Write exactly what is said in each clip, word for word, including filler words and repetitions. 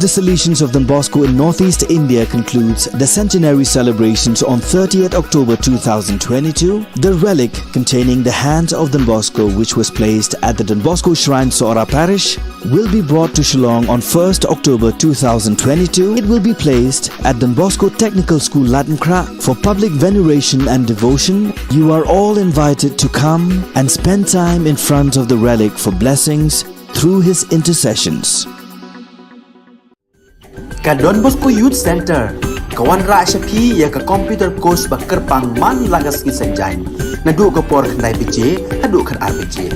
The Salesians of Don Bosco in Northeast India concludes the centenary celebrations on thirtieth October two thousand twenty-two. The relic containing the hands of Don Bosco, which was placed at the Don Bosco Shrine, Sohra Parish, will be brought to Shillong on first October two thousand twenty-two. It will be placed at Don Bosco Technical School, Laitumkhrah, for public veneration and devotion. You are all invited to come and spend time in front of the relic for blessings through his intercessions. Ka Don Bosco Youth Centre ka wanrah sha phi ïa ka computer course ba kyrpang man la ka sngi Saitjaiñ, naduh ka por khyndai baje haduh khatar baje.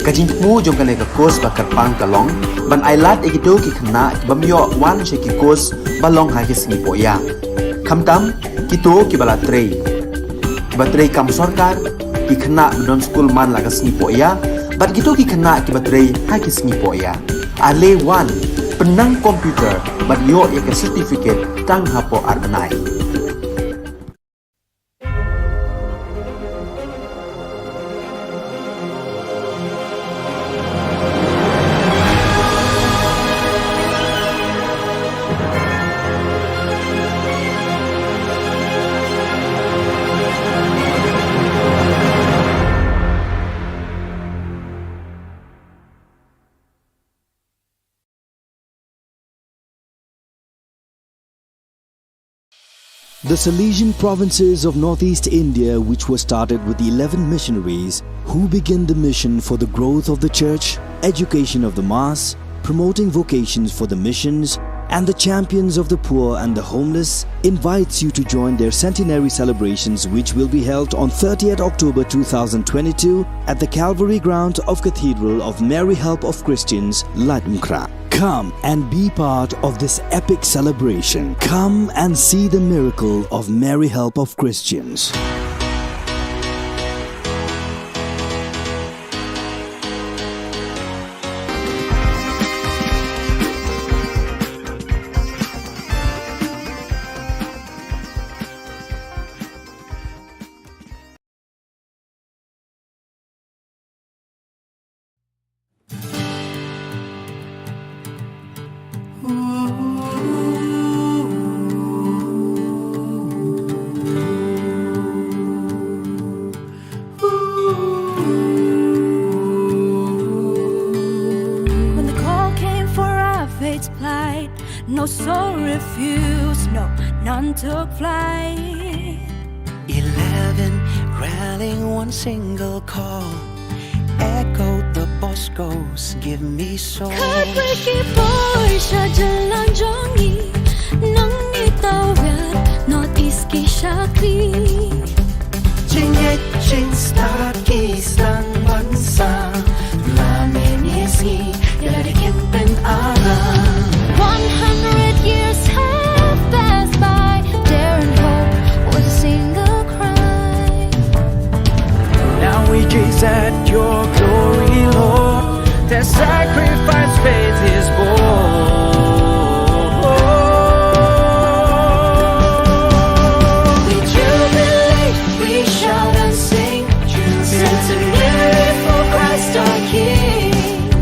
Ka jingthmu jong kane ka course ba kyrpang ka long ban ailad ïa kito ki khynnah ki bym ïoh wan sha ki course ba long ha ki sngi pohïa, khamtam kito kiba la trei, kiba trei kam sorkar, ki khynnah ba don skul man la ka sngi pohïa, bad kito ki khynnah kiba trei ha ki sngi pohïa. Ale wan, pynnang computer bad ïoh ïa ka certificate tang hapoh ar bnai. The Salesian provinces of Northeast India, which was started with eleven missionaries who began the mission for the growth of the church, education of the mass, promoting vocations for the missions, and the champions of the poor and the homeless, invites you to join their centenary celebrations, which will be held on thirtieth October two thousand twenty-two at the Calvary ground of Cathedral of Mary Help of Christians, Laitumkhrah. Come and be part of this epic celebration. Come and see the miracle of Mary Help of Christians. When the call came for our faith to plight, no soul refused, no, none took flight. Eleven rallying one single call, echoed the Bosco's "Give me soul." Khatwei ki poi sha jylla jong ngi, nang ngi tawar North East ki shakri. Jingngeit jingstad ki sdang ban sah, la mynne sngi ïa la dei kim pynaram. One hundred years have passed by, dare and hope was a single cry. Now we gaze at your glory, Lord. Their sacrifice faith is born. With jubilee we shout and sing, centenary for Christ our King.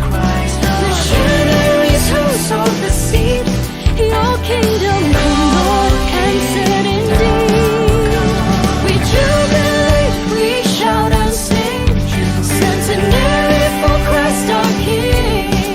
Christ our Missionaries who sowed the seed, your kingdom come, Lord, and set indeed. We jubilee, we shout and sing, centenary for Christ our King.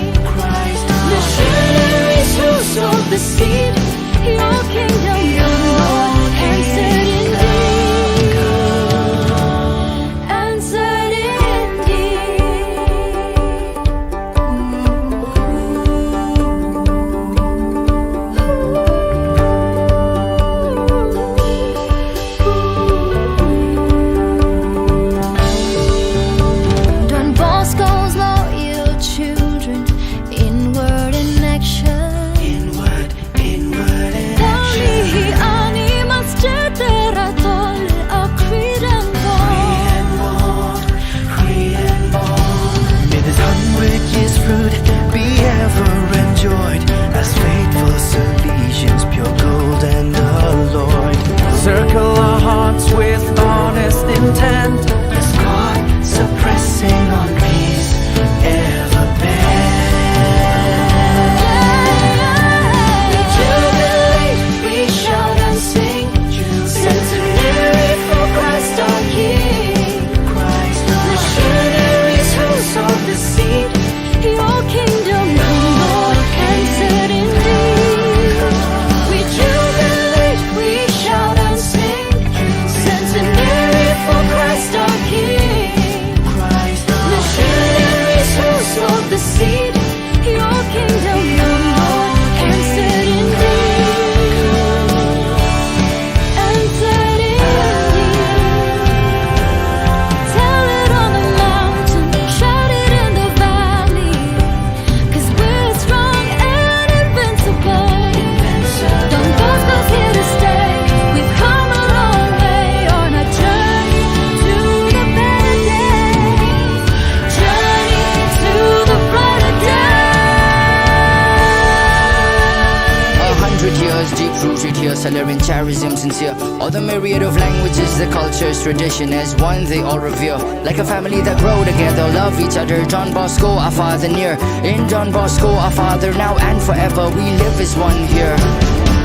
Salarian charism sincere. All the myriad of languages, the cultures, tradition as one they all revere. Like a family that grow together, love each other. Don Bosco, our father near. In Don Bosco, our father now and forever, we live as one here.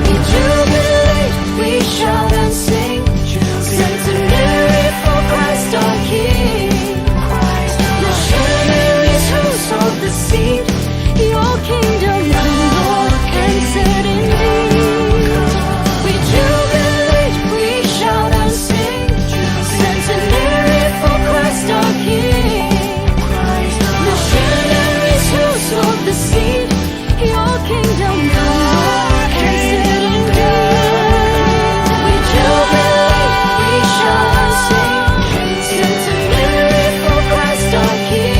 We jubilate, we shout and sing. Centenary for Christ our King. Missionaries who sowed the seed. Your kingdom come, Lord, and set indeed. We jubilate, we shout and sing. Centenary for Christ our King. Missionaries who sowed the seed. Your kingdom come, Lord, and set indeed. We jubilate, we shout and sing. Centenary for Christ our King.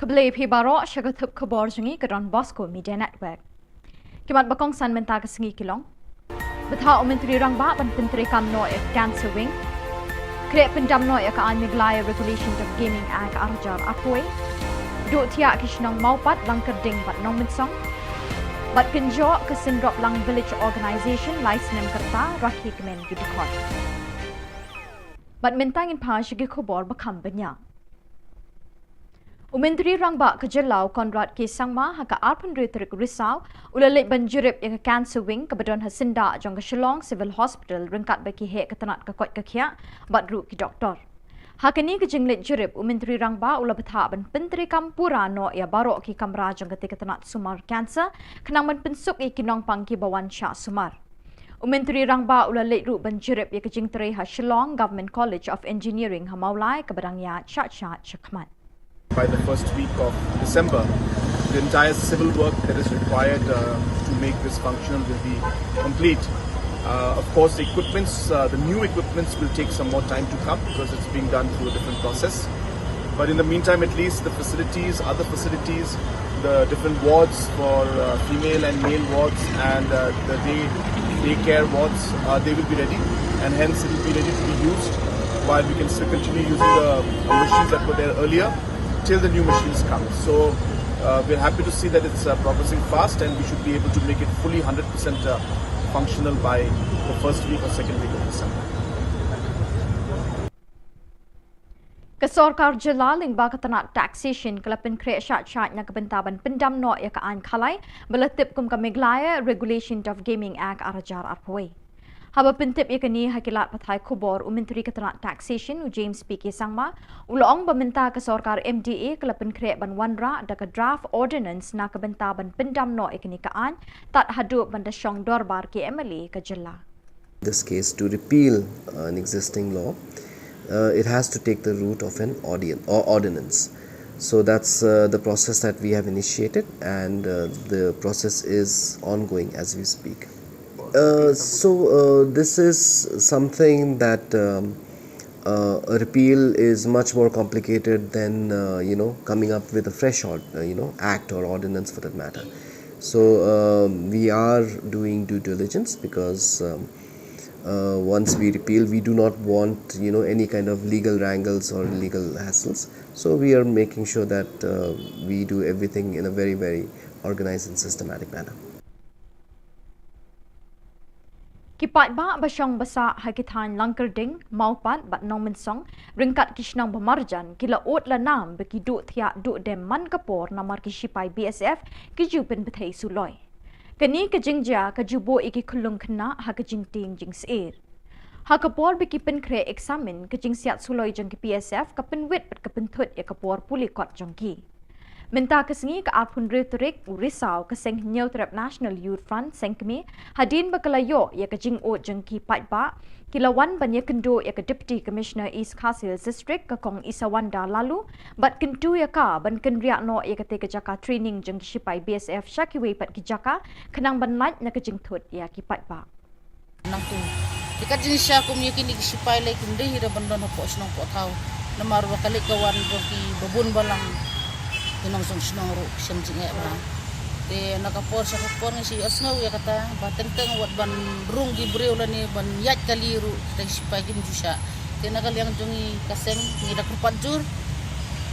Khublei phi baroh sha ka thup khubor jong ngi ka Don Bosco Media Network. Ki mat ba kongsan mynta ka sngi ki long: Bthah u Myntri Rangbah ban pyntreikam noh ïa ka Cancer Wing. Khreh pyndam noh ïa ka aiñ Meghalaya Regulation of Gaming Act ar hajar arphew. Duh thiah ki shnong Mawpat, Langkyrding bad Nongmynsong. Bad kynjoh ka Synroplang Village Organisation lai snem ka rta, rakhe kmen ki dkhot. Bad mynta ngin phai sha ki khubor ba kham bniah. U Myntri Rangbah ka jylla u Conrad K Sangma ha ka arphew hynriew tarik Risaw u la leit ban jurip ïa ka Cancer Wing kaba don ha syndah jong ka Shillong Civil Hospital ryngkat bad ki heh ka tnat ka koit ka khiah bad ruh ki doktor. Ha kane ka jingleit jurip, u Myntri Rangbah u la bthah ban pyntreikam pura noh ïa baroh ki kamra jong katei ka tnat sumar cancer khnang ban pynsuk ïa ki nongpang kiba wan shah sumar. U Myntri Rangbah u la leit ruh ban jurip ïa ka jingtrei ha Shillong Government College of Engineering ha Mawlai kaba dang ïaid shah shah shakhmat. By the first week of December, the entire civil work that is required, uh, to make this functional will be complete. Uh, of course, the equipments, uh, the new equipments will take some more time to come because it's being done through a different process. But in the meantime, at least the facilities, other facilities, the different wards for, uh, female and male wards and, uh, the day, daycare wards, uh, they will be ready, and hence it will be ready to be used while we can still continue using the, uh, machines that were there earlier till the new machines come. So, uh, we're happy to see that it's, uh, progressing fast, and we should be able to make it fully hundred percent, uh, functional by the first week or second week of December. Ka sorkar jylla lyngba ka tnat taxation ka la pynkhreh shah shah na ka bynta ban pyndam noh ïa ka aiñ khalai ba la tip kum ka Meghalaya Regulation of Gaming Act ar hajar arphew. Haba pyntip ïa kane ha ki lad pathai khubor, u Myntri ka tnat taxation u James P K Sangma u la ong ba mynta ka sorkar M D A ka la pynkhreh ban wanrah da ka draft ordinance na ka bynta ban pyndam noh ïa kane ka aiñ tad haduh ban da shong dorbar ki M L A ka jylla. This case to repeal, uh, an existing law, uh, it has to take the route of an audience or ordinance. So that's, uh, the process that we have initiated, and, uh, the process is ongoing as we speak. Uh, so, uh, this is something that, um, uh, a repeal is much more complicated than, uh, you know, coming up with a fresh ord-, uh, you know, act or ordinance for that matter. So, um, we are doing due diligence because, um, uh, once we repeal, we do not want, you know, any kind of legal wrangles or legal hassles. So we are making sure that, uh, we do everything in a very, very organized and systematic manner. Ki paidbah ba shong ba sah ha ki thaiñ Langkyrding, Mawpat bad Nongmynsong ryngkat ki shnong ba marjan ki la ud la nam ba ki duh thiah duh dem man ka por namar ki shipai B S F ki ju pynbthei suloi. Kane ka jingjia ka ju buh ïa ki khyllung khynnah ha ka jingtieng jingsyier. Ha ka por ba ki pynkhreh eksamin, ka jingsiat suloi jong ki P S F ka pynwit bad ka pynthut ïa ka por pule kot jong ki. Mynta ka sngi, ka arphew hynriew tarik u Risaw, ka Seng Hynñiewtrep National Youth Front, Seng Kmie, hadien ba ka la ïoh ïa ka jingud jong ki paidbah, ki la wan ban ïakynduh ïa ka Deputy Commissioner East Khasi Hills District, ka Kong Isawanda Laloo, bad kyntu ïa ka ban kynriah noh ïa katei ka jaka training jong ki shipai B S F sha kiwei pat ki jaka, khnang ban lait na ka jingthut ïa ki paidbah. Nangtu, te kat jingshisha kum ïa kine ki shipai lei kim dei hi ruh ban don hapoh shnong poh thaw. Namar ba ka leit ka wan jong ki babun balang, ki nongshong shnong ruh ki shem jingeh bha. Te na ka por sha ka por ngi shu ïohsngew ïa kata ba teng teng wat ban rung ki briew lane ban ïaid kali ruh kita ki shipai kim ju shah. Te na ka liang jong ngi ka seng ngi da kyrpad jur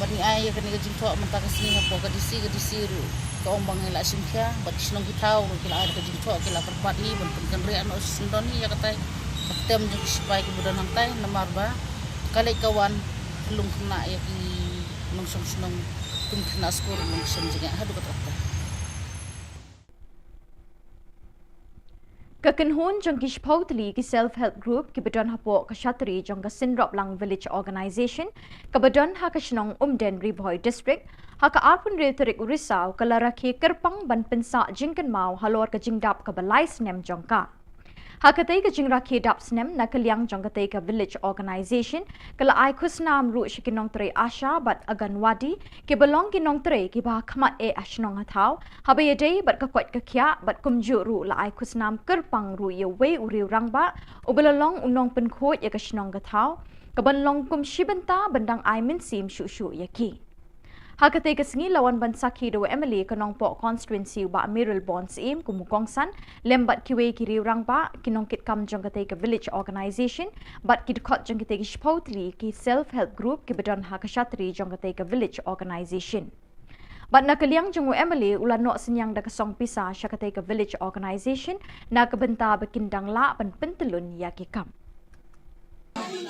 bad ngi ai ïa kane ka jingthoh mynta ka sngi hapoh ka D C, ka D C ruh ka ong ba ngi la shim khia bad ki shnong ki thaw ruh ki la ai da ka jingthoh, ki la kyrpad hi ban pynkynriah noh shisyndon hi ïa katai ka ktem jong ki shipai kiba don hangtai, namar ba ka leit ka wan ka lung khynnah ïa ki nongshong shnong, kum khynnah skul ruh ki shem jingeh haduh katta katta. Ka kynhun jong ki shiphew tylli ki Self Help Group kiba don hapoh ka shatri jong ka Synroplang Village Organisation kaba don ha ka shnong Umden, Ri Bhoi District, ha ka arphew hynriew tarik u Risaw ka la rakhe kyrpang ban pynsah jingkynmaw halor ka jingdap kaba lai snem jong ka. Ha katei ka jingrakhe dap snem, na ka liang jong katei ka Village Organisation ka la ai khusnam ruh sha ki nongtrei ASHA bad Anganwadi, kiba long ki nongtrei kiba ha khmat eh ha shnong ha thaw, haba ïadei bad ka koit ka khiah, bad kumjuh ruh la ai khusnam kyrpang ruh ïa uwei u riew rangbah uba la long u nongpynkhuid ïa ka shnong ka thaw, kaban long kum shi bynta ban dang ai mynsiem shuh shuh ïa ki. Ha katei ka sngi la wan ban sakhi da u M L A ka Nongpoh Constituency, u Bah Mayralborn Syiem, kum u kongsan, lem bad kiwei ki riew rangbah, ki nongkitkam jong katei ka Village Organisation bad ki dkhot jong katei ki shiphew tylli ki Self Help Group kiba don ha ka shatri jong katei ka Village Organisation. Bad na ka liang jong u M L A u la noh synñiang da ka song pisa sha katei ka Village Organisation na ka bynta ba kin dang lah ban pyntyllun ïa ki kam.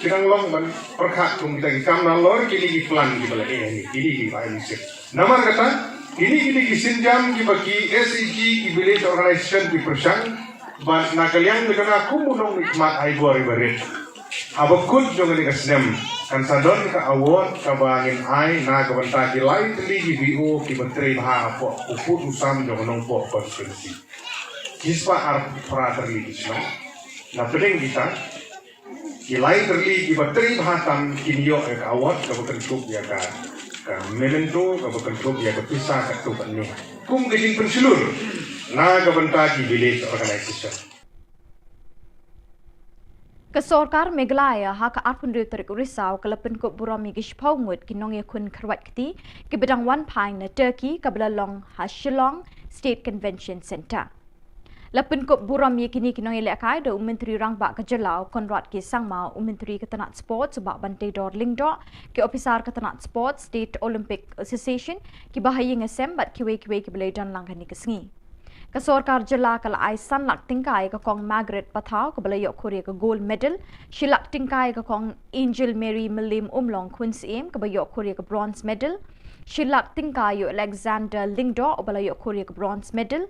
Ki dang long ban pyrkhat kum kita ki kam nalor kine ki plan kiba la eh, kine kiba ai mynsiem. Namar kata, kine kine ki sienjam kiba ki S H G, ki Village Organisation ki pyrshang, bad na ka liang jong nga kum u nongmihkhmat ai bor iba rit. Haba kut jong kane ka snem kan sa don ka award kaba ngin ai na ka bynta ki lai tylli ki V O kiba trei bha hapoh u pud u sam jong ka Nongpoh Constituency. Ki spah arphew phra tylli ki shnong. Na pdeng kita ki lai tylli kiba trei bha tam kin ïoh ïa ka award kaba kyntup ïa ka, ka memento kaba kyntup ïa ka pisa katto katne kum ka jingpynshlur na ka bynta ki Village Organisation. Ka sorkar Meghalaya ha ka arphew hynriew tarik u Risaw ka la pynkup burom ïa ki shiphew ngut ki nongïakhun kyrwat kti kiba dang wan phai na Turkey, kaba la long ha Shillong State Convention Centre. La pynkup burom ïa kine ki nongïalehkai da u Myntri Rangbah ka jylla u Conrad K Sangma, u Myntri ka tnat Sports u Bah Banteidor Lyngdoh, ki ophisar ka tnat Sports, State Olympic Association, kiba ha ïing ha sem bad kiwei kiwei kiba la ïadon lang ha kane ka sngi. Ka sorkar jylla ka la ai san lak tyngka ïa ka Kong Margaret Pathaw kaba la ïoh khur ïa ka gold medal, shi lak tyngka ïa ka Kong Angel Mary Mylliem Umlong Khun Syiem kaba ïoh khur ïa ka bronze medal, shi lak tyngka ïa u Alexander Lyngdoh uba la ïoh khur ïa ka bronze medal,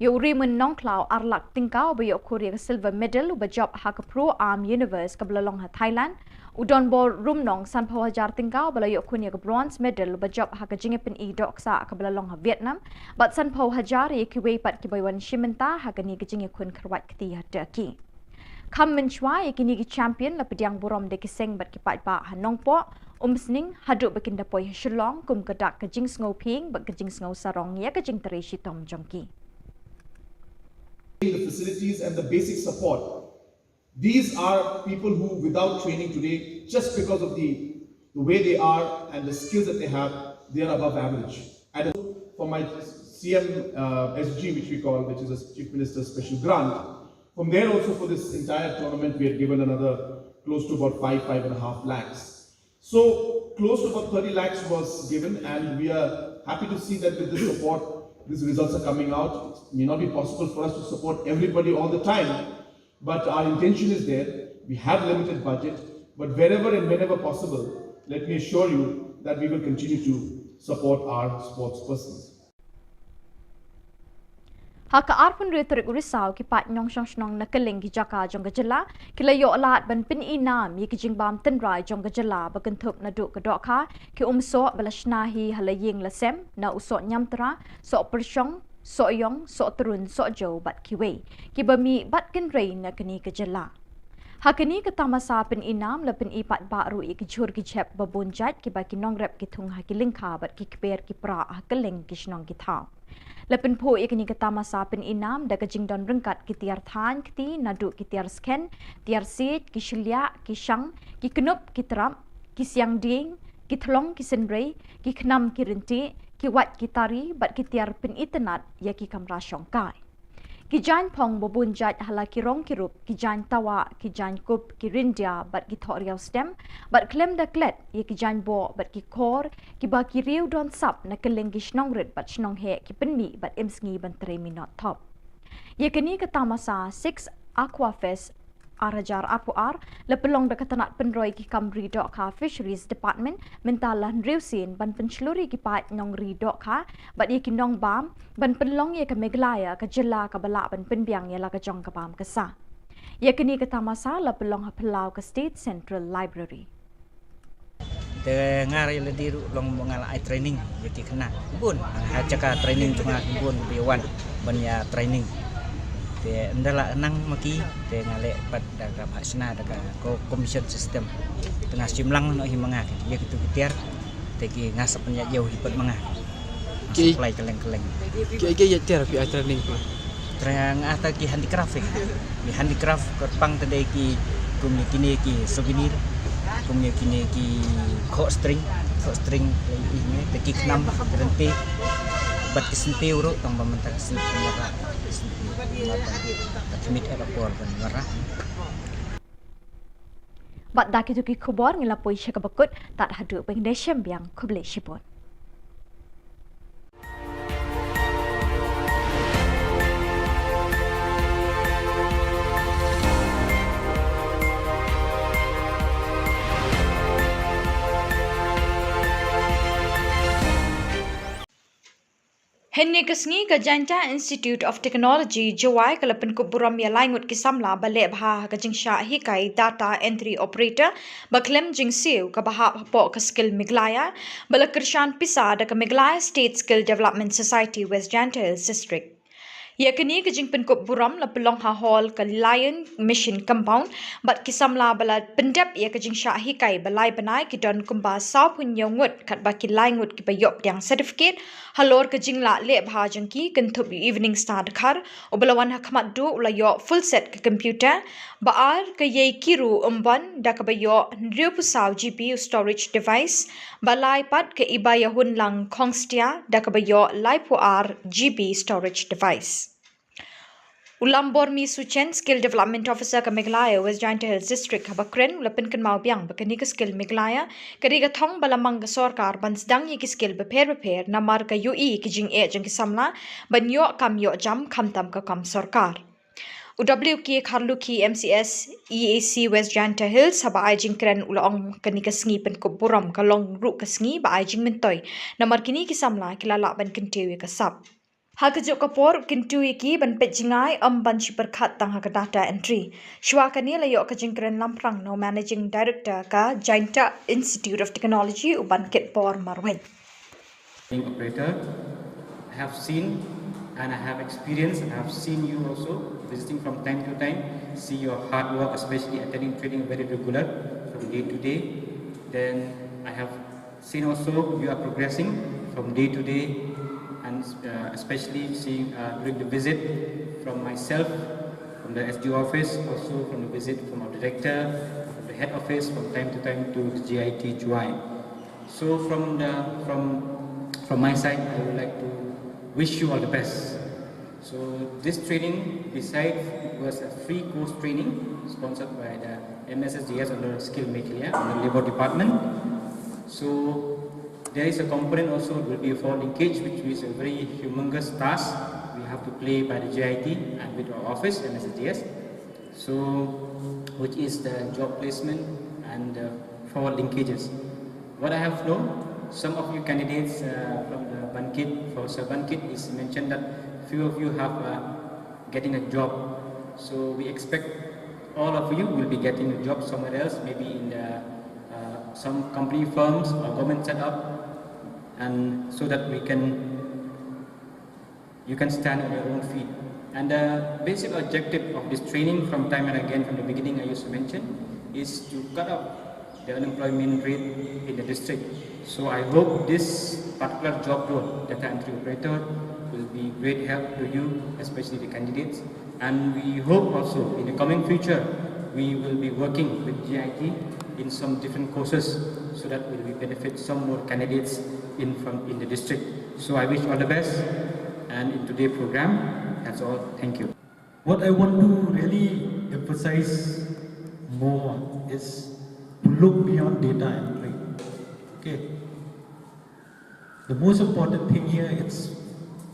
ïa u Raymond Nongkhlaw ar lak tyngka uba ïoh khur ïa ka silver medal uba jop ha ka Pro Am Universe kaba la long ha Thailand, u Donbor Rumnong sanphew hajar tyngka uba la ïoh khun ïa ka bronze medal uba jop ha ka jingïapyni dohksah kaba la long ha Vietnam, bad sanphew hajar ïa kiwei pat kiba wan shim bynta ha kane ka jingïakhun kyrwat kti ha Turkey. Kham mynshuwa ïa kine ki champion la pdiang burom da ki seng bad ki paidbah ha Nongpoh, Umsning haduh ba kin da poi ha Shillong kum ka dak ka jingsngew phieng bad ka jingsngew sarong ïa ka jingtrei shitom jong ki. The facilities and the basic support. These are people who, without training today, just because of the, the way they are and the skills that they have, they are above average. And for my C M, uh, S G, which we call, which is a Chief Minister's Special Grant, from there also for this entire tournament, we had given another close to about five, five and a half lakhs. So close to about thirty lakhs was given, and we are happy to see that with this support, these results are coming out. It may not be possible for us to support everybody all the time, but our intention is there. We have limited budget, but wherever and whenever possible, let me assure you that we will continue to support our sports persons. Ha ka arphew hynriew tarik u Risaw, ki paid nongshong shnong na kylleng ki jaka jong ka jylla ki la ïoh lad ban pyn-i nam ïa ki jingbam tynrai jong ka jylla ba kynthup naduh ka dohkha, ki umsoh ba la shna hi ha la ïing la sem, na u soh ñiamtra, soh pyrshong, soh ïong, soh trun, soh jew bad kiwei kiba mih bad kynrei na kane ka jylla. Ha kane ka tamasa pyn-i nam la pyn-i paidbah ruh ïa ki jhur ki jhep ba bun jait kiba ki nongrep ki thung ha ki lyngkha bad ki kper ki pra ha kylleng ki shnong ki thaw. La pynphuh ïa kane ka tamasa pyn-i nam da ka jingdon ryngkat ki tiar thaiñ kti naduh ki tiar skhem, tiar siej, ki shylliah, ki shang, ki knup, ki trap, ki siang dieng, ki thlong, ki synrei, ki khnam, ki ryntieh, ki wait, ki tari bad ki tiar pyn-itynnad ïa ki kamra shongkai. Ki jaiñ phong ba bun jait ha la ki rong ki rup, ki jaiñ tawah, ki jaiñ kup, ki ryndia bad ki thohriaw stem, bad khlem da klet ïa ki jaiñ boh bad ki khor kiba ki riew don sap na kylleng ki shnong rit bad shnong heh ki pynmih bad im sngi ban trei minot thop. Ïa kane ka tamasa Six Aqua Fest ar hajar arphew ar la pynlong da ka tnat pynroi ki kam ri dohkha Fisheries Department mynta la hynriew sien ban pynshlur ïa ki paid nongri dohkha bad ïa ki nongbam ban pynlong ïa ka Meghalaya ka jylla kaba lah ban pynbiang ïa la ka jong ka bam ka sa. Ïa kane ka tamasa la pynlong ha phyllaw ka State Central Library. Te nga ruh lade ruh long ba nga la ai training ïa ki khynnah bun. Ha jaka training jong nga bun ba ïa wan ban ïa training. Te ynda la nang ma ki te nga leh pat da ka bhah shna da ka ko commission system. Te nga shim lang noh hi ma nga ïa kitu ki tiar. Te ki nga sa pynïaid ïew hi pat ma nga. Ki supply kylleng kylleng. Ki, ki ïa tiar phi ai training phi. Training ata ki handicraft. Ki handicraft kyrpang te dei ki kum ïa kine ki souvenir. Kum ïa kine ki khoh string, khoh string ïa kine te ki khnam ryntieh. Bad ki syntiew ruh tang ba mynta ki syntiew ïa ki syntiew. Bad khmih ïa la por ban ïa. Bad da kitu ki khubor ngi la poi sha kaba kut, tad haduh ban ïashem biang, khublei shibun. Hynne ka sngi ka Jaintia Institute of Technology, Jowai ka la pynkup burom ïa lai ngut ki samla ba leh bha ha ka jingshah hikai data entry operator ba khlem jingsiew kaba hap hapoh ka Skill Meghalaya ba la kyrshan pisa da ka Meghalaya State Skill Development Society West Jaintia Hills District. Ïa kane ka jingpynkup burom la pynlong ha hall ka Lion Mission Compound bad ki samla ba la pyndep ïa ka jingshah hikai ba lai bnai ki don kumba sawphew hynñiew ngut katba ki lai ngut kiba ïoh pdiang certificate halor ka jinglah leh bha jong ki kynthup ïa u Evening Star Dkhar uba la wan ha khmat duh u la ïoh full set ka computer, ba ar ka Yeikiru Umbon da kaba ïoh hynriewphew saw GB u storage device, ba lai pat ka Ibaïahunlang Khongstia da kaba ïoh laiphew ar GB storage device. U Lambormi Suchen, Skill Development Officer ka Meghalaya West Jaintia Hills District haba kren u la pynkynmaw biang ba kane ka Skill Meghalaya ka dei ka thong ba la mang ka sorkar ban sdang ïa ki skill bapher bapher namar ka ïohi ïa ki jingeh jong ki samla ban ïoh kam ïoh jam khamtam ka kam sorkar. U W K Kharlukhi, MCS, EAC West Jaintia Hills, haba ai jingkren u la ong kane ka sngi pynkup burom ka long ruh ka sngi ba ai jingmyntoi namar kine ki samla ki la lah ban kyntiew ïa ka sap. Ha kajuh ka por u kyntu ïa ki ban peit jngai ym ban shu pyrkhat tang ha ka data entry. Shuwa kane la ïoh ka jingkren lamphrang na u Managing Director ka Jaintia Institute of Technology, u Bankit Bor Marwein. Operator, I have seen and I have experienced and I have seen you also visiting from time to time, see your hard work, especially attending training very regular from day to day. Then I have seen also you are progressing from day to day, and uh, especially seeing uh, during the visit from myself, from the S D O office, also from the visit from our director, from the head office, from time to time to the J I T Jowai. So from the from from my side, I would like to wish you all the best. So this training, besides it was a free course training sponsored by the M S S D S under Skill Meghalaya, under Labour Department. So there is a component also, it will be a four linkage, which is a very humongous task we have to play by the J I T and with our office, M S S D S. So, which is the job placement and uh, forward linkages. What I have known, some of you candidates uh, from the Bankit, Professor Bankit, is mentioned that Few of you have uh, getting a job. So we expect all of you will be getting a job somewhere else, maybe in the uh, some company firms or government setup, and so that we can you can stand on your own feet. And the basic objective of this training, from time and again from the beginning I used to mention, is to cut off the unemployment rate in the district. So I hope this particular job role, data entry operator, will be great help to you, especially the candidates. And we hope also in the coming future, we will be working with G I T in some different courses so that we will benefit some more candidates in from in the district. So I wish all the best and in today's program. That's all. Thank you. What I want to really emphasize more is to look beyond data entry. Okay. The most important thing here is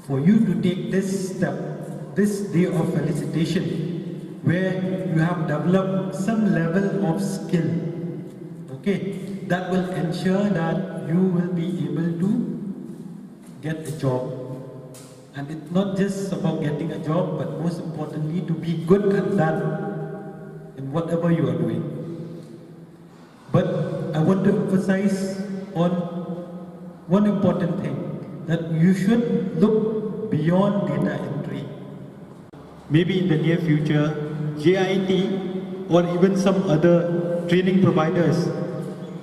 for you to take this step, this day of felicitation, where you have developed some level of skill. Okay, that will ensure that you will be able to get a job. And it's not just about getting a job, but most importantly, to be good at that in whatever you are doing. But I want to emphasize on one important thing, that you should look beyond data entry. Maybe in the near future, G I T or even some other training providers,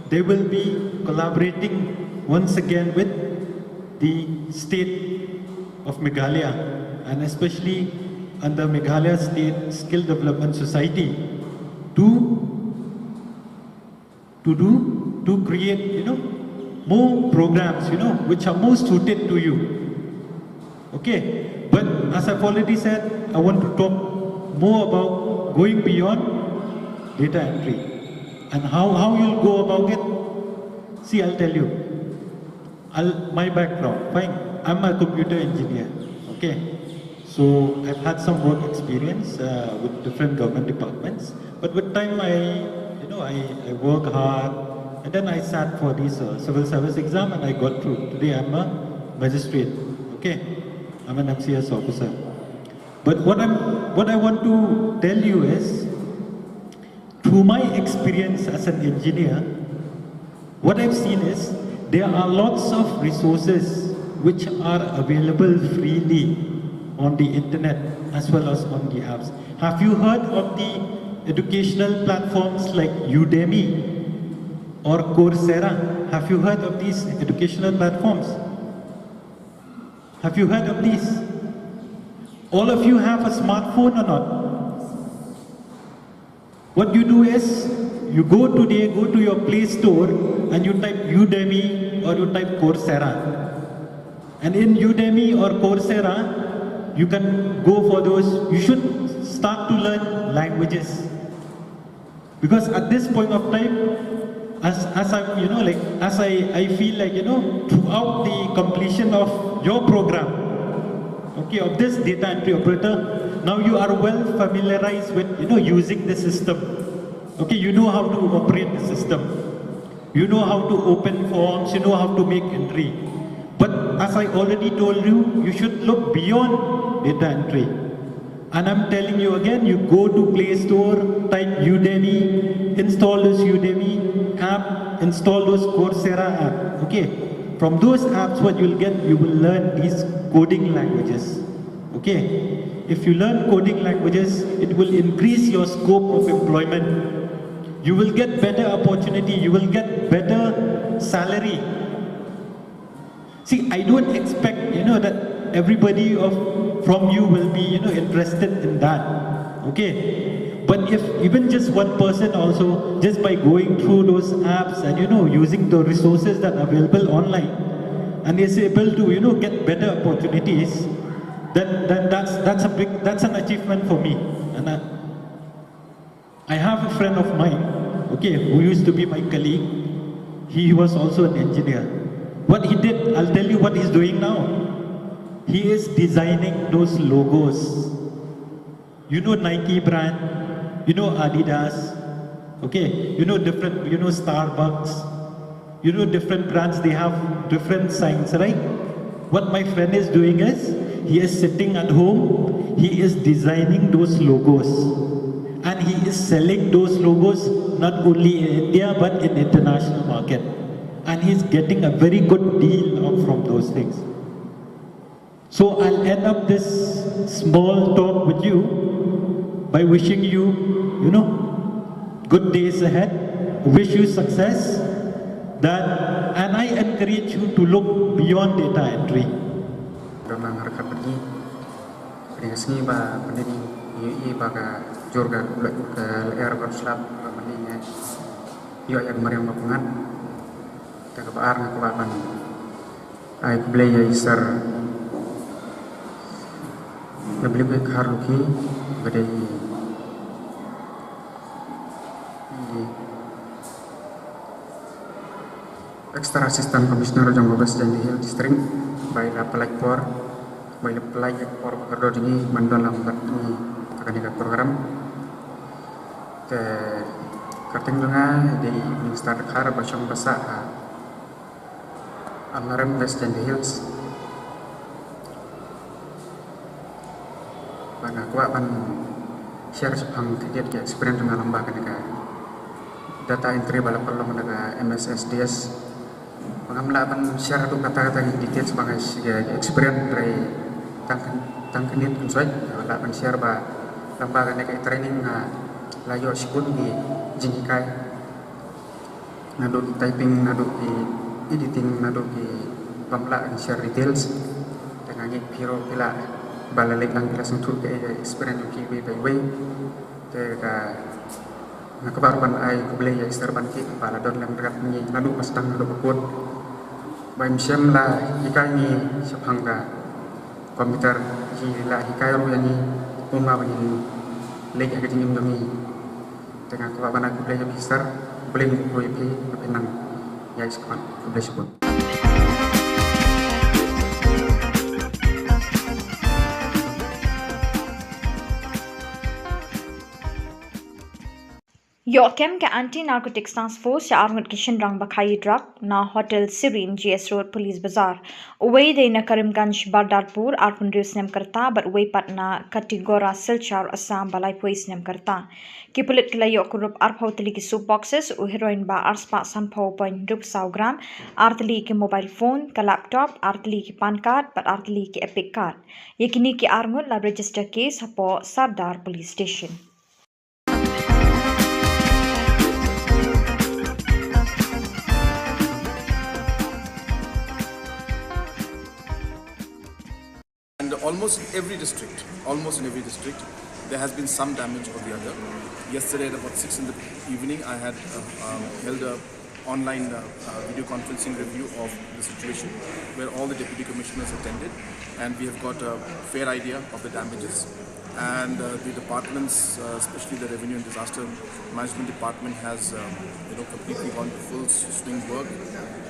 they will be collaborating once again with the state of Meghalaya, and especially under Meghalaya State Skill Development Society, to to do, to create, you know, more programs, you know, which are more suited to you. Okay, but as I've already said, I want to talk more about going beyond data entry and how, how you'll go about it. See, I'll tell you. I'll, my background, fine, I'm a computer engineer. Okay, so I've had some work experience uh, with different government departments. But with time, I, you know, I, I work hard, and then I sat for this uh, civil service exam, and I got through. Today, I'm a magistrate. Okay, I'm an M C S officer. But what I'm, what I want to tell you is, through my experience as an engineer, what I've seen is there are lots of resources which are available freely on the internet as well as on the apps. Have you heard of the educational platforms like Udemy or Coursera? Have you heard of these educational platforms? Have you heard of these? All of you have a smartphone or not? What you do is, you go today, go to your Play Store and you type Udemy or you type Coursera. And in Udemy or Coursera, you can go for those, you should start to learn languages. Because at this point of time, as, as I'm, you know, like, as I, I feel like, you know, throughout the completion of your program, okay, of this data entry operator, now you are well familiarized with, you know, using the system. Okay, you know how to operate the system. You know how to open forms, you know how to make entry. But as I already told you, you should look beyond data entry. And I'm telling you again, you go to Play Store, type Udemy, install this Udemy app, install those Coursera app. Okay. From those apps, what you'll get, you will learn these coding languages. Okay. If you learn coding languages, it will increase your scope of employment. You will get better opportunity, you will get better salary. See, I don't expect, you know, that everybody of from you will be, you know, interested in that. Okay? But if even just one person also, just by going through those apps and, you know, using the resources that are available online, and is able to, you know, get better opportunities, then, then that's, that's a big, that's an achievement for me. And I, I have a friend of mine, okay, who used to be my colleague. He was also an engineer. What he did, I'll tell you what he's doing now. He is designing those logos. You know Nike brand, you know Adidas, okay, you know different, you know Starbucks, you know different brands, they have different signs, right? What my friend is doing is, he is sitting at home, he is designing those logos, and he is selling those logos not only in India but in international market, and he is getting a very good deal of, from those things. So I'll end up this small talk with you by wishing you, you know, good days ahead. Wish you success. That, and I encourage you to look beyond data entry. Don lang harkat bad ngi. Pynïasngi ba pynïasngi ba ka jur ka lyer ba slap ba mynne ngi ïoh ïa ka mariang ba pyngngad. Te kaba ar nga kwah ban ai khublei ïa i Sir W K Kharlukhi, ba dei i Extra Assistant Commissioner jong ka West Jaintia Hills District, ba i la pynlait por, ba i la pynlait ïa ka por ba kordor jong ngi ban don lang bad ngi ha kane ka program. Te kyrteng jong nga i dei Evening Star Dkhar ba shong ba sah ha Amlarem, West Jaintia Hills. Ba nga kwah ban share shaphang khyndiat ki experience jong nga lyngba kane ka data entry ba la pynlong da ka M S S D S. Ba ngam lah ban share haduh katta katta ki details ba nga shi ka experience hynrei tang khyn-, tang khyndiat khynsoit nga lah ban share ba lyngba kane ka training nga la ïoh shibun ki jinghikai. Naduh ki typing, naduh ki editing, naduh ki bym lah ban share details. Te nga ngeit phi ruh phi lah ba la leit lang phi la sngewthuh kaei ka experience jong kiwei pa iwei. Te ka nga kwah ruh ban ai khublei ïa i Sir Banki ba la don lem ryngkat ngi naduh ba sdang naduh ba kut. Ba im shym la hikai ngi shaphang ka computer, hi la hikai ruh ïa ngi kumba ba ngin leit ha ka jingim jong ngi. Te nga kwah ban ai khublei ïa phi Sir, khublei ïa phi, ïa phi nang ïa i Sir, khublei shibun. Ïoh kem ka Anti Narcotics Task Force ïa arngut ki shynrang ba khaïi drug na Hotel Serene, G S Road, Police Bazar. Uwei dei na Karimganj, Bardarpur, arphew hynriew snem ka rta, bad uwei pat na Katigora, Silchar, Assam, ba laiphew snem ka rta. Ki pulit ki la ïoh kurup arphew tylli ki soap boxes, u heroin ba arspah sanphew point hynriewphew saw gram, ar tylli ki mobile phone, ka laptop, ar tylli ki PAN card, bad ar tylli ki EPIC card. Ïa kine ki arngut la register case hapoh Sardar Police Station. And almost in every district, almost in every district, there has been some damage or the other. Yesterday at about six in the evening, I had uh, um, held a online uh, uh, video conferencing review of the situation where all the deputy commissioners attended, and we have got a fair idea of the damages. And uh, the departments, uh, especially the Revenue and Disaster Management Department, has um, you know completely gone to full swing work,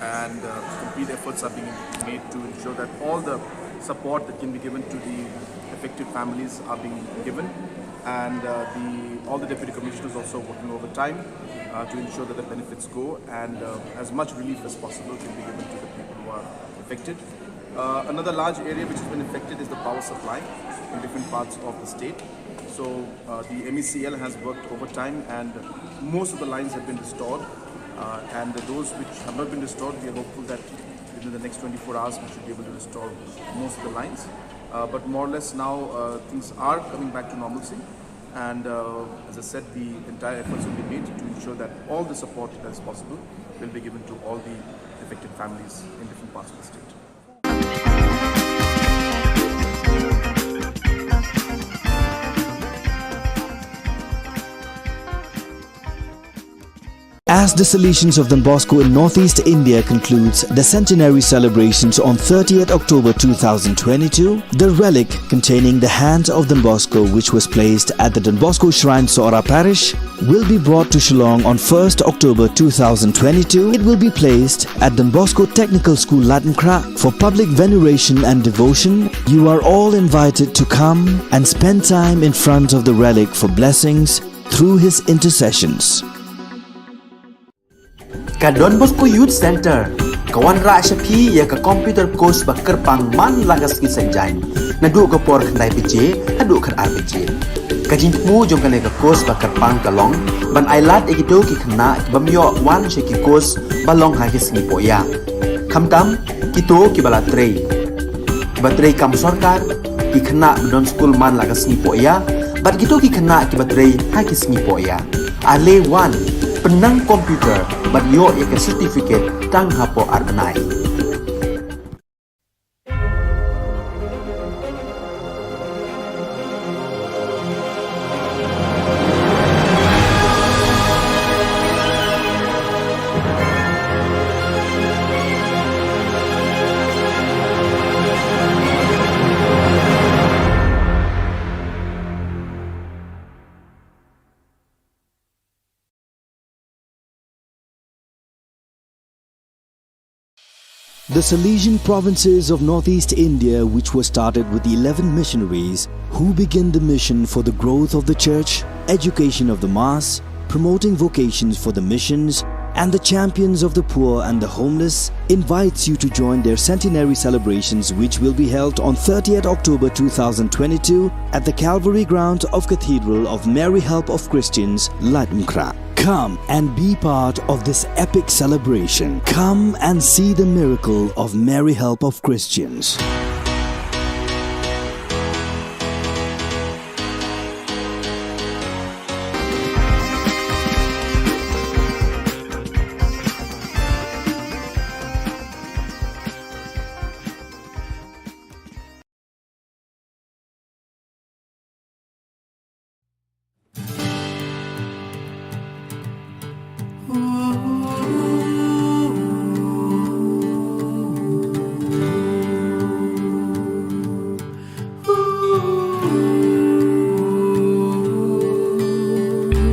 and uh, complete efforts are being made to ensure that all the support that can be given to the affected families are being given, and uh, the all the deputy commissioners also working overtime uh, to ensure that the benefits go and uh, as much relief as possible can be given to the people who are affected. Uh, another large area which has been affected is the power supply in different parts of the state. So uh, the M E C L has worked overtime and most of the lines have been restored. Uh, and those which have not been restored, we are hopeful that within the next twenty-four hours we should be able to restore most of the lines. Uh, but more or less now uh, things are coming back to normalcy. And uh, as I said, the entire efforts will be made to ensure that all the support that is possible will be given to all the affected families in different parts of the state. As Dissolutions of Don Bosco in Northeast India concludes the centenary celebrations on thirtieth October two thousand twenty-two, the relic containing the hand of Don Bosco, which was placed at the Don Bosco Shrine, Sohra Parish, will be brought to Shillong on first October two thousand twenty-two. It will be placed at Don Bosco Technical School, Ladngkrah, for public veneration and devotion. You are all invited to come and spend time in front of the relic for blessings through his intercessions. Ka Don Bosco Youth Centre. Ka wanrah sha phi ïa ka computer course ba kyrpang man la ka sngi Saitjaiñ, naduh ka por khyndai baje haduh khatar baje. Ka jingthmu jong kane ka course ba kyrpang ka long ban ailad ïa kito ki khynnah ki bym ïoh wan sha ki course ba long ha ki sngi pohïa. Khamtam kito kiba la trei, kiba trei kam sorkar, ki khynnah ba don skul man la ka sngi pohïa, bad kito ki khynnah kiba trei ha ki sngi pohïa. Ale wan, pynnang computer bad ïoh ïa ka certificate tang hapoh ar bnai. The Salesian provinces of northeast India, which were started with eleven missionaries who began the mission for the growth of the church, education of the mass, promoting vocations for the missions, and the champions of the poor and the homeless, invites you to join their centenary celebrations, which will be held on thirtieth October two thousand twenty-two at the Calvary Ground of Cathedral of Mary Help of Christians, Laitumkhrah. Come and be part of this epic celebration. Come and see the miracle of Mary Help of Christians.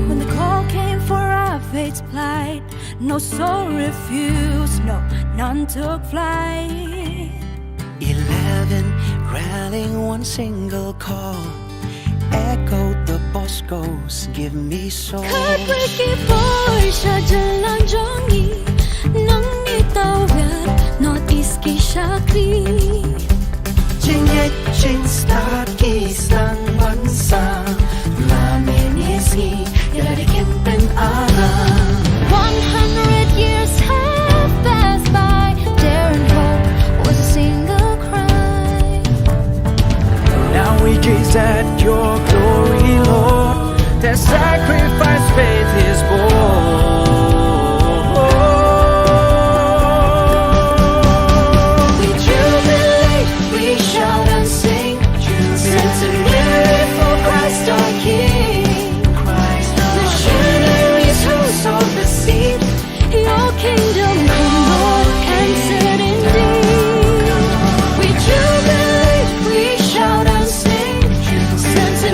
When the call came for our faith to plight, no soul refused, no, none took flight. Eleven rallying one single call. Echoed the Boscos, give me soul. Khatwei ki bor sha jylla jong ngi, nang ngi tawit North East ki shakri. Jingngeit jingstad ki sdang ban sah, la miet ne sngi, ïa lade kim pynara. One hundred years have passed by, dare and hope was a single cry. Now we gaze at your glory, Lord. Their sacrifice faith is born. We jubilate, we shout and sing. Send to Mary for Christ our King. Christ our Missionaries who sowed the seed. Your kingdom come, Lord, and set indeed. We jubilate, we shout and sing. Send to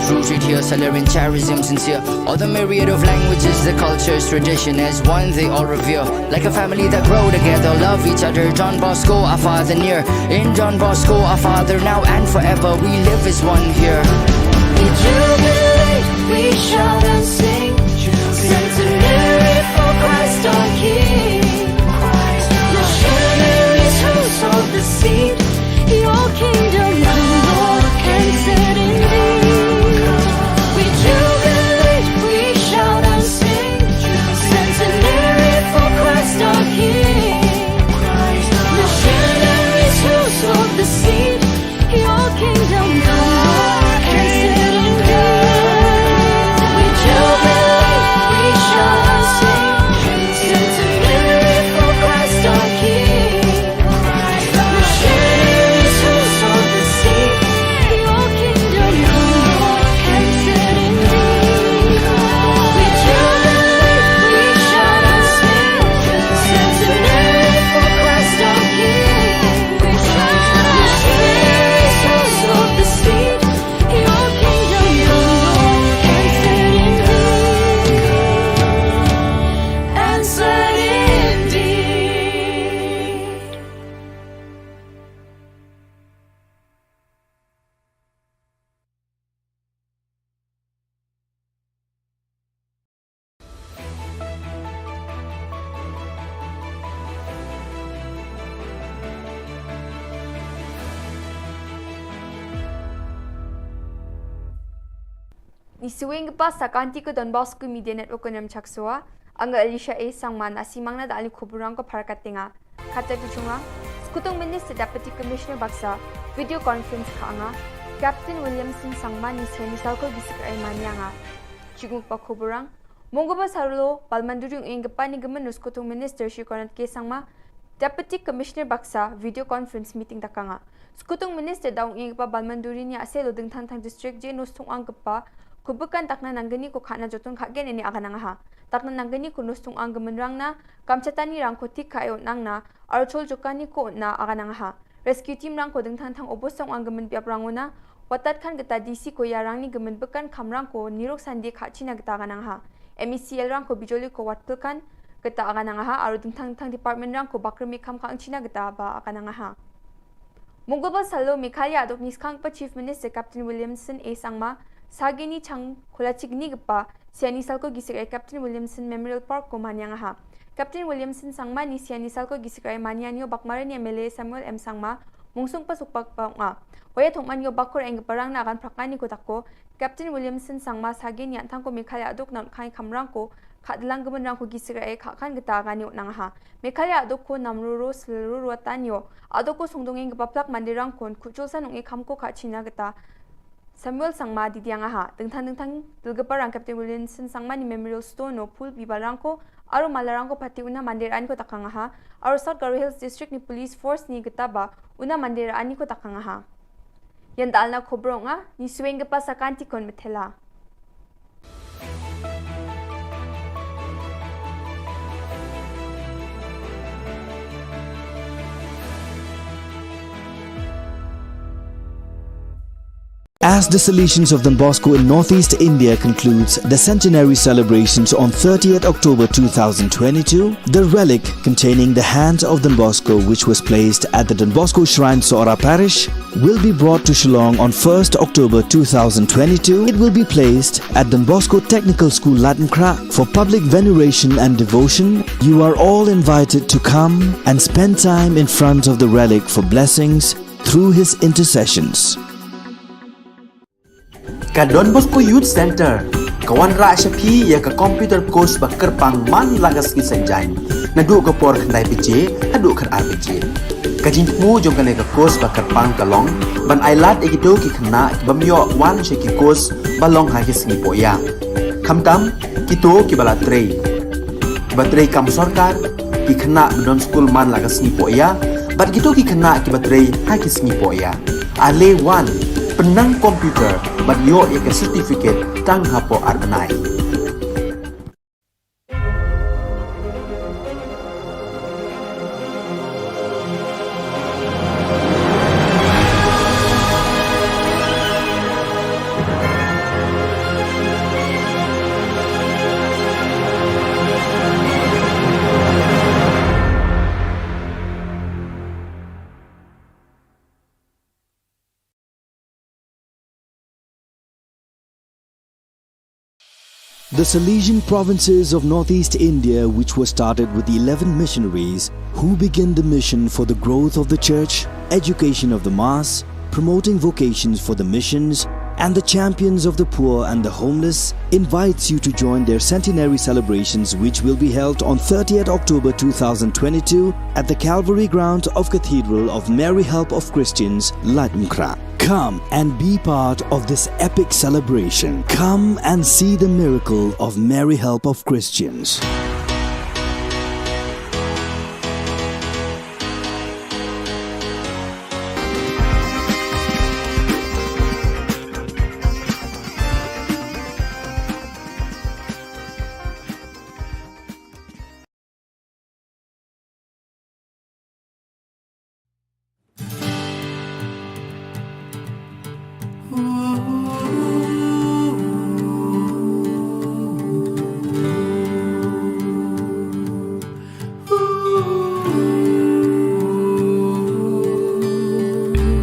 Rooted here, salary and charism sincere. All the myriad of languages, the cultures, tradition as one they all revere. Like a family that grow together, love each other. Don Bosco, our father near. In Don Bosco, our father now and forever, we live as one here. We jubilate, we shout and sing. Centenary for Christ our King. Missionaries who sowed the seed. Your kingdom come, Lord, and set indeed. We jubilate, we shout and sing. Centenary for Christ our King. Missionaries who sowed the seed. Your kingdom come, Lord, and set indeed. We jubilate, we shout and sing. Centenary for Christ our King. Ngi suweng ka pas sa kanti ka Don Bosco Media Network ka nam chak soa, anga Alicia A Sangma na simang na da ali khuburang ko phar katinga. Kata tu chunga, Skutung Minister Deputy Commissioner baksa, video conference ka anga, Captain Williamson Sangma ni seni salko gisik ai mani anga. Chiguk pa khuburang, Monggo ba sarlo, Balmanduri ing kepani gemen nus Skutung Minister Shi Konat K Sangma, Deputy Commissioner baksa, video conference meeting takanga. Skutung Minister daung ing kepa Balmanduri ni ase lo dengthang thang district je nus tung ang kepa, kubukan takna nanggeni ko khana jotun khagen ini akan angaha. Takna nanggeni ko nus tung ang gemen rang na, kamchatani rang ko tik ka eot nang na, archol jokani ko na akan angaha. Rescue team rang ko dengthang thang obos song ang gemen piap rang una, watat khan keta D C ko ya rang ni gemen bekan kham rang ko nirok sandi kha china keta akan angaha. M E C L rang ko bijoli ko wat pelkan keta akan angaha, aru dengthang thang department rang ko bakremi kham khang china keta ba akan angaha. Monggo ba salo Meghalaya adok ni skang pa Chief Minister Captain Williamson A Sangma, sagini chang kola chigni gepa, Siani salko gisik ai Captain Williamson Memorial Park ko Manyang aha. Captain Williamson Sangma ni siani salko gisik ai Manyang yo bakmara ni M L A Samuel M Sangma, mungsung pasuk pak pa nga. Waya thong man yo bakor eng parang na akan prakani ko tako, Captain Williamson Sangma sagi ni antang ko Meghalaya adok nan kai kamrang ko, kha delang gemen rang ko gisik ai kha kan geta gani nang aha. Meghalaya adok ko namruru seluru ruatan yo, adok ko sungdong eng gepaplak mandirang kon, kuchul sanung e kam ko kha china geta. Samuel Sangma didiang aha, dengthang dengthang, dilgepa rang Captain Williamson Sangma ni Memorial Stone no, phul biba rang ko, aru mala rang ko pati una mandir ani ko takang aha, aru South Garo Hills District ni Police Force ni getaba, una mandir ani ko takang aha. Yan dalna khobrong a, ni sueng gepa sakanti kon methela. As the Salesians of Don Bosco in Northeast India concludes the centenary celebrations on thirtieth October two thousand twenty-two, the relic containing the hands of Don Bosco, which was placed at the Don Bosco Shrine, Sohra Parish, will be brought to Shillong on first October two thousand twenty-two. It will be placed at Don Bosco Technical School, Ladakh for public veneration and devotion. You are all invited to come and spend time in front of the relic for blessings through his intercessions. Ka Don Bosco Youth Center ka wanrah sha phi ïa ka computer course ba kyrpang man la ka sngi Saitjaiñ, naduh ka por khyndai baje haduh khatar baje. Ka jingthmu jong kane ka course ba kyrpang ka long ban ailad ïa kito ki khynnah ki bym ïoh wan sha ki course ba long ha ki sngi pohïa. Khamtam kito kiba la trei, kiba trei kam sorkar, ki khynnah ba don skul man la ka sngi pohïa, bad kito ki khynnah kiba trei ha ki sngi pohïa. Ale wan, pynnang computer bad ïoh ïa ka certificate tang hapoh ar bnai. The Salesian provinces of northeast India, which was started with eleven missionaries who began the mission for the growth of the church, education of the mass, promoting vocations for the missions, and the champions of the poor and the homeless, invites you to join their centenary celebrations, which will be held on thirtieth October two thousand twenty-two at the Calvary ground of Cathedral of Mary Help of Christians, Laitumkhrah. Come and be part of this epic celebration. Come and see the miracle of Mary Help of Christians.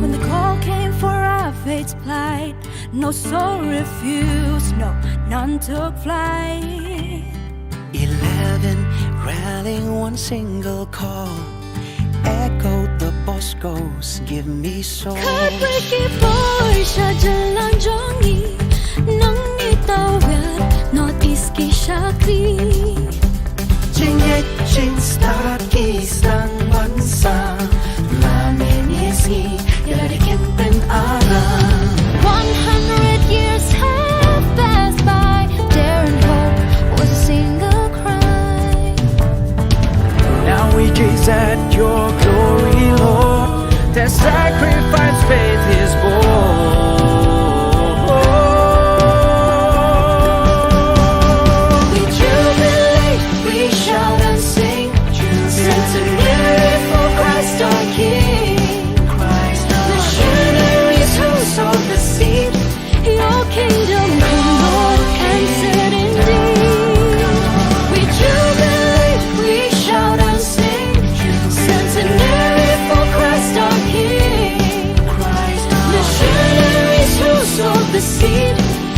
When the call came for our faith's plight, no soul refused, no, none took flight. Eleven rallying one single call, echoed the Boscos, give me soul. Khatwei ki bor sha jylla jong ngi, nang ngi tawir North East ki shakri. Jingngeit jingstad ki sdang ban sam, la mynne sngi ïa la ki kem pynaram. One hundred years have passed by, dare and hope was a single cry. Now we gaze at your glory, Lord. Their sacrifice faith is born. We jubilate, we shout and sing. Centenary for Christ our King. Christ our missionaries who sowed the seed. Your kingdom come, Lord, and set indeed. We jubilate, we shout and sing. Centenary for Christ our King. Christ our missionaries who sowed the seed.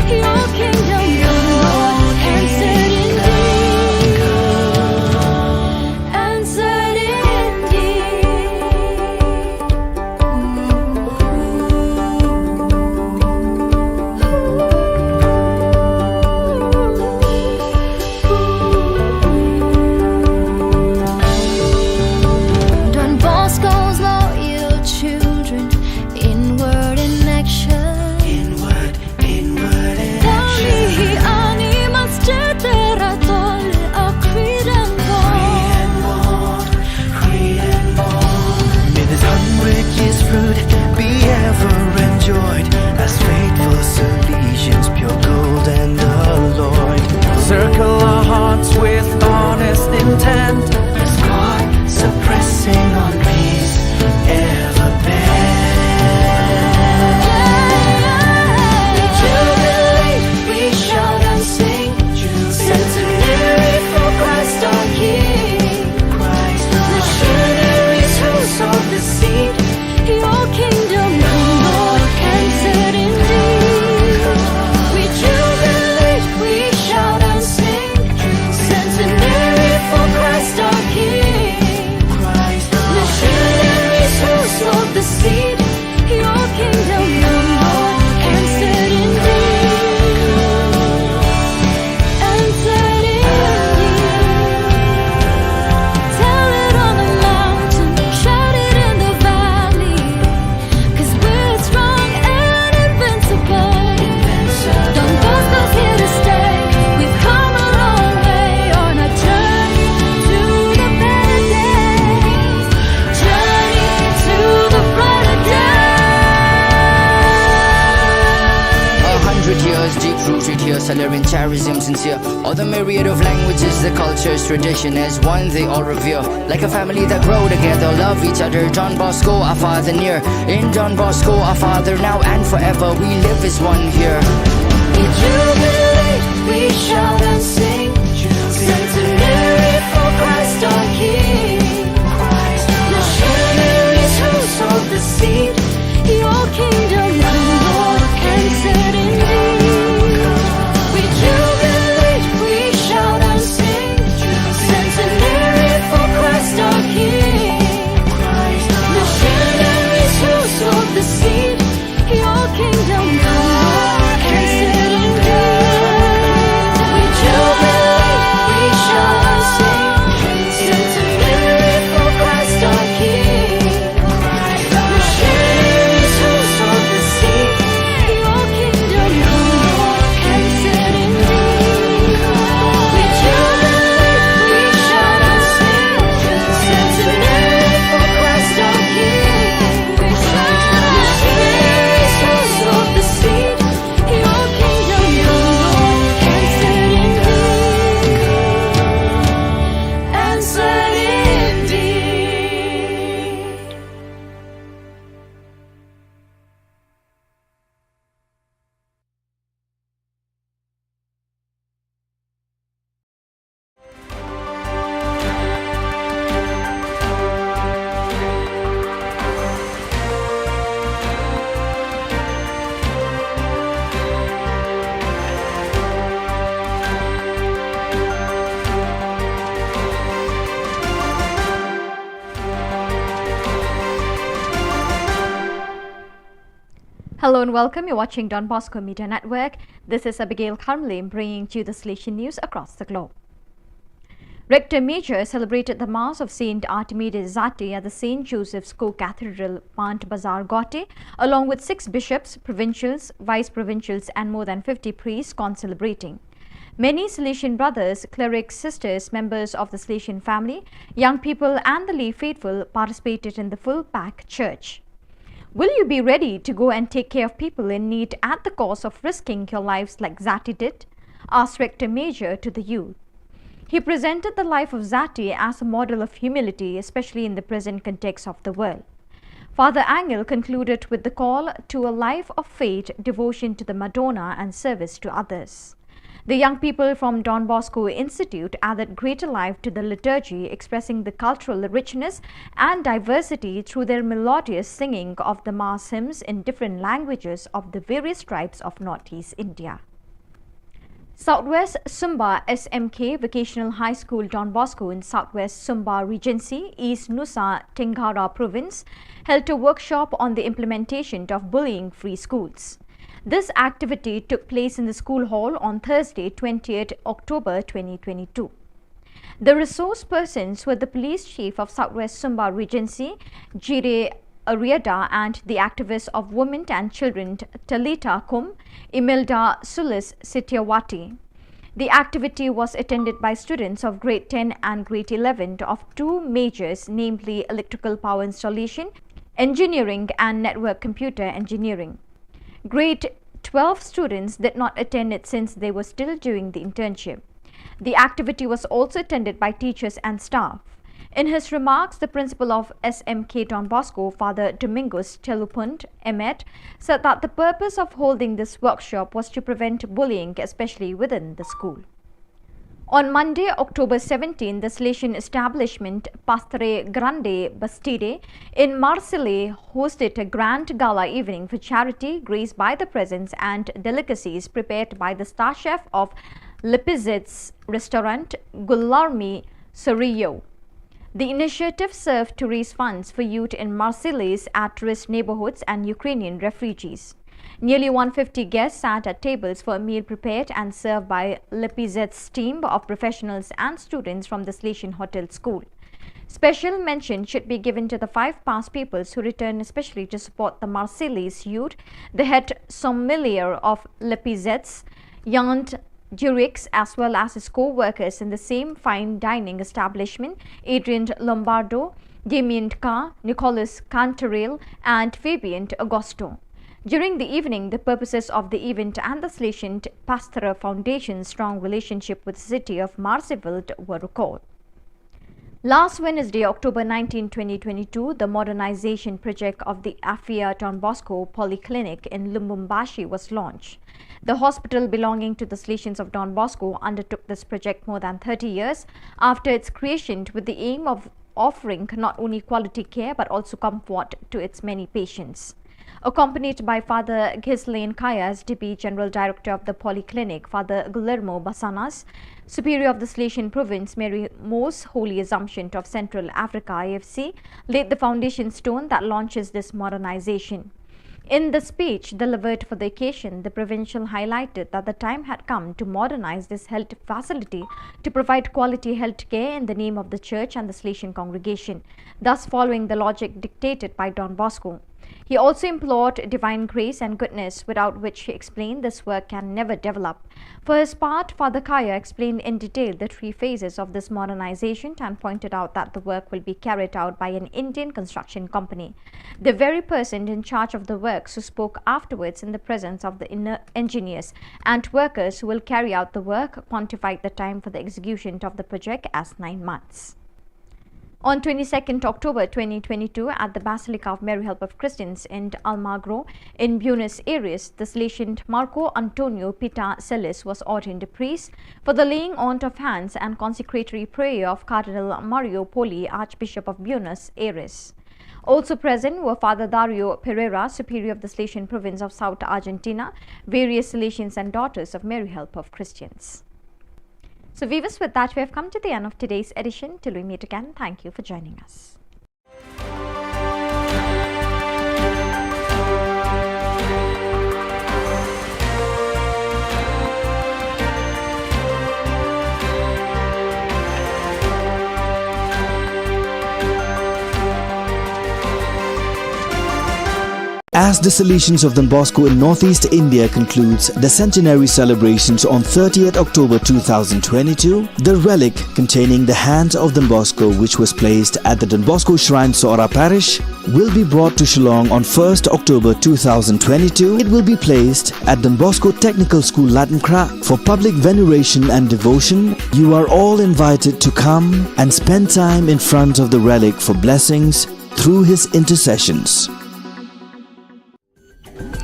Your kingdom come, Lord, and set indeed. And set indeed. Don Bosco's loyal children, inward in action. Inward, inward in action. Tang ïa hi ani mas jytter a tol a khri dang bor. Khri dang bor, khri dang bor. May this hundred years fruit be ever enjoyed, as faithful Salesians, pure gold and alloyed, circle our hearts with honest intent, as God suppressing on peace ever bent. Jubilee, we shout and sing, centenary for Christ our King. Christ our missionaries who sowed the seed, your kingdom come, Lord, and set indeed. We jubilate, we shout and sing, centenary for Christ our King. Christ our missionaries who sowed the seed, your kingdom come, Lord, and set indeed. And set indeed. Tell it on the mountain, shout it in the valley. 'Cause we're strong and invincible. Don Bosco's here to stay. We've come a long way on our journey to the better days. Journey to the brighter days. A hundred years deep rooted here, Salerian charism sincere. All the myriad of languages, the cultures, tradition as one they all revere. Like a family that grow together, love each other. Don Bosco, our Father near. In Don Bosco, our Father now and forever, we live as one here. We jubilate, we shout and sing. Centenary for Christ our King. Missionaries who sowed the seed. Your kingdom come, Lord, and set indeed. We jubilate, Hello and welcome. You're watching Don Bosco Media Network. This is Abigail Kharmle bringing to you the Salesian news across the globe. Rector Major celebrated the Mass of Saint Artemides Zati at the Saint Joseph's Co-Cathedral, Pant Bazar, Gauhati, along with six bishops, provincials, vice provincials, and more than fifty priests concelebrating. Many Salesian brothers, clerics, sisters, members of the Salesian family, young people, and the lay faithful participated in the full packed church. Will you be ready to go and take care of people in need at the cost of risking your lives like Zati did? Asked Rector Major to the youth. He presented the life of Zati as a model of humility, especially in the present context of the world. Father Angel concluded with the call to a life of faith, devotion to the Madonna, and service to others. The young people from Don Bosco Institute added greater life to the liturgy, expressing the cultural richness and diversity through their melodious singing of the Mass hymns in different languages of the various tribes of Northeast India. Southwest Sumba S M K Vocational High School Don Bosco in Southwest Sumba Regency, East Nusa Tenggara Province, held a workshop on the implementation of bullying-free schools. This activity took place in the school hall on Thursday, twentieth October twenty twenty-two. The resource persons were the police chief of Southwest Sumba Regency, Jire Ariada, and the activists of women and children, Talita Kum, Imelda Sulis Sitiawati. The activity was attended by students of grade ten and grade eleven of two majors, namely electrical power installation, engineering, and network computer engineering. Grade twelve students did not attend it since they were still doing the internship. The activity was also attended by teachers and staff. In his remarks, the principal of S M K Don Bosco, Father Domingos Telupunt Emet, said that the purpose of holding this workshop was to prevent bullying, especially within the school. On Monday, October seventeen, the Salesian establishment Pastre Grande Bastide in Marseille hosted a grand gala evening for charity, graced by the presents and delicacies prepared by the star chef of Lepizet's restaurant, Guilherme Sorillo. The initiative served to raise funds for youth in Marseille's at-risk neighborhoods and Ukrainian refugees. Nearly one fifty guests sat at tables for a meal prepared and served by Lepizet's team of professionals and students from the Salesian Hotel School. Special mention should be given to the five past pupils who returned especially to support the Marseille's youth, the head sommelier of Lepizet's, Yant Durix, as well as his co-workers in the same fine dining establishment, Adrian Lombardo, Damien Ka, Nicolas Cantaril, and Fabien Agosto. During the evening, the purposes of the event and the Salesian Pastorate Foundation's strong relationship with the city of Marseille were recalled. Last Wednesday, October nineteenth, twenty twenty-two, the modernization project of the Afia Don Bosco Polyclinic in Lubumbashi was launched. The hospital belonging to the Salesians of Don Bosco undertook this project more than thirty years after its creation, with the aim of offering not only quality care but also comfort to its many patients. Accompanied by Father Ghislain Kaya, S D B, General Director of the Polyclinic, Father Guillermo Basanas, Superior of the Salesian Province, Mary Most Holy Assumption of Central Africa, I F C, laid the foundation stone that launches this modernization. In the speech delivered for the occasion, the provincial highlighted that the time had come to modernize this health facility to provide quality health care in the name of the church and the Salesian congregation, thus following the logic dictated by Don Bosco. He also implored divine grace and goodness, without which, he explained, this work can never develop. For his part, Father Kaya explained in detail the three phases of this modernization and pointed out that the work will be carried out by an Indian construction company. The very person in charge of the works who spoke afterwards in the presence of the inner engineers and workers who will carry out the work quantified the time for the execution of the project as nine months. On twenty-second October twenty twenty-two, at the Basilica of Mary Help of Christians in Almagro in Buenos Aires, the Salesian Marco Antonio Pita Celis was ordained a priest for the laying on of hands and consecratory prayer of Cardinal Mario Poli, Archbishop of Buenos Aires. Also present were Father Dario Pereira, Superior of the Salesian Province of South Argentina, various Salesians and Daughters of Mary Help of Christians. So viewers, with that, we have come to the end of today's edition. Till we meet again, thank you for joining us. As the Salesians of Don Bosco in Northeast India concludes the centenary celebrations on thirtieth October two thousand twenty-two, the relic containing the hands of Don Bosco, which was placed at the Don Bosco Shrine, Sohra Parish, will be brought to Shillong on first October two thousand twenty-two. It will be placed at Don Bosco Technical School, Laitumkhrah, for public veneration and devotion. You are all invited to come and spend time in front of the relic for blessings through his intercessions.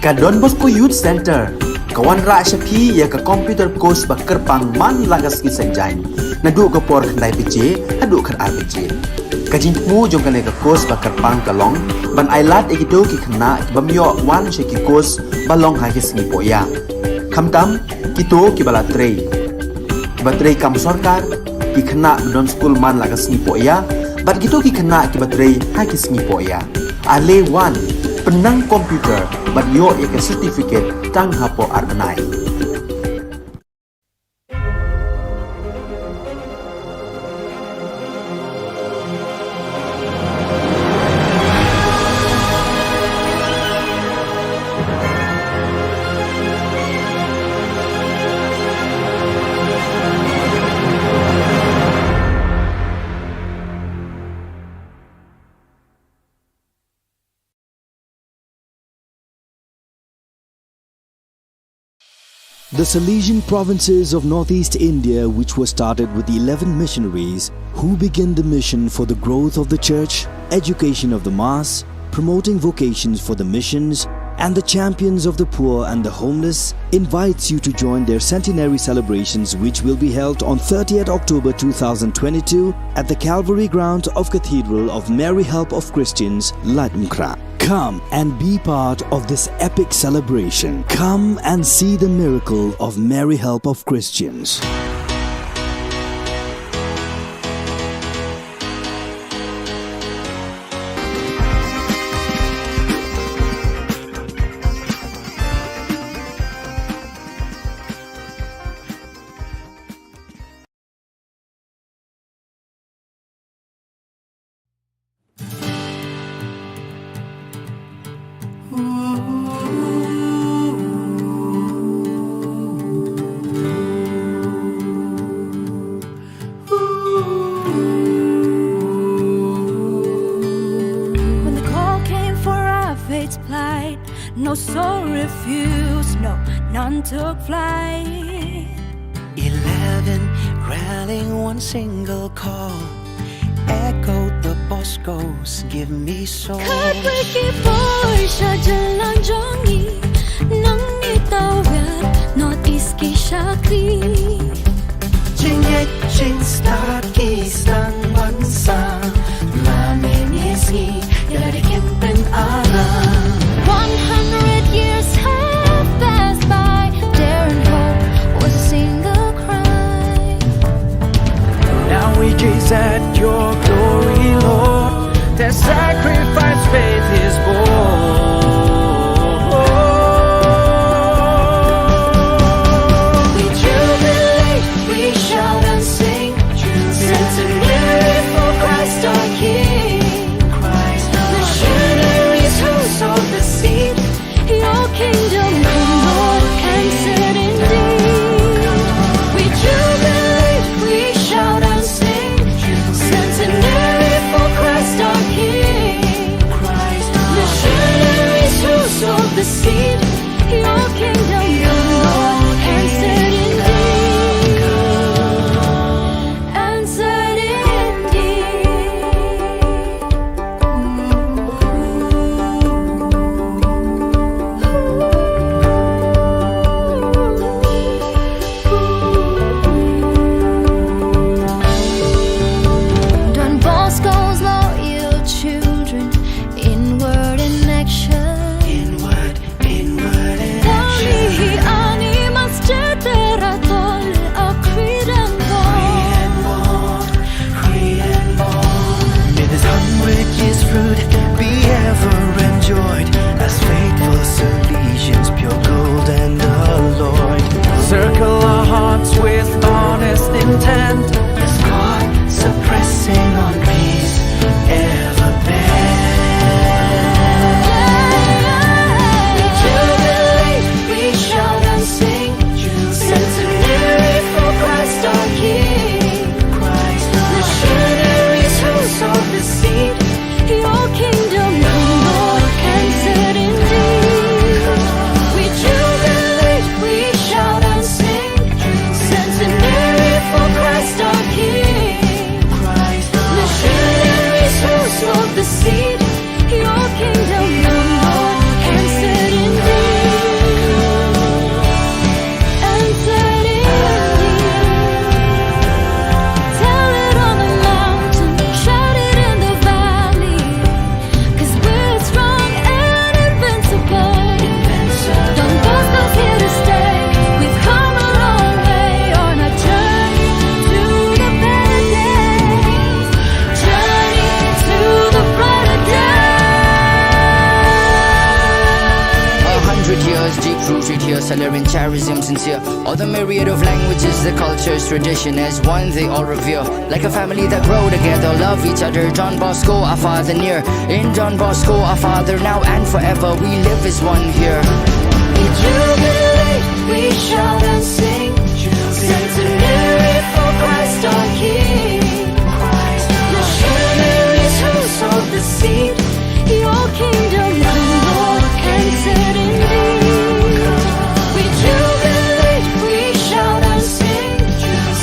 Ka Don Bosco Youth Centre ka wanrah sha phi ïa ka computer course ba kyrpang man la ka sngi Saitjaiñ, naduh ka por khyndai baje haduh khatar baje. Ka jingthmu jong kane ka course ba kyrpang ka long ban ailad ïa kito ki khynnah ki bym ïoh wan sha ki course ba long ha ki sngi pohïa, khamtam kito kiba la trei, kiba trei kam sorkar, ki khynnah ba don skul man la ka sngi pohïa, bad kito ki khynnah kiba trei ha ki sngi pohïa. Ale wan, pynnang computer bad ïoh ïa ka certificate tang hapoh ar bnai. The Salesian provinces of Northeast India, which was started with eleven missionaries who began the mission for the growth of the church, education of the mass, promoting vocations for the missions, and the champions of the poor and the homeless, invites you to join their centenary celebrations, which will be held on thirtieth October two thousand twenty-two at the Calvary grounds of Cathedral of Mary Help of Christians, Laitumkhrah. Come and be part of this epic celebration. Come and see the miracle of Mary Help of Christians. When the call came for our faith to plight, no soul refused, no, none took flight. Eleven rallying one single call, echoed the Bosco's "Give me soul." Khatwei ki bor sha jylla jong ngi, nang ngi tawir North East ki shakri. Jingngeit jingstad ki sdang ban sa, la mynne sngi ïa la dei campaign alarm. One hundred years have passed by, dare and hope was a single cry. Now we gaze at your glory, Lord. Their sacrifice faith is born. We jubilate, we shout and sing, centenary for Christ our King. Christ our Missionaries who sowed the seed, your kingdom come, Lord, and set indeed. We jubilate, we shout and sing, centenary for Christ our King. Christ our Missionaries Rooted here, Salarian charism sincere. All the myriad of languages, the cultures, tradition as one they all revere. Like a family that grow together, love each other. Don Bosco, our father near. In Don Bosco, our father now and forever. We live as one here. We jubilate, we shout and sing. Centenary for Christ our King. Missionaries who sowed the seed. Your kingdom come, Lord, entered in me. We jubilate, we shout and sing.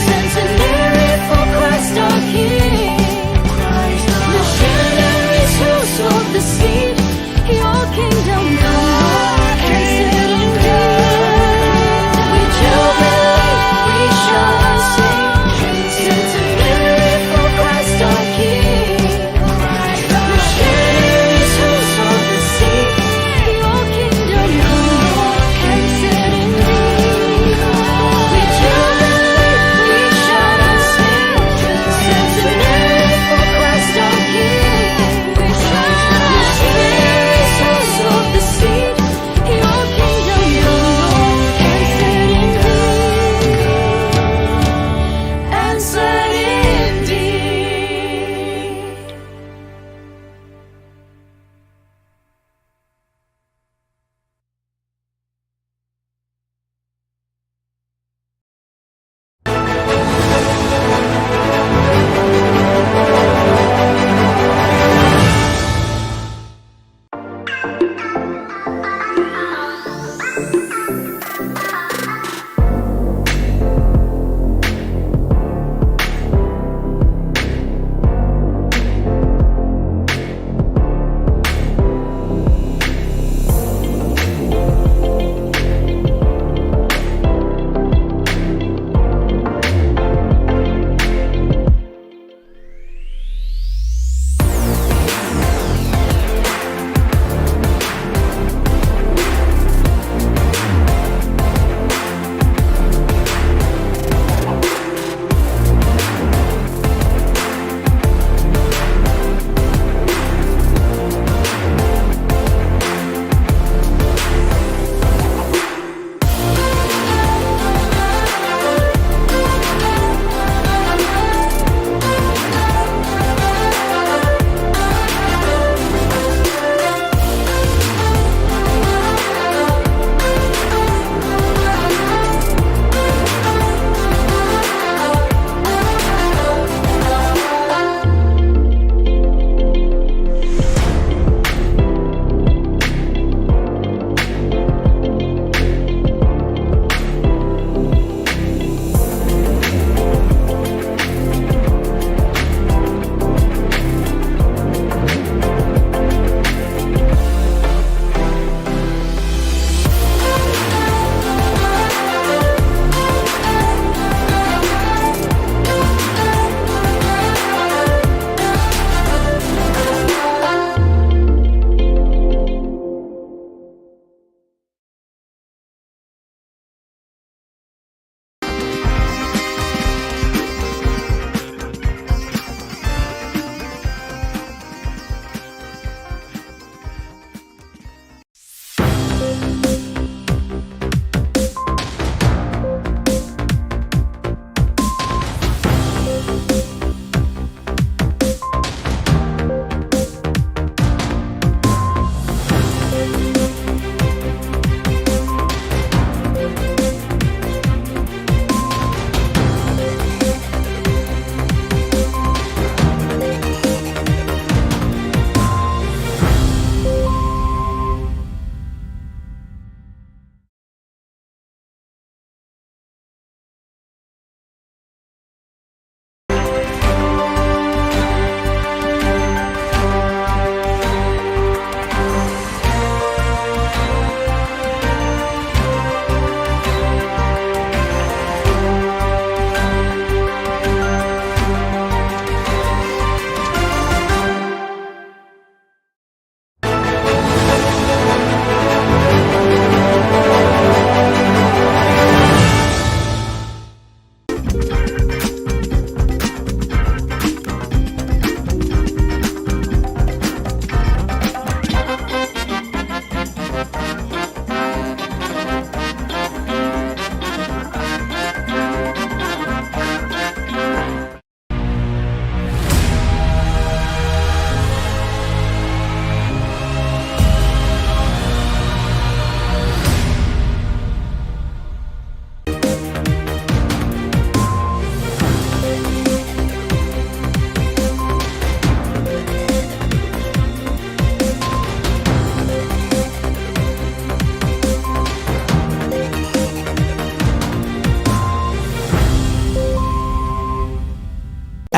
Centenary for Christ our King. Missionaries who sowed the seed. Your kingdom come, Lord, entered in me. We jubilate, we shout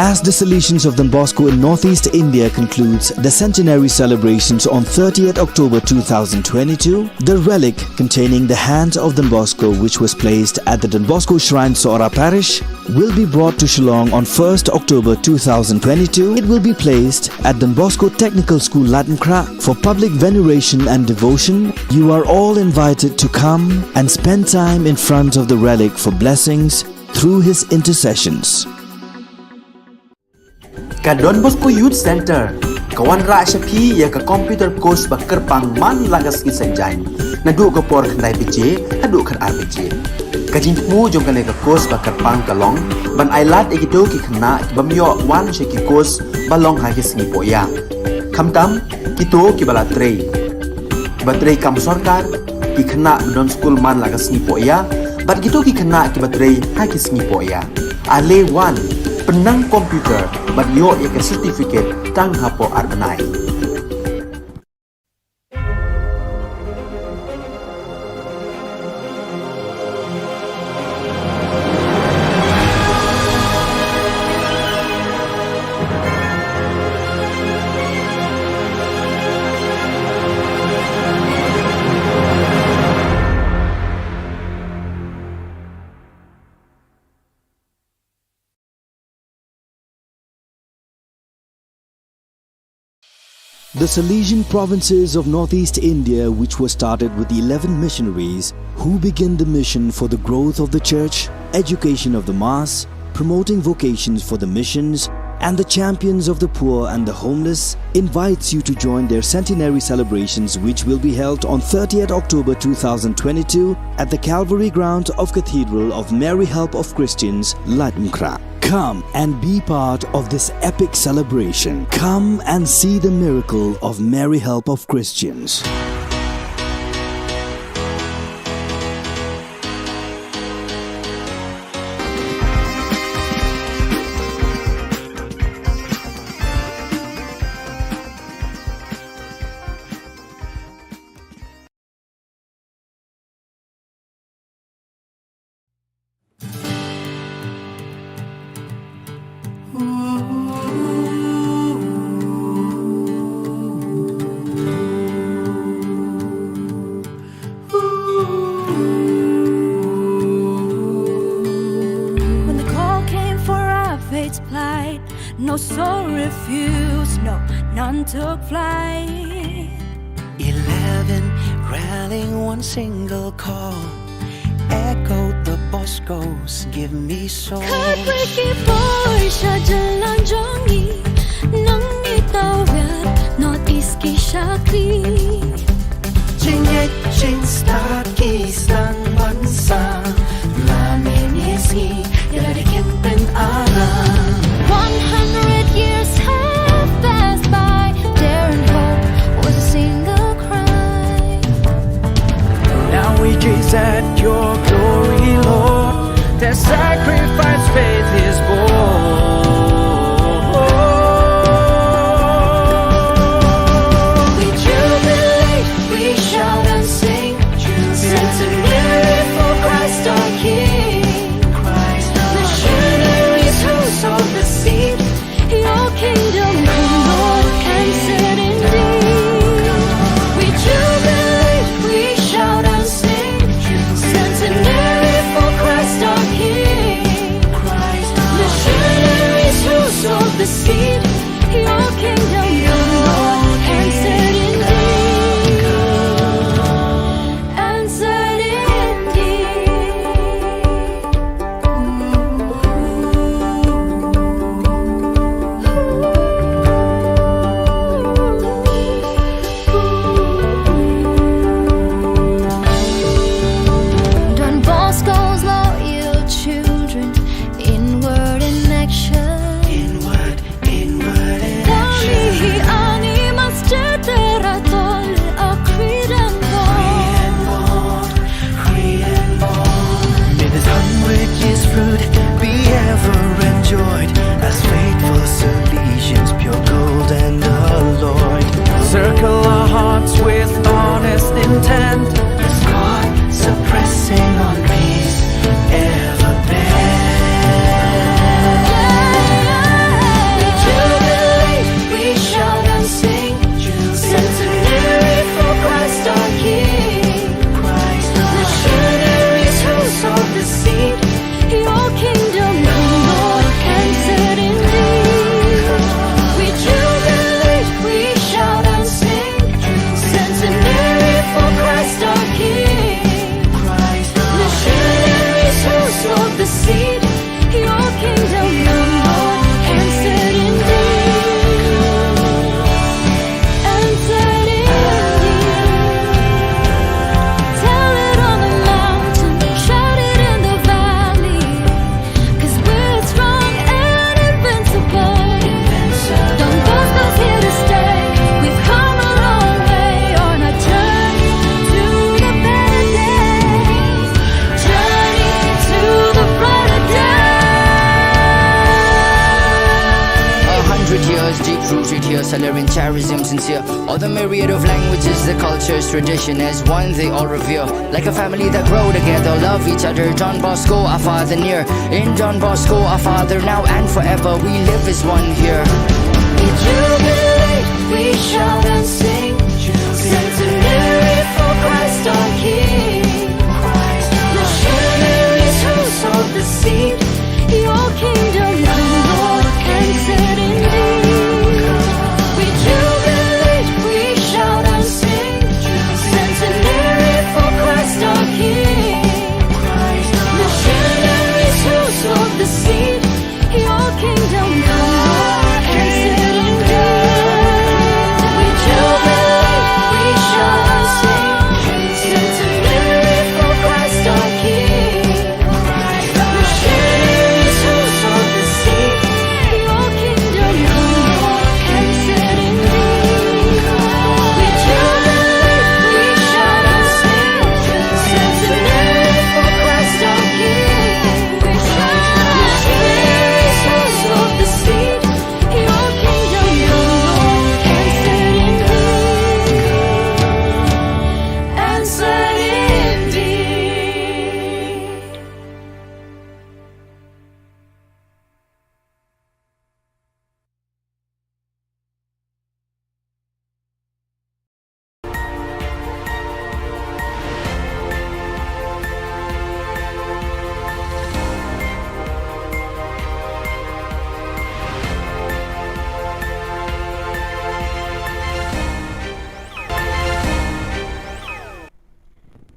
As the Salesians of Don Bosco in Northeast India concludes the centenary celebrations on thirtieth October two thousand twenty-two, the relic containing the hands of Don Bosco, which was placed at the Don Bosco Shrine, Sohra Parish, will be brought to Shillong on first October two thousand twenty-two. It will be placed at Don Bosco Technical School, Laitumkhrah, for public veneration and devotion. You are all invited to come and spend time in front of the relic for blessings through his intercessions. Ka Don Bosco Youth Centre ka wanrah sha phi ïa ka computer course ba kyrpang man la ka sngi Saitjaiñ, naduh ka por khyndai baje haduh khatar baje. Ka jingthmu jong kane ka course ba kyrpang ka long ban ailad ïa kito ki khynnah ki bym ïoh wan sha ki course ba long ha ki sngi pohïa. Khamtam kito kiba la trei, kiba trei kam sorkar, ki khynnah ba don skul man la ka sngi pohïa, bad kito ki khynnah kiba trei ha ki sngi pohïa. Ale wan, pynnang computer bad ïoh ïa ka certificate tang hapoh ar bnai. The Salesian provinces of Northeast India, which was started with eleven missionaries who began the mission for the growth of the church, education of the mass, promoting vocations for the missions, and the champions of the poor and the homeless, invites you to join their centenary celebrations, which will be held on thirtieth October two thousand twenty-two at the Calvary ground of Cathedral of Mary Help of Christians, Laitumkhrah. Come and be part of this epic celebration. Come and see the miracle of Mary Help of Christians. When the call came for our fate's plight, no soul refused, no, none took flight. Eleven rallying one single call, echoed the Boscos, give me soul. Khatwei ki bor sha jylla jong ngi, nang ngi tawir North East ki shakri. Jingngeit jingstad ki sdang ban sa, la mynne sngi ïa lade kin pynaram. One hundred years have passed by, daring hope was a single cry. Now we gaze at your glory, Lord. Their sacrifice faith is born. We jubilate, we shout and sing, centenary for Christ our King. Christ our Missionaries who sowed the seed, your kingdom come, Lord, answered indeed. We jubilate, we shout and sing, centenary for Christ our King. Christ our Missionaries who sowed the seed, your kingdom come, Lord, answered indeed. Answered indeed. Don Bosco's loyal children, inward in action. Inward. Tears deep rooted here, salary and charism sincere. All the myriad of languages, the cultures, tradition as one they all revere. Like a family that grow together, love each other. Don Bosco, our father near. In Don Bosco, our father now and forever. We live as one here. We jubilate, we shout and sing. Centenary for Christ our King. Missionaries who sowed the seed. Your kingdom come, Lord, and set indeed. We jubilate, we shout and sing. Centenary for Christ our King. Missionaries who sowed the seed. Your kingdom come, Lord, and set indeed. We jubilate, we shout and sing. Centenary for Christ our King.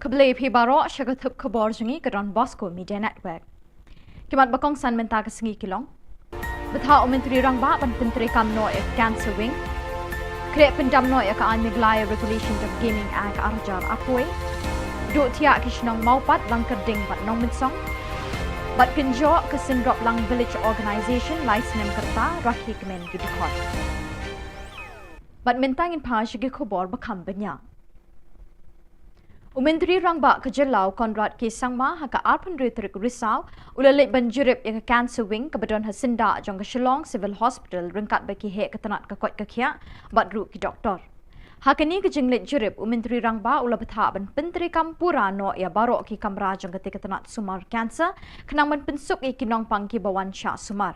Khublei phi baroh sha ka thup khubor jong ngi ka Don Bosco Media Network. Ki mat ba kongsan mynta ka sngi ki long: Bthah u Myntri Rangbah ban pyntreikam noh ïa ka Cancer Wing. Khreh pyndam noh ïa ka aiñ Meghalaya Regulation of Gaming Act ar hajar arphew. Duh thiah ki shnong Mawpat, Langkyrding bad Nongmynsong. Bad kynjoh ka Synroplang Village Organisation lai snem ka rta, rakhe kmen ki dkhot. Bad mynta ngin phai sha ki khubor ba kham bniah. U Myntri Rangbah ka jylla u Conrad K Sangma ha ka arphew hynriew tarik Risaw u la leit ban jurip ïa ka Cancer Wing kaba don ha syndah jong ka Shillong Civil Hospital ryngkat bad ki heh ka tnat ka koit ka khiah bad ruh ki doktor. Ha kane ka jingleit jurip, u Myntri Rangbah u la bthah ban pyntreikam pura noh ïa baroh ki kamra jong kata ka tnat sumar cancer khnang ban pynsuk ïa ki nongpang kiba wan shah sumar.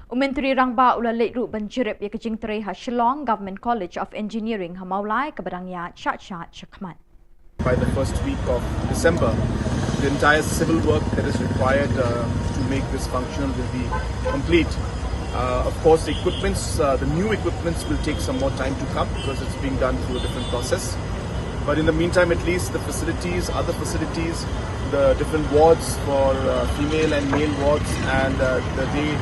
U Myntri Rangbah u la leit ruh ban jurip ïa ka jingtrei ha Shillong Government College of Engineering ha Mawlai kaba dang ïaid shah shah shakhmat. By the first week of December, the entire civil work that is required, uh, to make this functional will be complete. Uh, of course, the equipments, uh, the new equipments will take some more time to come because it's being done through a different process. But in the meantime, at least the facilities, other facilities, the different wards for, uh, female and male wards and, uh, the day,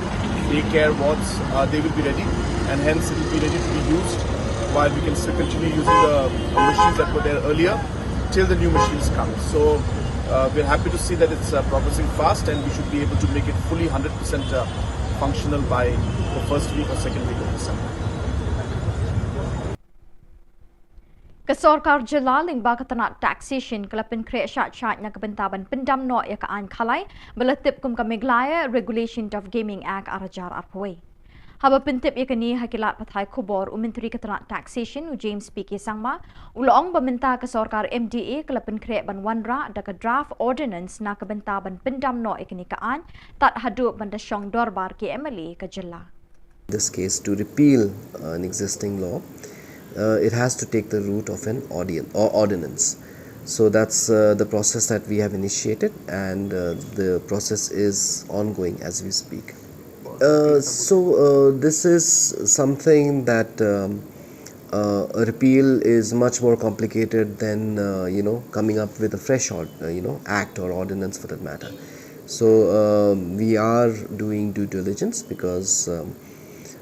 daycare wards, uh, they will be ready, and hence it will be ready to be used while we can still continue using the machines that were there earlier till the new machines come. So, uh, we're happy to see that it's, uh, progressing fast, and we should be able to make it fully hundred percent, uh, functional by the first week or second week of December. Ka sorkar jylla lyngba ka tnat taxation ka la pynkhreh shah shah na ka bynta ban pyndam noh ïa ka aiñ khalai ba la tip kum ka Meghalaya Regulation of Gaming Act ar hajar arphew. Haba pyntip ïa kane ha ki lad pathai khubor, u Myntri ka tnat taxation u James P K Sangma u la ong ba mynta ka sorkar M D A ka la pynkhreh ban wanrah da ka draft ordinance na ka bynta ban pyndam noh ïa kane ka aiñ tad haduh ban da shong dorbar ki M L A ka jylla. This case to repeal, uh, an existing law, uh, it has to take the route of an audience or ordinance. So that's, uh, the process that we have initiated, and, uh, the process is ongoing as we speak. Uh, so, uh, this is something that, um, uh, a repeal is much more complicated than, uh, you know, coming up with a fresh ord-, uh, you know, act or ordinance for that matter. So, um, we are doing due diligence because, um,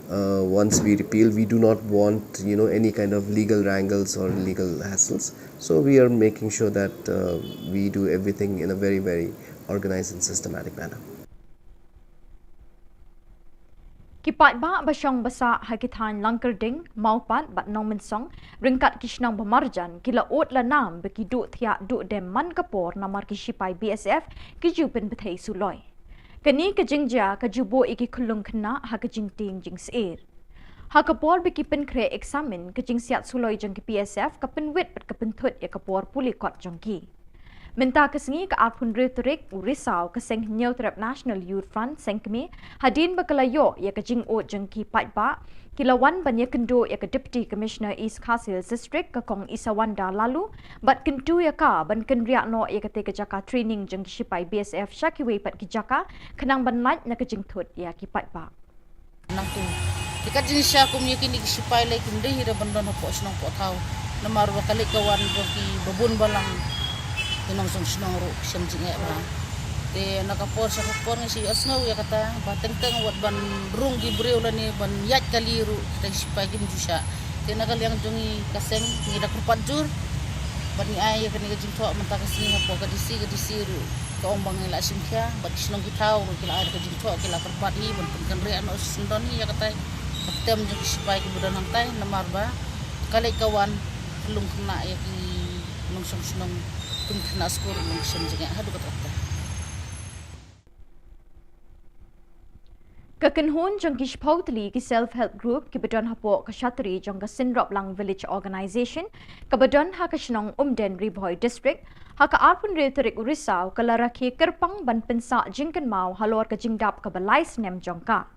uh, once we repeal, we do not want, you know, any kind of legal wrangles or legal hassles. So we are making sure that, uh, we do everything in a very, very organized and systematic manner. Ki paidbah ba shong ba sah ha ki thaiñ Langkyrding, Mawpat bad Nongmynsong ryngkat ki shnong ba marjan ki la ud la nam ba ki duh thiah duh dem man ka por namar ki shipai B S F ki ju pynbthei suloi. Kane ka jingjia ka ju buh ïa ki khyllung khynnah ha ka jingtieng jingsyier. Ha ka por ba ki pynkhreh eksamin, ka jingsiat suloi jong ki P S F ka pynwit bad ka pynthut ïa ka por pule kot jong ki. Mynta ka sngi, ka arphew hynriew tarik u Risaw, ka Seng Hynñiewtrep National Youth Front, Seng Kmie, hadien ba ka la ïoh ïa ka jingud jong ki paidbah, ki la wan ban ïakynduh ïa ka Deputy Commissioner East Khasi Hills District, ka Kong Isawanda Laloo, bad kyntu ïa ka ban kynriah noh ïa katei ka jaka training jong ki shipai B S F sha kiwei pat ki jaka, khnang ban lait na ka jingthut ïa ki paidbah. Nangtu, te kat jingshisha kum ïa kine ki shipai lei kim dei hi ruh ban don hapoh shnong poh thaw. Namar ba ka leit ka wan jong ki babun balang, ki nongshong shnong ruh ki shem jingeh bha. Te na ka por sha ka por ngi shu ïohsngew ïa kata ba teng teng wat ban rung ki briew lane ban ïaid kali ruh kita ki shipai kim ju shah. Te na ka liang jong ngi ka seng ngi da kyrpad jur bad ngi ai ïa kane ka jingthoh mynta ka sngi hapoh ka D C, ka D C ruh ka ong ba ngi la shim khia bad ki shnong ki thaw ruh ki la ai da ka jingthoh, ki la kyrpad hi ban pynkynriah noh shisyndon hi ïa katai ka ktem jong ki shipai kiba don hangtai, namar ba ka leit ka wan ka long khynnah ïa ki nongshong shnong, kum khynnah skul ruh long shem jingeh haduh katta katta. Ka kynhun jong ki shiphew tylli ki Self Help Group kiba don hapoh ka shatri jong ka Synroplang Village Organisation kaba don ha ka shnong Umden, Ri Bhoi District, ha ka arphew hynriew tarik u Risaw ka la rakhe kyrpang ban pynsah jingkynmaw halor ka jingdap kaba lai snem jong ka.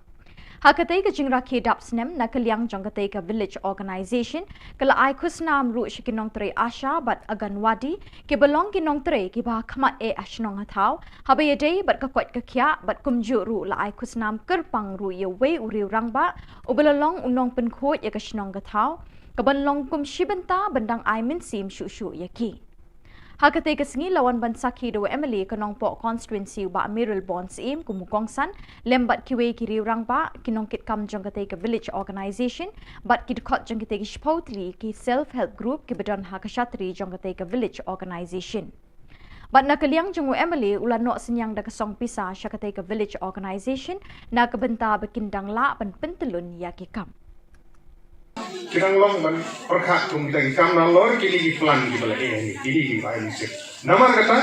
Ha katei ka jingrakhe dap snem, na ka liang jong katei ka Village Organisation ka la ai khusnam ruh sha ki nongtrei ASHA bad Anganwadi, kiba long ki nongtrei kiba khmat eh ha shnong ha thaw, haba ïadei bad ka koit ka khiah, bad kumjuh ruh la ai khusnam kyrpang ruh ïa uwei u riew rangbah uba la long u nongpynkhuid ïa ka shnong ka thaw, kaban long kum shi bynta ban dang ai mynsiem shuh shuh ïa ki. Ha katei ka sngi la wan ban sakhi da u M L A ka Nongpoh Constituency, u Bah Mayralborn Syiem, kum u kongsan, lem bad kiwei ki riew rangbah, ki nongkitkam jong katei ka Village Organisation bad ki dkhot jong kitei ki shiphew tylli ki Self Help Group kiba don ha ka shatri jong katei ka Village Organisation. Bad na ka liang jong u M L A u la noh synñiang da ka song pisa sha katei ka Village Organisation na ka bynta ba kin dang lah ban pyntyllun ïa ki kam. Ki dang long ban pyrkhat kum kita ki kam nalor kine ki plan kiba la eh, kine kiba ai mynsiem. Namar kata,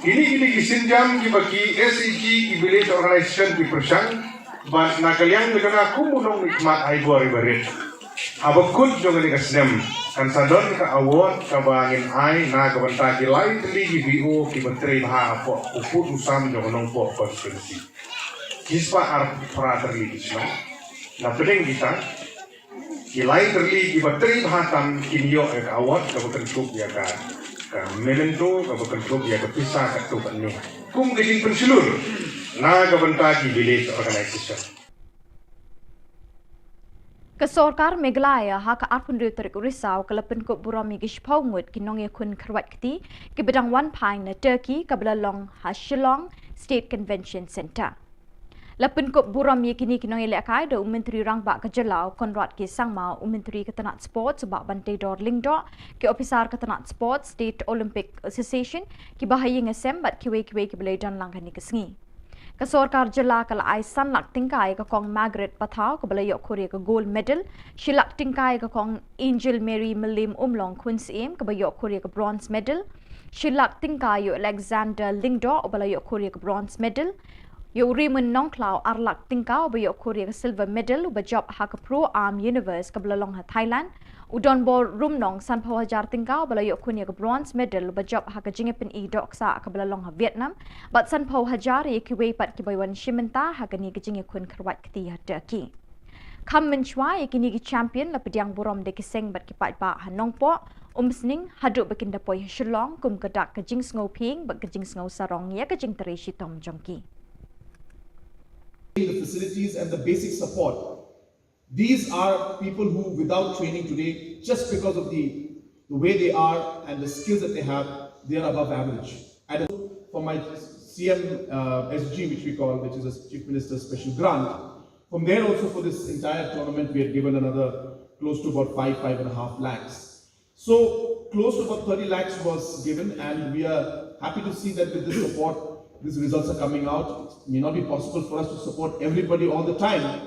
kine kine ki sienjam kiba ki S H G, ki Village Organisation ki pyrshang, bad na ka liang jong nga kum u nongmihkhmat ai bor iba rit. Haba kut jong kane ka snem kan sa don ka award kaba ngin ai na ka bynta ki lai tylli ki V O kiba trei bha hapoh u pud u sam jong ka Nongpoh Constituency. Ki spah arphew phra tylli ki shnong. Na pdeng kita, ki lai tylli kiba trei bha tam kin ïoh ïa ka award kaba kynthup ïa ka, ka memento kaba kynthup ïa ka pisa katto katne kum ka jingpynshlur na ka bynta ki Village Organisation. Ka sorkar Meghalaya ha ka arphew hynriew tarik u Risaw ka la pynkup burom ïa ki shiphew ngut ki nongïakhun kyrwat kti kiba dang wan phai na Turkey, kaba la long ha Shillong State Convention Centre. La pynkup burom ïa kine ki nongïalehkai da u Myntri Rangbah ka jylla u Conrad K Sangma, u Myntri ka tnat Sports u Bah Banteidor Lyngdoh, ki ophisar ka tnat Sports, State Olympic Association, kiba ha ïing ha sem bad kiwei kiwei kiba la ïadon lang kane ka sngi. Ka sorkar jylla ka la ai san lak tyngka ïa ka Kong Margaret Pathaw kaba la ïoh khur ïa ka gold medal, shi lak tyngka ïa ka Kong Angel Mary Mylliem Umlong Khun Syiem kaba ïoh khur ïa ka bronze medal, shi lak tyngka ïa u Alexander Lyngdoh uba la ïoh khur ïa ka bronze medal, ïa u Raymond Nongkhlaw ar lak tyngka uba ïoh khur ïa ka silver medal uba jop ha ka Pro Am Universe kaba la long ha Thailand, u Donbor Rumnong sanphew hajar tyngka uba la ïoh khun ïa ka bronze medal uba jop ha ka jingïapyni dohksah kaba la long ha Vietnam, bad sanphew hajar ïa kiwei pat kiba wan shim bynta ha kane ka jingïakhun kyrwat kti ha Turkey. Kham mynshuwa ïa kine ki champion la pdiang burom da ki seng bad ki paidbah ha Nongpoh, Umsning, haduh ba kin da poi ha Shillong kum ka dak ka jingsngew phieng bad ka jingsngew sarong ïa ka jingtrei shitom jong ki. The facilities and the basic support. These are people who, without training today, just because of the, the way they are and the skills that they have, they are above average. And for my C M, uh, S G, which we call, which is a Chief Minister's Special Grant, from there also for this entire tournament, we had given another close to about five, five and a half lakhs. So close to about thirty lakhs was given, and we are happy to see that with this support, these results are coming out. It may not be possible for us to support everybody all the time,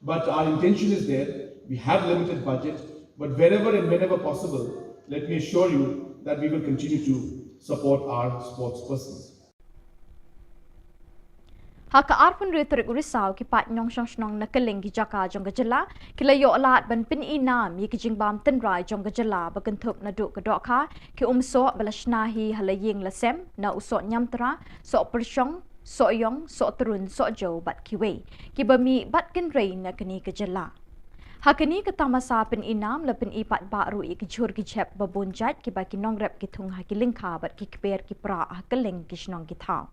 but our intention is there. We have limited budget, but wherever and whenever possible, let me assure you that we will continue to support our sports persons. Ha ka arphew hynriew tarik u Risaw, ki paid nongshong shnong na kylleng ki jaka jong ka jylla ki la ïoh lad ban pyn-i nam ïa ki jingbam tynrai jong ka jylla ba kynthup naduh ka dohkha, ki umsoh ba la shna hi ha la ïing la sem, na u soh ñiamtra, soh pyrshong, soh ïong, soh trun, soh jew bad kiwei kiba mih bad kynrei na kane ka jylla. Ha kane ka tamasa pyn-i nam la pyn-i paidbah ruh ïa ki jhur ki jhep ba bun jait kiba ki nongrep ki thung ha ki lyngkha bad ki kper ki pra ha kylleng ki shnong ki thaw.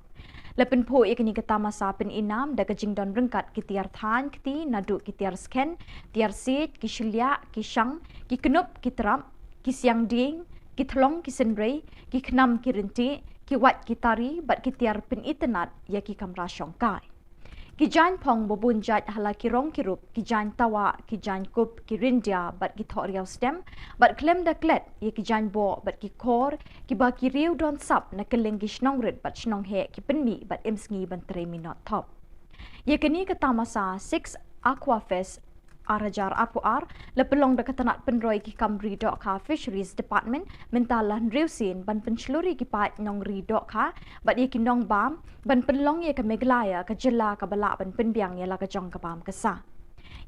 La pynphuh ïa kane ka tamasa pyn-i nam da ka jingdon ryngkat ki tiar thaiñ kti naduh ki tiar skhen, tiar siej, ki shylliah, ki shang, ki knup, ki trap, ki siang dieng, ki thlong, ki synrei, ki khnam, ki ryntih, ki wait, ki tari bad ki tiar pyn-itynnad ïa ki kamra shongkai. Ki jaiñ phong ba bun jait ha la ki rong ki rup, ki jaiñ tawah, ki jaiñ kup, ki ryndia bad ki thohriaw stem, bad khlem da klet ïa ki jaiñ boh bad ki khor kiba ki riew don sap na kylleng ki shnong rit bad shnong heh ki pynmih bad im sngi ban trei minot thop. Ïa kane ka tamasa Six Aqua Fest ar hajar arphew ar la pynlong da ka tnat pynroi ki kam ri dohkha Fisheries Department mynta la hynriew sien ban pynshlur ïa ki paid nongri dohkha bad ïa ki nongbam ban pynlong ïa ka Meghalaya ka jylla kaba lah ban pynbiang ïa la ka jong ka bam ka sah.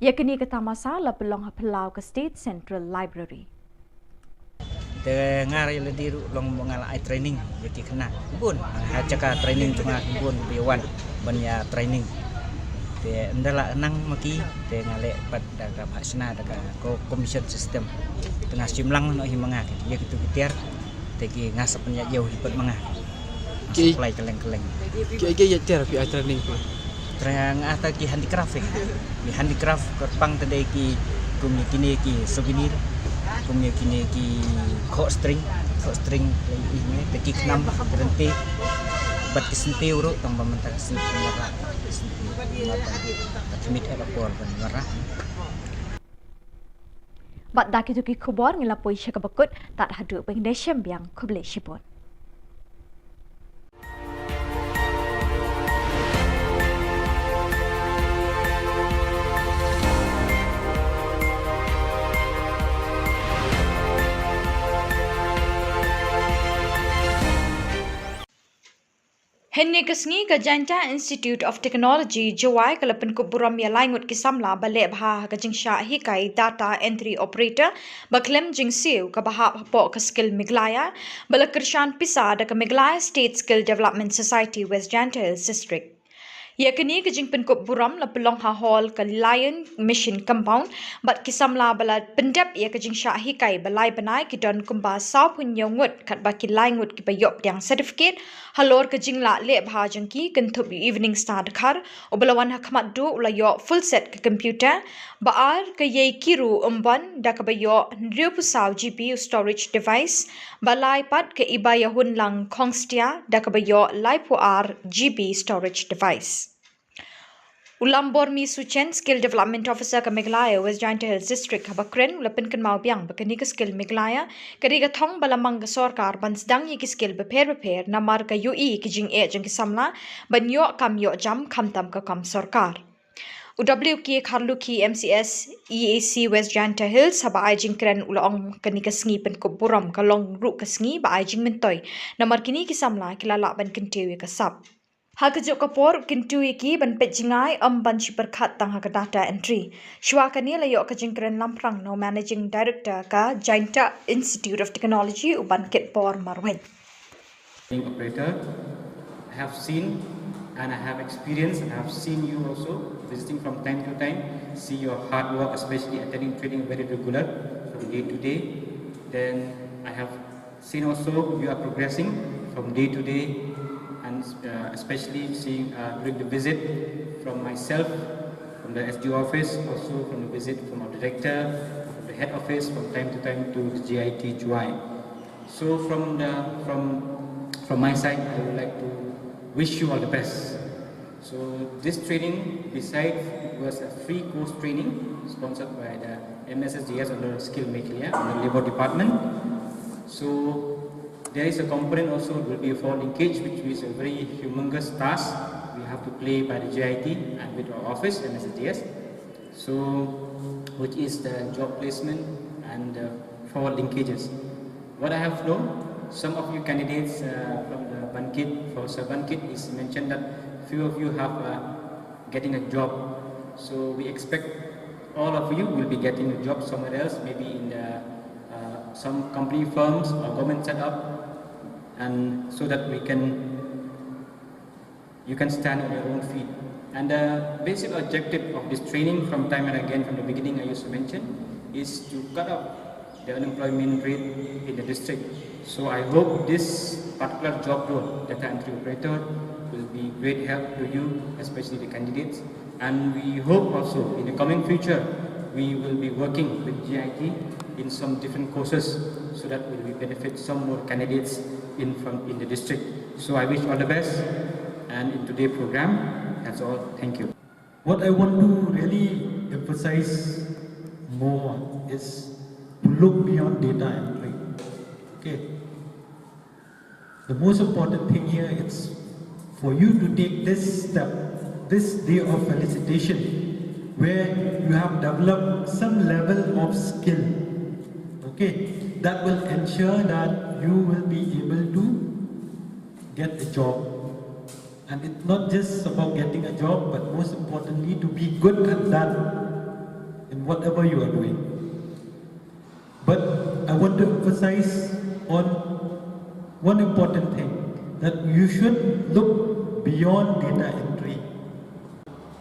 Ïa kane ka tamasa la pynlong ha phyllaw ka State Central Library. Te nga ruh lade ruh long ba nga la ai training ïa ki khynnah bun. Ha jaka training jong nga bun ba ïa wan ban ïa training. Te ynda la nang ma ki te nga leh pat da ka bhah shna da ka ko commission system. Te nga shim lang noh hi ma nga ïa kitu ki tiar. Te ki nga sa pynïaid ïew hi pat ma nga. Ki supply kylleng kylleng. Ki, ki ïa tiar phi ai training phi. Training ata ki handicraft eh. Ki handicraft kyrpang te dei ki kum ïa kine ki souvenir. Kum ïa kine ki khoh string, khoh string lei ine te ki khnam, rynti. Bad ki syntiew ruh tang ba mynta ki syntiew ïa ra. Ki syntiew ïa ra. Ki mit ïa ra por ban ïa ra. Bad da kitu ki khubor ngi la poi sha kaba kut, tad haduh ban ïashem biang, khublei shibun. Hynne ka sngi ka Jaintia Institute of Technology, Jowai ka la pynkup burom ïa lai ngut ki samla ba leh bha ha ka jingshah hikai data entry operator ba khlem jingsiew kaba hap hapoh ka Skill Meghalaya ba la kyrshan pisa da ka Meghalaya State Skill Development Society West Jaintia Hills District. Ïa kane ka jingpynkup burom la pynlong ha hall ka Lion Mission Compound bad ki samla ba la pyndep ïa ka jingshah hikai ba lai bnai ki don kumba sawphew hynñiew ngut katba ki lai ngut kiba ïoh pdiang certificate halor ka jinglah leh bha jong ki kynthup ïa u Evening Star Dkhar uba la wan ha khmat duh u la ïoh full set ka computer, ba ar ka Ïeikiru Ymbon da kaba ïoh hynriewphew saw GB u storage device, ba lai pat ka Ibaïahunlang Khongstia da kaba ïoh laiphew ar GB storage device. U Lambormi Suchen, Skill Development Officer ka Meghalaya West Jaintia Hills District haba kren u la pynkynmaw biang ba kane ka Skill Meghalaya ka dei ka thong ba la mang ka sorkar ban sdang ïa ki skill bapher bapher namar ka ïohi ïa ki jingeh jong ki samla ban ïoh kam ïoh jam khamtam ka kam sorkar. U W K Kharlukhi, MCS, EAC West Jaintia Hills, haba ai jingkren u la ong kane ka sngi pynkup burom ka long ruh ka sngi ba ai jingmyntoi namar kine ki samla ki la lah ban kyntiew ïa ka sap. Ha kajuh ka por u kyntu ïa ki ban peit jngai ym ban shu pyrkhat tang ha ka data entry. Shuwa kane la ïoh ka jingkren lamphrang na u Managing Director ka Jaintia Institute of Technology, u Bankit Bor Marwein. Operator, I have seen and I have experienced and I have seen you also visiting from time to time, see your hard work, especially attending training very regular from day to day. Then I have seen also you are progressing from day to day, and uh, especially seeing uh, during the visit from myself, from the S D O office, also from the visit from our director, from the head office, from time to time to the J I T Jowai. So from the from from my side, I would like to wish you all the best. So this training, besides it was a free course training sponsored by the M S S D S under Skill Meghalaya, under Labour Department. So there is a component also will be for linkage, which is a very humongous task we have to play by the J I T and with our office, M S S D S. So, which is the job placement and uh, forward linkages. What I have known, some of you candidates uh, from the Bankit, Professor Bankit, is mentioned that Few of you have uh, getting a job. So we expect all of you will be getting a job somewhere else, maybe in the uh, some company firms or government setup, and so that we can you can stand on your own feet. And the basic objective of this training, from time and again from the beginning I used to mention, is to cut off the unemployment rate in the district. So I hope this particular job role, data entry operator, will be great help to you, especially the candidates. And we hope also in the coming future, we will be working with G I T in some different courses so that we will benefit some more candidates in from in the district. So I wish all the best and in today's program. That's all. Thank you. What I want to really emphasize more is to look beyond data entry. Okay. The most important thing here is for you to take this step, this day of felicitation, where you have developed some level of skill. Okay, that will ensure that you will be able to get a job. And it's not just about getting a job, but most importantly, to be good at that in whatever you are doing. But I want to emphasize on one important thing, that you should look beyond data entry.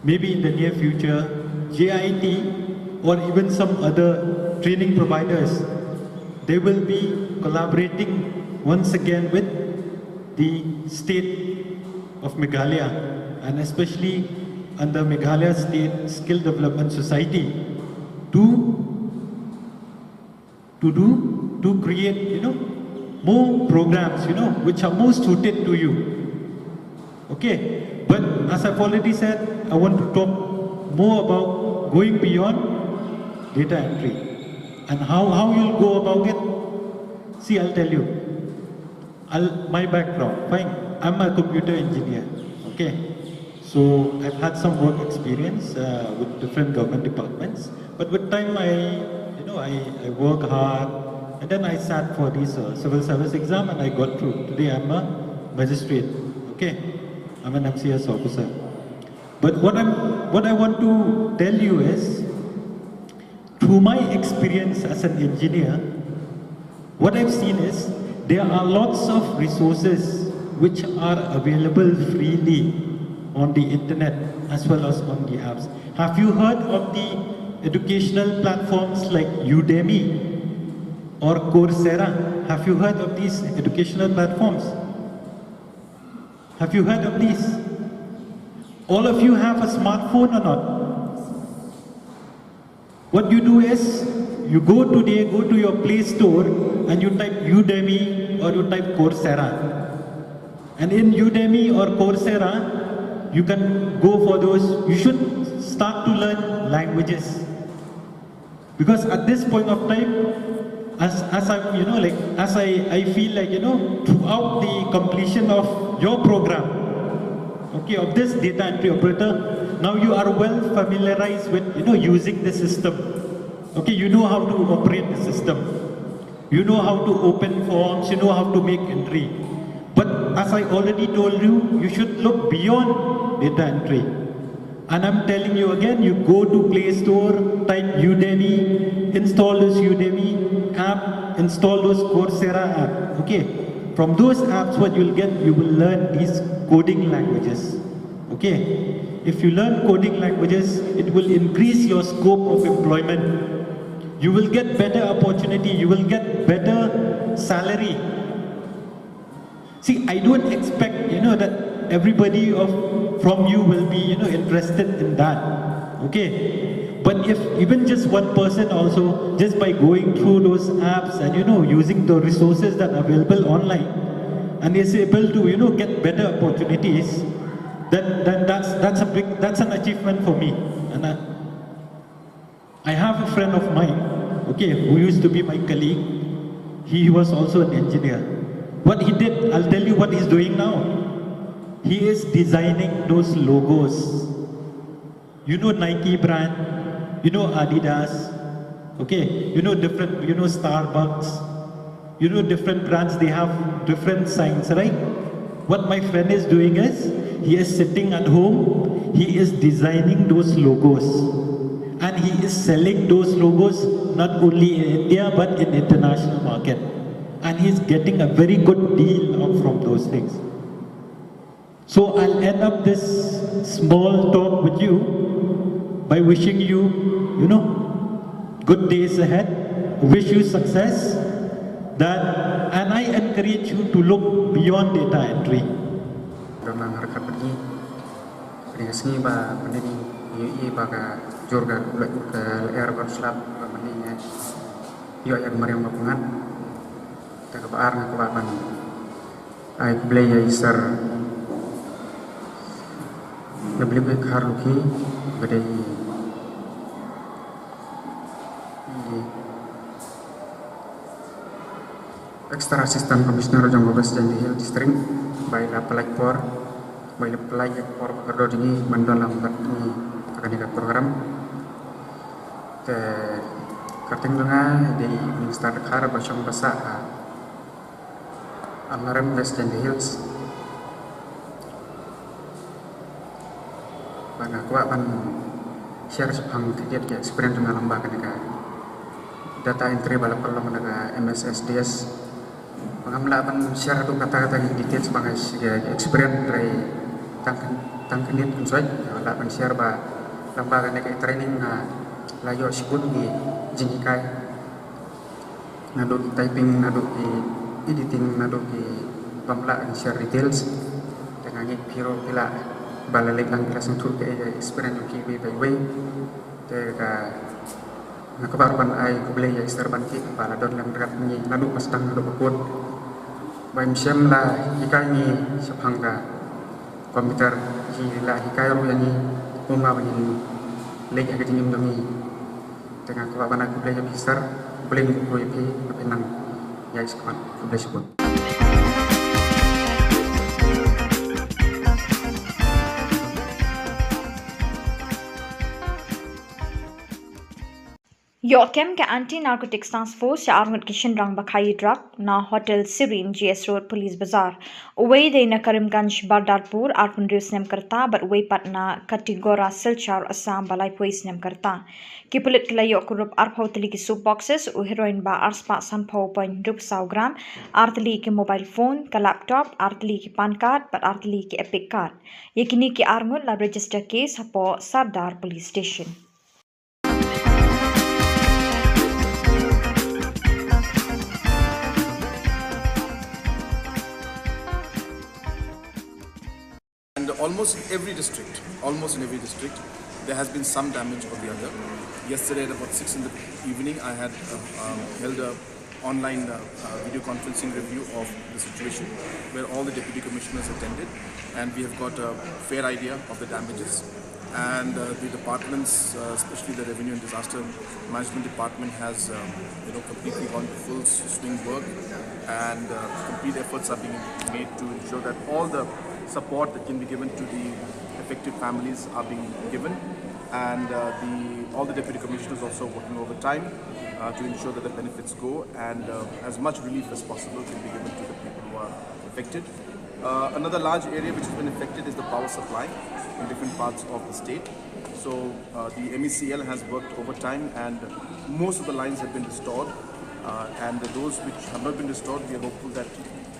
Maybe in the near future, G I T or even some other training providers, they will be collaborating once again with the state of Meghalaya, and especially under Meghalaya State Skill Development Society, to to do, to create, you know, more programs, you know, which are more suited to you. Okay, but as I've already said, I want to talk more about going beyond data entry and how, how you'll go about it. See, I'll tell you. I'll, my background, fine, I'm a computer engineer. Okay, so I've had some work experience uh, with different government departments, but with time I, you know, I, I work hard, and then I sat for this uh, civil service exam and I got through. Today I'm a magistrate. Okay, I'm an M C S officer. But what I'm, what I want to tell you is, through my experience as an engineer, what I've seen is there are lots of resources which are available freely on the internet as well as on the apps. Have you heard of the educational platforms like Udemy or Coursera? Have you heard of these educational platforms? Have you heard of these? All of you have a smartphone or not? What you do is, you go today, go to your Play Store and you type Udemy or you type Coursera. And in Udemy or Coursera, you can go for those, you should start to learn languages. Because at this point of time, as, as I'm, you know, like, as I, I feel like, you know, throughout the completion of your program, okay, of this data entry operator, now you are well familiarized with, you know, using the system. Okay, you know how to operate the system. You know how to open forms, you know how to make entry. But as I already told you, you should look beyond data entry. And I'm telling you again, you go to Play Store, type Udemy, install this Udemy app, install those Coursera app. Okay. From those apps, what you'll get, you will learn these coding languages. Okay. If you learn coding languages, it will increase your scope of employment. You will get better opportunity, you will get better salary. See, I don't expect, you know, that everybody of from you will be, you know, interested in that. Okay? But if even just one person also, just by going through those apps and, you know, using the resources that are available online, and is able to, you know, get better opportunities, then, then that's, that's a big, that's an achievement for me. And I, I have a friend of mine, okay, who used to be my colleague. He was also an engineer. What he did, I'll tell you what he's doing now. He is designing those logos. You know Nike brand, you know Adidas, okay, you know different, you know Starbucks, you know different brands, they have different signs, right? What my friend is doing is, He is sitting at home, he is designing those logos, and he is selling those logos not only in India but in international market. And he is getting a very good deal of, from those things. So I'll end up this small talk with you by wishing you, you know, good days ahead. Wish you success. That, and I encourage you to look beyond data entry. Don lang harkat bagi. Bagi ka sngi ba bani ni i ba ka jur ka lek ka ler ba slap ba bani ni. Yo ya mariang ba pungan. Ta ka ba ar nga ka ba ban. Ai khublei ïa i Sir W K Kharlukhi, ba dei i Extra Assistant Commissioner jong ka West Jaintia Hills District, ba i la pynlait por, ba i la pynlait por ba kordor jong ngi ban don lang bad ngi ha kane ka program. Te kyrteng jong nga dei Minister Dkhar ba shong ba sah ha Amlarem, West Jaintia Hills. Ba nga kwah ban share shaphang khyndiat ka experience jong nga lyngba kane ka data entry ba la pynlong da ka M S S D S. Ba ngam lah ban share haduh katta katta ki details ba nga shi ka experience hynrei tang khyn-, tang khyndiat kynsoit nga lah ban share ba lyngba kane ka training nga la ïoh shibun ki jinghikai. Naduh ki typing, naduh ki editing, naduh ki bym lah ban share details. Te nga ngeit phi ruh phi lah ba la leit lang phi la sngewthuh kaei ka experience jong phi iwei pa iwei. Te ka nga kwah ruh ban ai khublei ïa i Sir Banki ba la don lem ryngkat ngi naduh ba sdang naduh ba kut. Ba im shym la hikai ngi shaphang ka computer, hi la hikai ruh ïa ngi kumba ban leit ha ka jingim jong ngi. Te nga kwah ban ai khublei ïa phi Sir, khublei ngi khublei ïa phi, ba phi nang ïa i skwat, khublei shibun. Ïoh kem ka Anti Narcotics Task Force ïa arngut ki shynrang ba khaïi drug na Hotel Serene, G S Road, Police Bazar. Uwei dei na Karimganj, Bardarpur, arphew hynriew snem ka rta, bad uwei pat na Katigora, Silchar, Assam, ba laiphew snem ka rta. Ki pulit ki la ïoh kurup arphew tylli ki soap boxes, u heroin ba arspah sanphew point hynriew saw gram, ar tylli ki mobile phone, ka laptop, ar tylli ki PAN card, bad ar tylli ki EPIC card. Ïa kine ki arngut la register case hapoh Sardar Police Station. And almost in every district, almost in every district, there has been some damage or the other. Yesterday at about six in the evening, I had uh, um, held a online uh, uh, video conferencing review of the situation where all the deputy commissioners attended, and we have got a fair idea of the damages. And uh, the departments, uh, especially the Revenue and Disaster Management Department, has um, you know, completely gone to full swing work, and uh, complete efforts are being made to ensure that all the support that can be given to the affected families are being given, and uh, the all the deputy commissioners also working overtime uh, to ensure that the benefits go and uh, as much relief as possible can be given to the people who are affected. Uh, another large area which has been affected is the power supply in different parts of the state. So uh, the M E C L has worked overtime and most of the lines have been restored. Uh, and those which have not been restored, we are hopeful that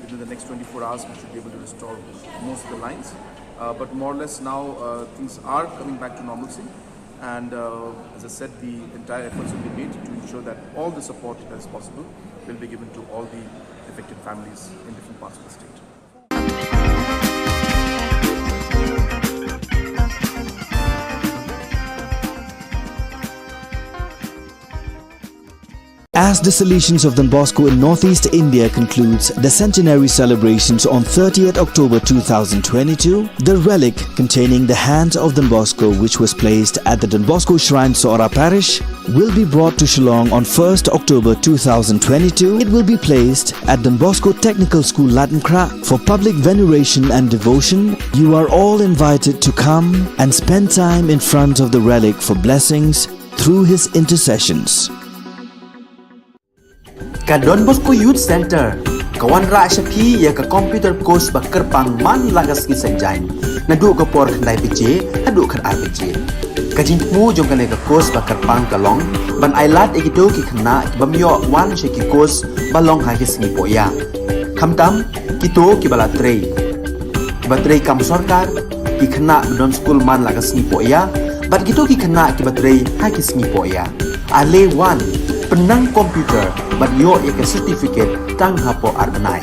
within the next twenty-four hours we should be able to restore most of the lines. Uh, but more or less now uh, things are coming back to normalcy. And uh, as I said, the entire efforts will be made to ensure that all the support that is possible will be given to all the affected families in different parts of the state. As the Salesians of Don Bosco in northeast India concludes the centenary celebrations on thirtieth October two thousand twenty-two, the relic containing the hand of Don Bosco, which was placed at the Don Bosco Shrine, Sohra Parish, will be brought to Shillong on first October two thousand twenty-two. It will be placed at Don Bosco Technical School, Latnkrah, for public veneration and devotion. You are all invited to come and spend time in front of the relic for blessings through his intercessions. Ka Don Bosco Youth Centre. Ka wanrah sha phi ïa ka computer course ba kyrpang man la ka sngi Saitjaiñ, naduh ka por khyndai baje haduh khatar baje. Ka jingthmu jong kane ka course ba kyrpang ka long ban ailad ïa kito ki khynnah ki bym ïoh wan sha ki course ba long ha ki sngi pohïa. Khamtam kito kiba la trei, kiba trei kam sorkar, ki khynnah ba don skul man la ka sngi pohïa, bad kito ki khynnah kiba trei ha ki sngi pohïa. Ale wan, pynnang computer bad ïoh ïa ka certificate tang hapoh ar bnai.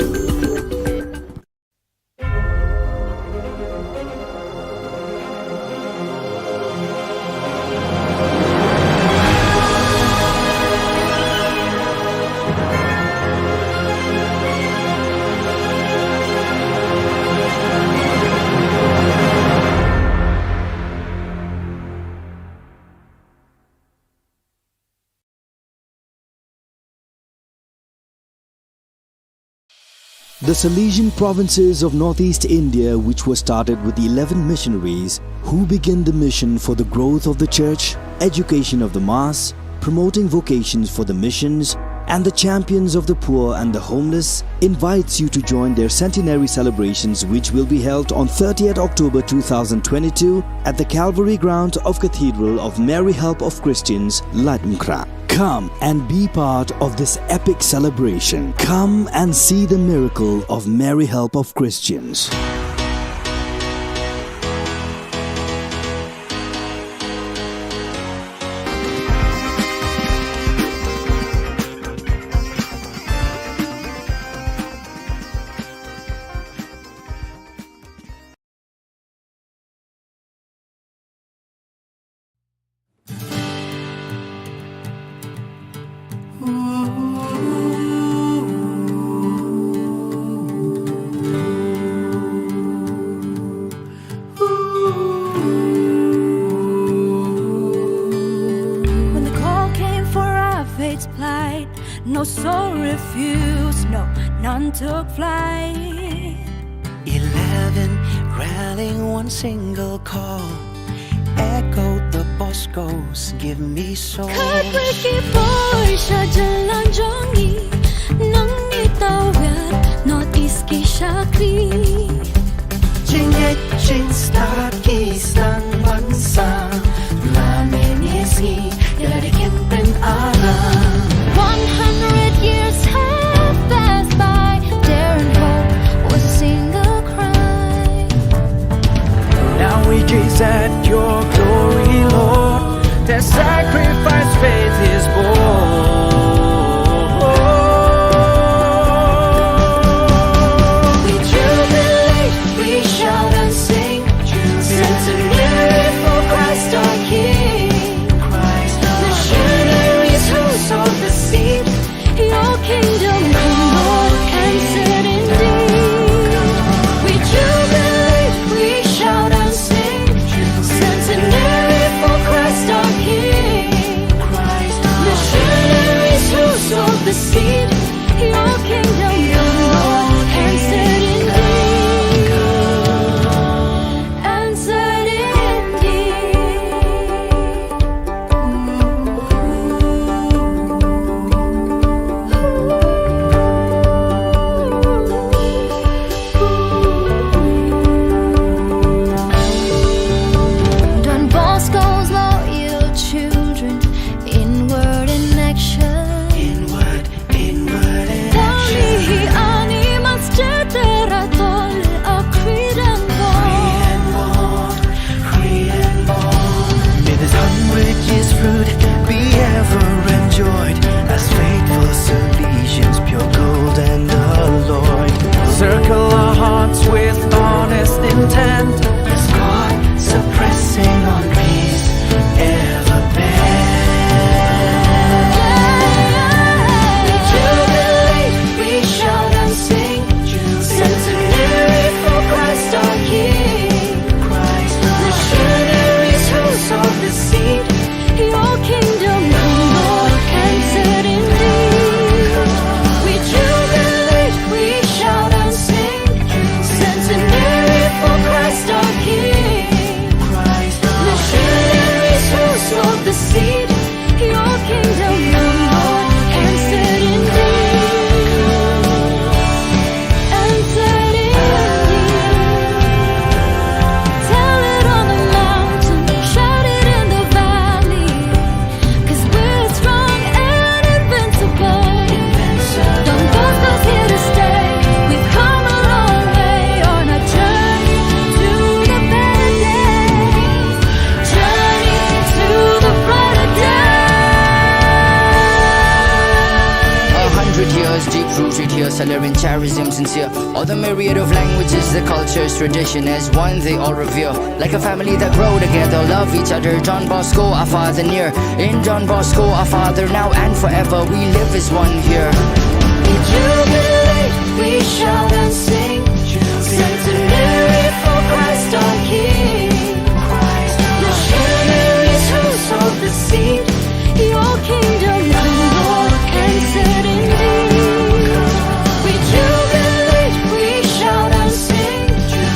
The Salesian provinces of northeast India, which were started with eleven missionaries who began the mission for the growth of the church, education of the mass, promoting vocations for the missions, and the champions of the poor and the homeless, invites you to join their centenary celebrations, which will be held on thirtieth October two thousand twenty-two at the Calvary Ground of Cathedral of Mary Help of Christians, Laitumkhrah. Come and be part of this epic celebration. Come and see the miracle of Mary Help of Christians. When the call came for our fate's plight, no soul refused, no, none took flight. Eleven rallying one single call. Echoed the Boscos, give me soul. Khatwei ki poi sha jylla jong ngi, nang ni tawiar North East ki shakri. Jingngeit jingstad ki sdang ban sam, la mynne sngi ïa lade kin pynaram. One hundred years have passed by, dare and hope was a single cry. Now we gaze at your glory, Lord. Their sacrifice faith is born. Hundred years deep rooted here, Salarian charism sincere. All the myriad of languages, the cultures, tradition as one they all revere. Like a family that grow together, love each other. Don Bosco, our father near. In Don Bosco, our father now and forever, we live as one here. We jubilate, we shout and sing. Centenary for Christ our King. Missionaries who sowed the seed. Your kingdom come, Lord, and set indeed. We jubilate, we shout and sing.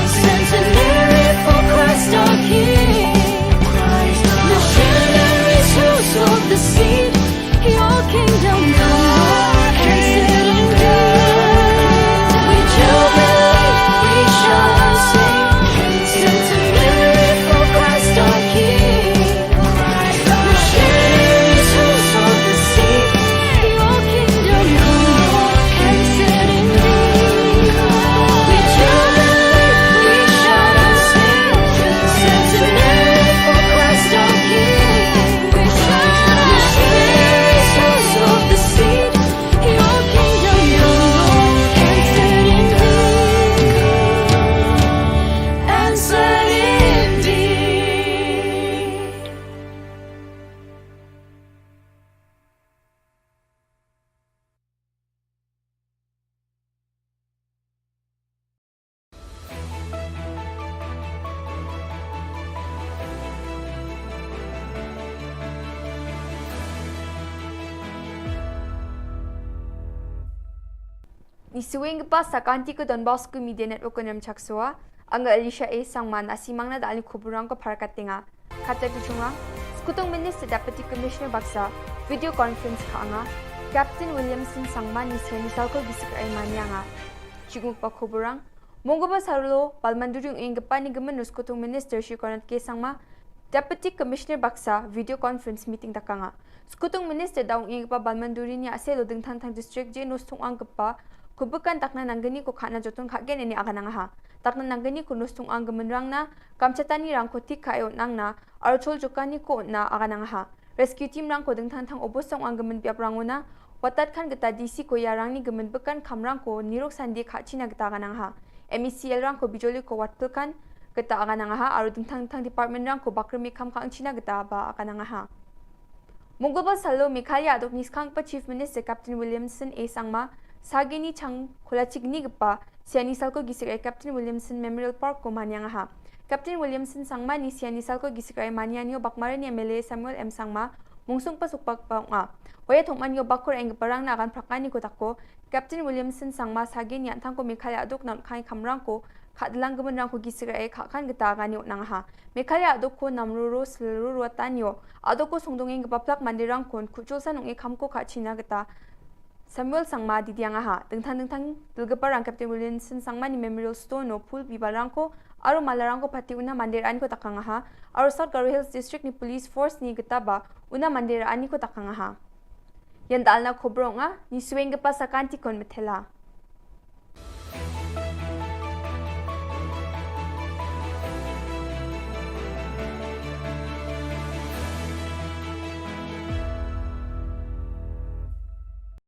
Centenary for Christ our King. Missionaries who sowed the seed. Your kingdom come, Lord, and set indeed. We jubilate, we shout and sing. Centenary for Christ our King. Ngi sngewbha sa ka Don Bosco Media Network, Konrem Chaksoa, anga Alicia A Sangma, nasi mangna da ali khuburang ko phar katinga. Kata ki chunga, Skutung Minister Deputy Commissioner baksa, video conference ka anga, Captain Williamson Sangma ni siani salko gisik ai mani anga. Chiguk pa khuburang, Mongkubor Salo, Balmanduri ing kepa ni gemen Skutung Minister Shri Conrad K Sangma, Deputy Commissioner baksa, video conference meeting takanga. Skutung Minister daung ing kepa Balmanduri ni ase lo dingthang thang district je no stung ang kepa, kubukan takna nanggani ko khana jotun khagen ini aganang ha. Takna nanggani ko no stung ang gemen rang na, kamchatani rang ko tik ka eot nang na, archol jokani ko na aganang ha. Rescue team rang ko dingthang thang obosong ang gemen biap rang una, watat khan geta D C ko ya rang ni gemen bekan kham rang ko nirok sandi kha china geta aganang ha. M E C L rang ko bijoli ko wat pelkan, geta aganang ha, aru dingthang thang department rang ko bakremi kham khang china geta ba aganang ha. Mongkubor Salo Meghalaya adok ni skang pa Chief Minister Captain Williamson A Sangma, sagini chang kola chigni gepa, siani salko gisik ai Captain Williamson Memorial Park ko manyang ha. Captain Williamson Sangma ni siani salko gisik ai manyang yo bakmare ni M L A Samuel M Sangma, mungsung pasuk pak pa unga. Waya thongman yo bakur eng parang na agan prakani ko tako, Captain Williamson Sangma sagini antang ko Meghalaya adok nan khai kamrang ko, kha delang gemen rang ko gisik ai kha khan geta agan yo nang ha. Meghalaya adok ko namruru seluru ruatan yo, adok ko sungdung eng kepa plak mandirang kon, kuchul sanung e kham ko kha china geta. Samuel Sangma didiang aha, dengthang dengthang, dilgepa rang Captain Williamson Sangma ni Memorial Stone no phul biba rang ko, aro mala rang ko pati una mandir ani ko takang aha, aro South Garo Hills District ni Police Force ni getaba, una mandir ani ko takang aha. Yan dalna khobrong a, ni sueng gepa sakanti kon methela.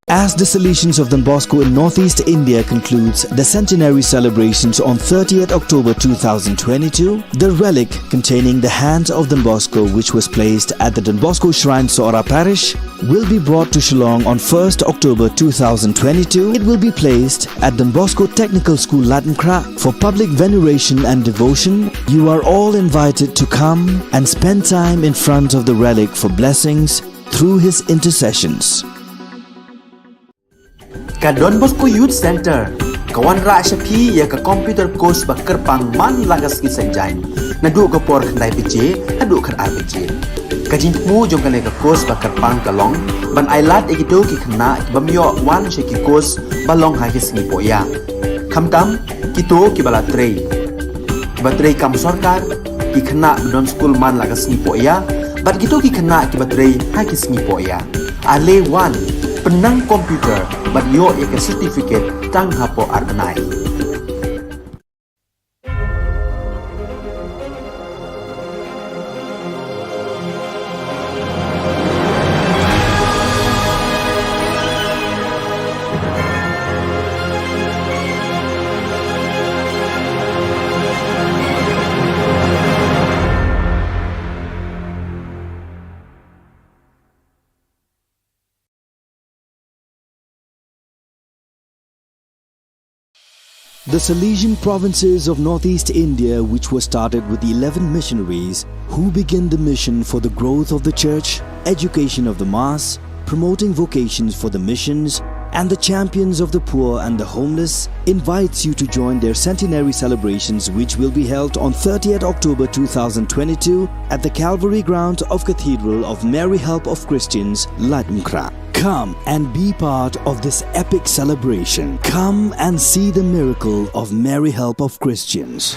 As Dissolutions of Don Bosco in Northeast India concludes the centenary celebrations on thirtieth October two thousand twenty-two, the relic containing the hand of Don Bosco, which was placed at the Don Bosco Shrine, Sohra Parish, will be brought to Shillong on first October two thousand twenty-two. It will be placed at Don Bosco Technical School, Ladakh for public veneration and devotion. You are all invited to come and spend time in front of the relic for blessings through his intercessions. Ka Don Bosco Youth Centre ka wanrah sha phi ïa ka computer course ba kyrpang man la ka sngi Saitjaiñ, naduh ka por khyndai baje haduh khatar baje. Ka jingthmu jong kane ka course ba kyrpang ka long ban ailad ïa kito ki khynnah ki bym ïoh wan sha ki course ba long ha ki sngi pohïa. Khamtam kito kiba la trei, kiba trei kam sorkar, ki khynnah ba don skul man la ka sngi pohïa, bad kito ki khynnah kiba trei ha ki sngi pohïa. Ale wan, pynnang computer bad ïoh ïa ka certificate tang hapoh ar bnai. The Salesian provinces of northeast India, which were started with eleven missionaries who began the mission for the growth of the church, education of the mass, promoting vocations for the missions, and the champions of the poor and the homeless, invites you to join their centenary celebrations, which will be held on thirtieth October two thousand twenty-two at the Calvary ground of Cathedral of Mary Help of Christians, Laitumkhrah. Come and be part of this epic celebration. Come and see the miracle of Mary Help of Christians.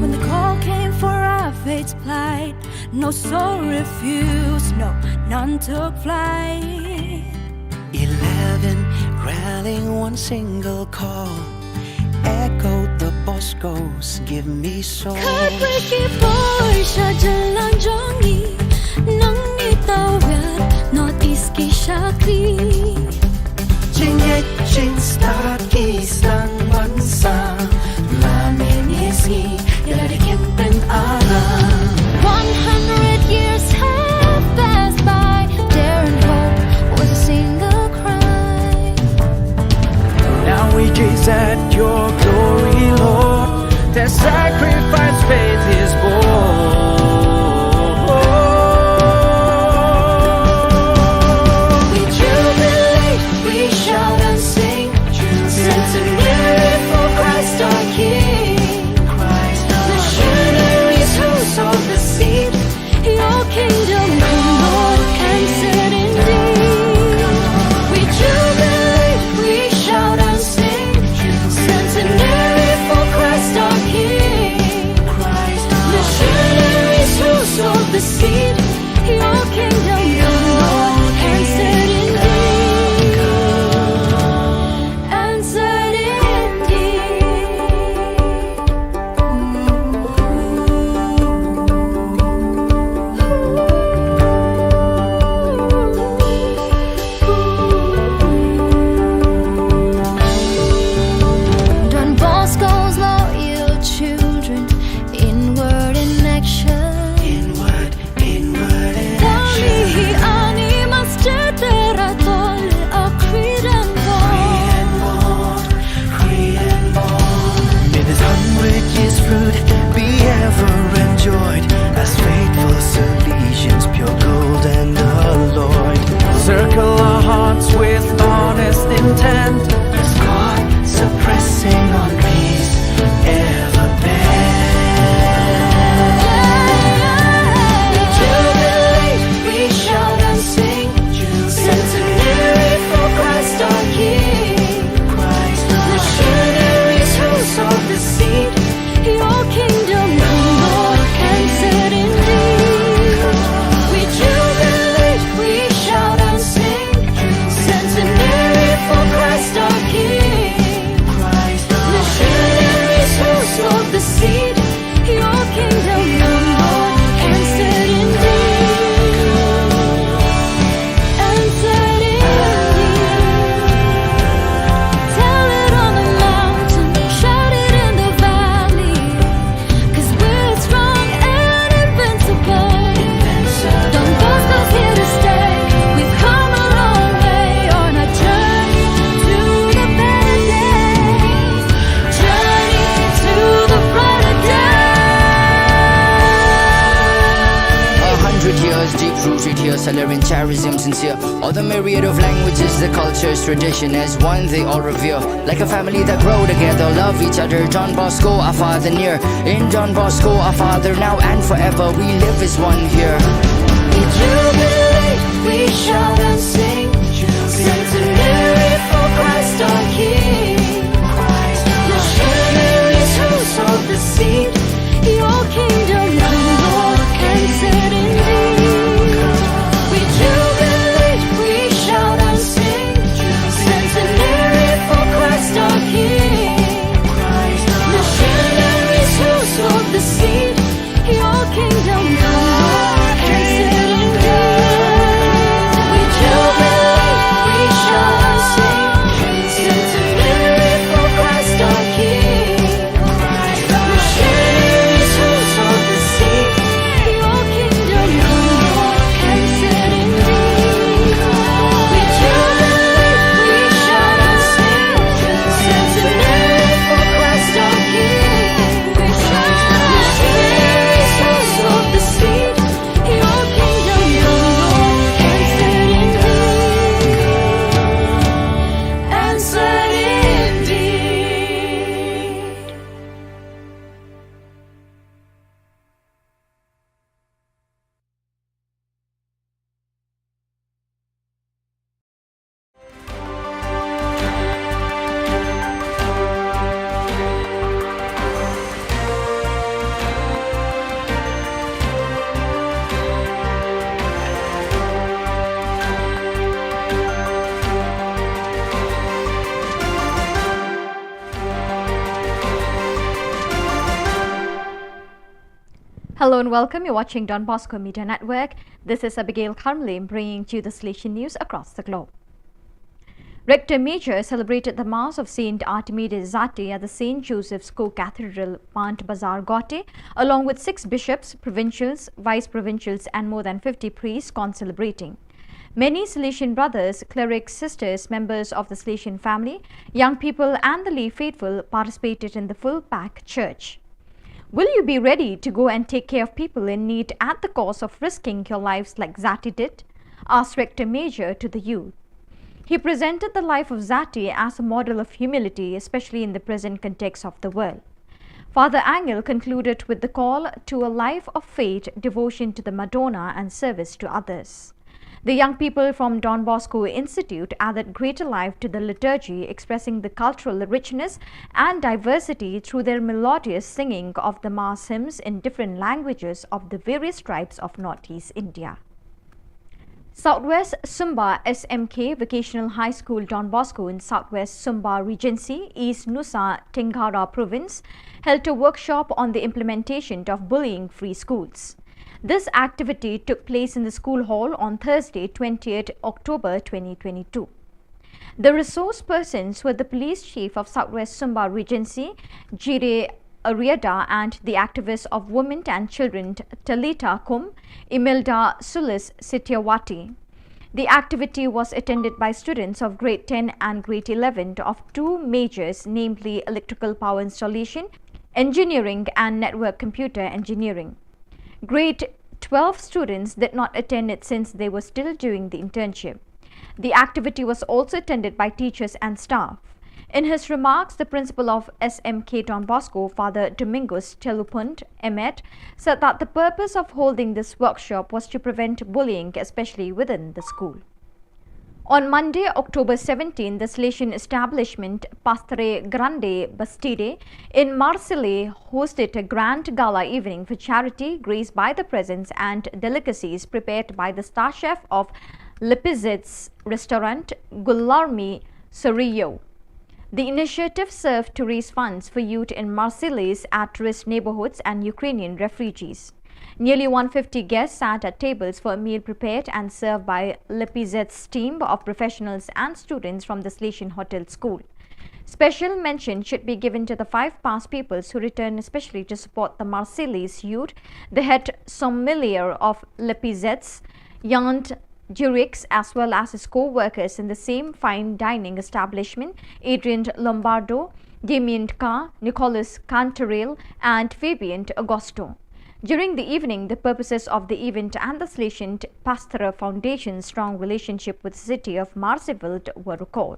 When the call came for our faith's plight, no soul refused, no, none took flight. Eleven rallying one single call, echoed the Boscos, give me soul. Khatwei ki bor sha jylla jong ngi, nang ni tawir North East ki shakri. Jingngeit jingstad ki sdang ban sam, la mynne sngi ïa la dei kim pynalam. One hundred years have passed by, dare and hope was a single cry. Now we gaze at your glory, Lord. Their sacrifice faith is born. We jubilate, we shout and sing. Centenary for Christ our King. Missionaries who sowed the seed. Your kingdom come, Lord, and set indeed. We jubilate, we shout and sing. Centenary for Christ our King. Missionaries who sowed the seed. Your kingdom come, Lord, and set indeed. And set indeed. Don Bosco's loyal children, inward in action. Inward, inward in action. Tang ïa hi ani master tera tol a Korean born. Korean born, Korean born. May this hundred years fruit be ever enjoyed, as faithful Salesians, pure gold and alloyed. Circle our hearts with honest intent, as God suppressing on peace ever bend. Jubilee, we shout and sing. Centenary for Christ our King. Christ our Missionaries who sowed the seed. Your kingdom come, Lord, and set indeed. We jubilate, we shout and sing. Centenary for Christ our King. Christ our Missionaries who sowed the seed. Your kingdom come, Lord, and set indeed. And set indeed. Tell it on the mountain, shout it in the valley. 'Cause we're strong and invincible. Don Bosco's here to stay. We've come a long way on our journey to the better days. Journey to the brighter day. A hundred years deep rooted here, Salerian charism sincere. All the myriad of languages, the cultures, tradition as one they all revere. Like a family that grow together, love each other. Don Bosco, our Father near. In Don Bosco, our Father now and forever, we live as one here. We jubilate, we shout and sing. Centenary for Christ our King. Missionaries who sowed the seed. Your kingdom come, Lord, and set indeed. We jubilate, Hello and welcome. You're watching Don Bosco Media Network. This is Abigail Kharmle bringing to you the Salesian news across the globe. Rector Major celebrated the Mass of Saint Artemides Zati at the Saint Joseph's Co-Cathedral, Pant Bazar, Gauhati, along with six bishops, provincials, vice provincials, and more than fifty priests concelebrating. Many Salesian brothers, clerics, sisters, members of the Salesian family, young people, and the lay faithful participated in the full packed church. Will you be ready to go and take care of people in need at the cost of risking your lives like Zati did? Asked Rector Major to the youth. He presented the life of Zati as a model of humility, especially in the present context of the world. Father Angel concluded with the call to a life of faith, devotion to the Madonna, and service to others. The young people from Don Bosco Institute added greater life to the liturgy, expressing the cultural richness and diversity through their melodious singing of the Mass hymns in different languages of the various tribes of Northeast India. Southwest Sumba S M K Vocational High School Don Bosco in Southwest Sumba Regency, East Nusa Tenggara Province, held a workshop on the implementation of bullying-free schools. This activity took place in the school hall on Thursday, twentieth October twenty twenty-two. The resource persons were the police chief of Southwest Sumba Regency, Jire Ariada, and the activists of women and children, Talita Kum, Imelda Sulis Sitiawati. The activity was attended by students of grade ten and grade eleven of two majors, namely electrical power installation, engineering, and network computer engineering. Grade twelve students did not attend it since they were still doing the internship. The activity was also attended by teachers and staff. In his remarks, the principal of S M K Don Bosco, Father Domingos Telupunt Emet, said that the purpose of holding this workshop was to prevent bullying, especially within the school. On Monday, October seventeen, the Salesian establishment Pastre Grande Bastide in Marseille hosted a grand gala evening for charity, graced by the presents and delicacies prepared by the star chef of Lepizet's restaurant, Guilherme Sorillo. The initiative served to raise funds for youth in Marseille's at-risk neighborhoods and Ukrainian refugees. Nearly one fifty guests sat at tables for a meal prepared and served by Lepizet's team of professionals and students from the Salesian Hotel School. Special mention should be given to the five past pupils who returned especially to support the Marseille's youth, the head sommelier of Lepizet's, Yant Jurix, as well as his co-workers in the same fine dining establishment, Adrian Lombardo, Damien Ka, Nicolas Cantaril, and Fabien Agosto. During the evening, the purposes of the event and the Salesian Pastorate Foundation's strong relationship with the city of Marseille were recalled.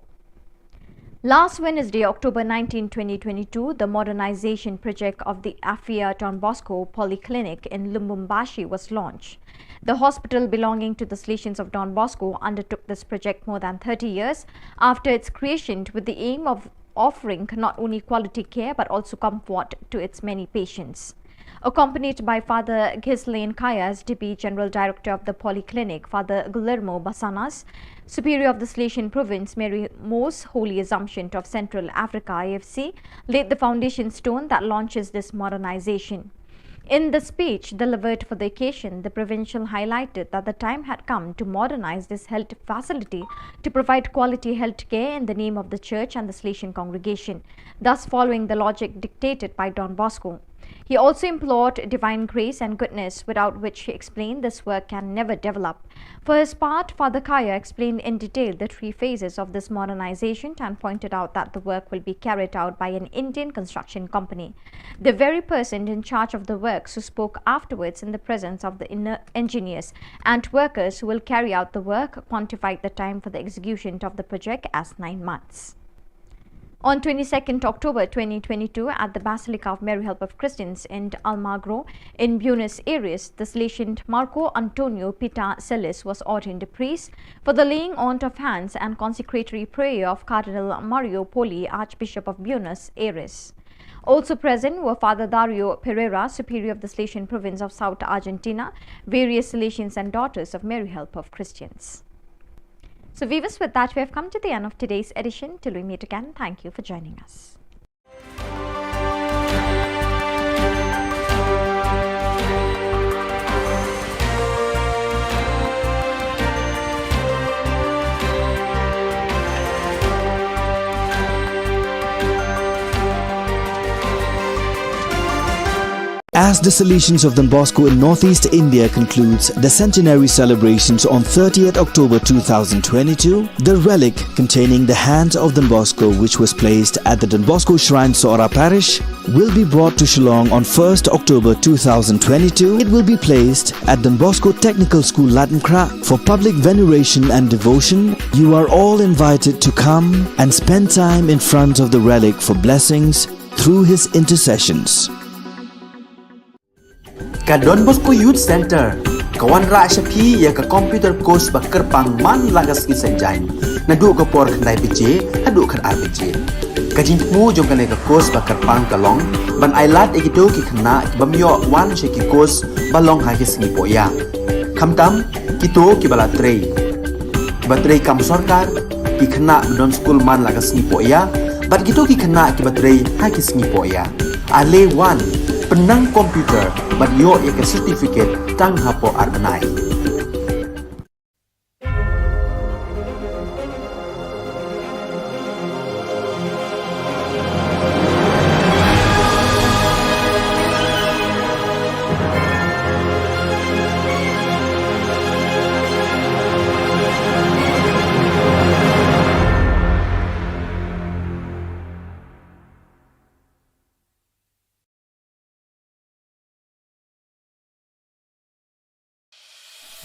Last Wednesday, October nineteenth, twenty twenty-two, the modernization project of the Afia Don Bosco Polyclinic in Lubumbashi was launched. The hospital belonging to the Salesians of Don Bosco undertook this project more than thirty years after its creation, with the aim of offering not only quality care but also comfort to its many patients. Accompanied by Father Ghislain Kayas, Deputy General Director of the Polyclinic, Father Guillermo Basanas, Superior of the Salesian Province, Mary Most Holy Assumption of Central Africa, I F C, laid the foundation stone that launches this modernization. In the speech delivered for the occasion, the provincial highlighted that the time had come to modernize this health facility to provide quality health care in the name of the church and the Salesian congregation, thus following the logic dictated by Don Bosco. He also implored divine grace and goodness, without which, he explained, this work can never develop. For his part, Father Kaya explained in detail the three phases of this modernization and pointed out that the work will be carried out by an Indian construction company. The very person in charge of the works who spoke afterwards in the presence of the inner engineers and workers who will carry out the work quantified the time for the execution of the project as nine months. On twenty-second October twenty twenty-two, at the Basilica of Mary Help of Christians in Almagro in Buenos Aires, the Salesian Marco Antonio Pita Celis was ordained a priest for the laying on of hands and consecratory prayer of Cardinal Mario Poli, Archbishop of Buenos Aires. Also present were Father Dario Pereira, Superior of the Salesian Province of South Argentina, various Salesians and Daughters of Mary Help of Christians. So viewers, with that, we have come to the end of today's edition. Till we meet again, thank you for joining us. The Salesians of Don Bosco in Northeast India concludes the centenary celebrations on thirtieth October two thousand twenty-two. The relic containing the hand of Don Bosco, which was placed at the Don Bosco Shrine, Sohra Parish, will be brought to Shillong on first October two thousand twenty-two. It will be placed at Don Bosco Technical School, Laitumkhrah, for public veneration and devotion. You are all invited to come and spend time in front of the relic for blessings through his intercessions. Ka Don Bosco Youth Centre ka wanrah sha phi ïa ka computer course ba kyrpang man la ka sngi Saitjaiñ, naduh ka por khyndai baje haduh khatar baje. Ka jingthmu jong kane ka course ba kyrpang ka long ban ailad ïa kito ki khynnah ki bym ïoh wan sha ki course ba long ha ki sngi pohïa. Khamtam kito kiba la trei, kiba trei kam sorkar, ki khynnah ba don skul man la ka sngi pohïa, bad kito ki khynnah kiba trei ha ki sngi pohïa. Ale wan, pynnang computer bad ïoh ïa ka certificate tang hapoh ar bnai.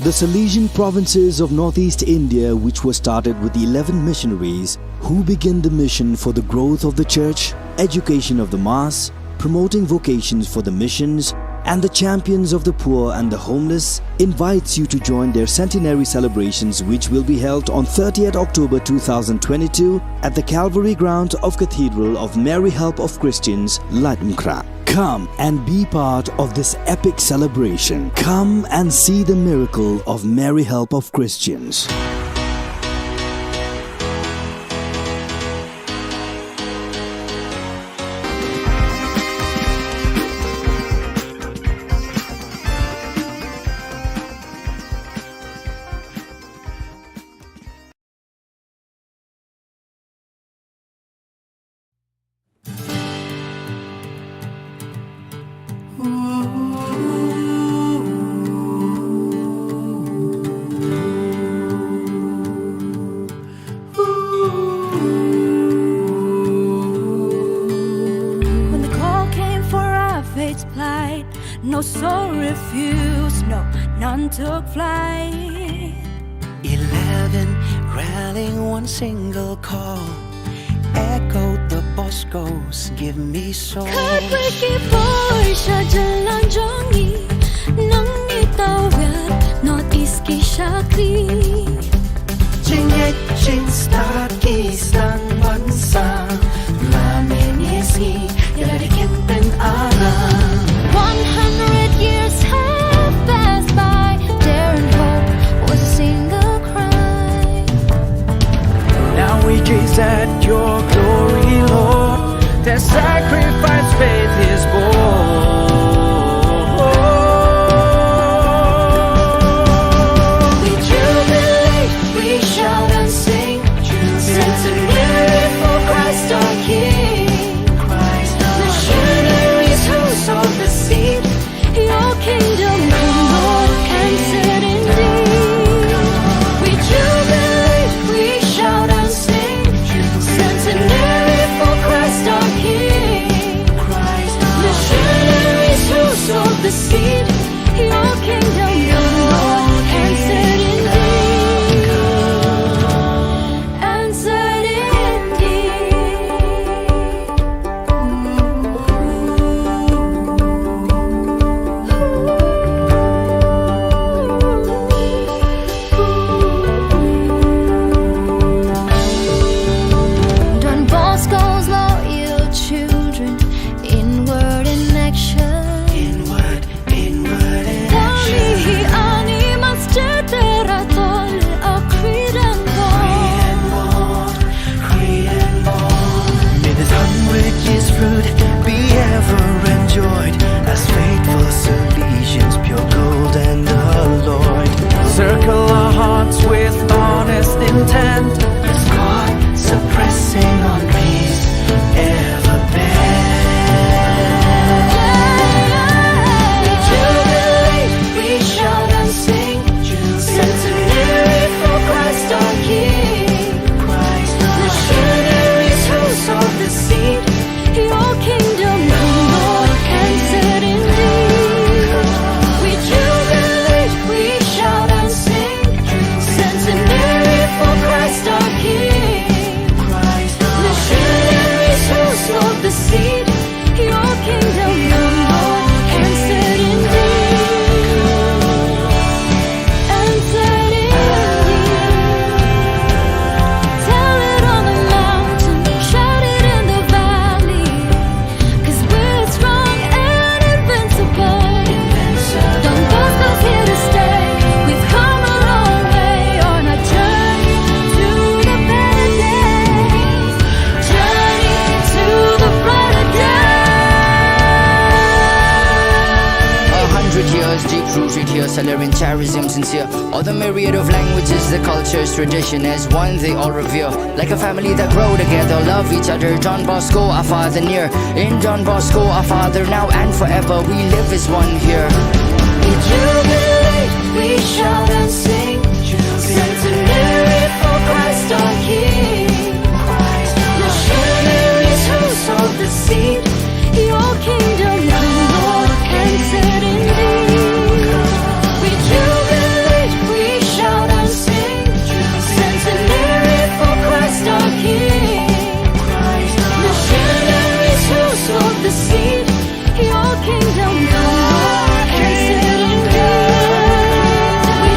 The Salesian provinces of Northeast India, which was started with eleven missionaries who began the mission for the growth of the church, education of the mass, promoting vocations for the missions, and the champions of the poor and the homeless, invites you to join their centenary celebrations, which will be held on thirtieth October two thousand twenty-two at the Calvary Ground of Cathedral of Mary Help of Christians, Laitumkhrah. Come and be part of this epic celebration. Come and see the miracle of Mary Help of Christians. When the call came for our faith to plight, no soul refused, no, none took flight. Eleven rallying one single call, echoed the Boscos, give me soul. Khatwei ki bor sha jylla jong ngi, nang ngi tawiar North East ki shakri. Jingngeit jingstad ki sdang ban sah, la mynne sngi ïa la dei kin pynara. One hundred years have passed by, dare and hope was a single cry. Now we gaze at your glory, Lord. Their sacrifice faith is born. Rooted here, Salernitarianism sincere. All the myriad of languages, the cultures, tradition as one they all revere. Like a family that grow together, love each other. Don Bosco, our father near. In Don Bosco, our father now and forever. We live as one here. We jubilate, we shout and sing. Centenary for Christ our King. Missionaries who sowed the seed. Your kingdom come, Lord, and set indeed. We jubilate, we shout and sing. Centenary for Christ our King. Missionaries who sowed the seed. Your kingdom come, Lord, and set indeed. We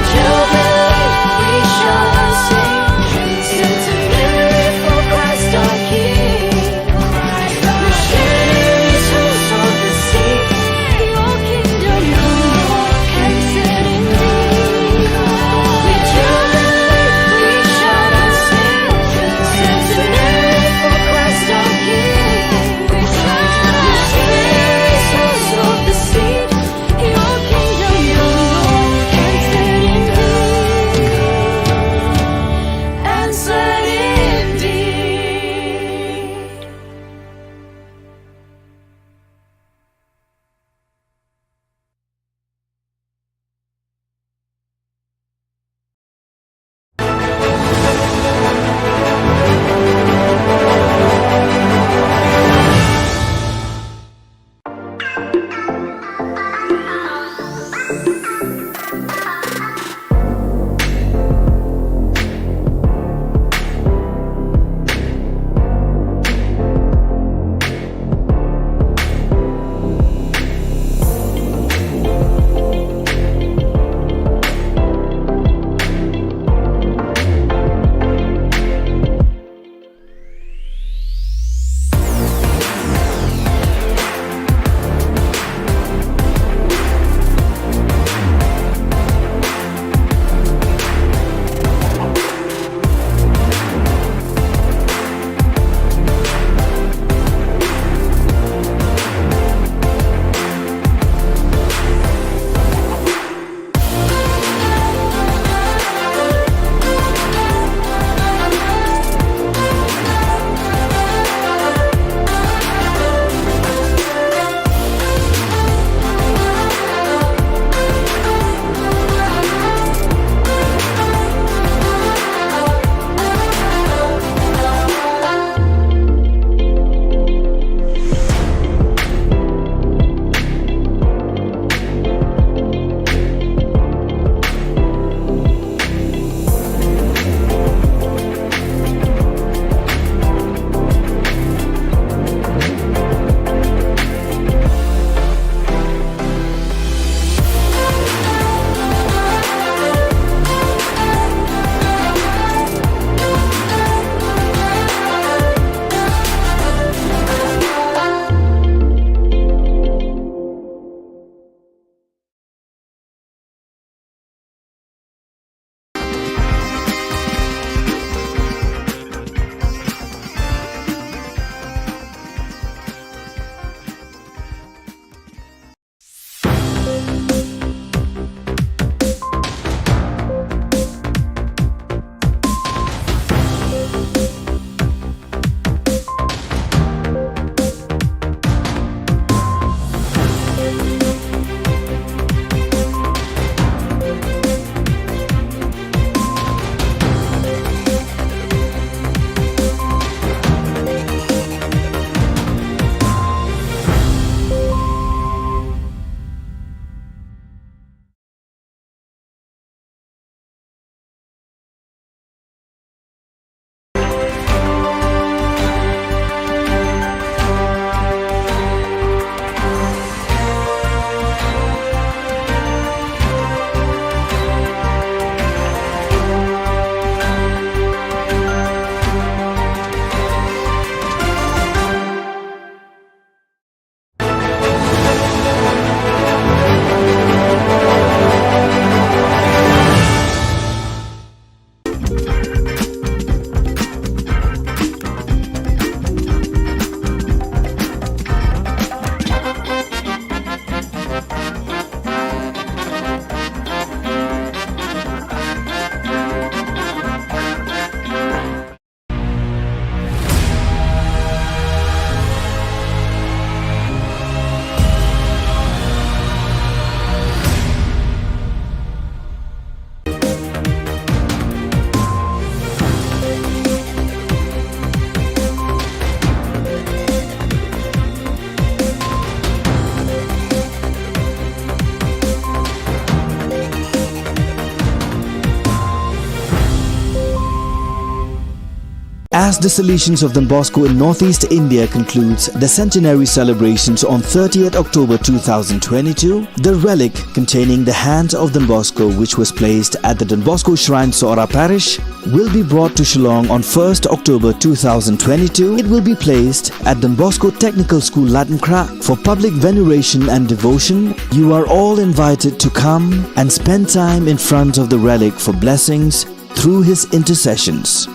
As the Salesians of Don Bosco in Northeast India concludes the centenary celebrations on thirtieth October two thousand twenty-two, the relic containing the hand of Don Bosco, which was placed at the Don Bosco Shrine, Sohra Parish, will be brought to Shillong on first October two thousand twenty-two. It will be placed at Don Bosco Technical School, Laitumkhrah, for public veneration and devotion. You are all invited to come and spend time in front of the relic for blessings through his intercessions.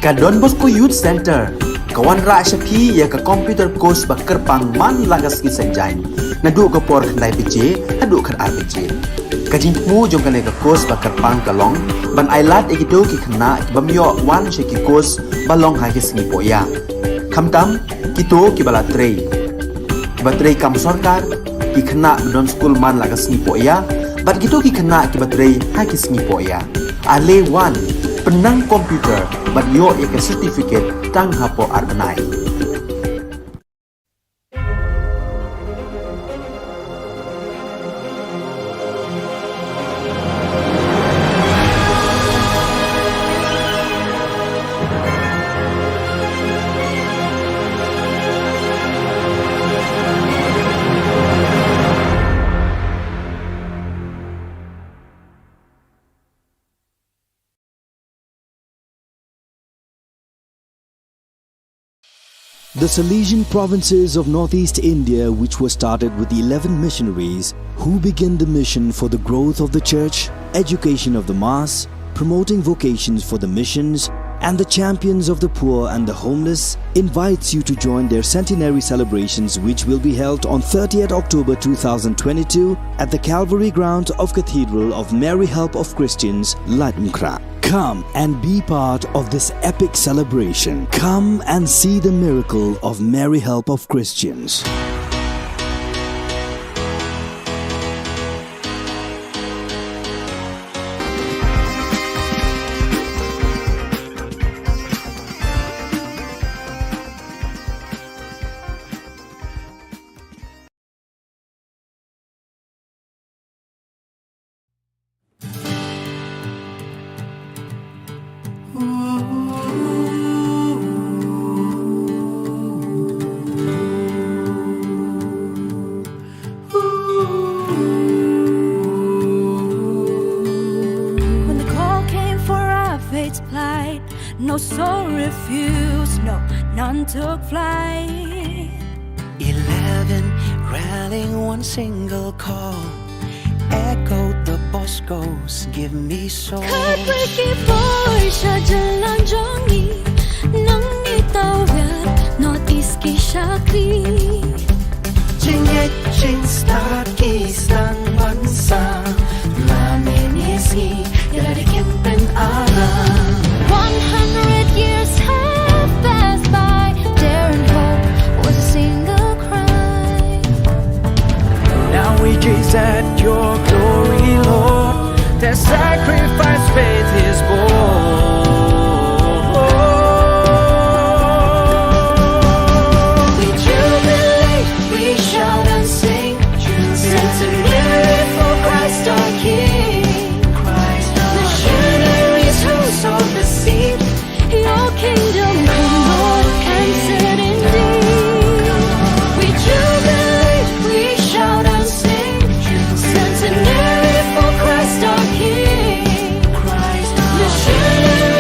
Ka Don Bosco Youth Centre ka wanrah sha phi ïa ka computer course ba kyrpang man la ka sngi Saitjaiñ, naduh ka por khyndai baje haduh khatar baje. Ka jingthmu jong kane ka course ba kyrpang ka long ban ailad ïa kito ki khynnah ki bym ïoh wan sha ki course ba long ha ki sngi pohïa. Khamtam kito kiba la trei, kiba trei kam sorkar, ki khynnah ba don skul man la ka sngi pohïa, bad kito ki khynnah kiba trei ha ki sngi pohïa. Ale wan, pynnang computer bad ïoh ïa ka certificate tang hapoh ar bnai. The Salesian provinces of Northeast India, which was started with eleven missionaries who began the mission for the growth of the church, education of the mass, promoting vocations for the missions, and the champions of the poor and the homeless, invites you to join their centenary celebrations, which will be held on thirtieth October two thousand twenty-two at the Calvary grounds of Cathedral of Mary Help of Christians, Laitumkhrah. Come and be part of this epic celebration. Come and see the miracle of Mary Help of Christians. When the call came for our fate's plight, no soul refused, no, none took flight. Eleven rallying one single call, echoed the Boscos, give me soul. Khatwei ki bor sha jylla jong ngi, nangne tawit North East ki shakri. Jingngeit jingstad ki sdang ban sah, la mynne sngi ïa la dei kim pynaram. One hundred years have passed by, daring hope was a single cry. Now we gaze at your glory, Lord. Their sacrifice faith is born. We jubilate, we shout and sing, centenary for Christ our King. Christ our Missionaries who sowed the seed, your kingdom come, Lord, and set indeed. We jubilate, we shout and sing, centenary for Christ our King. Christ our Missionaries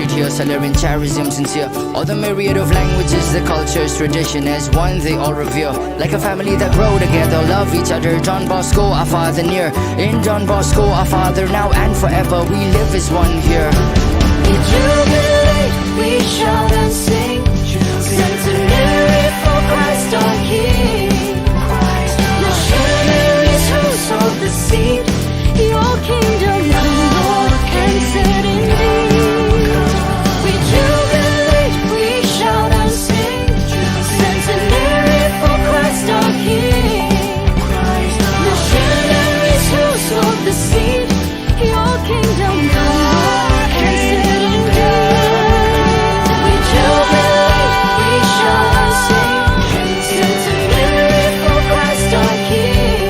Here, Salarian charism sincere. All the myriad of languages, the cultures, tradition as one they all revere. Like a family that grow together, love each other. Don Bosco, our father near. In Don Bosco, our father now and forever. We live as one here. We jubilate, we shout and sing. Centenary for Christ our King. Missionaries who sowed the seed. Your kingdom come, Lord, and set indeed. We jubilate, we shout and sing. Centenary for Christ our King. Missionaries who sowed the seed. Your kingdom come, Lord, and set indeed. We jubilate, we shout and sing. Centenary for Christ our King.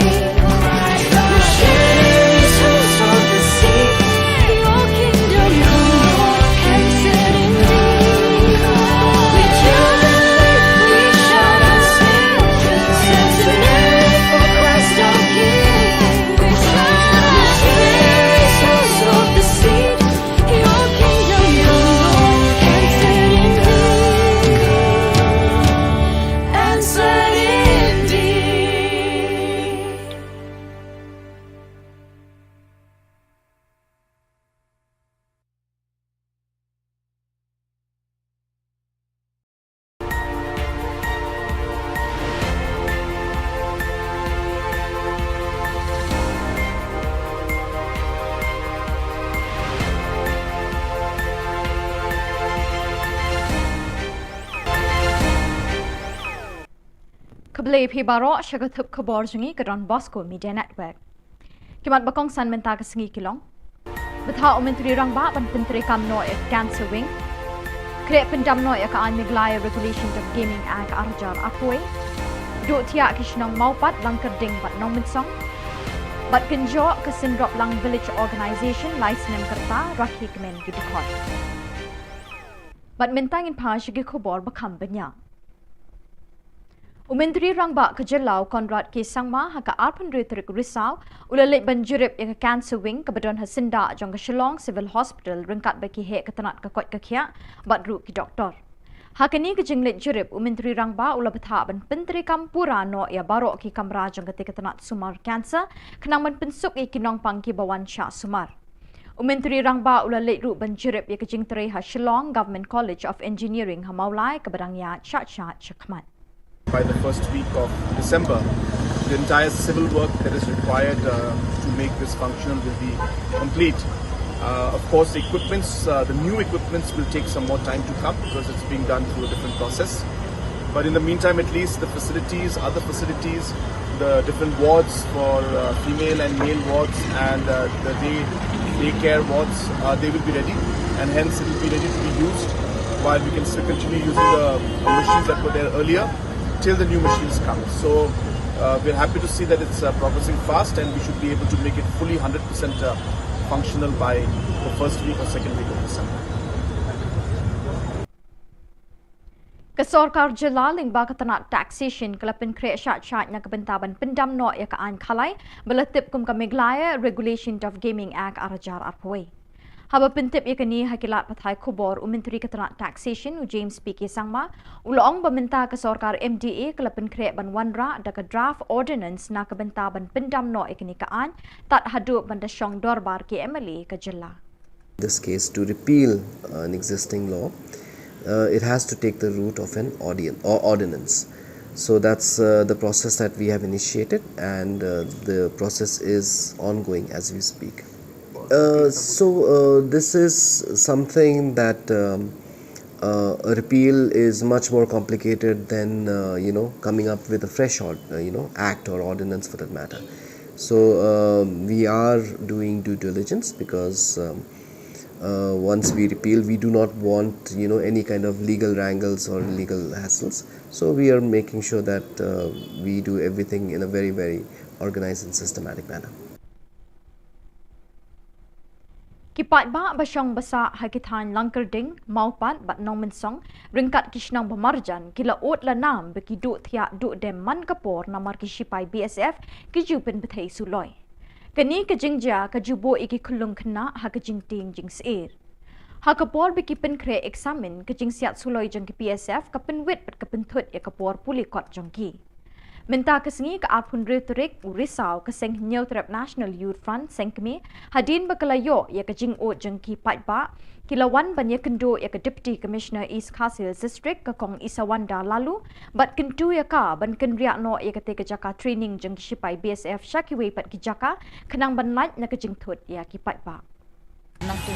Khublei phi baroh sha ka thup khubor jong ngi ka Don Bosco Media Network. Ki mat ba kongsan mynta ka sngi ki long: Bthah u Myntri Rangbah ban pyntreikam noh ïa ka Cancer Wing. Khreh pyndam noh ïa ka aiñ Meghalaya Regulation of Gaming Act ar hajar arphew wei. Duh thiah ki shnong Mawpat, Langkyrding bad Nongmynsong. Bad kynjoh ka Synroplang Village Organisation lai snem ka rta, rakhe kmen ki dkhot. Bad mynta ngin phai sha ki khubor ba kham bniah. U Myntri Rangbah ka jylla u Conrad K Sangma ha ka arphew hynriew tarik Risaw u la leit ban jurip ïa ka Cancer Wing kaba don ha syndah jong ka Shillong Civil Hospital ryngkat bad ki heh ka tnat ka koit ka khiah bad ruh ki doktor. Ha kane ka jingleit jurip, u Myntri Rangbah u la bthah ban pyntreikam pura noh ïa baroh ki kamra jong katei ka tnat sumar cancer khnang ban pynsuk ïa ki nongpang kiba wan shah sumar. U Myntri Rangbah u la leit ruh ban jurip ïa ka jingtrei ha Shillong Government College of Engineering ha Mawlai kaba dang ïaid shah shah shakhmat. By the first week of December, the entire civil work that is required, uh, to make this functional will be complete. Uh, of course, the equipments, uh, the new equipments will take some more time to come because it's being done through a different process. But in the meantime, at least the facilities, other facilities, the different wards for, uh, female and male wards and, uh, the day, daycare wards, uh, they will be ready, and hence it will be ready to be used while we can still continue using the machines that were there earlier till the new machines come. So, uh, we're happy to see that it's, uh, progressing fast, and we should be able to make it fully hundred percent, uh, functional by the first week or second week of December. Ka sorkar jylla lyngba ka tnat taxation ka la pynkhreh shah shah na ka bynta ban pyndam noh ïa ka aiñ khalai ba la tip kum ka Meghalaya Regulation of Gaming Act ar hajar arphew wei. Haba pyntip ïa kane ha ki lad pathai khubor, u Myntri ka tnat taxation u James P K Sangma u la ong ba mynta ka sorkar M D A ka la pynkhreh ban wanrah da ka draft ordinance na ka bynta ban pyndam noh ïa kane ka aiñ tad haduh ban da shong dorbar ki M L A ka jylla. This case to repeal, uh, an existing law, uh, it has to take the route of an audience or ordinance. So that's, uh, the process that we have initiated, and, uh, the process is ongoing as we speak. Uh, so, uh, this is something that, um, uh, a repeal is much more complicated than, uh, you know, coming up with a fresh ord-, uh, you know, act or ordinance for that matter. So, um, we are doing due diligence because, um, uh, once we repeal, we do not want, you know, any kind of legal wrangles or legal hassles. So we are making sure that, uh, we do everything in a very, very organized and systematic manner. Ki paidbah ba shong ba sah ha ki thaiñ Langkyrding, Mawpat bad Nongmynsong ryngkat ki shnong ba marjan ki la ud la nam ba ki duh thiah duh dem man ka por namar ki shipai B S F ki ju pynbthei suloi. Kane ka jingjia ka ju buh ïa ki khyllung khynnah ha ka jingtieng jingsheptieng. Ha ka por ba ki pynkhreh eksamin, ka jingsiat suloi jong ki P S F ka pynwit bad ka pynthut ïa ka por pule kot jong ki. Mynta ka sngi, ka arphew hynriew tarik u Risaw, ka Seng Hynñiewtrep National Youth Front, Seng Kmie, hadien ba ka la ïoh ïa ka jingud jong ki paidbah, ki la wan ban ïakynduh ïa ka Deputy Commissioner East Khasi Hills District, ka Kong Isawanda Laloo, bad kyntu ïa ka ban kynriah noh ïa katei ka jaka training jong ki shipai B S F sha kiwei pat ki jaka, khnang ban lait na ka jingthut ïa ki paidbah. Nangtu,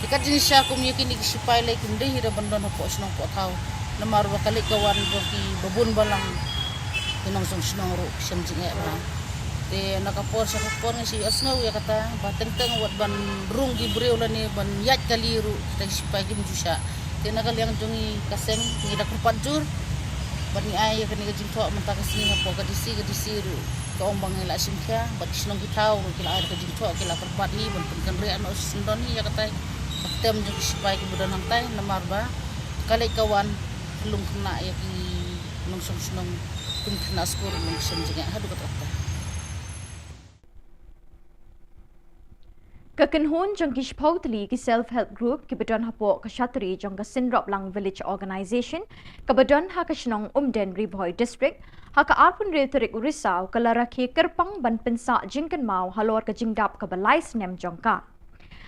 te kat jingshisha kum ïa kine ki shipai lei kim dei hi ruh ban don hapoh shnong poh thaw. Namar ba ka leit ka wan jong ki babun balang, ki nongshong shnong ruh ki shem jingeh bha. Te na ka por sha ka por nga shu ïohsngew ïa kata ba teng teng wat ban rung ki briew lane ban ïaid kali ruh kita ki shipai kim ju shah. Te na ka liang jong ngi ka seng ngi da kyrpad jur bad ngi ai ïa kane ka jingthoh mynta ka sngi hapoh ka D C, ka D C ruh ka ong ba ngi la shim khia bad ki shnong ki thaw ruh ki la ai ka jingthoh, ki la kyrpad hi ban pynkynriah noh shisyndon hi ïa katai ka ktem jong ki shipai kiba don hangtai, namar ba ka leit ka wan ka long khynnah ïa ki nongshong shnong, kum khynnah skul long shem jingeh haduh katta katta. Ka kynhun jong ki shiphew tylli ki Self Help Group kiba don hapoh ka shatri jong ka Synroplang Village Organisation kaba don ha ka shnong Umden, Ri Bhoi District, ha ka arphew hynriew tarik u Risaw ka la rakhe kyrpang ban pynsah jingkynmaw halor ka jingdap kaba lai snem jong ka.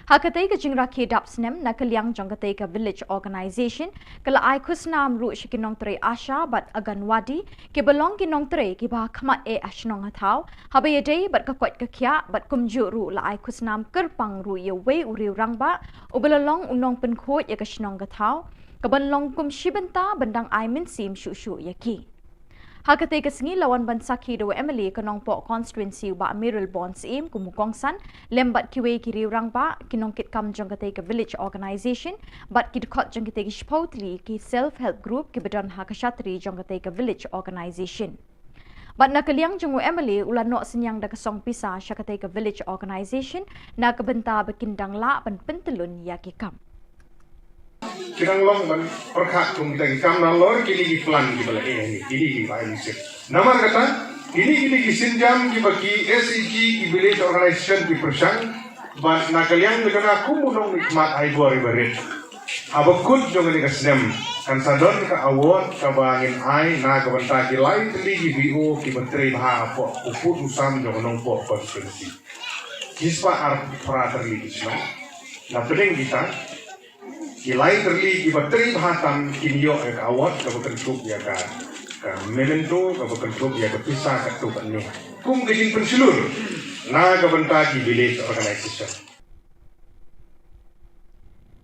Ha katei ka jingrakhe dap snem, na ka liang jong katei ka Village Organisation ka la ai khusnam ruh sha ki nongtrei ASHA bad Anganwadi, kiba long ki nongtrei kiba ha khmat eh ha shnong ha thaw, haba ïadei bad ka koit ka khiah, bad kumjuh ruh la ai khusnam kyrpang ruh ïa uwei u riew rangbah uba la long u nongpynkhuid ïa ka shnong ka thaw, kaban long kum shi bynta ban dang ai mynsiem shuh shuh ïa ki. Ha katei ka sngi la wan ban sakhi da u M L A ka Nongpoh Constituency, u Bah Mayralborn Syiem, kum u kongsan, lem bad kiwei ki riew rangbah, ki nongkitkam jong katei ka Village Organisation bad ki dkhot jong kitei ki shiphew tylli ki Self Help Group kiba don ha ka shatri jong katei ka Village Organisation. Bad na ka liang jong u M L A u la noh synñiang da ka song pisa sha katei ka Village Organisation na ka bynta ba kin dang lah ban pyntyllun ïa ki kam. Ki dang long ban pyrkhat kum kita ki kam nalor kine ki plan kiba la eh, kine kiba ai mynsiem. Namar kata, kine kine ki sienjam kiba ki S H G, ki Village Organisation ki pyrshang, bad na ka liang jong nga kum u nongmihkhmat ai bor iba rit. Haba kut jong kane ka snem kan sa don ka award kaba ngin ai na ka bynta ki lai tylli ki V O kiba trei bha hapoh u pud u sam jong ka Nongpoh Constituency. Ki spah arphew phra tylli ki shnong. Na pdeng kita, ki lai tylli kiba trei bha tam kin ïoh ïa ka award kaba kynthup ïa ka, ka memento kaba kynthup ïa ka pisa katto katne kum ka jingpynshlur na ka bynta ki Village Organisation.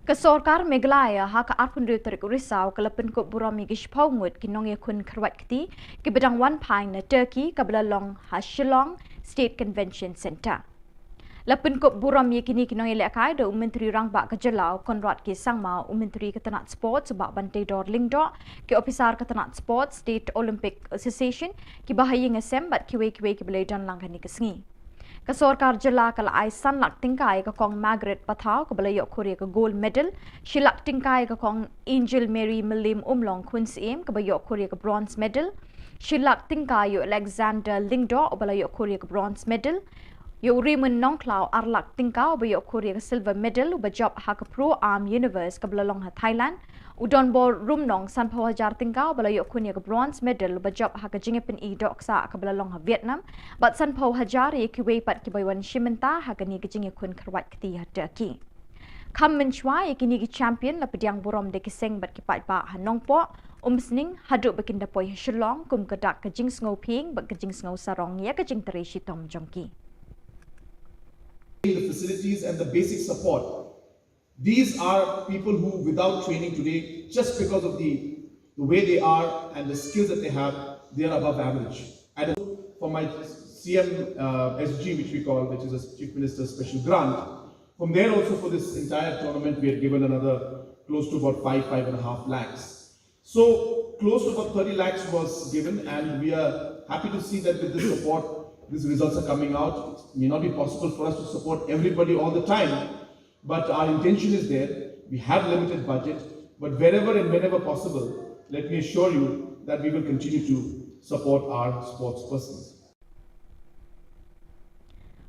Ka sorkar Meghalaya ha ka arphew hynriew tarik u Risaw ka la pynkup burom ïa ki shiphew ngut ki nongïakhun kyrwat kti kiba dang wan phai na Turkey kaba la long ha Shillong State Convention Centre. La pynkup burom ïa kine ki nongïalehkai da u Myntri Rangbah ka jylla u Conrad K Sangma, u Myntri ka tnat Sports u Bah Banteidor Lyngdoh, ki ophisar ka tnat Sports, State Olympic Association, kiba ha ïing ha sem bad kiwei kiwei kiba la ïadon lang kane ka sngi. Ka sorkar jylla ka la ai san lak tyngka ïa ka Kong Margaret Pathaw kaba la ïoh khur ïa ka gold medal, shi lak tyngka ïa ka Kong Angel Mary Mylliem Umlong Khun Syiem kaba ïoh khur ïa ka bronze medal, shi lak tyngka ïa u Alexander Lyngdoh uba la ïoh khur ïa ka bronze medal, ïa u Raymond Nongkhlaw ar lak tyngka uba ïoh khur ïa ka silver medal uba jop ha ka Pro Am Universe kaba la long ha Thailand, u Donbor Rumnong sanphew hajar tyngka uba la ïoh khun ïa ka bronze medal uba jop ha ka jingïapyni dohksah kaba la long ha Vietnam, bad sanphew hajar ïa kiwei pat kiba wan shim bynta ha kane ka jingïakhun kyrwat kti ha Turkey. Kham mynshuwa ïa kine ki champion la pdiang burom da ki seng bad ki paidbah ha Nongpoh, Umsning, haduh ba kin da poi ha Shillong kum ka dak ka jingsngew phieng bad ka jingsngew sarong ïa ka jingtrei shitom jong ki. The facilities and the basic support. These are people who, without training today, just because of the, the way they are and the skills that they have, they are above average. And for my C M, uh, S G, which we call, which is a Chief Minister's Special Grant, from there also for this entire tournament, we had given another close to about five, five and a half lakhs. So close to about thirty lakhs was given, and we are happy to see that with this support, these results are coming out. It may not be possible for us to support everybody all the time, but our intention is there. We have limited budget, but wherever and whenever possible, let me assure you that we will continue to support our sports persons.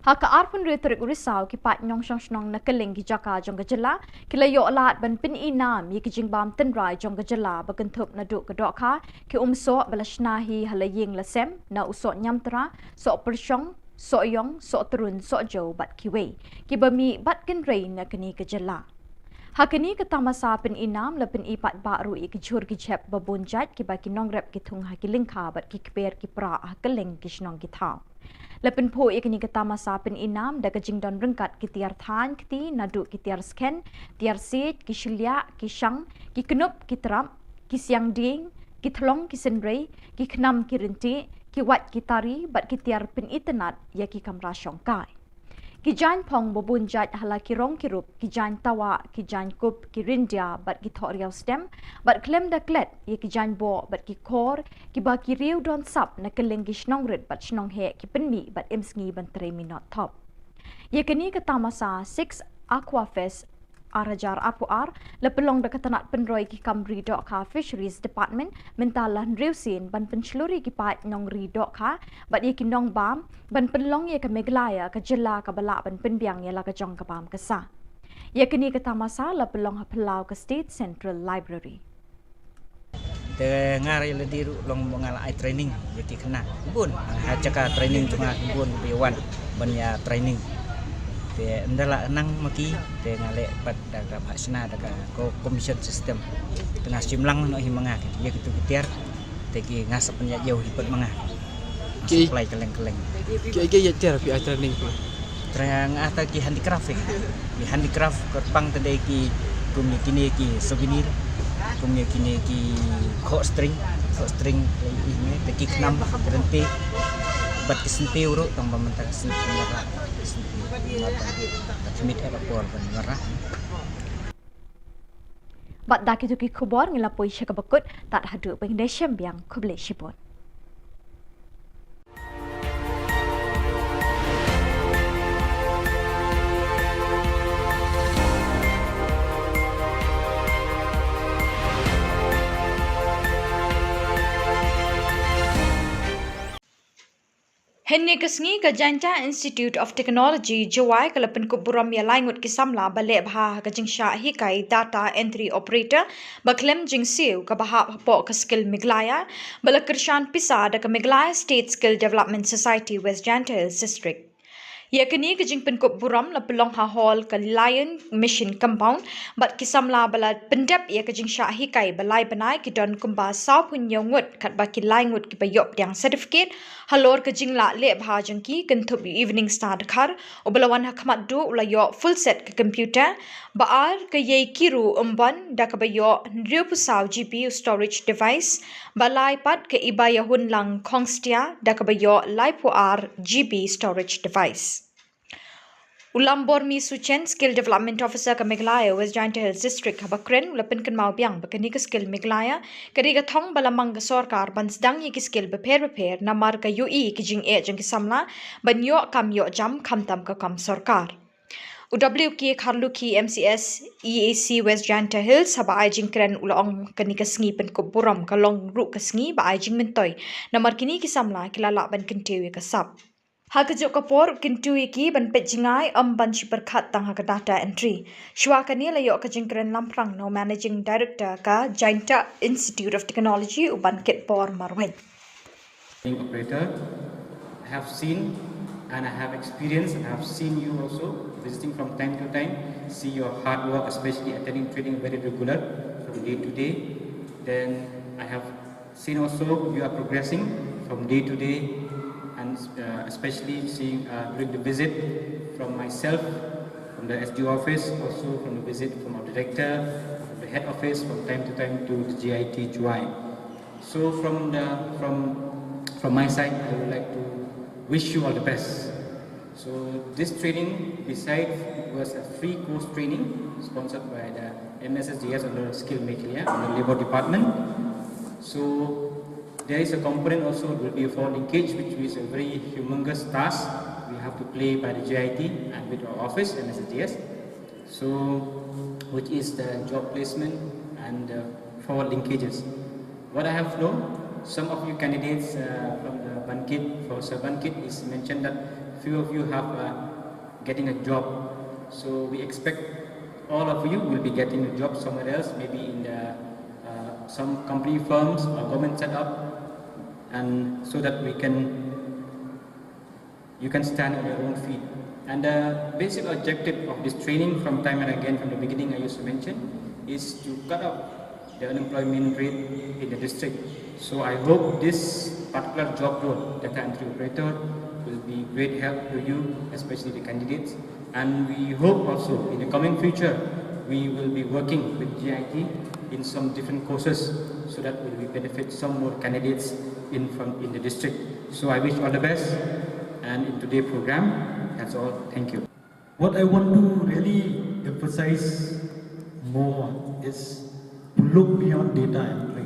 Ha ka arphew hynriew tarik u Risaw, ki paid nongshong shnong na kylleng ki jaka jong ka jylla ki la ïoh lad ban pyn-i nam ïa ki jingbam tynrai jong ka jylla ba kynthup naduh ka dohkha, ki umsoh ba la shna hi ha la ïing la sem, na u soh ñiamtra, soh pyrshong, soh ïong, soh trun, soh jew bad kiwei kiba mih bad kynrei na kane ka jylla. Ha kane ka tamasa pyn-i nam la pyn-i paidbah ruh ïa ki jhur ki jhep ba bun jait kiba ki nongrep ki thung ha ki lyngkha bad ki kper ki pra ha kylleng ki shnong ki thaw. La pynphuh ïa kane ka tamasa pyn-i nam da ka jingdon ryngkat ki tiar thaiñ kti naduh ki tiar skhen, tiar siej, ki shylliah, ki shang, ki knup, ki trap, ki siang dieng, ki thlong, ki synrei, ki khnam, ki ryntih, ki wait, ki tari bad ki tiar pyn-itynnad ïa ki kamra shongkai. Ki jaiñ phong ba bun jait ha la ki rong ki rup, ki jaiñ tawah, ki jaiñ kup, ki ryndia bad ki thohriaw stem, bad khlem da klet ïa ki jaiñ boh bad ki khor kiba ki riew don sap na kylleng ki shnong rit bad shnong heh ki pynmih bad im sngi ban trei minot thop. Ïa kane ka tamasa Six Aqua Fest ar hajar arphew ar la pynlong da ka tnat pynroi ki kam ri dohkha Fisheries Department mynta la hynriew sien ban pynshlur ïa ki paid nongri dohkha bad ïa ki nongbam ban pynlong ïa ka Meghalaya ka jylla kaba lah ban pynbiang ïa la ka jong ka bam ka sah. Ïa kane ka tamasa la pynlong ha phyllaw ka State Central Library. Te nga ruh lade ruh long ba nga la ai training ïa ki khynnah bun ha jaka training jong nga bun ba ïa wan ban ïa training. Te ynda la nang ma ki te nga leh pat da ka bhah shna da ka ko commission system. Te nga shim lang noh hi ma nga ïa kitu ki tiar te ki nga sa pynïaid ïew hi pat ma nga. Ki supply kylleng kylleng. Ki ki ïa tiar phi ai training phi. Training ata ki handicraft eh. Ki handicraft kyrpang te dei ki kum ïa kine ki souvenir, kum ïa kine ki khoh string, khoh string ïa kine te ki khnam, rynti bad ki syntiew ruh tang ba mynta ka syntiew. Bad da kitu ki khubor ngi la poi sha kaba kut, tad haduh ba ngin ïashem biang, khublei shibun. Hynne ka sngi ka Jaintia Institute of Technology, Jowai ka la pynkup burom ïa lai ngut ki samla ba leh bha ha ka jingshah hikai data entry operator ba khlem jingsiew kaba hap hapoh ka Skill Meghalaya ba la kyrshan pisa da ka Meghalaya State Skill Development Society West Jaintia Hills District. Ïa kane ka jingpynkup burom la pynlong ha hall ka Lion Mission Compound bad ki samla ba la pyndep ïa ka jingshah hikai ba lai bnai ki don kumba sawphew hynñiew ngut katba ki lai ngut kiba ïoh pdiang certificate halor ka jinglah leh bha jong ki kynthup ïa u Evening Star Dkhar uba la wan ha khmat duh u la ïoh full set ka computer, ba ar ka Ïeikiro Ymbon da kaba ïoh hynriewphew saw GB u storage device, ba lai pat ka Ibaïahunlang Khongstia da kaba ïoh laiphew ar GB storage device. U Lambormi Suchen, Skill Development Officer ka Meghalaya West Jaintia Hills District haba kren u la pynkynmaw biang ba kane ka Skill Meghalaya ka dei ka thong ba la mang ka sorkar ban sdang ïa ki skill bapher bapher namar ka ïohi ki jingeh jong ki samla ban ïoh kam ïoh jam khamtam ka kam sorkar. U W K Kharlukhi, MCS, EAC West Jaintia Hills, haba ai jingkren u la ong kane ka sngi pynkup burom ka long ruh ka sngi ba ai jingmyntoi namar kine ki samla ki la lah ban kyntiew ïa ka sap. Ha kajuh ka por u kyntu ïa ki ban peit jngai ym ban shu pyrkhat tang ha ka data entry. Shuwa kane la ïoh ka jingkren lamphrang na u Managing Director ka Jaintia Institute of Technology, u Bankit Bor Marwein. Operator, I have seen and I have experienced and I have seen you also visiting from time to time, see your hard work, especially attending training very regular from day to day. Then I have seen also you are progressing from day to day, and uh, especially seeing uh, during the visit from myself, from the S D O office, also from the visit from our director, from the head office, from time to time to the G I T Jowai. So from the from from my side, I would like to wish you all the best. So this training, besides, it was a free course training sponsored by the M S S D S under Skill Meghalaya, under Labour Department. So there is a component also, it will be a forward linkage, which is a very humongous task we have to play by the G I T and with our office, M S S D S. So, which is the job placement and uh, forward linkages. What I have known, some of you candidates uh, from the Bankit, for Sir Bankit, is mentioned that few of you have uh, getting a job. So we expect all of you will be getting a job somewhere else, maybe in the uh, some company firms or government setup, and so that we can you can stand on your own feet. And the basic objective of this training, from time and again from the beginning I used to mention, is to cut off the unemployment rate in the district. So I hope this particular job role, data entry operator, will be great help to you, especially the candidates. And we hope also in the coming future, we will be working with G I T in some different courses so that will be benefit some more candidaents in from in the district. So I wish all the best and in today's program. That's all. Thank you. What I want to really emphasize more is to look beyond data entry.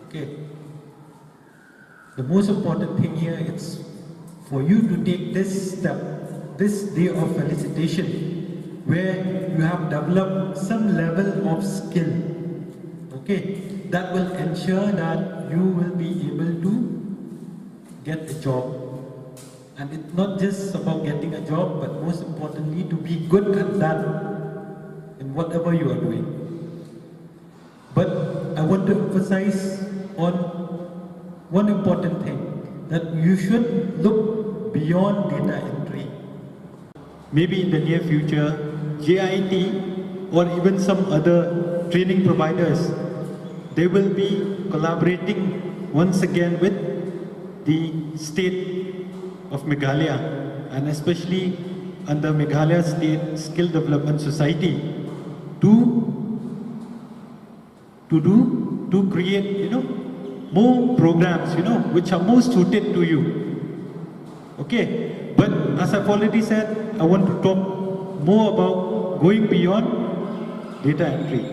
Okay. The most important thing here is for you to take this step, this day of felicitation, where you have developed some level of skill. Okay, that will ensure that you will be able to get a job. And it's not just about getting a job, but most importantly, to be good at that in whatever you are doing. But I want to emphasize on one important thing, that you should look beyond data entry. Maybe in the near future, G I T or even some other training providers, they will be collaborating once again with the state of Meghalaya, and especially under Meghalaya State Skill Development Society, to to do, to create, you know, more programs, you know, which are more suited to you. Okay, but as I've already said, I want to talk more about going beyond data entry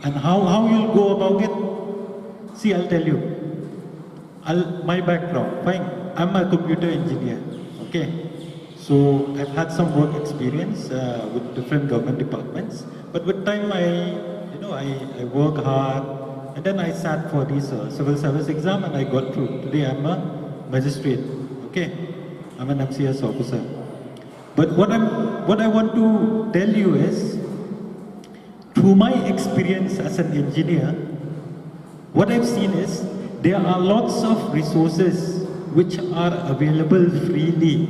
and how, how you'll go about it. See, I'll tell you. I'll, my background, fine, I'm a computer engineer. Okay, so I've had some work experience uh, with different government departments. But with time, I, you know, I, I work hard, and then I sat for this uh, civil service exam, and I got through. Today, I'm a magistrate. Okay, I'm an M C S officer. But what I'm, what I want to tell you is, through my experience as an engineer, what I've seen is there are lots of resources which are available freely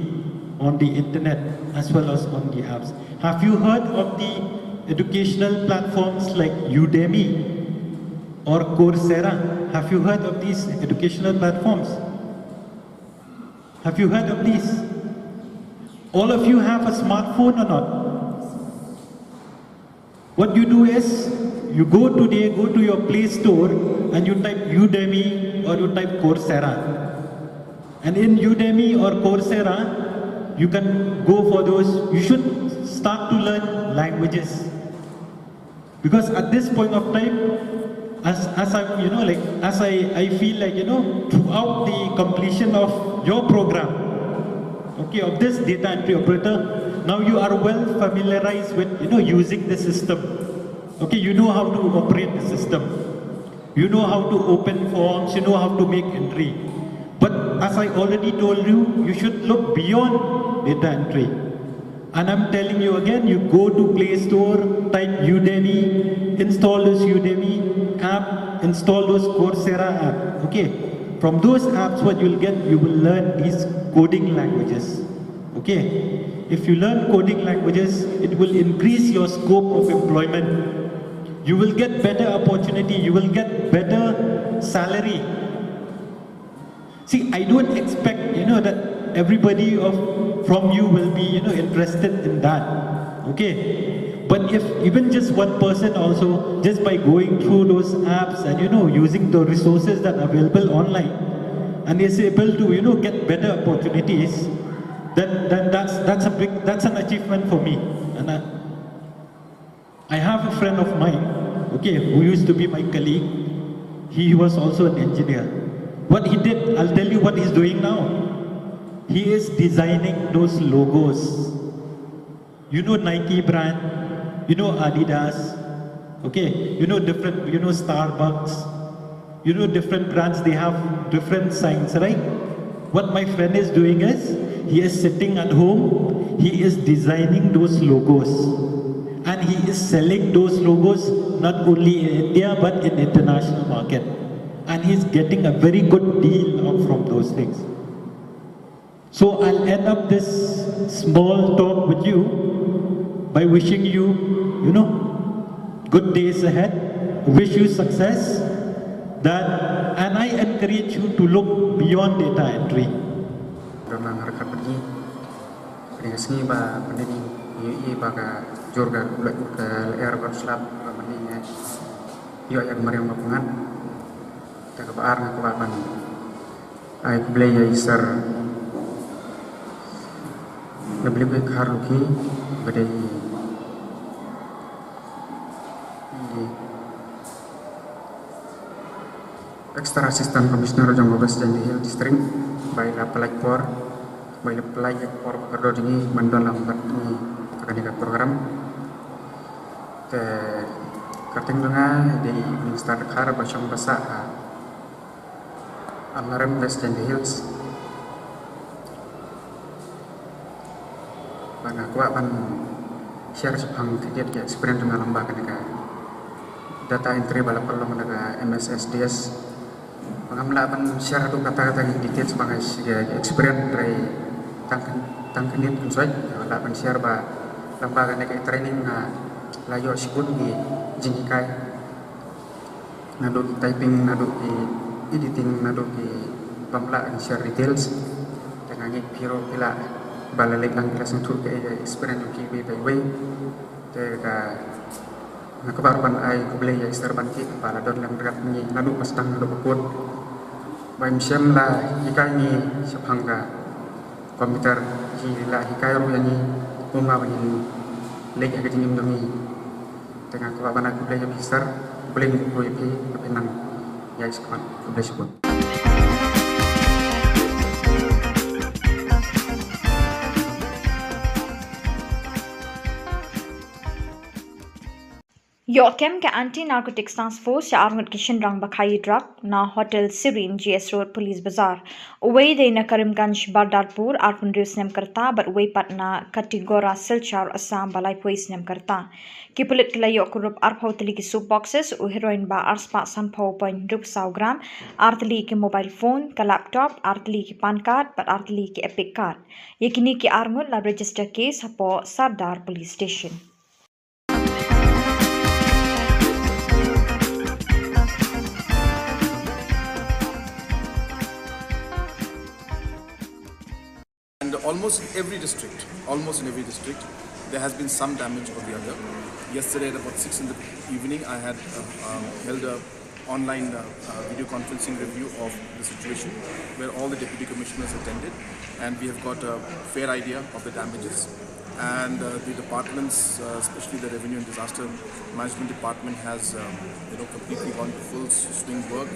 on the internet as well as on the apps. Have you heard of the educational platforms like Udemy or Coursera? Have you heard of these educational platforms? Have you heard of these? All of you have a smartphone or not? What you do is, you go today, go to your Play Store and you type Udemy or you type Coursera. And in Udemy or Coursera, you can go for those, you should start to learn languages. Because at this point of time, as, as I'm, you know, like, as I, I feel like, you know, throughout the completion of your program, okay, of this data entry operator, now you are well familiarized with, you know, using the system. Okay, you know how to operate the system. You know how to open forms, you know how to make entry. But as I already told you, you should look beyond data entry. And I'm telling you again, you go to Play Store, type Udemy, install this Udemy app, install those Coursera app. Okay. From those apps, what you'll get, you will learn these coding languages. Okay. If you learn coding languages, it will increase your scope of employment. You will get better opportunity, you will get better salary. See, I don't expect, you know, that everybody of from you will be, you know, interested in that. Okay? But if even just one person also, just by going through those apps and, you know, using the resources that are available online, and is able to, you know, get better opportunities, then, then that's, that's a big, that's an achievement for me. And I, I have a friend of mine, okay, who used to be my colleague. He was also an engineer. What he did, I'll tell you what he's doing now. He is designing those logos. You know Nike brand, you know Adidas, okay, you know different, you know Starbucks, you know different brands, they have different signs, right? What my friend is doing is, he is sitting at home, he is designing those logos, and he is selling those logos not only in India but in international market, and he is getting a very good deal out from those things. So I'll end up this small talk with you by wishing you, you know, good days ahead. Wish you success. That, and I encourage you to look beyond data entry. Don nang harkat bagi. Bagi ka sngi ba bagi ni i ba ka jur ka lek ka ler ba slap ba bagi ni. Yo yang mariang ba pengat. Ka ba ar nga ka ba ban. Ai khublei ïa i Sir. Nga believe ka ruh ki ba dei i Extra Assistant Commissioner jong West Jaintia Hills District ba i la pynlait por, ba i la pynlait ïa ka por ba kordor jong ngi ban don lang bad ngi ha kane ka program. Te kyrteng jong nga dei Minister Dkhar ba shong ba sah ha Amlarem, West Jaintia Hills. Ba nga kwah ban share shaphang khyndiat ka experience jong nga lyngba kane ka data entry ba la pynlong da ka M S S D S. Ba ngam lah ban share haduh katta katta ki details ba nga share ka experience hynrei tang khyn-, tang khyndiat khynsoit nga lah ban share ba lyngba kane ka training nga la ïoh shibun ki jinghikai. Naduh ki typing, naduh ki editing, naduh ki bym lah ban share details. Te nga ngeit phi ruh phi lah ba la leit lang phi la sngewthuh kaei ka experience jong phi iwei pa iwei. Te ka nga kwah ruh ban ai khublei ïa i Sir Banti ba la don lem ryngkat ngi naduh ba sdang naduh ba kut. Ba im shym la hikai ngi shaphang ka computer, hi la hikai ruh ïa ngi kumba ban leit ha ka jingim jong ngi. Te nga kwah ban ai khublei ïa phi Sir, khublei ïa phi, ïa phi nang ïa i Sir, khublei shibun. Ïoh kem ka Anti Narcotics Task Force ïa arngut ki shynrang ba kha ïa drug na Hotel Serene, G S Road, Police Bazar. Uwei dei na Karimganj, Bardarpur, arphew hynriew snem ka rta, bad uwei pat na Katigora, Silchar, Assam, ba laiphew snem ka rta. Ki pulit ki la ïoh kurup arphew tylli ki soap boxes, u heroin ba arspah sanphew point hynriewphew saw gram, ar tylli ki mobile phone, ka laptop, ar tylli ki PAN card, bad ar tylli ki EPIC card. Ïa kine ki arngut la register case hapoh Sardar Police Station. And almost in every district, almost in every district, there has been some damage or the other. Yesterday at about six in the evening, I had uh, um, held a online uh, uh, video conferencing review of the situation where all the deputy commissioners attended, and we have got a fair idea of the damages. And uh, the departments, uh, especially the Revenue and Disaster Management Department, has um, you know completely gone to full swing work,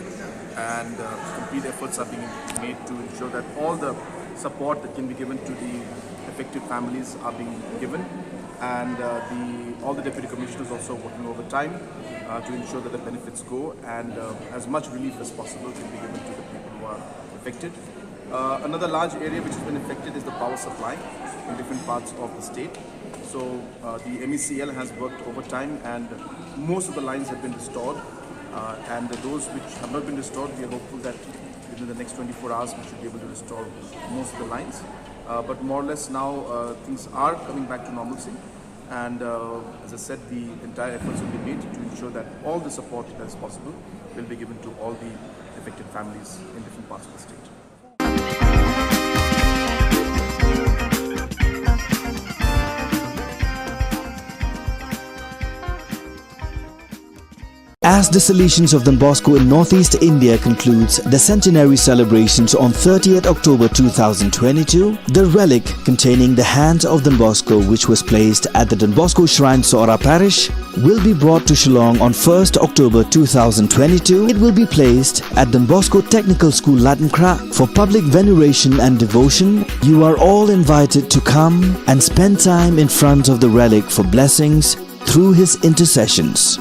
and uh, complete efforts are being made to ensure that all the support that can be given to the affected families are being given, and uh, the all the deputy commissioners also working overtime uh, to ensure that the benefits go and uh, as much relief as possible can be given to the people who are affected. Uh, another large area which has been affected is the power supply in different parts of the state. So uh, the M E C L has worked overtime and most of the lines have been restored. Uh, and those which have not been restored, we are hopeful that within the next twenty-four hours we should be able to restore most of the lines. Uh, but more or less now uh, things are coming back to normalcy. And uh, as I said, the entire efforts will be made to ensure that all the support that is possible will be given to all the affected families in different parts of the state. As Dissolutions of Don Bosco in Northeast India concludes the centenary celebrations on thirtieth October two thousand twenty-two, the relic containing the hand of Don Bosco, which was placed at the Don Bosco Shrine, Sohra Parish, will be brought to Shillong on first October two thousand twenty-two. It will be placed at Don Bosco Technical School, Latnkrah, for public veneration and devotion. You are all invited to come and spend time in front of the relic for blessings through his intercessions.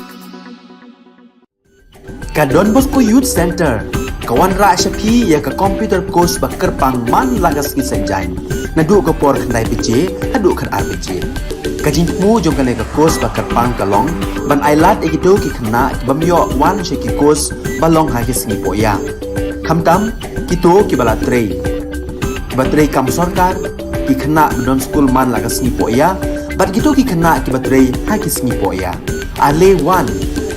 Ka Don Bosco Youth Centre. Ka wanrah sha phi ïa ka computer course ba kyrpang man la ka sngi Saitjaiñ, naduh ka por khyndai baje haduh khatar baje. Ka jingthmu jong kane ka course ba kyrpang ka long ban ailad ïa kito ki khynnah ki bym ïoh wan sha ki course ba long ha ki sngi pohïa. Khamtam kito kiba la trei, kiba trei kam sorkar, ki khynnah ba don skul man la ka sngi pohïa, bad kito ki khynnah kiba trei ha ki sngi pohïa. Ale wan,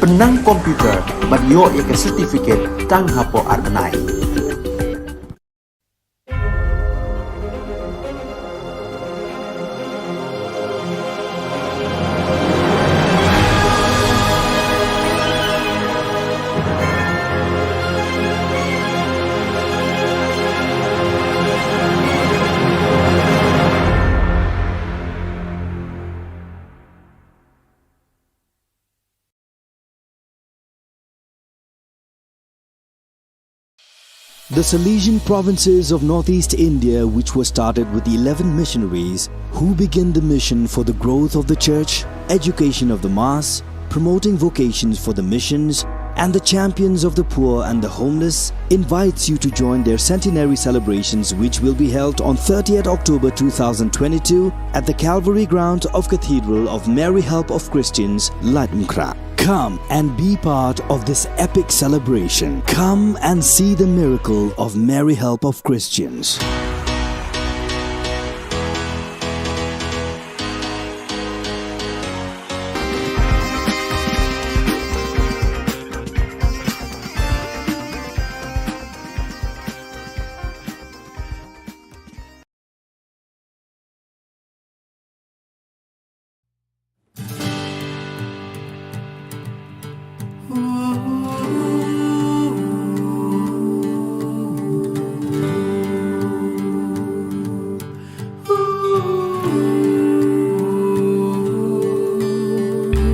pynnang computer bad ïoh ïa ka certificate tang hapoh ar bnai. The Salesian provinces of northeast India, which were started with eleven missionaries who began the mission for the growth of the church, education of the mass, promoting vocations for the missions, and the champions of the poor and the homeless, invites you to join their centenary celebrations, which will be held on thirtieth October two thousand twenty-two at the Calvary ground of Cathedral of Mary Help of Christians, Laitumkhrah. Come and be part of this epic celebration. Come and see the miracle of Mary Help of Christians.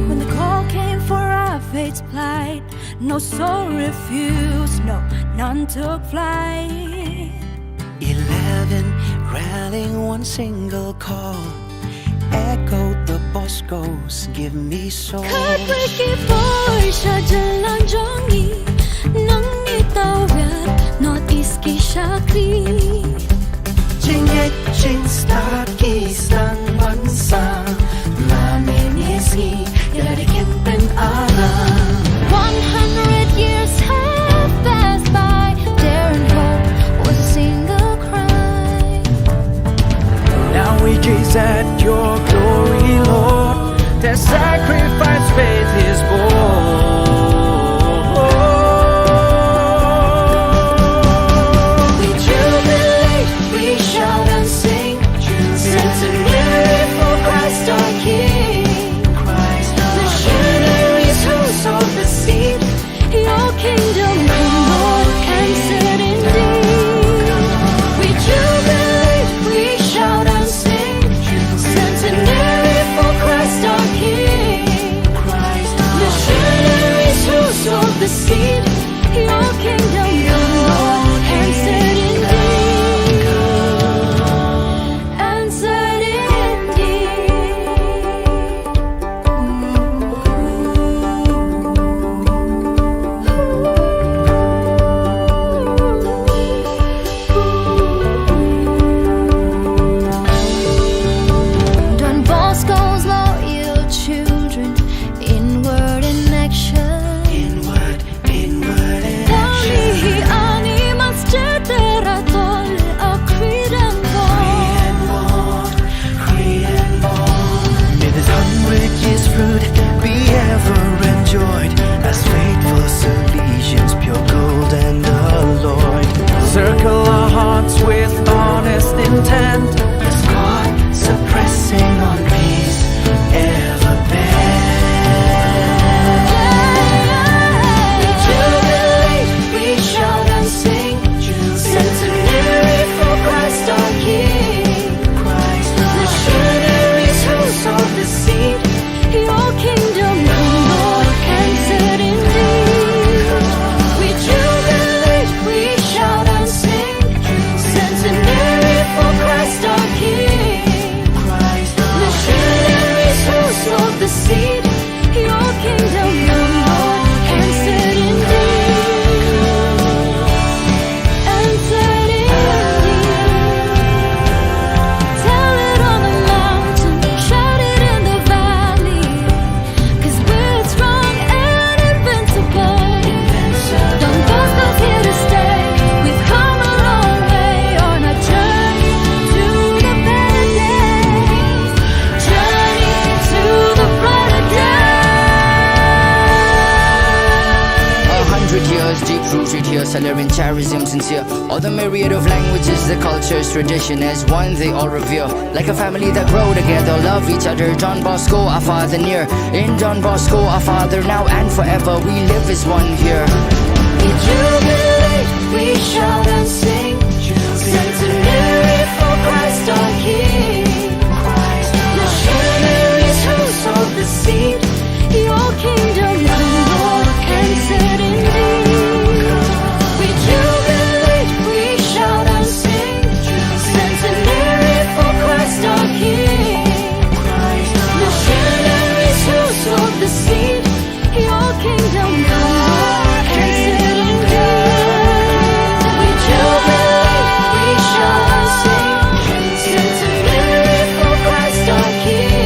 When the call came for our faith to plight, no soul refused, no, none took flight. Eleven, rallying one single call, echoed the Bosco's "Give me soul." Khatwei ki por sha jylla jong ngi, nang ngi tawriat North East ki shakri. Jingngeit jingstad ki sdang ban sah, la mynne sngi ïa lade kin pynara. One hundred years have passed by, dare and hope was a single cry. Now we gaze at your glory, Lord. Their sacrifice faith is born. We jubilate, we shout and sing, centenary for Christ our King. Christ our Missionaries who sowed the seed, your kingdom come, Lord, answered indeed. We jubilate, we shout and sing, centenary Salary and charism sincere. All the myriad of languages, the cultures, tradition as one they all revere. Like a family that grow together, love each other. Don Bosco, our father near. In Don Bosco, our father now and forever. We live as one here. We jubilate, we shout and sing. Centenary for Christ our King. Missionaries who sowed the seed. Your kingdom come, Lord, and set indeed. We jubilate, we shout and sing. Centenary for Christ our King. Missionaries who sowed the seed. Your kingdom come, Lord, and set indeed. We jubilate, we shout and sing. Centenary for Christ our King.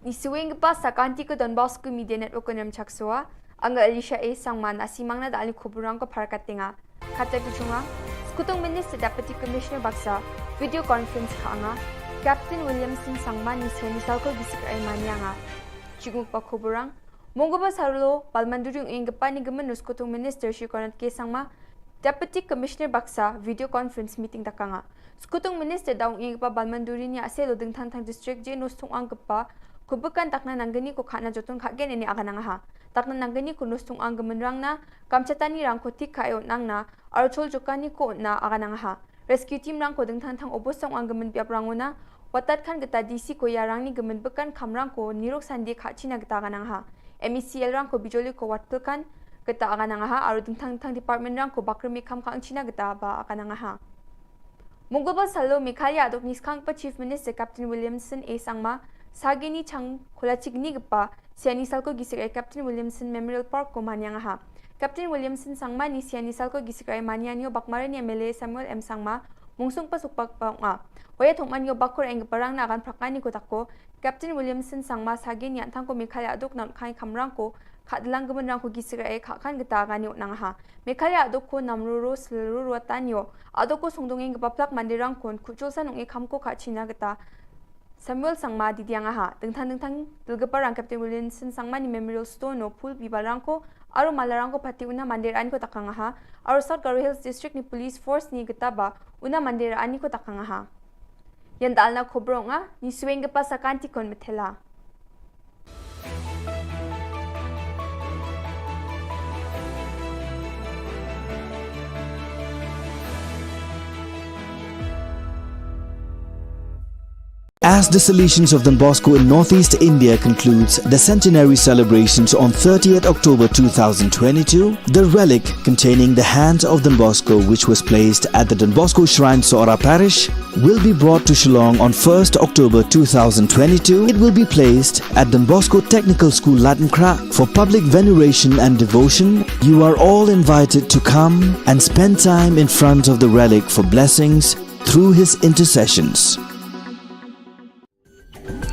Ngi sngewbha sa ka Don Bosco Media Network ka Nongchak Soa, nga Alicia A Sangma, ngi sa ïa mang na da ka khubor rangkhap ha ka ktien jong nga. Kata ki jong nga, Sekutung Minister Deputy Commissioner baksa, video conference ka nga, Captain Williamson Sangma, Nyishi Salko Gisikrei Mania nga. Jingmut ba khubor rang, Mongkutbor Salo, Balmanduri ïing kpa ni ka mynta Sekutung Minister Shri Conrad K Sangma, Deputy Commissioner baksa, video conference meeting da ka nga. Sekutung Minister da u ïing kpa Balmanduri ni ïa selo dingthang thang district je nus thung ang kpa, ku bekan takna nang kani ku khana jotun kha gen ini aga nang ha. Takna nang kani ku nus thung ang gemen rang na, kam chatani rang ku tik kha eot nang na, archol jokani ku na aga nang ha. Rescue team rang ku dingthang thang obos thung ang gemen biap rang una, watat khan kata D C ku ïa rang ni gemen bekan kam rang ku nirok sandi kha china kata aga nang ha. M E C L rang ku bijoli ku wat pelkan, kata aga nang ha, aru dingthang thang department rang ku bakri mi kam kha ang china kata ba aga nang ha. Mongkutbor Salo Meghalaya aduk ni skang pa Chief Minister Captain Williamson A Sangma, sagini chang kula chigni kpa, Nyishi Salko Gisikrei Captain Williamson Memorial Park ku mania nga ha. Captain Williamson Sangma Nyishi Salko Gisikrei Mania nio bakmaren M L A Samuel M Sangma, mungsung pasuk pak pa nga. Waya thong man nio bakur eng parang na agan prakani ku tako, Captain Williamson Sangma sagini ïa thang ku Meghalaya aduk nang kai kam rang ku, kha dilang gemen rang ku Gisikrei kha khan kata aga ni u nang ha. Meghalaya aduk ku nam ruru sel ruru atan ïo. Aduk ku sungdung ïing kpa plak mandi rang ku, ku chul san ung i kam ku kha china kata. Samuel Sangma di diang aha. Dingthang dingthang, dil kpa rang Captain Williamson Sangma ni Memorial Stone no, pul bi ba rang ku, aru mala rang ku pati una mandi rang ku takang aha. Aru South Garo Hills District ni Police Force ni kata ba, una mandi rang ku takang aha. Ïan dal na khubor nga, ngi sngewbha sa ka Nongchak Soa methela. As the Salesians of Don Bosco in Northeast India concludes the centenary celebrations on thirtieth October two thousand twenty-two, the relic containing the hand of Don Bosco, which was placed at the Don Bosco Shrine, Sohra Parish, will be brought to Shillong on first October two thousand twenty-two. It will be placed at Don Bosco Technical School, Latnakhrah, for public veneration and devotion. You are all invited to come and spend time in front of the relic for blessings through his intercessions.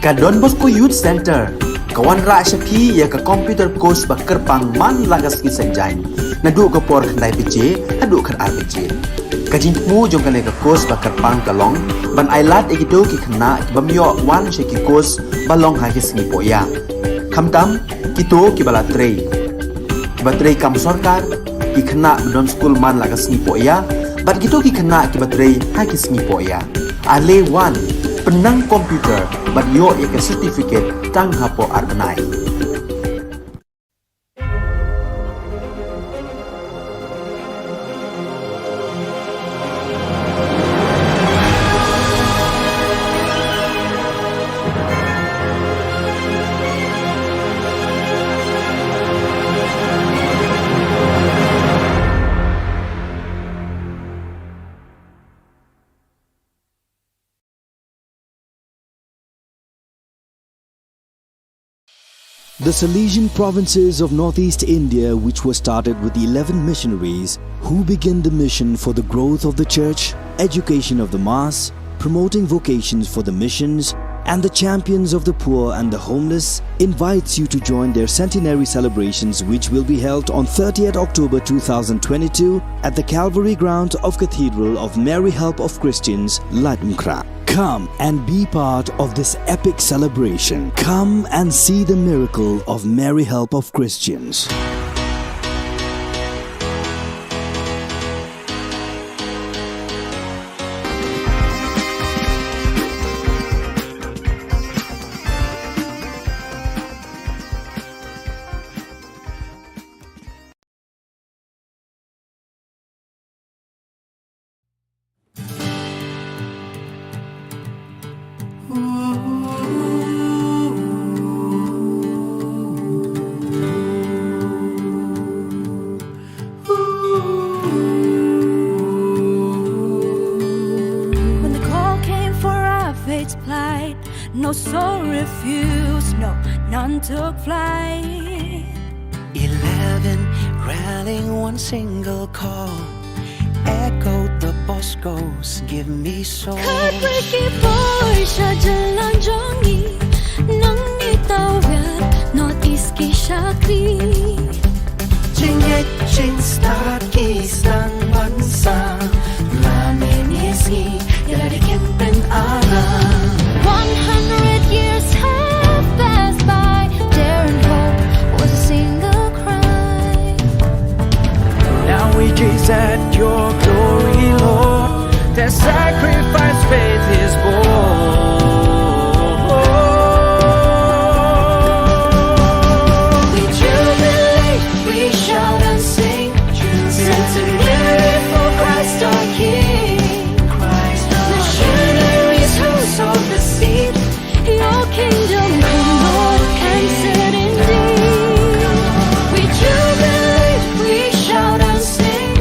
Ka Don Bosco Youth Center ka wanrah sha phi ïa ka computer course ba kyrpang man la ka sngi Saitjaiñ, naduh ka por khyndai baje haduh khatar baje. Ka jingthmu jong kane ka course ba kyrpang ka long ban ailad ïa kito ki khynnah ki bym ïoh wan sha ki course ba long ha ki sngi pohïa. Khamtam kito kiba la trei, kiba trei kam sorkar, ki khynnah ba don skul man la ka sngi pohïa, bad kito ki khynnah kiba trei ha ki sngi pohïa. Ale wan, pynnang computer bad ïoh ïa ka certificate tang hapoh ar bnai. The Salesian provinces of northeast India, which were started with eleven missionaries who began the mission for the growth of the church, education of the mass, promoting vocations for the missions, and the champions of the poor and the homeless, invites you to join their centenary celebrations, which will be held on thirtieth October two thousand twenty-two at the Calvary Ground of Cathedral of Mary Help of Christians, Laitumkhrah. Come and be part of this epic celebration. Come and see the miracle of Mary Help of Christians. When the call came for our faith to plight, no soul refused, no, none took flight. Eleven rallying one single call. Echoed the Bosco's Give Me Soul. Khatwei ki por sha jylla jong ngi, nang ngi tawiar North East ki shakri. Jingngeit jingstad ki sdang ban sah, la ngi sngew ïa la ki pynara. One hundred years have passed by, daring hope was a single cry. Now we gaze at your glory, Lord. Their sacrifice faith is born. We jubilate, we shout and sing. Centenary for Christ our King. Missionaries who sowed the seed. Your kingdom come, Lord, and set indeed. We jubilate, we shout and sing.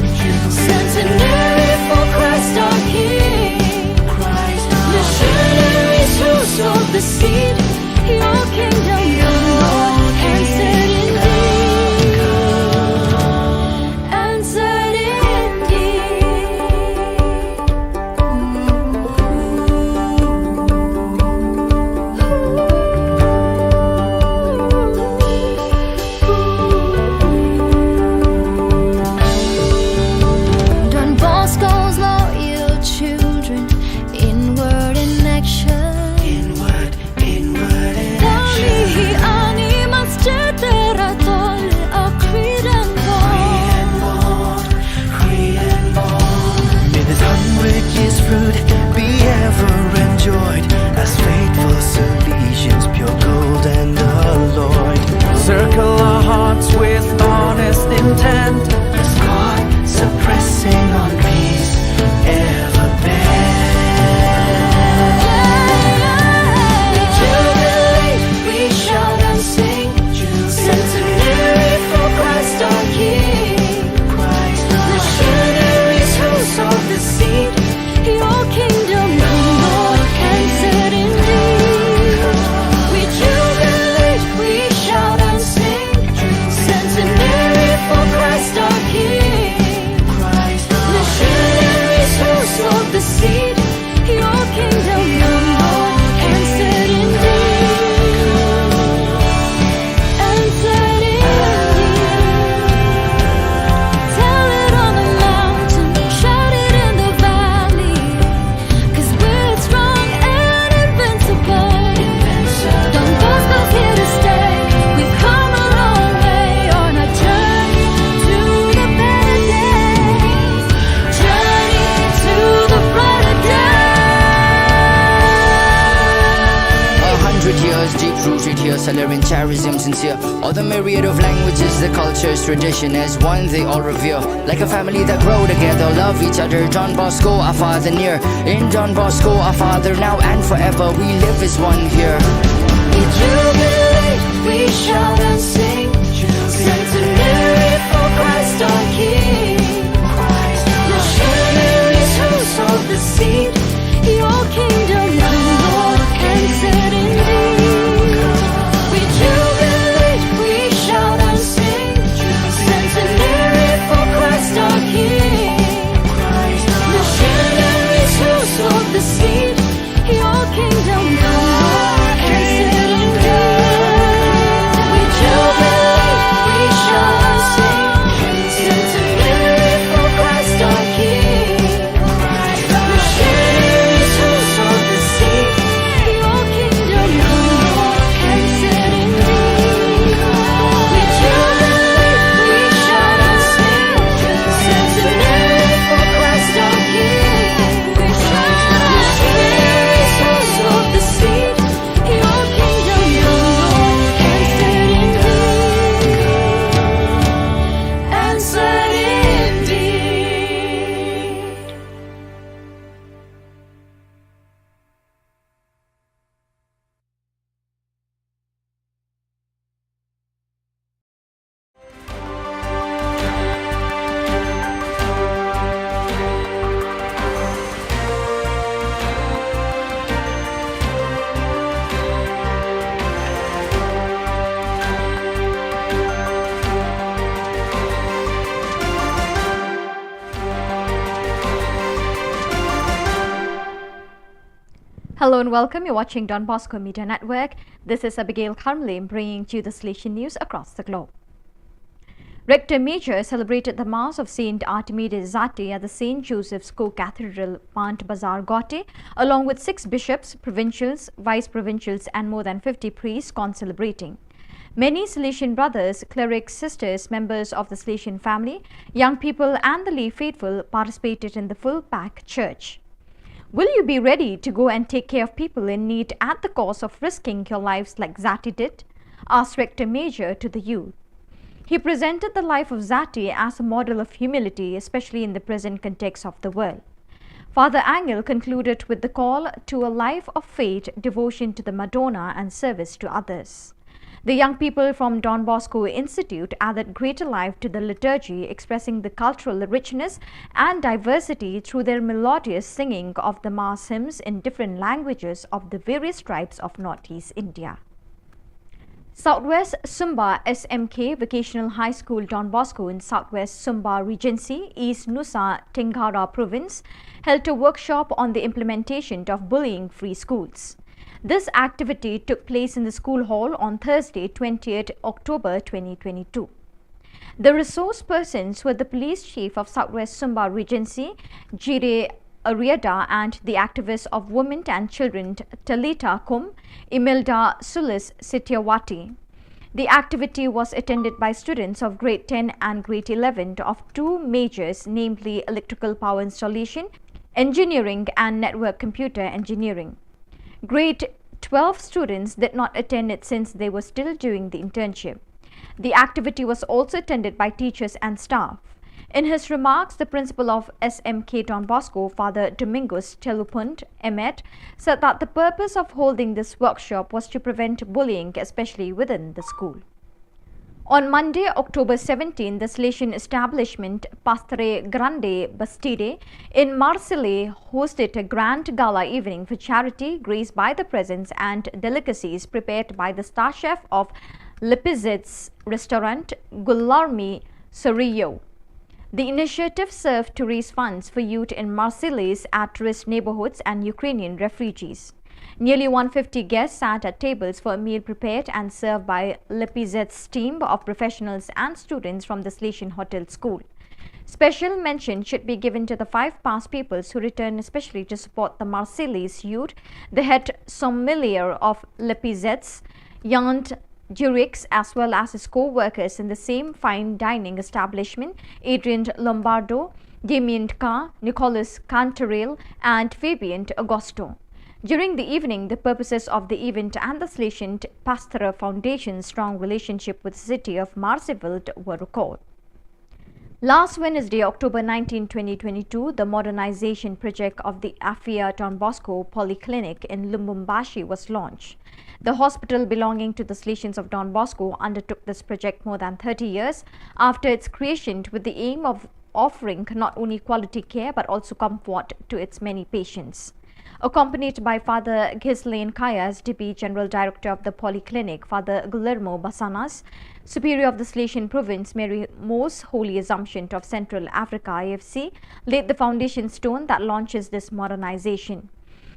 Centenary for Christ our King. Missionaries who sowed the seed. Your kingdom come, Lord, and set indeed. And set indeed. Don Bosco's loyal children, inward in action. Inward, inward in action. Dawni hi ani mas jylla tyrwa tol a khri dan bor. Khri dan bor, khri dan bor. May this hundred years fruit be ever enjoyed as faithful Salesians, pure gold and alloyed. Circle our hearts with honest intent. As God suppressing on peace ever bent. We jubilate, we shout and sing. Centenary for Christ our King. Missionaries who sowed the seed. Your kingdom come, Lord, and set indeed. We jubilate, we shout and sing. Centenary for Christ our King. Missionaries who sowed the seed. Your kingdom come, Lord, and set indeed. And set indeed. Tell it on the mountain, shout it in the valley. 'Cause we're strong and invincible. Don Bosco's here to stay. We've come a long way on our journey to the better days. Journey to the brighter days. A hundred years deep rooted here, Salerian charism sincere. All the myriad of languages, the cultures, tradition as one they all revere. Like a family that grow together, love each other. Don Bosco, our father near. In Don Bosco, our father now and forever, we live as one here. We jubilate, we shout and sing. Centenary for Christ our King. Missionaries who sowed the seed. Your kingdom come, Lord, and set indeed. We jubilate, Hello and welcome. You're watching Don Bosco Media Network. This is Abigail Kharmle bringing to you the Salesian news across the globe. Rector Major celebrated the Mass of Saint Artemides Zati at the Saint Joseph's Co-Cathedral, Pant Bazar, Guwahati, along with six bishops, provincials, vice provincials, and more than fifty priests concelebrating. Many Salesian brothers, clerics, sisters, members of the Salesian family, young people, and the lay faithful participated in the full packed church. Will you be ready to go and take care of people in need at the cost of risking your lives like Zati did? Asked Rector Major to the youth. He presented the life of Zati as a model of humility, especially in the present context of the world. Father Angel concluded with the call to a life of faith, devotion to the Madonna, and service to others. The young people from Don Bosco Institute added greater life to the liturgy, expressing the cultural richness and diversity through their melodious singing of the Mass hymns in different languages of the various tribes of Northeast India. Southwest Sumba S M K Vocational High School Don Bosco in Southwest Sumba Regency, East Nusa Tenggara Province, held a workshop on the implementation of bullying-free schools. This activity took place in the school hall on Thursday, twentieth October twenty twenty-two. The resource persons were the police chief of Southwest Sumba Regency, Jire Ariada, and the activists of women and children Talita Kum, Imelda Sulis Sitiawati. The activity was attended by students of grade ten and grade eleven of two majors, namely electrical power installation, engineering, and network computer engineering. Grade twelve students did not attend it since they were still doing the internship. The activity was also attended by teachers and staff. In his remarks, the principal of S M K Don Bosco, Father Domingos Telupund, M.Ed, said that the purpose of holding this workshop was to prevent bullying, especially within the school. On Monday, October seventeen, the Salesian establishment Pastre Grande Bastide in Marseille hosted a grand gala evening for charity, graced by the presents and delicacies prepared by the star chef of Lepizet's restaurant, Guilherme Sorillo. The initiative served to raise funds for youth in Marseille's at-risk neighborhoods and Ukrainian refugees. Nearly one fifty guests sat at tables for a meal prepared and served by Lepizet's team of professionals and students from the Salesian Hotel School. Special mention should be given to the five past pupils who returned especially to support the Marseille's youth, the head sommelier of Lepizet's, Yant Durix, as well as his co-workers in the same fine dining establishment, Adrian Lombardo, Damien Ka, Nicolas Cantaril, and Fabien Augusto. During the evening, the purposes of the event and the Salesian Pastor Foundation's strong relationship with the city of Marseille were recalled. Last Wednesday, October nineteenth, twenty twenty-two, the modernization project of the Afia Don Bosco Polyclinic in Lubumbashi was launched. The hospital belonging to the Salesians of Don Bosco undertook this project more than thirty years after its creation, with the aim of offering not only quality care but also comfort to its many patients. Accompanied by Father Ghislain Kaya, S D B, General Director of the Polyclinic, Father Guillermo Basanas, Superior of the Salesian Province, Mary Most Holy Assumption of Central Africa, A F C, laid the foundation stone that launches this modernization.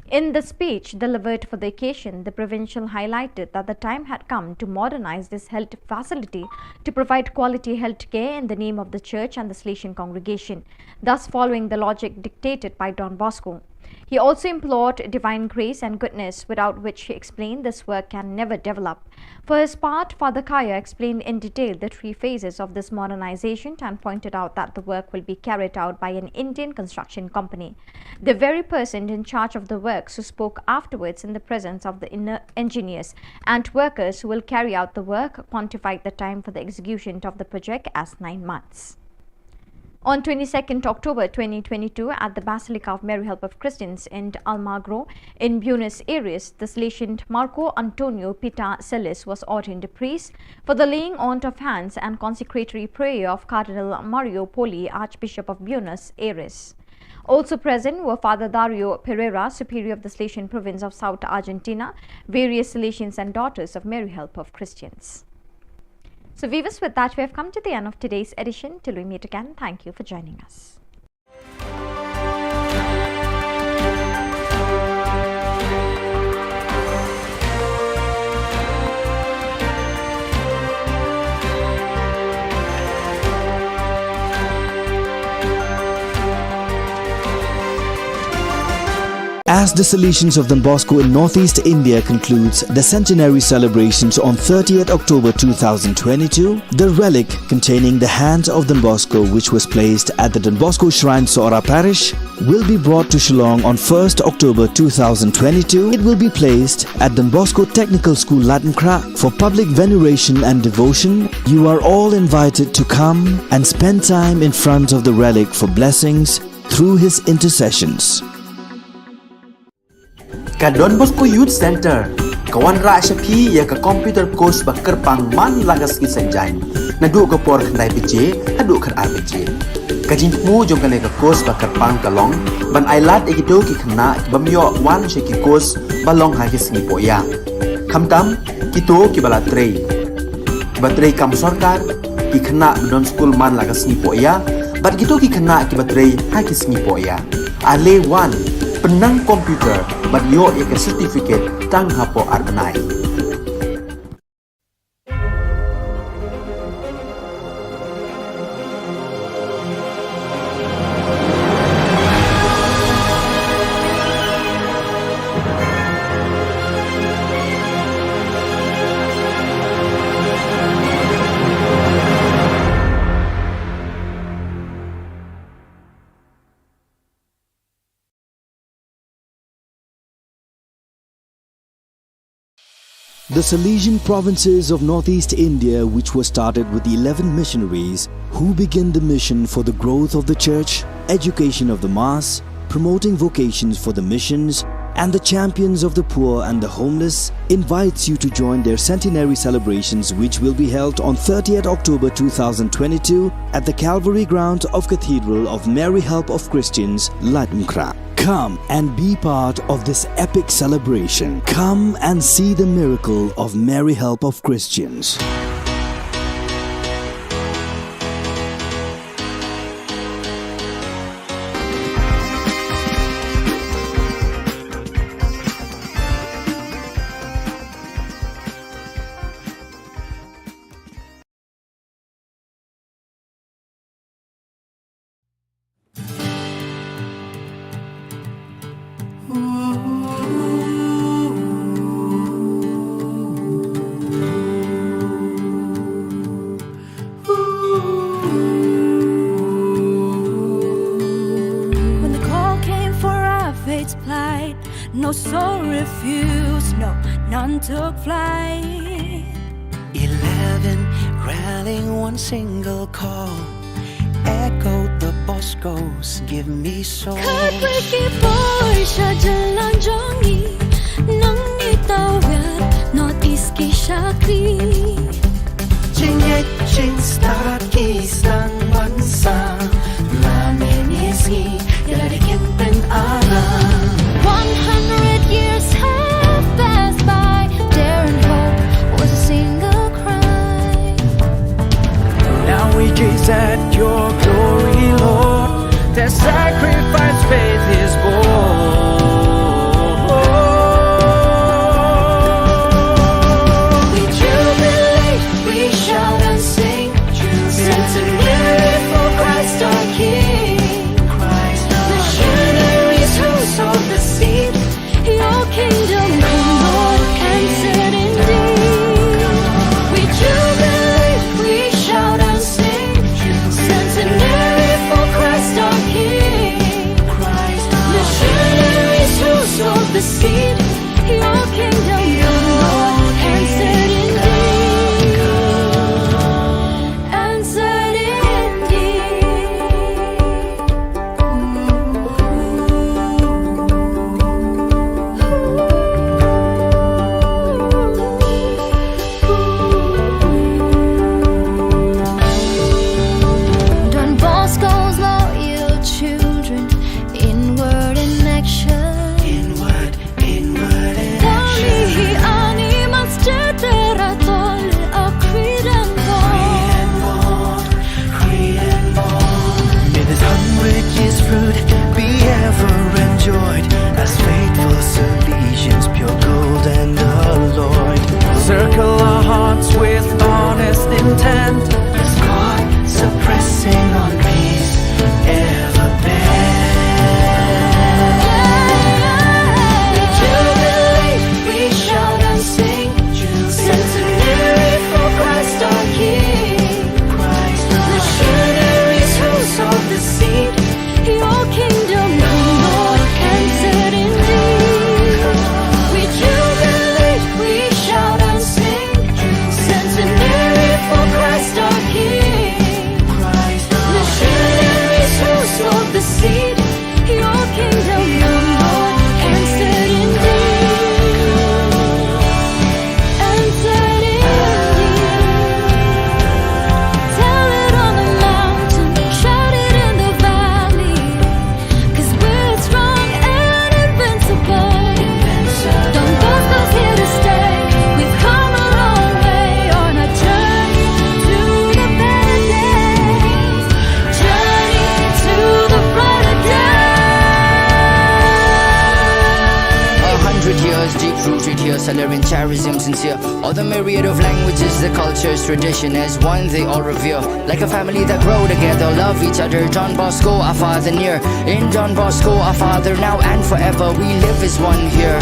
In the speech delivered for the occasion, the provincial highlighted that the time had come to modernize this health facility to provide quality health care in the name of the church and the Salesian congregation, thus following the logic dictated by Don Bosco. He also implored divine grace and goodness, without which, he explained, this work can never develop. For his part, Father Kaya explained in detail the three phases of this modernization and pointed out that the work will be carried out by an Indian construction company. The very person in charge of the works who spoke afterwards in the presence of the inner engineers and workers who will carry out the work quantified the time for the execution of the project as nine months. On twenty-second October twenty twenty-two, at the Basilica of Mary Help of Christians in Almagro in Buenos Aires, the Salesian Marco Antonio Pita Celis was ordained a priest for the laying on of hands and consecratory prayer of Cardinal Mario Poli, Archbishop of Buenos Aires. Also present were Father Dario Pereira, Superior of the Salesian Province of South Argentina, various Salesians and Daughters of Mary Help of Christians. So viewers, with that, we have come to the end of today's edition. Till we meet again, thank you for joining us. As the Salesians of Don Bosco in Northeast India concludes the centenary celebrations on thirtieth October two thousand twenty-two, the relic containing the hands of Don Bosco, which was placed at the Don Bosco Shrine, Sohra Parish, will be brought to Shillong on first October two thousand twenty-two. It will be placed at Don Bosco Technical School, Laitumkhrah, for public veneration and devotion. You are all invited to come and spend time in front of the relic for blessings through his intercessions. Ka Don Bosco Youth Centre ka wanrah sha phi ïa ka computer course ba kyrpang man la ka sngi Saitjaiñ, naduh ka por khyndai baje haduh khatar baje. Ka jingthmu jong kane ka course ba kyrpang ka long ban ailad ïa kito ki khynnah ki bym ïoh wan sha ki course ba long ha ki sngi pohïa, khamtam kito kiba la trei, kiba trei kam sorkar, ki khynnah ba don skul man la ka sngi pohïa, bad kito ki khynnah kiba trei ha ki sngi pohïa. Ale wan, pynnang computer bad ïoh ïa ka certificate tang hapoh ar bnai. The Salesian provinces of Northeast India, which was started with eleven missionaries who began the mission for the growth of the church, education of the mass, promoting vocations for the missions, and the champions of the poor and the homeless, invites you to join their centenary celebrations, which will be held on thirtieth October two thousand twenty-two at the Calvary ground of Cathedral of Mary Help of Christians, Laitumkhrah. Come and be part of this epic celebration. Come and see the miracle of Mary Help of Christians. When the call came for our faith to plight, no soul refused, no, none took flight. Eleven rallying one single call, echoed the Boscos, give me soul. Khatwei ki poi sha jylla jong ngi, nangne tawit North East ki shakri. Jingngeit jingstad ki sdang ban sam, la mynne sngi ïa lade kin pynara. One hundred years have passed by, dare and hope was a single cry. Now we gaze at your glory, Lord. Their sacrifice faith is born. We jubilate, we shout and sing, centenary for Christ our King. Christ our King. Missionaries who sowed the seed, your kingdom come, Lord, answered indeed. We jubilate, we shout and sing, centenary for Christ our King. Christ our King. Missionaries who sowed the seed, your kingdom come, Lord, answered indeed. Answered indeed. Don Bosco's loyal children, inward in action. Inward, inward in action. Tali hi ani mas cetera tol a Kridan Bor. Kridan Bor, Kridan Bor. May this hundred years fruit be ever enjoyed, as faithful Salesians, pure gold and alloyed, circle our hearts with honest intent, as God suppressing on peace ever bent. Salarian charism sincere. All the myriad of languages, the cultures, tradition as one they all revere. Like a family that grow together, love each other. Don Bosco, our father near. In Don Bosco, our father now and forever, we live as one here.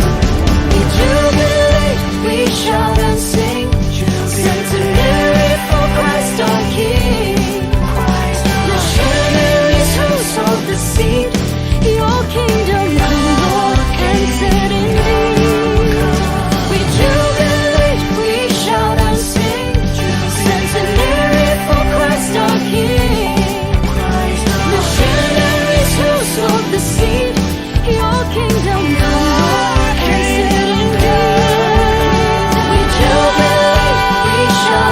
We jubilate, we shout and sing. Centenary for Christ our King. Missionaries who sowed the seed. Your kingdom come, Lord, and set indeed. We jubilate, we shout and sing. Centenary for Christ our King. Missionaries who sowed the seed. Your kingdom come, Lord, and set indeed. We jubilate, we shout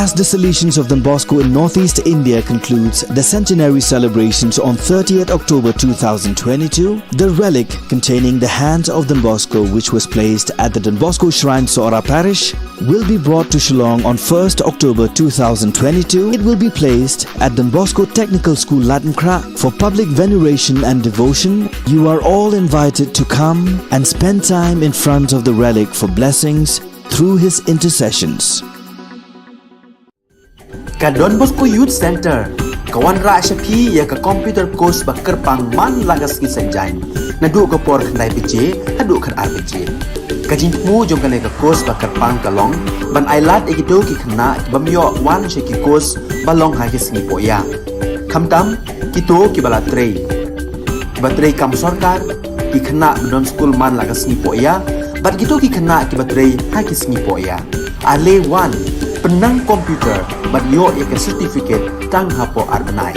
As the Salesians of Don Bosco in Northeast India concludes the centenary celebrations on thirtieth October two thousand twenty-two, the relic containing the hands of Don Bosco, which was placed at the Don Bosco Shrine, Sohra Parish, will be brought to Shillong on first October two thousand twenty-two. It will be placed at Don Bosco Technical School, Laitumkhrah, for public veneration and devotion. You are all invited to come and spend time in front of the relic for blessings through his intercessions. Ka Don Bosco Youth Centre ka wanrah sha phi ïa ka computer course ba kyrpang man la ka sngi Saitjaiñ, naduh ka por khyndai baje haduh khatar baje. Ka jingthmu jong kane ka course ba kyrpang ka long ban ailad ïa kito ki khynnah ki bym ïoh wan sha ki course ba long ha ki sngi pohïa. Khamtam kito kiba la trei, kiba trei kam sorkar, ki khynnah ba don skul man la ka sngi pohïa, bad kito ki khynnah kiba trei ha ki sngi pohïa. Ale wan, pynnang computer bad ïoh ïa ka certificate tang hapoh ar bnai.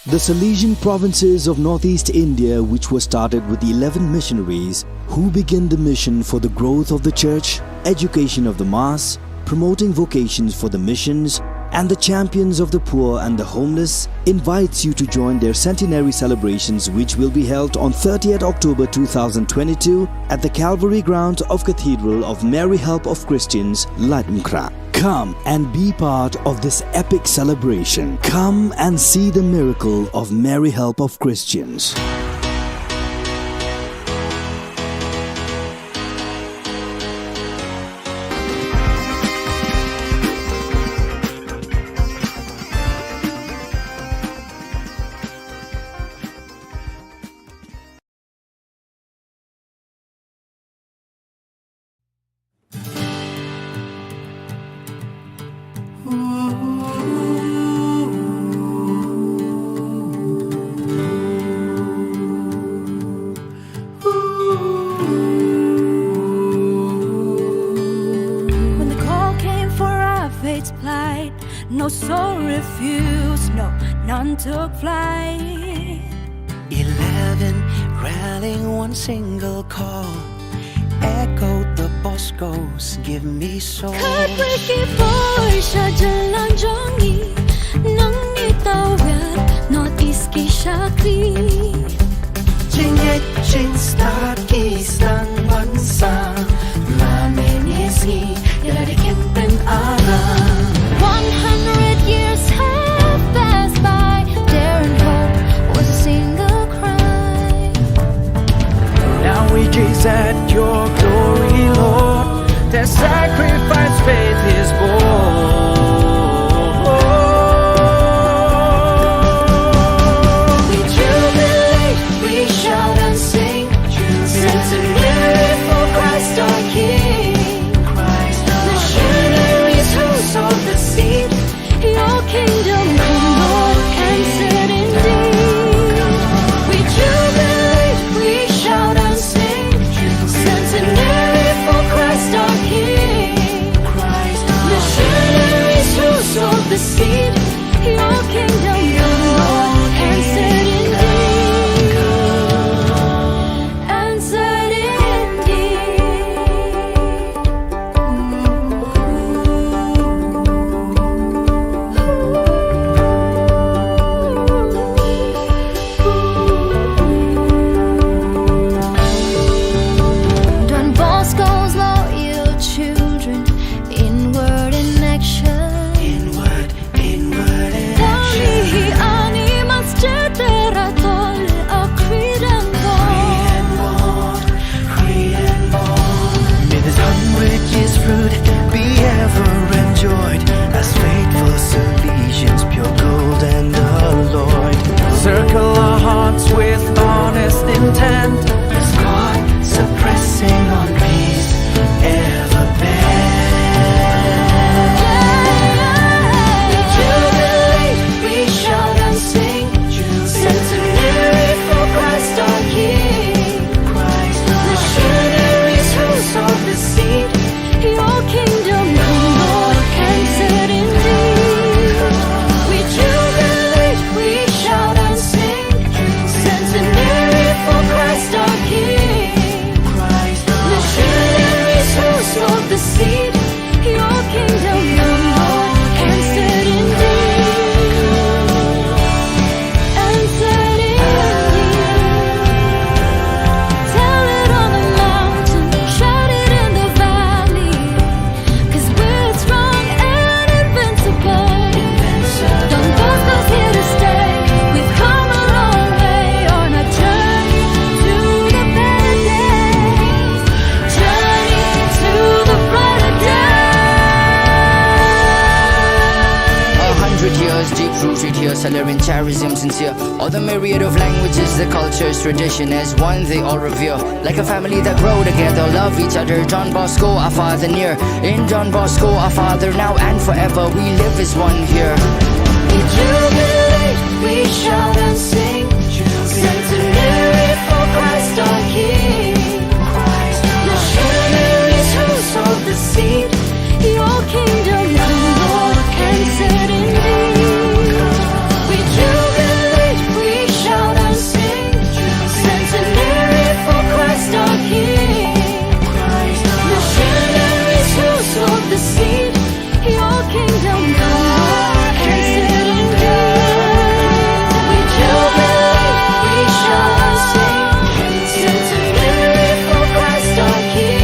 The Salesian provinces of Northeast India, which was started with eleven missionaries who began the mission for the growth of the church, education of the mass, promoting vocations for the missions, and the champions of the poor and the homeless, invites you to join their centenary celebrations, which will be held on thirtieth October two thousand twenty-two at the Calvary grounds of Cathedral of Mary Help of Christians, Laitumkhrah. Come and be part of this epic celebration. Come and see the miracle of Mary Help of Christians. When the call came for our fate's plight, no soul refused, no, none took flight. Eleven rallying one single call, echoed the Boscos, give me soul. Khatwei ki bor sha jylla jong ngi, nang ngi tawir North East ki shakri. Jingngeit jingstad ki sdang ban sah, la mynne sngi ïa lade kin pynaram. One hundred years have passed by, daring hope was a single cry. Now we gaze at your glory, Lord. Their sacrifice faith is born. We jubilate, we shout and sing. Deep rooted here, Salarian charism sincere. All the myriad of languages, the cultures, tradition as one they all revere. Like a family that grow together, love each other. Don Bosco, our father near. In Don Bosco, our father now and forever. We live as one here. We jubilate, we shout and sing. Centenary for Christ our King. Missionaries who sowed the seed. Your kingdom come, Lord, and set indeed. We jubilate, we shout and sing. Centenary for Christ our King. Missionaries who sowed the seed. Your kingdom come, Lord, and set indeed. We jubilate, we shout and sing. Centenary for Christ our King.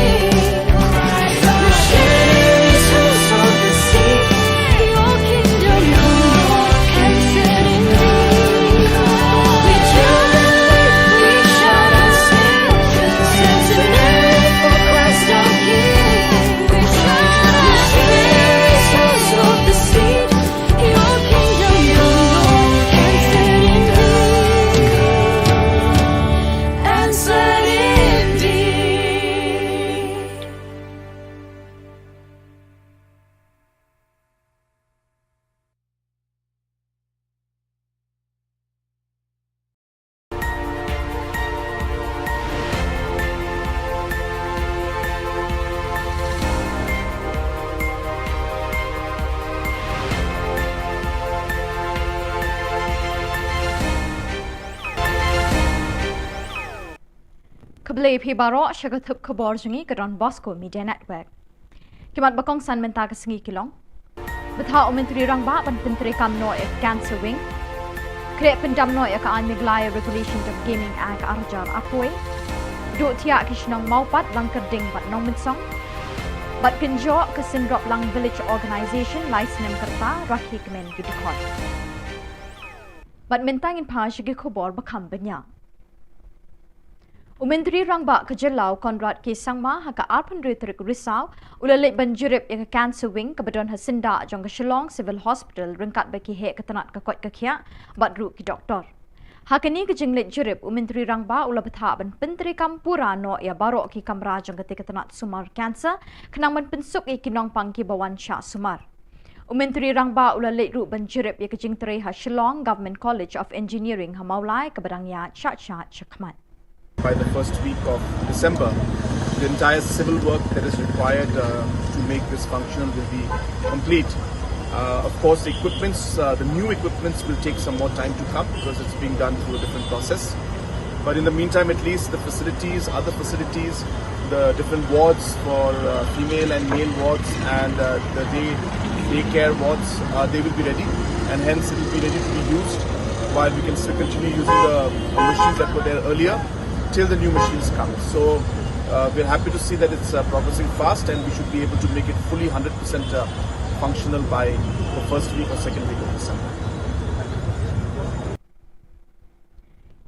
Khublei phi baroh sha ka thup khubor jong ngi ka Don Bosco Media Network. Ki mat ba kongsan mynta ka sngi ki long: Bthah u Myntri Rangbah ban pyntreikam noh ïa ka Cancer Wing. Khreh pyndam noh ïa ka aiñ Meghalaya Regulation of Gaming Act ar hajar arphew. Duh thiah ki shnong Mawpat, Langkyrding bad Nongmynsong. Bad kynjoh ka Synroplang Village Organisation lai snem ka rta, rakhe kmen ki dkhot. Bad mynta ngin phai sha ki khubor ba kham bniah. U Myntri Rangbah ka jylla u Conrad K Sangma ha ka arphew hynriew tarik Risaw u la leit ban jurip ïa ka Cancer Wing kaba don ha syndah jong ka Shillong Civil Hospital ryngkat bad ki heh ka tnat ka koit ka khiah bad ruh ki doktor. Ha kane ka jingleit jurip, u Myntri Rangbah u la bthah ban pyntreikam pura noh ïa baroh ki kamra jong katei ka tnat sumar cancer khnang ban pynsuk ïa ki nongpang kiba wan shah sumar. U Myntri Rangbah u la leit ruh ban jurip ïa ka jingtrei ha Shillong Government College of Engineering ha Mawlai kaba dang ïaid shah shah shakhmat. By the first week of December, the entire civil work that is required, uh, to make this functional will be complete. Uh, of course, the equipments, uh, the new equipments will take some more time to come because it's being done through a different process. But in the meantime, at least the facilities, other facilities, the different wards for, uh, female and male wards and, uh, the day, daycare wards, uh, they will be ready, and hence it will be ready to be used while we can still continue using the machines that were there earlier till the new machines come. So, uh, we're happy to see that it's, uh, progressing fast, and we should be able to make it fully hundred percent, uh, functional by the first week or second week of December.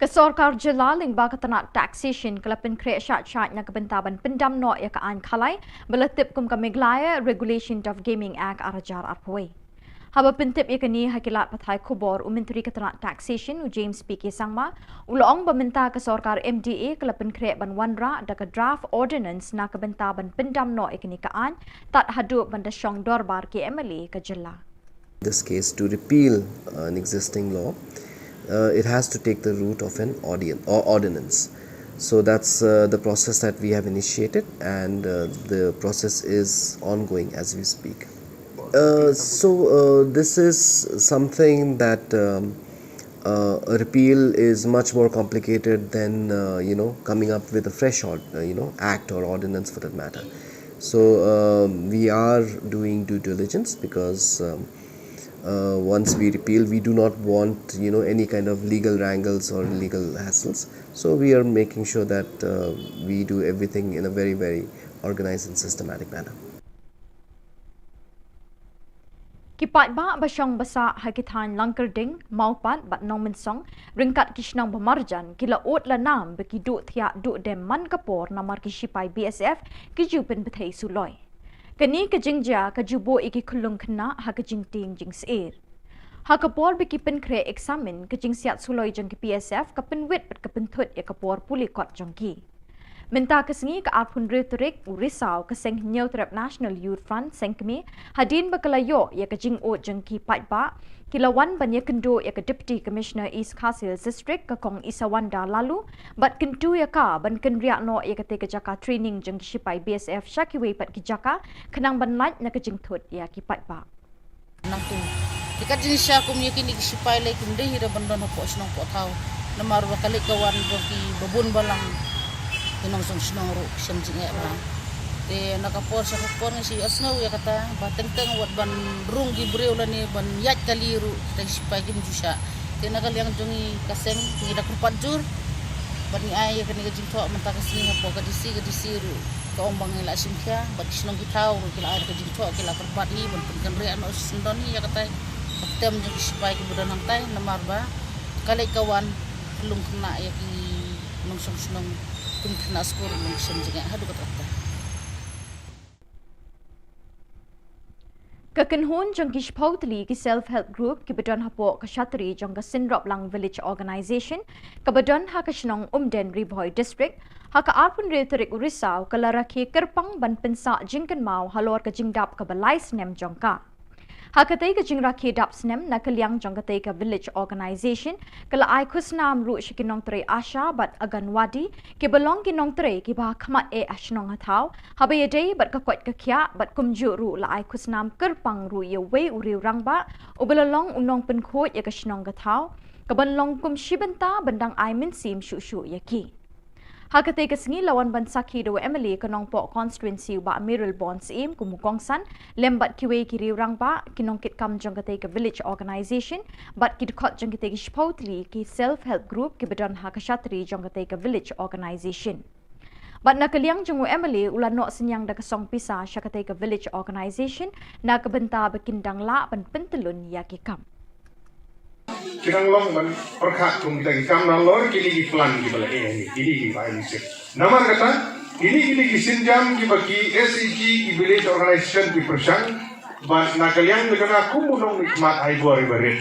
Ka sorkar jylla lyngba ka tnat taxation ka la pynkhreh shah shah na ka bynta ban pyndam noh ïa ka aiñ khalai ba la tip kum ka Meghalaya Regulation of Gaming Act ar hajar arphew. Haba pyntip ïa kane ha ki lad pathai khubor, u Myntri ka tnat taxation u James P K Sangma u la ong ba mynta ka sorkar M D A ka la pynkhreh ban wanrah da ka draft ordinance na ka bynta ban pyndam noh ïa kane ka aiñ tad haduh ban da shong dorbar ki M L A ka jylla. This case to repeal, uh, an existing law, uh, it has to take the route of an audience or ordinance. So that's, uh, the process that we have initiated, and, uh, the process is ongoing as we speak. Uh, so, uh, this is something that, um, uh, a repeal is much more complicated than, uh, you know, coming up with a fresh ord-, uh, you know, act or ordinance for that matter. So, um, we are doing due diligence because, um, uh, once we repeal, we do not want, you know, any kind of legal wrangles or legal hassles. So we are making sure that, uh, we do everything in a very, very organized and systematic manner. Ki paidbah ba shong ba sah ha ki thaiñ Langkyrding, Mawpat bad Nongmynsong ryngkat ki shnong ba marjan ki la ud la nam ba ki duh thiah duh dem man ka por namar ki shipai B S F ki ju pynbthei suloi. Kane ka jingjia ka ju buh ïa ki khyllung khynnah ha ka jingtieng jingsyier. Ha ka por ba ki pynkhreh eksamin, ka jingsiat suloi jong ki P S F ka pynwit bad ka pynthut ïa ka por pule kot jong ki. Mynta ka sngi, ka arphew hynriew tarik u Risaw, ka Seng Hynñiewtrep National Youth Front, Seng Kmie, hadien ba ka la ïoh ïa ka jingud jong ki paidbah, ki la wan ban ïakynduh ïa ka Deputy Commissioner East Khasi Hills District, ka Kong Isawanda Laloo, bad kyntu ïa ka ban kynriah noh ïa katei ka jaka training jong ki shipai B S F sha kiwei pat ki jaka, khnang ban lait na ka jingthut ïa ki paidbah. Nangtu. Te kat jingshisha kum ïa kine ki shipai lei kim dei hi ruh ban don hapoh shnong poh thaw. Namar ba ka leit ka wan jong ki babun balang, ki nongshong shnong ruh ki shem jingeh bha. Te na ka por sha ka por ngi shu ïohsngew ïa kata ba teng teng wat ban rung ki briew lane ban ïaid kali ruh, te shipai kim ju shah. Te na ka liang jong ngi ka seng ngi da kyrpad jur bad ngi ai ïa kane ka jingthoh mynta ka sngi hapoh ka D C, ka D C ruh ka ong ba ngi la shim khia bad ki shnong ki thaw ruh ki la ai ka jingthoh, ki la kyrpad hi ban pynkynriah noh shisha don hi ïa katai ka ktem jong ki shipai kiba don hangtai, namar ba ka leit ka wan ka lung khynnah ïa ki nongshong shnong, kum khynnah skul ruh ki shem jingeh haduh katta katta. Ka kynhun jong ki shiphew tylli ki Self Help Group kiba don hapoh ka shatri jong ka Synroplang Village Organisation kaba don ha ka shnong Umden, Ri Bhoi District, ha ka arphew hynriew tarik u Risaw ka la rakhe kyrpang ban pynsah jingkynmaw halor ka jingdap kaba lai snem jong ka. Ha katei ka jingrakhe dap snem, na ka liang jong katei ka Village Organisation ka la ai khusnam ruh sha ki nongtrei ASHA bad Anganwadi, kiba long ki nongtrei kiba ha khmat eh ha shnong ha thaw, haba ïadei bad ka koit ka khiah, bad kumjuh ruh la ai khusnam kyrpang ruh ïa uwei u riew rangbah uba la long u nongpynkhuid ïa ka shnong ka thaw, kaban long kum shi bynta ban dang ai mynsiem shuh shuh ïa ki. Ha katei ka sngi la wan ban sakhi da u M L A ka Nongpoh Constituency, u Bah Mayralborn Syiem, kum u kongsan, lem bad kiwei ki riew rangbah, ki nongkitkam jong katei ka Village Organisation bad ki dkhot jong katei ki shiphew tylli ki Self Help Group kiba don ha ka shatri jong katei ka Village Organisation. Bad na ka liang jong u M L A u la noh synñiang da ka song pisa sha katei ka Village Organisation na ka bynta ba kin dang lah ban pyntyllun ïa ki kam. Ki dang long ban pyrkhat kum kita ki kam nalor kine ki plan kiba la eh, kine kiba ai mynsiem. Namar kata, kine kine ki sienjam kiba ki S H G, ki Village Organisation ki pyrshang, bad na ka liang ka jong nga kum u nongmihkhmat ai bor iba rit.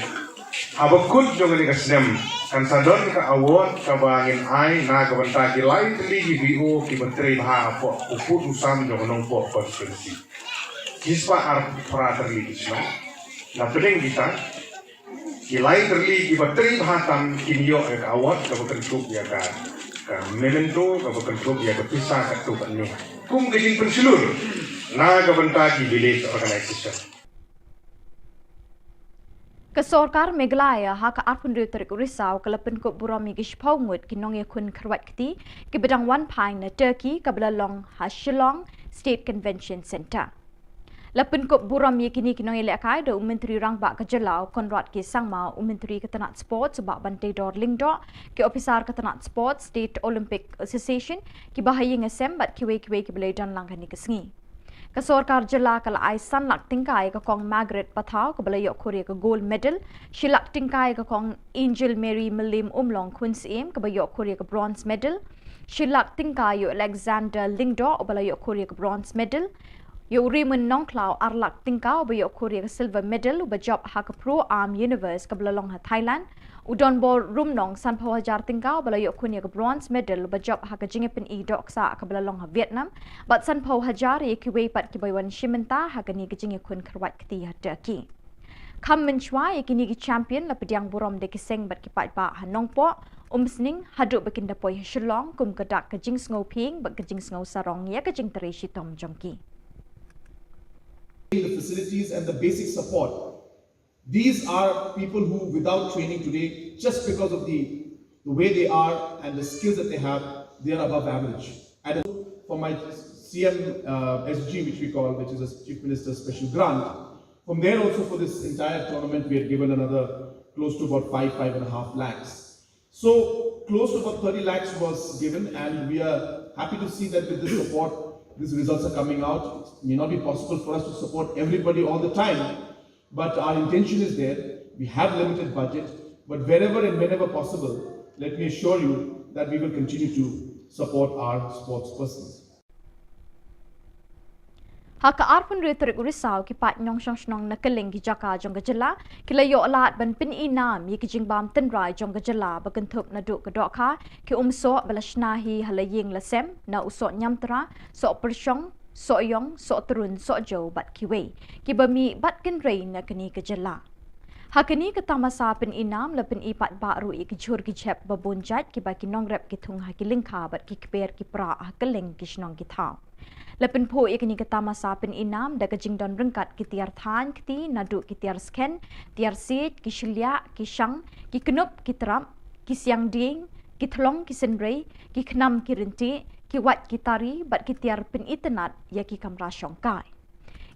Haba kut jong kane ka snem kan sa don ka award kaba ngin ai na ka bynta ki lai tylli ki V O kiba trei bha hapoh u pud u sam jong ka Nongpoh Constituency. Ki spah arphew phra tylli ki shnong. Na pdeng kita ki lai tylli kiba trei bha tam kin ïoh ïa ka award kaba kynthup ïa ka, ka memento kaba kynthup ïa ka pisa katto katne kum ka jingpynshlur na ka bynta ki Village Organisation. Ka sorkar Meghalaya ha ka arphew hynriew tarik u Risaw ka la pynkup burom ïa ki shiphew ngut ki nongïakhun kyrwat kti kiba dang wan phai na Turkey, kaba la long ha Shillong State Convention Centre. La pynkup burom ïa kine ki nongïalehkai da u Myntri Rangbah ka jylla u Conrad K Sangma, u Myntri ka tnat Sports u Bah Banteidor Lyngdoh, ki ophisar ka tnat Sports, State Olympic Association, kiba ha ïing ha sem bad kiwei kiwei kiba la ïadon lang kane ka sngi. Ka sorkar jylla ka la ai san lak tyngka ïa ka Kong Margaret Pathaw kaba la ïoh khur ïa ka gold medal, shi lak tyngka ïa ka Kong Angel Mary Mylliemumlong Khun Syiem kaba ïoh khur ïa ka bronze medal, shi lak tyngka ïa u Alexander Lyngdoh uba la ïoh khur ïa ka bronze medal, ïa u Raymond Nongkhlaw ar lak tyngka uba ïoh khur ïa ka silver medal uba jop ha ka Pro Am Universe kaba la long ha Thailand, u Donbor Rumnong sanphew hajar tyngka uba la ïoh khun ïa ka bronze medal uba jop ha ka jingïapyni dohksah kaba la long ha Vietnam, bad sanphew hajar ïa kiwei pat kiba wan shim bynta ha kane ka jingïakhun kyrwat kti ha Turkey. Kham mynshuwa ïa kine ki champion la pdiang burom da ki seng bad ki paidbah ha Nongpoh, Umsning haduh ba kin da poi ha Shillong kum ka dak ka jingsngew phieng bad ka jingsngew sarong ïa ka jingtrei shitom jong ki. The facilities and the basic support. These are people who, without training today, just because of the, the way they are and the skills that they have, they are above average. And for my C M, uh, S G, which we call, which is a Chief Minister's Special Grant, from there also for this entire tournament, we had given another close to about five, five and a half lakhs. So close to about thirty lakhs was given, and we are happy to see that with this support, these results are coming out. It may not be possible for us to support everybody all the time, but our intention is there. We have limited budget, but wherever and whenever possible, let me assure you that we will continue to support our sports persons. Ha ka arphew hynriew tarik u Risaw, ki paid nongshong shnong na kylleng ki jaka jong ka jylla ki la ïoh lad ban pyn-i nam ïa ki jingbam tynrai jong ka jylla ba kynthup naduh ka dohkha, ki umsoh ba la shna hi ha la ïing la sem, na u soh ñiamtra, soh pyrshong, soh ïong, soh trun, soh jew bad kiwei kiba mih bad kynrei na kane ka jylla. Ha kane ka tamasa pyn-i nam la pyn-i paidbah ruh ïa ki jhur ki jhep ba bun jait kiba ki nongrep ki thung ha ki lyngkha bad ki kper ki pra ha kylleng ki shnong ki thaw. La pynphuh ïa kane ka tamasa pyn-i nam da ka jingdon ryngkat ki tiar thaiñ kti naduh ki tiar skhem, tiar siej, ki shylliah, ki shang, ki knup, ki trap, ki siang dieng, ki thlong, ki synrei, ki khnam, ki ryntieh, ki wait, ki tari bad ki tiar pyn-itynnad ïa ki kamra shongkai.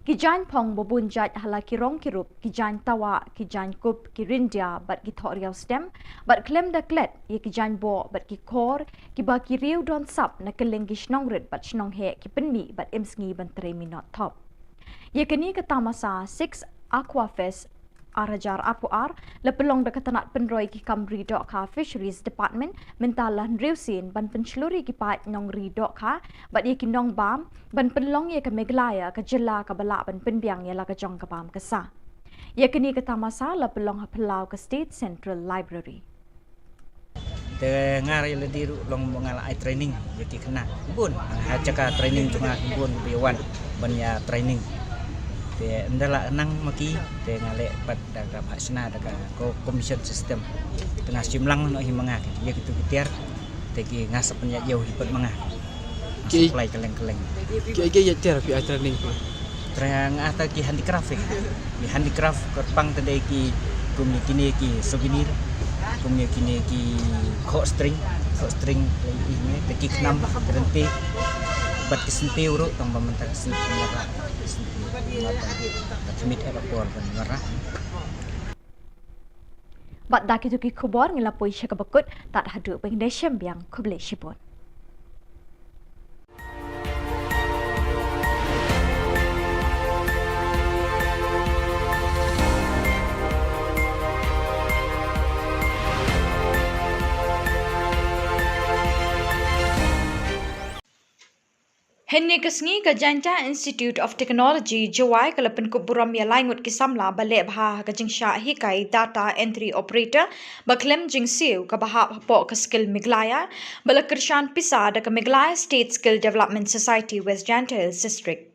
Ki jaiñ phong ba bun jait ha la ki rong ki rup, ki jaiñ tawah, ki jaiñ kup, ki ryndia bad ki thohriaw stem, bad khlem da klet ïa ki jaiñ boh bad ki khor kiba ki riew don sap na kylleng ki shnong rit bad shnong heh ki pynmih bad im sngi ban trei minot thop. Ïa kane ka tamasa Six Aqua Fest ar hajar arphew ar la pynlong da ka tnat pynroi ki kam ri dohkha Fisheries Department mynta la hynriew sien ban pynshlur ïa ki paid nongri dohkha bad ïa ki nongbam ban pynlong ïa ka Meghalaya ka jylla kaba lah ban pynbiang ïa la ka jong ka bam ka sa. Ïa kane ka tamasa la pynlong ha phyllaw ka State Central Library. Te nga ruh lade ruh long ba nga la ai training ïa ki khynnah bun. Ha jaka training jong nga bun ba ïa wan ban ïa training. Te ynda la nang ma ki te nga leh pat da ka bhah shna da ka ko commission system. Te nga shim lang noh hi ma nga ïa kitu ki tiar. Te ki nga sa pynïaid ïew hi pat ma nga. Ki supply kylleng kylleng. Ki ïa tiar phi ai training phi. Training ata ki handicraft eh. Ki handicraft kyrpang te dei ki kum ïa kine ki souvenir. Kum ïa kine ki khoh string, khoh string ïa kine te ki khnam ryntieh. Bad ki syntiew ruh tang ba mynta ki syntiew. Ki syntiew. Bad ki mit eh ba por ban marah. Bad da kitu ki khubor ngi la poi sha kaba kut, tad haduh ba ngin ïashem biang, khublei shibun. Hynne ka sngi ka Jaintia Institute of Technology, Jowai ka la pynkup burom ïa lai ngut ki samla ba leh bha ha ka jingshah hikai data entry operator ba khlem jingsiew kaba hap hapoh ka Skill Meghalaya ba la kyrshan pisa da ka Meghalaya State Skill Development Society West Jaintia Hills District.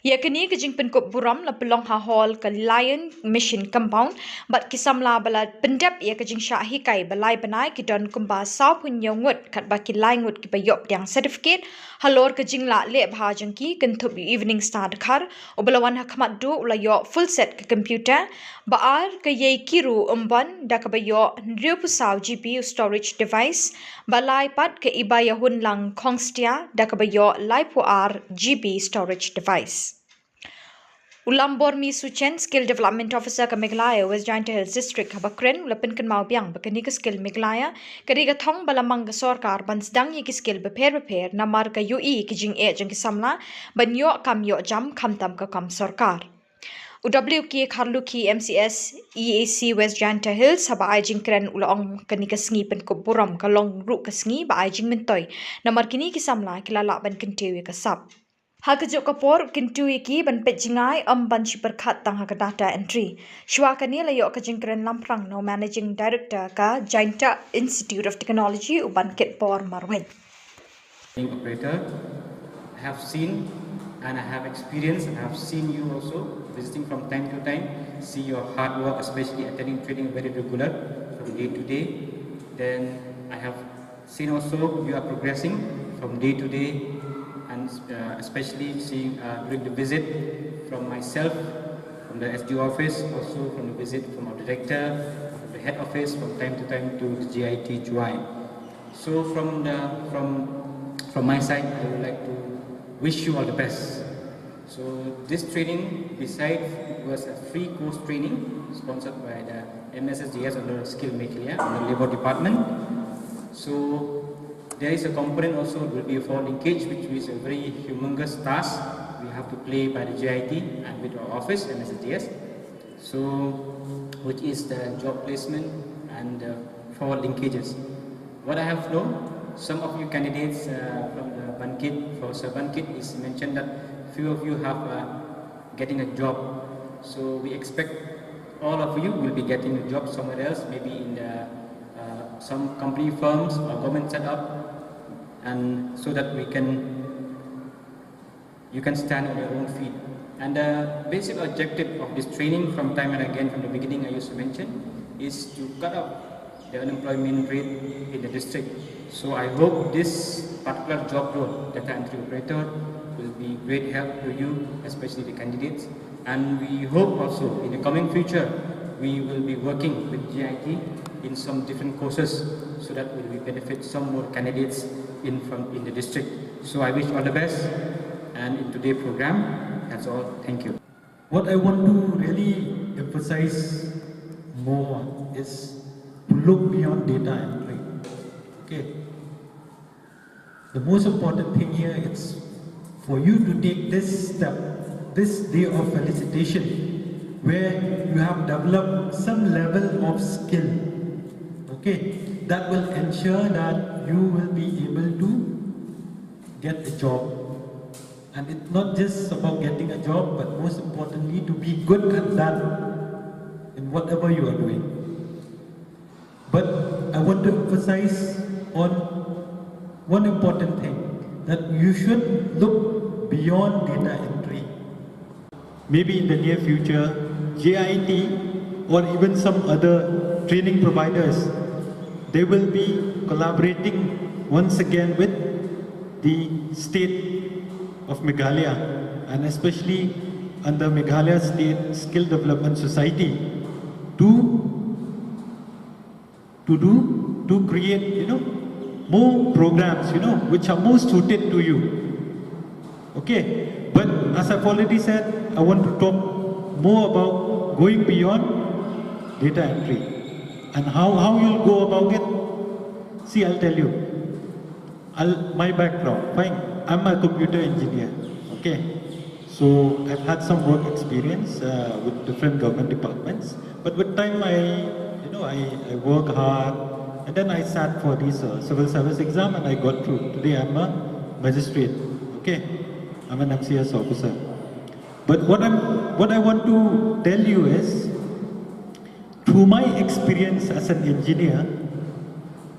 Ïa kane ka jingpynkup burom la pynlong ha hall ka Lion Mission Compound bad ki samla ba la pyndep ïa ka jingshah hikai ba lai bnai ki don kumba sawphew hynñiew ngut katba ki lai ngut kiba ïoh pdiang certificate halor ka jinglah leh bha jong ki kynthup ïa u Evening Star Dkhar uba la wan ha khmat duh u la ïoh full set ka computer, ba ar ka Yei Kiru Umbon da kaba ïoh hynriewphew saw GB u storage device, ba lai pat ka Ibaïahunlang Khongstia da kaba ïoh laiphew ar GB storage device. U Lambormi Suchen, Skill Development Officer ka Meghalaya West Jaintia Hills District haba kren u la pynkynmaw biang ba kane ka Skill Meghalaya ka dei ka thong ba la mang ka sorkar ban sdang ïa ki skill bapher bapher namar ka ïohi ki jingeh jong ki samla ban ïoh kam ïoh jam khamtam ka kam sorkar. U W K Kharlukhi, MCS, EAC West Jaintia Hills, haba ai jingkren u la ong kane ka sngi pynkup burom ka long ruh ka sngi ba ai jingmyntoi namar kine ki samla ki la lah ban kyntiew ïa ka sap. Ha kajuh ka por u kyntu ïa ki ban peit jngai ym ban shu pyrkhat tang ha ka data entry. Shuwa kane la ïoh ka jingkren lamphrang na u Managing Director ka Jaintia Institute of Technology u Bankit Bor Marwein. Operator, I have seen and I have experienced and I have seen you also visiting from time to time, see your hard work, especially attending training very regular from day to day. Then I have seen also you are progressing from day to day, and uh, especially seeing uh, during the visit from myself, from the S D O office, also from the visit from our director, from the head office, from time to time to the G I T Jowai. So from the from from my side, I would like to wish you all the best. So this training, besides it was a free course training sponsored by the M S S D S under Skill Meghalaya, under Labour Department. So there is a component also, it will be a four linkage, which is a very humongous task we have to play by the G I T and with our office, M S S D S. So, which is the job placement and uh, four linkages. What I have known, some of you candidates uh, from the Bankit, Professor Bankit, is mentioned that Few of you have uh, getting a job. So we expect all of you will be getting a job somewhere else, maybe in the uh, some company firms or government setup, and so that we can you can stand on your own feet. And the basic objective of this training, from time and again from the beginning I used to mention, is to cut off the unemployment rate in the district. So I hope this particular job role, data entry operator, will be great help to you, especially the candidates. And we hope also in the coming future, we will be working with G I T in some different courses so that we will benefit some more candidates in from in the district. So I wish all the best and in today's program. That's all. Thank you. What I want to really emphasize more is to look beyond data entry. Okay. The most important thing here is for you to take this step, this day of felicitation, where you have developed some level of skill. Okay, that will ensure that you will be able to get a job. And it's not just about getting a job, but most importantly, to be good at that in whatever you are doing. But I want to emphasize on one important thing, that you should look beyond data entry. Maybe in the near future, G I T or even some other training providers, they will be collaborating once again with the state of Meghalaya, and especially under Meghalaya State Skill Development Society, to to do, to create, you know, more programs, you know, which are more suited to you. Okay, but as I've already said, I want to talk more about going beyond data entry and how, how you'll go about it. See, I'll tell you. I'll, my background, fine, I'm a computer engineer. Okay, so I've had some work experience uh, with different government departments. But with time, I, you know, I, I work hard, and then I sat for this uh, civil service exam, and I got through. Today, I'm a magistrate. Okay, I'm an M C S officer. But what I'm, what I want to tell you is, through my experience as an engineer,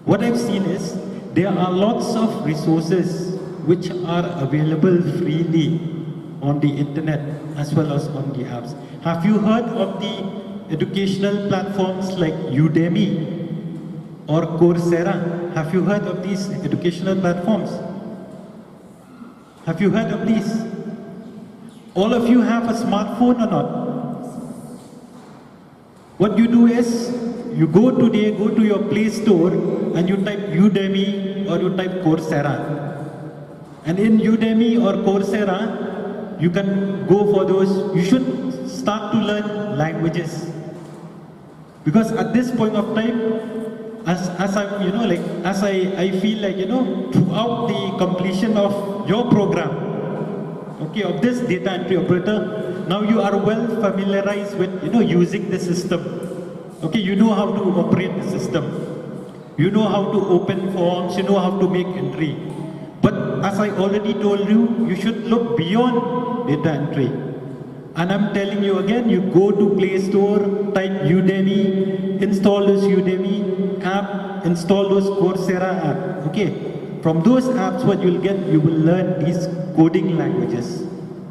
what I've seen is there are lots of resources which are available freely on the internet as well as on the apps. Have you heard of the educational platforms like Udemy or Coursera? Have you heard of these educational platforms? Have you heard of these? All of you have a smartphone or not? What you do is, you go today, go to your Play Store and you type Udemy or you type Coursera. And in Udemy or Coursera, you can go for those, you should start to learn languages. Because at this point of time, as, as I'm, you know, like, as I, I feel like, you know, throughout the completion of your program, okay, of this data entry operator, now you are well familiarized with, you know, using the system. Okay, you know how to operate the system. You know how to open forms, you know how to make entry. But as I already told you, you should look beyond data entry. And I'm telling you again, you go to Play Store, type Udemy, install this Udemy app, install those Coursera app. Okay. From those apps, what you'll get, you will learn these coding languages.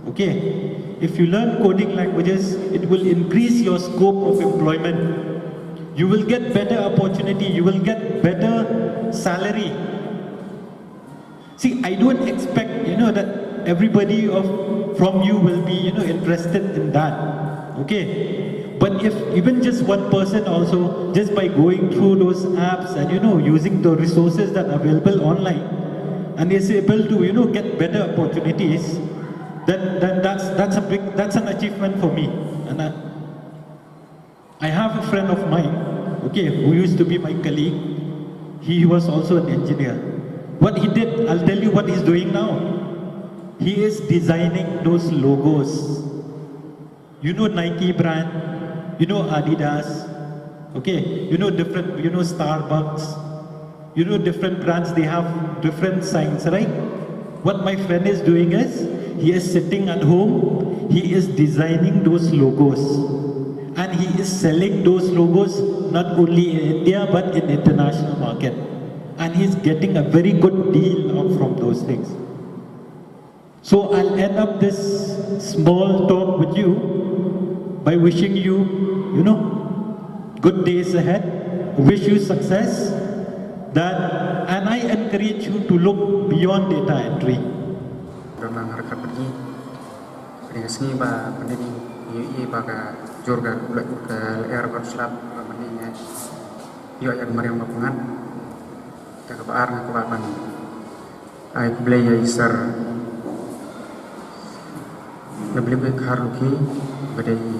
Okay. If you learn coding languages, it will increase your scope of employment. You will get better opportunity, you will get better salary. See, I don't expect, you know, that everybody of from you will be, you know, interested in that. Okay? But if even just one person also, just by going through those apps and, you know, using the resources that are available online, and is able to, you know, get better opportunities, then, then that's, that's a big, that's an achievement for me. And I, I have a friend of mine, okay, who used to be my colleague. He was also an engineer. What he did, I'll tell you what he's doing now. He is designing those logos. You know Nike brand, you know Adidas, okay, you know different, you know Starbucks, you know different brands, they have different signs, right? What my friend is doing is, He is sitting at home, he is designing those logos, and he is selling those logos not only in India but in international market. And he is getting a very good deal of, from those things. So I'll end up this small talk with you by wishing you, you know, good days ahead. Wish you success. That, and I encourage you to look beyond data entry. Dona ngarkhat bagi. Kani ka sngi ba pandemic ïohi ba ka jur ka lyer ka lyer ba slap ba pandemic ïoh ïa ka mariang ba pyngat. Te kaba ar nga kwah ban ai khublei ïa i Sir W K Kharlukhi ba dei i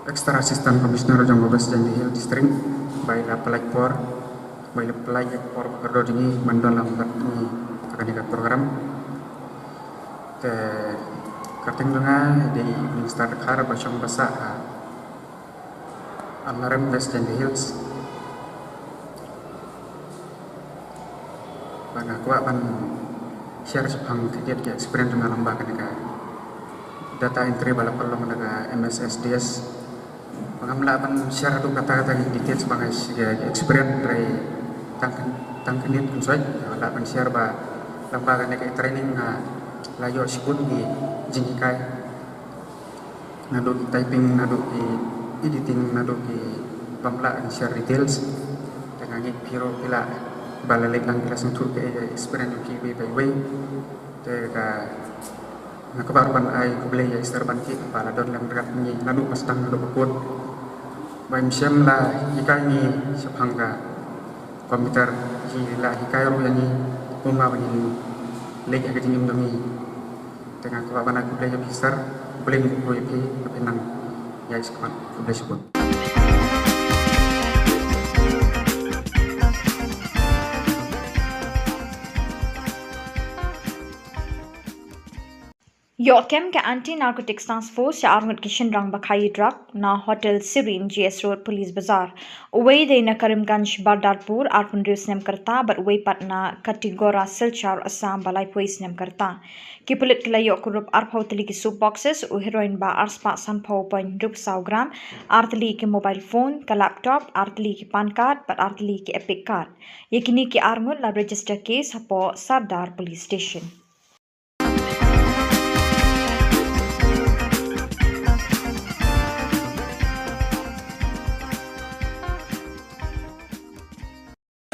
Extra Assistant Commissioner jong ka West Jaintia Hills District ba i la pynlait por, ba i la pynlait ïa ka por ba kordor jong ngi ban don lang bad ngi ha kane ka program. Te ka kyrteng jong nga dei Minister Dkhar ba shong ba sah ha Amlarem, West Jaintia Hills. Bad nga kwah ban share shaphang khyndiat ka experience jong nga lyngba kane ka data entry ba la pynlong da ka M S S D S. Ba ngam lah ban share haduh katta katta ki details ba nga shi ka experience hynrei tang khyn-, tang khyndiat kynsoit nga lah ban share ba lyngba kane ka training nga la ïoh shibun ki jinghikai. Naduh ki typing, naduh ki editing, naduh ki bym lah ban share details. Te nga ngeit phi ruh phi lah ba la leit lang phi la sngewthuh kaei ka experience jong phi iwei pa iwei. Te ka nga kwah ruh ban ai khublei ïa i Sir Banki ba la don lem ryngkat ngi naduh ba sdang naduh ba kut. Ba im shym la hikai ngi shaphang ka computer, hi la hikai ruh ïa ngi kumba ban ngin leit ha ka jingim jong ngi. Te nga kwah ban ai khublei ïa phi Sir, khublei ngi khublei ïa phi, ïa phi nang ïa i Sir, khublei shibun. Ïoh kem ka Anti Narcotics Task Force ïa arngut ki shynrang ba khaïi drug na Hotel Serene, G S Road, Police Bazar. Uwei dei na Karimganj, Bardarpur, arphew hynriew snem ka rta, bad uwei pat na Katigora, Silchar, Assam, ba laiphew snem ka rta. Ki pulit ki la ïoh kurup arphew tylli ki soap boxes, u heroin ba arspah sanphew point hynriew saw gram, ar tylli ki mobile phone, ka laptop, ar tylli ki PAN card, bad ar tylli ki EPIC card. Ïa kine ki arngut la register case hapoh Sardar Police Station.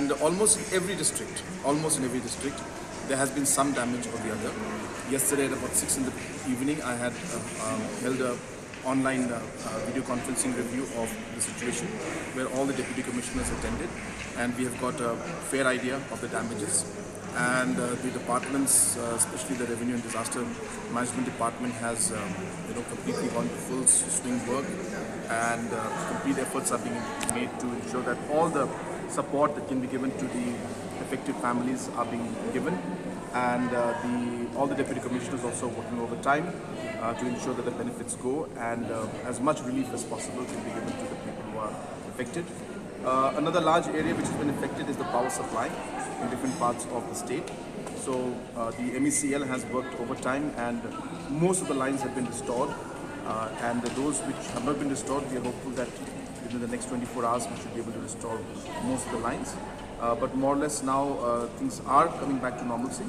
And almost in every district, almost in every district, there has been some damage or the other. Yesterday at about six in the evening, I had uh, um, held a online uh, uh, video conferencing review of the situation where all the deputy commissioners attended, and we have got a fair idea of the damages. And uh, the departments, uh, especially the revenue and disaster management department, has um, you know completely gone to full swing work, and uh, complete efforts are being made to ensure that all the support that can be given to the affected families are being given, and uh, the all the deputy commissioners also working overtime uh, to ensure that the benefits go and uh, as much relief as possible can be given to the people who are affected. Uh, another large area which has been affected is the power supply in different parts of the state. So uh, the M E C L has worked overtime and most of the lines have been restored. Uh, and those which have not been restored, we are hopeful that within the next twenty-four hours we should be able to restore most of the lines. Uh, but more or less now uh, things are coming back to normalcy.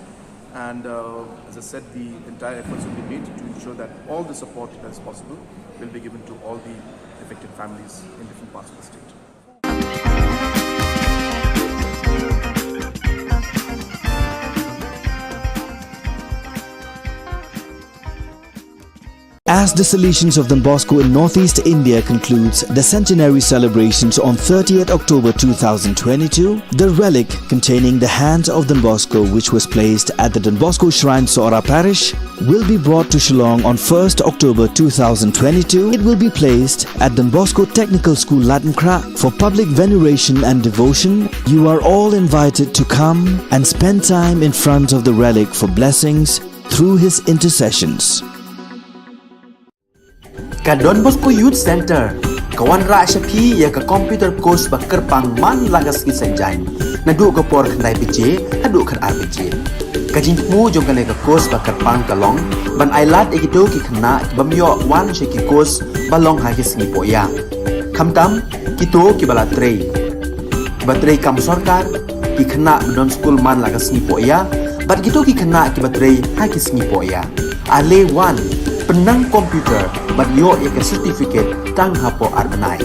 And uh, as I said, the entire efforts will be made to ensure that all the support that is possible will be given to all the affected families in different parts of the state. As the Salesians of Don Bosco in Northeast India concludes the centenary celebrations on thirtieth October two thousand twenty-two, the relic containing the hands of Don Bosco, which was placed at the Don Bosco Shrine, Sohra Parish, will be brought to Shillong on first October two thousand twenty-two. It will be placed at Don Bosco Technical School, Latnkrah, for public veneration and devotion. You are all invited to come and spend time in front of the relic for blessings through his intercessions. Ka Don Bosco Youth Center. Ka wanrah sha phi ïa ka computer course ba kyrpang man la ka sngi Saitjaiñ, naduh ka por khyndai baje haduh khatar baje. Ka jingthmu jong kane ka course ba kyrpang ka long ban ailad ïa kito ki khynnah ki bym ïoh wan sha ki course ba long ha ki sngi pohïa, khamtam kito kiba la trei, kiba trei kam sorkar, ki khynnah ba don skul man la ka sngi pohïa, bad kito ki khynnah kiba trei ha ki sngi pohïa. Ale wan, pynnang computer bad ïoh ïa ka certificate tang hapoh ar bnai.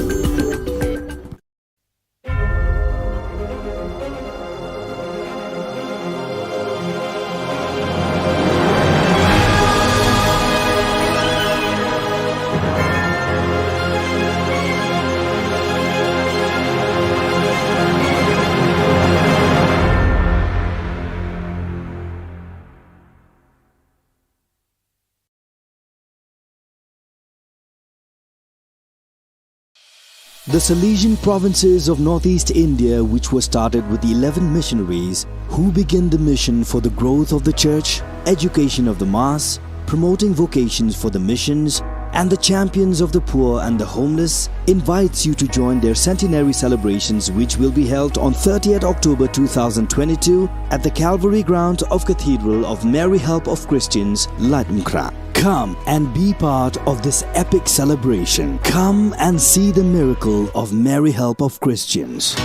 The Salesian provinces of northeast India, which were started with eleven missionaries who began the mission for the growth of the church, education of the mass, promoting vocations for the missions, and the champions of the poor and the homeless, invites you to join their centenary celebrations, which will be held on thirtieth October two thousand twenty-two at the Calvary Ground of Cathedral of Mary Help of Christians, Laitumkhrah. Come and be part of this epic celebration. Come and see the miracle of Mary Help of Christians.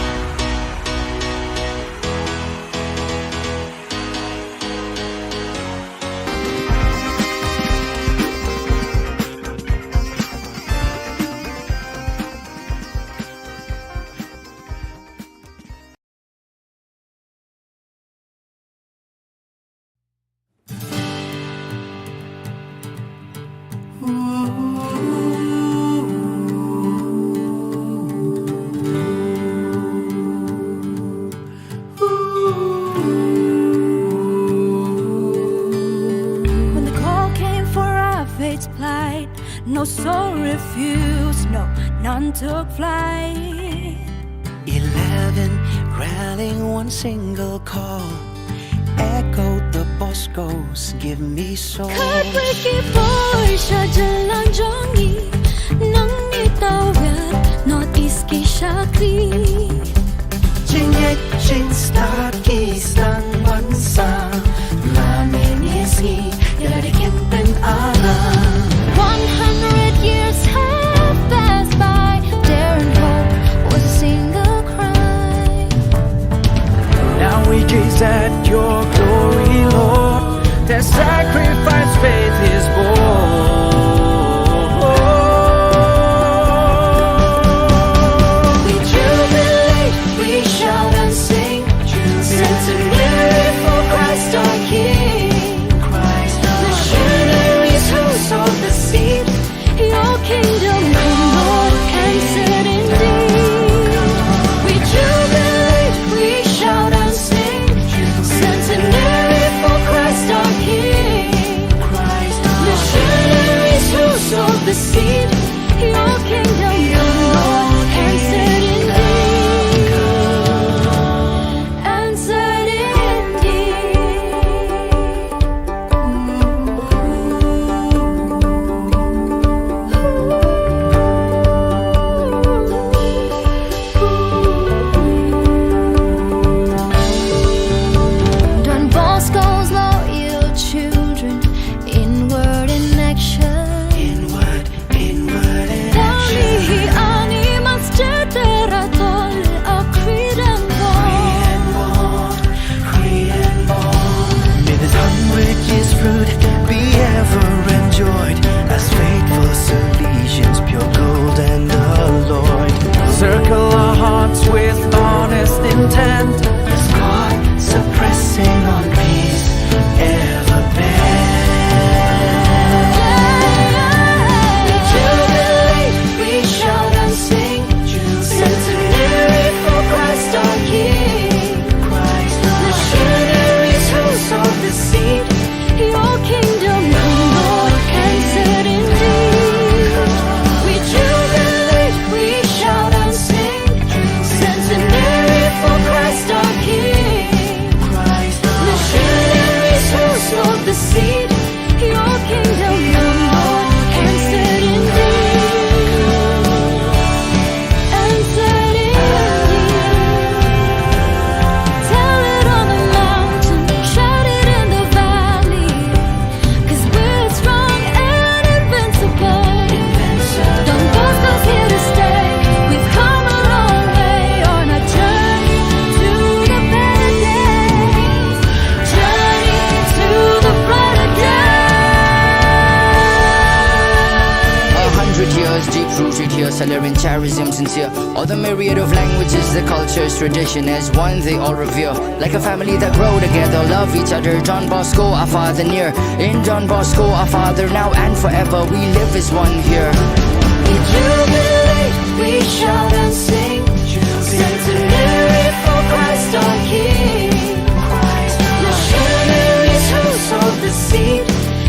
When the call came for our faith flight, no soul refused, no, none took flight. Eleven rallying one single call, echoed the Bosco's Give Me Soul. Khatwei ki por sha jylla jong ngi, nang ngi tawir North East ki shakri. Jingngeit jingstad ki sdang ban sah, la mynne sngi ïa ki kin pynara. One hundred years have passed by, dare and hope was a single cry. Now we gaze at your glory, Lord. Their sacrifice faith is born. We jubilate, we shout and sing, centenary for Christ our King. Missionaries who sowed the seed, your kingdom come, Lord, and set indeed. We jubilate, we shout and sing, centenary for Christ our King. Missionaries who sowed the seed, your kingdom come, Lord, and set indeed. And set indeed. Don Bosco's loyal children, inward in action. Inward in Tears deep rooted here, salary and charism sincere. All the myriad of languages, the cultures, tradition as one they all revere. Like a family that grow together, love each other. Don Bosco, our father near. In Don Bosco, our father now and forever. We live as one here. We jubilate, we shout and sing. Centenary for Christ our King. Missionaries who sowed the seed.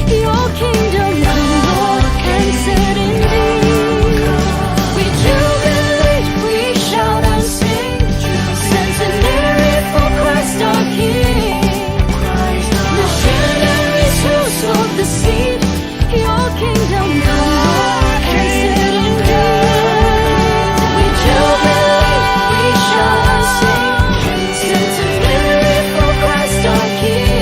Your kingdom come, Lord, and set indeed. We jubilate, we shout and sing. Centenary for Christ our King. Missionaries who sowed the seed. Your kingdom come, Lord, and set indeed. We jubilate, we shout and sing. Centenary for Christ our King.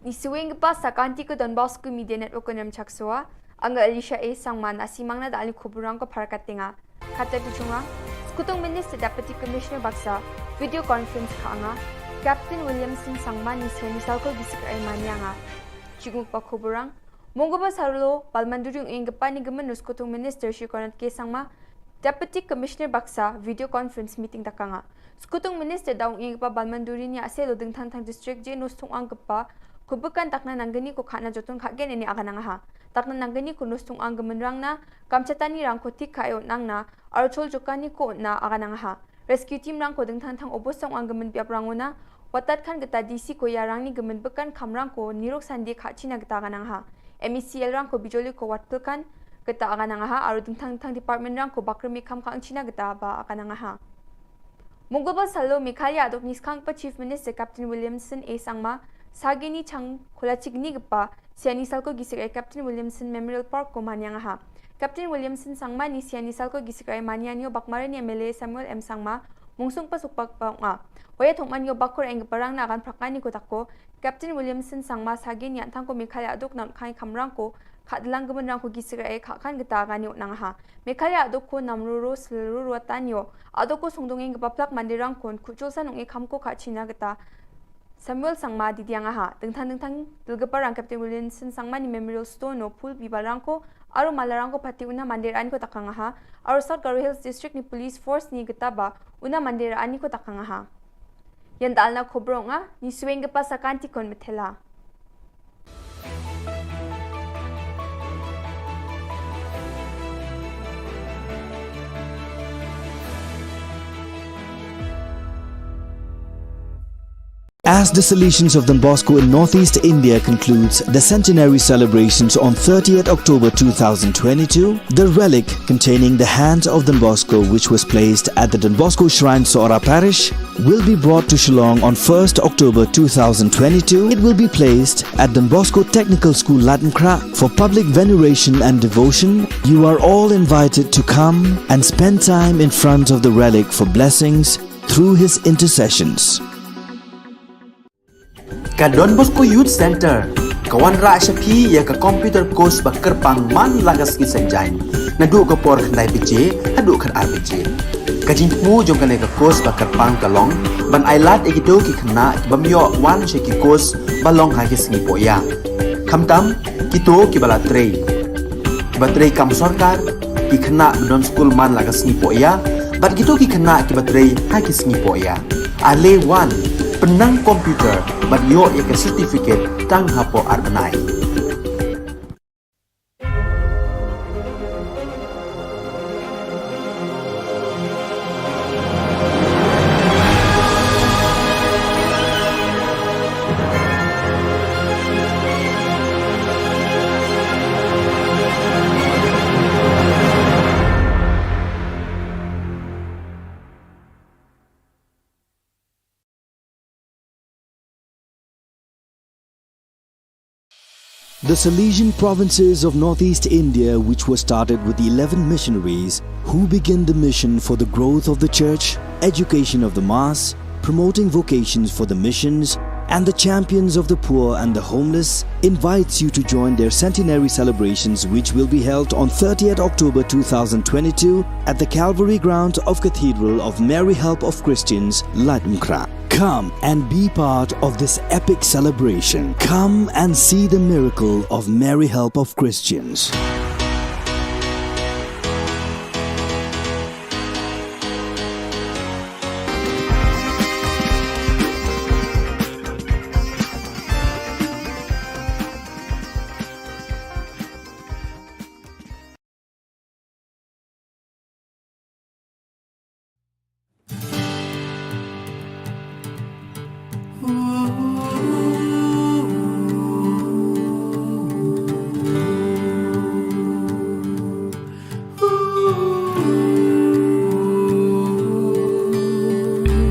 Ngi shuwa ïa ka pasa ka Anti ka Don Bosco Media Network ka Nrem Chaksoa. Anga Alicia A Sangma na simang na da ali khubor rang ko phar ka tinga. Kata tu chunga, Skutung Minister Deputy Commissioner baksa video conference ka anga Captain Williamson Sangma ni seni salko gisik ai mani anga. Chiguk pa khubor rang, Mongkubor Salo Balmanduri ung ing ka pani ka menu Skutung Minister Shi Konrad K Sangma, Deputy Commissioner baksa video conference meeting da ka nga. Skutung Minister da ung ing ka pa Balmanduri ni ase lo dingthang thang district je nus thung ang ka pa, kubukan takna nangani ko khana jotun kha gen ini aga nang ha. Takna nangani ko nus thung ang ka menrang na, kamchatani rang ko tik kha eot nang na, archol jokani ko na aga nang ha. Rescue team rang ko dingthang thang obos song ang ka menpiap rang una, watat khan kata D C ko ya rang ni ka menbekan kham rang ko nirok sandi kha china kata aga nang ha. M E C L rang ko bijoli ko wat pil khan, kata aga nang ha, aru dingthang dingthang department rang ko bakremi kham khang china kata ba aga nang ha. Mongkubor Salo Meghalaya adok ni skang pa Chief Minister Captain Williamson A Sangma, sagini chang khula chigni kapa, siani salko gisik ai Captain Williamson Memorial Park ko manyang ha. Captain Williamson Sangma ni siani salko gisik ai manyang yo bakmare ni M L A Samuel M Sangma, mungsung pa sukpak pa nga. Waya thokman yo bakor eng parang na agan prakani ko tako, Captain Williamson Sangma sagin ya thang ko Meghalaya adok nang khai kham rang ko, kha dlang ka menrang ko gisik ai kha khan kata gani nang ha. Meghalaya adok ko nam ruru seluru ruatan yo, adok ko sungdung ing ka paplak mandi rang kon, kuchul san ung i kham ko kha china kata. Samuel Sangma di diang aha, dingthang dingthang, dilga parang Captain Williamson Sangma ni Memorial Stone no, phul biba rang ko, aru mala rang ko pati una mandir ani ko takang aha, aru South Garo Hills District ni Police Force ni kata ba, una mandir ani ko takang aha. Yan dal na khubor nga, ni sueng ka pasa kanti kon methela. As the Salesians of Don Bosco in northeast India concludes the centenary celebrations on thirtieth October two thousand twenty-two, the relic containing the hand of Don Bosco, which was placed at the Don Bosco Shrine, Sohra Parish, will be brought to Shillong on first October two thousand twenty-two. It will be placed at Don Bosco Technical School, Latnakhrah, for public veneration and devotion. You are all invited to come and spend time in front of the relic for blessings through his intercessions. Ka Don Bosco Youth Centre ka wanrah sha phi ïa ka computer course ba kyrpang man la ka sngi Saitjaiñ, naduh ka por khyndai baje haduh khatar baje. Ka jingthmu jong kane ka course ba kyrpang ka long ban ailad ïa kito ki khynnah ki bym ïoh wan sha ki course ba long ha ki sngi pohïa. Khamtam kito kiba la trei, kiba trei kam sorkar, ki khynnah ba don skul man la ka sngi pohïa, bad kito ki khynnah kiba trei ha ki sngi pohïa. Ale wan, pynnang computer bad ïoh ïa ka certificate tang hapoh ar bnai. The Salesian provinces of northeast India, which was started with eleven missionaries who began the mission for the growth of the church, education of the mass, promoting vocations for the missions, and the champions of the poor and the homeless, invites you to join their centenary celebrations, which will be held on thirtieth October two thousand twenty-two at the Calvary ground of Cathedral of Mary Help of Christians, Laitumkhrah. Come and be part of this epic celebration. Come and see the miracle of Mary Help of Christians.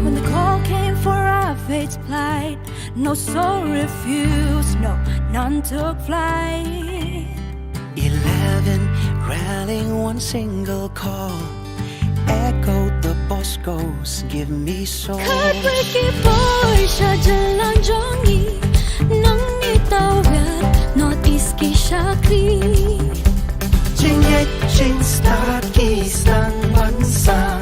When the call came for our faith to plight, no soul refused, no, none took flight. Eleven rallying one single call. Echoed the Boscos, give me soul. Khatwei ki poi sha jylla jong ngi, nang ngi tawir North East ki shakri. Jingngeit jingstad ki sdang ban sah,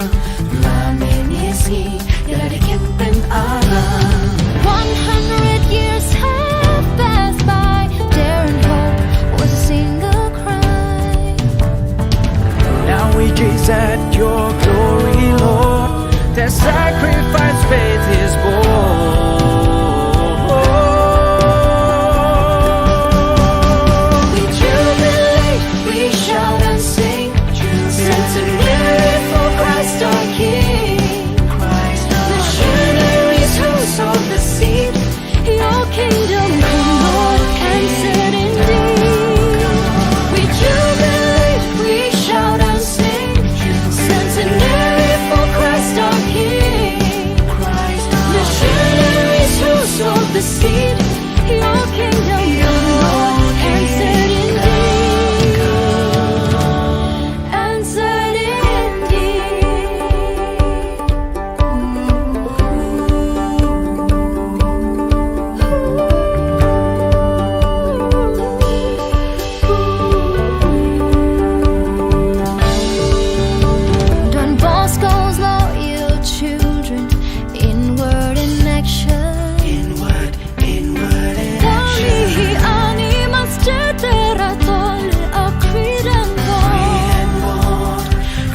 la mynne sngi ïa la dei kin pynarap. One hundred years have passed by, dare and hope was a single cry. Now we gaze at your glory, Lord. Their sacrifice faith is born. We jubilate, we shout and sing. Centenary for Christ our King. Missionaries who sowed the seed. Your kingdom come, Lord, and set indeed. We jubilate, we shout and sing. Centenary for Christ our King. Missionaries who sowed the seed. Your kingdom come, Lord, and set indeed. And set indeed. Don Bosco's loyal children, inward in action. Inward, inward in action. Tang hi ani mas jylla tol a Korean born.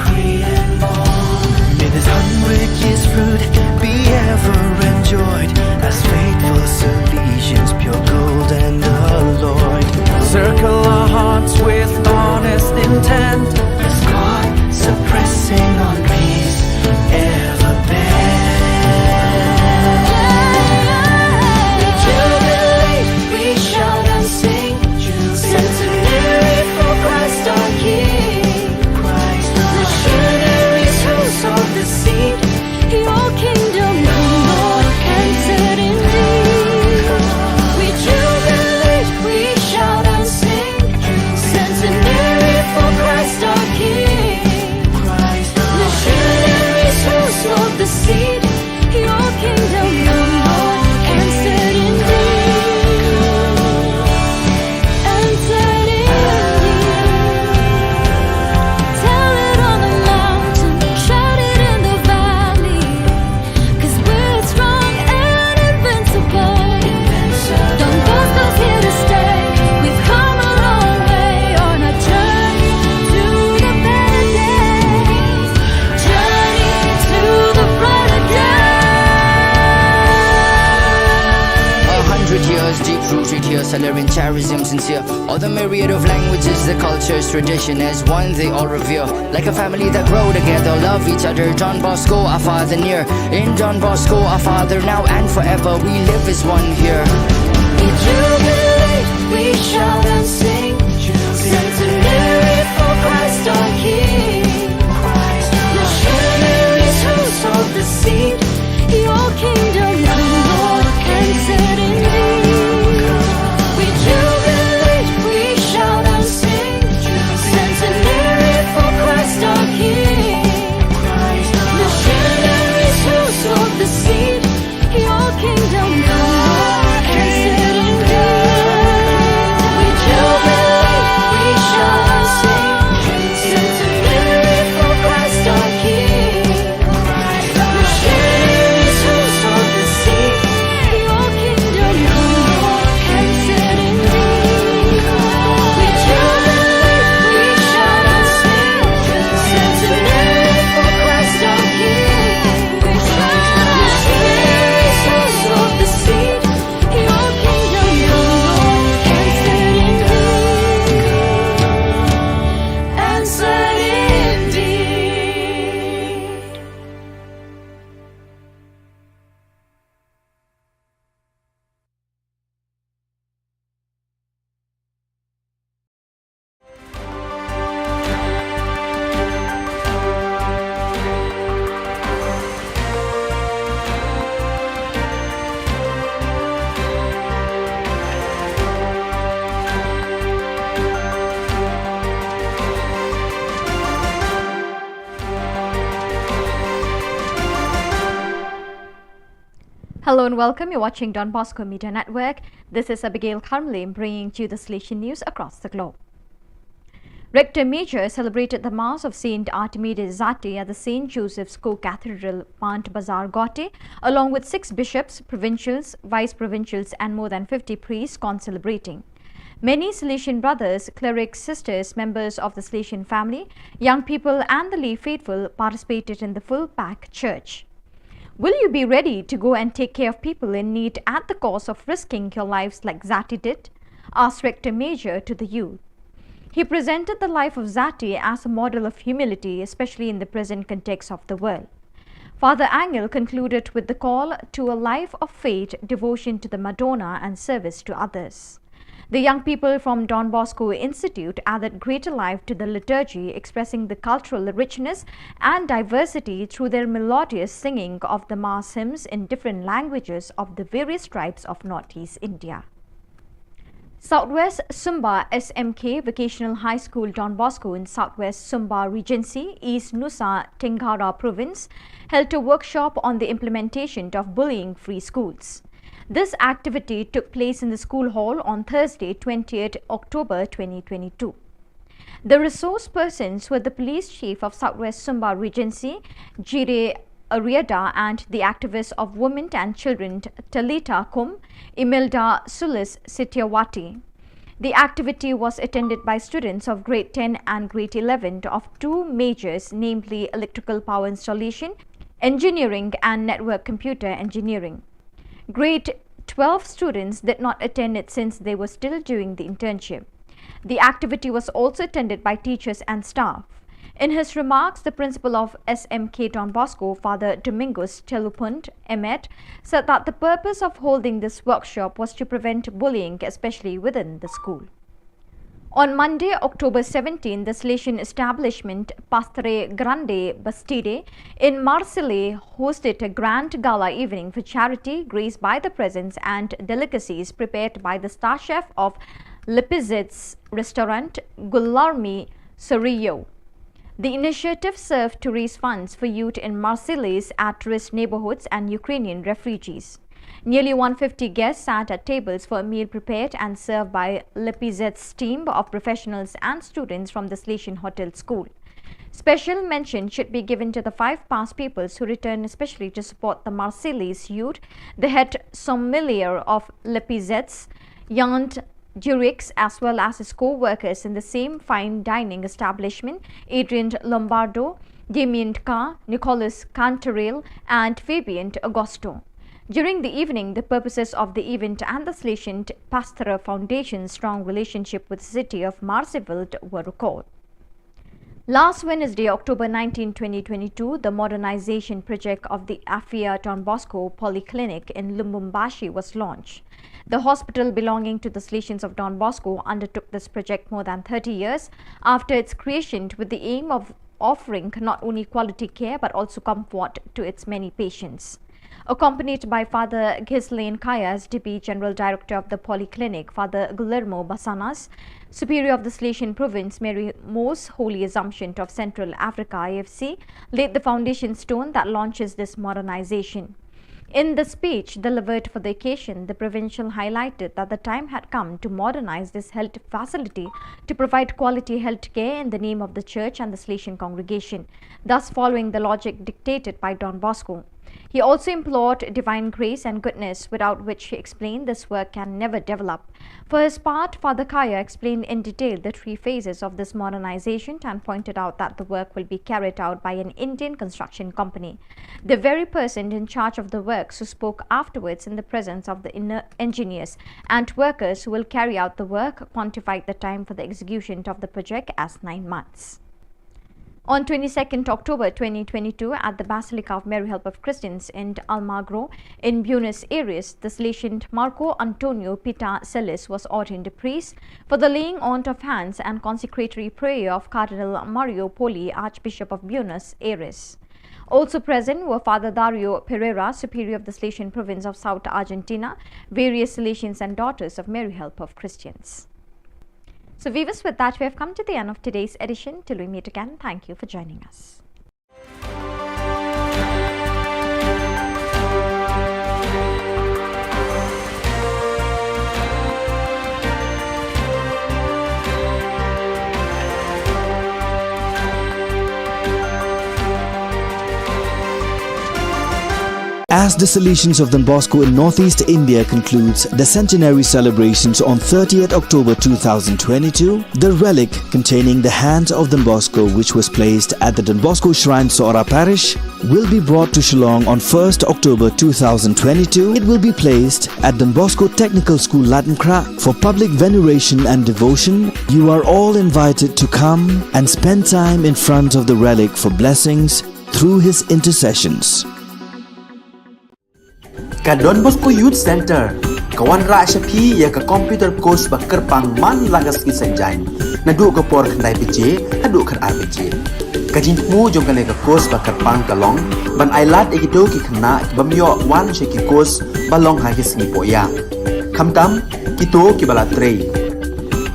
Korean born. May this hundred years fruit be ever enjoyed as faithful Salesians, pure gold and alloyed. Circle our hearts with honest intent as God suppressing on peace ever bent. Jubilee, we shout and sing. Centenary for Christ our King. Christ our King. Missionaries who sowed the seed. Your kingdom come, Lord, and set indeed. We jubilate, we shout and sing. Centenary for Christ our King. Christ our King. Missionaries who sowed the seed. Your kingdom come, Lord, and set indeed. And set indeed. Tell it on the mountain, shout it in the valley. 'Cause we're strong and invincible. Don Bosco's here to stay. We've come a long way on a journey to the better days. Journey to the brighter day. A hundred years deep rooted here, Salerian charism sincere. All the myriad of languages, the cultures, tradition as one they all revere. Like a family that grow together, love each other. Don Bosco, our Father near. In Don Bosco, our Father now and forever, we live as one here. We jubilate, we shout and sing. Centenary for Christ our King. Missionaries who sowed the seed. Your kingdom come, Lord, and set indeed. We Hello and welcome. You're watching Don Bosco Media Network. This is Abigail Kharmle bringing to you the Salesian news across the globe. Rector Major celebrated the Mass of Saint Artemides Zati at the Saint Joseph's Co-Cathedral, Pant Bazar, Gauhati, along with six bishops, provincials, vice provincials, and more than fifty priests concelebrating. Many Salesian brothers, clerics, sisters, members of the Salesian family, young people, and the lay faithful participated in the full packed church. Will you be ready to go and take care of people in need at the cost of risking your lives like Zati did? Asked Rector Major to the youth. He presented the life of Zati as a model of humility, especially in the present context of the world. Father Angel concluded with the call to a life of faith, devotion to the Madonna, and service to others. The young people from Don Bosco Institute added greater life to the liturgy, expressing the cultural richness and diversity through their melodious singing of the Mass hymns in different languages of the various tribes of Northeast India. Southwest Sumba S M K Vocational High School Don Bosco in Southwest Sumba Regency, East Nusa Tenggara Province, held a workshop on the implementation of bullying-free schools. This activity took place in the school hall on Thursday, twentieth October twenty twenty-two. The resource persons were the police chief of Southwest Sumba Regency, Jire Ariada, and the activists of women and children, Talita Kum, Imelda Sulis Sitiawati. The activity was attended by students of grade ten and grade eleven of two majors, namely electrical power installation, engineering, and network computer engineering. Grade twelve students did not attend it since they were still doing the internship. The activity was also attended by teachers and staff. In his remarks, the principal of S M K Don Bosco, Father Domingos Telupunt Emet, said that the purpose of holding this workshop was to prevent bullying, especially within the school. On Monday, October seventeen, the Salesian establishment Pastre Grande Bastide in Marseille hosted a grand gala evening for charity, graced by the presents and delicacies prepared by the star chef of Lepizet's restaurant, Guilherme Sorillo. The initiative served to raise funds for youth in Marseille's at-risk neighborhoods and Ukrainian refugees. Nearly one fifty guests sat at tables for a meal prepared and served by Lepizet's team of professionals and students from the Salesian Hotel School. Special mention should be given to the five past pupils who returned especially to support the Marseille's youth, the head sommelier of Lepizet's, Yant Durix, as well as his co-workers in the same fine dining establishment, Adrian Lombardo, Damien Ka, Nicolas Cantaril, and Fabien Agosto. During the evening, the purposes of the event and the Salesian Pastor Foundation's strong relationship with the city of Marseille were recalled. Last Wednesday, October nineteenth, twenty twenty-two, the modernization project of the Afia Don Bosco Polyclinic in Lubumbashi was launched. The hospital belonging to the Salesians of Don Bosco undertook this project more than thirty years after its creation, with the aim of offering not only quality care but also comfort to its many patients. Accompanied by Father Ghislain Kaya, S D B, General Director of the Polyclinic, Father Guillermo Basanas, Superior of the Salesian Province, Mary Most Holy Assumption of Central Africa, I F C, laid the foundation stone that launches this modernization. In the speech delivered for the occasion, the provincial highlighted that the time had come to modernize this health facility to provide quality health care in the name of the church and the Salesian congregation, thus following the logic dictated by Don Bosco. He also implored divine grace and goodness, without which, he explained, this work can never develop. For his part, Father Kaya explained in detail the three phases of this modernization and pointed out that the work will be carried out by an Indian construction company. The very person in charge of the works who spoke afterwards in the presence of the inner engineers and workers who will carry out the work quantified the time for the execution of the project as nine months. On twenty-second October twenty twenty-two, at the Basilica of Mary Help of Christians in Almagro in Buenos Aires, the Salesian Marco Antonio Pita Celis was ordained a priest for the laying on of hands and consecratory prayer of Cardinal Mario Poli, Archbishop of Buenos Aires. Also present were Father Dario Pereira, Superior of the Salesian Province of South Argentina, various Salesians and Daughters of Mary Help of Christians. So viewers, with that, we have come to the end of today's edition. Till we meet again, thank you for joining us. As the Salesians of Don Bosco in Northeast India concludes the centenary celebrations on thirtieth October two thousand twenty-two, the relic containing the hands of Don Bosco, which was placed at the Don Bosco Shrine, Sohra Parish, will be brought to Shillong on first October two thousand twenty-two. It will be placed at Don Bosco Technical School, Laitumkhrah, for public veneration and devotion. You are all invited to come and spend time in front of the relic for blessings through his intercessions. Ka Don Bosco Youth Centre ka wanrah sha phi ïa ka computer course ba kyrpang man la ka sngi Saitjaiñ, naduh ka por khyndai baje haduh khatar baje. Ka jingthmu jong kane ka course ba kyrpang ka long ban ailad ïa kito ki khynnah ki bym ïoh wan sha ki course ba long ha ki sngi pohïa, khamtam kito kiba la trei,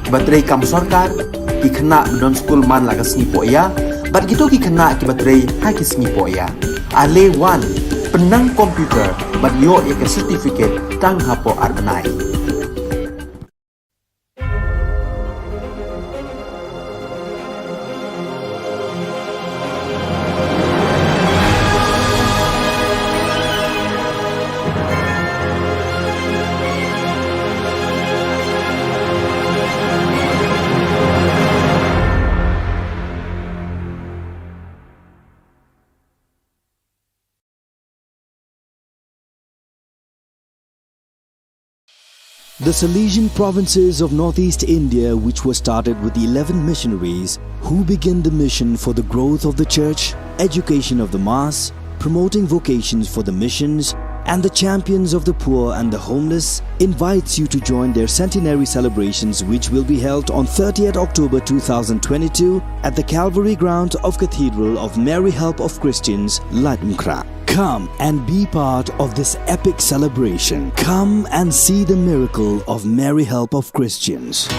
kiba trei kam sorkar, ki khynnah ba don skul man la ka sngi pohïa, bad kito ki khynnah kiba trei ha ki sngi pohïa. Ale wan, pynnang computer bad ïoh ïa ka certificate tang hapoh ar bnai. The Salesian provinces of Northeast India, which was started with eleven missionaries who began the mission for the growth of the church, education of the mass, promoting vocations for the missions, and the champions of the poor and the homeless, invites you to join their centenary celebrations, which will be held on thirtieth October two thousand twenty-two at the Calvary ground of Cathedral of Mary Help of Christians, Laitumkhrah. Come and be part of this epic celebration. Come and see the miracle of Mary Help of Christians.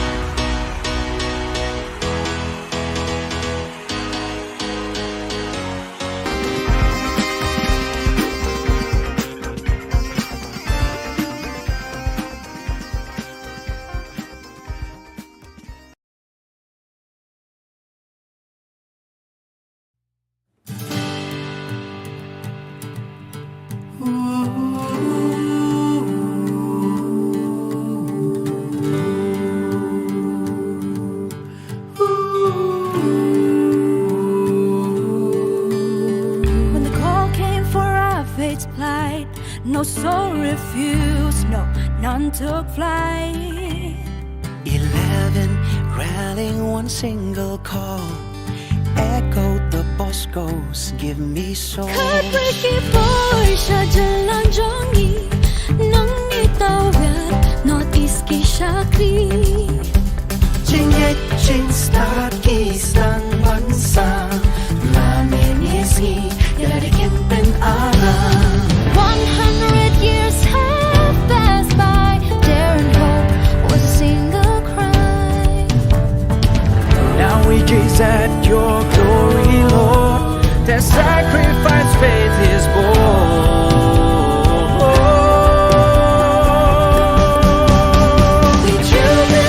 When the call came for our faith to plight, no soul refused, no, none took flight. Eleven rallying one single call, echoed the Bosco's "Give me soul." Khatwei ki bor sha jylla jong ngi, nang ngi tawit North East ki shakri. Jingngeit jingstad ki sdang ban sam, la mynne sngi ïa la dei kim pynaram. One hundred years have passed by, dare and hope was a single cry. Now we gaze at your glory, Lord. Their sacrifice faith is born. We jubilee.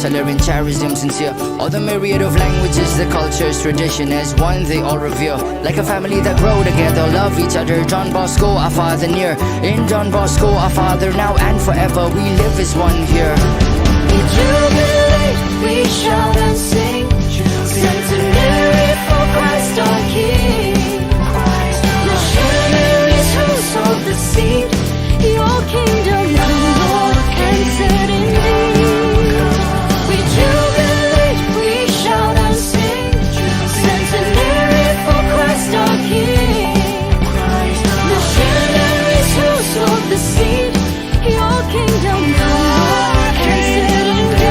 Salarian charism sincere. All the myriad of languages, the cultures, tradition as one they all revere. Like a family that grow together, love each other. Don Bosco, our father near. In Don Bosco, our father now and forever, we live as one here. We jubilate, we shout and sing. Centenary for Christ our King. Missionaries who sowed the seed. Your kingdom come, Lord, and set indeed. We jubilate, we shout and sing. Centenary for Christ our King. Missionaries who sowed the seed. Your kingdom come, Lord, and set indeed.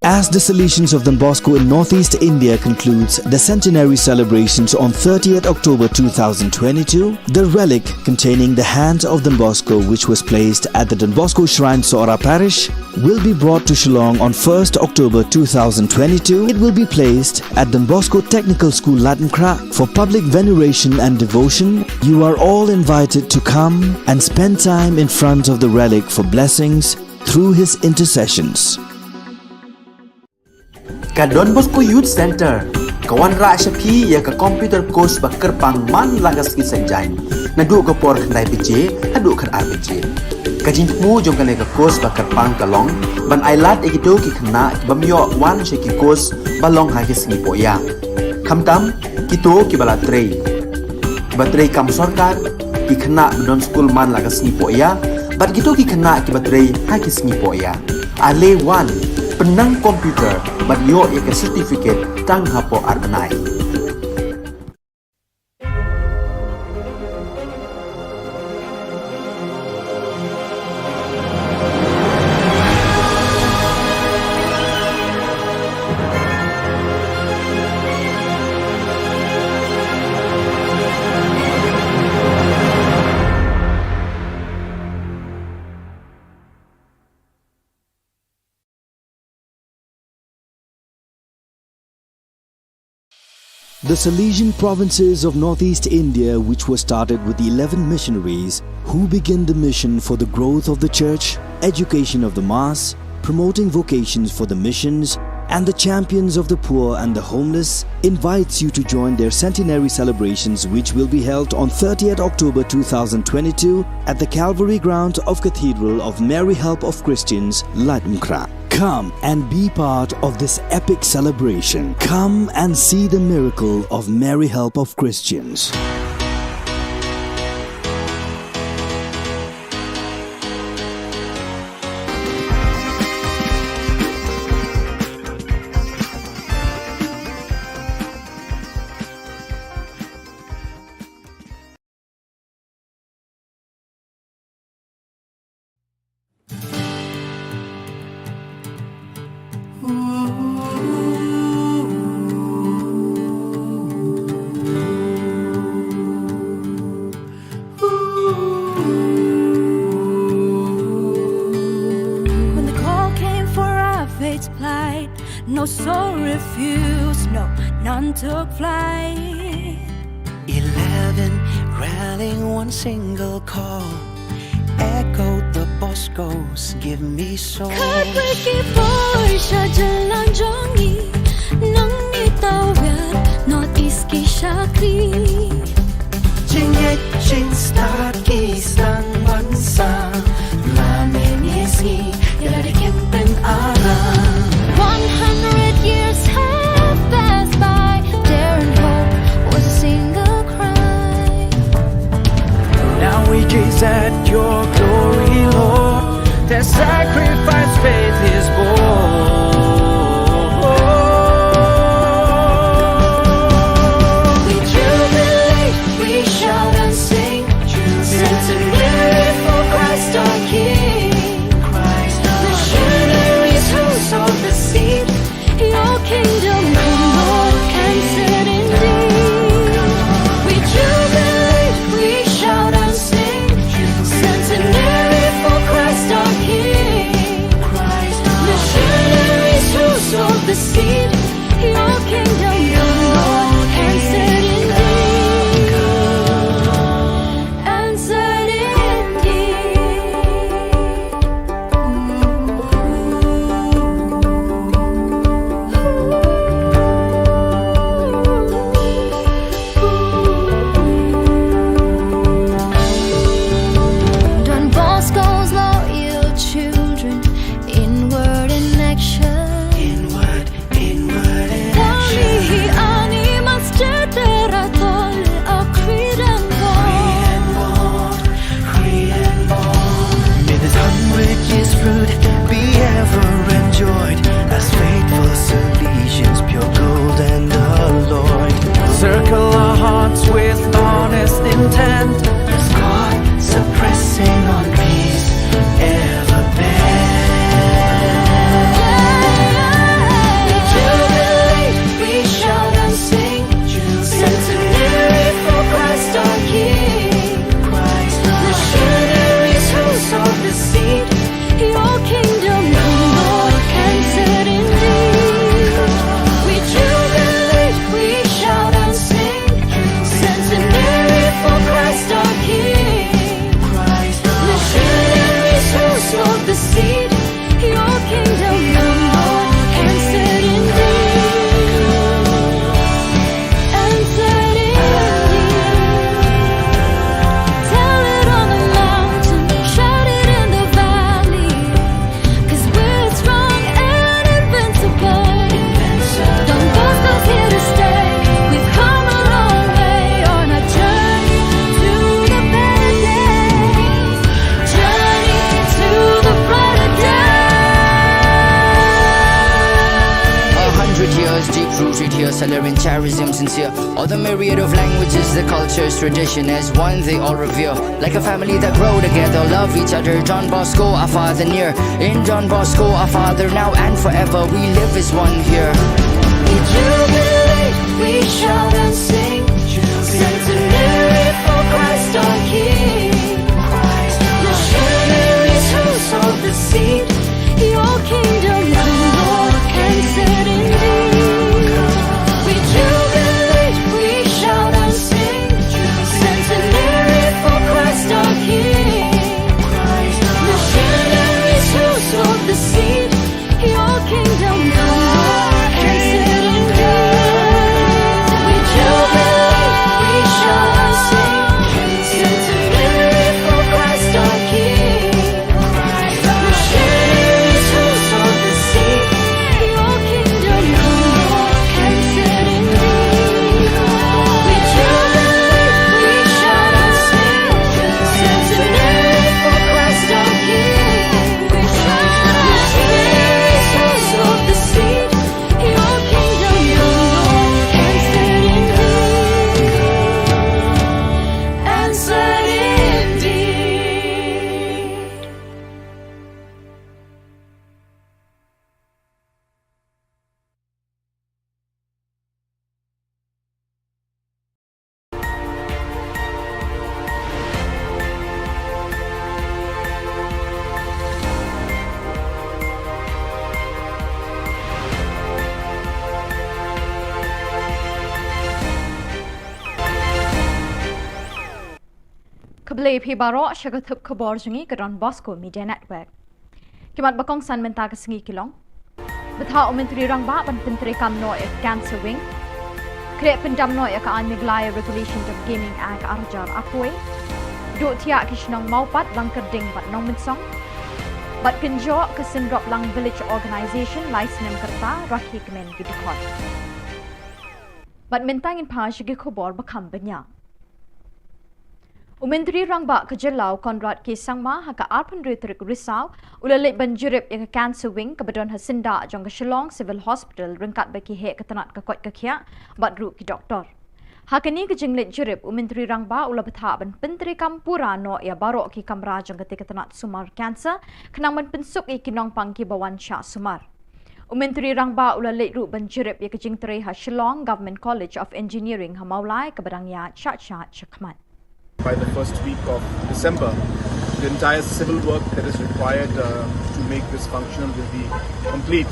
As the Salesians of Don Bosco in Northeast India concludes the centenary celebrations on thirtieth October two thousand twenty-two, the relic containing the hands of Don Bosco, which was placed at the Don Bosco Shrine, Sohra Parish, will be brought to Shillong on first October two thousand twenty-two. It will be placed at Don Bosco Technical School, Laitumkhrah, for public veneration and devotion. You are all invited to come and spend time in front of the relic for blessings through his intercessions. Ka Don Bosco Youth Centre ka wanrah sha phi ïa ka computer course ba kyrpang man la ka sngi Saitjaiñ, naduh ka por khyndai baje haduh khatar baje. Ka jingthmu jong kane ka course ba kyrpang ka long ban ailad ïa kito ki khynnah ki bym ïoh wan sha ki course ba long ha ki sngi pohïa. Khamtam kito kiba la trei, kiba trei kam sorkar, ki khynnah ba don skul man la ka sngi pohïa, bad kito ki khynnah kiba trei ha ki sngi pohïa. Ale wan, pynnang computer bad ïoh ïa ka certificate tang hapoh ar bnai. The Salesian provinces of Northeast India, which was started with eleven missionaries who began the mission for the growth of the church, education of the mass, promoting vocations for the missions, and the champions of the poor and the homeless, invites you to join their centenary celebrations, which will be held on thirtieth October two thousand twenty-two at the Calvary Ground of Cathedral of Mary Help of Christians, Laitumkhrah. Come and be part of this epic celebration. Come and see the miracle of Mary Help of Christians. When the call came for our faith to plight, no soul refused, no, none took flight. Eleven rallying one single call, echoed the Boscos, give me soul. Khatwei ki bor sha jylla jong ngi, nang ngi tawiar North East ki shakri. Jingngeit jingstad ki sdang ban sah, la mynne sngi ïa la dei campaign aram. One hundred years have passed by, dare and hope was a single cry. Now we gaze at your glory, Lord. Their sacrifice faith is born. We jubilate, we shout and sing. Centenary for Christ. Here, Salarian charism sincere. All the myriad of languages, the cultures, tradition as one, they all revere. Like a family that grow together, love each other. Don Bosco, our father near. In Don Bosco, our father now and forever, we live as one here. We jubilate, we shout and sing. Centenary for Christ our King. Missionaries who sowed the seed. Your kingdom come, Lord, and set indeed. We jubilate, we shout and sing. Centenary for Christ our King. Missionaries who sowed the seed. Your kingdom come, Lord, and set indeed. We jubilate, we shout and sing. Centenary for Christ our King. Khublei phi baroh sha ka thup khubor jong ngi ka Don Bosco Media Network. Ki mat ba kongsan mynta ka sngi ki long: Bthah u Myntri Rangbah ban pyntreikam noh ïa ka Cancer Wing. Khreh pyndam noh ïa ka aiñ Meghalaya Regulation of Gaming Act ar hajar arphew. Duh thiah ki shnong Mawpat, Langkyrding bad Nongmynsong. Bad kynjoh ka Synroplang Village Organisation lai snem ka rta, rakhe kmen ki dkhot. Bad mynta ngin phai sha ki khubor ba kham bniah. U Myntri Rangbah ka jylla u Conrad K Sangma ha ka arphew hynriew tarik Risaw u la leit ban jurip ïa ka Cancer Wing kaba don ha syndah jong ka Shillong Civil Hospital ryngkat bad ki heh ka tnat ka koit ka khiah bad ruh ki doktor. Ha kane ka jingleit jurip, u Myntri Rangbah u la bthah ban pyntreikam pura noh ïa baroh ki kamra jong katei ka tnat sumar cancer, khnang ban pynsuk ïa ki nongpang kiba wan shah sumar. U Myntri Rangbah u la leit ruh ban jurip ïa ka jingtrei ha Shillong Government College of Engineering ha Mawlai kaba dang ïaid shah shah shakhmat. By the first week of December, the entire civil work that is required, uh, to make this functional will be complete.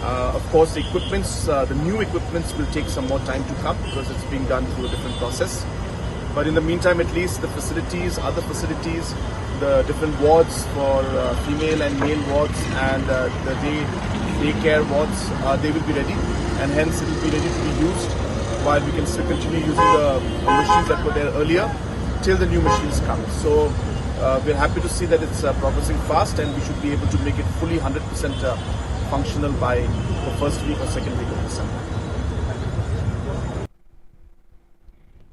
Uh, of course, the equipments, uh, the new equipments will take some more time to come because it's being done through a different process. But in the meantime, at least the facilities, other facilities, the different wards for, uh, female and male wards and, uh, the day, daycare wards, uh, they will be ready, and hence it will be ready to be used while we can still continue using the machines that were there earlier till the new machines come. So, uh, we're happy to see that it's, uh, progressing fast, and we should be able to make it fully hundred percent, uh, functional by the first week or second week of December.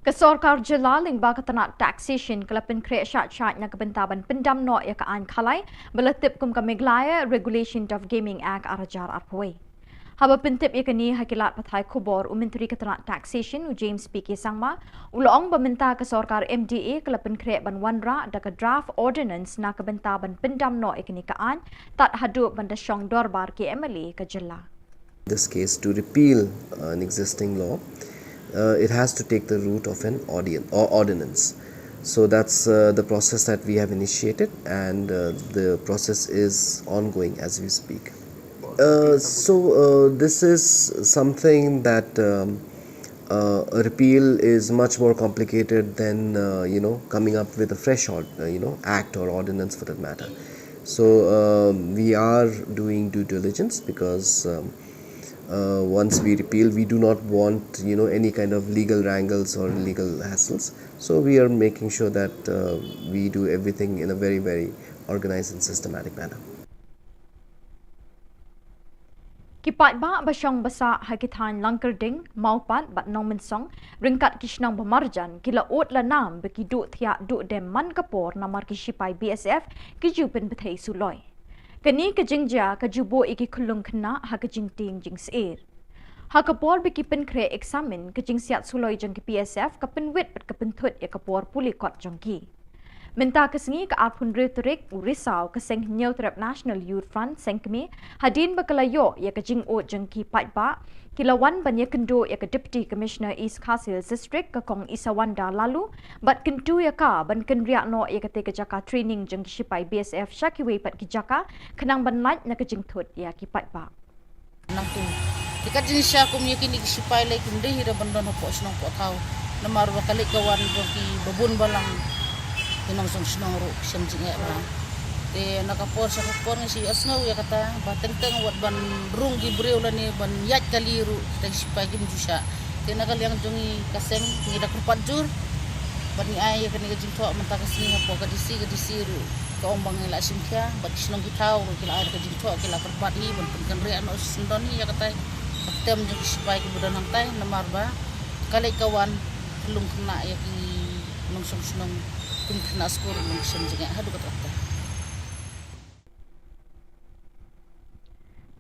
Ka sorkar jylla lyngba ka tnat taxation ka la pynkhreh shah shah na ka bynta ban pyndam noh ïa ka aiñ khalai ba la tip kum ka Meghalaya Regulation of Gaming Act ar hajar arphew. Haba pyntip ïa kane ha ki lad pathai khubor, u Myntri ka tnat taxation u James P K Sangma u la ong ba mynta ka sorkar M D A ka la pynkhreh ban wanrah da ka draft ordinance na ka bynta ban pyndam noh ïa kane ka aiñ tad haduh ban da shong dorbar ki M L A ka jylla. This case to repeal, uh, an existing law, uh, it has to take the route of an audience or ordinance. So that's, uh, the process that we have initiated, and, uh, the process is ongoing as we speak. Uh, so, uh, this is something that, um, uh, a repeal is much more complicated than, uh, you know, coming up with a fresh ord-, uh, you know, act or ordinance for that matter. So, um, we are doing due diligence because, um, uh, once we repeal, we do not want, you know, any kind of legal wrangles or legal hassles. So we are making sure that, uh, we do everything in a very, very organized and systematic manner. Ki paidbah ba shong ba sah ha ki thaiñ Langkyrding, Mawpat bad Nongmynsong ryngkat ki shnong ba marjan ki la ud la nam ba ki duh thiah duh dem man ka por namar ki shipai B S F ki ju pynbthei suloi. Kane ka jingjia ka ju buh ïa ki khyllung khynnah ha ka jingtieng jingsyier. Ha ka por ba ki pynkhreh eksamin, ka jingsiat suloi jong ki P S F ka pynwit bad ka pynthut ïa ka por pule kot jong ki. Mynta ka sngi, ka arphew hynriew tarik u Risaw, ka Seng Hynñiewtrep National Youth Front, Seng Kmie, hadien ba ka la ïoh ïa ka jingud jong ki paidbah, ki la wan ban ïakynduh ïa ka Deputy Commissioner East Khasi Hills District, ka Kong Isawanda Laloo, bad kyntu ïa ka ban kynriah noh ïa katei ka jaka training jong ki shipai B S F sha kiwei pat ki jaka, khnang ban lait na ka jingthut ïa ki paidbah. Nangtu. Te ka jingshisha kum ïa kine ki shipai lei kim dei hi da ban don hapoh shnong poh thaw. Namar ba ka leit ka wan jong ki babun balang, ki nongshong shnong ruh ki shem jingeh bha. Te na ka por sha ka por ngi shu ïohsngew ïa kata ba teng teng wat ban rung ki briew lane ban ïaid kali ruh kita ki shipai kim ju shah. Te na ka liang jong ngi ka seng ngi da kyrpad jur bad ngi ai ïa kane ka jingthoh mynta ka sngi hapoh ka D C, ka D C ruh ka ong ba ngi la shim khia bad ki shnong ki thaw ruh ki la ai ka jingthoh, ki la kyrpad hi ban pynkynriah noh shisien don hi ïa katai ka ktem jong ki shipai kiba don hangtai, namar ba ka leit ka wan ka lung khynnah ïa ki nongshong shnong, kum khynnah skul ruh ki shem jingeh haduh katta katta.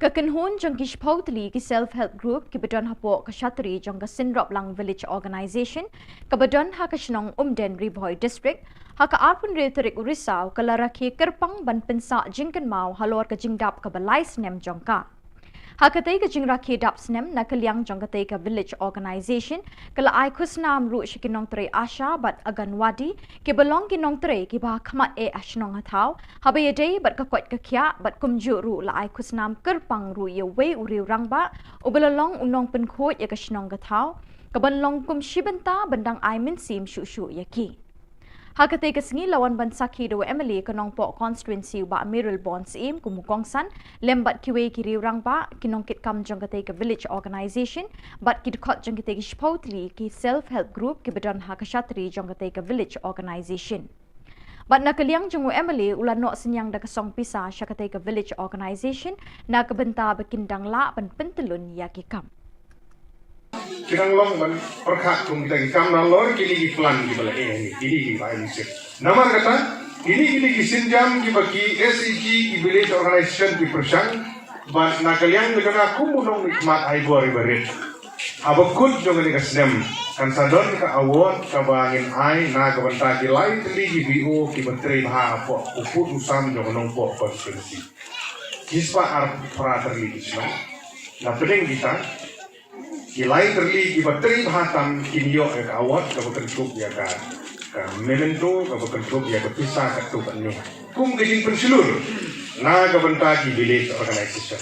Ka kynhun jong ki shiphew tylli ki Self Help Group kiba don hapoh ka shatri jong ka Synroplang Village Organisation kaba don ha ka shnong Umden, Ri Bhoi District, ha ka arphew hynriew tarik u Risaw ka la rakhe kyrpang ban pynsah jingkynmaw halor ka jingdap kaba lai snem jong ka. Ha katei ka jingrakhe dap snem, na ka liang jong katei ka Village Organisation ka la ai khusnam ruh sha ki nongtrei ASHA bad Anganwadi, kiba long ki nongtrei kiba ha khmat eh ha shnong ha thaw, haba ïadei bad ka koit ka khiah, bad kumjuh ruh la ai khusnam kyrpang ruh ïa uwei u riew rangbah uba la long u nongpynkhuid ïa ka shnong ka thaw, kaban long kum shi bynta ban dang ai mynsiem shuh shuh ïa ki. Ha katei ka sngi la wan ban sakhi da u M L A ka Nongpoh Constituency u Bah Mayralborn Syiem kum u kongsan, lem bad kiwei ki riew rangbah, ki nongkitkam jong katei ka Village Organisation bad ki dkhot jong katei ki shiphew tylli ki Self Help Group kiba don ha ka shatri jong katei ka Village Organisation. Bad na ka liang jong u M L A u la noh synñiang da ka song pisa sha katei ka Village Organisation na ka bynta ba kin dang lah ban pyntyllun ïa ki kam. Ki dang long ban pyrkhat kum kita ki kam nalor kine ki plan kiba la eh, kine kiba ai mynsiem. Namar kata, kine kine ki sienjam kiba ki S H G, ki Village Organisation ki pyrshang, bad na ka liang jong nga kum u nongmihkhmat ai bor iba rit. Haba kut jong kane ka snem kan sa don ka award kaba ngin ai na ka bynta ki lai tylli ki V O kiba trei bha hapoh u pud u sam jong u Nongpoh Constituency. Ki spah arphew phra tylli ki shnong. Na pdeng kita ki lai tylli kiba trei bha tam kin ïoh ïa ka award kaba kynthup ïa ka, ka memento kaba kynthup ïa ka pisa katto katne kum ka jingpynshlur na ka bynta ki Village Organisation.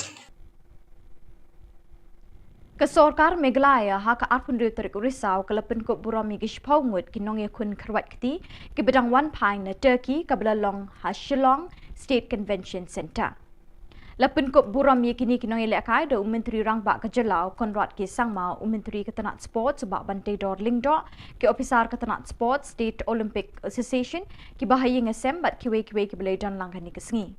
Ka sorkar Meghalaya ha ka arphew hynriew tarik u Risaw ka la pynkup burom ïa ki shiphew ngut ki nongïakhun kyrwat kti kiba dang wan phai na Turkey kaba la long ha Shillong State Convention Centre. La pynkup burom ïa kine ki nongïalehkai da u Myntri Rangbah ka jylla u Conrad K Sangma, u Myntri ka tnat Sports u Bah Banteidor Lyngdoh, ki ophisar ka tnat Sports, State Olympic Association, kiba ha ïing ha sem bad kiwei kiwei kiba la ïadon lang ha kane ka sngi.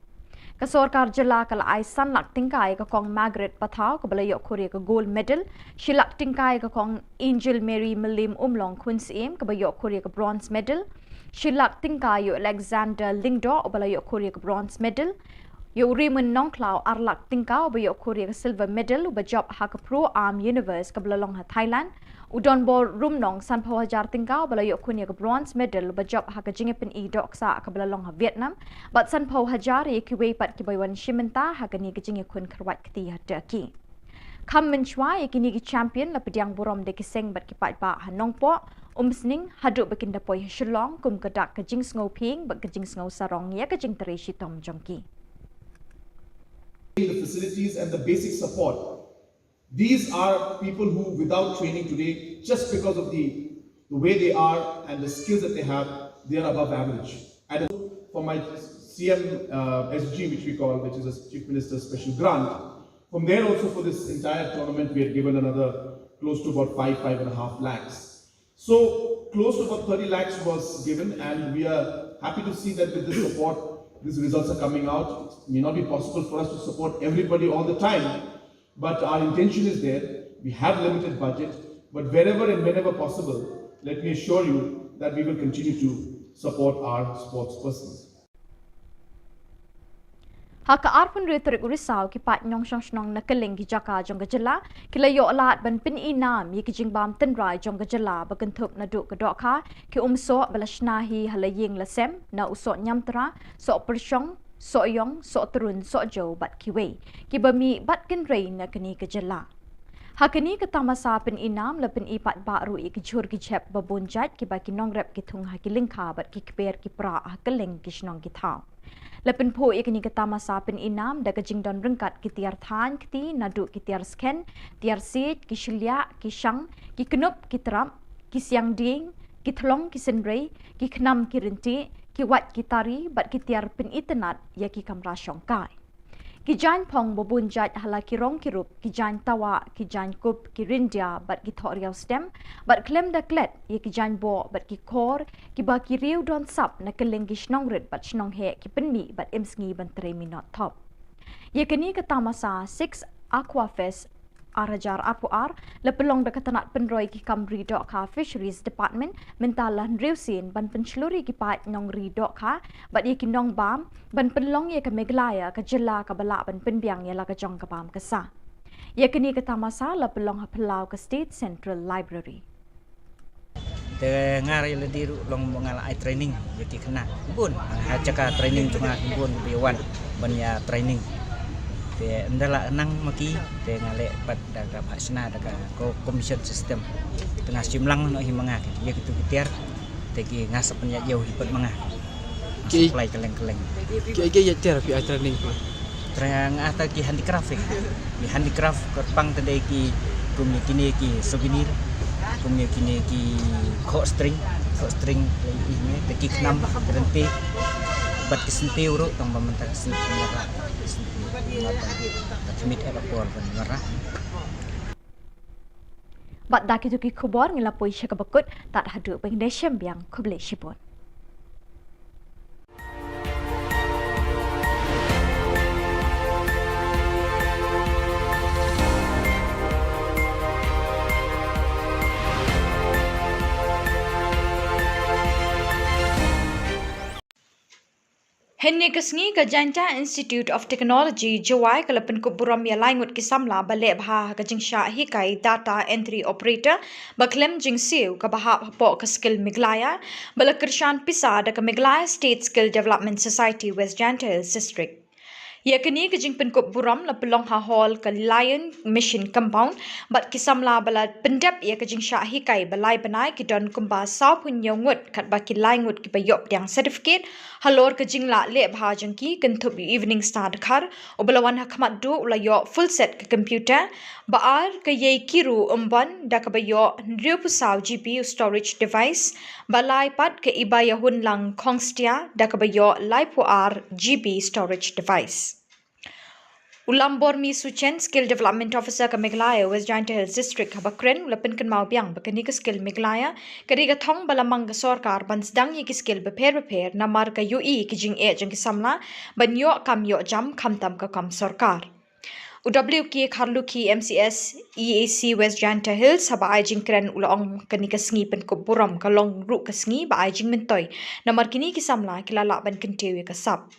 Ka sorkar jylla ka la ai san lak tyngka ïa ka Kong Margaret Pathaw kaba la ïoh khur ïa ka gold medal, shi lak tyngka ïa ka Kong Angel Mary Mylliemumlong Khun Syiem kaba ïoh khur ïa ka bronze medal, shi lak tyngka ïa u Alexander Lyngdoh uba la ïoh khur ïa ka bronze medal, ïa u Raymond Nongkhlaw ar lak tyngka uba ïoh khur ïa ka silver medal uba jop ha ka Pro Am Universe kaba la long ha Thailand, u Donbor Rumnong sanphew hajar tyngka uba la ïoh khun ïa ka bronze medal uba jop ha ka jingïapyni dohksah kaba la long ha Vietnam, bad sanphew hajar ïa kiwei pat kiba wan shim bynta ha kane ka jingïakhun kyrwat kti ha Turkey. Kham mynshuwa ïa kine ki champion la pdiang burom da ki seng bad ki paidbah ha Nongpoh, Umsning haduh ba kin da poi ha Shillong kum ka dak ka jingsngewphieng bad ka jingsngewsarong ïa ka jingtrei shitom jong ki. The facilities and the basic support. These are people who, without training today, just because of the, the way they are and the skills that they have, they are above average. And for my C M, uh, S G, which we call, which is a Chief Minister's Special Grant, from there also for this entire tournament, we had given another close to about five, five and a half lakhs. So close to about thirty lakhs was given, and we are happy to see that with this support, these results are coming out. It may not be possible for us to support everybody all the time, but our intention is there. We have limited budget, but wherever and whenever possible, let me assure you that we will continue to support our sports persons. Ha ka arphew hynriew tarik u Risaw, ki paid nongshong shnong na kylleng ki jaka jong ka jylla ki la ïoh lad ban pyn-i nam ïa ki jingbam tynrai jong ka jylla ba kynthup naduh ka dohkha, ki umsoh ba la shna hi ha la ïing la sem, na u soh ñiamtra, soh pyrshong, soh ïong, soh trun, soh jew bad kiwei, kiba mih bad kynrei na kane ka jylla. Ha kane ka tamasa pyn-i nam la pyn-i paidbah ruh ïa ki jhur ki jhep ba bun jait, kiba ki nongrep ki thung ha ki lyngkha bad ki kper ki pra ha kylleng ki shnong ki thaw. La pynphuh ïa kane ka tamasa pyn-i nam da ka jingdon ryngkat ki tiar thaiñ kti naduh ki tiar skhem, tiar siej, ki shylliah, ki shang, ki knup, ki trap, ki siang dieng, ki thlong, ki synrei, ki khnam, ki ryntih, ki wait, ki tari bad ki tiar pyn-itynnad ïa ki kamra shongkai. Ki jaiñ phong ba bun jait ha la ki rong ki rup, ki jaiñ tawah, ki jaiñ kup, ki ryndia bad ki thohriaw stem, bad khlem da klet ïa ki jaiñ boh bad ki khor, kiba ki riew don sap na kylleng ki shnong rit bad shnong heh ki pynmih bad im sngi ban trei minot thop. Ïa kane ka tamasa Six Aqua Fest ar hajar arphew ar la pynlong da ka tnat pynroi ki kam ri dohkha Fisheries Department mynta la hynriew sien ban pynshlur ïa ki paid nongri dohkha bad ïa ki nongbam ban pynlong ïa ka Meghalaya ka jylla kaba lah ban pynbiang ïa la ka jong ka bam ka sa. Ïa kane ka tamasa la pynlong ha phyllaw ka State Central Library. Te nga ruh la dei ruh long ba nga la ai training ïa ki khynnah bun ha jaka training jong nga bun ba ïa wan ban ïa training. Te ynda la nang ma ki te nga leh pat da ka bhah shna da ka ko commission system. Te nga shim lang noh hi ma nga ïa kitu ki tiar te ki nga sa pynïaid ïew hi pat ma nga. Ki supply kylleng kylleng. Ki ki ïa tiar phi ai training phi. Training ata ki handicraft. Ki handicraft kyrpang te dei ki kum ïa kine ki souvenir. Kum ïa kine ki khoh string, khoh string ïa kine te ki khnam rynti. Bad ki senti uruk tang ba mynta ka senti marah. Ki senti marah. Ka khmih ïa la por ban marah. Bad da kitu ki khubor ngi la poi sha kaba kut, tad haduh ba ngin ïashem biang, khublei shibun. Hynne ka sngi ka Jaintia Institute of Technology, Jowai ka la pynkup burom ïa lai ngut ki samla ba leh bha ha ka jingshah hikai Data Entry Operator ba khlem jingsiew kaba hap hapoh ka Skill Meghalaya ba la kyrshan pisa da ka Meghalaya State Skill Development Society West Jaintia Hills District. Ïa kane ka jingpynkup burom la pynlong ha hall ka Lion Mission Compound bad ki samla ba la pyndep ïa ka jingshah hikai ba lai bnai ki don kumba sawphew hynñiew ngut katba ki lai ngut kiba ïoh pdiang certificate halor ka jinglah leh bha jong ki kynthup ïa u Evening Star Dkhar uba la wan ha khmat duh u la ïoh full set ka computer, ba ar ka Ïeikieru Ymbon da kaba ïoh hynriewphew saw GB u storage device, ba lai pat ka Ibaïahunlang Khongstia da kaba ïoh laiphew ar GB storage device. U Lambormi Suchen, Skill Development Officer ka Meghalaya West Jaintia Hills District haba kren u la pynkynmaw biang ba kane ka Skill Meghalaya ka dei ka thong ba la mang ka sorkar ban sdang ïa ki skill bapher bapher namar ka ïohi ki jingeh jong ki samla ban ïoh kam ïoh jam khamtam ka kam sorkar. U W K Kharlukhi, MCS, EAC West Jaintia Hills haba ai jingkren u la ong kane ka sngi pynkup burom ka long ruh ka sngi ba ai jingmyntoi namar kine ki samla ki la lah ban kyntiew ïa ka sap.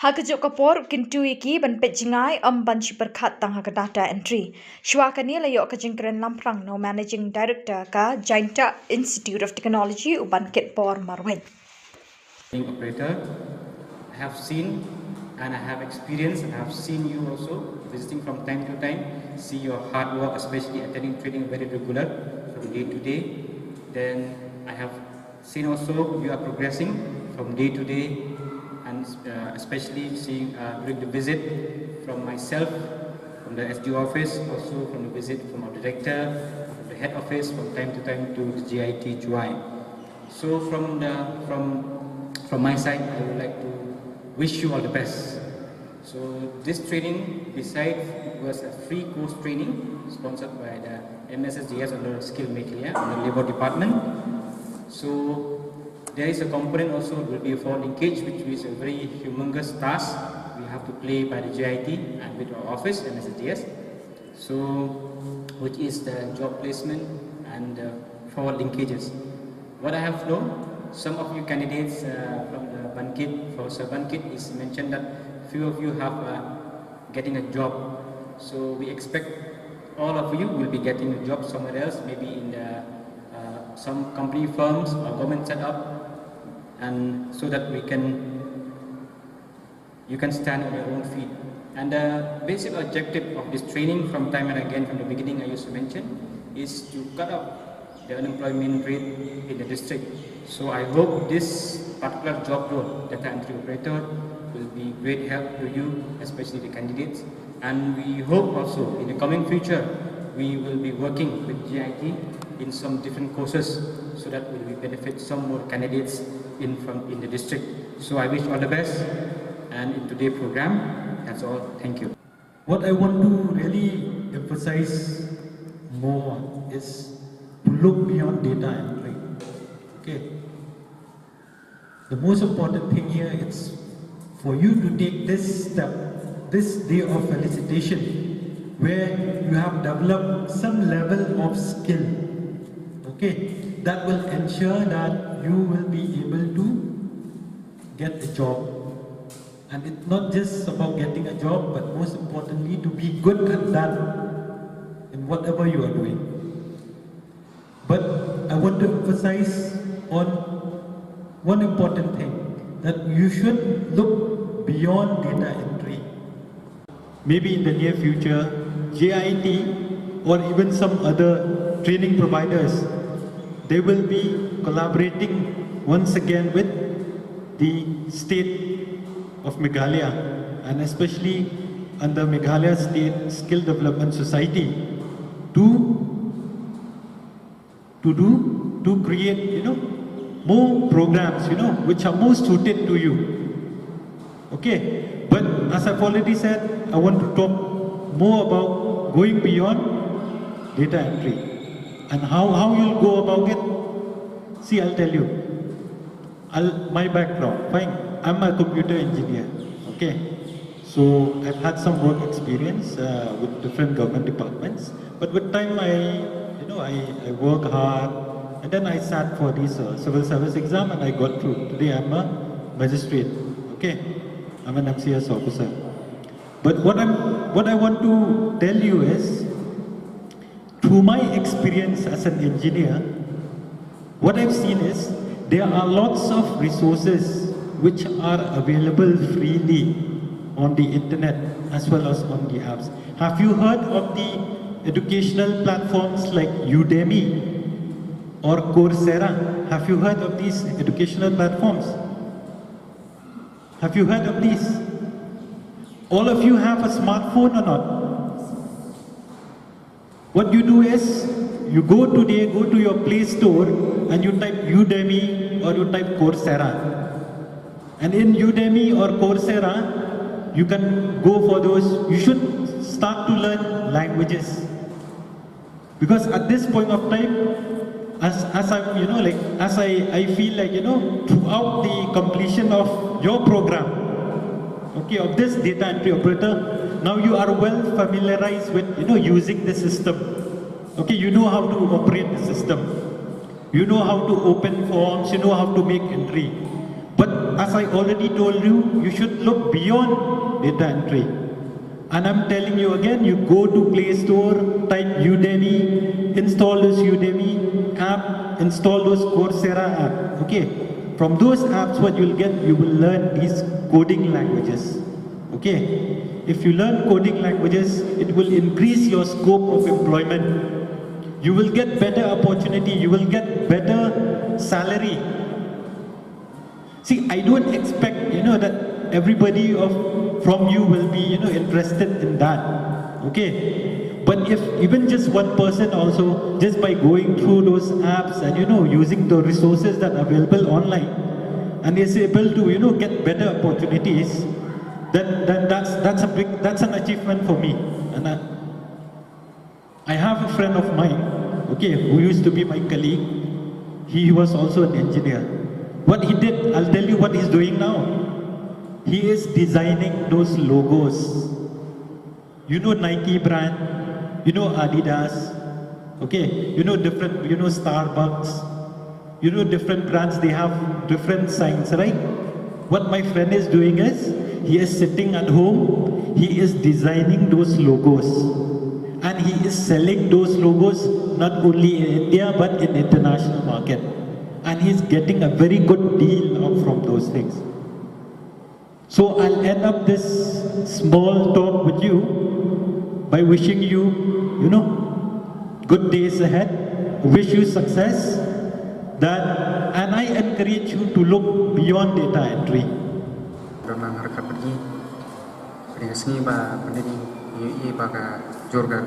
Ha kajuh ka por u kyntu ïa ki ban peit jngai ym ban shu pyrkhat tang ha ka data entry. Shuwa kane la ïoh ka jingkren lamphrang na u Managing Director ka Jaintia Institute of Technology u Bankit Bor Marwein. Operator, I have seen and I have experienced and I have seen you also visiting from time to time, see your hard work, especially attending training very regular from day to day. Then I have seen also you are progressing from day to day, and uh, especially seeing uh, during the visit from myself, from the S D O office, also from the visit from our director, from the head office, from time to time to the G I T Jowai. So from the from from my side, I would like to wish you all the best. So this training, besides, it was a free course training sponsored by the M S S D S under Skill Meghalaya, under Labour Department. So there is a component also, it will be a four linkage, which is a very humongous task we have to play by the G I T and with our office, M S S D S. So, which is the job placement and uh, four linkages. What I have known, some of you candidates uh, from the Bankit, Professor Bankit, is mentioned that Few of you have uh, getting a job. So we expect all of you will be getting a job somewhere else, maybe in the uh, some company firms or government setup, and so that we can you can stand on your own feet. And the basic objective of this training, from time and again, from the beginning, I used to mention, is to cut off the unemployment rate in the district. So I hope this particular job role, data entry operator, will be great help to you, especially the candidates. And we hope also in the coming future, we will be working with G I T in some different courses so that we will benefit some more candidates in from in the district. So I wish all the best and in today's program. That's all. Thank you. What I want to really emphasize more is to look beyond data entry. Okay. The most important thing here is for you to take this step, this day of felicitation, where you have developed some level of skill. Okay, that will ensure that you will be able to get a job. And it's not just about getting a job, but most importantly, to be good at that in whatever you are doing. But I want to emphasize on one important thing, that you should look beyond data entry. Maybe in the near future, G I T or even some other training providers, they will be collaborating once again with the state of Meghalaya, and especially under Meghalaya State Skill Development Society, to to do, to create, you know, more programs, you know, which are more suited to you. Okay, but as I've already said, I want to talk more about going beyond data entry and how, how you'll go about it. See, I'll tell you. I'll, my background, fine, I'm a computer engineer. Okay, so I've had some work experience uh, with different government departments. But with time, I, you know, I, I work hard, and then I sat for this uh, civil service exam, and I got through. Today, I'm a magistrate. Okay, I'm an M C S officer. But what I'm, what I want to tell you is, through my experience as an engineer, what I've seen is there are lots of resources which are available freely on the internet as well as on the apps. Have you heard of the educational platforms like Udemy or Coursera? Have you heard of these educational platforms? Have you heard of these? All of you have a smartphone or not? What you do is, you go today, go to your Play Store and you type Udemy or you type Coursera. And in Udemy or Coursera, you can go for those, you should start to learn languages. Because at this point of time, as, as I'm, you know, like, as I, I feel like, you know, throughout the completion of your program, okay, of this data entry operator, now you are well familiarized with, you know, using the system. Okay, you know how to operate the system. You know how to open forms, you know how to make entry. But as I already told you, you should look beyond data entry. And I'm telling you again, you go to Play Store, type Udemy, install this Udemy app, install those Coursera app. Okay. From those apps, what you'll get, you will learn these coding languages. Okay. If you learn coding languages, it will increase your scope of employment. You will get better opportunity. You will get better salary. See, I don't expect, you know, that everybody of from you will be, you know, interested in that. Okay? But if even just one person also, just by going through those apps and, you know, using the resources that are available online and is able to, you know, get better opportunities, then, then that's, that's a big, that's an achievement for me. And I, I have a friend of mine, okay, who used to be my colleague. He was also an engineer. What he did, I'll tell you what he's doing now. He is designing those logos. You know Nike brand, you know Adidas, okay, you know different, you know Starbucks, you know different brands, they have different signs, right? What my friend is doing is He is sitting at home, he is designing those logos, and he is selling those logos not only in India but in international market. And he is getting a very good deal out from those things. So I'll end up this small talk with you by wishing you, you know, good days ahead. Wish you success. That, and I encourage you to look beyond data entry. Dona harkat pergi. Kani ka sngi ba pyndin ïohi ba ka jur ka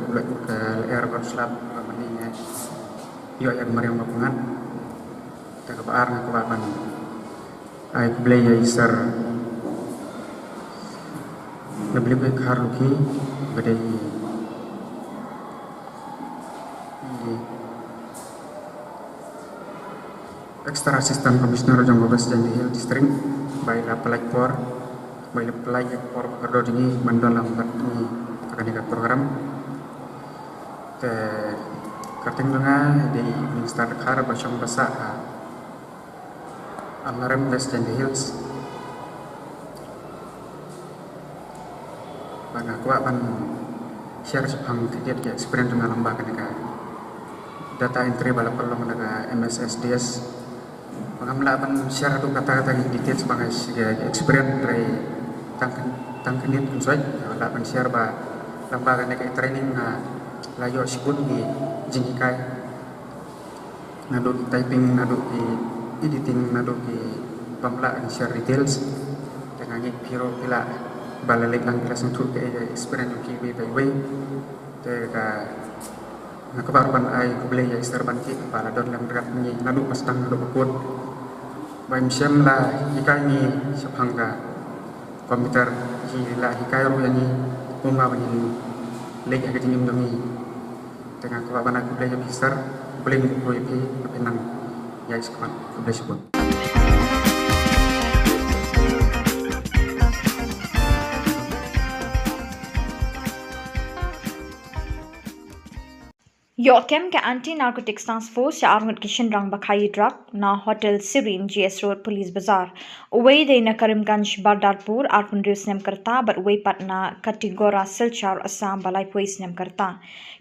lyer ba slap ba pyndin ïa ïa mariang ba pyngan. Te kaba ar nga kwah ban ai khublei ïa i Sir W K Kharlukhi, ba dei i Extra Assistant Commissioner jong ka West Jaintia Hills District, ba i la pynlait por, ba i la pynlait por ba kordor jong ngi ban don lang bad ngi ha kane ka program. Te kyrteng jong nga dei Minister Dkhar ba shong ba sah ha Amlarem, West Jaintia Hills. Bad nga kwah ban share shaphang khyndiat ka experience jong nga lyngba kane ka data entry ba la pynlong da ka M S S D S. Ba ngam lah ban share haduh katta katta ki details ba nga share ka experience hynrei tang khyn- tang khyndiat kynsoit nga lah ban share ba lyngba kane ka training nga la ïoh shibun ki jinghikai. Naduh ki typing, naduh ki editing, naduh ki bym lah ban share details. Te nga ngeit phi ruh phi lah ba la leit lang phi la sngewthuh kaei ka experience jong phi iwei pa iwei. Te ka nga kwah ruh ban ai khublei ïa i Sir Banki ba la don lem ryngkat ngi naduh ba sdang naduh ba kut. Ba im shym la hikai ngi shaphang ka computer, hi la hikai ruh ïa ngi kumba ba ngin leit ha ka jingim jong ngi. Te nga kwah ban ai khublei ïa phi Sir, khublei ïa phi, khublei ïa phi nang ïa i Sir, khublei shibun. Ïoh kem ka Anti Narcotics Task Force ïa arngut ki shynrang ba khaïi drug na Hotel Serene, G S Road, Police Bazar. Uwei dei na Karimganj, Bardarpur, arphew hynriew snem ka rta, bad uwei pat na Katigora, Silchar, Assam, ba laiphew snem ka rta.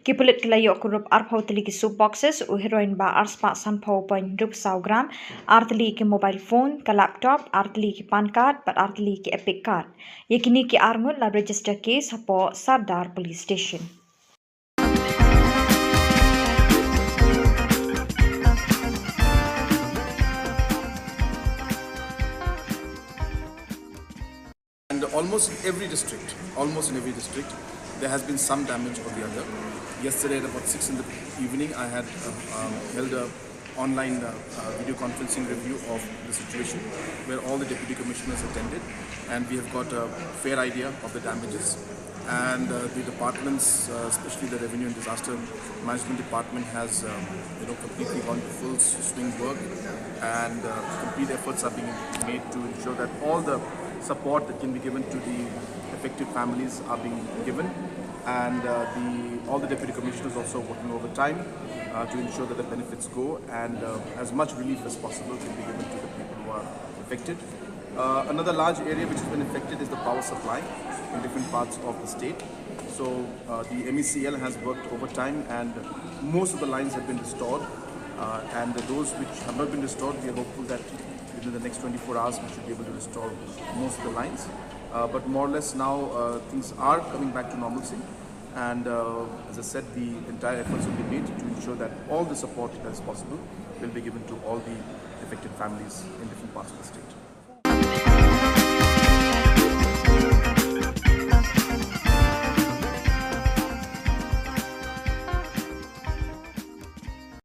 Ki pulit ki la ïoh kurup arphew tylli ki soap boxes, u heroin ba arspah sanphew point hynriew saw gram, ar tylli ki mobile phone, ka laptop, ar tylli ki PAN card, bad ar tylli ki EPIC card. Ïa kine ki arngut la register case hapoh Sardar Police Station. And almost in every district, almost in every district, there has been some damage or the other. Yesterday at about six in the evening, I had uh, um, held a online uh, uh, video conferencing review of the situation where all the deputy commissioners attended, and we have got a fair idea of the damages. And uh, the departments, uh, especially the Revenue and Disaster Management Department, has um, you know completely gone to full swing work, and uh, complete efforts are being made to ensure that all the support that can be given to the affected families are being given, and uh, the all the deputy commissioners also working overtime uh, to ensure that the benefits go and uh, as much relief as possible can be given to the people who are affected. Uh, another large area which has been affected is the power supply in different parts of the state. So uh, the M E C L has worked overtime, and most of the lines have been restored. Uh, and those which have not been restored, we are hopeful that within the next twenty-four hours we should be able to restore most of the lines. Uh, but more or less now uh, things are coming back to normalcy. And uh, as I said, the entire efforts will be made to ensure that all the support that is possible will be given to all the affected families in different parts of the state.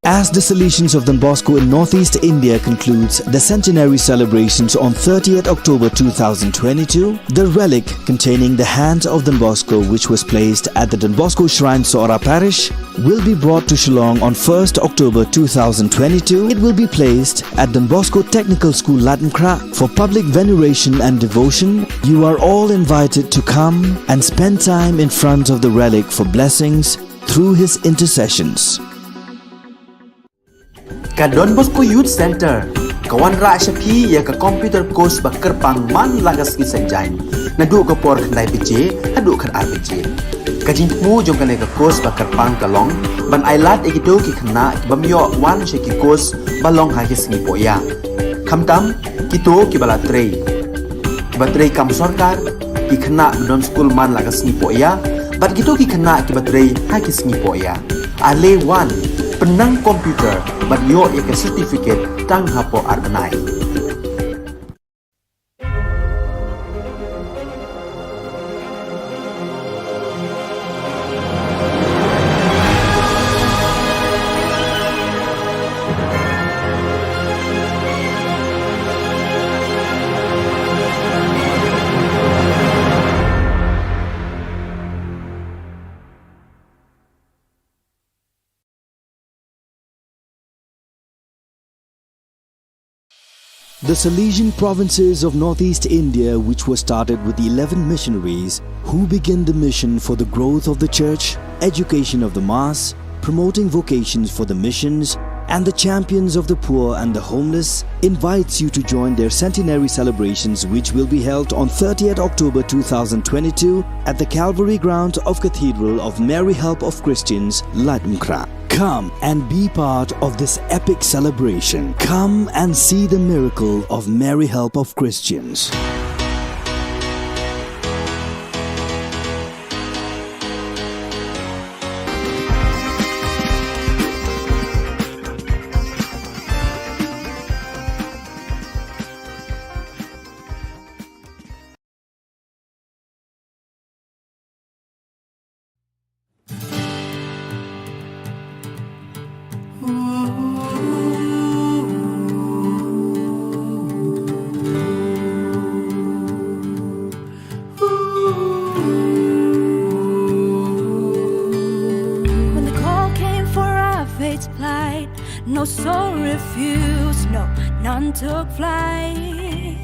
As the Salesians of Don Bosco in Northeast India concludes the centenary celebrations on thirtieth October two thousand twenty-two, the relic containing the hand of Don Bosco, which was placed at the Don Bosco Shrine, Sohra Parish, will be brought to Shillong on first October two thousand twenty-two. It will be placed at Don Bosco Technical School, Latnkrah, for public veneration and devotion. You are all invited to come and spend time in front of the relic for blessings through his intercessions. Ka Don Bosco Youth Centre ka wanrah sha phi ïa ka computer course ba kyrpang man la ka sngi Saitjaiñ. Naduh ka por khyndai baje haduh khatar baje. Ka jingthmu jong kane ka course ba kyrpang ka long ban ai lad ïa kito ki khynnah ki bym ïoh wan sha ki course ba long ha ki sngi pohïa. Khamtam kito kiba la trei, kiba trei kam sorkar, ki khynnah ba don skul man la ka sngi pohïa, bad kito ki khynnah kiba trei ha ki sngi pohïa. Ale wan, pynnang computer bad ïoh ïa ka certificate tang hapoh ar bnai. The Salesian provinces of northeast India, which were started with eleven missionaries who began the mission for the growth of the church, education of the mass, promoting vocations for the missions, and the champions of the poor and the homeless, invites you to join their centenary celebrations, which will be held on thirtieth October two thousand twenty-two at the Calvary grounds of Cathedral of Mary Help of Christians, Laitumkhrah. Come and be part of this epic celebration. Come and see the miracle of Mary Help of Christians. When the call came for our faith flight, no soul refused, no, none took flight.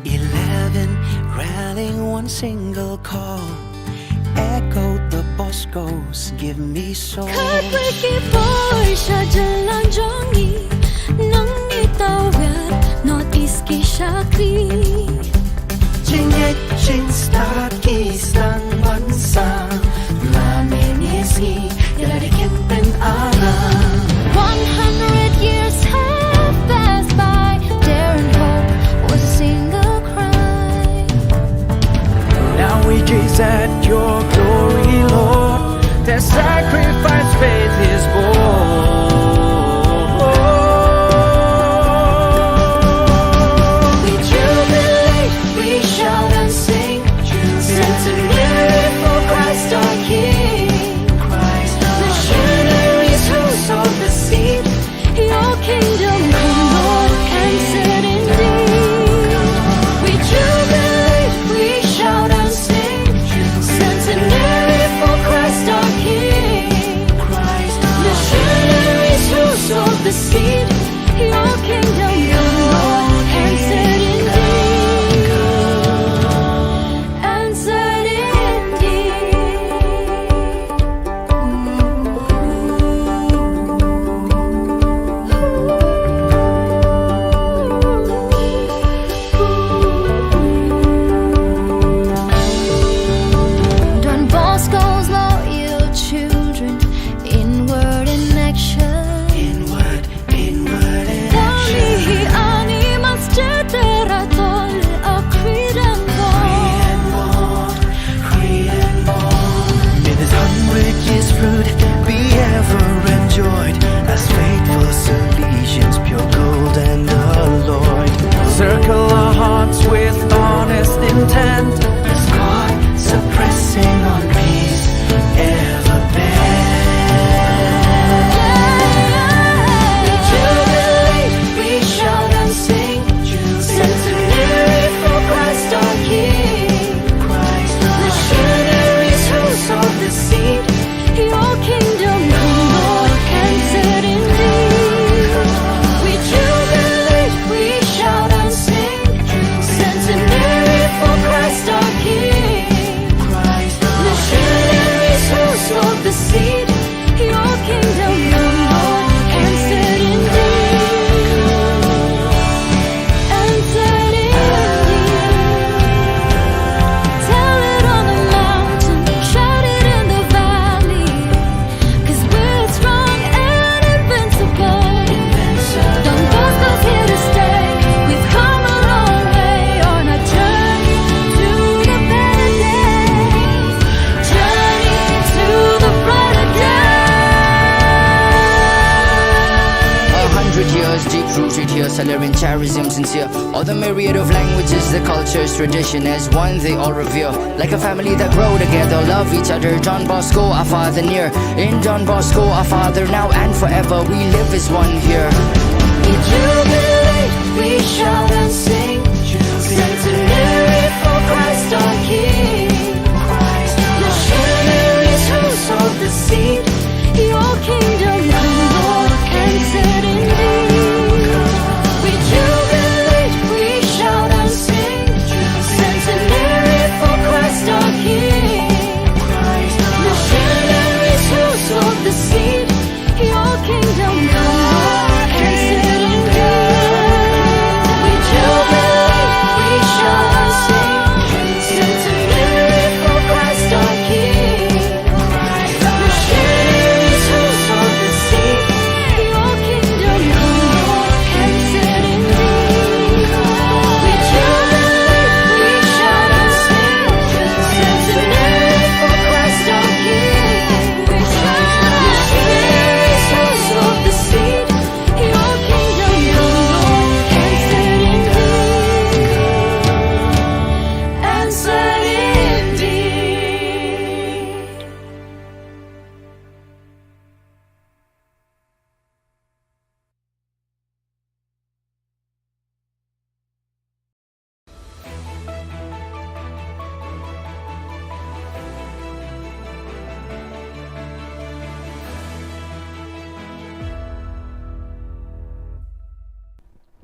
Eleven rallying one single call, echoed the Bosco's "Give me soul." Khatwei ki por sha jylla jong ngi, nang ngi tawiar North East ki shakri. Jingngeit jingstad ki sdang ban sah, la mynne sngi ïa la dei kin pynara. One hundred years have passed by, daring hope was a single cry. Now we gaze at your glory, Lord. Their sacrifice faith is born. We jubilate, we shout and sing, centenary for Christ our King. Christ our Missionaries who sowed the seed, your kingdom come, Lord, answered indeed. We jubilate, we shout and sing, centenary for Christ our King. Missionaries who sowed the seed, your kingdom come, Lord, answered indeed. Answered indeed. Don Bosco's loyal children, inward in action. Inward, inward in action. Ani mas cetera tol akhiran bor. May this hundred years fruit be ever enjoyed, as faithful Salesians, pure gold and alloyed. Circle our hearts with honest intent, as God suppressing on peace ever bent. We jubilate, we shout and sing, centenary for Christ our King. Christ our Missionaries who sowed the seed, your kingdom come, Lord, answered indeed. We jubilate, we shout and sing, centenary for Christ our King. Christ our Missionaries who sowed the seed, your kingdom come, Lord, answered indeed. Answered indeed. Salary and charism sincere. All the myriad of languages, the cultures, tradition as one they all revere. Like a family that grow together, love each other. Don Bosco, our father near. In Don Bosco, our father now and forever, we live as one here. We jubilate, we shout and sing. Centenary for Christ our King. Missionaries who sowed the seed. Your kingdom come, Lord, planted in me. We jubilate, we shout and sing. Centenary for Christ our King. Missionaries who sowed the seed. Your kingdom come, Lord, planted in me. We jubilate, we shout and sing. Centenary for Christ our King.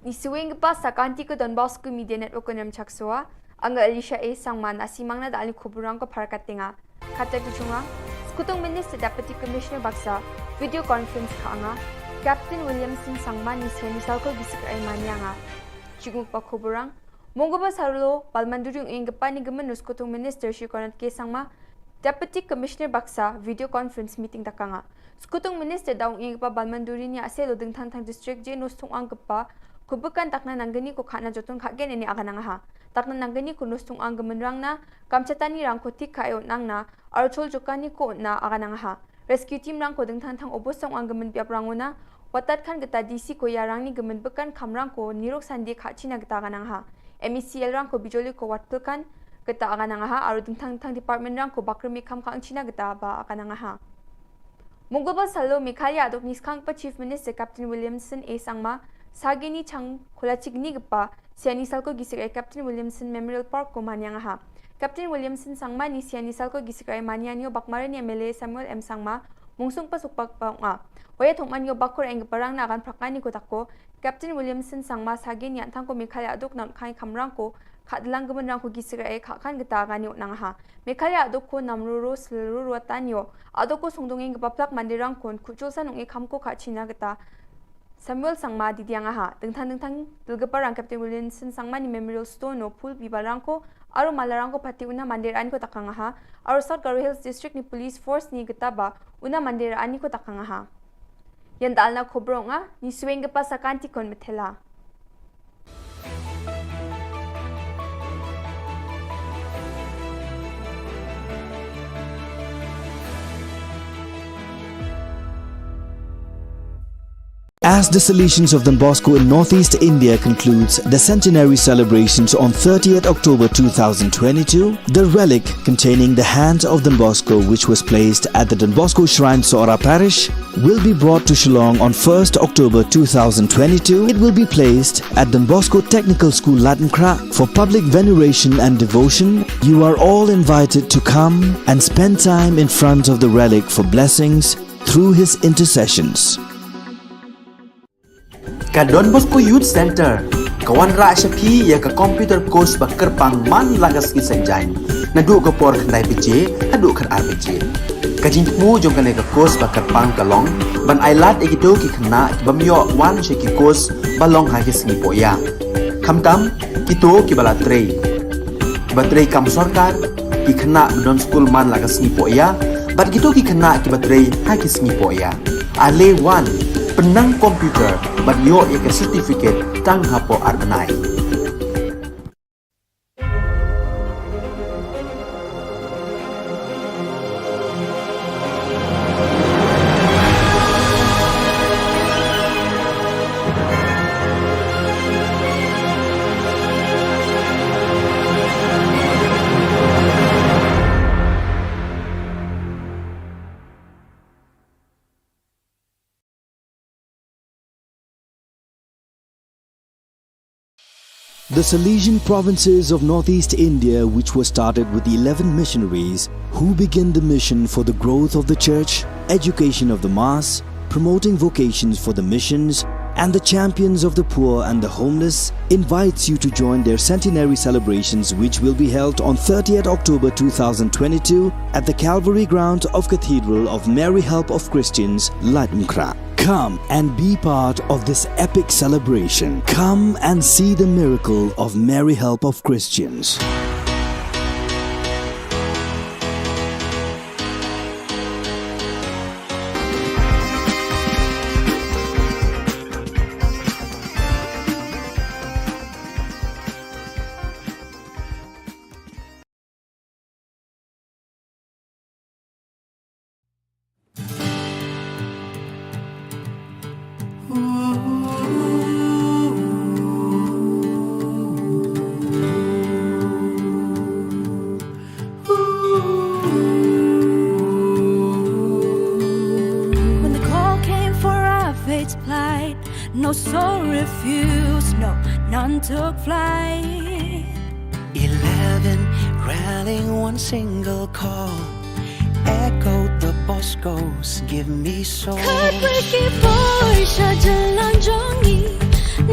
Ngi sngewbha sa ka Don Bosco Media Network ko Nemchak Soa, nga Elisha A Sangma, ngi sa ïa mang na da kane ka khubor rangko phar ka tnga. Kata ka jong nga, Sekutung Minister Deputy Commissioner baksa, video conference ka nga, Captain Williamson Sangma, ngi sa ïa ni salko ki sik ai mania nga. Jinguk ba khubor rang, Mongkubor Salo, Balmanduri ïing kpa ni ka mynno Sekutung Minister Shi Conrad K Sangma, Deputy Commissioner baksa, video conference meeting da ka nga. Sekutung Minister da ong ïing kpa Balmanduri ni ase lo dingthang thang district je nos thung ang kpa, kubukan takna nang kani ko khana jotun kha gen ini aga nang ha. Takna nang kani ko nos thung ang gemen rang na, kam chatani rang ko tik kha eot nang na, archol jokani ko na aga nang ha. Rescue team rang ko dingthang thang obosong ang gemen biap rang una, watat khan kata D C ko ya rang ni gemen bekan kam rang ko nirok sandi kha china kata aga nang ha. M E C L rang ko bijoli ko wat pil khan kata aga nang ha, aro dingthang thang department rang ko bakri mi kam kha ang china kata ba aga nang ha. Mongkubor Salo Meghalaya adok ni skang pa Chief Minister Captain Williamson A Sangma, sagini chang khula chik ni kpa, sa ïa ni salko ki sik ai Captain Williamson Memorial Park ko mania nga ha. Captain Williamson Sangma ngi sa ïa ni salko ki sik ai mania ngi ïoh bak marin M L A Samuel M Sangma, mungsung pa suk pak pa nga. Waya thok man ïoh bak kor eng kpa rang na agan phrak ani ko tako, Captain Williamson Sangma sagini ïa thang ko Meghalaya adok na kai kam rang ko, kha dlang gemen rang ko ki sik ai kha khan kata aga ni ot nang ha. Meghalaya adok ko nam ruru sel ruru atan ïoh, adok ko sungdung eng kpa plak mandi rang ko, kuchul san ong e kam ko kha china kata. Samuel Sangma di diang aha, dingthang dingthang, dulgepar rang Captain Williamson Sangma ni Memorial Stone no, phul biba rang ko, aro mala rang ko pati una mandir an ko takang aha, aro South Garo Hills District ni Police Force ni kata ba, una mandir ani ko takang aha. Ïa dalna khubor nga, ngi sngewbha sa ka Anti kon methela. As the Salesians of Don Bosco in northeast India concludes the centenary celebrations on thirtieth October two thousand twenty-two, the relic containing the hand of Don Bosco, which was placed at the Don Bosco Shrine, Sohra Parish, will be brought to Shillong on first October two thousand twenty-two. It will be placed at Don Bosco Technical School, Latnkrah, for public veneration and devotion. You are all invited to come and spend time in front of the relic for blessings through his intercessions. Ka Don Bosco Youth Center ka wanrah sha phi ïa ka computer course ba kyrpang man la ka sngi Saitjaiñ, naduh ka por khyndai baje haduh khatar baje. Ka jingthmu jong kane ka course ba kyrpang ka long ban ai lad ïa kito ki khynnah ki bym ïoh wan sha ki course ba long ha ki sngi pohïa. Khamtam kito kiba la trei, kiba trei kam sorkar, ki khynnah ba don skul man la ka sngi pohïa, bad kito ki khynnah kiba trei ha ki sngi pohïa. Ale wan, pynnang computer bad ïoh ïa ka certificate tang hapoh ar bnai. The Salesian provinces of northeast India, which was started with eleven missionaries who began the mission for the growth of the church, education of the mass, promoting vocations for the missions, and the champions of the poor and the homeless, invites you to join their centenary celebrations, which will be held on thirtieth October two thousand twenty-two at the Calvary ground of Cathedral of Mary Help of Christians, Laitumkhrah. Come and be part of this epic celebration. Come and see the miracle of Mary Help of Christians. When the call came for our faith's plight, no soul refused, no, none took flight. Eleven rallying, one single call echoed the Boscos, "Give me soul." Khatwei ki poi sha jylla jong ngi,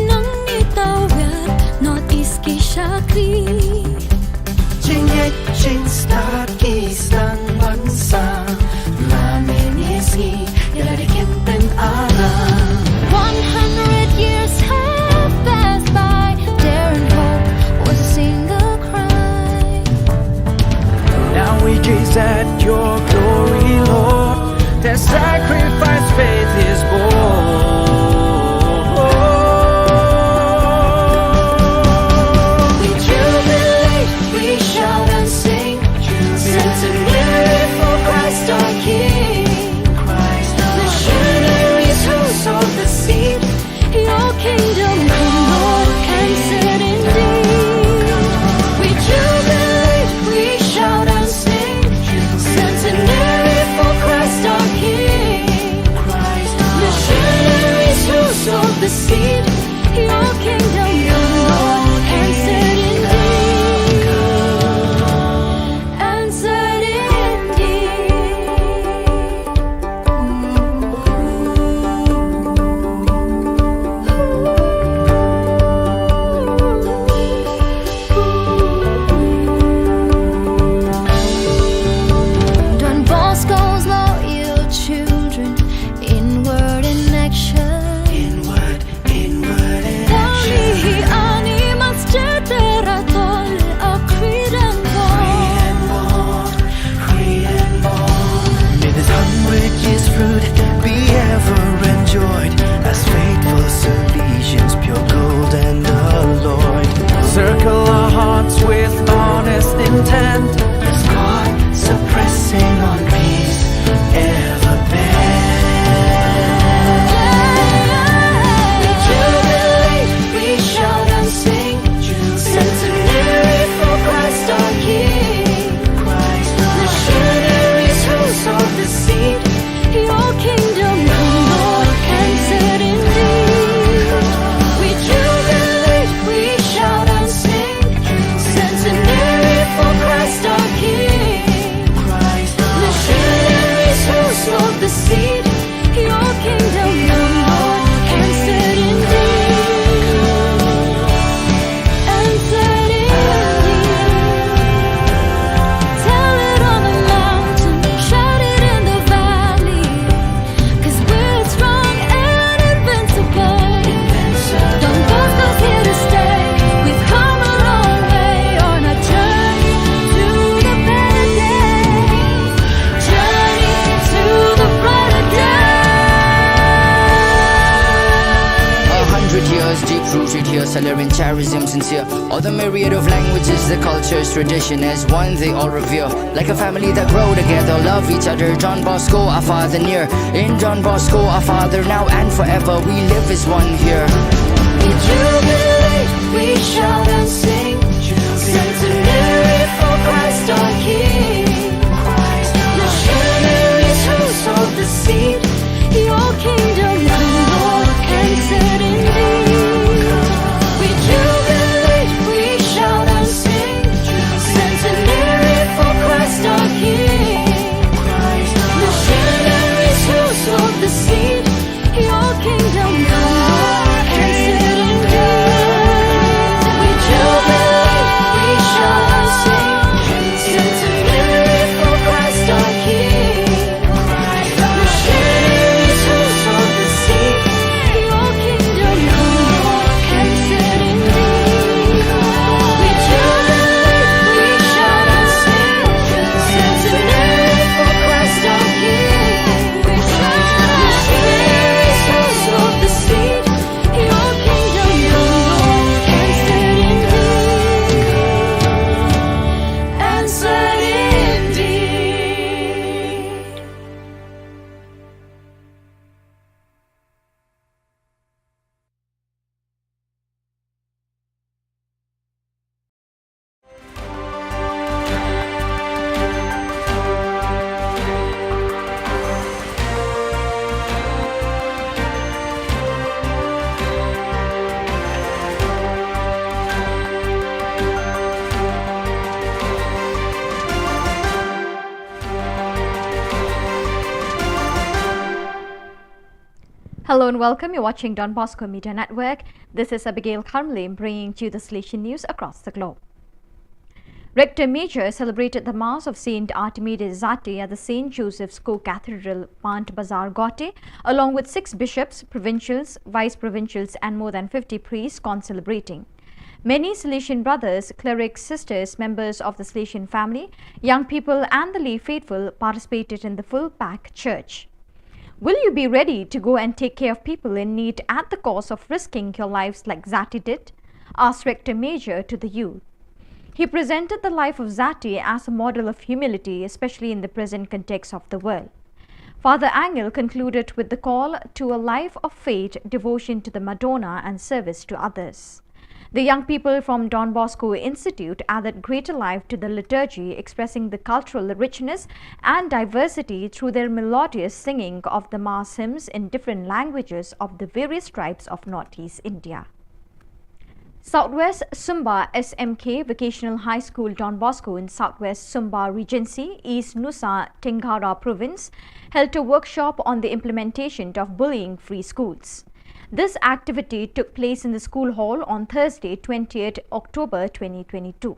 nangne tawia North East ki shakri. Jingngeit jingstad ki sdang ban sah, la mynne sngi ïa la dei kin pynara. One hundred years have passed by, dare and hope was a single cry. Now we gaze at your glory, Lord. Their sacrifice faith is born. We jubilate, we shout and sing. Centenary for Christ our King. Missionaries who sowed the seed. Your kingdom come, Lord, and set indeed. We jubilate, we shout and sing. Centenary for Christ our King. Missionaries who sowed the seed. Your kingdom come, Lord, and set indeed. And set indeed. Don Bosco's loyal children, inward in action. Inward, inward in action. Tang ïa ani mas jytter, to leh a khri dang bor. Khri dang bor, khri dang bor. May this hundred years fruit be ever enjoyed, as faithful Salesians, pure gold and alloyed. Circle our hearts with honest intent, as cords pressing on peace ever bend. We jubilate, we shout and sing. Centenary for Christ our King. Missionaries who sowed the seed. Your kingdom come, Lord, and set indeed. We jubilate, we shout and sing. Centenary for Christ our King. Missionaries who sowed the seed. Your kingdom come, Lord, and set indeed. And set indeed. Tell it on the mountain, shout it in the valley. 'Cause we're strong and invincible. Don Bosco's here to stay. We've come a long way on our journey to the better day. Journey to the brighter day. A hundred years deep rooted here, Salerian charism sincere. All the myriad of languages, the cultures, tradition as one they all revere. Like a family that grow together, love each other. Don Bosco, our father near. In Don Bosco, our father now and forever, we live as one here. We jubilate, we shout and sing. Centenary for Christ our King. Missionaries who sowed the seed. Your kingdom come, Lord, and set indeed. We jubilate, Hello and welcome. You're watching Don Bosco Media Network. This is Abigail Kharmle bringing to you the Salesian news across the globe. Rector Major celebrated the Mass of Saint Artemides Zati at the Saint Joseph's Co-Cathedral, Pant Bazar, Gauhati, along with six bishops, provincials, vice provincials, and more than fifty priests concelebrating. Many Salesian brothers, clerics, sisters, members of the Salesian family, young people, and the lay faithful participated in the full packed church. Will you be ready to go and take care of people in need at the cost of risking your lives like Zati did? Asked Rector Major to the youth. He presented the life of Zati as a model of humility, especially in the present context of the world. Father Angel concluded with the call to a life of faith, devotion to the Madonna, and service to others. The young people from Don Bosco Institute added greater life to the liturgy, expressing the cultural richness and diversity through their melodious singing of the Mass hymns in different languages of the various tribes of Northeast India. Southwest Sumba S M K Vocational High School Don Bosco in Southwest Sumba Regency, East Nusa Tenggara Province, held a workshop on the implementation of bullying-free schools. This activity took place in the school hall on Thursday, twentieth October twenty twenty-two.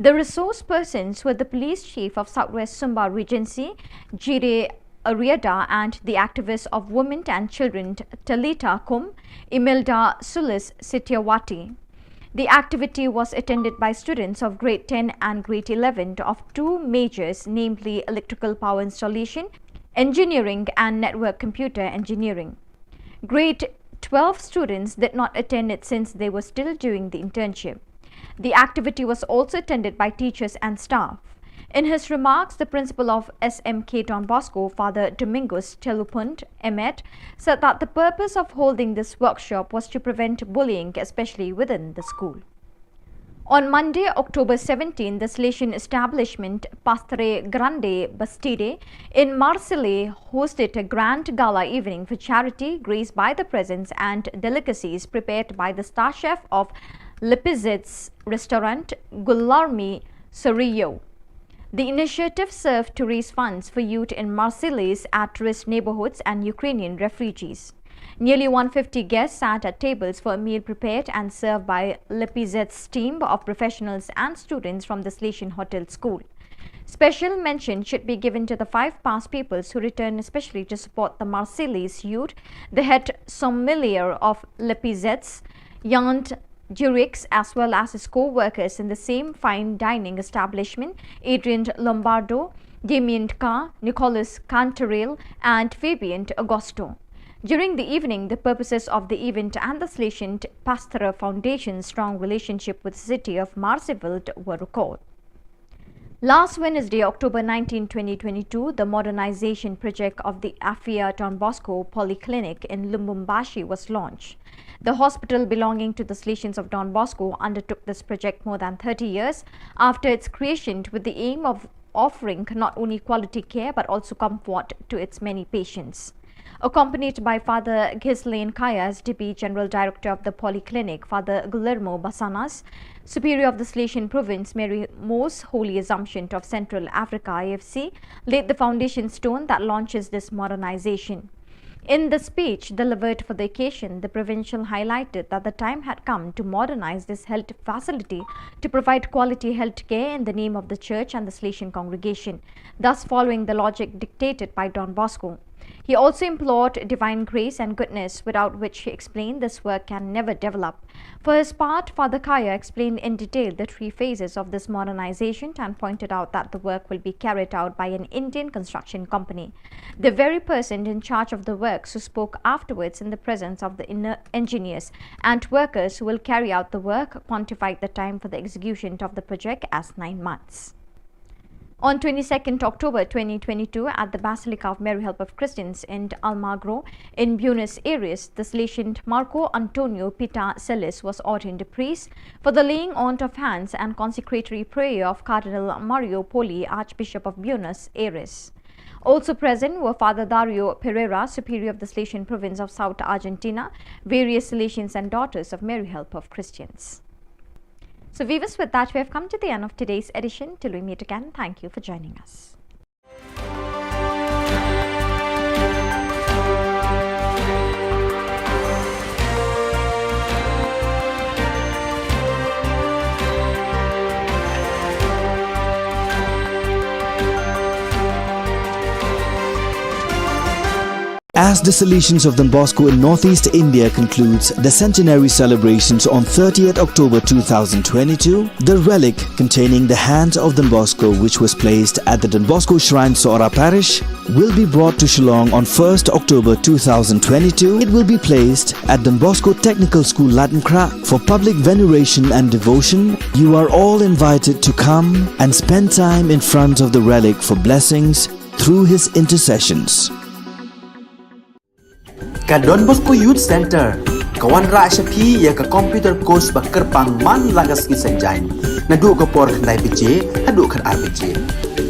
The resource persons were the police chief of Southwest Sumba Regency, Jire Ariada, and the activists of women and children, Talita Kum, Imelda Sulis Sitiawati. The activity was attended by students of grade ten and grade eleven of two majors, namely electrical power installation, engineering, and network computer engineering. Grade twelve students did not attend it since they were still doing the internship. The activity was also attended by teachers and staff. In his remarks, the principal of S M K Don Bosco, Father Domingos Telupunt Emet, said that the purpose of holding this workshop was to prevent bullying, especially within the school. On Monday, October seventeen, the Salesian establishment Pastre Grande Bastide in Marseille hosted a grand gala evening for charity, graced by the presents and delicacies prepared by the star chef of Lepizet's restaurant, Guilherme Sorillo. The initiative served to raise funds for youth in Marseille's at-risk neighborhoods and Ukrainian refugees. Nearly one fifty guests sat at tables for a meal prepared and served by Lepizet's team of professionals and students from the Salesian Hotel School. Special mention should be given to the five past pupils who returned especially to support the Marseille's youth, the head sommelier of Lepizet's, Yant Jurix, as well as his co-workers in the same fine dining establishment, Adrian Lombardo, Damien Ka, Nicolas Cantaril, and Fabien Augusto. During the evening, the purposes of the event and the Salesian Pastorate Foundation's strong relationship with the city of Marseille were recalled. Last Wednesday, October nineteenth, twenty twenty-two, the modernization project of the Afia Don Bosco Polyclinic in Lubumbashi was launched. The hospital belonging to the Salesians of Don Bosco undertook this project more than thirty years after its creation, with the aim of offering not only quality care but also comfort to its many patients. Accompanied by Father Ghislain Kayas, Deputy General Director of the Polyclinic, Father Guillermo Basanas, Superior of the Salesian Province, Mary Most Holy Assumption of Central Africa, I F C, laid the foundation stone that launches this modernization. In the speech delivered for the occasion, the provincial highlighted that the time had come to modernize this health facility to provide quality health care in the name of the church and the Salesian congregation, thus following the logic dictated by Don Bosco. He also implored divine grace and goodness, without which, he explained, this work can never develop. For his part, Father Kaya explained in detail the three phases of this modernization and pointed out that the work will be carried out by an Indian construction company. The very person in charge of the works who spoke afterwards in the presence of the inner engineers and workers who will carry out the work quantified the time for the execution of the project as nine months. On twenty-second October twenty twenty-two, at the Basilica of Mary Help of Christians in Almagro in Buenos Aires, the Salesian Marco Antonio Pita Celis was ordained a priest for the laying on of hands and consecratory prayer of Cardinal Mario Poli, Archbishop of Buenos Aires. Also present were Father Dario Pereira, Superior of the Salesian Province of South Argentina, various Salesians and Daughters of Mary Help of Christians. So viewers, with that, we have come to the end of today's edition. Till we meet again, thank you for joining us. As the Salesians of Don Bosco in Northeast India concludes the centenary celebrations on thirtieth October two thousand twenty-two, the relic containing the hands of Don Bosco, which was placed at the Don Bosco Shrine, Sohra Parish, will be brought to Shillong on first October two thousand twenty-two. It will be placed at Don Bosco Technical School, Laitumkhrah, for public veneration and devotion. You are all invited to come and spend time in front of the relic for blessings through his intercessions. Ka Don Bosco Youth Centre ka wanrah sha phi ïa ka computer course ba kyrpang man la ka sngi Saitjaiñ, naduh ka por khyndai baje haduh khadar baje.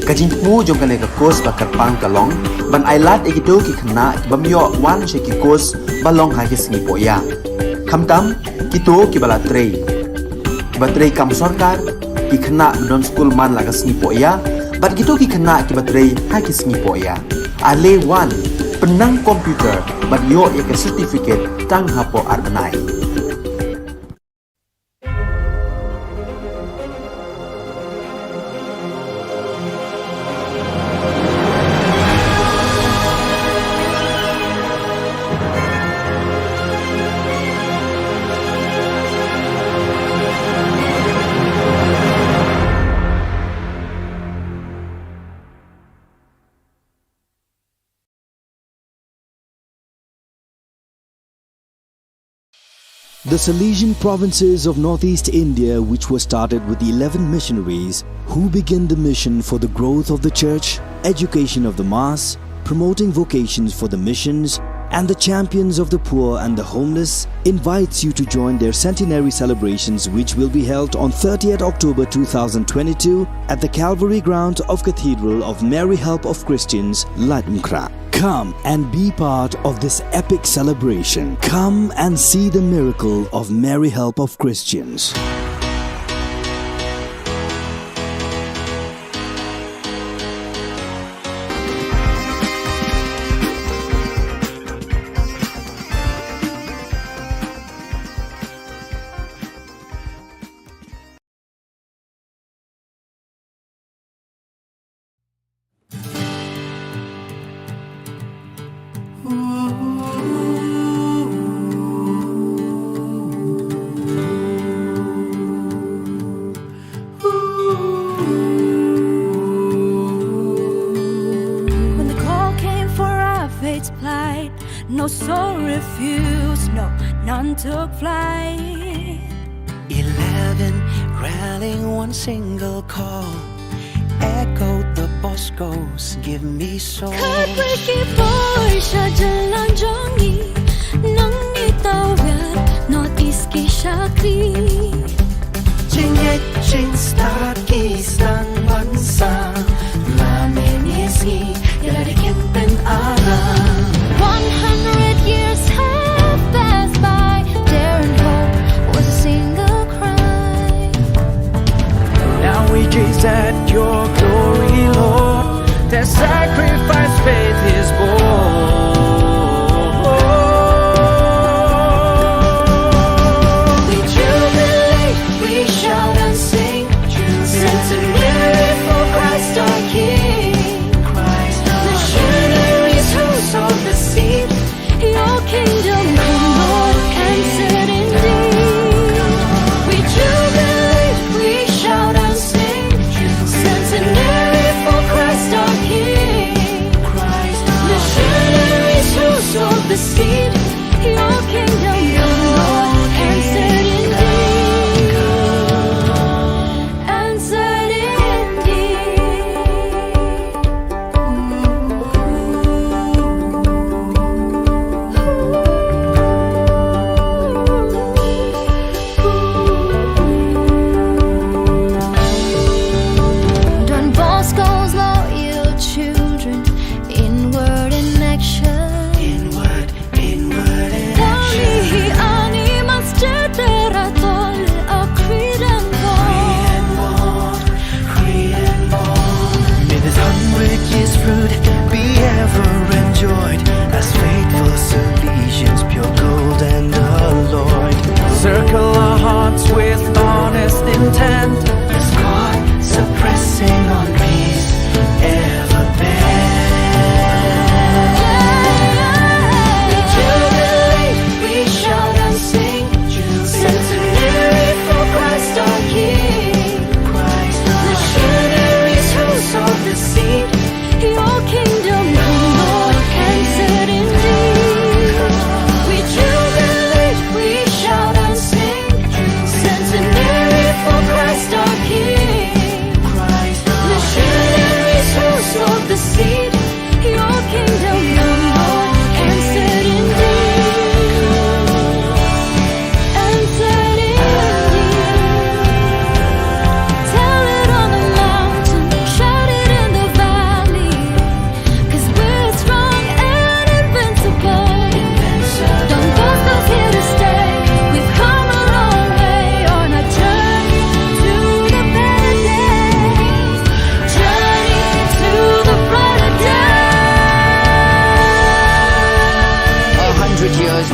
Ka jingthmu jong kane ka course ba kyrpang ka long ban ailad ïa kito ki khynnah ki bym ïoh wan sha ki course ba long ha ki sngi pohïa. Khamtam kito kiba la trei, kiba trei kam sorkar, ki khynnah ba don skul man la ka sngi pohïa, bad kito ki khynnah kiba trei ha ki sngi pohïa. Ale wan, pynnang computer bad ïoh ïa ka certificate tang hapoh ar bnai. The Salesian provinces of Northeast India, which was started with eleven missionaries who began the mission for the growth of the church, education of the mass, promoting vocations for the missions, and the champions of the poor and the homeless, invites you to join their centenary celebrations, which will be held on thirtieth October two thousand twenty-two at the Calvary grounds of Cathedral of Mary Help of Christians, Laitumkhrah. Come and be part of this epic celebration. Come and see the miracle of Mary Help of Christians. When the call came for our fate's plight, no soul refused, no, none took flight. Eleven rallying one single call, echoed the Boscos, give me soul. Khatwei ki bor sha jylla jong ngi, nang ngi tawiar North East ki shakri. Jingngeit jingstad ki sdang ban sah, la mynne sngi ïa la dei kin pynara. One hundred years have passed by, daring hope was a single cry. Now we gaze at your glory, Lord. Their sacrifice faith is born. We jubilee.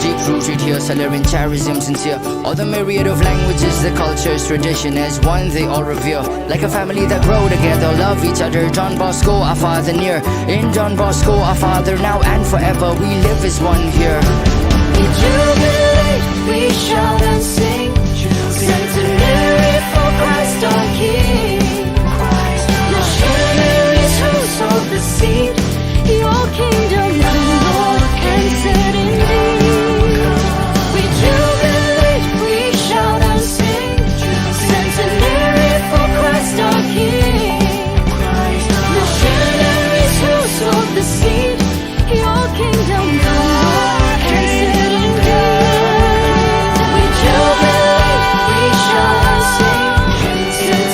Deep rooted here, Salernitarianism sincere. All the myriad of languages, the cultures, tradition as one they all revere. Like a family that grow together, love each other. Don Bosco, our father near. In Don Bosco, our father now and forever. We live as one here. We jubilate, we shout and sing. Centenary for Christ our King. Missionaries who sowed the seed. Your kingdom come, Lord, and set in me. We jubilate, we shout and sing. Centenary for Christ our King. Missionaries who sowed the seed. Your kingdom come, Lord, and set in me. We jubilate, we shout and sing.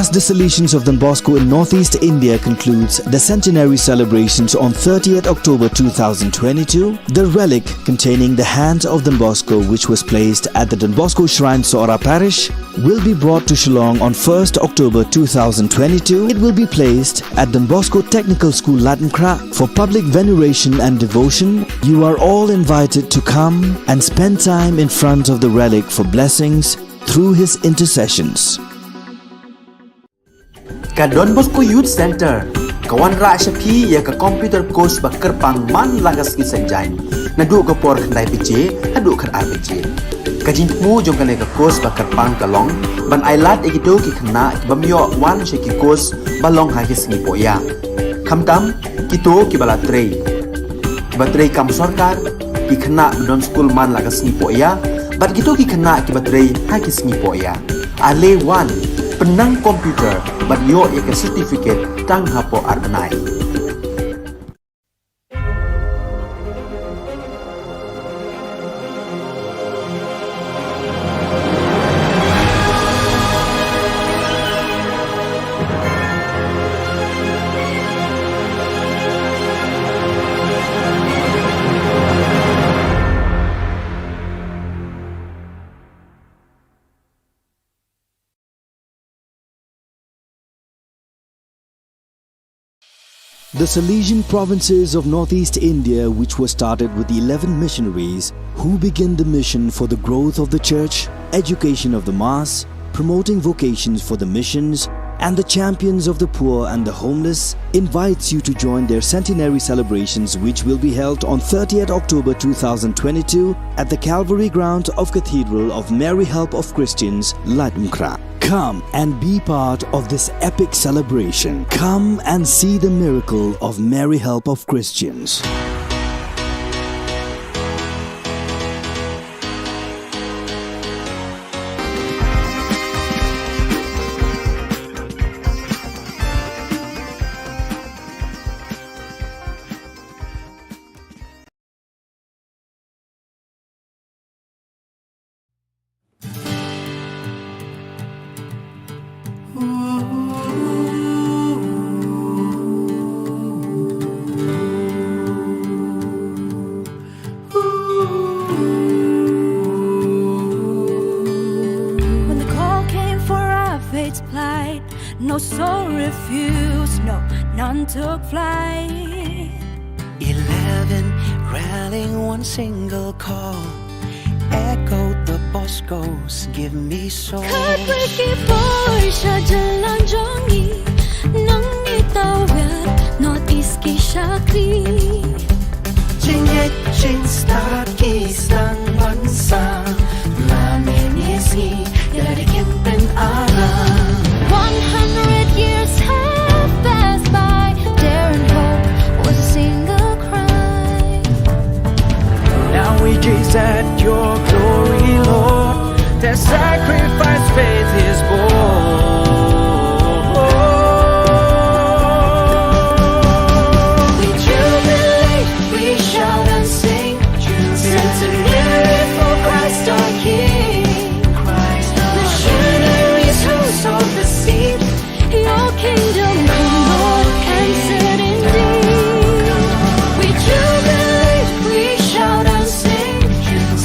As the Salesians of Don Bosco in Northeast India concludes the centenary celebrations on thirtieth October two thousand twenty-two, the relic containing the hand of Don Bosco, which was placed at the Don Bosco Shrine, Sohra Parish, will be brought to Shillong on first October two thousand twenty-two. It will be placed at Don Bosco Technical School, Laitumkhrah, for public veneration and devotion. You are all invited to come and spend time in front of the relic for blessings through his intercessions. Ka Don Bosco Youth Centre ka wanrah sha phi ïa ka computer course ba kyrpang man la ka sngi Saitjaiñ, naduh ka por khyndai baje haduh khatar baje. Ka jingthmu jong kane ka course ba kyrpang ka long ban ailad ïa kito ki khynnah ki bym ïoh wan sha ki course ba long ha ki sngi pohïa, khamtam kito kiba la trei, kiba trei kam sorkar, ki khynnah ba don skul man la ka sngi pohïa, bad kito ki khynnah kiba trei ha ki sngi pohïa. Ale wan, pynnang computer bad ïoh ïa ka certificate tang hapoh ar bnai. The Salesian provinces of Northeast India, which was started with eleven missionaries who began the mission for the growth of the church, education of the mass, promoting vocations for the missions, and the champions of the poor and the homeless, invites you to join their centenary celebrations, which will be held on thirtieth October two thousand twenty-two at the Calvary ground of Cathedral of Mary Help of Christians, Laitumkhrah. Come and be part of this epic celebration. Come and see the miracle of Mary Help of Christians. When the call came for our faith to plight, no soul refused, no, none took flight. Eleven rallying one single call, echoed the Bosco's "Give me soul." Khatwei ki bor sha jylla jong ngi, nang ngi tawir North East ki shakri. Jingngeit jingstad ki sdang ban sah, la mynne sngi ïa la ki kyntien aram. One hundred years have passed by, dare and hope was a single cry. Now we gaze at your glory, Lord. Their sacrifice faith is born. We jubilate, we shout and sing, centenary for Christ our King. Christ our Missionaries who sowed the seed, your kingdom come, Lord, and set indeed. We jubilate, we shout and sing,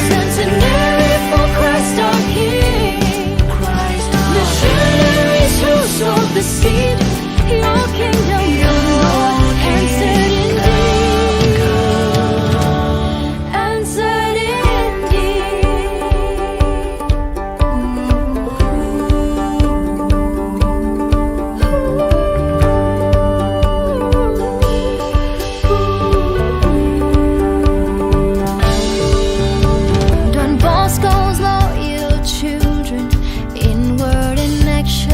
centenary for Christ our King. Christ our Missionaries who sowed the seed, your kingdom come, Lord, and set indeed. And set indeed. Don Bosco's loyal children, inward in action.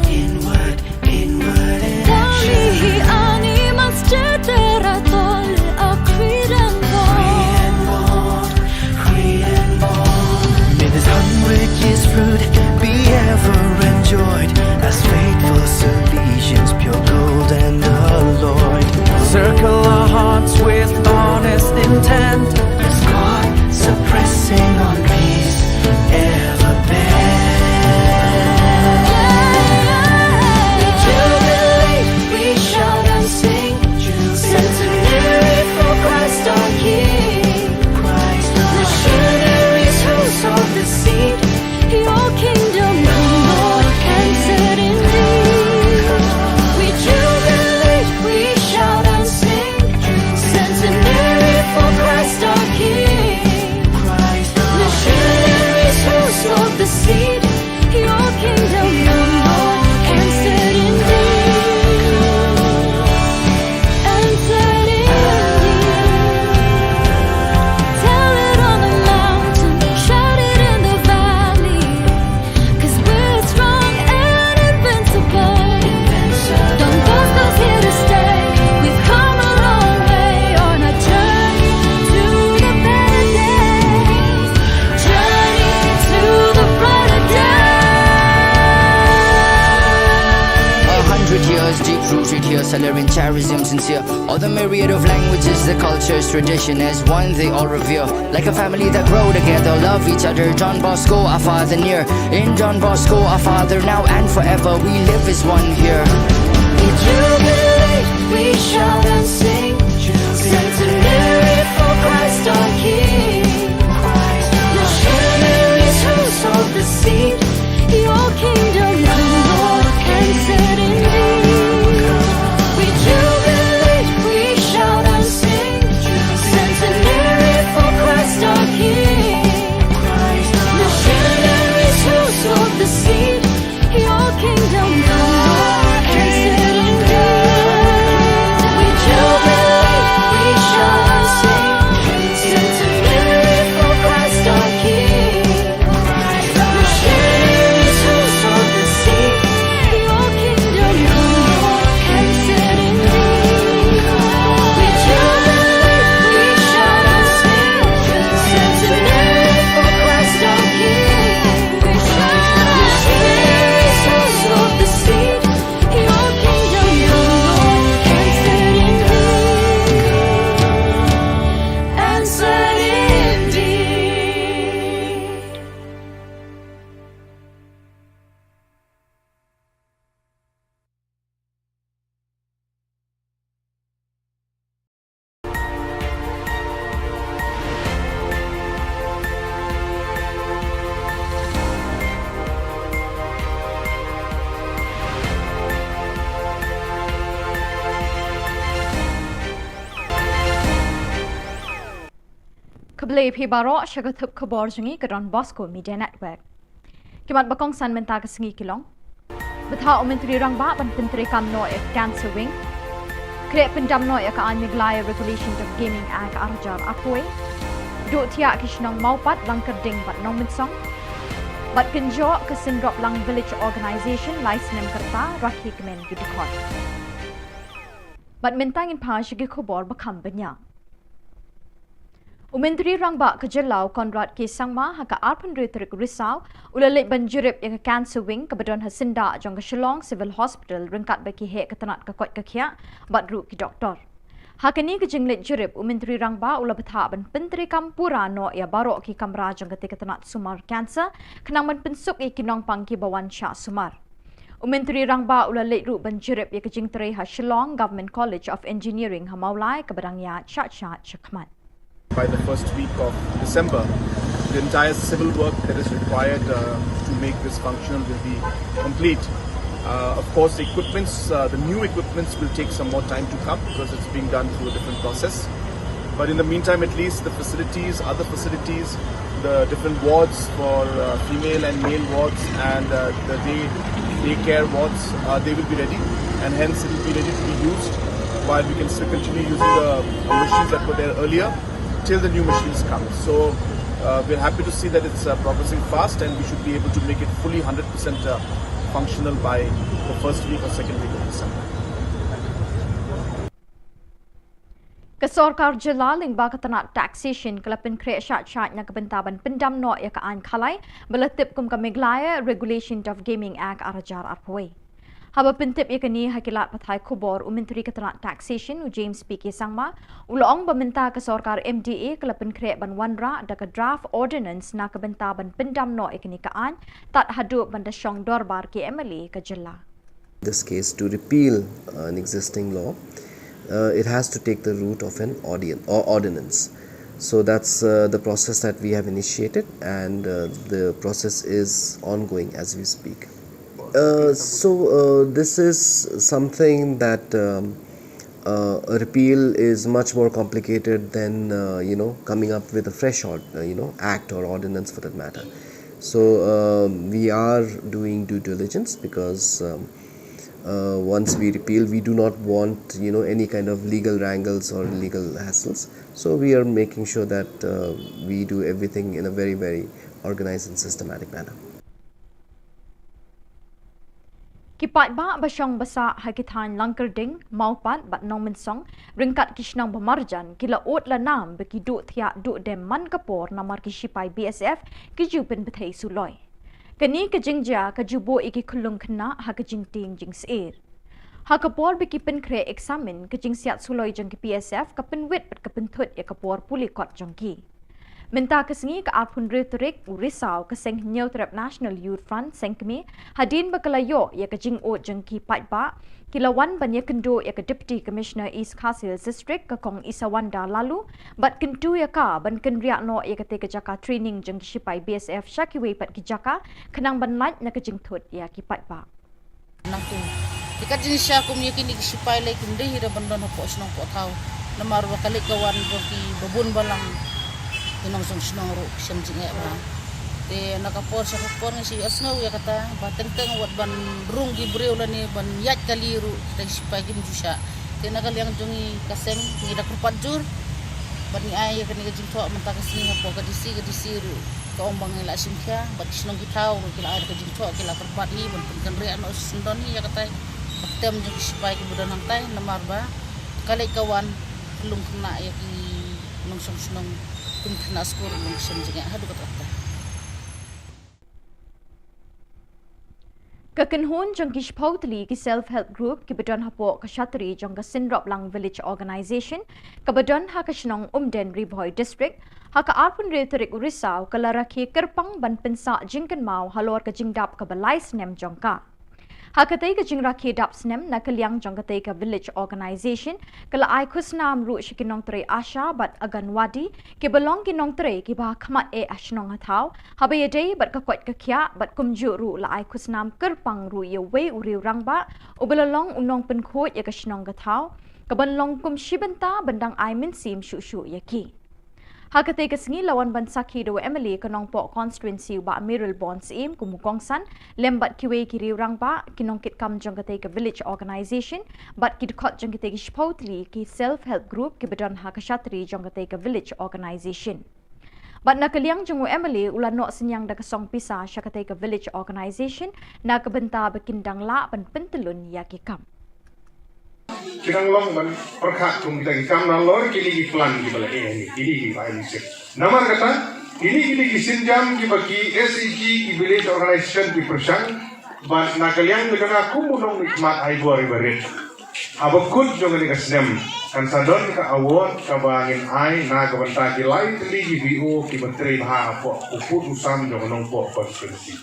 Inward, inward in action. Tali hi ani mas cetera tol a Creed and Bond. Creed and Bond, Creed and Bond. May this hundred years fruit be ever enjoyed, as faithful Salesians, pure gold and alloyed, circle our hearts with honest intent, as God suppressing on peace ever bent. Learn charism sincere. All the myriad of languages, the cultures, tradition as one they all revere. Like a family that grow together, love each other. Don Bosco, our father near. In Don Bosco, our father now and forever, we live as one here. We jubilate, we shout and sing. Centenary for Christ our King. Missionaries who sowed the seed. Your kingdom come, Lord, and set indeed. We jubilate, we shout and sing. Centenary for Christ our King. Missionaries who sowed the seed. Your kingdom come, Lord, and set indeed. We jubilate, we shout and sing. Centenary for Christ our King. Khublei phi baroh sha ka thup khubor jong ngi ka Don Bosco Media Network. Ki mat ba kongsan mynta ka sngi ki long: Bthah u Myntri Rangbah ban pyntreikam noh ïa ka Cancer Wing. Khreh pyndam noh ïa ka aiñ Meghalaya Regulation of Gaming Act ar hajar arphew. Duh thiah ki shnong Mawpat, Langkyrding bad Nongmynsong. Bad kynjoh ka Synroplang Village Organisation lai snem ka rta, rakhe kmen ki dkhot. Bad mynta ngin phai sha ki khubor ba kham bniah. U Myntri Rangbah ka jylla u Conrad K Sangma ha ka arphew hynriew tarik Risaw u la leit ban jurip ïa ka Cancer Wing kaba don ha syndah jong ka Shillong Civil Hospital ryngkat bad ki heh ka tnat ka koit ka khiah bad ruh ki doktor. Ha kane ka jingleit jurip, u Myntri Rangbah u la bthah ban pyntreikam pura noh ïa baroh ki kamra jong katei ka tnat sumar cancer, khnang ban pynsuk ïa ki nongpang kiba wan shah sumar. U Myntri Rangbah u la leit ruh ban jurip ïa ka jingtrei ha Shillong Government College of Engineering ha Mawlai kaba dang ïaid shah shah shakhmat. By the first week of December, the entire civil work that is required, uh, to make this functional will be complete. Uh, of course, the equipments, uh, the new equipments will take some more time to come because it's being done through a different process. But in the meantime, at least the facilities, other facilities, the different wards for, uh, female and male wards and, uh, the day, day care wards, uh, they will be ready, and hence it will be ready to be used while we can still continue using the machines that were there earlier till the new machines come. So, uh, we're happy to see that it's, uh, progressing fast, and we should be able to make it fully hundred percent, uh, functional by the first week or second week of December. Ka sorkar jylla lyngba ka tnat taxation ka la pynkhreh shah shah na ka bynta ban pyndam noh ïa ka aiñ khalai ba la tip kum ka Meghalaya Regulation of Gaming Act ar hajar arphew. Haba pyntip ïa kane ha ki lad pathai khubor, u Myntri ka tnat taxation u James P K Sangma u la ong ba mynta ka sorkar M D A ka la pynkhreh ban wanrah da ka draft ordinance na ka bynta ban pyndam noh ïa kane ka aiñ tad haduh ban da shong dorbar ki M L A ka jylla. This case to repeal, uh, an existing law, uh, it has to take the route of an audience or ordinance. So that's, uh, the process that we have initiated, and, uh, the process is ongoing as we speak. Uh, so, uh, this is something that, um, uh, a repeal is much more complicated than, uh, you know, coming up with a fresh ord-, uh, you know, act or ordinance for that matter. So, um, we are doing due diligence because, um, uh, once we repeal, we do not want, you know, any kind of legal wrangles or legal hassles. So we are making sure that, uh, we do everything in a very, very organized and systematic manner. Ki paidbah ba shong ba sah ha ki thaiñ Langkyrding, Mawpat bad Nongmynsong ryngkat ki shnong ba marjan ki la ud la nam ba ki duh thiah duh dem man ka por namar ki shipai B S F ki ju pynbthei suloi. Kane ka jingjia ka ju buh ïa ki khyllung khynnah ha ka jingtieng jingsheptieng. Ha ka por ba ki pynkhreh eksamin, ka jingsiat suloi jong ki P S F ka pynwit bad ka pynthut ïa ka por pule kot jong ki. Mynta ka sngi, ka arphew hynriew tarik u Risaw, ka Seng Hynñiewtrep National Youth Front, Seng Kmie, hadien ba ka la ïoh ïa ka jingud jong ki paidbah, ki la wan ban ïakynduh ïa ka Deputy Commissioner East Khasi Hills District, ka Kong Isawanda Laloo, bad kyntu ïa ka ban kynriah noh ïa katei ka jaka training jong ki shipai B S F sha kiwei pat ki jaka, khnang ban lait na ka jingthut ïa ki paidbah. Nangtu, te kat jingshisha kum ïa kine ki shipai lei kim dei hi da ban don hapoh shnong poh thaw. Namar ba ka leit ka wan jong ki babun balang, ki nongshong shnong ruh ki shem jingeh bha. Te na ka por sha ka por ngi shu ïohsngew ïa kata ba teng teng wat ban rung ki briew lane ban ïaid kali ruh, te ki shipai kim ju shah. Te na ka liang jong ngi ka seng ngi da kyrpad jur bad ngi ai ïa kane ka jingthoh mynta ka sngi hapoh ka D C, ka D C ruh ka ong ba ngi la shim khia bad ki shnong ki thaw ruh ki la ai da ka jingthoh, ki la kyrpad hi ban pynkynriah noh shisyndon hi ïa katai ka ktem jong ki shipai kiba don hangtai, namar ba ka leit ka wan ka long khynnah ïa ki nongshong shnong, kum khynnah skul ruh long ki shem jingeh haduh katta katta. Ka kynhun jong ki shiphew tylli ki Self Help Group kiba don hapoh ka shatri jong ka Synroplang Village Organisation kaba don ha ka shnong Umden, Ri Bhoi District, ha ka arphew hynriew tarik u Risaw ka la rakhe kyrpang ban pynsah jingkynmaw halor ka jingdap kaba lai snem jong ka. Ha katei ka jingrakhe dap snem, na ka liang jong katei ka Village Organisation ka la ai khusnam ruh sha ki nongtrei ASHA bad Anganwadi, kiba long ki nongtrei kiba ha khmat eh ha shnong ha thaw, haba ïadei bad ka koit ka khiah, bad kumjuh ruh la ai khusnam kyrpang ruh ïa uwei u riew rangbah uba la long u nongpynkhuid ïa ka shnong ka thaw, kaban long kum shi bynta ban dang ai mynsiem shuh shuh ïa ki. Ha katei ka sngi la wan ban sakhi da u M L A ka Nongpoh Constituency u Bah Mayralborn Syiem kum u kongsan, lem bad kiwei ki riew rangbah, ki nongkitkam jong katei ka Village Organisation bad ki dkhot jong kitei ki shiphew tylli ki Self Help Group kiba don ha ka shatri jong katei ka Village Organisation. Bad na ka liang jong u M L A u la noh synñiang da ka song pisa sha katei ka Village Organisation na ka bynta ba kin dang lah ban pyntyllun ïa ki kam. Ki dang long ban pyrkhat kum kita ki kam nalor kine ki plan kiba la eh, kine kiba ai mynsiem. Namar kata, kine kine ki sienjam kiba ki S H G, ki Village Organisation ki pyrshang, bad na ka liang jong nga kum u nongmihkhmat ai bor iba rit. Haba kut jong kane ka snem kan sa don ka award kaba ngin ai na ka bynta ki lai tylli ki V O kiba trei bha hapoh u pud u sam jong u Nongpoh Constituency.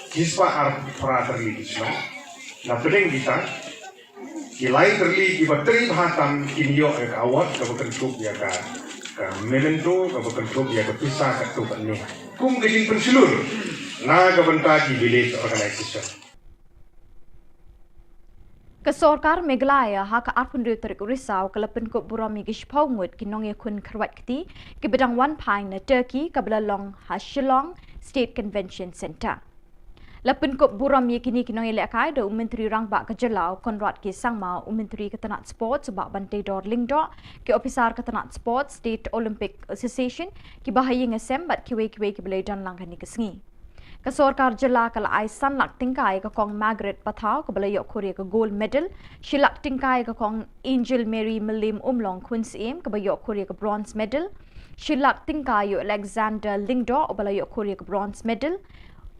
Ki spah arphew phra tylli ki shnong na pdeng kita, ki lai tylli kiba trei bha tam kin ïoh ïa ka award kaba kynthup ïa ka, ka memento kaba kynthup ïa ka pisa katto katne kum ka jingpynshlur na ka bynta ki Village Organisation. Ka sorkar Meghalaya ha ka arphew hynriew tarik u Risaw ka la pynkup burom ïa ki shiphew ngut ki nongïakhun kyrwat kti kiba dang wan phai na Turkey, kaba la long ha Shillong State Convention Centre. La pynkup burom ïa kine ki nongïalehkai da u Myntri Rangbah ka jylla u Conrad K Sangma, u Myntri ka tnat Sports u Bah Banteidor Lyngdoh, ki ophisar ka tnat Sports, State Olympic Association, kiba ha ïing ha sem bad kiwei kiwei kiba la ïadon lang ha kane ka sngi. Ka sorkar jylla ka la ai san lak tyngka ïa ka Kong Margaret Pathaw kaba la ïoh khur ïa ka gold medal, shi lak tyngka ïa ka Kong Angel Mary Mylliem Umlong Khun Syiem kaba ïoh khur ïa ka bronze medal, shi lak tyngka ïa u Alexander Lyngdoh uba la ïoh khur ïa ka bronze medal,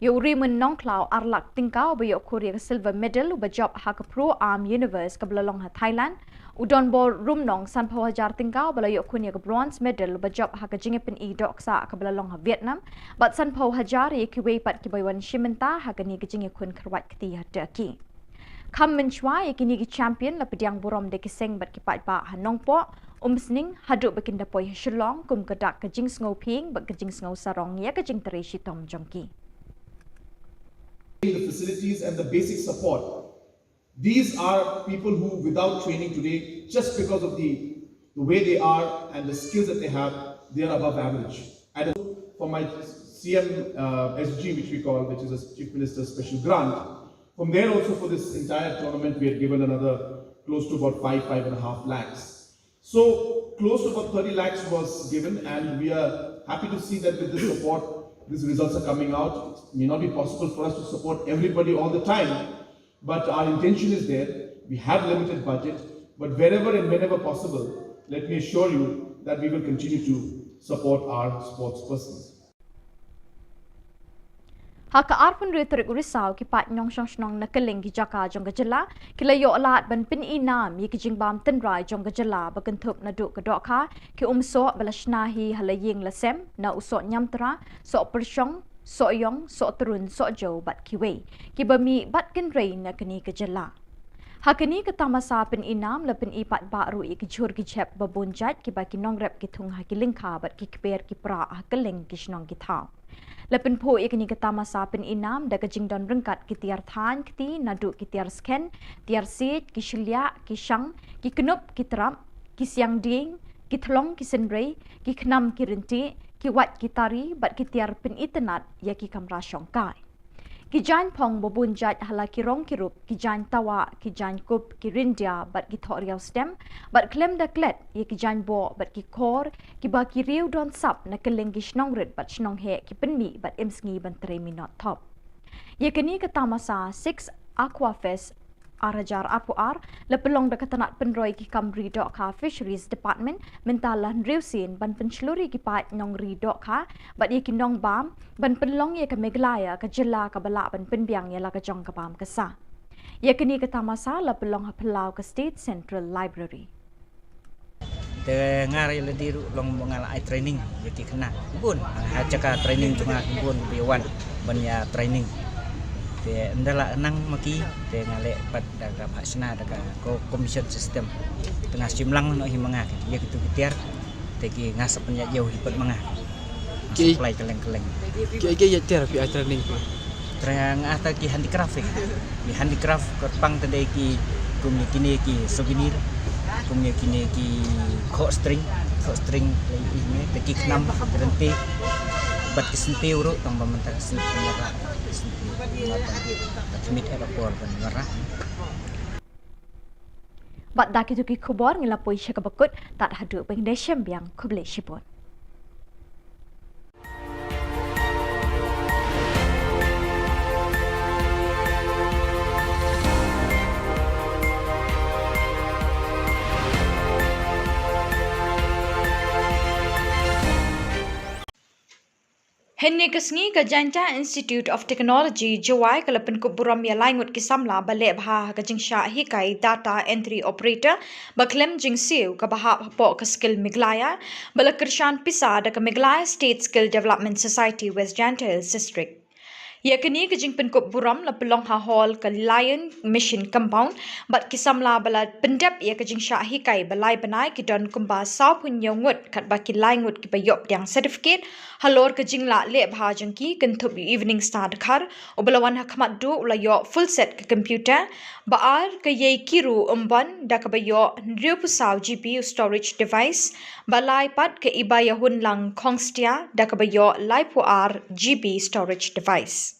ïa u Raymond Nongkhlaw ar lak tyngka uba ïoh khur ïa ka silver medal uba jop ha ka Pro Am Universe kaba la long ha Thailand, u Donbor Rumnong sanphew hajar tyngka uba la ïoh khun ïa ka bronze medal uba jop ha ka jingïapyni dohksah kaba la long ha Vietnam, bad sanphew hajar ïa kiwei pat kiba wan shim bynta ha kane ka jingïakhun kyrwat kti ha Turkey. Kham mynshuwa ïa kine ki champion la pdiang burom da ki seng bad ki paidbah ha Nongpoh, Umsning haduh ba kin da poi ha Shillong kum ka dak ka jingsngewphieng bad ka jingsngewsarong ïa ka jingtrei shitom jong ki. The facilities and the basic support. These are people who, without training today, just because of the, the way they are and the skills that they have, they are above average. And for my C M, uh, S G, which we call, which is a Chief Minister's Special Grant, from there also for this entire tournament, we had given another close to about five, five and a half lakhs. So close to about thirty lakhs was given, and we are happy to see that with this support, these results are coming out. It may not be possible for us to support everybody all the time, but our intention is there. We have limited budget, but wherever and whenever possible, let me assure you that we will continue to support our sports persons. Ha ka arphew hynriew tarik u Risaw, ki paid nongshong shnong na kylleng ki jaka jong ka jylla ki la ïoh lad ban pyn-i nam ïa ki jingbam tynrai jong ka jylla ba kynthup naduh ka dohkha, ki umsoh ba la shna hi ha la ïing la sem, na u soh ñiamtra, soh pyrshong, soh ïong, soh trun, soh jew bad kiwei, kiba mih bad kynrei na kane ka jylla. Ha kane ka tamasa pyn-i nam la pyn-i paidbah ruh ïa ki jhur ki jhep ba bun jait, kiba ki nongrep ki thung ha ki lyngkha bad ki kper ki pra ha kylleng ki shnong ki thaw. La pynphuh ïa kane ka tamasa pyn-i nam da ka jingdon ryngkat ki tiar thaiñ kti naduh ki tiar skhen, tiar siej, ki shylliah, ki shang, ki knup, ki trap, ki siang dieng, ki thlong, ki synrei, ki khnam, ki ryntieh, ki wait, ki tari bad ki tiar pyn-itynnad ïa ki kamra shongkai. Ki jaiñ phong ba bun jait ha la ki rong ki rup, ki jaiñ tawah, ki jaiñ kup, ki ryndia bad ki thohriaw stem, bad khlem da klet ïa ki jaiñ boh bad ki khor, kiba ki riew don sap na kylleng ki shnong rit bad shnong heh ki pynmih bad im sngi ban trei minot thop. Ïa kane ka tamasa Six Aqua Fest ar hajar arphew ar la pynlong da ka tnat pynroi ki kam ri dohkha Fisheries Department mynta la hynriew sien ban pynshlur ïa ki paid nongri dohkha bad ïa ki nongbam ban pynlong ïa ka Meghalaya ka jylla kaba lah ban pynbiang ïa la ka jong ka bam ka sah. Ïa kane ka tamasa la pynlong ha phyllaw ka State Central Library. Te nga ruh lade ruh long ba nga la ai training ïa ki khynnah bun. Ha jaka training jong nga bun ba ïa wan ban ïa training. Te ynda la nang ma ki te nga leh pat da ka phah shna da ka co-commission system. Te nga shim lang noh hi ma nga ïa kitu ki tiar. Te ki nga sa pynïaid ïew hi pat ma nga. Ki supply kylleng kylleng. Ki, ki ïa tiar phi ai training phi. Training ata ki handicraft eh. Ki handicraft kyrpang te dei ki kum ïa kine ki souvenir. Kum ïa kine ki khoh string, khoh string lei ine te ki khnam ryntieh. Bad ki synpiew ruh tang ba mynta ka synpiew marah. Ki synpiew marah. Ka khmih eh ka por ban marah. Bad da kitu ki khubor ngi la poi sha kaba kut, tad haduh ban ïa shem biang, khublei shibun. Hynne ka sngi ka Jaintia Institute of Technology, Jowai ka la pynkup burom ïa lai ngut ki samla ba leh bha ha ka jingshah hikai data entry operator ba khlem jingsiew kaba hap hapoh ka Skill Meghalaya ba la kyrshan pisa da ka Meghalaya State Skill Development Society West Jaintia Hills District. Ïa kane ka jingpynkup burom la pynlong ha hall ka Lion Mission Compound bad ki samla ba la pyndep ïa ka jingshah hikai ba lai bnai ki don kumba sawphew hynñiew ngut katba ki lai ngut kiba ïoh pdiang certificate halor ka jinglah leh bha jong ki kynthup ïa u Evening Star Dkhar uba la wan ha khmat duh u la ïoh full set ka computer, ba ar ka Ïeikiew Ymbon da kaba ïoh hynriewphew saw GB u storage device, ba lai pat ka Ibaïahunlang Khongstia da kaba ïoh laiphew ar GB storage device.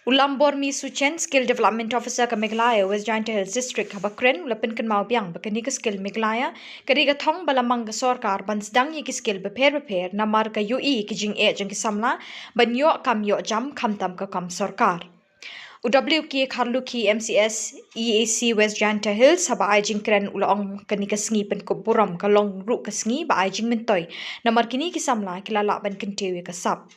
U Lambormi Suchen, Skill Development Officer ka Meghalaya West Jaintia Hills District haba kren u la pynkynmaw biang ba kane ka Skill Meghalaya ka dei ka thong ba la mang ka sorkar ban sdang ïa ki skill bapher bapher namar ka ïohi ki jingeh jong ki samla ban ïoh kam ïoh jam khamtam ka kam sorkar. U W K Kharlukhi, MCS, EAC West Jaintia Hills, haba ai jingkren u la ong kane ka sngi pynkup burom ka long ruh ka sngi ba ai jingmyntoi namar kine ki samla ki la lah ban kyntiew ïa ka sap.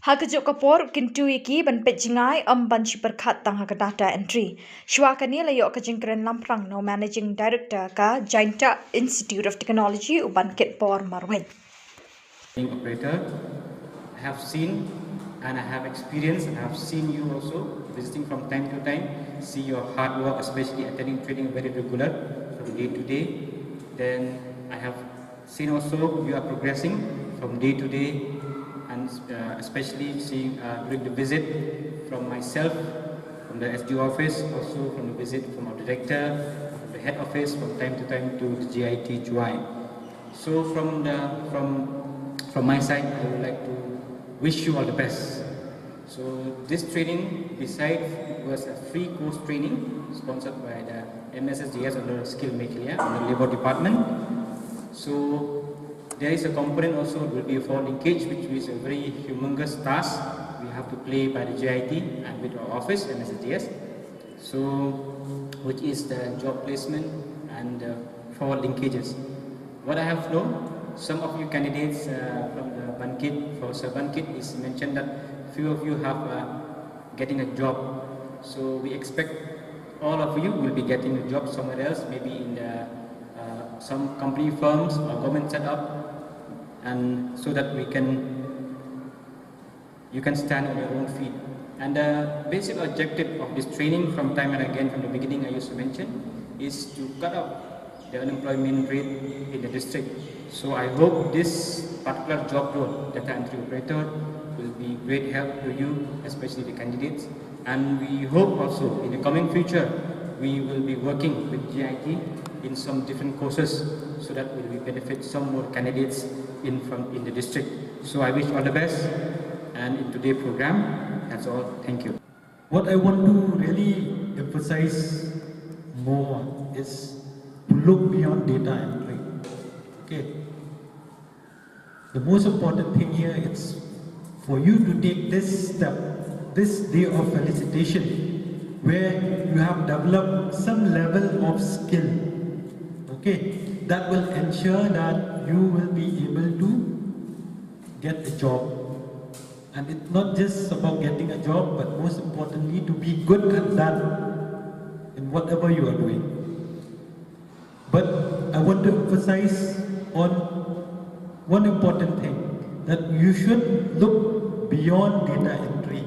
Ha kajuh ka por u kyntu ïa ki ban peit jngai ym ban shu pyrkhat tang ha ka data entry. Shuwa kane la ïoh ka jingkren lamphrang na u Managing Director ka Jaintia Institute of Technology u Bankit Bor Marwein. Being operator, I have seen and I have experienced and I have seen you also visiting from time to time, see your hard work, especially attending training very regular from day to day. Then I have seen also you are progressing from day to day, and uh, especially seeing uh, during the visit from myself, from the S D O office, also from the visit from our director, from the head office, from time to time to the J I T Jowai. So from the from from my side, I would like to wish you all the best. So this training, besides it was a free course training sponsored by the M S S D S under Skill Meghalaya, under Labour Department. So there is a component also will be for linkage, which is a very humongous task we have to play by the J I T and with our office, M S S D S. So, which is the job placement and uh, for linkages. What I have known, some of you candidates uh, from the Bankit, Professor Bankit, is mentioned that Few of you have uh, getting a job. So we expect all of you will be getting a job somewhere else, maybe in the uh, some company firms or government setup, and so that we can you can stand on your own feet. And the basic objective of this training, from time and again from the beginning I used to mention, is to cut off the unemployment rate in the district. So I hope this particular job role, data entry operator, will be great help to you, especially the candidates. And we hope also in the coming future, we will be working with G I T in some different courses so that we will benefit some more candidates in from in the district. So I wish all the best and in today's program. That's all. Thank you. What I want to really emphasize more is to look beyond data entry. Okay. The most important thing here is for you to take this step, this day of felicitation, where you have developed some level of skill. Okay, that will ensure that you will be able to get a job. And it's not just about getting a job, but most importantly, to be good at that in whatever you are doing. But I want to emphasize on one important thing, that you should look beyond data entry.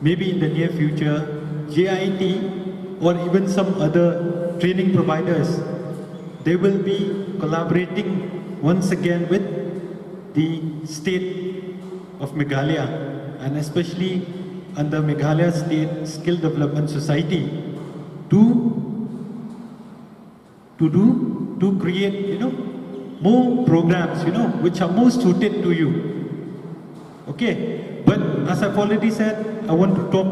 Maybe in the near future, G I T or even some other training providers, they will be collaborating once again with the state of Meghalaya, and especially under Meghalaya State Skill Development Society, to to do, to create, you know, more programs, you know, which are more suited to you. Okay, but as I've already said, I want to talk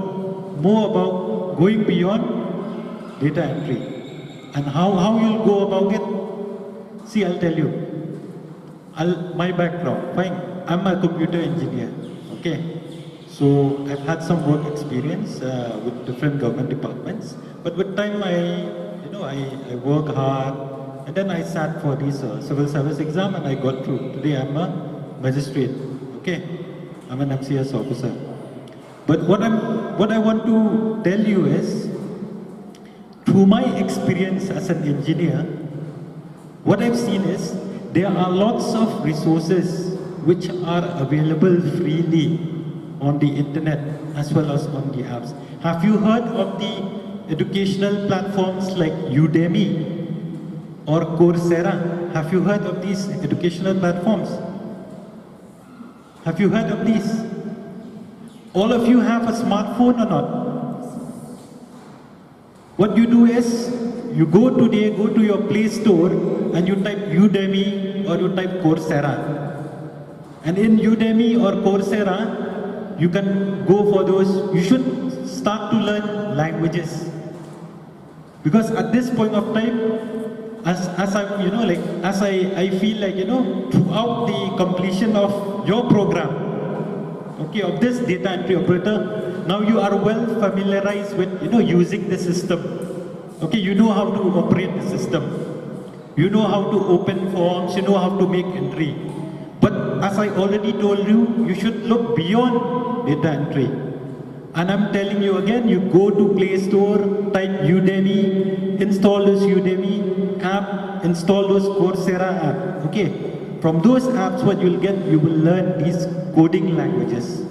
more about going beyond data entry and how, how you'll go about it. See, I'll tell you. I'll, my background, fine, I'm a computer engineer. Okay, so I've had some work experience uh, with different government departments. But with time, I, you know, I, I work hard, and then I sat for this uh, civil service exam, and I got through. Today, I'm a magistrate. Okay, I'm an M C S officer. But what I'm, what I want to tell you is, through my experience as an engineer, what I've seen is there are lots of resources which are available freely on the internet as well as on the apps. Have you heard of the educational platforms like Udemy or Coursera? Have you heard of these educational platforms? Have you heard of these? All of you have a smartphone or not? What you do is, you go today, go to your Play Store and you type Udemy or you type Coursera. And in Udemy or Coursera, you can go for those. You should start to learn languages. Because at this point of time, as, as I, you know, like, as I, I feel like, you know, throughout the completion of your program, okay, of this data entry operator, now you are well familiarized with, you know, using the system. Okay, you know how to operate the system. You know how to open forms, you know how to make entry. But as I already told you, you should look beyond data entry. And I'm telling you again, you go to Play Store, type Udemy, install this Udemy app, install those Coursera app. Okay. From those apps, what you'll get, you will learn these coding languages.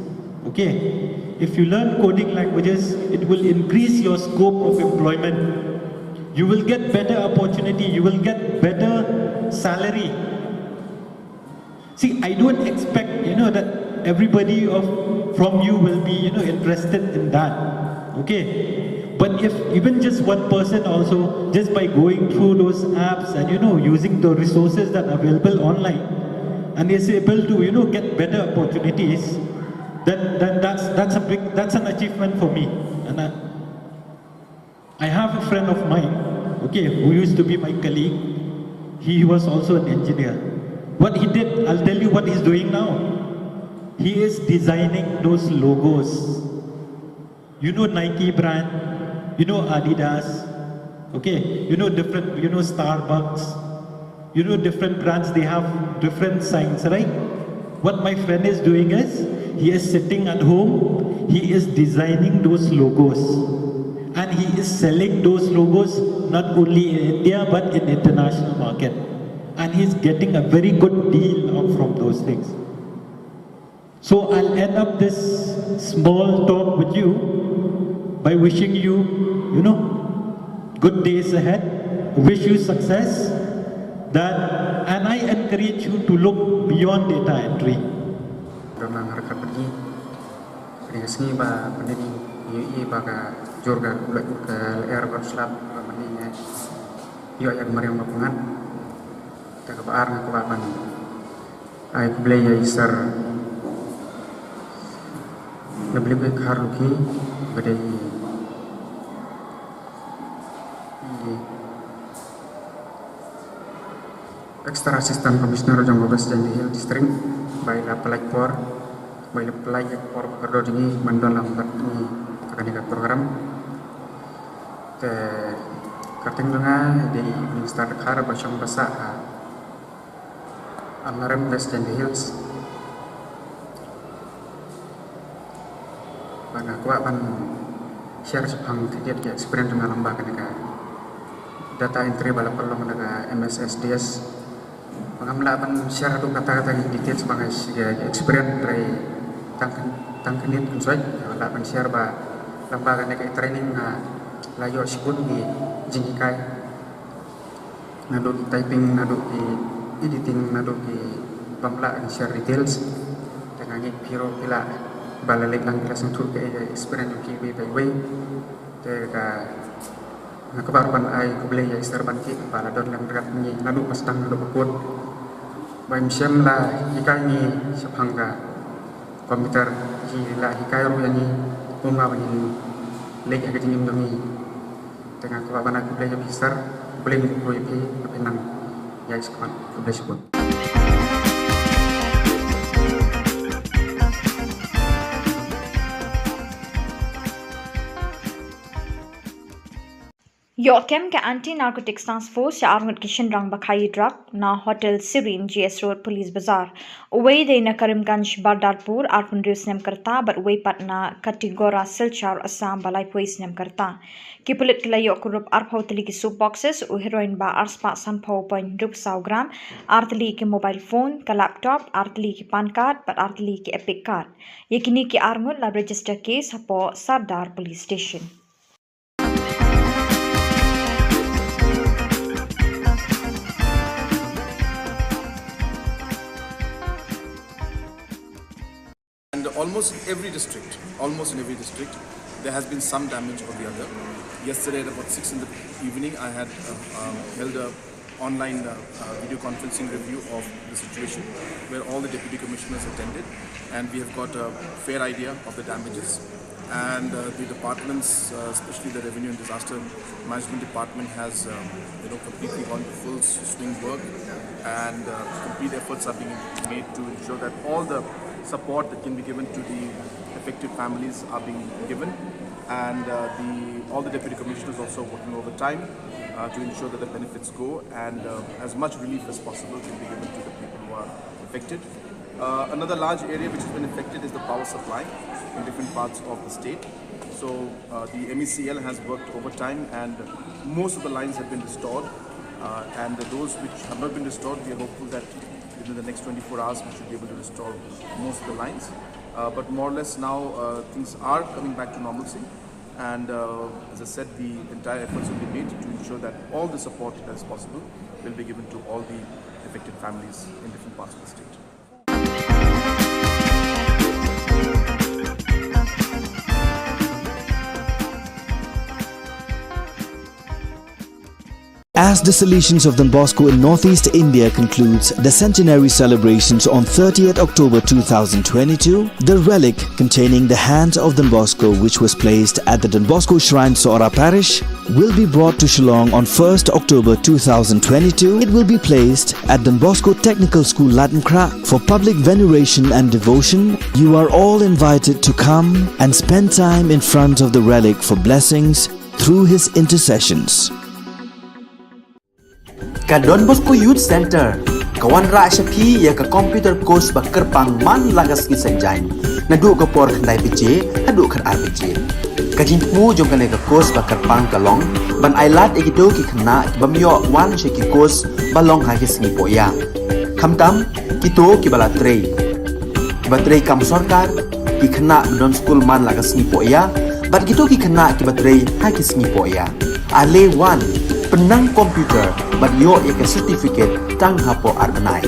Okay. If you learn coding languages, it will increase your scope of employment. You will get better opportunity. You will get better salary. See, I don't expect, you know, that everybody of from you will be, you know, interested in that. Okay? But if even just one person also, just by going through those apps and, you know, using the resources that are available online, and is able to, you know, get better opportunities, then, then that's, that's a big, that's an achievement for me. And I, I have a friend of mine, okay, who used to be my colleague. He was also an engineer. What he did, I'll tell you what he's doing now. He is designing those logos. You know Nike brand, you know Adidas, okay, you know different, you know Starbucks, you know different brands, they have different signs, right? What my friend is doing is, He is sitting at home, he is designing those logos, and he is selling those logos not only in India but in international market. And he's getting a very good deal out from those things. So I'll end up this small talk with you by wishing you, you know, good days ahead. Wish you success. That, and I encourage you to look beyond data entry. Don lang harkat bad ngi. Kane ka sngi ba mynnin ngi ïohi ba ka jur ka lyer ba slap ba mynnin ngi ïoh ïa ka mariang ba pyngngad. Te kaba ar nga kwah ban ai khublei ïa i Sir W K Kharlukhi, ba dei i Extra Assistant Commissioner jong ka West Jaintia Hills District, ba i la pynlait por, ba i la pynlait ïa ka por ba kordor jong ngi ban don lang bad ngi ha kane ka program. Te kyrteng jong nga dei Minister Dkhar ba shong ba sah ha Amlarem, West Jaintia Hills. Bad nga kwah ban share shaphang khyndiat ka experience jong nga lyngba kane ka data entry ba la pynlong da ka M S S D S. Ba ngam lah ban share haduh katta katta ki details ba nga shi ka experience hynrei tang khyn-, tang khyndiat kynsoit nga lah ban share ba lyngba kane ka training nga la ïoh shibun ki jinghikai. Naduh ki typing, naduh ki editing, naduh ki bym lah ban share details. Te nga ngeit phi ruh phi lah ba la leit lang phi la sngewthuh kaei ka experience jong phi iwei pa iwei. Te ka nga kwah ruh ban ai khublei ïa i Sir Banki ba la don lem ryngkat ngi naduh ba sdang naduh ba kut. Ba im shym la hikai ngi shaphang ka computer, ki la hikai ruh ïa ngi kumno ba ngin leit ha ka jingim jong ngi. Te nga kwah ban ai khublei ïa phi Sir, khublei ïa phi, ïa phi nang ïa i Sir, khublei shibun. Ïoh kem ka Anti Narcotics Task Force ïa arngut ki shynrang ba khaïi drug na Hotel Serene, G S Road, Police Bazar. Uwei dei na Karimganj, Bardarpur, arphew hynriew snem ka rta, bad uwei pat na Katigora, Silchar, Assam, ba laiphew snem ka rta. Ki pulit ki la ïoh kurup arphew tylli ki soap boxes, u heroin ba arspah sanphew point hynriew saw gram, ar tylli ki mobile phone, ka laptop, ar tylli ki PAN card, bad ar tylli ki EPIC card. Ïa kine ki arngut la register case hapoh Sardar Police Station. And almost in every district, almost in every district, there has been some damage or the other. Yesterday at about six in the evening, I had uh, um, held a online uh, uh, video conferencing review of the situation where all the deputy commissioners attended, and we have got a fair idea of the damages. And uh, the departments, uh, especially the Revenue and Disaster Management Department, has um, you know, completely gone to full swing work, and uh, complete efforts are being made to ensure that all the support that can be given to the affected families are being given, and uh, the all the deputy commissioners also working overtime uh, to ensure that the benefits go and uh, as much relief as possible can be given to the people who are affected. Uh, another large area which has been affected is the power supply in different parts of the state. So uh, the M E C L has worked overtime and most of the lines have been restored. Uh, and those which have not been restored, we are hopeful that within the next twenty-four hours we should be able to restore most of the lines. Uh, but more or less now uh, things are coming back to normalcy. And uh, as I said, the entire efforts will be made to ensure that all the support that is possible will be given to all the affected families in different parts of the state. As the Salesians of Don Bosco in Northeast India concludes the centenary celebrations on thirtieth October two thousand twenty-two, the relic containing the hand of Don Bosco, which was placed at the Don Bosco Shrine, Sohra Parish, will be brought to Shillong on first October two thousand twenty-two. It will be placed at Don Bosco Technical School, Latenkhrah, for public veneration and devotion. You are all invited to come and spend time in front of the relic for blessings through his intercessions. Ka Don Bosco Youth Centre. Ka wanrah sha phi ïa ka computer course ba kyrpang man la ka sngi Saitjaiñ, naduh ka por khyndai baje haduh khatar baje. Ka jingthmu jong kane ka course ba kyrpang ka long ban ailad ïa kito ki khynnah ki bym ïoh wan sha ki course ba long ha ki sngi pohïa. Khamtam kito kiba la trei, kiba trei kam sorkar, ki khynnah ba don skul man la ka sngi pohïa, bad kito ki khynnah kiba trei ha ki sngi pohïa. Ale wan, pynnang computer bad ïoh ïa ka certificate tang hapoh ar bnai.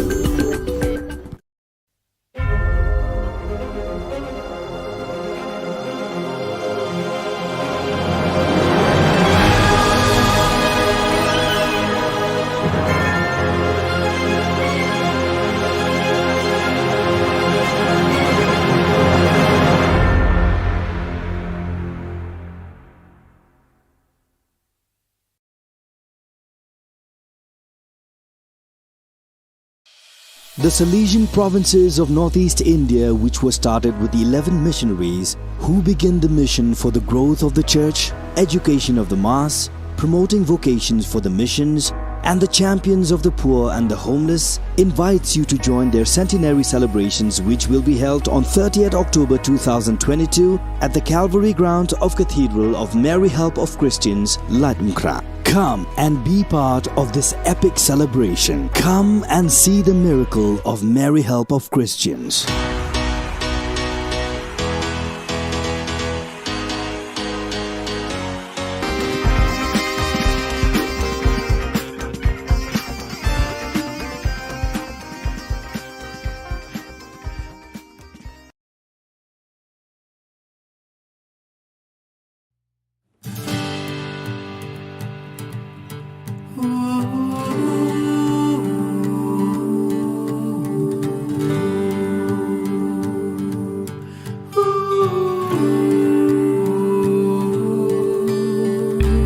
The Salesian provinces of northeast India, which were started with eleven missionaries who began the mission for the growth of the church, education of the mass, promoting vocations for the missions, and the champions of the poor and the homeless, invites you to join their centenary celebrations, which will be held on thirtieth October two thousand twenty-two at the Calvary Ground of Cathedral of Mary Help of Christians, Laitumkhrah. Come and be part of this epic celebration. Come and see the miracle of Mary Help of Christians.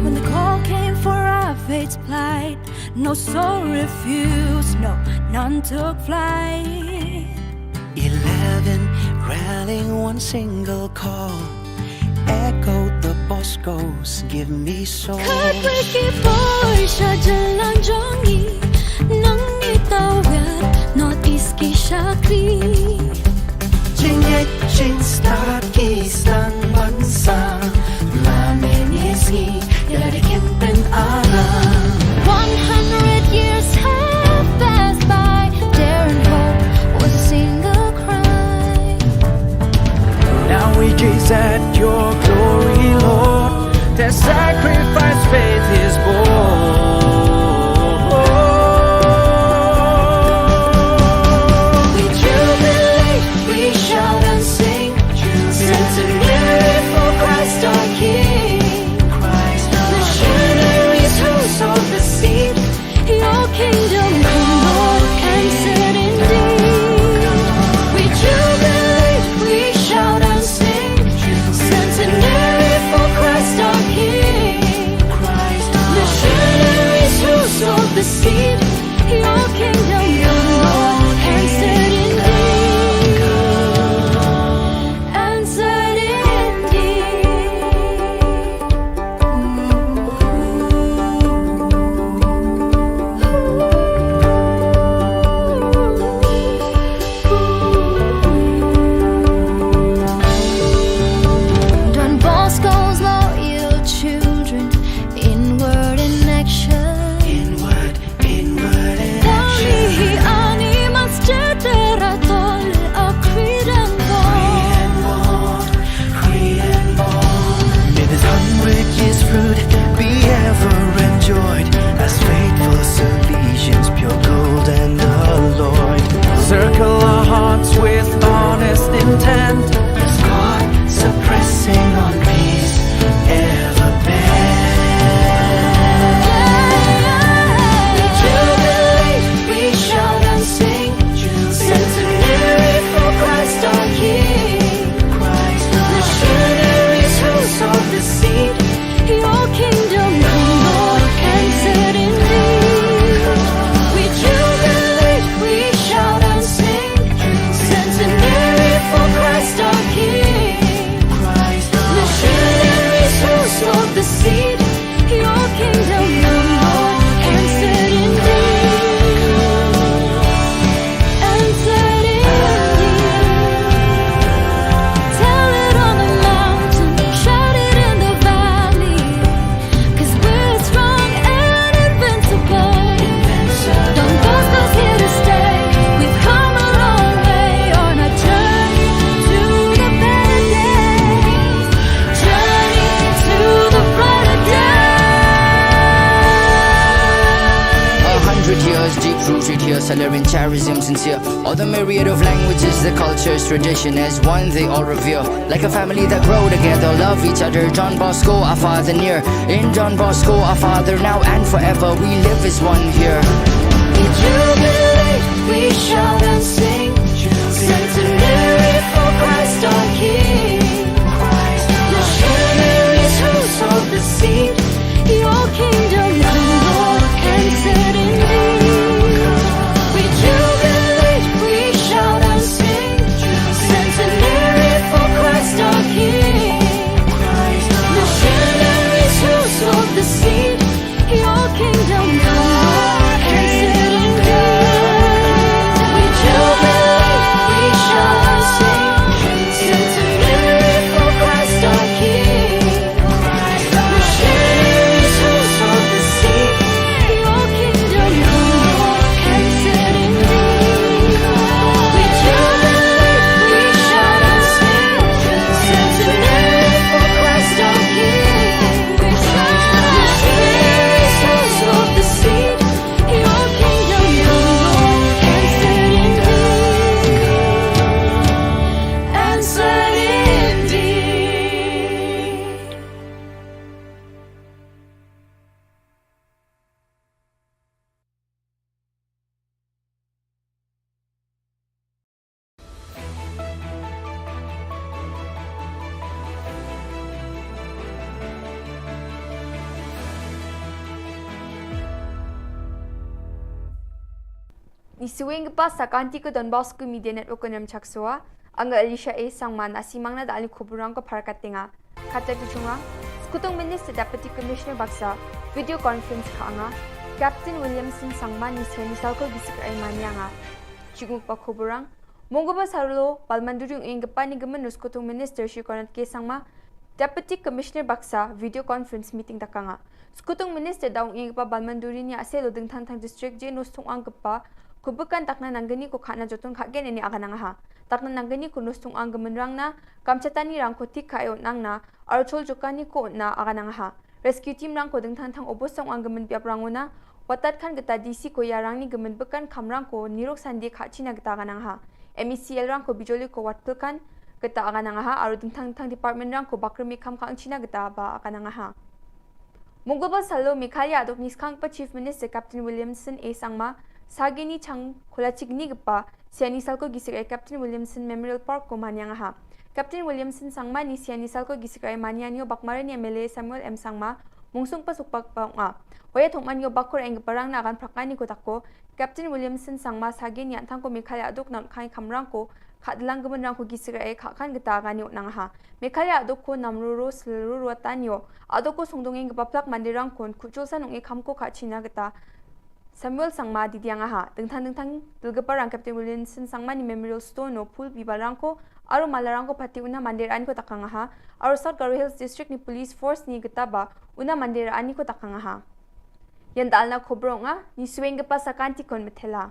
When the call came for our faith to plight, no soul refused, no, none took flight. Eleven rallying one single call, echoed the Bosco's "Give me soul." Khatwei ki poi sha jylla jong ngi, nang ngi tawir North East ki shakri. Jingngeit jingstad ki sdang ban sah, la mynne sngi ïa la ki kyntien aram. One hundred years have passed by, dare and hope was a single cry. Now we gaze at your glory, Lord. Their sacrifice faith is born. We jubilate, we shout and sing, centenary for Christ our King. Missionaries who sowed the seed, your kingdom come, Lord, answered indeed. We jubilate, we shout and sing, centenary for Christ our King. Missionaries who sowed the seed, your kingdom come, Lord, answered indeed. Answered indeed. Deep rooted here, solidarism sincere. All the myriad of languages, the cultures, tradition as one, they all revere. Like a family that grow together, love each other. Don Bosco, our father near. In Don Bosco, our father now and forever, we live as one here. We jubilate, we shout and sing. Centenary for Christ our King. Missionaries who sowed the seed. Your kingdom come, Lord, and set indeed. We jubilate, we shout and sing. Centenary for Christ our King. Missionaries who sowed the seed. Your kingdom come, Lord, and set indeed. We jubilate, we shout and sing. Centenary for Christ our King. Ngi shu ïeng pat sa ka Don Bosco Media Network ka Nongchak Sua, nga Alicia A Sangma, ngi sa ïeng na da ka khubor rangkhia pharkat tenga. Kata tu chunga, Sekutung Minister Deputy Commissioner baksa, video conference ka anga, Captain Williamson Sangma ngi shu ïeng ni salko gisik ai mania nga. Chuk muk pa khubor rang, Mongkubor Salo, Balmanduri ïeng pat ni ka mynta Sekutung Minister Shri Conrad K Sangma, Deputy Commissioner baksa, video conference meeting da ka anga. Sekutung Minister da ïeng pat Balmanduri ni ase lo dingthang thang district je nus thung ang kepa, kubukan takna nangani ko khana jotun kha gen ini aga nang ha. Takna nangani ko nus thung ang gemen rang na, kamchatani rang ko tik kha eot nang na, archol jokani ko na aga nang ha. Rescue team rang ko dingthang thang obos thung ang gemen biap rang una, watat khan kita D C ko ya rang ni gemen bekan kam rang ko nirok sandi kha china kita aga nang ha. M E C L rang ko bijoli ko wat pil khan, kita aga nang ha, aru dingthang dingthang department rang ko bakri mi kam kang china kita ba aga nang ha. Mongkubor Salo Meghalaya aduk ngi skang pa Chief Minister Captain Williamson A Sangma, sagini chang khula chik ni kepa, shu ïeng ni salko gisik ai Captain Williamson Memorial Park ko mania nga ha. Captain Williamson Sangma ngi shu ïeng ni salko gisik ai mania ngi o bakmare ni M L A Samuel M Sangma, mungsung pa suk pak pa nga. Hoya thong man ngi o bakor eng kepa rang na agan prakani ko tako, Captain Williamson Sangma sagini ïa thang ko Meghalaya aduk nang khain kam rang ko, kha dilang gemen rang ko gisik ai kha khan kita aga ni o nang ha. Meghalaya aduk ko nam ruru sel ruru atan yo. Aduk ko sungdung ïeng kepa plak mandi rang ko, kuchul san ung i kam ko kha china kita. Samuel Sangma di diang aha. Dingthang dingthang, dil kepa rang Captain Williamson Sangma ni Memorial Stone no, pul biba rang ko, aru mala rang ko pati una mandi rani ko takang aha. Aru South Garo Hills District ni Police Force ni kita ba, una mandi rani ko takang aha. Ïa dalna khubor nga, ngi shu ïeng pat sa ka Antikon Methela.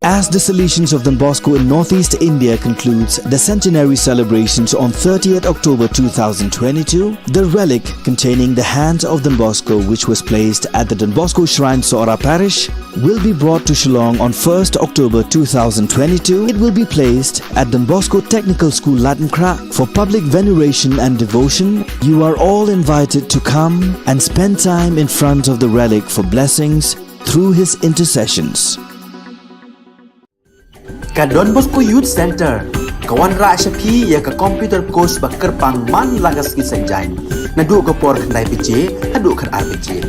As the Salesians of Don Bosco in Northeast India concludes the centenary celebrations on thirtieth October two thousand twenty-two, the relic containing the hands of Don Bosco, which was placed at the Don Bosco Shrine, Sohra Parish, will be brought to Shillong on first October two thousand twenty-two. It will be placed at Don Bosco Technical School, Latnakhrah, for public veneration and devotion. You are all invited to come and spend time in front of the relic for blessings through his intercessions. Ka Don Bosco Youth Centre ka wanrah sha phi ïa ka computer course ba kyrpang man la ka sngi Saitjaiñ, naduh ka por khyndai baje haduh khatar baje.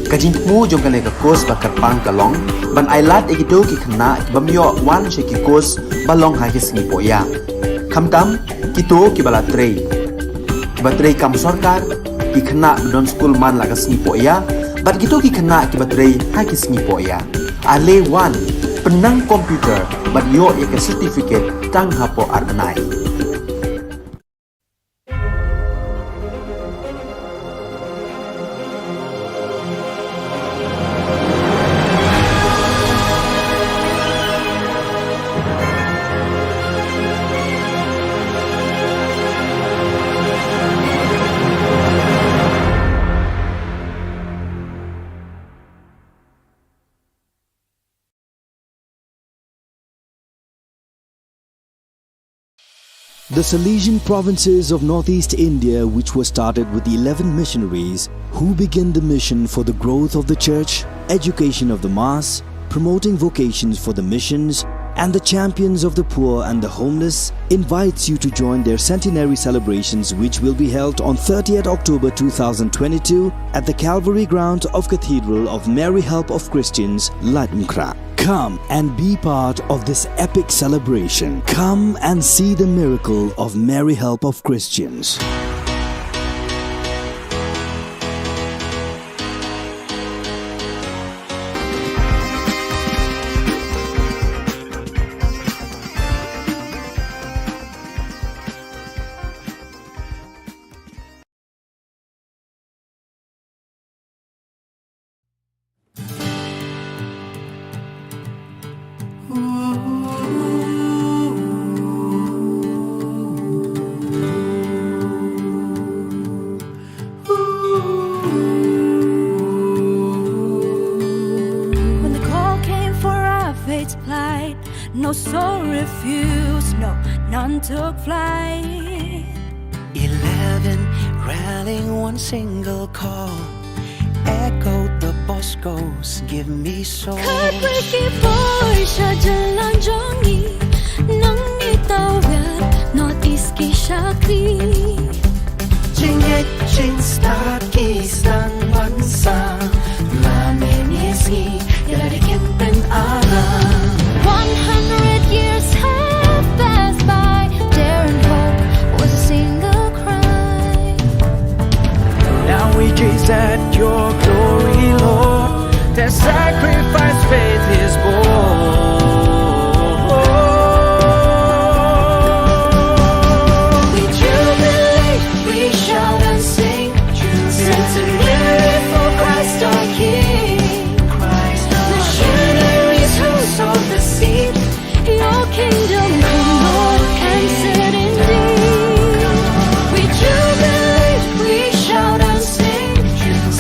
Ka jingthmu jong kane ka course ba kyrpang ka long ban ailad ïa kito ki khynnah ki bym ïoh wan sha ki course ba long ha ki sngi pohïa. Khamtam kito kiba la trei, kiba trei kam sorkar, ki khynnah ba don skul man la ka sngi pohïa, bad kito ki khynnah kiba trei ha ki sngi pohïa. Ale wan, pynnang computer bad ïoh ïa ka certificate tang hapoh ar bnai. The Salesian provinces of northeast India, which were started with eleven missionaries who began the mission for the growth of the church, education of the mass, promoting vocations for the missions, and the champions of the poor and the homeless, invites you to join their centenary celebrations, which will be held on thirtieth October two thousand twenty-two at the Calvary Ground of Cathedral of Mary Help of Christians, Laitumkhrah. Come and be part of this epic celebration. Come and see the miracle of Mary Help of Christians. When the call came for our faith to flight, no soul refused, no, none took flight. Eleven rallying one single call, echoed the Bosco's "Give me soul." Khatwei ki por sha jylla jong ngi, nang ngi tawiar North East ki shakri. Jingngeit jingstad ki sdang ban sam, la mynne sngi ïa la dei kin pynalam. One hundred years have passed by, dare and hope was a single cry. Now we gaze at your glory, Lord. Their sacrifice faith is born. We jubilate, we shout and sing, centenary for Christ our King. Missionaries who sowed the seed, your kingdom come, Lord, and set indeed. We jubilate, we shout and sing,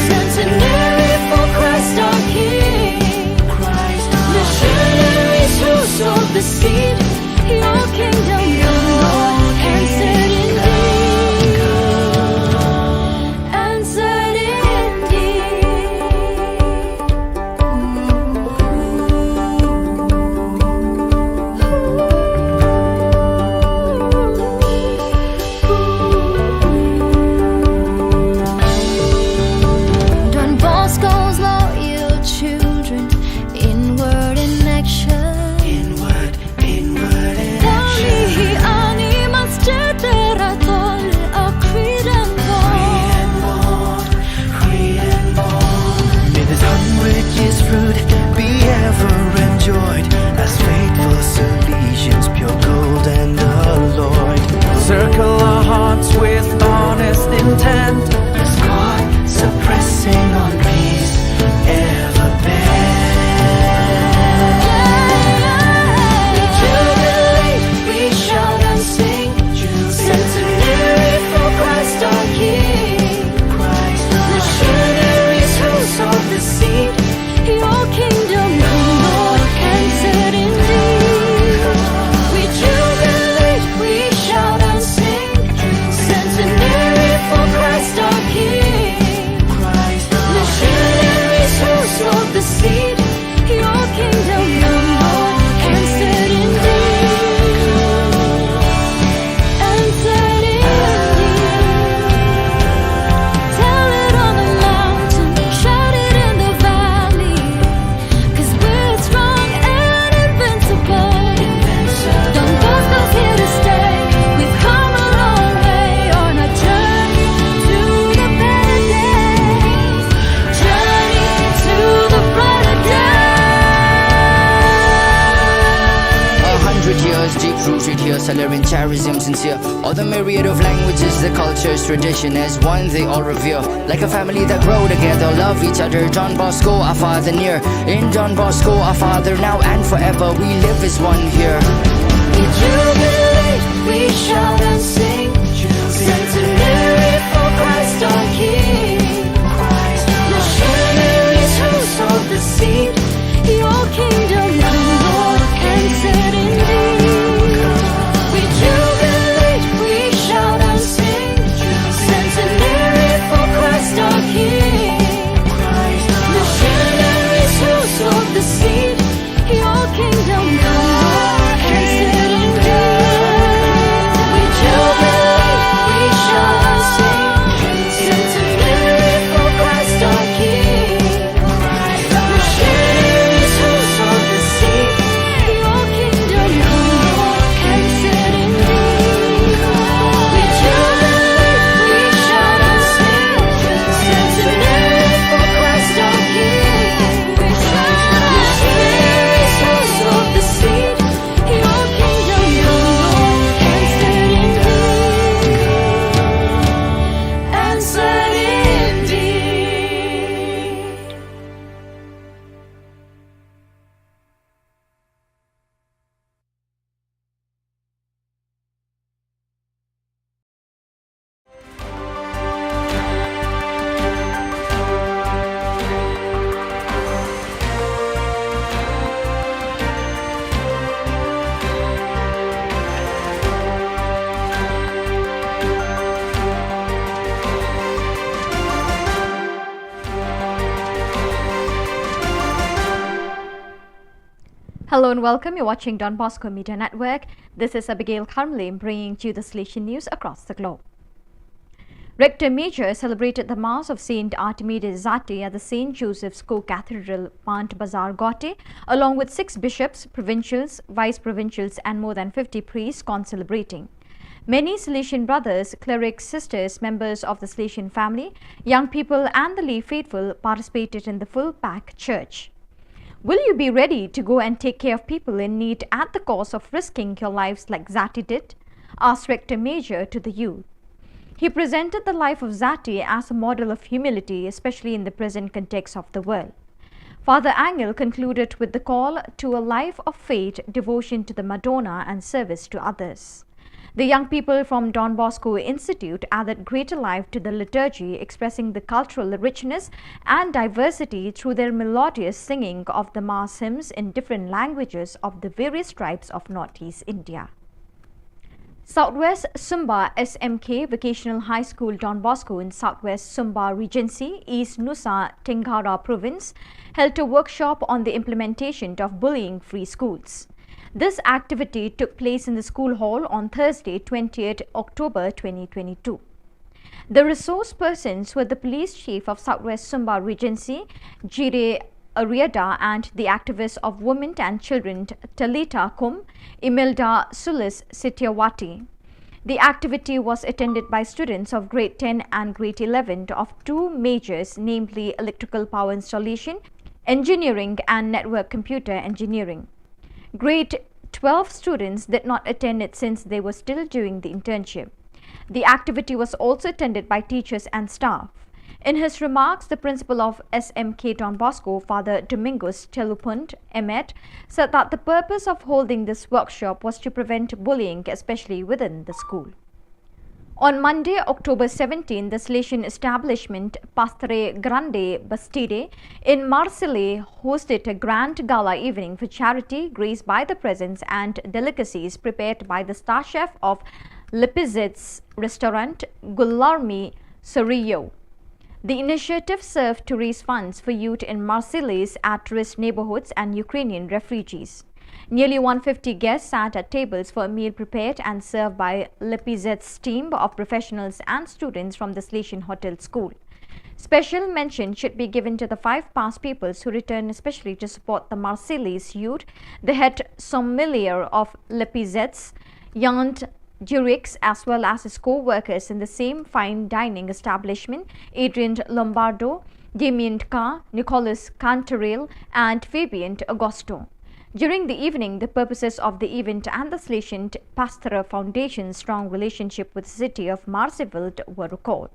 centenary for Christ our King. Missionaries who sowed the seed, your kingdom come, Lord, and set indeed. And set indeed. Don Bosco's loyal children, inward in action. Inward, inward in action. Dang hi ani mas jytter a tol a khri dang bor. Khri dang bor, khri dang bor. May this hundred years fruit be ever enjoyed, as faithful Salesians pure gold and alloyed. Circle our hearts with honest intent, as God suppressing on peace ever bent. We jubilate, we shout and sing, centenary for Christ our King. Missionaries who sowed the seed, your kingdom come, Lord, and set indeed. We jubilate, we shout and sing, centenary for Christ our King. Missionaries who sowed the seed, your kingdom come, Lord, and set indeed. And set indeed. Tell it on the mountain, shout it in the valley. 'Cause we're strong and invincible. Don Bosco's here to stay. We've come a long way on our journey to the better days. Journey to the brighter days. A hundred years deep rooted here, Salerian charism sincere. All the myriad of languages, the cultures, tradition as one they all revere. Like a family that grow together, love each other. Don Bosco, our father near. In Don Bosco, our father now and forever, we live as one here. We jubilate, we shout and sing. Centenary for Christ our King. Missionaries who sowed the seed. Your kingdom come, Lord, and set indeed. We jubilate. Hello and welcome. You're watching Don Bosco Media Network. This is Abigail Kharmle bringing to you the Salesian news across the globe. Rector Major celebrated the Mass of Saint Artemides Zati at the Saint Joseph's Co-Cathedral, Pant Bazar, Gauhati, along with six bishops, provincials, vice provincials, and more than fifty priests concelebrating. Many Salesian brothers, clerics, sisters, members of the Salesian family, young people, and the lay faithful participated in the full packed church. "Will you be ready to go and take care of people in need at the cost of risking your lives like Zati did?" asked Rector Major to the youth. He presented the life of Zati as a model of humility, especially in the present context of the world. Father Angel concluded with the call to a life of faith, devotion to the Madonna, and service to others. The young people from Don Bosco Institute added greater life to the liturgy, expressing the cultural richness and diversity through their melodious singing of the Mass hymns in different languages of the various tribes of Northeast India. Southwest Sumba S M K Vocational High School Don Bosco in Southwest Sumba Regency, East Nusa Tenggara Province, held a workshop on the implementation of bullying-free schools. This activity took place in the school hall on Thursday, twentieth October twenty twenty-two. The resource persons were the police chief of Southwest Sumba Regency, Jire Ariada, and the activists of women and children, Talita Kum, Imelda Sulis Sitiawati. The activity was attended by students of grade ten and grade eleven of two majors, namely electrical power installation, engineering, and network computer engineering. Grade twelve students did not attend it since they were still doing the internship. The activity was also attended by teachers and staff. In his remarks, the principal of S M K Don Bosco, Father Domingos Telupund Emet, said that the purpose of holding this workshop was to prevent bullying, especially within the school. On Monday, October seventeen, the Salesian establishment Pastre Grande Bastide in Marseille hosted a grand gala evening for charity, graced by the presents and delicacies prepared by the star chef of Lepizet's restaurant, Guilherme Sorillo. The initiative served to raise funds for youth in Marseille's at-risk neighborhoods and Ukrainian refugees. Nearly one fifty guests sat at tables for a meal prepared and served by Lepizet's team of professionals and students from the Salesian Hotel School. Special mention should be given to the five past pupils who returned especially to support the Marseille's youth, the head sommelier of Lepizet's, Yant Durix, as well as his co-workers in the same fine dining establishment, Adrian Lombardo, Damien Ka, Nicolas Cantaril, and Fabien Augusto. During the evening, the purposes of the event and the Salesian Pastor Foundation's strong relationship with the city of Marseille were recalled.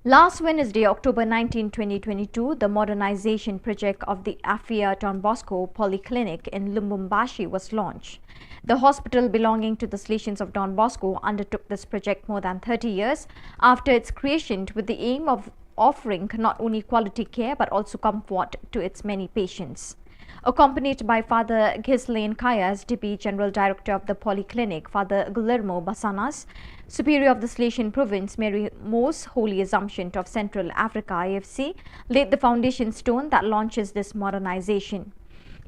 Last Wednesday, October nineteenth, twenty twenty-two, the modernization project of the Afia Don Bosco Polyclinic in Lubumbashi was launched. The hospital belonging to the Salesians of Don Bosco undertook this project more than thirty years after its creation, with the aim of offering not only quality care but also comfort to its many patients. Accompanied by Father Ghislain Kaya, S D B, General Director of the Polyclinic, Father Guillermo Basanas, Superior of the Salesian Province, Mary Most Holy Assumption of Central Africa, A F C, laid the foundation stone that launches this modernization.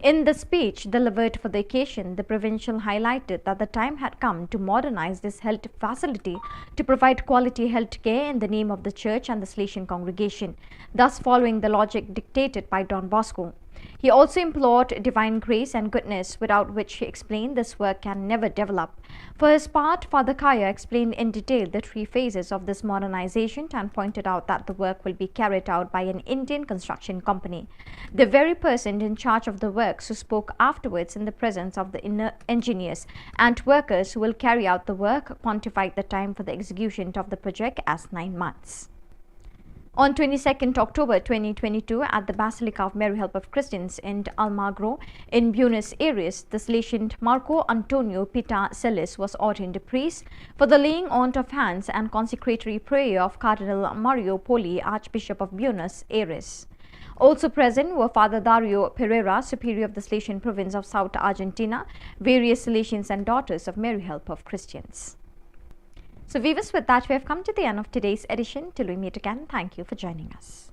In the speech delivered for the occasion, the provincial highlighted that the time had come to modernize this health facility to provide quality health care in the name of the church and the Salesian congregation, thus following the logic dictated by Don Bosco. He also implored divine grace and goodness, without which, he explained, this work can never develop. For his part, Father Kaya explained in detail the three phases of this modernization and pointed out that the work will be carried out by an Indian construction company. The very person in charge of the works who spoke afterwards in the presence of the inner engineers and workers who will carry out the work quantified the time for the execution of the project as nine months. On twenty-second October twenty twenty-two, at the Basilica of Mary Help of Christians in Almagro in Buenos Aires, the Salesian Marco Antonio Pita Celis was ordained a priest for the laying on of hands and consecratory prayer of Cardinal Mario Poli, Archbishop of Buenos Aires. Also present were Father Dario Pereira, Superior of the Salesian Province of South Argentina, various Salesians and Daughters of Mary Help of Christians. So viewers, with that, we have come to the end of today's edition. Till we meet again, thank you for joining us.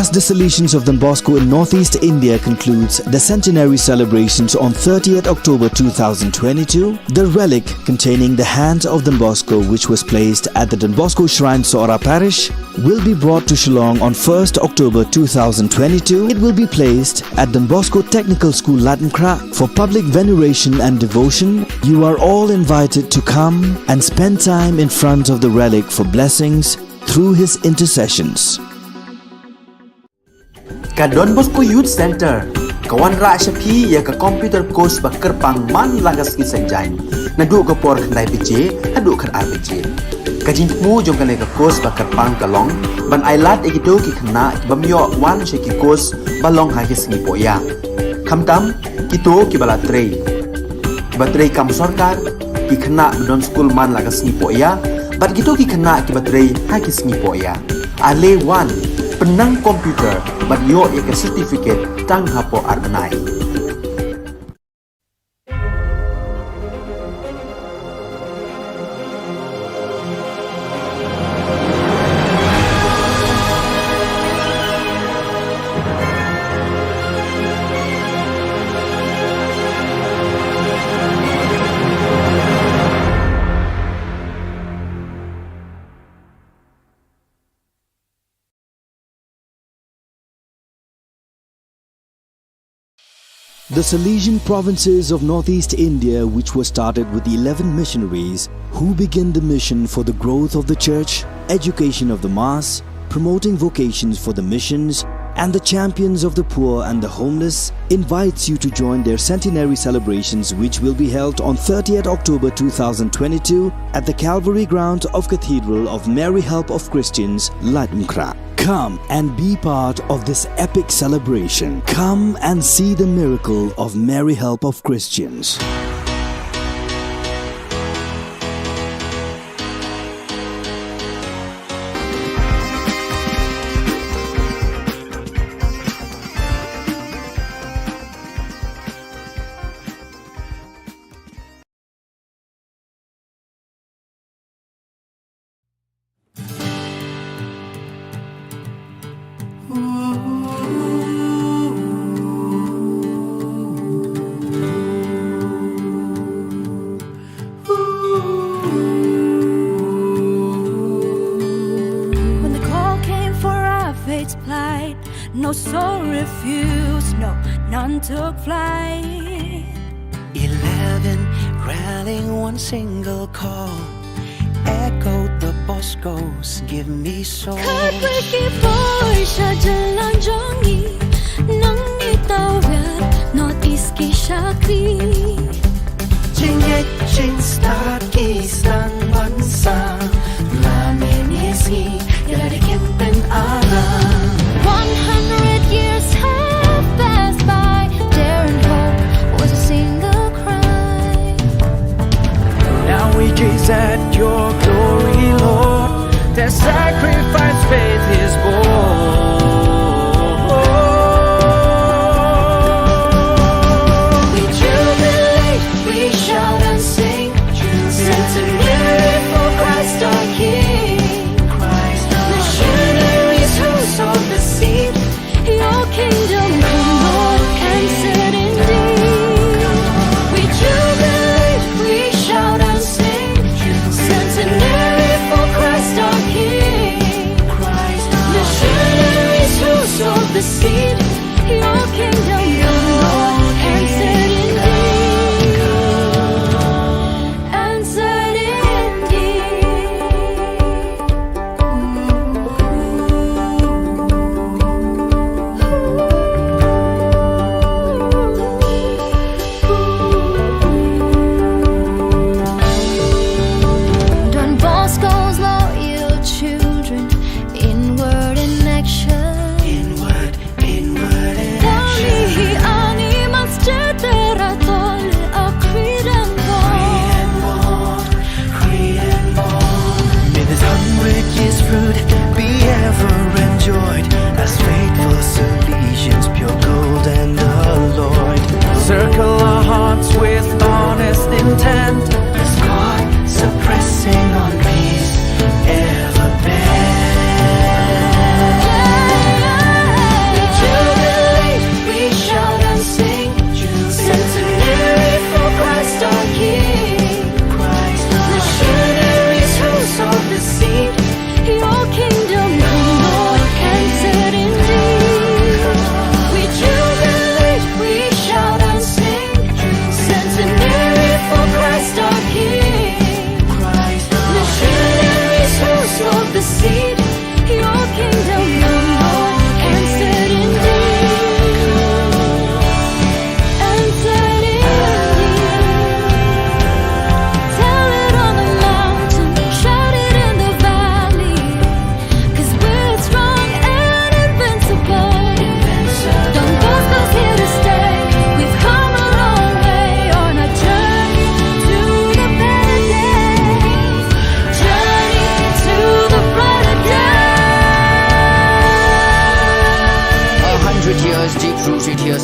As the Salesians of Don Bosco in Northeast India concludes the centenary celebrations on thirtieth October two thousand twenty-two, the relic containing the hand of Don Bosco, which was placed at the Don Bosco Shrine, Sohra Parish, will be brought to Shillong on first October two thousand twenty-two. It will be placed at Don Bosco Technical School, Laitumkhrah, for public veneration and devotion. You are all invited to come and spend time in front of the relic for blessings through his intercessions. Ka Don Bosco Youth Centre ka wanrah sha phi ïa ka computer course ba kyrpang man la ka sngi Saitjaiñ, naduh ka por khyndai baje haduh khatar baje. Ka jingthmu jong kane ka course ba kyrpang ka long ban ailad ïa kito ki khynnah ki bym ïoh wan sha ki course ba long ha ki sngi pohïa, khamtam kito kiba la trei, kiba trei kam sorkar, ki khynnah ba don skul man la ka sngi pohïa, bad kito ki khynnah kiba trei ha ki sngi pohïa. Ale wan, pynnang computer bad ïoh ïa ka certificate tang hapoh ar bnai. The Salesian provinces of Northeast India, which was started with eleven missionaries who began the mission for the growth of the church, education of the mass, promoting vocations for the missions, and the champions of the poor and the homeless, invites you to join their centenary celebrations, which will be held on thirtieth October two thousand twenty-two at the Calvary ground of Cathedral of Mary Help of Christians, Laitumkhrah. Come and be part of this epic celebration. Come and see the miracle of Mary Help of Christians. When the call came for our faith's plight, no soul refused, no, none took flight. Eleven rallying one single call, echoed the Bosco's "Give me soul." Khatwei ki bor sha jylla jong ngi, nang ngi tawir North East ki shakri. Jingngeit jingstad ki sdang ban sah, la mynne sngi ïa la dei campaign alarm. One hundred years have passed by, daring hope was a single cry. Now we gaze at your glory, Lord. Their sacrifice faith is born.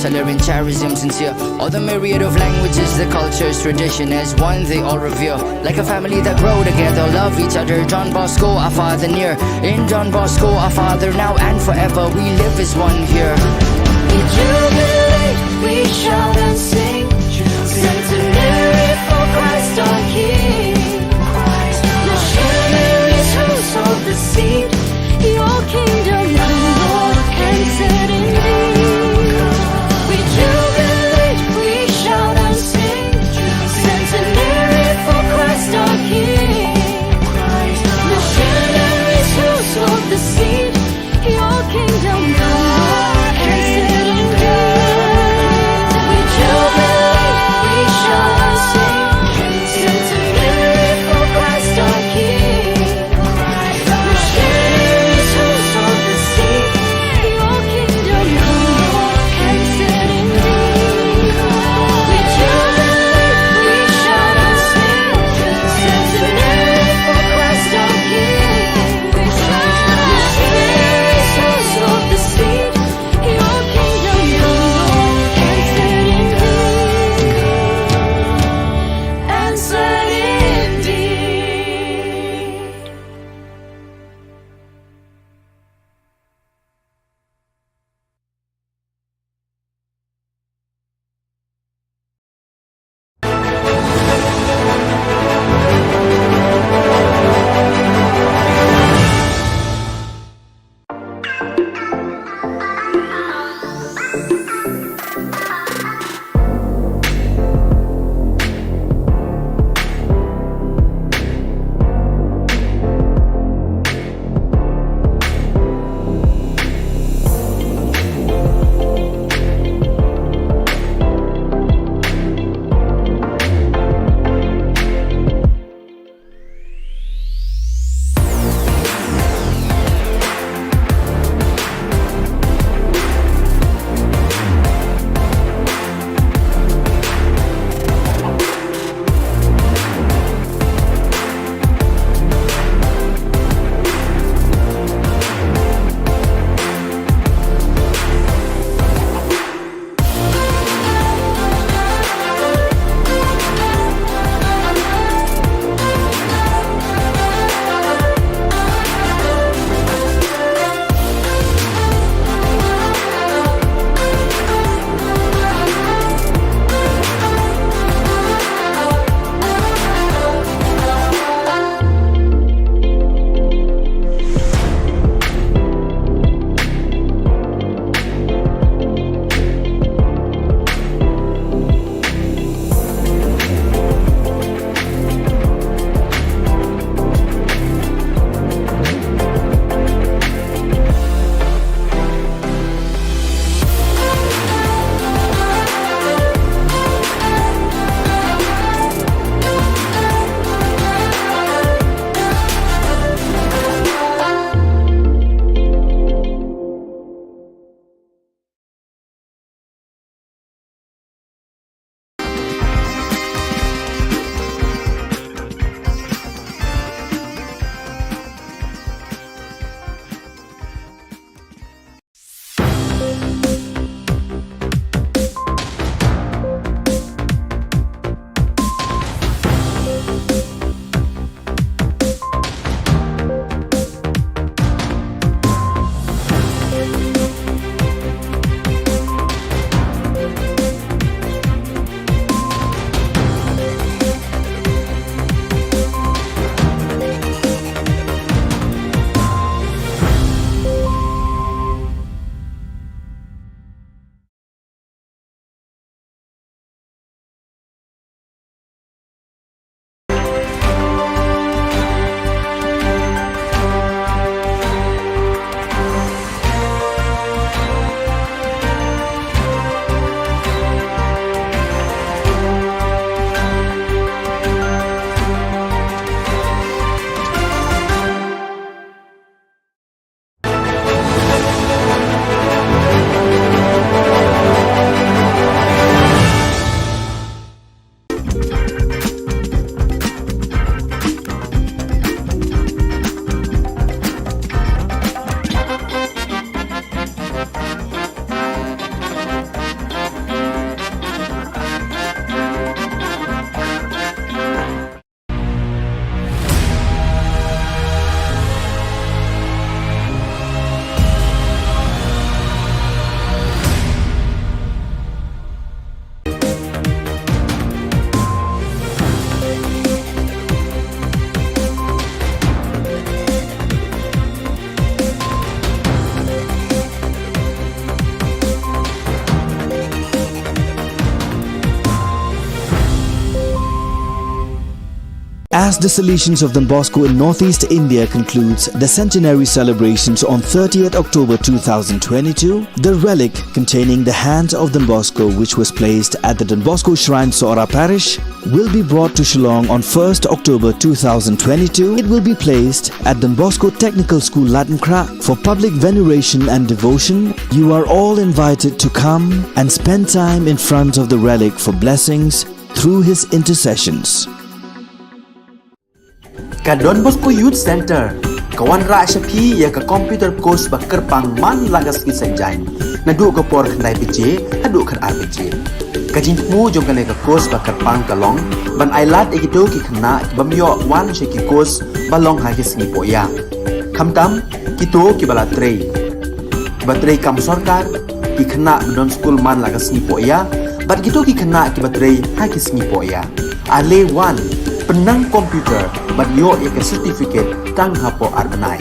Similar in charism, sincere. All the myriad of languages, the cultures, tradition as one they all revere. Like a family that grow together, love each other. Don Bosco, our father near. In Don Bosco, our father now and forever, we live as one here. We jubilate, we shout and sing. Centenary for Christ our King. Missionaries who sowed the seed. Your kingdom, Lord, entered indeed. We jubilate, we shout and sing. Centenary for Christ our King. Missionaries who sowed the seed. Your kingdom, Lord, entered indeed. We jubilate. As the Salesians of Don Bosco in Northeast India concludes the centenary celebrations on thirtieth October two thousand twenty-two, the relic containing the hand of Don Bosco, which was placed at the Don Bosco Shrine, Sohra Parish, will be brought to Shillong on first October two thousand twenty-two. It will be placed at Don Bosco Technical School, Laitumkhrah, for public veneration and devotion. You are all invited to come and spend time in front of the relic for blessings through his intercessions. Ka Don Bosco Youth Centre ka wanrah sha phi ïa ka computer course ba kyrpang man la ka sngi Saitjaiñ, naduh ka por khyndai baje haduh khatar baje. Ka jingthmu jong kane ka course ba kyrpang ka long ban ailad ïa kito ki khynnah ki bym ïoh wan sha ki course ba long ha ki sngi pohïa, khamtam kito kiba la trei, kiba trei kam sorkar, ki khynnah ba don skul man la ka sngi pohïa, bad kito ki khynnah kiba trei ha ki sngi pohïa. Ale wan, pynnang computer bad ïoh ïa ka certificate tang hapoh ar bnai.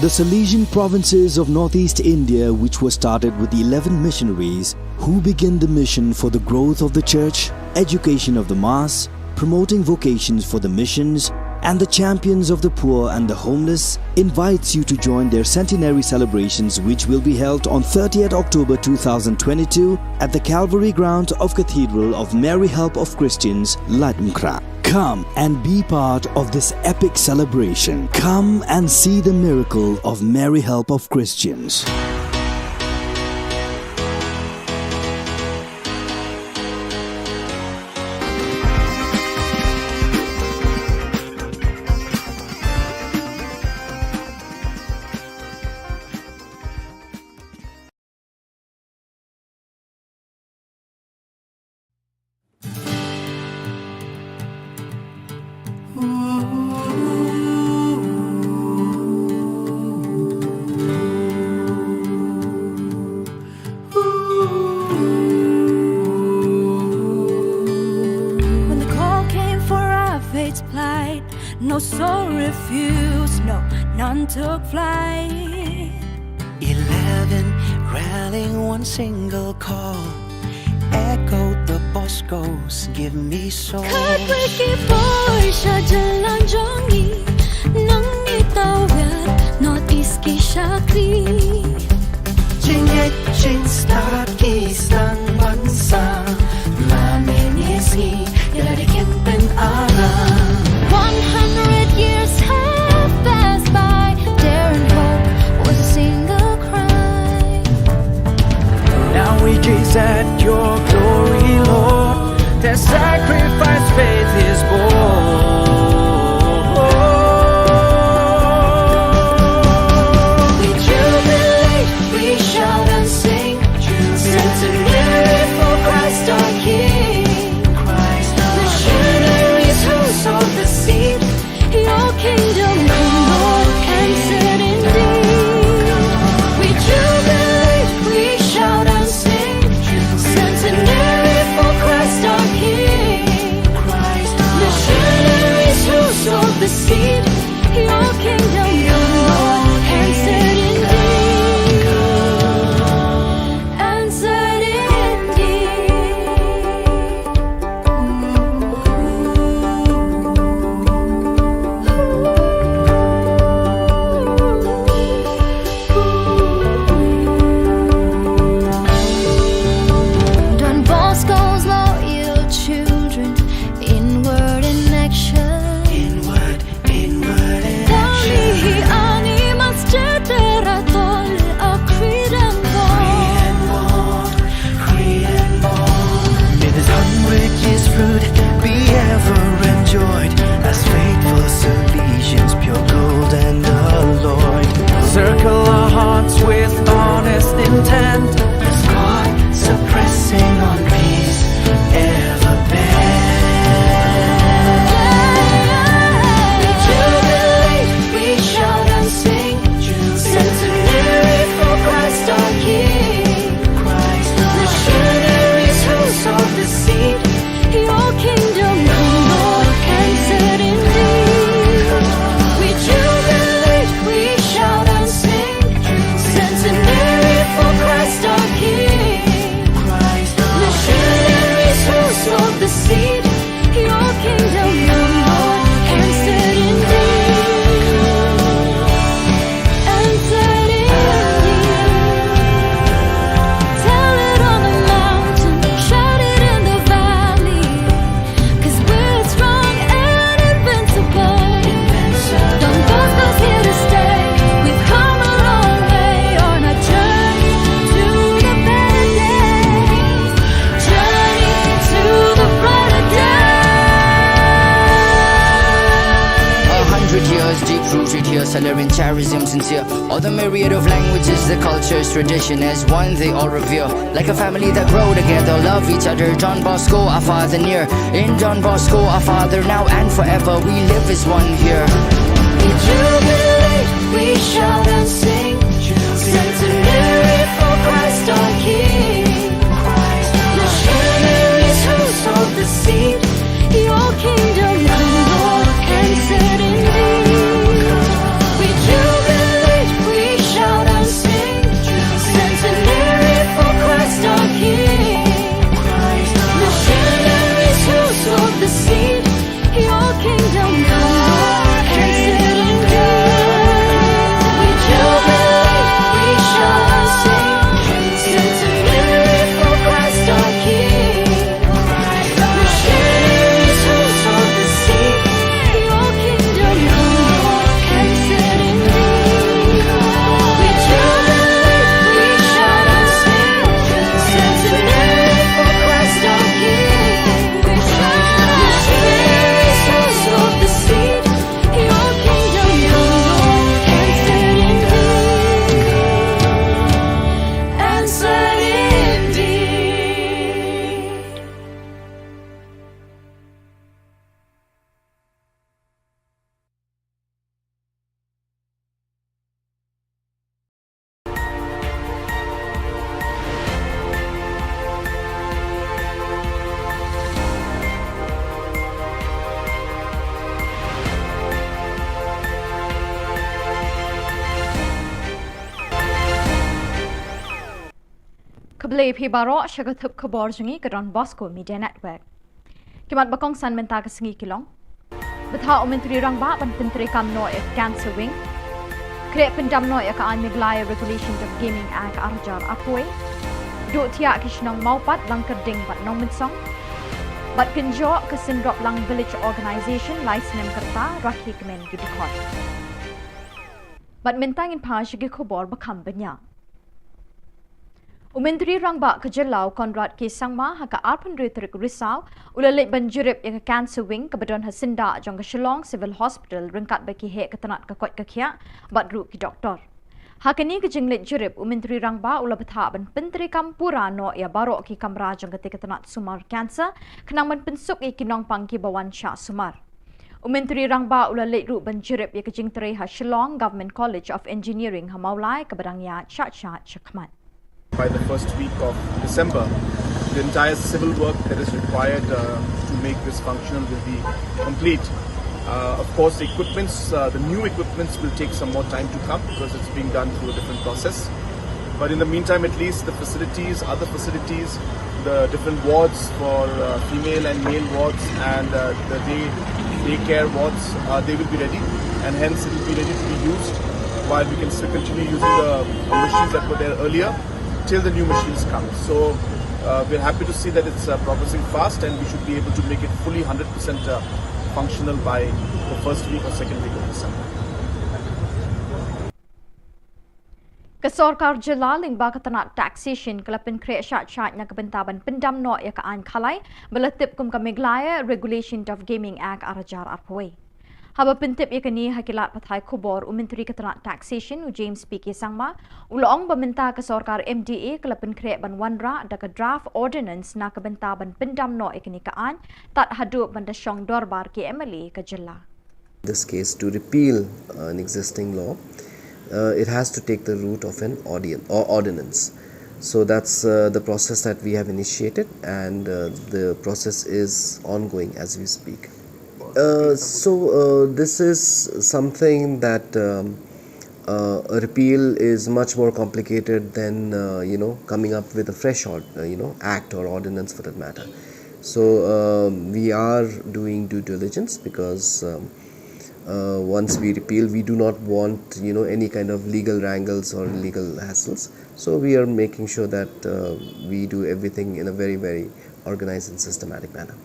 The Salesian provinces of Northeast India, which was started with eleven missionaries who began the mission for the growth of the church, education of the mass, promoting vocations for the missions, and the champions of the poor and the homeless, invites you to join their centenary celebrations, which will be held on thirtieth October two thousand twenty-two at the Calvary Ground of Cathedral of Mary Help of Christians, Laitumkhrah. Come and be part of this epic celebration. Come and see the miracle of Mary Help of Christians. When the call came for our faith to plight, no soul refused, no, none took flight. Eleven rallying one single call, echoed the Bosco's "Give me soul." Khatwei ki bor sha jylla jong ngi, nang ngi tawit North East ki shakri. Jingngeit jingstad ki sdang ban sah, la mynne sngi ïa lade kin pynara. One hundred years have passed by, dare and hope was a single cry. Now we gaze at your glory, Lord. Their sacrifice faith is born. We jubilate, we shout and sing. Centenary for Christ our Here, Salarian charism sincere. All the myriad of languages, the cultures, tradition as one they all revere. Like a family that grow together, love each other. Don Bosco, our father near. In Don Bosco, our father now and forever. We live as one here. We jubilate, we shout and sing. Centenary for Christ our King. Missionaries who sowed the seed. Your kingdom come, Lord, and set indeed. We jubilate, we shout and sing. Centenary for Christ our King. Missionaries who sowed the seed. Your kingdom come, Lord, and set indeed. We jubilate, we shout and sing. Centenary for Christ our King. Khublei phi baroh sha ka thup khubor jong ngi ka Don Bosco Media Network. Ki mat ba kongsan mynta ka sngi ki long: Bthah u Myntri Rangbah ban pyntreikam noh ïa ka Cancer Wing. Khreh pyndam noh ïa ka aiñ Meghalaya Regulation of Gaming Act ar hajar arphew. Duh thiah ki shnong Mawpat, Langkyrding bad Nongmynsong. Bad kynjoh ka Synroplang Village Organisation lai snem ka rta, rakhe kmen ki dkhot. Bad mynta ngin phai sha ki khubor ba kham bniah. U Myntri Rangbah ka jylla u Conrad K Sangma ha ka arphew hynriew tarik Risaw u la leit ban jurip ïa ka Cancer Wing kaba don ha syndah jong ka Shillong Civil Hospital ryngkat bad ki heh ka tnat ka koit ka khiah bad ruh ki doktor. Ha kane ka jingleit jurip, u Myntri Rangbah u la bthah ban pyntreikam pura noh ïa baroh ki kamra jong katei ka tnat sumar cancer, khnang ban pynsuk ïa ki nongpang kiba wan shah sumar. U Myntri Rangbah u la leit ruh ban jurip ïa ka jingtrei ha Shillong Government College of Engineering ha Mawlai kaba dang ïaid shah shah shakhmat. By the first week of December, the entire civil work that is required, uh, to make this functional will be complete. Uh, of course, the equipments, uh, the new equipments will take some more time to come because it's being done through a different process. But in the meantime, at least the facilities, other facilities, the different wards for, uh, female and male wards and, uh, the day, daycare wards, uh, they will be ready, and hence it will be ready to be used while we can still continue using the machines that were there earlier till the new machines come. So, uh, we're happy to see that it's, uh, progressing fast, and we should be able to make it fully hundred percent, uh, functional by the first week or second week of December. Ka sorkar jylla lyngba ka tnat taxation ka la pynkhreh shah shah na ka bynta ban pyndam noh ïa ka aiñ khalai ba la tip kum ka Meghalaya Regulation of Gaming Act ar hajar arphew. Haba pyntip ïa kane ha ki lad pathai khubor, u Myntri ka tnat taxation u James P K Sangma u la ong ba mynta ka sorkar M D A ka la pynkhreh ban wanrah da ka draft ordinance na ka bynta ban pyndam noh ïa kane ka aiñ tad haduh ban da shong dorbar ki M L A ka jylla. This case to repeal, uh, an existing law, uh, it has to take the route of an audience or ordinance. So that's, uh, the process that we have initiated, and, uh, the process is ongoing as we speak. Uh, so, uh, this is something that, um, uh, a repeal is much more complicated than, uh, you know, coming up with a fresh ord-, uh, you know, act or ordinance for that matter. So, um, we are doing due diligence because, um, uh, once we repeal, we do not want, you know, any kind of legal wrangles or legal hassles. So we are making sure that, uh, we do everything in a very, very organized and systematic manner.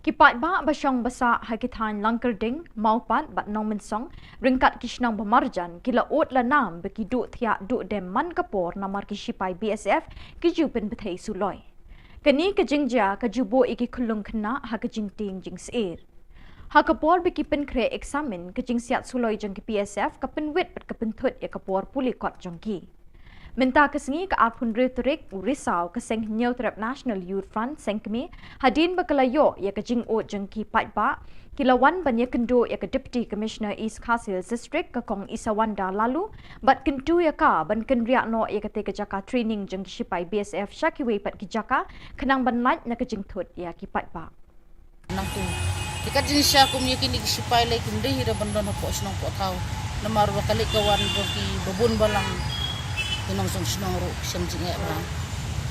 Ki paidbah ba shong ba sah ha ki thaiñ Langkyrding, Mawpat bad Nongmynsong ryngkat ki shnong ba marjan ki la ud la nam ba ki duh thiah duh dem man ka por namar ki shipai B S F ki ju pynbthei suloi. Kane ka jingjia ka ju buh ïa ki khyllung khynnah ha ka jingtieng jingsheptieng. Ha ka por ba ki pynkhreh eksamin, ka jingsiat suloi jong ki P S F ka pynwit bad ka pynthut ïa ka por pule kot jong ki. Mynta ka sngi, ka arphew hynriew tarik u Risaw, ka Seng Hynñiewtrep National Youth Front, Seng Kmie, hadien ba ka la ïoh ïa ka jingud jong ki paidbah, ki la wan ban ïakynduh ïa ka Deputy Commissioner East Khasi Hills District, ka Kong Isawanda Laloo, bad kyntu ïa ka ban kynriah noh ïa katei ka jaka training jong ki shipai B S F sha kiwei pat ki jaka, khnang ban lait na ka jingthut ïa ki paidbah. Nangtu, te kat jingshisha kum ïa kine ki shipai lei kim dei hi da ban don hapoh shnong poh thaw. Namar ba ka leit ka wan jong ki babun balang, ki nongshong shnong ruh ki shem jingeh bha.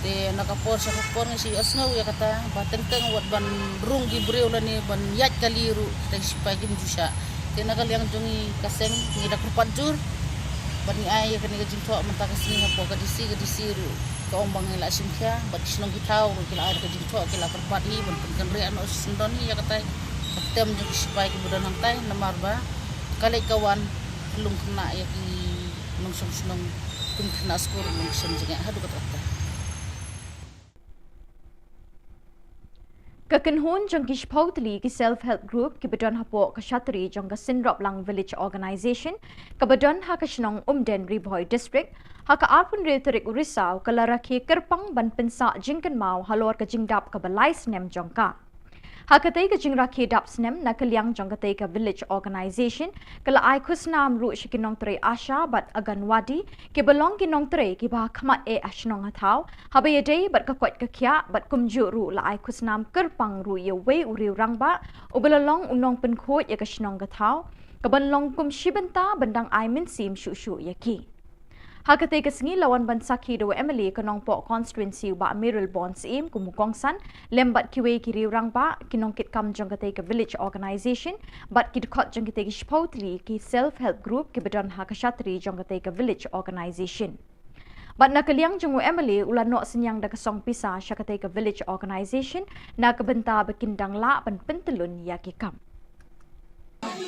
Te na ka por sha ka por ngi shu ïohsngew ïa kata ba teng teng wat ban rung ki briew lane ban ïaid kali ruh kita ki shipai kim ju shah. Te na ka liang jong ngi ka seng ngi da kyrpad jur bad ngi ai ïa kane ka jingthoh mynta ka sngi hapoh ka D C, ka D C ruh ka ong ba ngi la shim khia bad ki shnong ki thaw ruh ki la ai da ka jingthoh, ki la kyrpad hi ban pynkynriah noh shisyndon hi ïa katai ka tem jong ki shipai kiba don hangtai, namar ba ka leit ka wan ka lum khynnah ïa ki nongshong shnong, kum khynnah skul ruh ki shem jingeh haduh katta katta. Ka kynhun jong ki shiphew tylli ki Self Help Group kiba don hapoh ka shatri jong ka Synroplang Village Organisation kaba don ha ka shnong Umden, Ri Bhoi District, ha ka arphew hynriew tarik u Risaw ka la rakhe kyrpang ban pynsah jingkynmaw halor ka jingdap kaba lai snem jong ka. Ha katei ka jingrakhe dap snem, na ka liang jong katei ka Village Organisation ka la ai khusnam ruh sha ki nongtrei ASHA bad Anganwadi, kiba long ki nongtrei kiba ha khmat eh ha shnong ha thaw, haba ïadei bad ka koit ka khiah, bad kumjuh ruh la ai khusnam kyrpang ruh ïa uwei u riew rangbah uba la long u nongpynkhuid ïa ka shnong ka thaw, kaban long kum shi bynta ban dang ai mynsiem shuh shuh ïa ki. Ha katei ka sngi la wan ban sakhi da u M L A ka Nongpoh Constituency u Bah Mayralborn Syiem kum u kongsan, lem bad kiwei ki riew rangbah, ki nongkitkam jong katei ka Village Organisation bad ki dkhot jong kitei ki shiphew tylli ki Self Help Group kiba don ha ka shatri jong katei ka Village Organisation. Bad na ka liang jong u M L A u la noh synñiang da ka song pisa sha katei ka Village Organisation na ka bynta ba kin dang lah ban pyntyllun ïa ki kam.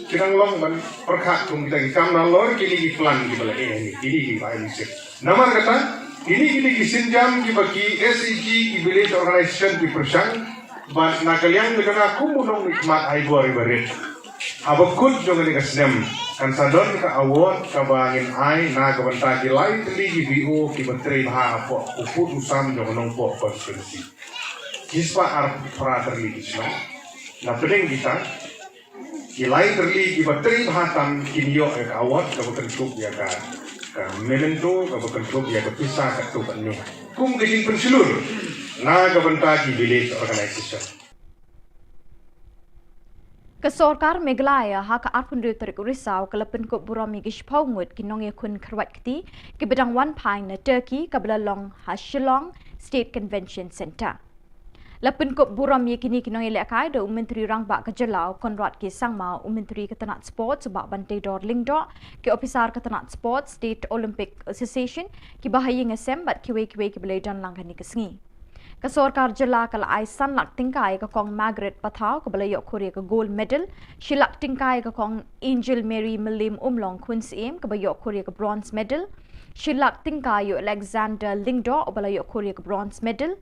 Ki dang long ban pyrkhat kum kita ki kam nalor kine ki plan kiba la eh, kine kiba ai mynsiem. Namar kata, kine kine ki sienjam kiba ki S H G, ki Village Organisation ki pyrshang, bad na ka liang jong nga kum u nongmihkhmat ai bor iba rit. Haba kut jong kane ka snem kan sa don ka award kaba ngin ai na ka bynta ki lai tylli ki V O kiba trei bha hapoh u pud u sam jong ka Nongpoh Constituency. Ki spah arphew phra tylli ki shnong. Na pdeng kita ki lai tylli kiba trei bha tam kin ïoh ïa ka award kaba kynthup ïa ka, ka memento kaba kynthup ïa ka pisa katto katne kum ka jingpynshlur na ka bynta ki Village Organisation. Ka sorkar Meghalaya ha ka arphew hynriew tarik u Risaw ka la pynkup burom ïa ki shiphew ngut ki nongïakhun kyrwat kti kiba dang wan phai na Turkey kaba la long ha Shillong State Convention Centre. La pynkup burom ïa kine ki nongïalehkai da u Myntri Rangbah ka jylla u Conrad K Sangma, u Myntri ka tnat Sports u Bah Banteidor Lyngdoh, ki ophisar ka tnat Sports, State Olympic Association, kiba ha ïing ha sem bad kiwei kiwei kiba la ïadon lang ha kane ka sngi. Ka sorkar jylla ka la ai san lak tyngka ïa ka Kong Margaret Pathaw kaba la ïoh khur ïa ka gold medal, shi lak tyngka ïa ka Kong Angel Mary Mylliem Umlong Khun Syiem kaba ïoh khur ïa ka bronze medal, shi lak tyngka ïa u Alexander Lyngdoh uba la ïoh khur ïa ka bronze medal,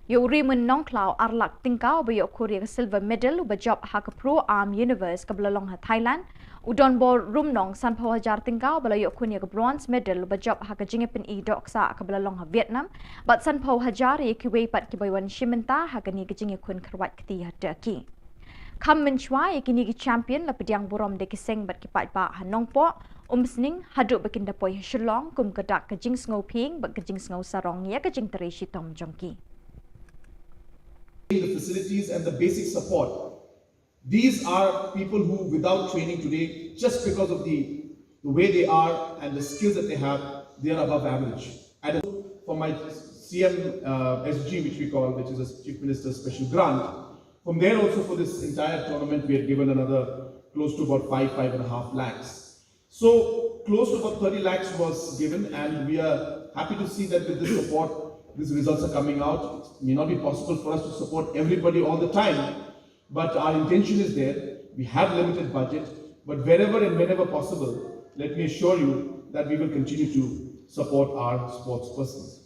ïa u Raymond Nongkhlaw ar lak tyngka uba ïoh khur ïa ka silver medal uba jop ha ka Pro Am Universe kaba la long ha Thailand, u Donbor Rumnong sanphew hajar tyngka uba la ïoh khun ïa ka bronze medal uba jop ha ka jingïapyni dohksah kaba la long ha Vietnam, bad sanphew hajar ïa kiwei pat kiba wan shim bynta ha kane ka jingïakhun kyrwat kti ha Turkey. Kham mynshuwa ïa kine ki champion la pdiang burom da ki seng bad ki paidbah ha Nongpoh, Umsning, haduh ba kin da poi ha Shillong kum ka dak ka jingsngewphieng bad ka jingsngewsarong ïa ka jingtrei shitom jong ki. The facilities and the basic support. These are people who, without training today, just because of the, the way they are and the skills that they have, they are above average. And for my C M, uh, S G, which we call, which is a Chief Minister's Special Grant, from there also for this entire tournament, we had given another close to about five, five and a half lakhs. So close to about thirty lakhs was given, and we are happy to see that with this support, these results are coming out. It may not be possible for us to support everybody all the time, but our intention is there. We have limited budget, but wherever and whenever possible, let me assure you that we will continue to support our sports persons.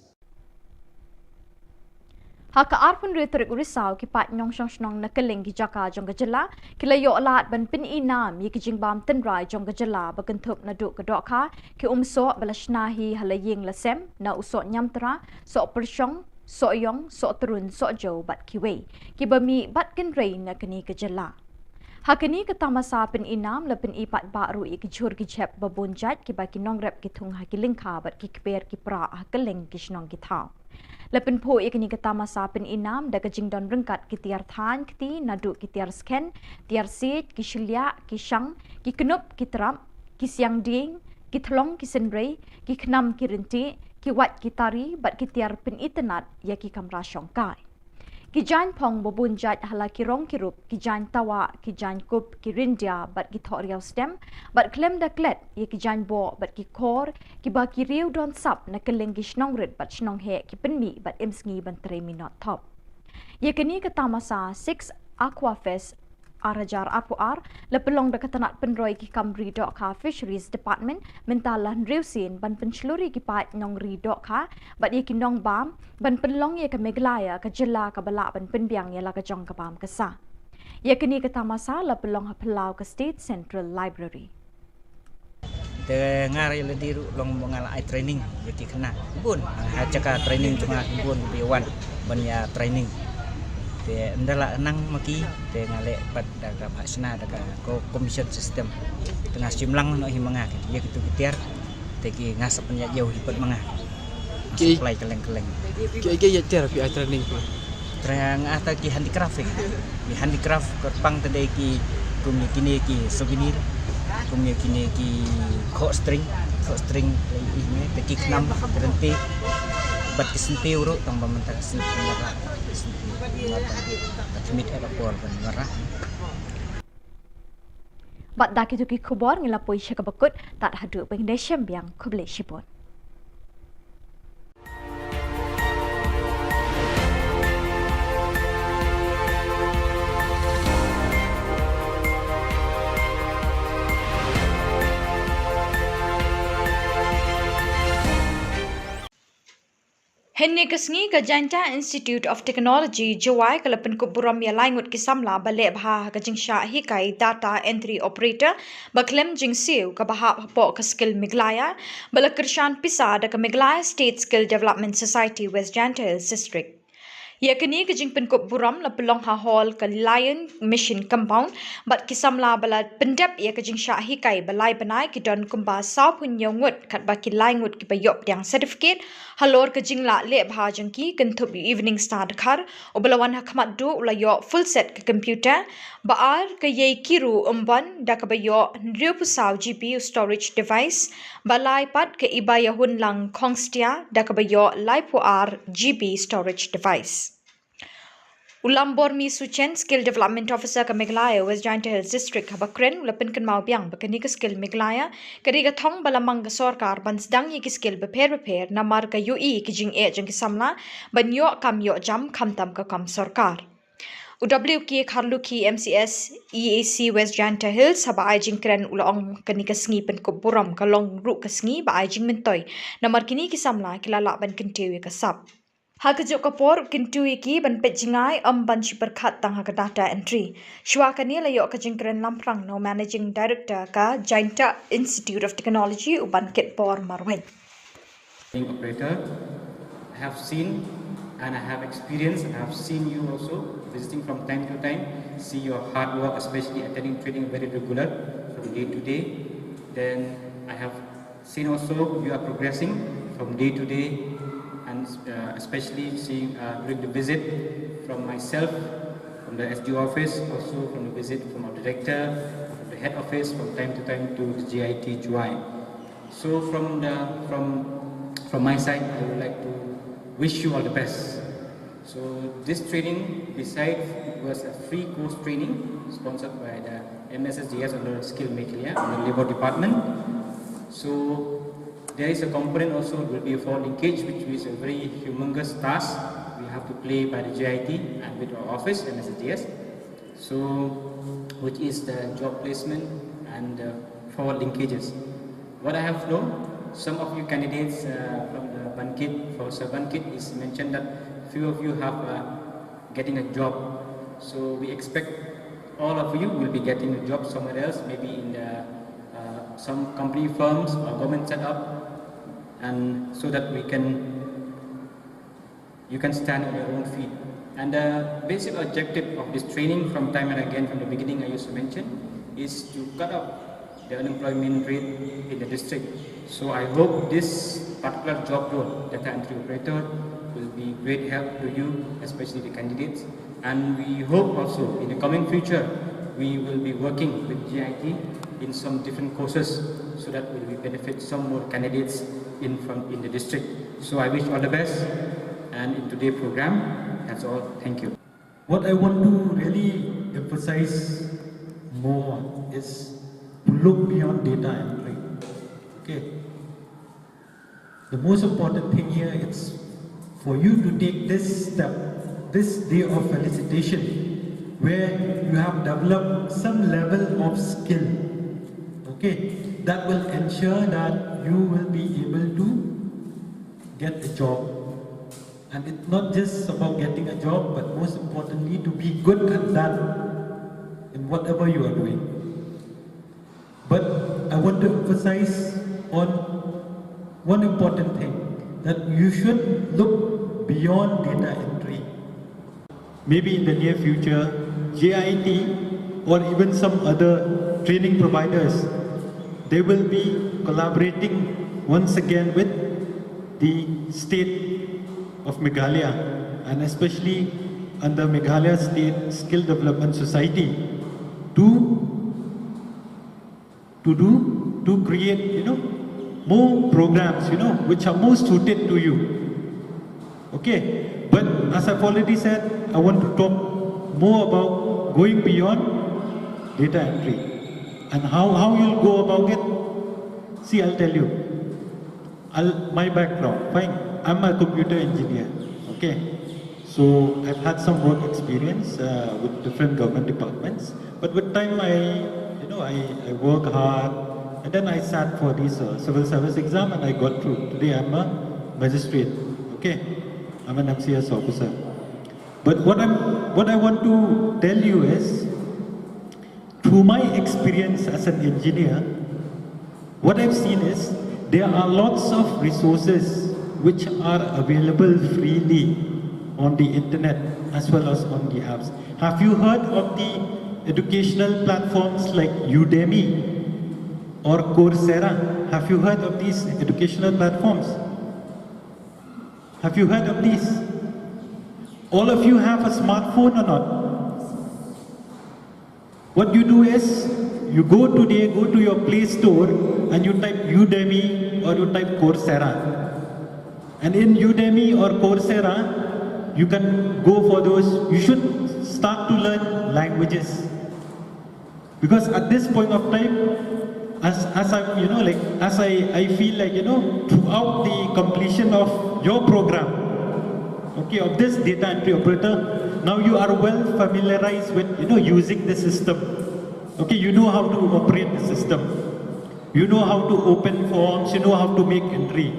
Ha ka arphew hynriew tarik u Risaw, ki paid nongshong shnong na kylleng ki jaka jong ka jylla ki la ïoh lad ban pyn-i nam ïa ki jingbam tynrai jong ka jylla ba kynthup naduh ka dohkha, ki umsoh ba la shna hi ha la ïing la sem, na u soh ñiamtra, soh pyrshong, soh ïong, soh trun, soh jew bad kiwei, kiba mih bad kynrei na kane ka jylla. Ha kane ka tamasa pyn-i nam la pyn-i paidbah ruh ïa ki jhur ki jhep ba bun jait, kiba ki nongrep ki thung ha ki lyngkha bad ki kper ki pra ha kylleng ki shnong ki thaw. La pynphuh ïa kane ka tamasa pyn-i nam da ka jingdon ryngkat ki tiar thaiñ kti naduh ki tiar skhen, tiar siej, ki shylliah, ki shang, ki knup, ki trap, ki siang dieng, ki thlong, ki synrei, ki khnam, ki ryntieh, ki wait, ki tari bad ki tiar pynitynnad ïa ki kamra shongkai. Ki jaiñ phong ba bun jait ha la ki rong ki rup, ki jaiñ tawah, ki jaiñ kup, ki ryndia bad ki thohriaw stem, bad khlem da klet ïa ki jaiñ boh bad ki khor, kiba ki riew don sap na kylleng ki shnong rit bad shnong heh ki pynmih bad im sngi ban trei minot thop. Ïa kane ka tamasa Six Aqua Fest ar hajar arphew ar la pynlong da ka tnat pynroi ki kam ri dohkha Fisheries Department mynta la hynriew sien ban pynshlur ïa ki paid nongri dohkha bad ïa ki nongbam ban pynlong ïa ka Meghalaya ka jylla kaba lah ban pynbiang ïa la ka jong ka bam ka sah. Ïa kane ka tamasa la pynlong ha phyllaw ka State Central Library. Te nga ruh lade ruh long ba nga la ai training ïa ki khynnah bun. Ha jaka training jong nga bun ba ïa wan ban ïa training. Te ynda la nang ma ki te nga leh pat da ka bhah shna da ka co-, commission system. Te nga shim lang noh hi ma nga ïa kitu ki tiar. Te ki nga sa pynïaid ïa u hi pat ma nga. Nga Ki supply kylleng kylleng. Ki, ki ïa tiar phi ai training phi. Training ata ki handicraft eh. Ki handicraft kyrpang te dei ki kum ïa kine ki souvenir. Kum ïa kine ki khoh string, khoh string lei ih ne te ki khnam rynti. Bad ki synti ruh tang ba mynta ka sngi pynmara. Ki synti. Bad ki mit eh ka por pynmara. Bad da kitu ki khubor ngi la poi sha kaba kut, tad haduh ba ngin ïashem biang, khublei shibun. Hynne ka sngi ka Jaintia Institute of Technology, Jowai, ka la pynkup burom ïa lai ngut ki samla ba leh bha ha ka jingshah hikai data entry operator ba khlem jingsiew kaba hap hapoh ka Skill Meghalaya ba la kyrshan pisa da ka Meghalaya State Skill Development Society West Jaintia Hills District. Ïa kane ka jingpynkup burom la pynlong ha hall ka Lion Mission Compound bad ki samla ba la pyndep ïa ka jingshah hikai ba lai bnai ki don kumba sawphew hynñiew ngut katba ki lai ngut kiba ïoh pdiang certificate halor ka jinglah leh bha jong ki kynthup ïa u Evening Star Dkhar uba la wan ha khmat duh u la ïoh full set ka computer, ba ar ka Yakiru Umbon da kaba ïoh hynriewphew saw GB u storage device, ba lai pat ka Ibayahunlang Khongstia da kaba ïoh laiphew ar GB storage device. U Lambormi Suchen, Skill Development Officer ka Meghalaya West Jaintia Hills District, haba kren u la pynkynmaw biang ba kane ka Skill Meghalaya ka dei ka thong ba la mang ka sorkar ban sdang ïa ki skill bapher bapher namar ka ïohi ki jingeh jong ki samla ban ïoh kam ïoh jam khamtam ka kam sorkar. U W K Kharlukhi, MCS, EAC West Jaintia Hills, haba ai jingkren u la ong kane ka sngi pynkup burom ka long ruh ka sngi ba ai jingmyntoi namar kine ki samla ki la lah ban kyntiew ïa ka sap. Ha kajuh ka por u kyntu ïa ki ban peit jngai ym ban shu pyrkhat tang ha ka data entry. Shuwa kane la ïoh ka jingkren lamphrang na u Managing Director ka Jaintia Institute of Technology, u Bankit Bor Marwein. Being operator, I have seen and I have experienced and I have seen you also visiting from time to time, see your hard work, especially attending training very regular from day to day. Then I have seen also you are progressing from day to day, and uh, especially seeing uh, during the visit from myself, from the S D O office, also from the visit from our director, from the head office, from time to time to the J I T Jowai. So from the from from my side, I would like to wish you all the best. So this training, besides it was a free course training sponsored by the M S S D S under Skill Meghalaya, under Labour Department. So there is a component also will be for linkage, which is a very humongous task we have to play by the J I T and with our office, M S S D S. So, which is the job placement and uh, forward linkages. What I have known, some of you candidates uh, from the Bankit, for Sir Bankit, is mentioned that Few of you have uh, getting a job. So we expect all of you will be getting a job somewhere else, maybe in the uh, some company firms or government setup, and so that we can you can stand on your own feet. And the basic objective of this training, from time and again, from the beginning I used to mention, is to cut off the unemployment rate in the district. So I hope this particular job role, data entry operator, will be great help to you, especially the candidates. And we hope also in the coming future, we will be working with G I T in some different courses so that we will benefit some more candidates in from in the district. So I wish all the best and in today's program. That's all. Thank you. What I want to really emphasize more is to look beyond data entry. Okay. The most important thing here is for you to take this step, this day of felicitation, where you have developed some level of skill. Okay, that will ensure that you will be able to get a job. And it's not just about getting a job, but most importantly, to be good at that in whatever you are doing. But I want to emphasize on one important thing, that you should look beyond data entry. Maybe in the near future, G I T or even some other training providers, they will be collaborating once again with the state of Meghalaya, and especially under Meghalaya State Skill Development Society, to to do, to create, you know, more programs, you know, which are more suited to you. Okay, but as I've already said, I want to talk more about going beyond data entry and how, how you'll go about it. See, I'll tell you. I'll, my background, fine, I'm a computer engineer. Okay, so I've had some work experience uh, with different government departments. But with time, I, you know, I, I work hard, and then I sat for this uh, civil service exam, and I got through. Today, I'm a magistrate. Okay, I'm an M C S officer. But what I'm, what I want to tell you is, through my experience as an engineer, what I've seen is there are lots of resources which are available freely on the internet as well as on the apps. Have you heard of the educational platforms like Udemy or Coursera? Have you heard of these educational platforms? Have you heard of these? All of you have a smartphone or not? What you do is, you go today, go to your Play Store and you type Udemy or you type Coursera. And in Udemy or Coursera, you can go for those, you should start to learn languages. Because at this point of time, as, as I'm, you know, like, as I, I feel like, you know, throughout the completion of your program, okay, of this data entry operator, now you are well familiarized with, you know, using the system. Okay, you know how to operate the system. You know how to open forms, you know how to make entry.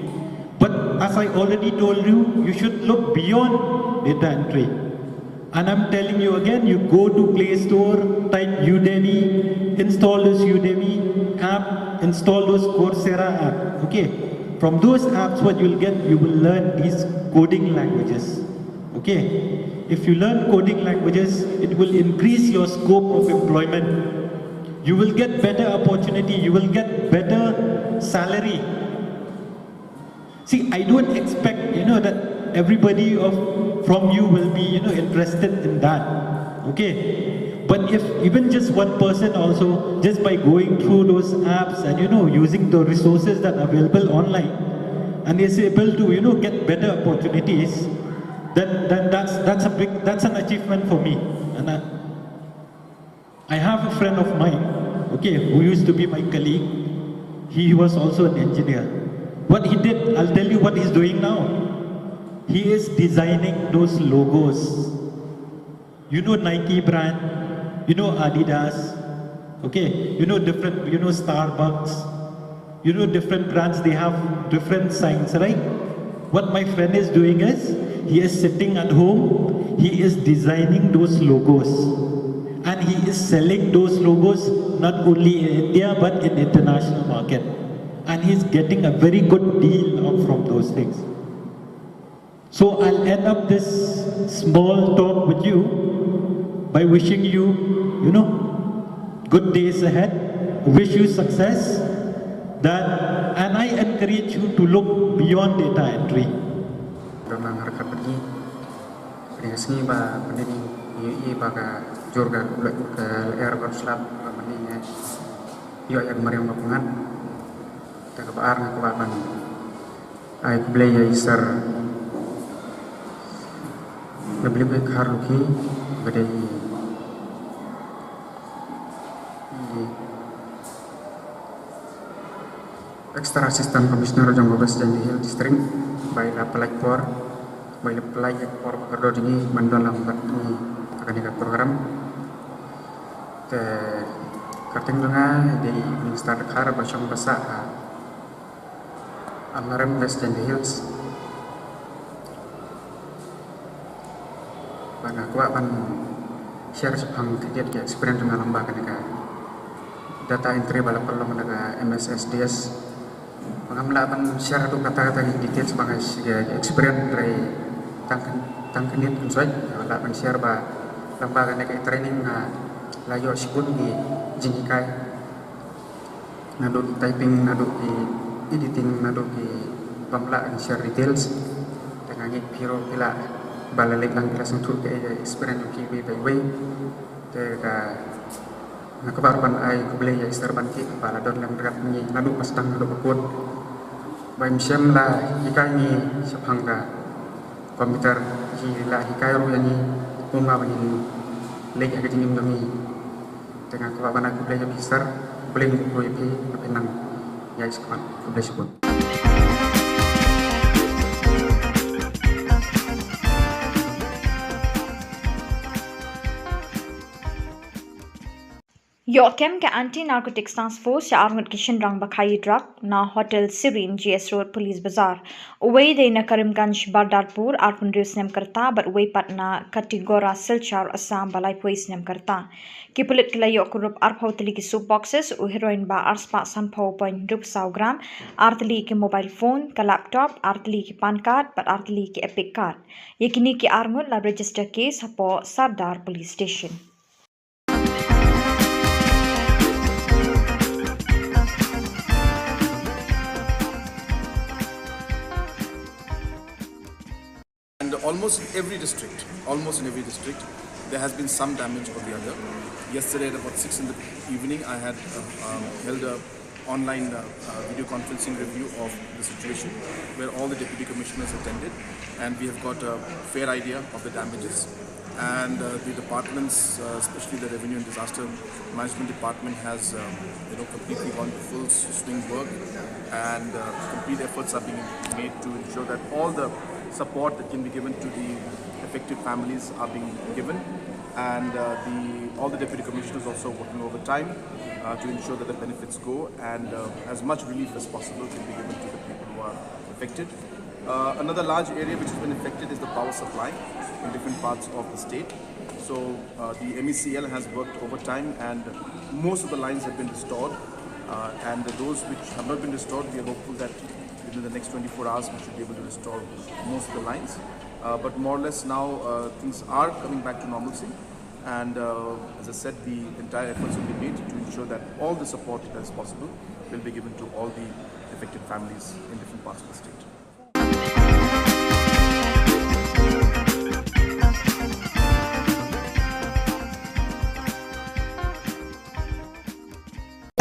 But as I already told you, you should look beyond data entry. And I'm telling you again, you go to Play Store, type Udemy, install this Udemy app, install those Coursera app. Okay. From those apps, what you'll get, you will learn these coding languages. Okay. If you learn coding languages, it will increase your scope of employment. You will get better opportunity, you will get better salary. See, I don't expect, you know, that everybody of from you will be, you know, interested in that. Okay? But if even just one person also, just by going through those apps and, you know, using the resources that are available online, and is able to, you know, get better opportunities, then, then that's, that's a big, that's an achievement for me. And I, I have a friend of mine, okay, who used to be my colleague. He was also an engineer. What he did, I'll tell you what he's doing now. He is designing those logos. You know Nike brand, you know Adidas, okay, you know different, you know Starbucks, you know different brands, they have different signs, right? What my friend is doing is, He is sitting at home, he is designing those logos, and he is selling those logos not only in India but in international market. And he's getting a very good deal of, from those things. So I'll end up this small talk with you by wishing you, you know, good days ahead. Wish you success. That, and I encourage you to look beyond data entry. Don lang harkat bad ngi. Pynïasngi ba mynnin ngi ïohi ba ka jur ka lyer ka lyer ka slap ba mynnin ngi ïoh ïa ka mariang ba pyngngad. Te kaba ar nga kwah ban ai khublei ïa i Sir W. K. Kharlukhi, ba dei i, i Extra Assistant Commissioner jong ka West Jaintia Hills District, ba i la pynlait por, ba i la pynlait ïa ka por ba kordor jong ngi ban don lang bad ngi ha kane ka program. Te kyrteng jong nga i dei Minister Dkhar ba shong ba sah ha Amarem, West Jaintia Hills. Bad nga kwah ban share shaphang khyndiat ka experience jong nga lyngba kane ka data entry ba la pynlong da ka M S S D S. Ba ngam lah ban share haduh katta katta ki details ba nga shi ka experience hynrei tang khyn-, tang khyndiat khynsoit nga lah ban share ba lyngba kane ka training nga la ïoh shibun ki jinghikai. Naduh ki typing, naduh ki editing, naduh ki bym lah ban share details. Te nga ngeit phi ruh phi lah ba la leit lang phi la sngewthuh kaei ka experience jong phi iwei pa iwei. Te ka, nga kwah ruh ban ai khublei ïa i Sir Banti ba la don lem ryngkat ngi naduh ba sdang naduh ba kut. Ba im shym la hikai ngi shaphang ka computer, i la hikai ruh ïa ngi kumba ban leit ha ka jingim jong ngi. Te nga kwah ban ai khublei ïa phi Sir, khublei ïa phi, ïa phi nang ïa i Sir, khublei shibun. Ïoh kem ka Anti Narcotics Task Force ïa arngut ki shynrang ba khaïi drug na Hotel Serene, G S Road, Police Bazar. Uwei dei na Karimganj, Bardarpur, arphew hynriew snem ka rta, bad uwei pat na Katigora, Silchar, Assam, ba laiphew snem ka rta. Ki pulit ki la ïoh kurup arphew tylli ki soap boxes, u heroin ba arspah sanphew point hynriew saw gram, ar tylli ki mobile phone, ka laptop, ar tylli ki PAN card, bad ar tylli ki EPIC card. Ïa kine ki arngut la register case hapoh Sardar Police Station. And almost in every district, almost in every district, there has been some damage or the other. Yesterday at about six in the evening, I had uh, um, held a online uh, uh, video conferencing review of the situation where all the deputy commissioners attended, and we have got a fair idea of the damages. And uh, the departments, uh, especially the Revenue and Disaster Management Department, has um, you know, completely gone to full swing work, and uh, complete efforts are being made to ensure that all the support that can be given to the affected families are being given, and uh, the all the deputy commissioners also working overtime uh, to ensure that the benefits go and uh, as much relief as possible can be given to the people who are affected. Uh, another large area which has been affected is the power supply in different parts of the state. So uh, the M E C L has worked overtime, and most of the lines have been restored. Uh, and those which have not been restored, we are hopeful that within the next twenty-four hours we should be able to restore most of the lines. Uh, but more or less now uh, things are coming back to normalcy. And uh, as I said, the entire efforts will be made to ensure that all the support that is possible will be given to all the affected families in different parts of the state.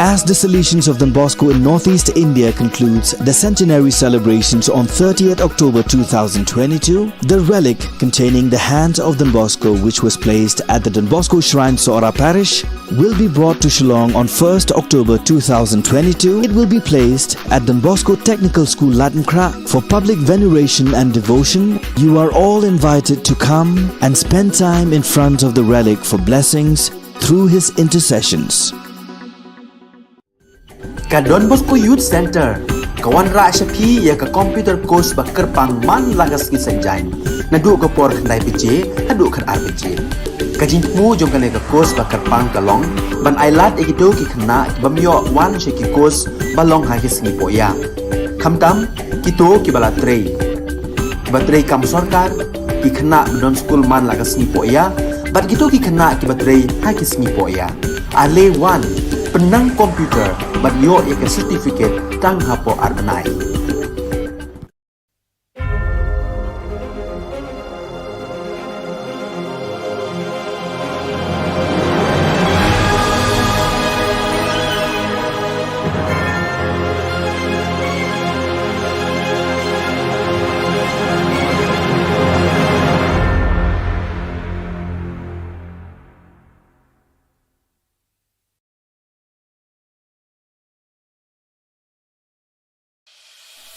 As the Salesians of Don Bosco in Northeast India concludes the centenary celebrations on thirtieth October two thousand twenty-two, the relic containing the hand of Don Bosco, which was placed at the Don Bosco Shrine, Sohra Parish, will be brought to Shillong on first October two thousand twenty-two. It will be placed at Don Bosco Technical School, Latnkrah, for public veneration and devotion. You are all invited to come and spend time in front of the relic for blessings through his intercessions. Ka Don Bosco Youth Centre ka wanrah sha phi ïa ka computer course ba kyrpang man la ka sngi Saitjaiñ. Naduh ka por khyndai baje haduh khatar baje. Ka jingthmu jong kane ka course ba kyrpang ka long ban ai lad ïa kito ki khynnah ki bym ïoh wan sha ki course ba long ha ki sngi pohïa. Khamtam kito kiba la trei, kiba trei kam sorkar, ki khynnah ba don skul man la ka sngi pohïa, bad kito ki khynnah kiba trei ha ki sngi pohïa. Ale wan, pynnang computer bad ïoh ïa ka certificate tang hapoh ar bnai.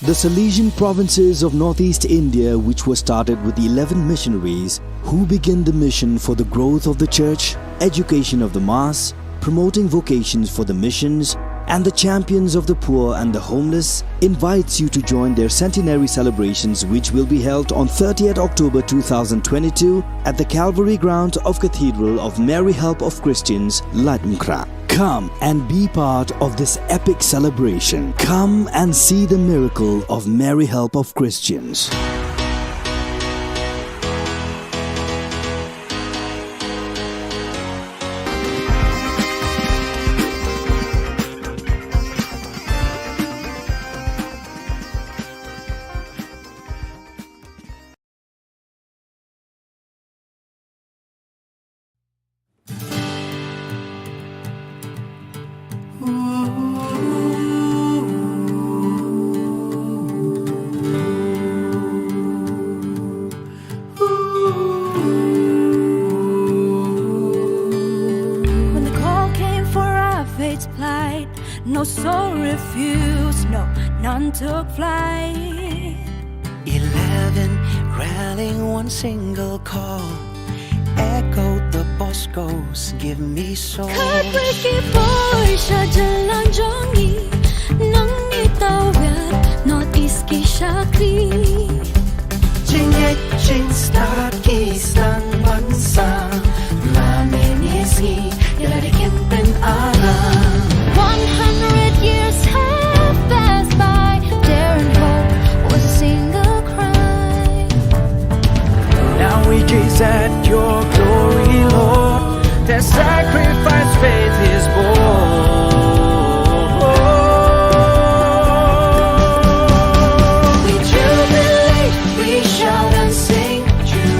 The Salesian provinces of northeast India, which were started with eleven missionaries who began the mission for the growth of the church, education of the mass, promoting vocations for the missions, and the champions of the poor and the homeless, invites you to join their centenary celebrations, which will be held on thirtieth October two thousand twenty-two at the Calvary ground of Cathedral of Mary Help of Christians, Laitumkhrah. Come and be part of this epic celebration. Come and see the miracle of Mary Help of Christians. When the call came for our faith flight, no soul refused, no, none took flight. Eleven rallying one single call, echoed the Bosco's, "Give me soul." Kyrpang ki poi sha jylla jong ngi, nang ngi tawiar North East ki shakri. Jingngeit jingstad ki sdang ban sah, la mynne sngi ïa lade kin pynarap. One hundred years have passed by, daring hope was a single cry. Now we gaze at your glory, Lord. Their sacrifice faith is born. We jubilate, we shout and sing,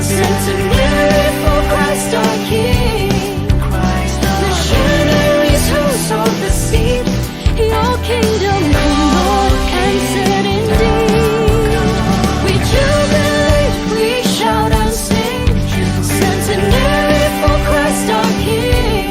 centenary for Christ our King. Missionaries who sowed the seed, your kingdom come, Lord, and set indeed. We jubilate, we shout and sing, centenary for Christ our King.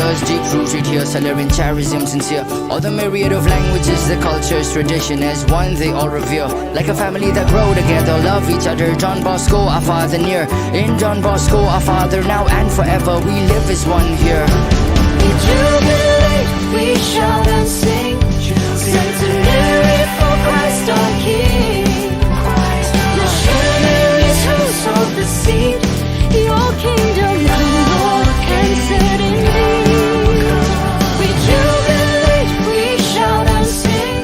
Deep rooted here, solidarism sincere. All the myriad of languages, the cultures, tradition as one, they all revere. Like a family that grow together, love each other. Don Bosco, our father near. In Don Bosco, our father now and forever, we live as one here. We jubilate, we shout and sing. Centenary for Christ our King. Missionaries who sowed the seed. Your kingdom come, Lord, and set in me. We jubilate, we shout and sing.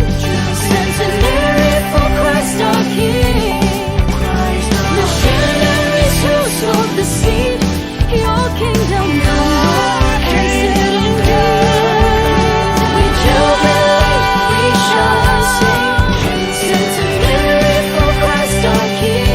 Centenary for Christ our King. Missionaries who sowed the seed. Your kingdom come, Lord, and set in me. We jubilate, we shout and sing. Centenary for Christ our King.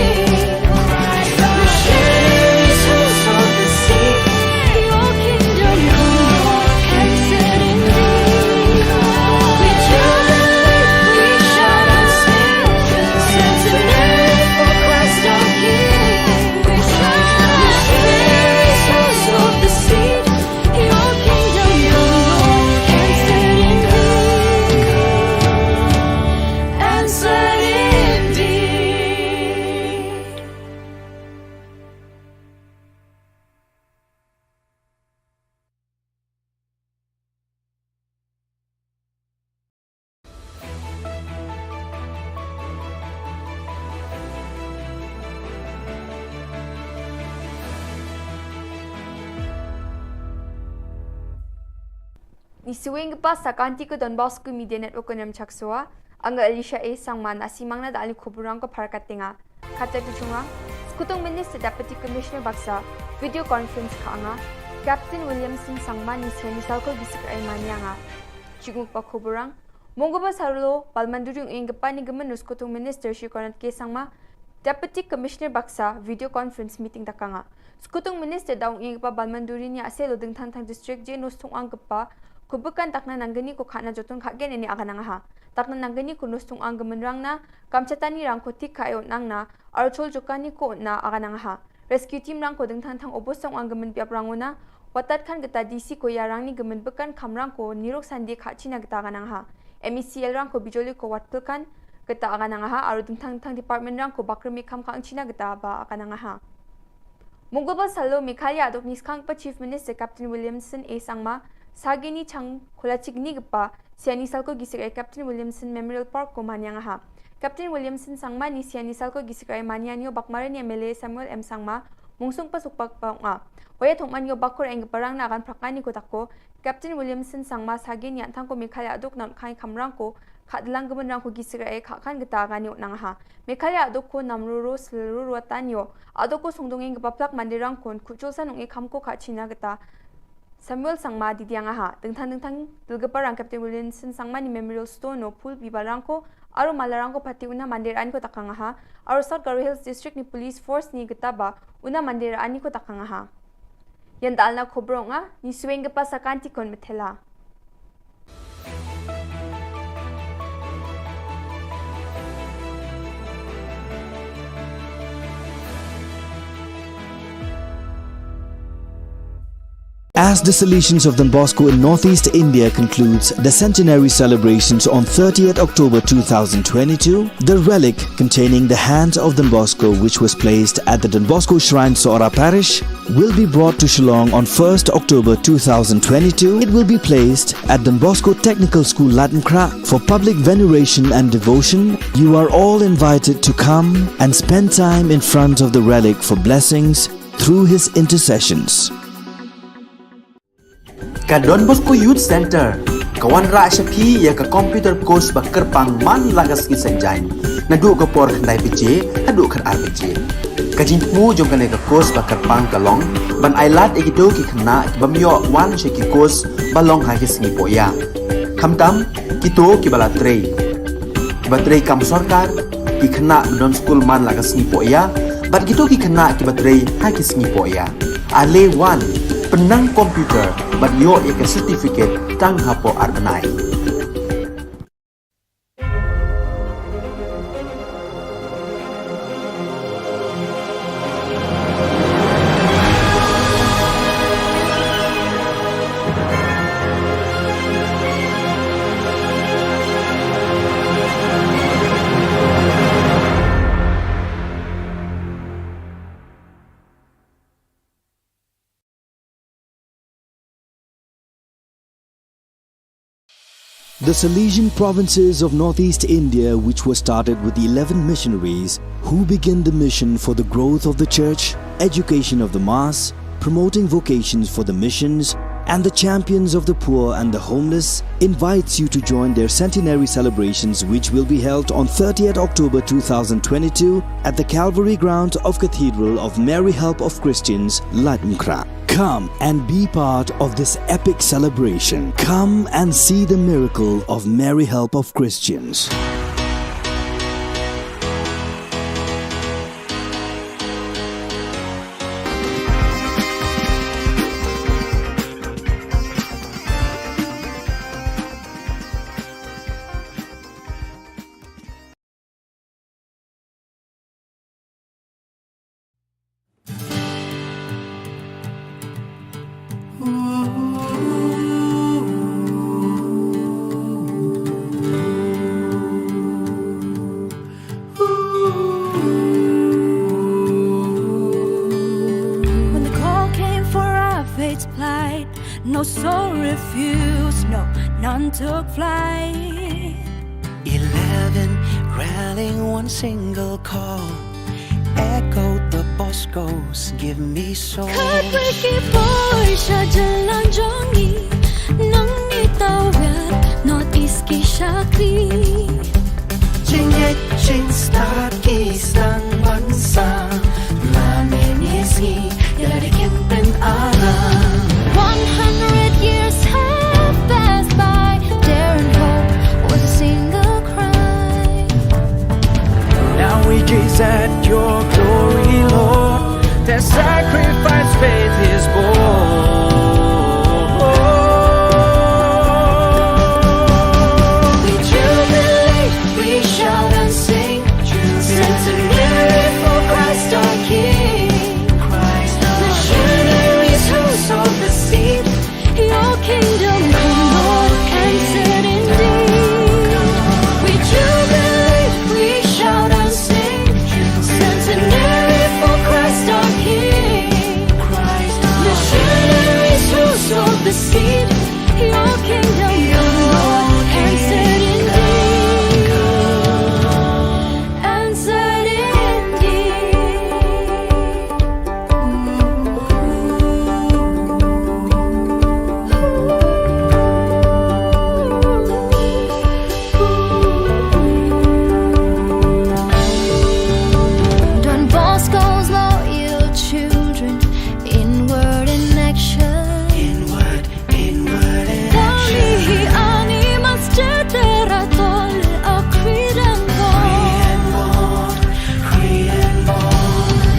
Ngi shu ïeng pat sa ka Anti ka Don Bosco Media Network ka Nongchak Sua, anga Alicia A Sangma na simang na da ali khubor rang ko phar ka tinga. Kata tu chunga, Skutung Minister Deputy Commissioner baksa, video conference ka anga, Captain Williamson Sangma ni seni salko gisik ai mani anga. Chiguk pa khubor rang, Mongkubor Salo, Balmanduri ïeng kpa ni gemen Skutung Minister Shi Conrad K Sangma, Deputy Commissioner baksa, video conference meeting da ka nga. Skutung Minister da ïeng kpa Balmanduri ni ase lo dingthang thang district je nus thung ang kpa, kubukan takna nanggani ko khana jotun kha gen ini aga nang ha. Takna nanggani ko nus thung ang gemen rang na, kamchatani rang ko tik kha eot nang na, archol jokani ko na aga nang ha. Rescue team rang ko dingthang thang obos song ang gemen piap rang una, watat khan kita D C ko ya rang ni gemen bekan kham rang ko nirok sandi kha china kita aga nang ha. M E C L rang ko bijoli ko wat pil khan, kita aga nang ha, aru dingthang dingthang department rang ko bakri mi kham khang china kita ba aga nang ha. Mongkubor Salo Meghalaya adok ni skang pa Chief Minister Captain Williamson A Sangma, sagini chang khula chik ni gepa, siani salko gisik ai Captain Williamson Memorial Park ko manyang ha. Captain Williamson Sangma ni siani salko gisik ai manyan yo bakmare ni M L A Samuel M Sangma, mungsung pasuk pak pa nga. Waya thong man yo bakur eng parang na agan prakani ko tako, Captain Williamson Sangma sagin yan thang ko Meghalaya adok nan khai kamrang ko, kha dilang gemen rang ko gisik ai kha khan geta gani nang ha. Meghalaya adok ko namruru selruru tanyo, adok ko sungdung ing gepaplak mandirang kon, kuchul sanung e kham ko kha china geta. Samuel Sangma didiang aha, dengthang dengthang dilgepa rang Captain Williamson Sangma ni Memorial Stone no phul biba rang ko, aro mala rang ko pati una mandir an ko takang aha, aro South Garo Hills District ni Police Force ni geta ba, una mandir ani ko takang aha. Yan dalna khobrong a, ni sueng gepa sakanti kon methela. As the Salesians of Don Bosco in northeast India concludes the centenary celebrations on thirtieth October two thousand twenty-two, the relic containing the hand of Don Bosco, which was placed at the Don Bosco Shrine, Sohra Parish, will be brought to Shillong on first October two thousand twenty-two. It will be placed at Don Bosco Technical School, Latnakhrah, for public veneration and devotion. You are all invited to come and spend time in front of the relic for blessings through his intercessions. Ka Don Bosco Youth Center ka wanrah sha phi ïa ka computer course ba kyrpang man la ka sngi Saitjaiñ, naduh ka por khyndai baje haduh khatar baje. Ka jingthmu jong kane ka course ba kyrpang ka long ban ailad ïa kito ki khynnah ki bym ïoh wan sha ki course ba long ha ki sngi pohïa. Khamtam kito kiba la trei, kiba trei kam sorkar, ki khynnah ba don skul man la ka sngi pohïa, bad kito ki khynnah kiba trei ha ki sngi pohïa. Ale wan, pynnang computer bad ïoh ïa ka certificate tang hapoh ar bnai. The Salesian provinces of northeast India, which was started with eleven missionaries who began the mission for the growth of the church, education of the mass, promoting vocations for the missions, and the champions of the poor and the homeless, invites you to join their centenary celebrations, which will be held on thirtieth October two thousand twenty-two at the Calvary Ground of Cathedral of Mary Help of Christians, Laitumkhrah. Come and be part of this epic celebration. Come and see the miracle of Mary Help of Christians. When the call came for our faith to plight, no soul refused, no, none took flight. Eleven rallying one single call, echoed the Bosco's "Give me soul." Khatwei ki poi sha jylla jong ngi, nang ngi tawir North East ki shakri. Jingngeit jingstad ki sdang ban sah, la ngi ngi sngi ïa la ki kyntien alam. One hundred years have passed by, dare and hope was a single cry. Now we gaze at your glory, Lord. Their sacrifice faith is born. We jubilate, we shout and sing, centenary for Christ our King. Missionaries who sowed the seed, your kingdom come, Lord, answered indeed. We jubilate, we shout and sing, centenary for Christ our King. Missionaries who sowed the seed, your kingdom come, Lord, answered indeed. Answered indeed. Don Bosco's loyal children, inward in action. Inward, inward in action. Tang ïa hi ani mas jytter, a tol a khri dang bor. Khri dang bor, khri dang bor.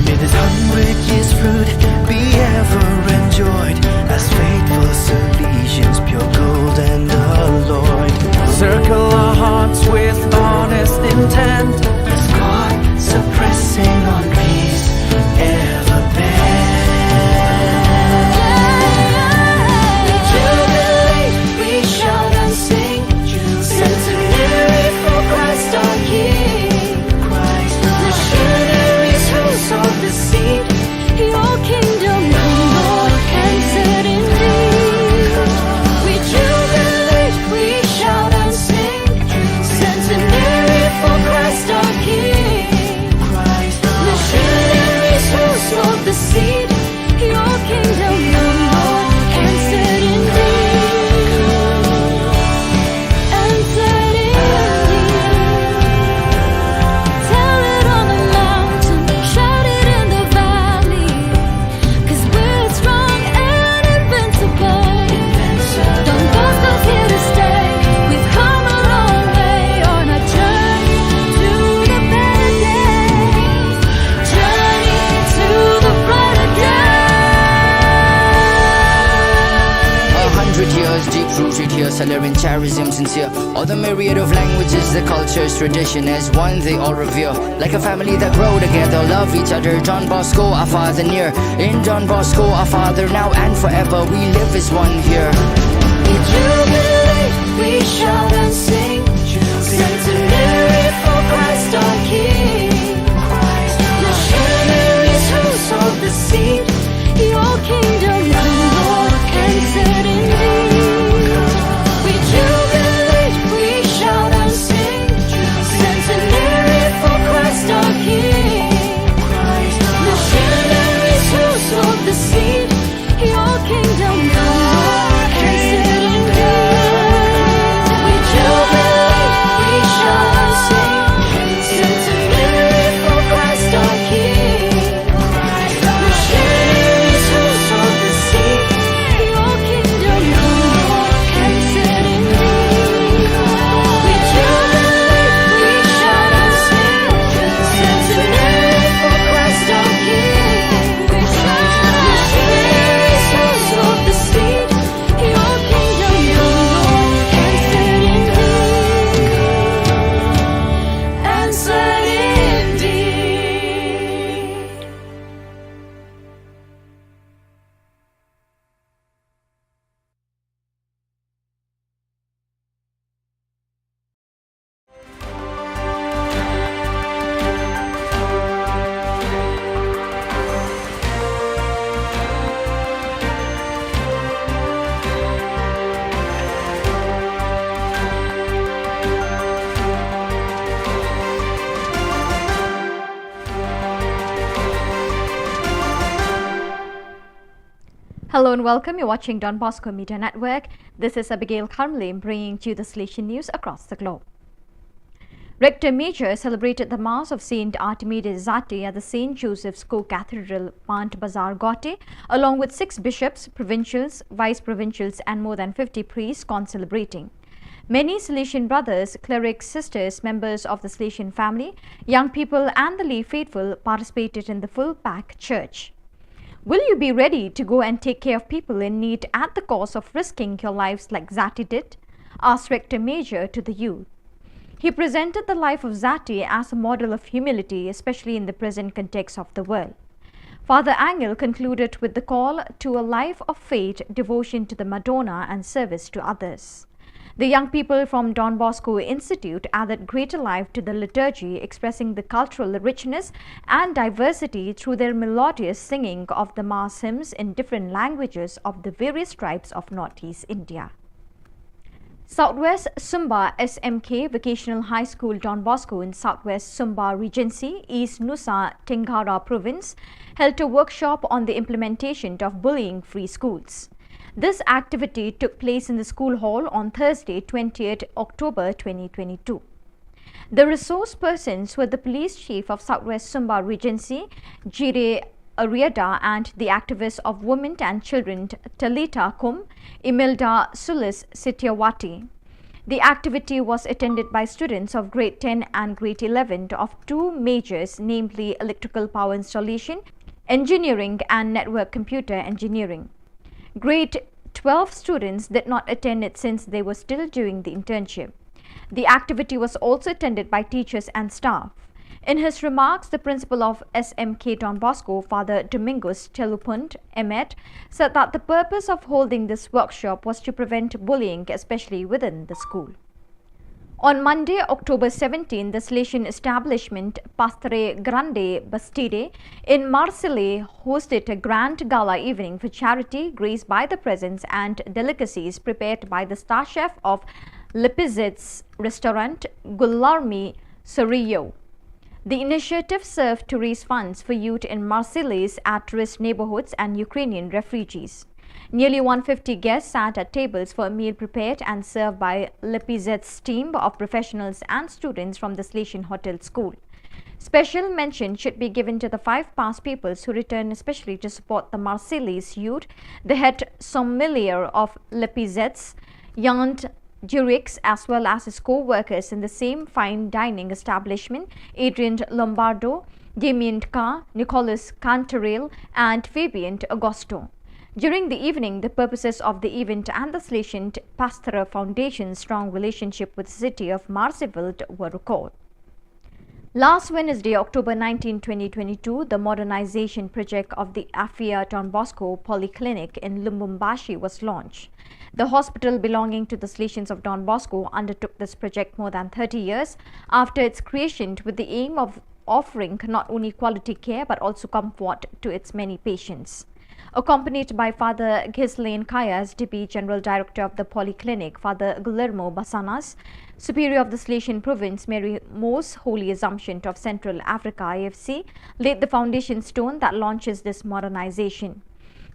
May this hundred years fruit be ever enjoyed, as faithful Salesians pure gold and alloyed. Circle our hearts with honest intent, as God suppressing on peace ever bent. We jubilate, we shout and sing, centenary for Christ our King. Missionaries who sowed the seed, your kingdom come, Lord, answered indeed. We jubilate, we shout and sing, centenary for Christ our King. Missionaries who sowed the seed, your kingdom come, Lord, answered indeed. Answered indeed. Tell it on the mountain, shout it in the valley, 'cause we're strong and invincible. Don Bosco's here to stay. We've come a long way on our journey to the better days. Journey to the brighter day. A hundred years deep rooted here, Salerian charism sincere. All the myriad of languages, the cultures, tradition as one they all revere. Like a family that grow together, love each other. Don Bosco, our father near. In Don Bosco, our father now and forever, we live as one here. We jubilate, we shout and sing, centenary for Christ our King. Missionaries who sowed the seed, your kingdom come, Lord, answered indeed. We jubilate, Hello and welcome. You're watching Don Bosco Media Network. This is Abigail Kharmle bringing to you the Salesian news across the globe. Rector Major celebrated the Mass of Saint Artemides Zati at the Saint Joseph's Co-Cathedral, Pant Bazar, Gauhati, along with six bishops, provincials, vice provincials, and more than fifty priests concelebrating. Many Salesian brothers, clerics, sisters, members of the Salesian family, young people, and the lay faithful participated in the full packed church. "Will you be ready to go and take care of people in need at the cost of risking your lives like Zati did?" asked Rector Major to the youth. He presented the life of Zati as a model of humility, especially in the present context of the world. Father Angel concluded with the call to a life of faith, devotion to the Madonna, and service to others. The young people from Don Bosco Institute added greater life to the liturgy, expressing the cultural richness and diversity through their melodious singing of the Mass hymns in different languages of the various tribes of Northeast India. Southwest Sumba S M K Vocational High School Don Bosco in Southwest Sumba Regency, East Nusa Tenggara Province, held a workshop on the implementation of bullying-free schools. This activity took place in the school hall on Thursday, twentieth October twenty twenty-two. The resource persons were the police chief of Southwest Sumba Regency, Jire Ariada, and the activists of women and children, Talita Kum, Imelda Sulis Setiawati. The activity was attended by students of grade ten and grade eleven of two majors, namely electrical power installation, engineering, and network computer engineering. Grade twelve students did not attend it since they were still doing the internship. The activity was also attended by teachers and staff. In his remarks, the principal of S M K Don Bosco, Father Domingos Telupunt Emet, said that the purpose of holding this workshop was to prevent bullying, especially within the school. On Monday, October seventeen, the Salesian establishment Pastre Grande Bastide in Marseille hosted a grand gala evening for charity, graced by the presents and delicacies prepared by the star chef of Lipizets restaurant, Guilherme Sorillo. The initiative served to raise funds for youth in Marseille's at-risk neighborhoods and Ukrainian refugees. Nearly one fifty guests sat at tables for a meal prepared and served by Lipizets' team of professionals and students from the Salesian Hotel School. Special mention should be given to the five past pupils who returned especially to support the Marseille's youth, the head sommelier of Lipizets, Yant Durix, as well as his co-workers in the same fine dining establishment, Adrian Lombardo, Damien Ka, Nicolas Cantaril, and Fabien Augusto. During the evening, the purposes of the event and the Salesian Pastorate Foundation's strong relationship with the city of Marseille were recalled. Last Wednesday, October nineteenth, twenty twenty-two, the modernization project of the Afia Don Bosco Polyclinic in Lubumbashi was launched. The hospital belonging to the Salesians of Don Bosco undertook this project more than thirty years after its creation, with the aim of offering not only quality care but also comfort to its many patients. Accompanied by Father Ghislain Kaya, S D P, General Director of the Polyclinic, Father Guillermo Basanas, Superior of the Salesian Province, Mary Most Holy Assumption of Central Africa, A F C, laid the foundation stone that launches this modernization.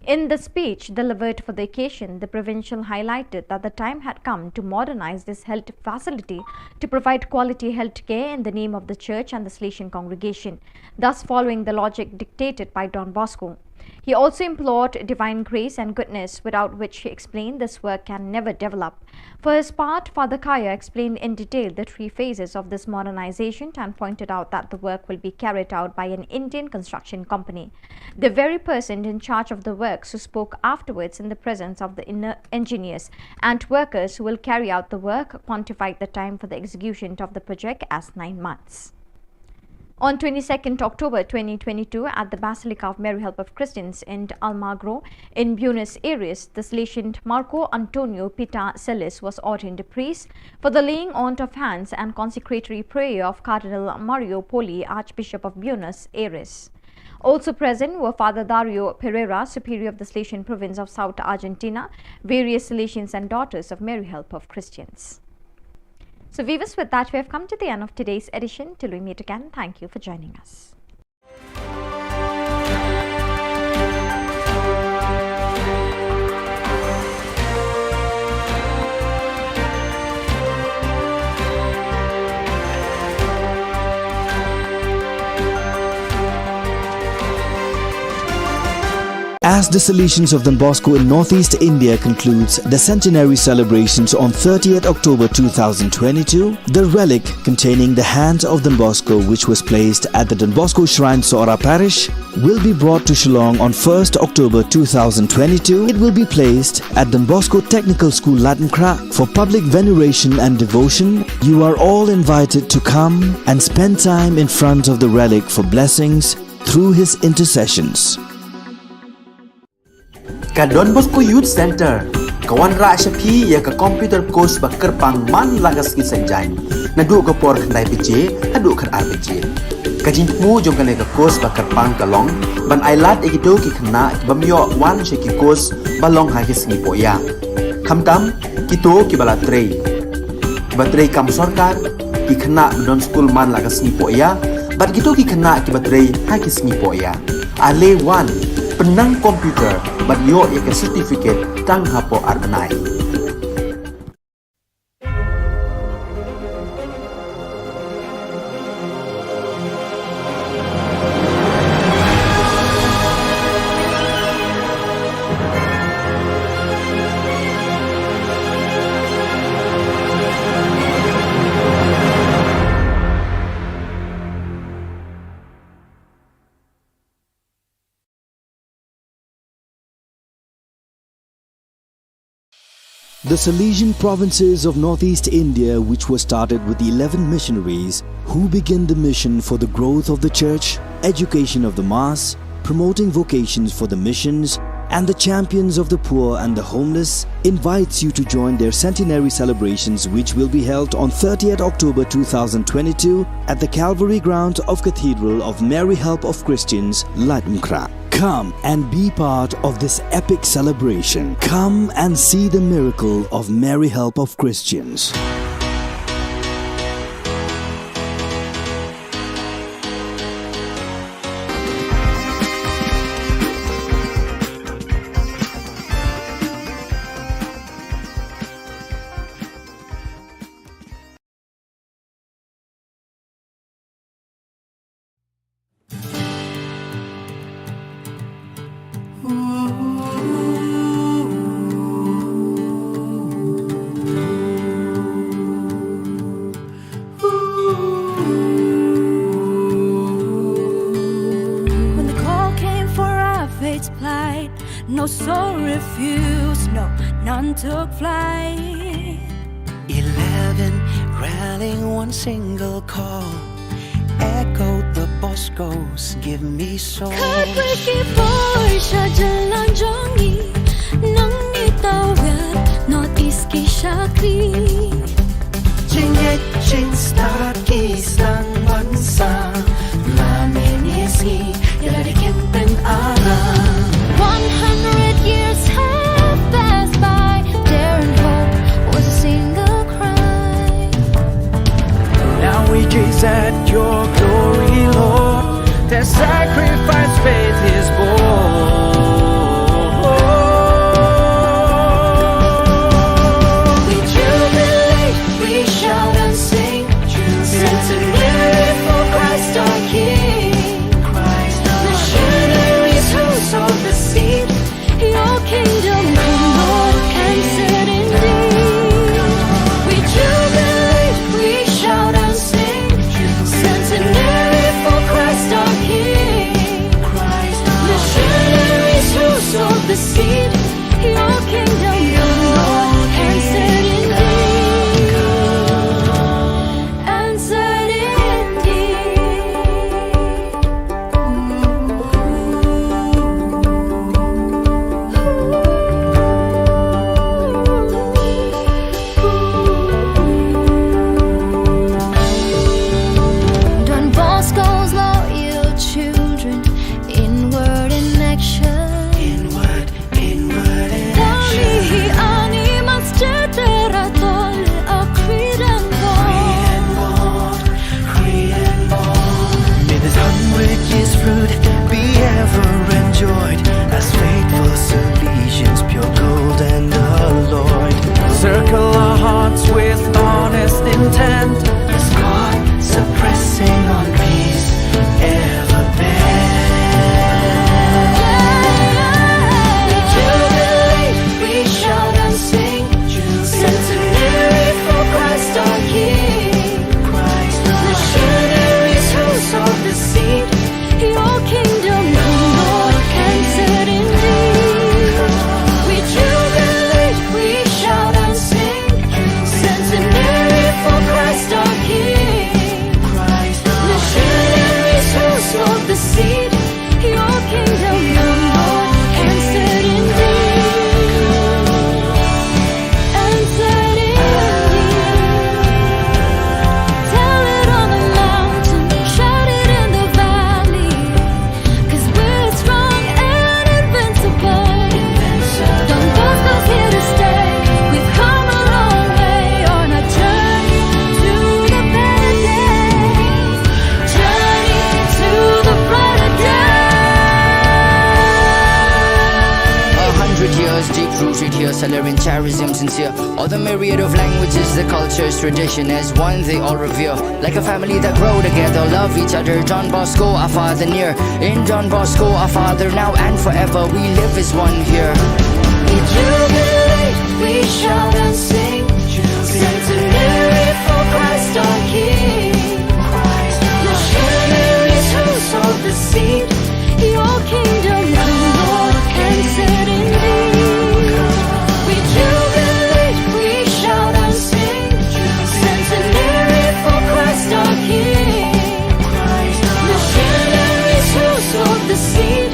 In the speech delivered for the occasion, the provincial highlighted that the time had come to modernize this health facility to provide quality health care in the name of the church and the Salesian congregation, thus following the logic dictated by Don Bosco. He also implored divine grace and goodness, without which, he explained, this work can never develop. For his part, Father Kaya explained in detail the three phases of this modernization and pointed out that the work will be carried out by an Indian construction company. The very person in charge of the works who spoke afterwards in the presence of the inner engineers and workers who will carry out the work quantified the time for the execution of the project as nine months. On twenty-second October twenty twenty-two, at the Basilica of Mary Help of Christians in Almagro in Buenos Aires, the Salesian Marco Antonio Pita Celis was ordained a priest for the laying on of hands and consecratory prayer of Cardinal Mario Poli, Archbishop of Buenos Aires. Also present were Father Dario Pereira, Superior of the Salesian Province of South Argentina, various Salesians and Daughters of Mary Help of Christians. So viewers, with that, we have come to the end of today's edition. Till we meet again, thank you for joining us. As the Salesians of Don Bosco in Northeast India concludes the centenary celebrations on thirtieth October two thousand twenty-two, the relic containing the hands of Don Bosco, which was placed at the Don Bosco Shrine, Sohra Parish, will be brought to Shillong on first October two thousand twenty-two. It will be placed at Don Bosco Technical School, Laitumkhrah, for public veneration and devotion. You are all invited to come and spend time in front of the relic for blessings through his intercessions. Ka Don Bosco Youth Centre ka wanrah sha phi ïa ka computer course ba kyrpang man la ka sngi Saitjaiñ, naduh ka por khyndai baje haduh khatar baje. Ka jingthmu jong kane ka course ba kyrpang ka long ban ailad ïa kito ki khynnah ki bym ïoh wan sha ki course ba long ha ki sngi pohïa, khamtam kito kiba la trei, kiba trei kam sorkar, ki khynnah ba don skul man la ka sngi pohïa, bad kito ki khynnah kiba trei ha ki sngi pohïa. Ale wan, pynnang computer bad ïoh ïa ka certificate tang hapoh ar bnai. The Salesian provinces of Northeast India, which was started with eleven missionaries who began the mission for the growth of the church, education of the mass, promoting vocations for the missions, and the champions of the poor and the homeless, invites you to join their centenary celebrations, which will be held on thirtieth October two thousand twenty-two at the Calvary Ground of Cathedral of Mary Help of Christians, Laitumkhrah. Come and be part of this epic celebration. Come and see the miracle of Mary Help of Christians. When the call came for our faith to plight, no soul refused, no, none took flight. Eleven rallying one single call, echoed the Bosco's "Give me soul." Khatwei ki por sha jylla jong ngi, nangne tawir North East ki shakri. Jingngeit jingstad ki sdang ban sah, la mynne sngi ïa la dei kyntien aram. One hundred years have passed by, there in hope was a single cry. Now we gaze at your glory, Lord. Their sacrifice faith is born. We jubilate, we shout and sing, centenary for Christ our King. Christ Rooted here, Salarian charism sincere. All the myriad of languages, the cultures, tradition as one they all revere. Like a family that grow together, love each other. Don Bosco, our father near. In Don Bosco, our father now and forever. We live as one here. We jubilate, we shout and sing. Centenary for Christ our King. Missionaries who sowed the seed. Your kingdom come, Lord, and set in me. We jubilate, we shout and sing. Centenary for Christ our King. Missionaries who sowed the seed.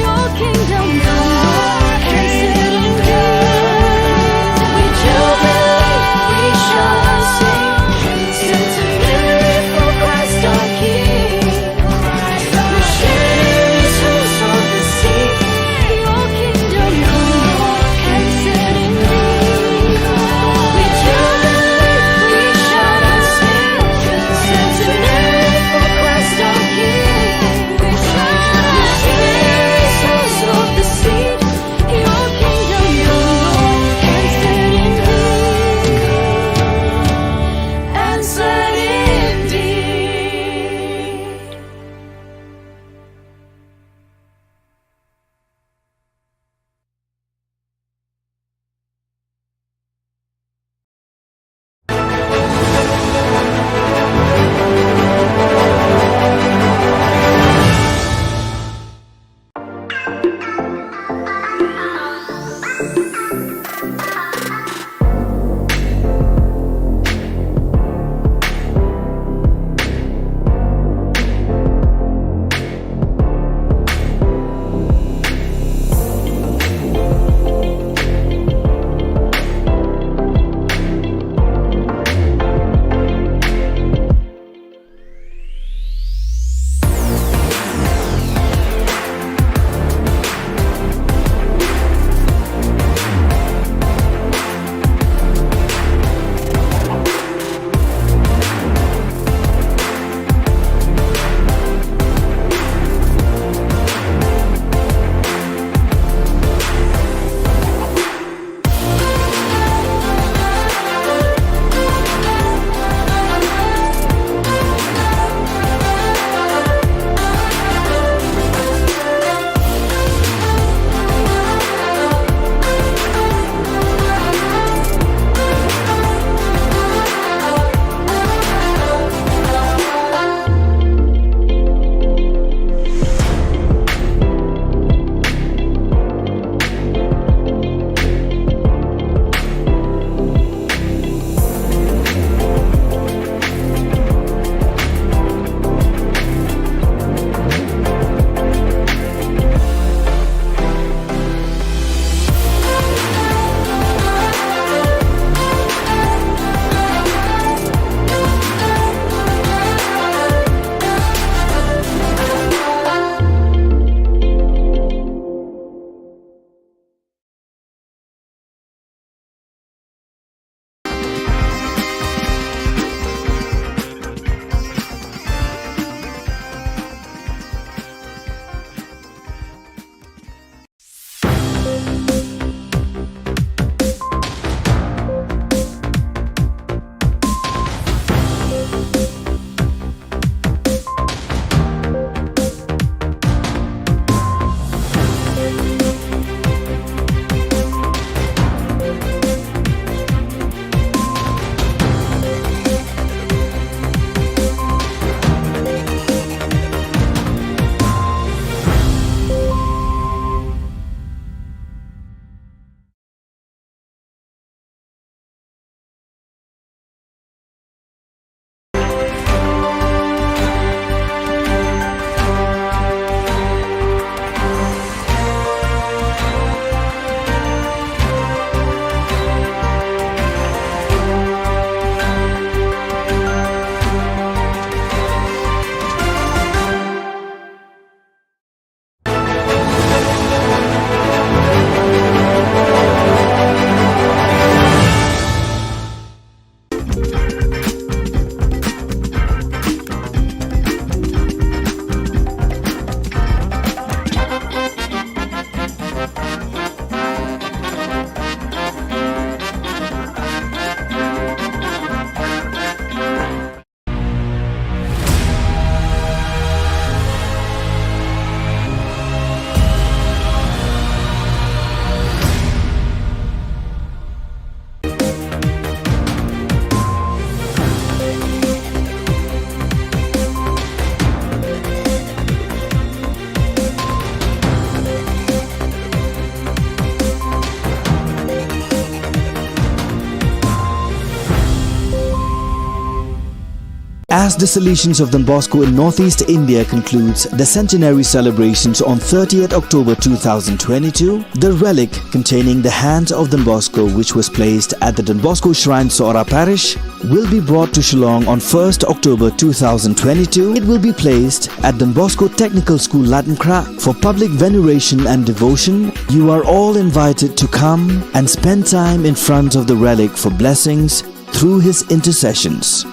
Your kingdom come, Lord, and set in me. We jubilate, we shout and sing. Centenary for Christ our King. Missionaries As the Salesians of Don Bosco in Northeast India concludes the centenary celebrations on thirtieth October two thousand twenty-two, the relic containing the hands of Don Bosco, which was placed at the Don Bosco Shrine, Sohra Parish, will be brought to Shillong on first October two thousand twenty-two. It will be placed at Don Bosco Technical School, Laitumkhrah, for public veneration and devotion. You are all invited to come and spend time in front of the relic for blessings through his intercessions.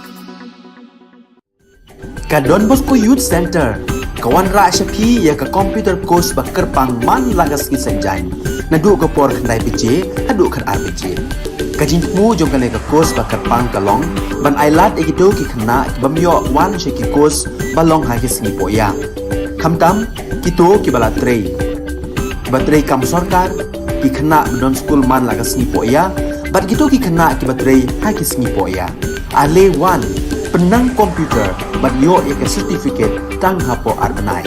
Ka Don Bosco Youth Centre ka wanrah sha phi ïa ka computer course ba kyrpang man la ka sngi Saitjaiñ, naduh ka por khyndai baje haduh khatar baje. Ka jingthmu jong kane ka course ba kyrpang ka long ban ailad ïa kito ki khynnah ki bym ïoh wan sha ki course ba long ha ki sngi pohïa, khamtam kito kiba la trei, kiba trei kam sorkar, ki khynnah ba don skul man la ka sngi pohïa, bad kito ki khynnah kiba trei ha ki sngi pohïa. Ale wan, pynnang computer bad ïoh ïa ka certificate tang hapoh ar bnai.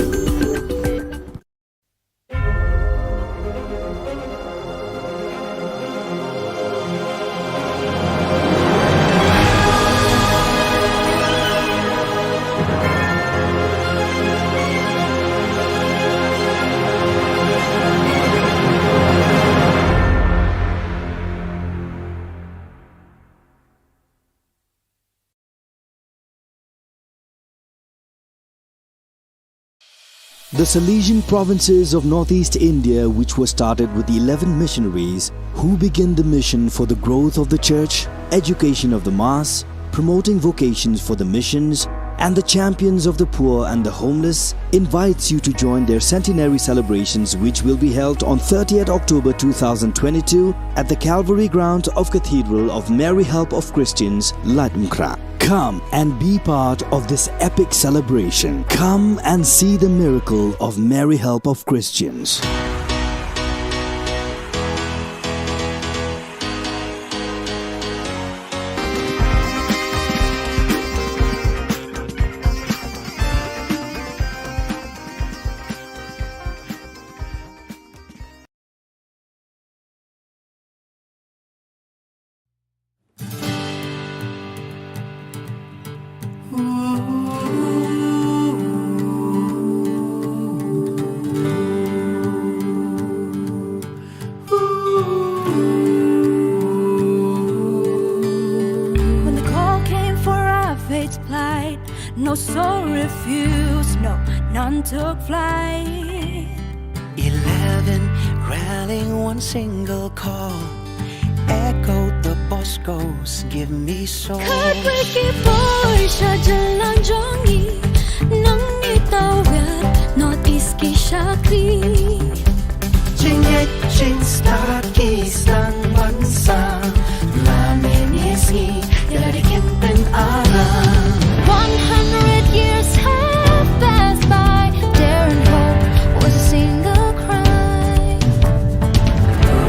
The Salesian provinces of Northeast India, which was started with eleven missionaries who began the mission for the growth of the church, education of the mass, promoting vocations for the missions, and the champions of the poor and the homeless, invites you to join their centenary celebrations, which will be held on thirtieth October two thousand twenty-two at the Calvary ground of Cathedral of Mary Help of Christians, Laitumkhrah. Come and be part of this epic celebration. Come and see the miracle of Mary Help of Christians. When the call came for our faith flight, no soul refused, no, none took flight. Eleven rallying one single call, echoed the Boscos, give me soul. Khatwei ki poi sha jylla jong ngi, nang ngi tawir North East ki shakri. Jingngeit jingstad ki sdang ban sah, la mynne sngi ïa la ki kyntien aram. One hundred years have passed by, dare and hope was a single cry.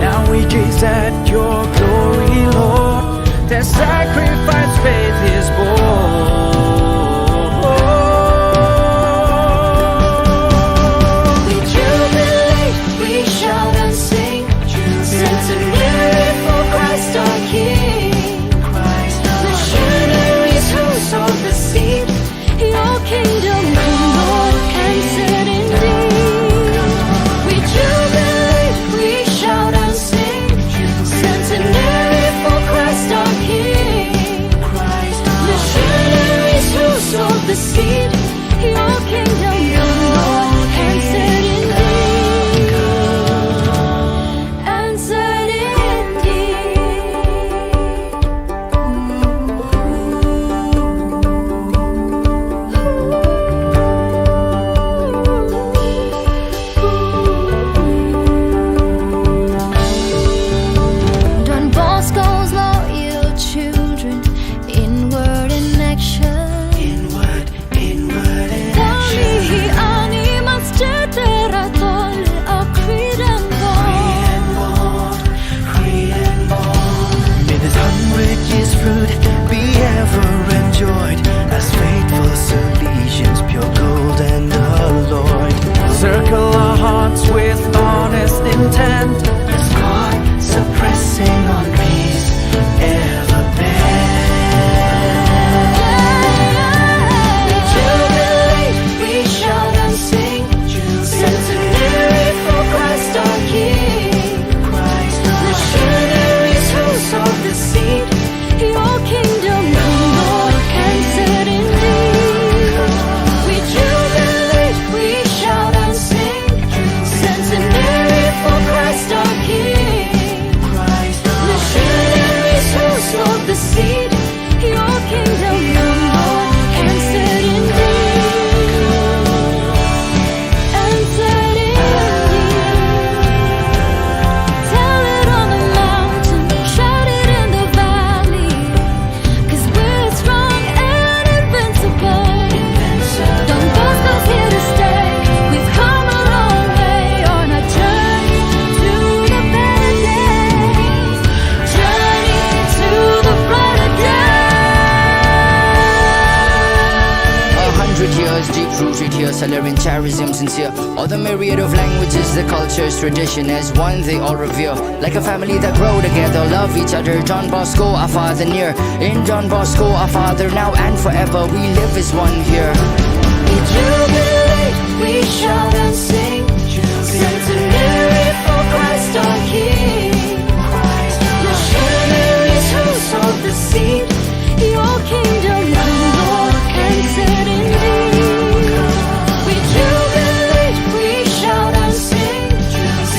Now we gaze at your glory, Lord. Their sacrifice faith is born. We jubilate, we shout and sing, centenary for Christ our King. Missionaries who sowed the seed, your kingdom come, Lord, answered indeed. We jubilate, we shout and sing, centenary for Christ our King. Missionaries who sowed the seed, your kingdom come, Lord, answered indeed. Answered indeed. Don Bosco's loyal children, in word and action. Inward, inward and action. Ani mas cetera tol a creed and bond. Creed and bond. May this hundred years fruit be ever enjoyed, as faithful Salesians, pure gold and alloyed. Circle our hearts with honest intent, as God suppressing on peace ever bent. Rooted here, Salarian charism sincere. All the myriad of languages, the cultures, tradition as one they all revere. Like a family that grow together, love each other. Don Bosco, our father near. In Don Bosco, our father now and forever. We live as one here. We jubilate, we shout and sing. Centenary for Christ our King. Missionaries who sowed the seed. Your kingdom come, Lord, and set indeed. We jubilate, we shout and sing.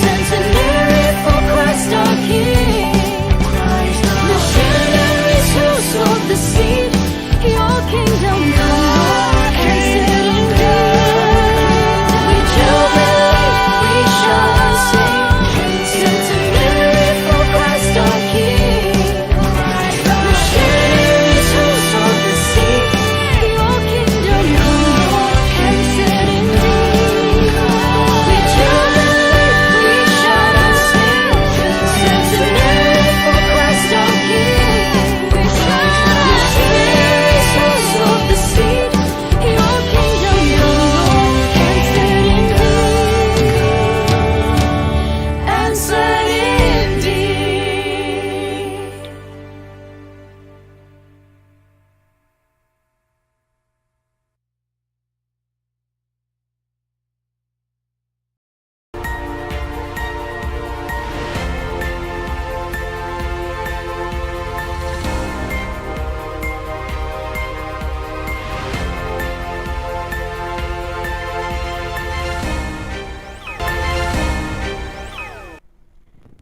Centenary for Christ our King. Missionaries who sowed the seed. Your kingdom come, Lord, and set indeed. We jubilate, we shout and sing. Centenary for Christ our King.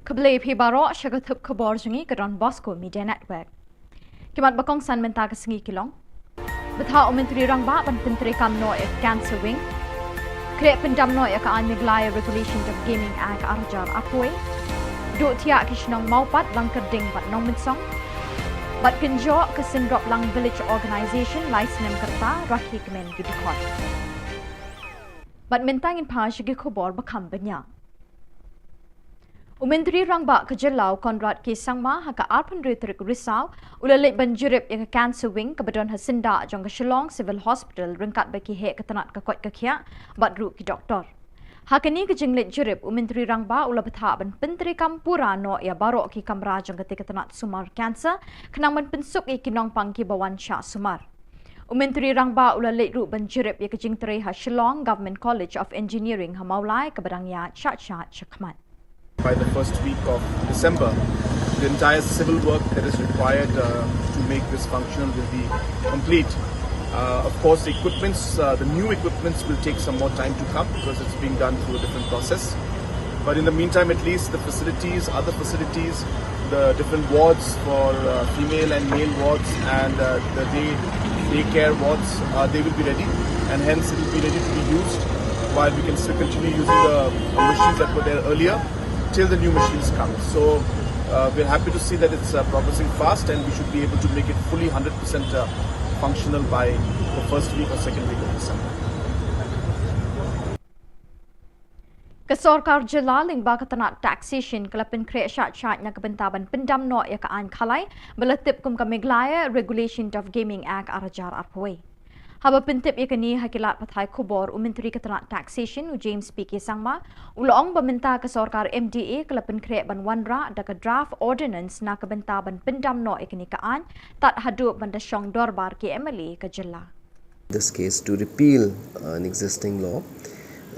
Khublei phi baroh sha ka thup khubor jong ngi ka Don Bosco Media Network. Ki mat ba kongsan mynta ka sngi ki long: Bthah u Myntri Rangbah ban pyntreikam noh ïa ka Cancer Wing. Khreh pyndam noh ïa ka aiñ Meghalaya Regulation of Gaming Act ar hajar arphew. Duh thiah ki shnong Mawpat, Langkyrding bad Nongmynsong. Bad kynjoh ka Synroplang Village Organisation lai snem ka rta, rakhe kmen ki dkhot. Bad mynta ngin phai sha ki khubor ba kham bniah. U Myntri Rangbah ka jylla u Conrad K Sangma ha ka arphew hynriew tarik Risaw u la leit ban jurip ïa ka Cancer Wing kaba don ha syndah jong ka Shillong Civil Hospital ryngkat bad ki heh ka tnat ka koit ka khiah bad ruh ki doktor. Ha kane ka jingleit jurip, u Myntri Rangbah u la bthah ban pyntreikam pura noh ïa baroh ki kamra jong katei ka tnat sumar cancer khnang ban pynsuk ïa ki nongpang kiba wan shah sumar. U Myntri Rangbah u la leit ruh ban jurip ïa ka jingtrei ha Shillong Government College of Engineering ha Mawlai kaba dang ïaid shah shah shakhmat. By the first week of December, the entire civil work that is required, uh, to make this functional will be complete. Uh, of course, the equipments, uh, the new equipments will take some more time to come because it's being done through a different process. But in the meantime, at least the facilities, other facilities, the different wards for, uh, female and male wards and, uh, the day, daycare wards, uh, they will be ready, and hence it will be ready to be used while we can still continue using the, uh, machines that were there earlier till the new machines come. So, uh, we're happy to see that it's, uh, progressing fast, and we should be able to make it fully hundred percent, uh, functional by the first week or second week of December. Ka sorkar jylla lyngba ka tnat taxation ka la pynkhreh shah shah na ka bynta ban pyndam noh ïa ka aiñ khalai ba la tip kum ka Meghalaya Regulation of Gaming Act ar hajar arphew. Haba pyntip ïa kane ha ki lad pathai khubor, u Myntri ka tnat taxation u James P K Sangma u la ong ba mynta ka sorkar M D A ka la pynkhreh ban wanrah da ka draft ordinance na ka bynta ban pyndam noh ïa kane ka aiñ tad haduh ban da shong dorbar ki M L A ka jylla. This case to repeal, uh, an existing law,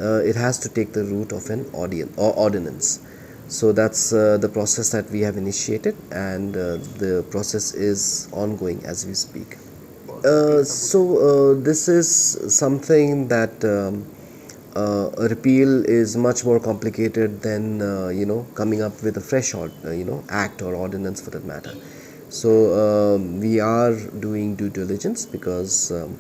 uh, it has to take the route of an audience or ordinance. So that's, uh, the process that we have initiated, and, uh, the process is ongoing as we speak. Uh, so, uh, this is something that, um, uh, a repeal is much more complicated than, uh, you know, coming up with a fresh ord-, uh, you know, act or ordinance for that matter. So, um, we are doing due diligence because, um,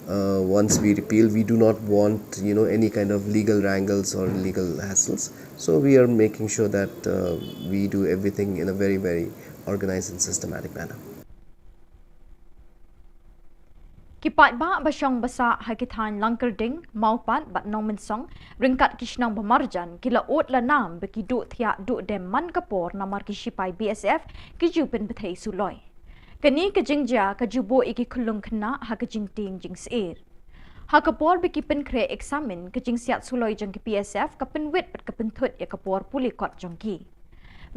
uh, once we repeal, we do not want, you know, any kind of legal wrangles or legal hassles. So we are making sure that, uh, we do everything in a very, very organized and systematic manner. Ki paidbah ba shong ba sah ha ki thaiñ Langkyrding, Mawpat bad Nongmynsong ryngkat ki shnong ba marjan ki la ud la nam ba ki duh thiah duh dem man ka por namar ki shipai B S F ki ju pynbthei suloi. Kane ka jingjia ka ju buh ïa ki khyllung khynnah ha ka jingtieng jingsyier. Ha ka por ba ki pynkhreh eksamin, ka jingsiat suloi jong ki P S F ka pynwit bad ka pynthut ïa ka por pule kot jong ki.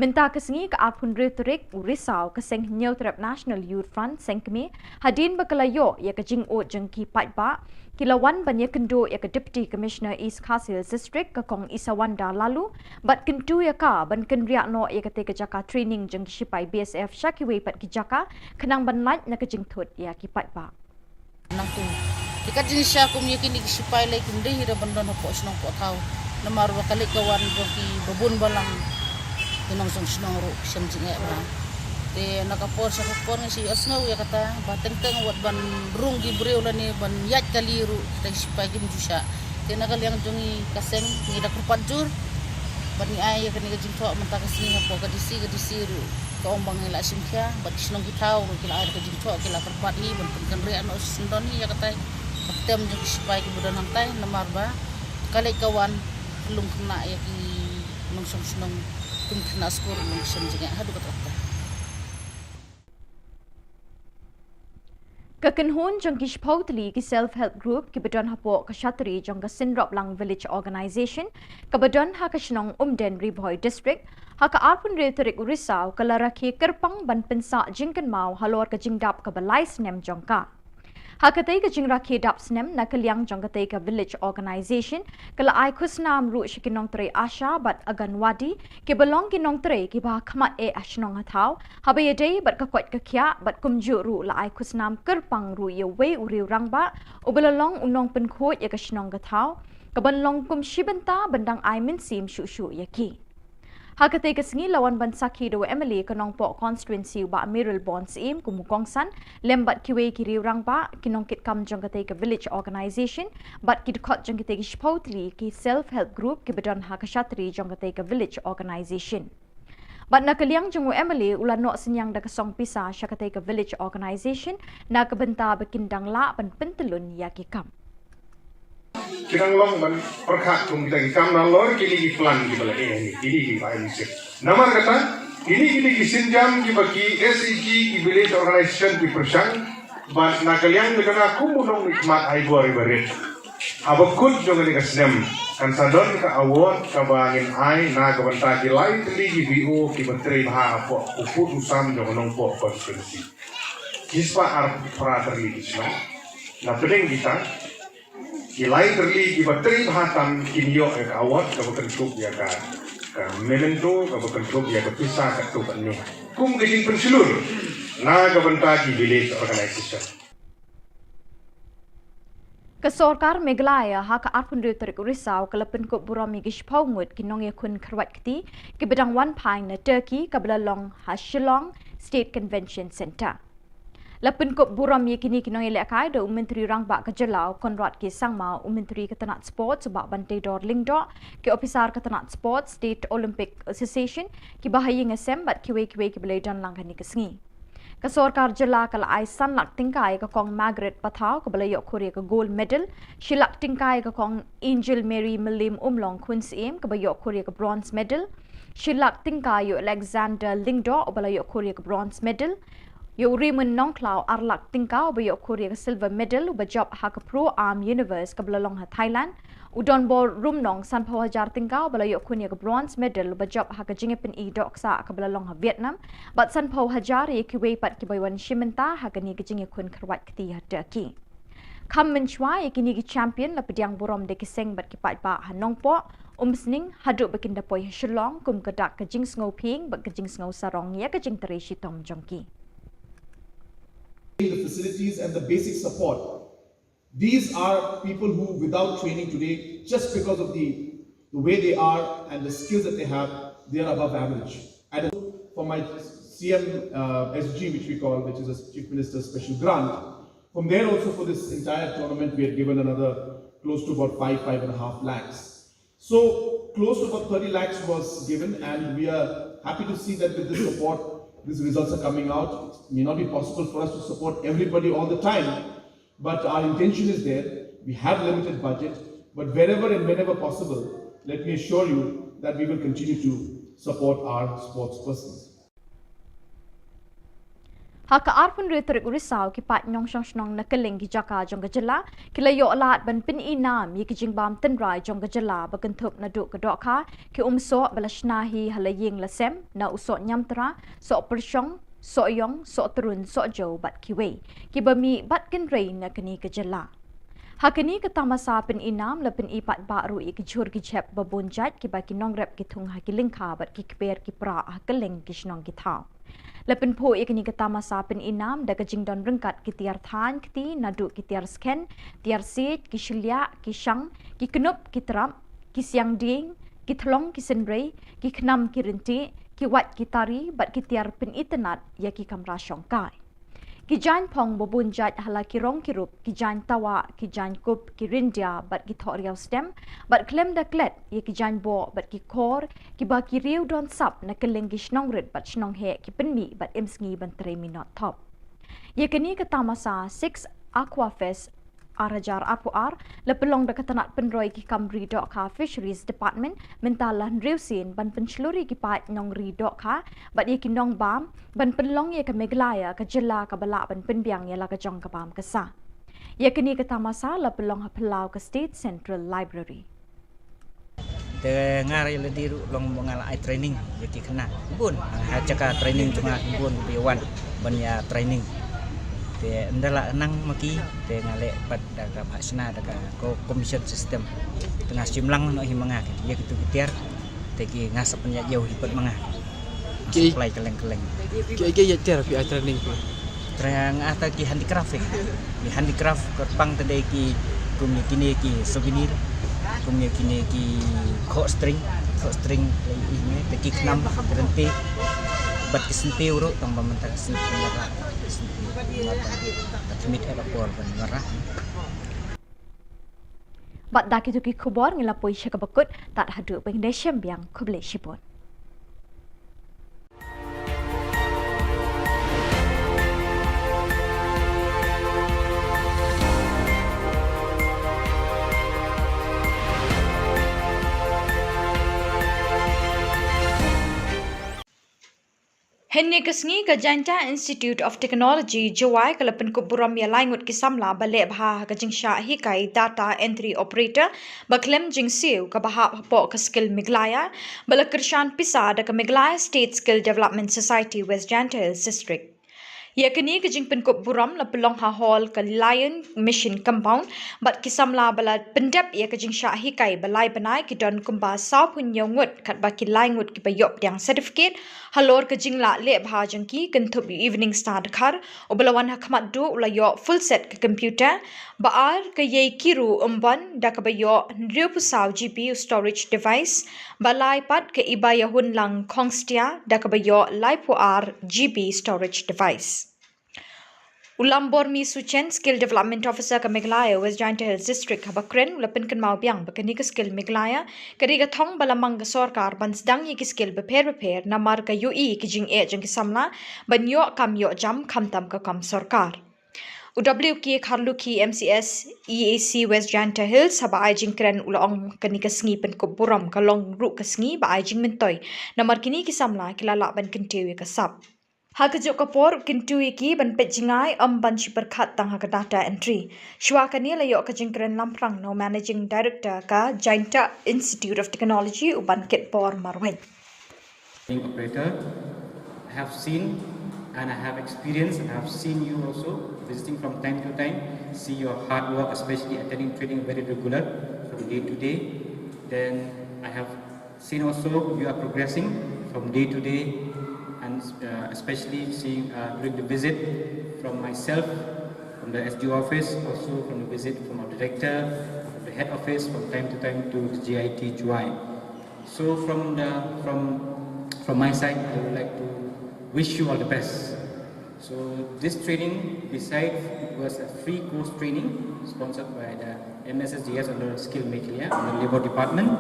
Mynta ka sngi, ka arphew hynriew tarik u Risaw, ka Seng Hynñiewtrep National Youth Front, Seng Kmie, hadien ba ka la ïoh ïa ka jingud jong ki paidbah, ki la wan ban ïakynduh ïa ka Deputy Commissioner East Khasi Hills District, ka Kong Isawanda Laloo, bad kyntu ïa ka ban kynriah noh ïa katei ka jaka training jong ki shipai B S F sha kiwei pat ki jaka, khnang ban lait na ka jingthut ïa ki paidbah. Nangtu, te kat jingshisha kum ïa kine ki shipai lei kim dei hi da ban don hapoh shnong poh thaw. Namar ba ka leit ka wan jong ki babun balang, ki nongshong shnong ruh ki shem jingeh bha. Te na ka por sha ka por ngi shu ïohsngew ïa kata ba teng teng wat ban rung ki briew lane ban ïaid kali ruh kita ki shipai kim ju shah. Te na ka liang jong ngi ka seng ngi da kyrpad jur bad ngi ai ïa kane ka jingthoh mynta ka sngi hapoh ka D C, ka D C ruh ka ong ba ngi la shim khia bad ki shnong ki thaw ruh ki la ai ka jingthoh, ki la kyrpad hi ban pynkynriah noh shisien don hi ïa katai ka ktem jong ki shipai kiba don hangtai, namar ba ka leit ka wan ka lung khynnah ïa ki nongshong shnong, kum khynnah skul ruh ki shem jingeh haduh katta katta. Ka kynhun jong ki shiphew tylli ki Self Help Group kiba don hapoh ka shatri jong ka Synroplang Village Organisation kaba don ha ka shnong Umden, Ri Bhoi District, ha ka arphew hynriew tarik u Risaw ka la rakhe kyrpang ban pynsah jingkynmaw halor ka jingdap kaba lai snem jong ka. Ha katei ka jingrakhe dap snem, na ka liang jong katei ka Village Organisation ka la ai khusnam ruh sha ki nongtrei ASHA bad Anganwadi, kiba long ki nongtrei kiba ha khmat eh ha shnong ha thaw, haba ïadei bad ka koit ka khiah, bad kumjuh ruh la ai khusnam kyrpang ruh ïa uwei u riew rangbah uba la long u nongpynkhuid ïa ka shnong ka thaw, kaban long kum shi bynta ban dang ai mynsiem shuh shuh ïa ki. Ha katei ka sngi la wan ban sakhi da u M L A ka Nongpoh Constituency u Bah Mayralborn Syiem kum u kongsan, lem bad kiwei ki riew rangbah, ki nongkitkam jong katei ka Village Organisation bad ki dkhot jong katei ki shiphew tylli ki Self Help Group kiba don ha ka shatri jong katei ka Village Organisation. Bad na ka liang jong u M L A u la noh synñiang da ka song pisa sha katei ka Village Organisation na ka bynta ba kin dang lah ban pyntyllun ïa ki kam. Ki dang long ban pyrkhat kum kita ki kam nalor kine ki plan kiba la eh, kine kiba ai mynsiem. Namar kata, kine kine ki sienjam kiba ki S H G, ki Village Organisation ki pyrshang, bad na ka liang jong ka kum u nongmihkhmat ai bor iba rit. Haba kut jong kane ka snem kan sa don ka award kaba ngin ai na ka bynta ki lai tylli ki V O kiba trei bha hapoh u pud u sam jong ka Nongpoh Constituency. Ki spah arphew phra tylli ki shnong. Na pdeng kita ki lai tylli kiba trei bha tam kin ïoh ïa ka award kaba kynthup ïa ka, ka memento kaba kynthup ïa ka pisa katto katne kum ka jingpynshlur na ka bynta ki Village Organisation. Ka sorkar Meghalaya ha ka arphew hynriew tarik u Risaw ka la pynkup burom ïa ki shiphew ngut ki nongïakhun kharwait kti kiba dang wan phai na Turkey kaba la long ha Shillong State Convention Centre. La pynkup burom ïa kine ki nongïalehkai da u Myntri Rangbah ka jylla u Conrad K Sangma, u Myntri ka tnat Sports u Bah Banteidor Lyngdoh, ki ophisar ka tnat Sports, State Olympic Association, kiba ha ïing ha sem bad kiwei kiwei kiba la ïadon lang ha kane ka sngi. Ka sorkar jylla ka la ai san lak tyngka ïa ka Kong Margaret Pathaw kaba la ïoh khur ïa ka gold medal, shi lak tyngka ïa ka Kong Angel Mary Myliem Umlong Khun Syiem kaba ïoh khur ïa ka bronze medal, shi lak tyngka ïa u Alexander Lyngdoh uba la ïoh khur ïa ka bronze medal, ïa u Raymond Nongkhlaw ar lak tyngka uba ïoh khur ïa ka silver medal uba jop ha ka Pro Am Universe kaba la long ha Thailand, u Donbor Rumnong sanphew hajar tyngka uba la ïoh khun ïa ka bronze medal uba jop ha ka jingïapyni dohksah kaba la long ha Vietnam, bad sanphew hajar ïa kiwei pat kiba wan shim bynta ha kane ka jingïakhun kharwait kti ha Turkey. Kham mynshuwa ïa kine ki champion la pdiang burom da ki seng bad ki paidbah ha Nongpoh, Umsning haduh ba kin da poi ha Shillong kum ka dak ka jingsngewphieng bad ka jingsngewsarong ïa ka jingtrei shitom jong ki. The facilities and the basic support. These are people who, without training today, just because of the, the way they are and the skills that they have, they are above average. And for my C M, uh, S G, which we call, which is a Chief Minister's Special Grant, from there also for this entire tournament, we had given another close to about five, five and a half lakhs. So close to about thirty lakhs was given, and we are happy to see that with this support, these results are coming out. It may not be possible for us to support everybody all the time, but our intention is there. We have limited budget, but wherever and whenever possible, let me assure you that we will continue to support our sports persons. Ha ka arphew hynriew tarik u Risaw, ki paid nongshong shnong na kylleng ki jaka jong ka jylla ki la ïoh lad ban pyn-i nam ïa ki jingbam tynrai jong ka jylla ba kynthup naduh ka dohkha, ki umsoh ba la shna hi ha la ïing la sem, na u soh ñiamtra, soh pyrshong, soh ïong, soh trun, soh jew bad kiwei, kiba mih bad kynrei na kane ka jylla. Ha kane ka tamasa pyn-i nam la pyn-i paidbah ruh ïa ki jhur ki jhep ba bun jait, kiba ki nongrep ki thung ha ki lyngkha bad ki kper ki pra ha kylleng ki shnong ki thaw. La pynphuh ïa kane ka tamasa pyn-i nam da ka jingdon ryngkat ki tiar thaiñ kti naduh ki tiar skhem, tiar siej, ki shylliah, ki shang, ki knup, ki trap, ki siang dieng, ki thlong, ki synrei, ki khnam, ki ryntih, ki wait, ki tari bad ki tiar pyn-itynnad ïa ki kamra shongkai. Ki jaiñ phong ba bun jait ha la ki rong ki rup, ki jaiñ tawah, ki jaiñ kup, ki ryndia bad ki thohriaw stem, bad khlem da klet ïa ki jaiñ boh bad ki khor, kiba ki riew don sap na kylleng ki shnong rit bad shnong heh ki pynmih bad im sngi ban trei minot thop. Ïa kane ka tamasa Six Aqua Fest ar hajar arphew ar la pynlong da ka tnat pynroi ki kam ri dohkha Fisheries Department mynta la hynriew sien ban pynshlur ïa ki paid nongri dohkha bad ïa ki nongbam ban pynlong ïa ka Meghalaya ka jylla kaba lah ban pynbiang ïa la ka jong ka bam ka sa. Ïa kane ka tamasa la pynlong ha phyllaw ka State Central Library. Te nga ruh la dei ruh long ba nga la ai training ïa ki khynnah bun. Ha jaka training jong nga bun ba ïa wan ban ïa training. Te ynda la nang ma ki te nga leh pat da ka bhah shna da ka ko commission system. Te nga shim lang noh hi ma nga ïa kitu ki tiar. Te ki nga sa pynïaid ïew hi pat ma nga. Ki supply kylleng kylleng. Ki, ki ïa tiar phi ai training phi. Training ata ki handicraft eh. Ki handicraft kyrpang te dei ki kum ïa kine ki souvenir. Kum ïa kine ki khoh string, khoh string lei ine te ki khnam ki rynti. Bad ki syntiew ruh tang ba mynta ka sngi ki marah. Ki syntiew. Bad ka tmit eh la por ban marah. Bad da kitu ki khubor ngi la poi sha kaba kut, tad haduh ba ngin ïashem biang, khublei shibun. Hynne ka sngi ka Jaintia Institute of Technology, Jowai, ka la pynkup burom ïa lai ngut ki samla ba leh bha ha ka jingshah hikai data entry operator ba khlem jingsiew kaba hap hapoh ka Skill Meghalaya ba la kyrshan pisa da ka Meghalaya State Skill Development Society West Jaintia Hills District. Ïa kane ka jingpynkup burom la pynlong ha hall ka Lion Mission Compound bad ki samla ba la pyndep ïa ka jingshah hikai ba lai bnai ki don kumba sawphew hynñiew ngut katba ki lai ngut kiba ïoh pdiang certificate halor ka jinglah leh bha jong ki kynthup ïa u Evening Star Dkhar uba la wan ha khmat duh u la ïoh full set ka computer, ba ar ka Ïeikieru Ymbon da kaba ïoh hynriewphew saw GB u storage device, ba lai pat ka Ibaïahunlang Khongstia da kaba ïoh laiphew ar GB storage device. U Lambormi Suchen, Skill Development Officer ka Meghalaya West Jaintia Hills District, haba kren u la pynkynmaw biang ba kane ka Skill Meghalaya ka dei ka thong ba la mang ka sorkar ban sdang ïa ki skill bapher bapher namar ka ïohi ki jingeh jong ki samla ban ïoh kam ïoh jam khamtam ka kam sorkar. U W K Kharlukhi, MCS, EAC West Jaintia Hills, haba ai jingkren u la ong kane ka sngi pynkup burom ka long ruh ka sngi ba ai jingmyntoi namar kine ki samla ki la lah ban kyntiew ïa ka sap. Ha kajuh ka por u kyntu ïa ki ban peit jngai ym ban shu pyrkhat tang ha ka data entry. Shuwa kane la ïoh ka jingkren lamphrang na u Managing Director ka Jaintia Institute of Technology, u Bankit Bor Marwein. Being operator, I have seen and I have experienced and I have seen you also visiting from time to time, see your hard work, especially attending training very regular from day to day. Then I have seen also you are progressing from day to day, and uh, especially seeing uh, during the visit from myself, from the S D O office, also from the visit from our director, from the head office, from time to time to the J I T Jowai. So from the from from my side, I would like to wish you all the best. So this training, besides, it was a free course training sponsored by the M S S D S under Skill Meghalaya, under Labour Department.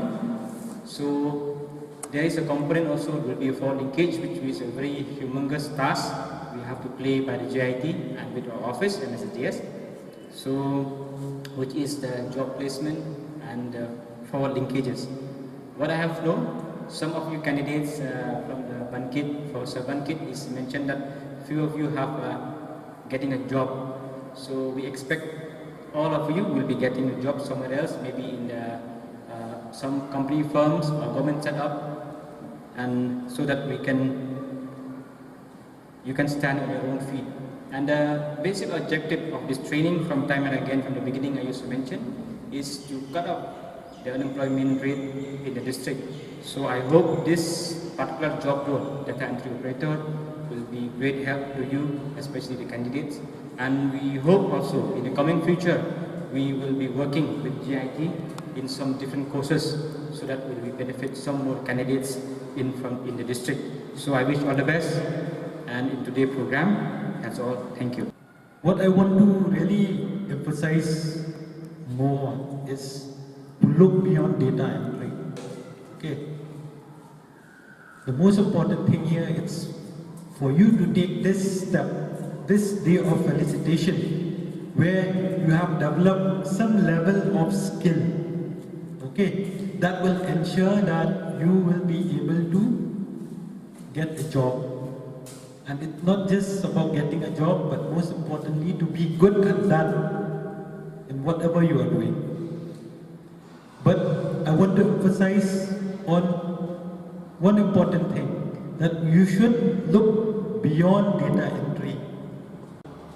So there is a component also, will be a four linkage, which is a very humongous task we have to play by the J I T and with our office, M S S D S. So, which is the job placement and uh, forward linkages. What I have known, some of you candidates uh, from the Bankit, Professor Bankit, is mentioned that Few of you have uh, getting a job. So we expect all of you will be getting a job somewhere else, maybe in the uh, some company firms or government setup, and so that we can you can stand on your own feet. And the basic objective of this training, from time and again, from the beginning, I used to mention, is to cut off the unemployment rate in the district. So I hope this particular job role, data entry operator, will be great help to you, especially the candidates. And we hope also in the coming future, we will be working with G I T in some different courses so that we will benefit some more candidates in from in the district. So I wish all the best and in today's program. That's all. Thank you. What I want to really emphasize more is to look beyond data entry. Okay. The most important thing here is for you to take this step, this day of felicitation, where you have developed some level of skill. Okay, that will ensure that you will be able to get a job. And it's not just about getting a job, but most importantly, to be good at that in whatever you are doing. But I want to emphasize on one important thing, that you should look beyond data entry.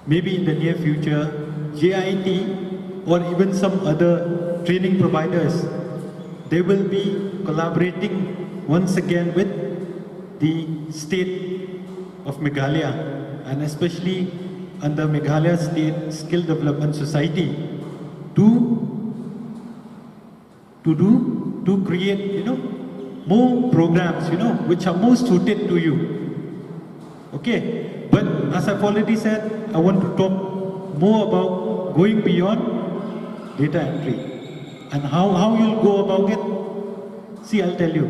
Maybe in the near future, G I T or even some other training providers, they will be collaborating once again with the state of Meghalaya, and especially under Meghalaya State Skill Development Society, to to do, to create, you know, more programs, you know, which are more suited to you. Okay, but as I've already said, I want to talk more about going beyond data entry and how, how you'll go about it. See, I'll tell you.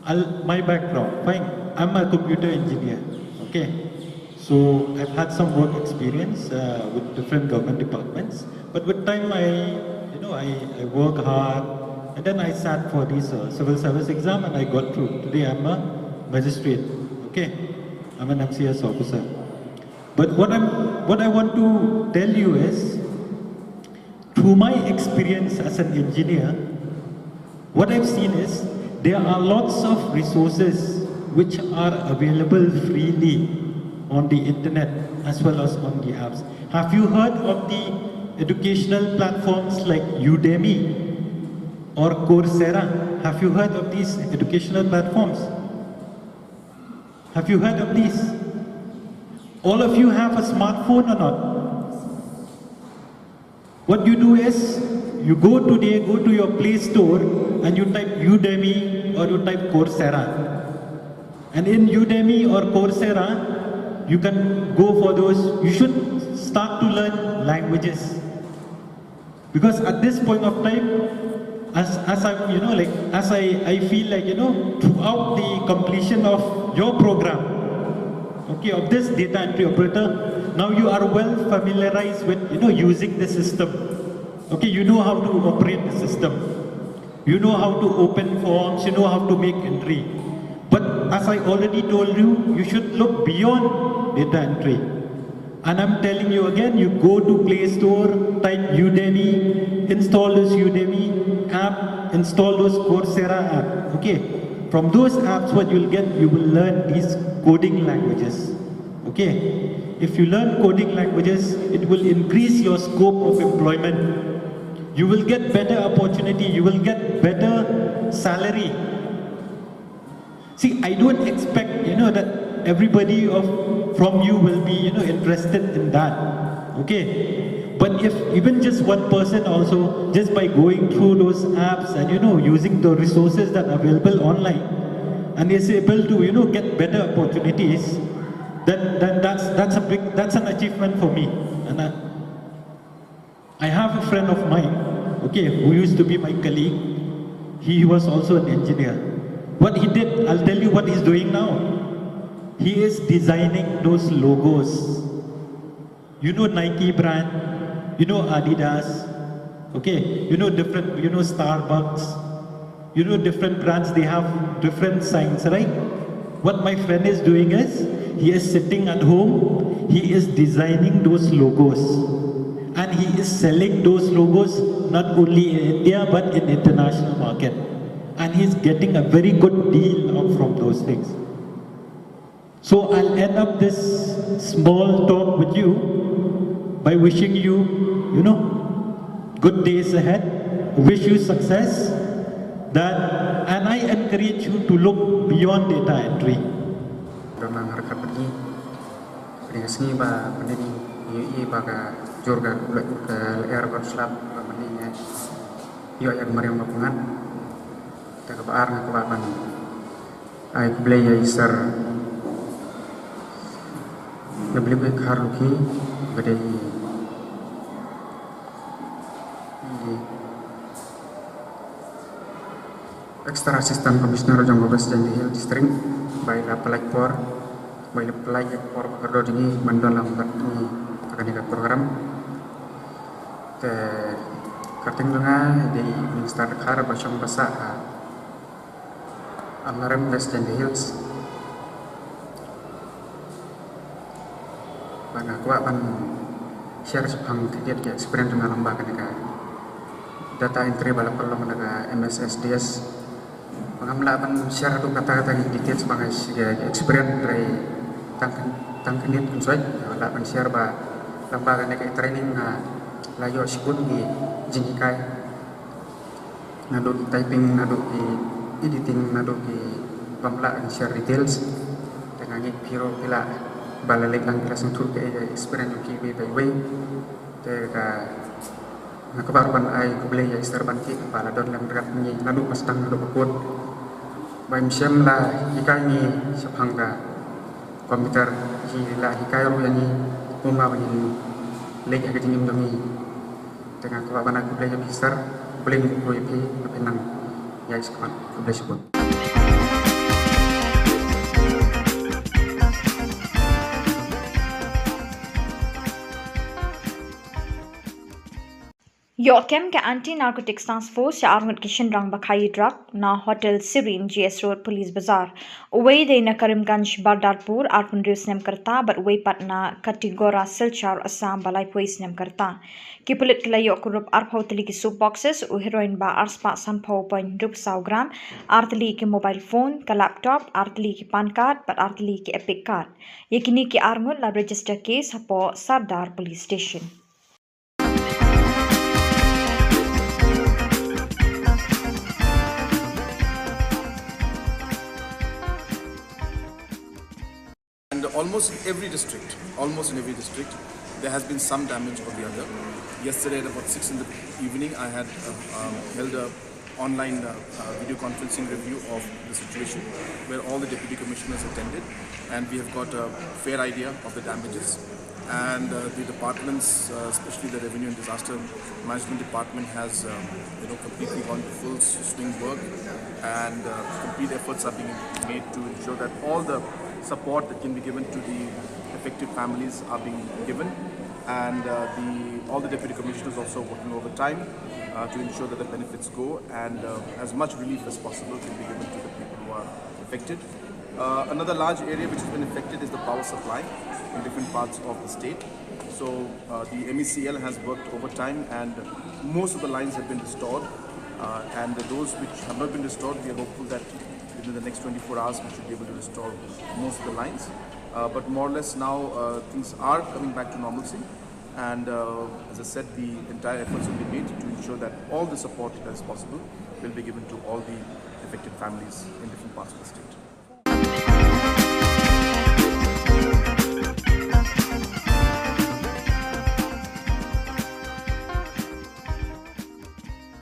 I'll, my background, fine, I'm a computer engineer. Okay, so I've had some work experience uh, with different government departments. But with time, I, you know, I, I work hard, and then I sat for this uh, civil service exam, and I got through. Today, I'm a magistrate. Okay, I'm an M C S officer. But what I'm, what I want to tell you is, through my experience as an engineer, what I've seen is there are lots of resources which are available freely on the internet as well as on the apps. Have you heard of the educational platforms like Udemy or Coursera? Have you heard of these educational platforms? Have you heard of these? All of you have a smartphone or not? What you do is, you go today, go to your Play Store and you type Udemy or you type Coursera. And in Udemy or Coursera, you can go for those, you should start to learn languages. Because at this point of time, as, as I, you know, like, as I, I feel like, you know, throughout the completion of your program, okay, of this data entry operator, now you are well familiarized with, you know, using the system. Okay, you know how to operate the system. You know how to open forms, you know how to make entry. But as I already told you, you should look beyond data entry. And I'm telling you again, you go to Play Store, type Udemy, install this Udemy app, install those Coursera app. Okay. From those apps, what you'll get, you will learn these coding languages. Okay. If you learn coding languages, it will increase your scope of employment. You will get better opportunity, you will get better salary. See, I don't expect, you know, that everybody of from you will be, you know, interested in that. Okay? But if even just one person also, just by going through those apps and, you know, using the resources that are available online and is able to, you know, get better opportunities, then, then that's, that's a big, that's an achievement for me. And I, I have a friend of mine, okay, who used to be my colleague. He was also an engineer. What he did, I'll tell you what he's doing now. He is designing those logos. You know Nike brand, you know Adidas, okay, you know different, you know Starbucks, you know different brands, they have different signs, right? What my friend is doing is, He is sitting at home, he is designing those logos, and he is selling those logos not only in India but in international market. And he is getting a very good deal out from those things. So I'll end up this small talk with you by wishing you, you know, good days ahead. Wish you success. That, and I encourage you to look beyond data entry. Don lang harkat bad ngi. Pynïasngi ba mynnin ngi ïohi ba ka jur ka lyer bad slap ba mynnin ngi ïoh ïa ka mariang ba pyngngad. Te kaba ar nga kwah ban ai khublei ïa i Sir W K Kharlukhi, ba dei i Extra Assistant Commissioner jong ka West Jaintia Hills District, ba i la pynlait por, ba i la pynlait ïa ka por ba kordor jong ngi ban don lang bad ngi ha kane ka program. Te kyrteng jong nga dei Minister Dkhar ba shong ba sah ha Amlarem, West Jaintia Hills. Bad nga kwah ban share shaphang khyndiat ka experience jong nga lyngba kane ka data entry ba la pynlong da ka M S S D S. Ba ngam lah ban share haduh katta katta ki details ba nga shi ka experience hynrei tang khyn-, tang khyndiat kynsoit nga lah ban share ba lyngba kane ka training nga la ïoh shibun ki jinghikai. Naduh ki typing, naduh ki editing, naduh ki bym lah ban share details. Te nga ngeit phi ruh phi lah ba la leit lang phi la sngewthuh kaei ka experience jong phi iwei pa iwei. Te ka nga kwah ruh ban ai khublei ïa i Sir Banki ba la don lang ryngkat ngi naduh ba sdang naduh ba kut. Ba im shym la hikai ngi shaphang ka computer, hi la hikai ruh ïa ngi kumba ba ngin leit ha ka jingim jong ngi. Te nga kwah ban ai khublei ïa phi Sir, khublei ngi khublei ïa phi, ba phin nang ïa i sngewbha, khublei shibun. Ïoh kem ka Anti Narcotics Task Force ïa arngut ki shynrang ba khaïi drug na Hotel Serene, G S Road, Police Bazar. Uwei dei na Karimganj, Bardarpur, arphew hynriew snem ka rta, bad uwei pat na Katigora, Silchar, Assam, ba laiphew snem ka rta. Ki pulit ki la ïoh kurup arphew tylli ki soap boxes, u heroin ba arspah sanphew point hynriew saw gram, ar tylli ki mobile phone, ka laptop, ar tylli ki PAN card, bad ar tylli ki EPIC card. Ïa kine ki arngut la register case hapoh Sardar Police Station. And almost in every district, almost in every district, there has been some damage or the other. Yesterday at about six in the evening, I had uh, um, held a online uh, uh, video conferencing review of the situation where all the deputy commissioners attended, and we have got a fair idea of the damages. And uh, the departments, uh, especially the Revenue and Disaster Management Department, has um, you know completely gone to full swing work, and uh, complete efforts are being made to ensure that all the support that can be given to the affected families are being given, and uh, the all the deputy commissioners also working overtime uh, to ensure that the benefits go and uh, as much relief as possible can be given to the people who are affected. Uh, another large area which has been affected is the power supply in different parts of the state. So uh, the M E C L has worked overtime, and most of the lines have been restored. Uh, and those which have not been restored, we are hopeful that within the next twenty-four hours we should be able to restore most of the lines. Uh, but more or less now uh, things are coming back to normalcy. And uh, as I said, the entire efforts will be made to ensure that all the support that is possible will be given to all the affected families in different parts of the state.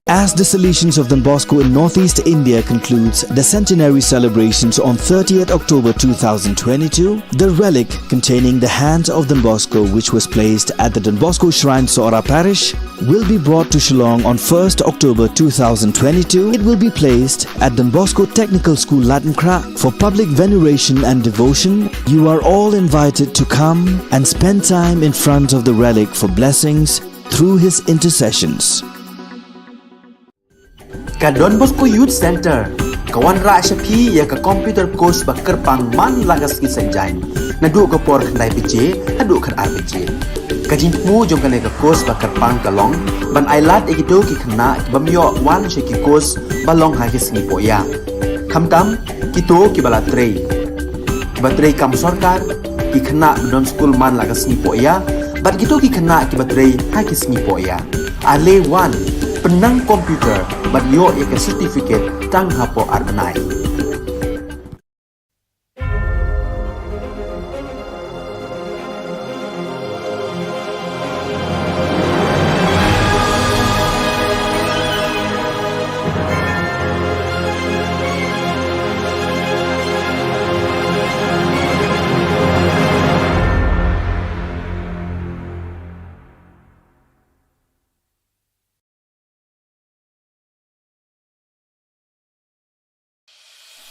As the Salesians of Don Bosco in Northeast India concludes the centenary celebrations on thirtieth October two thousand twenty-two, the relic containing the hand of Don Bosco, which was placed at the Don Bosco Shrine, Sohra Parish, will be brought to Shillong on first October two thousand twenty-two. It will be placed at Don Bosco Technical School, Latnkrah, for public veneration and devotion. You are all invited to come and spend time in front of the relic for blessings through his intercessions. Ka Don Bosco Youth Centre. Ka wanrah sha phi ïa ka computer course ba kyrpang man la ka sngi Saitjaiñ, naduh ka por khyndai baje haduh khatar baje. Ka jingthmu jong kane ka course ba kyrpang ka long ban ailad ïa kito ki khynnah ki bym ïoh wan sha ki course ba long ha ki sngi poh ïa, khamtam kito kiba la trei, kiba trei kam sorkar, ki khynnah ba don skul man la ka sngi poh ïa, bad kito ki khynnah kiba trei ha ki sngi poh ïa. Ale wan, pynnang computer bad ïoh ïa ka certificate tang hapoh ar bnai.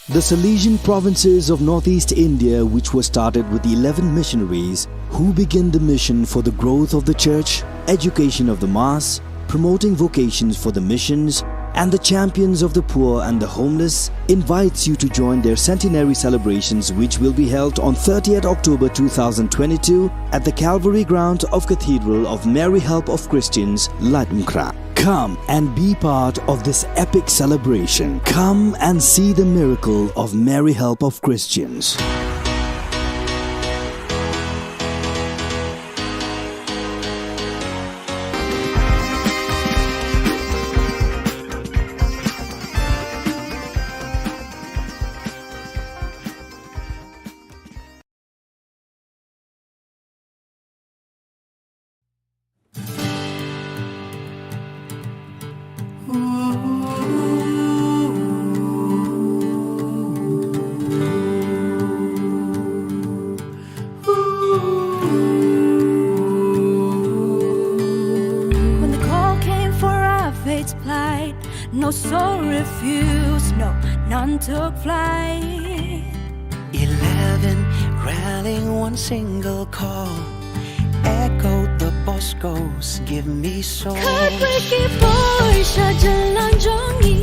The Salesian provinces of northeast India, which were started with eleven missionaries who began the mission for the growth of the church, education of the mass, promoting vocations for the missions, and the champions of the poor and the homeless, invites you to join their centenary celebrations, which will be held on thirtieth October two thousand twenty-two at the Calvary ground of Cathedral of Mary Help of Christians, Laitumkhrah. Come and be part of this epic celebration. Come and see the miracle of Mary Help of Christians. When the call came for our faith to plight, no soul refused, no, none took flight. Eleven rallying one single call, echoed the Bosco's "Give me soul." Khatwei ki poi sha jylla jong ngi,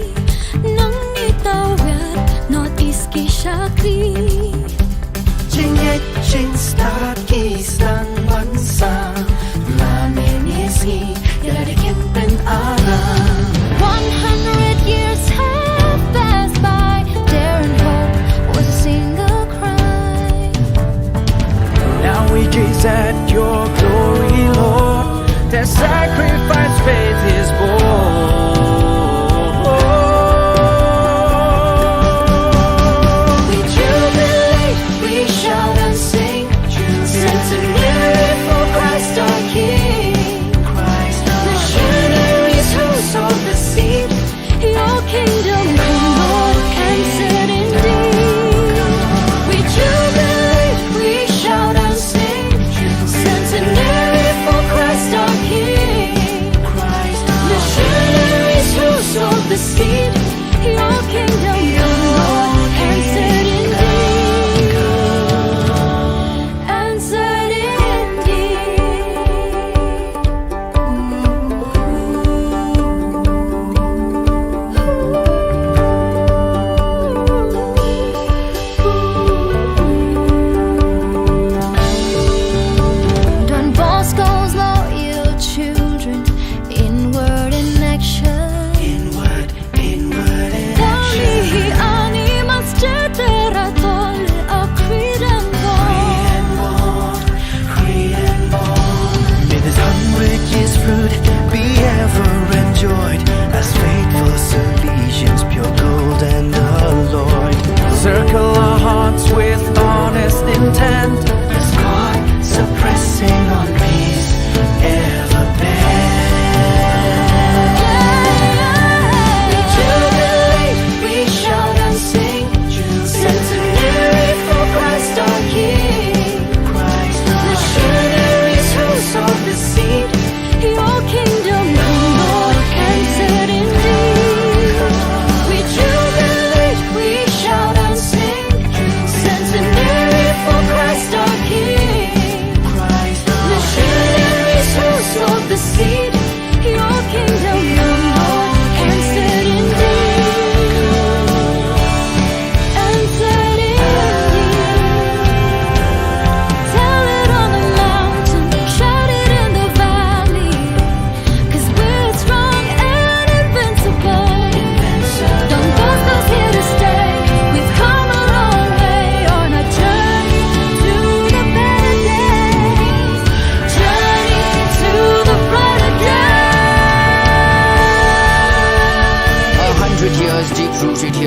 nang ngi tawit North East ki shakri. Jingngeit jingstad ki sdang ban sam, la mynne sngi ïa lade kim pynaram. One hundred years have passed by, dare and hope was a single cry. Now we gaze at your glory, Lord. Their sacrifice faith is born. We jubilate, we shout and sing, centenary for Christ our King. Missionaries who sowed the seed, your kingdom come, Lord, answered indeed. We jubilate, we shout and sing, centenary for Christ our King. Missionaries who sowed the seed, your kingdom come, Lord, answered indeed. Answered indeed. Don Bosco's loyal children, inward in action. Inward, inward in action. Tang hi ani mas cetera tol a Cretan born. Cretan born, Cretan born. May this hundred years fruit be ever enjoyed, as faithful Salesians, pure gold and alloyed, circle our hearts with honest intent, as God suppressing on peace ever bend. We jubilate, we shout and sing, centenary for Christ our King. Missionaries who sowed the seed, your kingdom come, Lord, answered indeed. We jubilate, we shout and sing, centenary for Christ our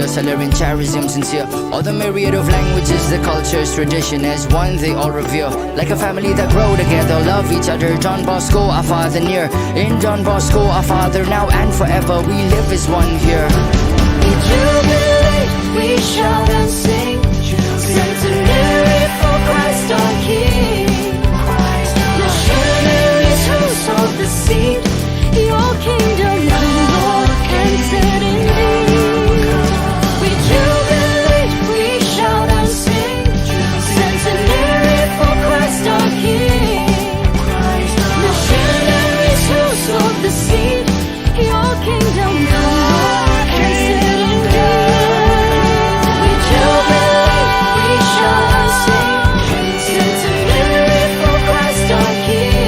Salary and charism sincere. All the myriad of languages, the cultures, tradition as one they all revere. Like a family that grow together, love each other. Don Bosco, our father near. In Don Bosco, our father now and forever, we live as one here. We jubilate, we shout and sing. Centenary for Christ our King. Missionaries who sowed the seed. Your kingdom come, Lord, and set indeed. We jubilate, we shout and sing. Centenary for Christ our King. Missionaries who sowed the seed. Your kingdom come, Lord, and set indeed. We jubilate, we shout and sing. Centenary for Christ our King.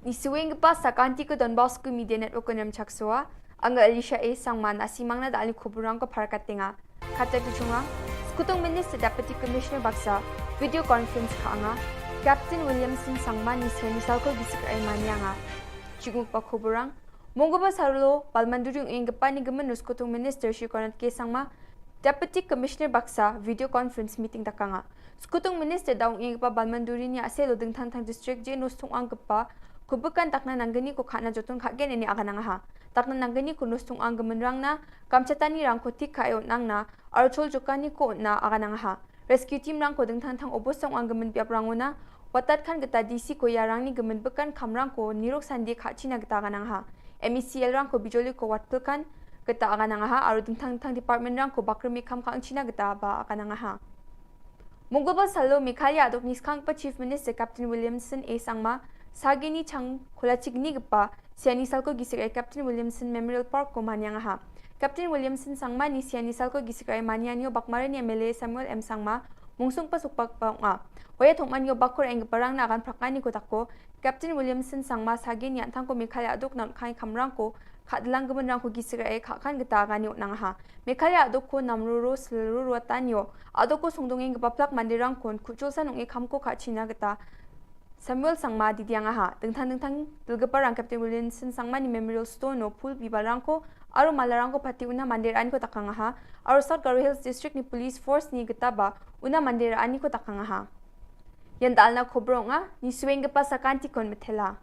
Ngi shu ïeng kpa sa ka Anti ko Don Bosco Media Network ko Nremchak Soa, nga Alicia A Sangma, ngi sa ïeng na da ali khubor rang ko phar ka tenga. Kata tu chunga, Skutung Minister Deputy Commissioner baksa, video conference ka anga, Captain Williamson Sangma ni seni salko gisik ai manyanga. Chukmuk pa khubor rang, Monggo ba sarlo, Balmanduri ïeng kpa ni gemen Skutung Minister Shi Konrad K Sangma, Deputy Commissioner baksa, video conference meeting da kanga. Skutung Minister da ïeng kpa Balmanduri ni ase lo dingthang thang district je nus thung ang kpa, kubukan takna nanggani ko khana jotun kha gen ini aga nang ha. Takna nanggani ko nus thung ang gemen rang na, kamchatani rang ko tik kha e nang na, archol jokani ko na aga nang ha. Rescue team rang ko dingthang thang obos thung ang gemen biap rang una, watat khan kata D C ko ya rang ni gemen bekan kam rang ko nirok sandi kha china kata aga nang ha. M E C L rang ko bijoli ko wat pelkan kata aga nang ha, aro dingthang thang department rang ko bakri mi kam kang china kata ba aga nang ha. Monggo ba salo Meghalaya adok ni skang pa Chief Minister Captain Williamson A Sangma, sagini chang khula chigni kpa, siani salko gisik ai Captain Williamson Memorial Park ko manyang ha. Captain Williamson Sangma ni siani salko gisik ai manyang yo bakmarin M L A Samuel M Sangma, mungsung pa sukpak pa nga. Waya thong man yo bakur ai parang na agan prakani ko tako, Captain Williamson Sangma sagini antang ko Meghalaya adok nang khai kamrang ko, kha dlang gemen rang ko gisik ai kha khan kata aga ni nang ha. Meghalaya adok ko namruru selruru tanyo, adok ko sungdung ing kepaplak mandirang kon, kuchul sanung e kam ko kha china kata. Samuel Sangma didiang aha, dingthang dingthang, dilgepa rang Captain Williamson Sangma ni Memorial Stone no, pul biba rang ko, aro mala rang ko pati una mandir ani ko takang aha, aro South Garo Hills District ni Police Force ni kata ba, una mandir ani ko takang aha. Yan dal na khobor nga, ni shu ïeng kpa sa ka Anti kon methela.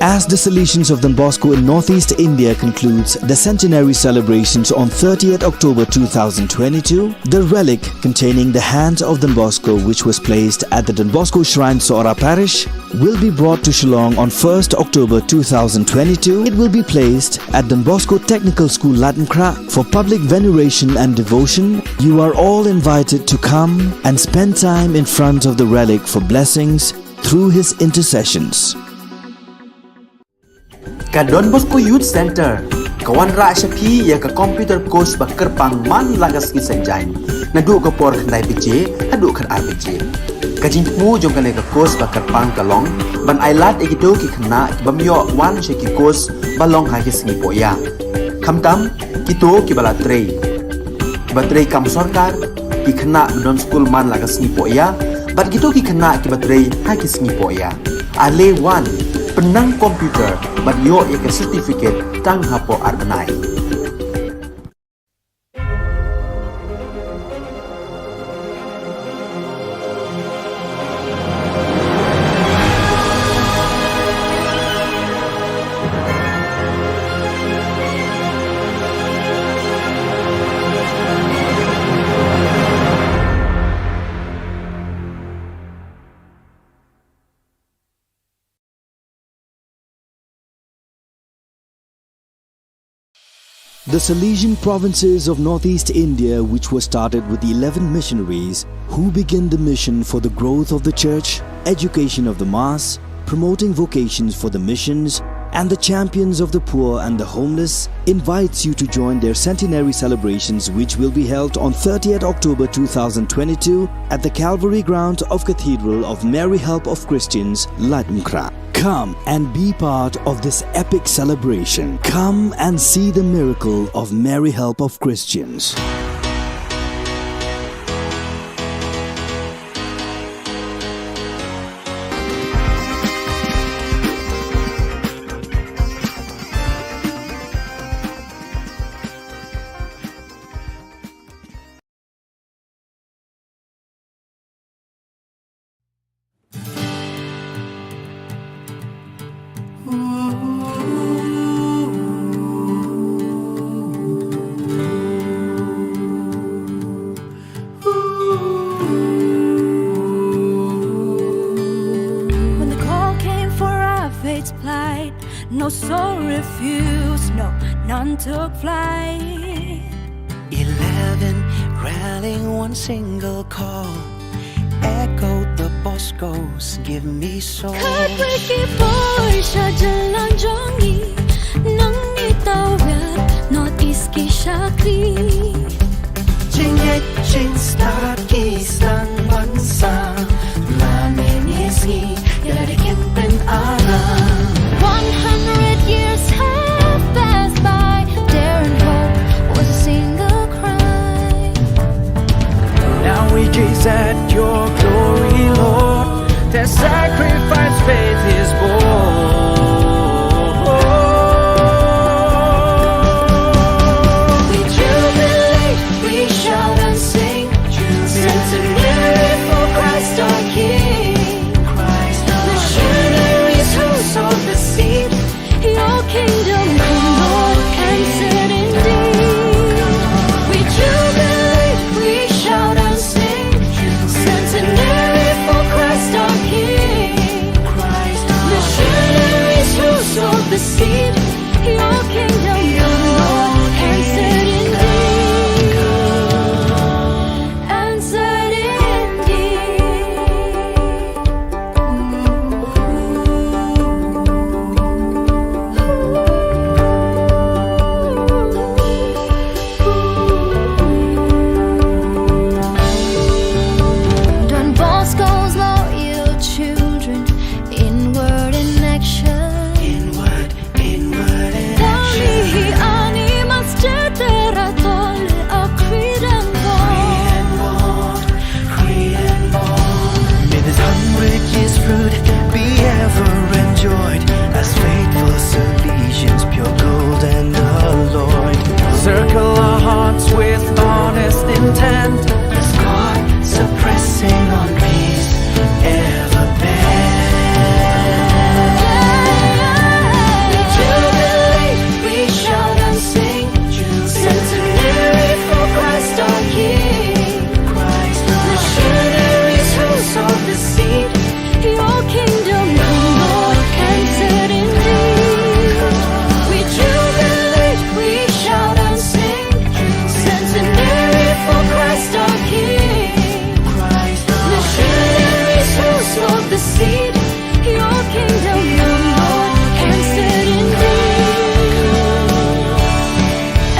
As the Salesians of Don Bosco in Northeast India concludes the centenary celebrations on thirtieth October two thousand twenty-two, the relic containing the hand of Don Bosco, which was placed at the Don Bosco Shrine, Sohra Parish, will be brought to Shillong on first October two thousand twenty-two. It will be placed at Don Bosco Technical School, Latnakhrah, for public veneration and devotion. You are all invited to come and spend time in front of the relic for blessings through his intercessions. Ka Don Bosco Youth Center ka wanrah sha phi ïa ka computer course ba kyrpang man la ka sngi Saitjaiñ, naduh ka por khyndai baje haduh khatar baje. Ka jingthmu jong kane ka course ba kyrpang ka long ban ailad ïa kito ki khynnah ki bym ïoh wan sha ki course ba long ha ki sngi pohïa. Khamtam kito kiba la trei, kiba trei kam sorkar, ki khynnah ba don skul man la ka sngi pohïa, bad kito ki khynnah kiba trei ha ki sngi pohïa. Ale wan, pynnang computer bad ïoh ïa ka certificate tang hapoh ar bnai. The Salesian provinces of northeast India, which was started with eleven missionaries who began the mission for the growth of the church, education of the mass, promoting vocations for the missions, and the champions of the poor and the homeless, invites you to join their centenary celebrations, which will be held on thirtieth October two thousand twenty-two at the Calvary Ground of Cathedral of Mary Help of Christians, Laitumkhrah. Come and be part of this epic celebration. Come and see the miracle of Mary Help of Christians. When the call came for our faith's plight, no soul refused, no, none took flight. Eleven rallying one single call echoed the Bosco's Give Me Soul. Khatwei ki por sha jylla jong ngi, nang ngi tawir North East ki shakri. Jingngeit jingstad ki sdang ban sah, la ngi sngi ïa la ki kyntien alam. One hundred years have passed by, dare and hope was a single cry. Now we gaze at your glory, Lord. Their sacrifice faith is born. We jubilate, we shout and sing, centenary for Christ our King. Missionaries who sowed the seed, your kingdom come, Lord, and set indeed. We jubilate, we shout and sing, centenary for Christ our King. Missionaries who sowed the seed, your kingdom come, Lord, and set indeed. And set indeed. Don Bosco's loyal children, inward in action. Inward, inward in action. Tang hi ani mas cetera tol a Creed and Bond. Creed and Bond. May this hundred years fruit be ever enjoyed, as faithful Salesians, pure gold and alloyed. Circle our hearts with honest intent, as cords suppressing on peace ever bend. We jubilate, we shout and sing, centenary for Christ our King. Missionaries who sowed the seed, your kingdom come, Lord, and set indeed. We jubilate, we shout and sing, centenary for Christ our King. Missionaries who sowed the seed, your kingdom come, Lord, and set indeed.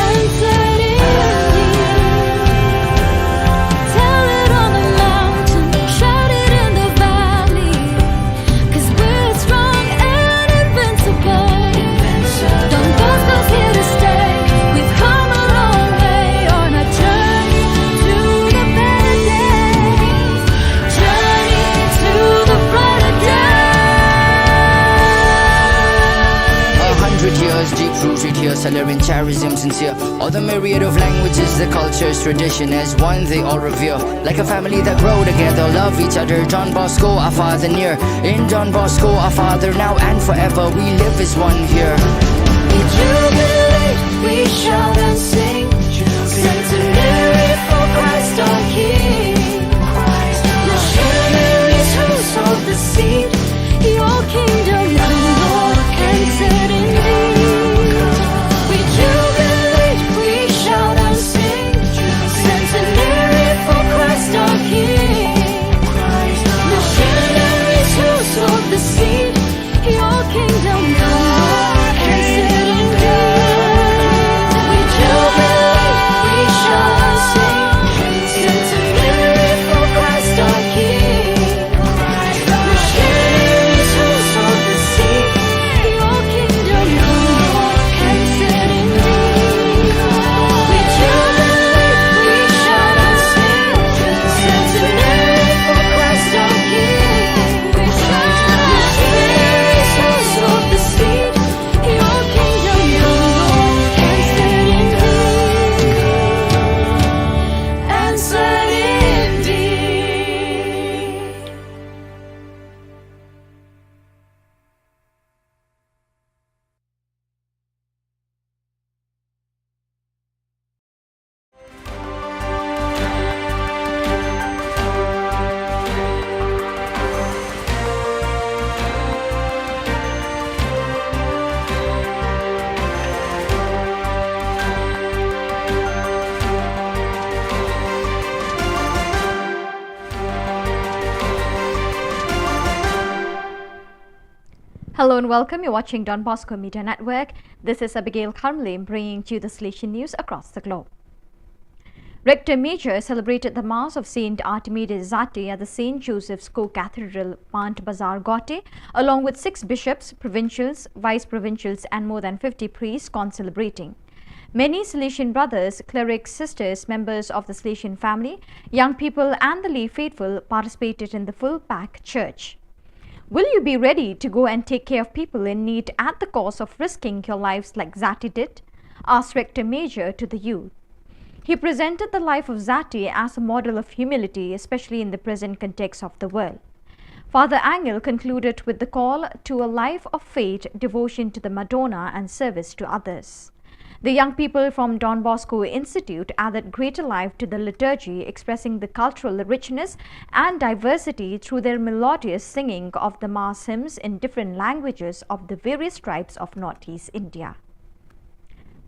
And set indeed. Tell it on the mountain, shout it in the valley, 'cause we're strong and invincible. Don Bosco's here to stay. We've come a long way on our journey to the better days. Journey to the brighter days. A hundred years deep rooted here, Salerian charism sincere. All the myriad of languages, the cultures, tradition as one they all revere. Like a family that grow together, love each other. Don Bosco, our father near. In Don Bosco, our father now and forever, we live as one here. We jubilate, we shout and sing, centenary for Christ our King. Missionaries who sowed the seed, your kingdom come, Lord, and set indeed. We Hello and welcome. You're watching Don Bosco Media Network. This is Abigail Kharmle bringing to you the Salesian news across the globe. Rector Major celebrated the Mass of Saint Artemides Zati at the Saint Joseph's Co-Cathedral, Pant Bazar, Gauhati, along with six bishops, provincials, vice provincials, and more than fifty priests concelebrating. Many Salesian brothers, clerics, sisters, members of the Salesian family, young people, and the lay faithful participated in the full packed church. Will you be ready to go and take care of people in need at the cost of risking your lives like Zati did? Asked Rector Major to the youth. He presented the life of Zati as a model of humility, especially in the present context of the world. Father Angel concluded with the call to a life of faith, devotion to the Madonna, and service to others. The young people from Don Bosco Institute added greater life to the liturgy, expressing the cultural richness and diversity through their melodious singing of the Mass hymns in different languages of the various tribes of Northeast India.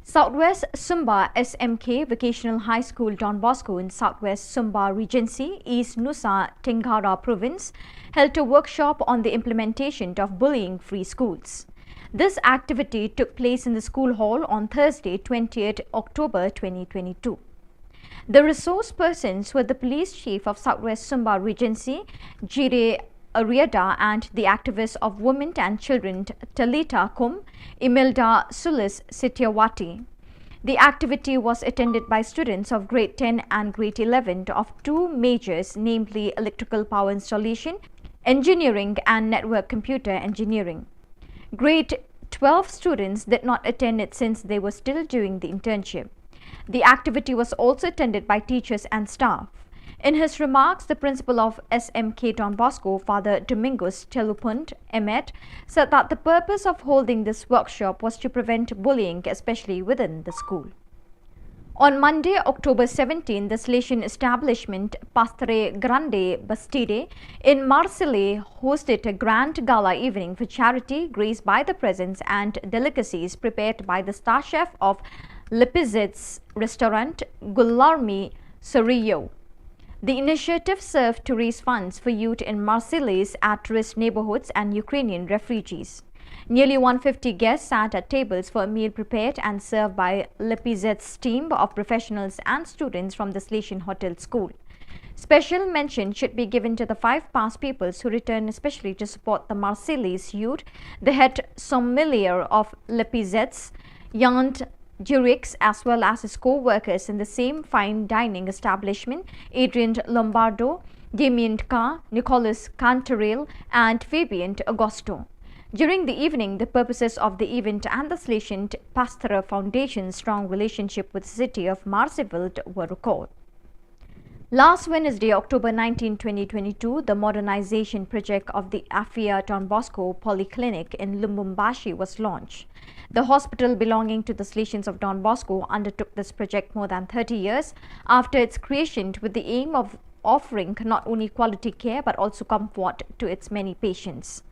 Southwest Sumba S M K Vocational High School Don Bosco in Southwest Sumba Regency, East Nusa Tenggara Province, held a workshop on the implementation of bullying-free schools. This activity took place in the school hall on Thursday, twentieth October twenty twenty-two. The resource persons were the police chief of Southwest Sumba Regency, Jire Ariada, and the activists of women and children Talita Kum, Imelda Sulis Setiawati. The activity was attended by students of grade ten and grade eleven of two majors, namely electrical power installation, engineering, and network computer engineering. Grade twelve students did not attend it since they were still doing the internship. The activity was also attended by teachers and staff. In his remarks, the principal of S M K Don Bosco, Father Domingos Telupund Emet, said that the purpose of holding this workshop was to prevent bullying, especially within the school. On Monday, October seventeen, the Salesian establishment Pastre Grande Bastide in Marseille hosted a grand gala evening for charity, graced by the presence and delicacies prepared by the star chef of Lepizet's restaurant, Guilherme Sorillo. The initiative served to raise funds for youth in Marseille's at-risk neighborhoods and Ukrainian refugees. Nearly one fifty guests sat at tables for a meal prepared and served by Lepizet's team of professionals and students from the Salesian Hotel School. Special mention should be given to the five past pupils who returned especially to support the Marseille's youth, the head sommelier of Lepizet's, Yant Durix, as well as his co-workers in the same fine dining establishment, Adrian Lombardo, Damien Ka, Nicolas Cantaril, and Fabien Augusto. During the evening, the purposes of the event and the Salesian Pastor Foundation's strong relationship with the city of Marseille were recalled. Last Wednesday, October nineteenth, twenty twenty-two, the modernization project of the Afia Don Bosco Polyclinic in Lubumbashi was launched. The hospital belonging to the Salesians of Don Bosco undertook this project more than thirty years after its creation, with the aim of offering not only quality care but also comfort to its many patients.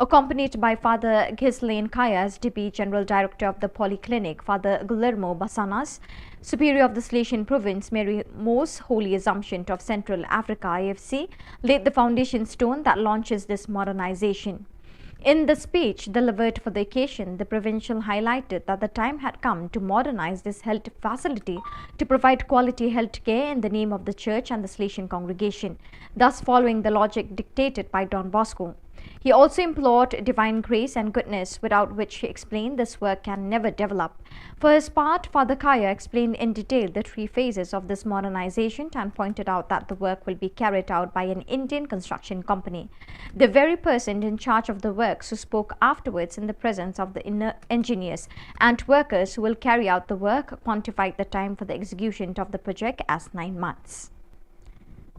Accompanied by Father Ghislain Kaya, S D B, General Director of the Polyclinic, Father Guillermo Basanas, Superior of the Salesian Province, Mary Most Holy Assumption of Central Africa, I F C, laid the foundation stone that launches this modernization. In the speech delivered for the occasion, the provincial highlighted that the time had come to modernize this health facility to provide quality health care in the name of the church and the Salesian congregation, thus following the logic dictated by Don Bosco. He also implored divine grace and goodness, without which, he explained, this work can never develop. For his part, Father Kaya explained in detail the three phases of this modernization and pointed out that the work will be carried out by an Indian construction company. The very person in charge of the works who spoke afterwards in the presence of the inner engineers and workers who will carry out the work quantified the time for the execution of the project as nine months.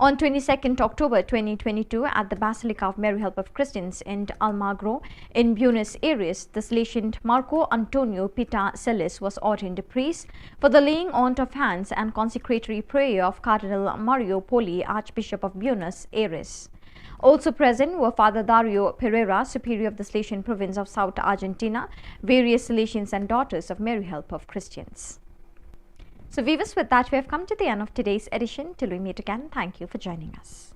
On twenty-second October twenty twenty-two, at the Basilica of Mary Help of Christians in Almagro in Buenos Aires, the Salesian Marco Antonio Pita Celis was ordained a priest for the laying on of hands and consecratory prayer of Cardinal Mario Poli, Archbishop of Buenos Aires. Also present were Father Dario Pereira, Superior of the Salesian Province of South Argentina, various Salesians and Daughters of Mary Help of Christians. So viewers, with that, we have come to the end of today's edition. Till we meet again, thank you for joining us.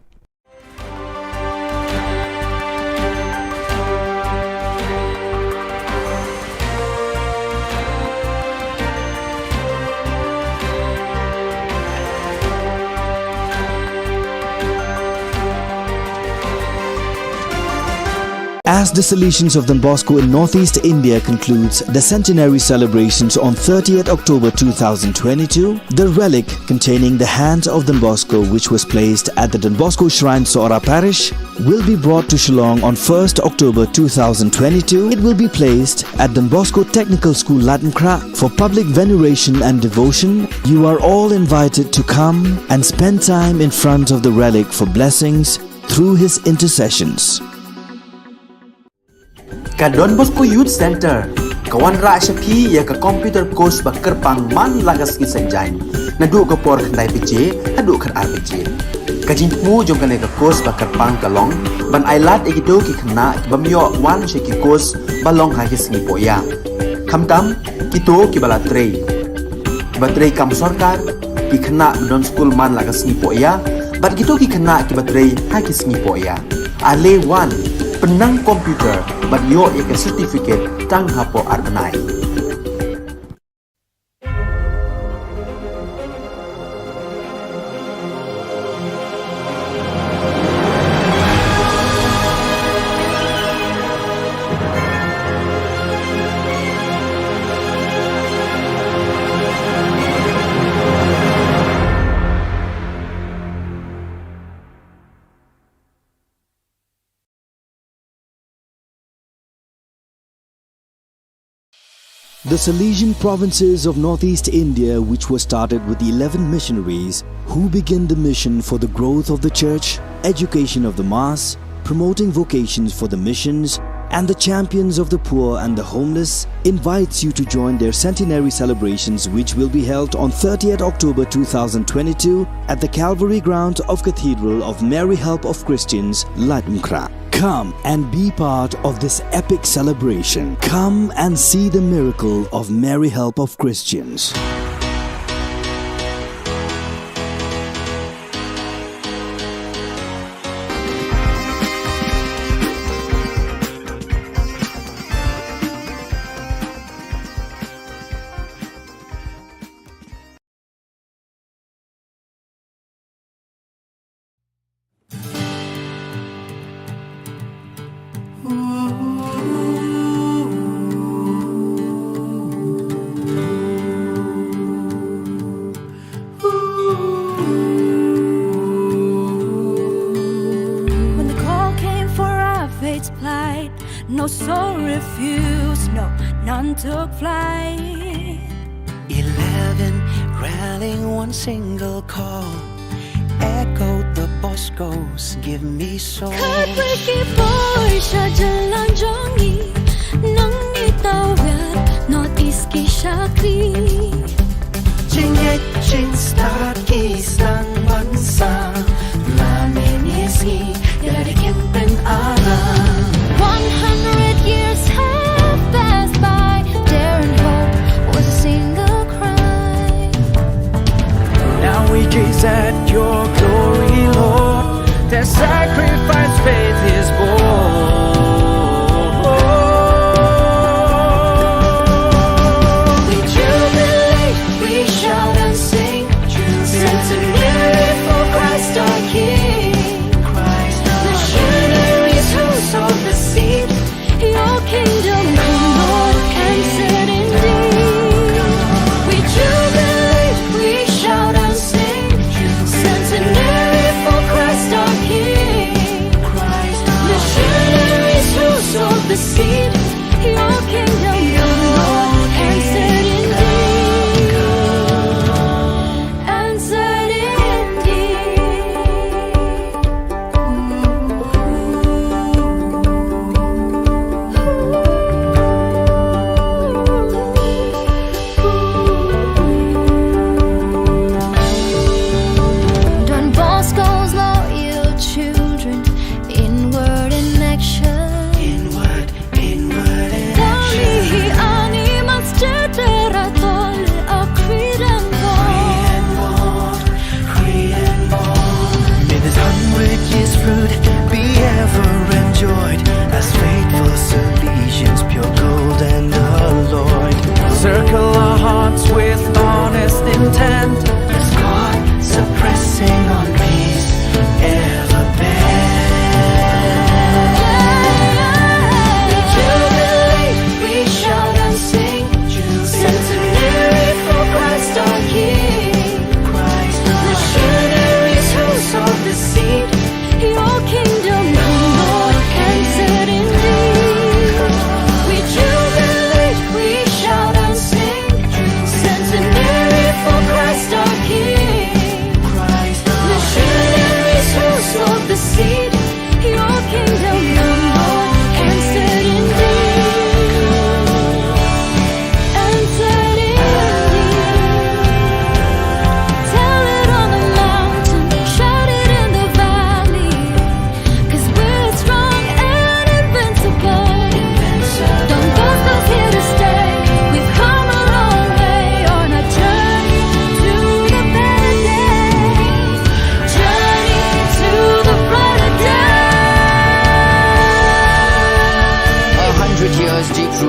As the Salesians of Don Bosco in Northeast India concludes the centenary celebrations on thirtieth October two thousand twenty-two, the relic containing the hand of Don Bosco, which was placed at the Don Bosco Shrine, Sohra Parish, will be brought to Shillong on first October two thousand twenty-two. It will be placed at Don Bosco Technical School, Laitumkhrah, for public veneration and devotion. You are all invited to come and spend time in front of the relic for blessings through his intercessions. Ka Don Bosco Youth Centre ka wanrah sha phi ïa ka computer course ba kyrpang man la ka sngi Saitjaiñ, naduh ka por khyndai baje haduh khatar baje. Ka jingthmu jong kane ka course ba kyrpang ka long ban ailad ïa kito ki khynnah ki bym ïoh wan sha ki course ba long ha ki sngi pohïa, khamtam kito kiba la trei, kiba trei kam sorkar, ki khynnah ba don skul man la ka sngi pohïa, bad kito ki khynnah kiba trei ha ki sngi pohïa. Ale wan, pynnang computer bad ïoh ïa ka certificate tang hapoh ar bnai. The Salesian provinces of Northeast India, which was started with eleven missionaries who began the mission for the growth of the church, education of the mass, promoting vocations for the missions, and the champions of the poor and the homeless, invites you to join their centenary celebrations, which will be held on thirtieth October two thousand twenty-two at the Calvary ground of Cathedral of Mary Help of Christians, Laitumkhrah. Come and be part of this epic celebration. Come and see the miracle of Mary Help of Christians. When the call came for our faith to plight, no soul refused, no, none took flight. Eleven rallying, one single call echoed the Boscos, "Give me soul." Khatwei ki poi sha jylla jong ngi, nang ngi tawir North East ki shakri. Jingngeit jingstad ki sdang ban sah, la mynne sngi ïa la ki kyntien aram. One hundred years have passed by, dare and hope was a single cry. Now we gaze at your glory, Lord. Their sacrifice faith is born. We jubilate, we shout and sing, centenary for Christ our King. Christ our King. Missionaries who sowed the seed, your kingdom come, Lord, and set indeed. We jubilate, we shout and sing,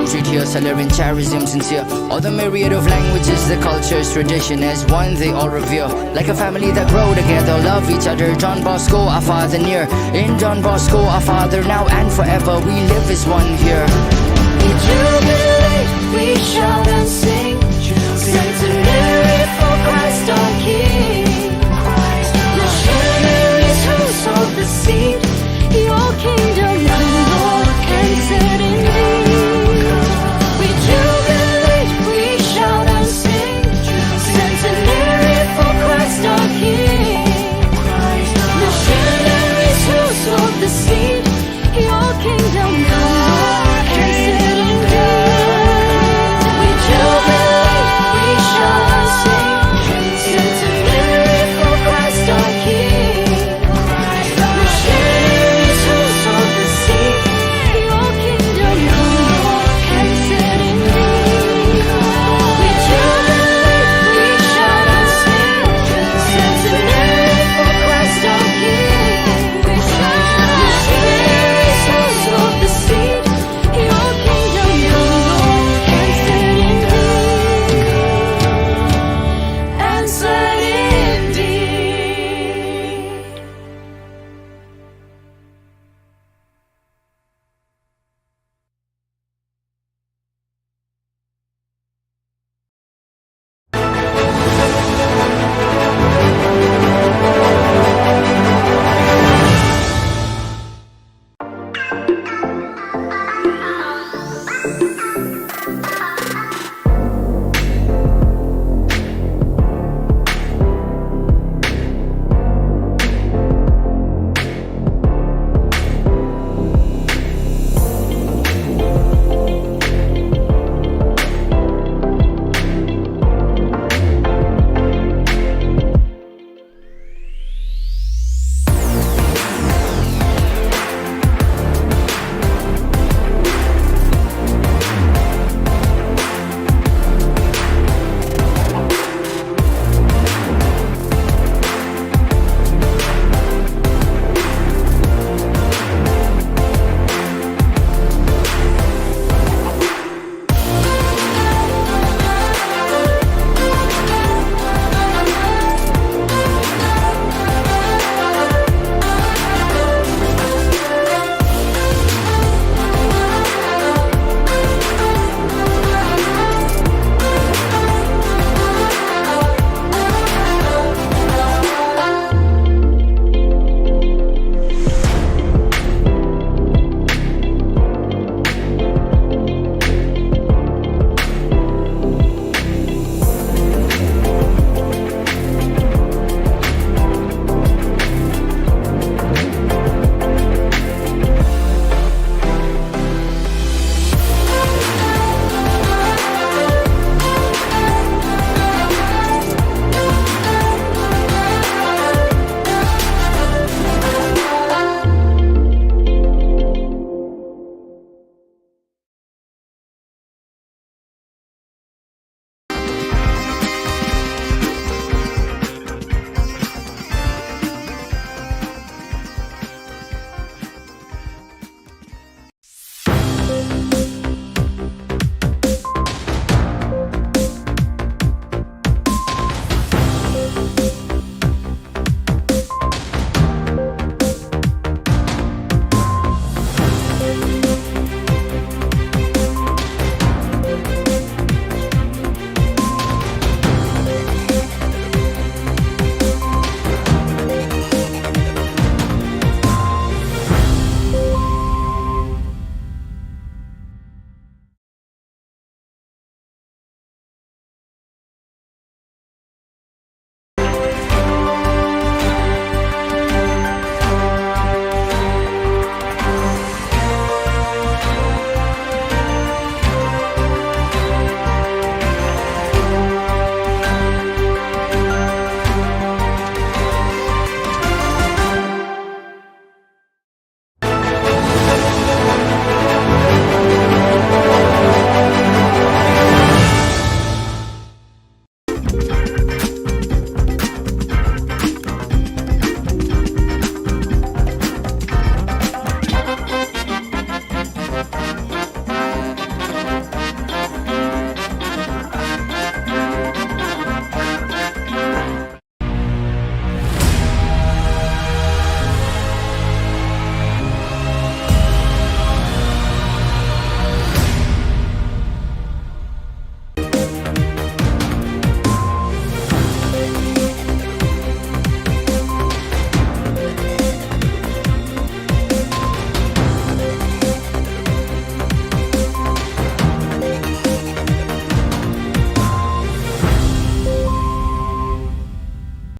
Street here, Salerian charism sincere. All the myriad of languages, the cultures, tradition as one they all revere. Like a family that grow together, love each other. Don Bosco, our father near. In Don Bosco, our father now and forever. We live as one here. We jubilate, we shout and sing. Centenary for Christ our King. Missionaries who sowed the seed. Your kingdom come, Lord, and set indeed. We jubilate, we shout and sing. Centenary for Christ our King. Missionaries who sowed the seed. Your kingdom come, Lord, and set indeed. We jubilate.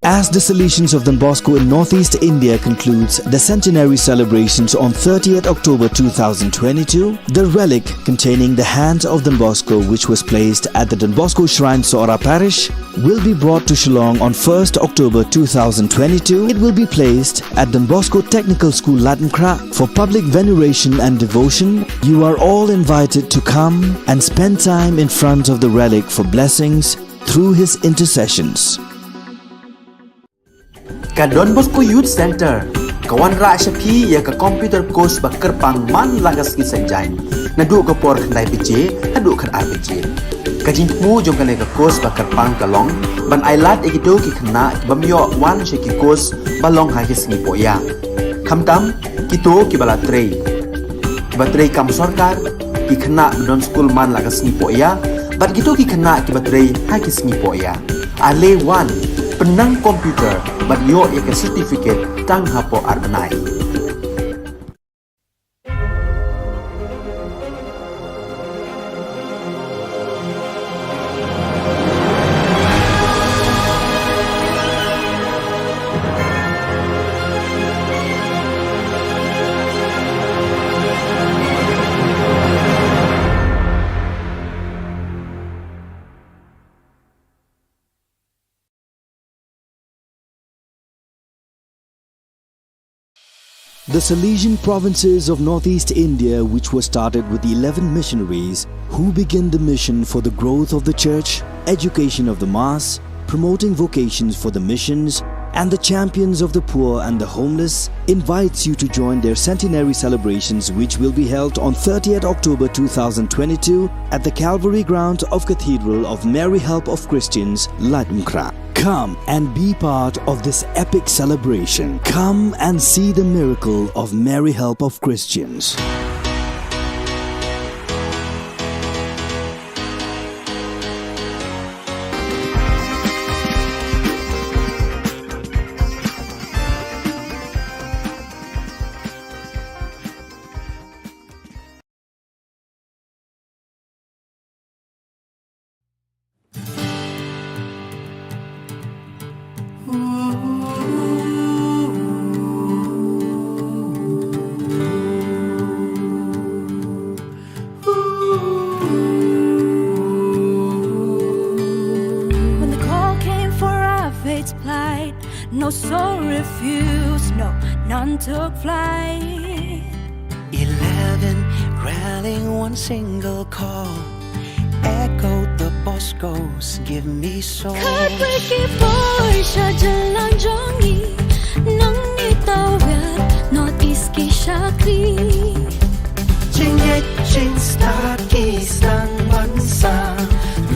As the Salesians of Don Bosco in Northeast India concludes the centenary celebrations on thirtieth October two thousand twenty-two, the relic containing the hands of Don Bosco, which was placed at the Don Bosco Shrine, Sohra Parish, will be brought to Shillong on first October two thousand twenty-two. It will be placed at Don Bosco Technical School, Laitumkhrah, for public veneration and devotion. You are all invited to come and spend time in front of the relic for blessings through his intercessions. Ka Don Bosco Youth Centre ka wanrah sha phi ïa ka computer course ba kyrpang man la ka sngi Saitjaiñ, naduh ka por khyndai baje haduh khatar baje. Ka jingthmu jong kane ka course ba kyrpang ka long ban ailad ïa kito ki khynnah ki bym ïoh wan sha ki course ba long ha ki sngi pohïa. Khamtam kito kiba la trei, kiba trei kam sorkar, ki khynnah ba don skul man la ka sngi pohïa, bad kito ki khynnah kiba trei ha ki sngi pohïa. Ale wan, pynnang computer bad ïoh ïa ka certificate tang hapoh ar bnai. The Salesian provinces of Northeast India, which was started with eleven missionaries who began the mission for the growth of the church, education of the mass, promoting vocations for the missions, and the champions of the poor and the homeless, invites you to join their centenary celebrations, which will be held on thirtieth October two thousand twenty-two at the Calvary ground of Cathedral of Mary Help of Christians, Laitumkhrah. Come and be part of this epic celebration. Come and see the miracle of Mary Help of Christians. When the call came for our faith's plight, no soul refused, no, none took flight. Eleven rallying one single call, echoed the Boscos, give me soul. Khatwei ki bor sha jylla jong ngi, nangne tawir North East ki shakri. Jingngeit jingstad ki sdang ban sah,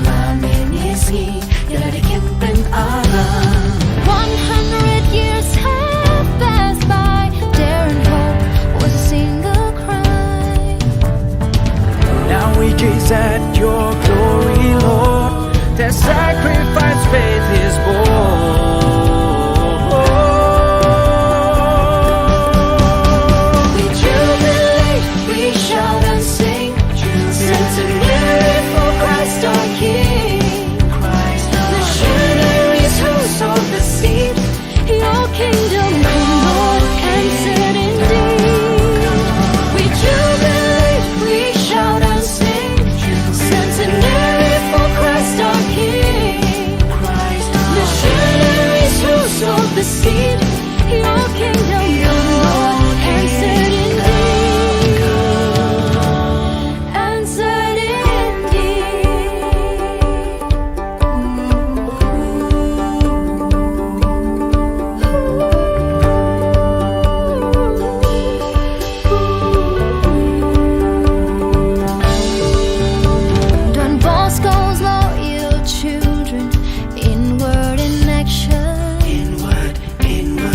la mynne sngi ïa lade kin pynarang. One hundred years have passed by, daring hope was a single cry. Now we gaze at your glory, Lord. Their sacrifice faith is born. We jubilate, we shout and sing, centenary for Christ our King. Christ our Missionaries who sowed the seed, your kingdom come, Lord, answered indeed. We jubilate, we shout and sing, centenary for Christ our King. Christ our Missionaries who sowed the seed, your kingdom come, Lord, answered indeed. Answered indeed. Don Bosco's loyal children, inward in action. Inward, inward.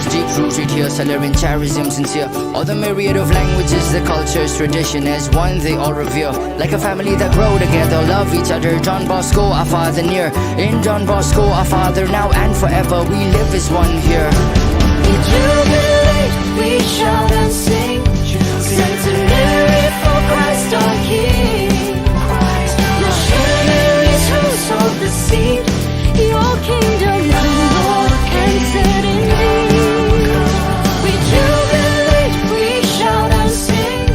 Deep rooted here, Salarian charism sincere. All the myriad of languages, the cultures, tradition as one they all revere. Like a family that grow together, love each other. Don Bosco, our father near. In Don Bosco, our father now and forever. We live as one here. We jubilate, we shout and sing. Centenary for Christ our King. Missionaries who sowed the seed. Your kingdom come, Lord, and set indeed. We jubilate, we shout and sing.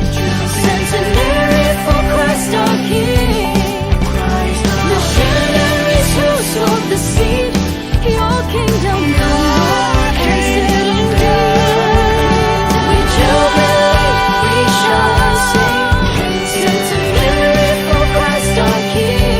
Centenary for Christ our King. Missionaries who sowed the seed. Your kingdom come, Lord, and set indeed. We jubilate, we shout and sing. Centenary for Christ our King.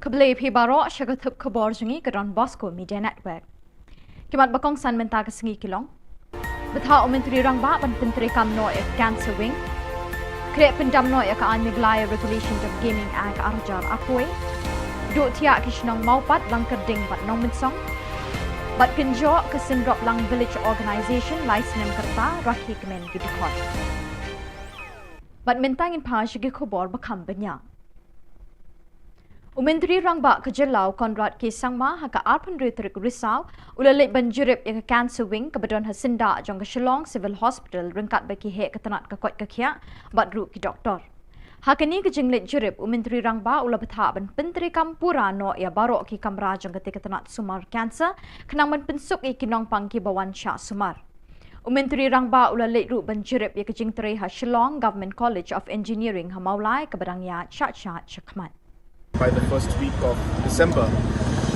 Khublei phi baroh sha ka thup khubor jong ngi ka Don Bosco Media Network. Ki mat ba kongsan mynta ka sngi ki long: Bthah u Myntri Rangbah ban pyntreikam noh ïa ka Cancer Wing. Khreh pyndam noh ïa ka aiñ Meghalaya Regulation of Gaming Act ar hajar arphew. Duh thiah ki shnong Mawpat, Langkyrding bad Nongmynsong. Bad kynjoh ka Synroplang Village Organisation lai snem ka rta rakhe kmen ki dkhot. Bad mynta ngin phai sha ki khubor ba kham bniah. U Myntri Rangbah ka jylla u Conrad K Sangma ha ka arphew hynriew tarik Risaw u la leit ban jurip ïa ka Cancer Wing kaba don ha syndah jong ka Shillong Civil Hospital ryngkat bad ki heh ka tnat ka koit ka khiah bad ruh ki doktor. Ha kane ka jingleit jurip u Myntri Rangbah u la bthah ban pyntreikam pura noh ïa baroh ki kamra jong kata ka tnat sumar cancer khnang ban pynsuk ïa ki nongpang kiba wan shah sumar. U Myntri Rangbah u la leit ruh ban jurip ïa ka jingtrei ha Shillong Government College of Engineering ha Mawlai kaba dang ïaid shah shah shakhmat. By the first week of December,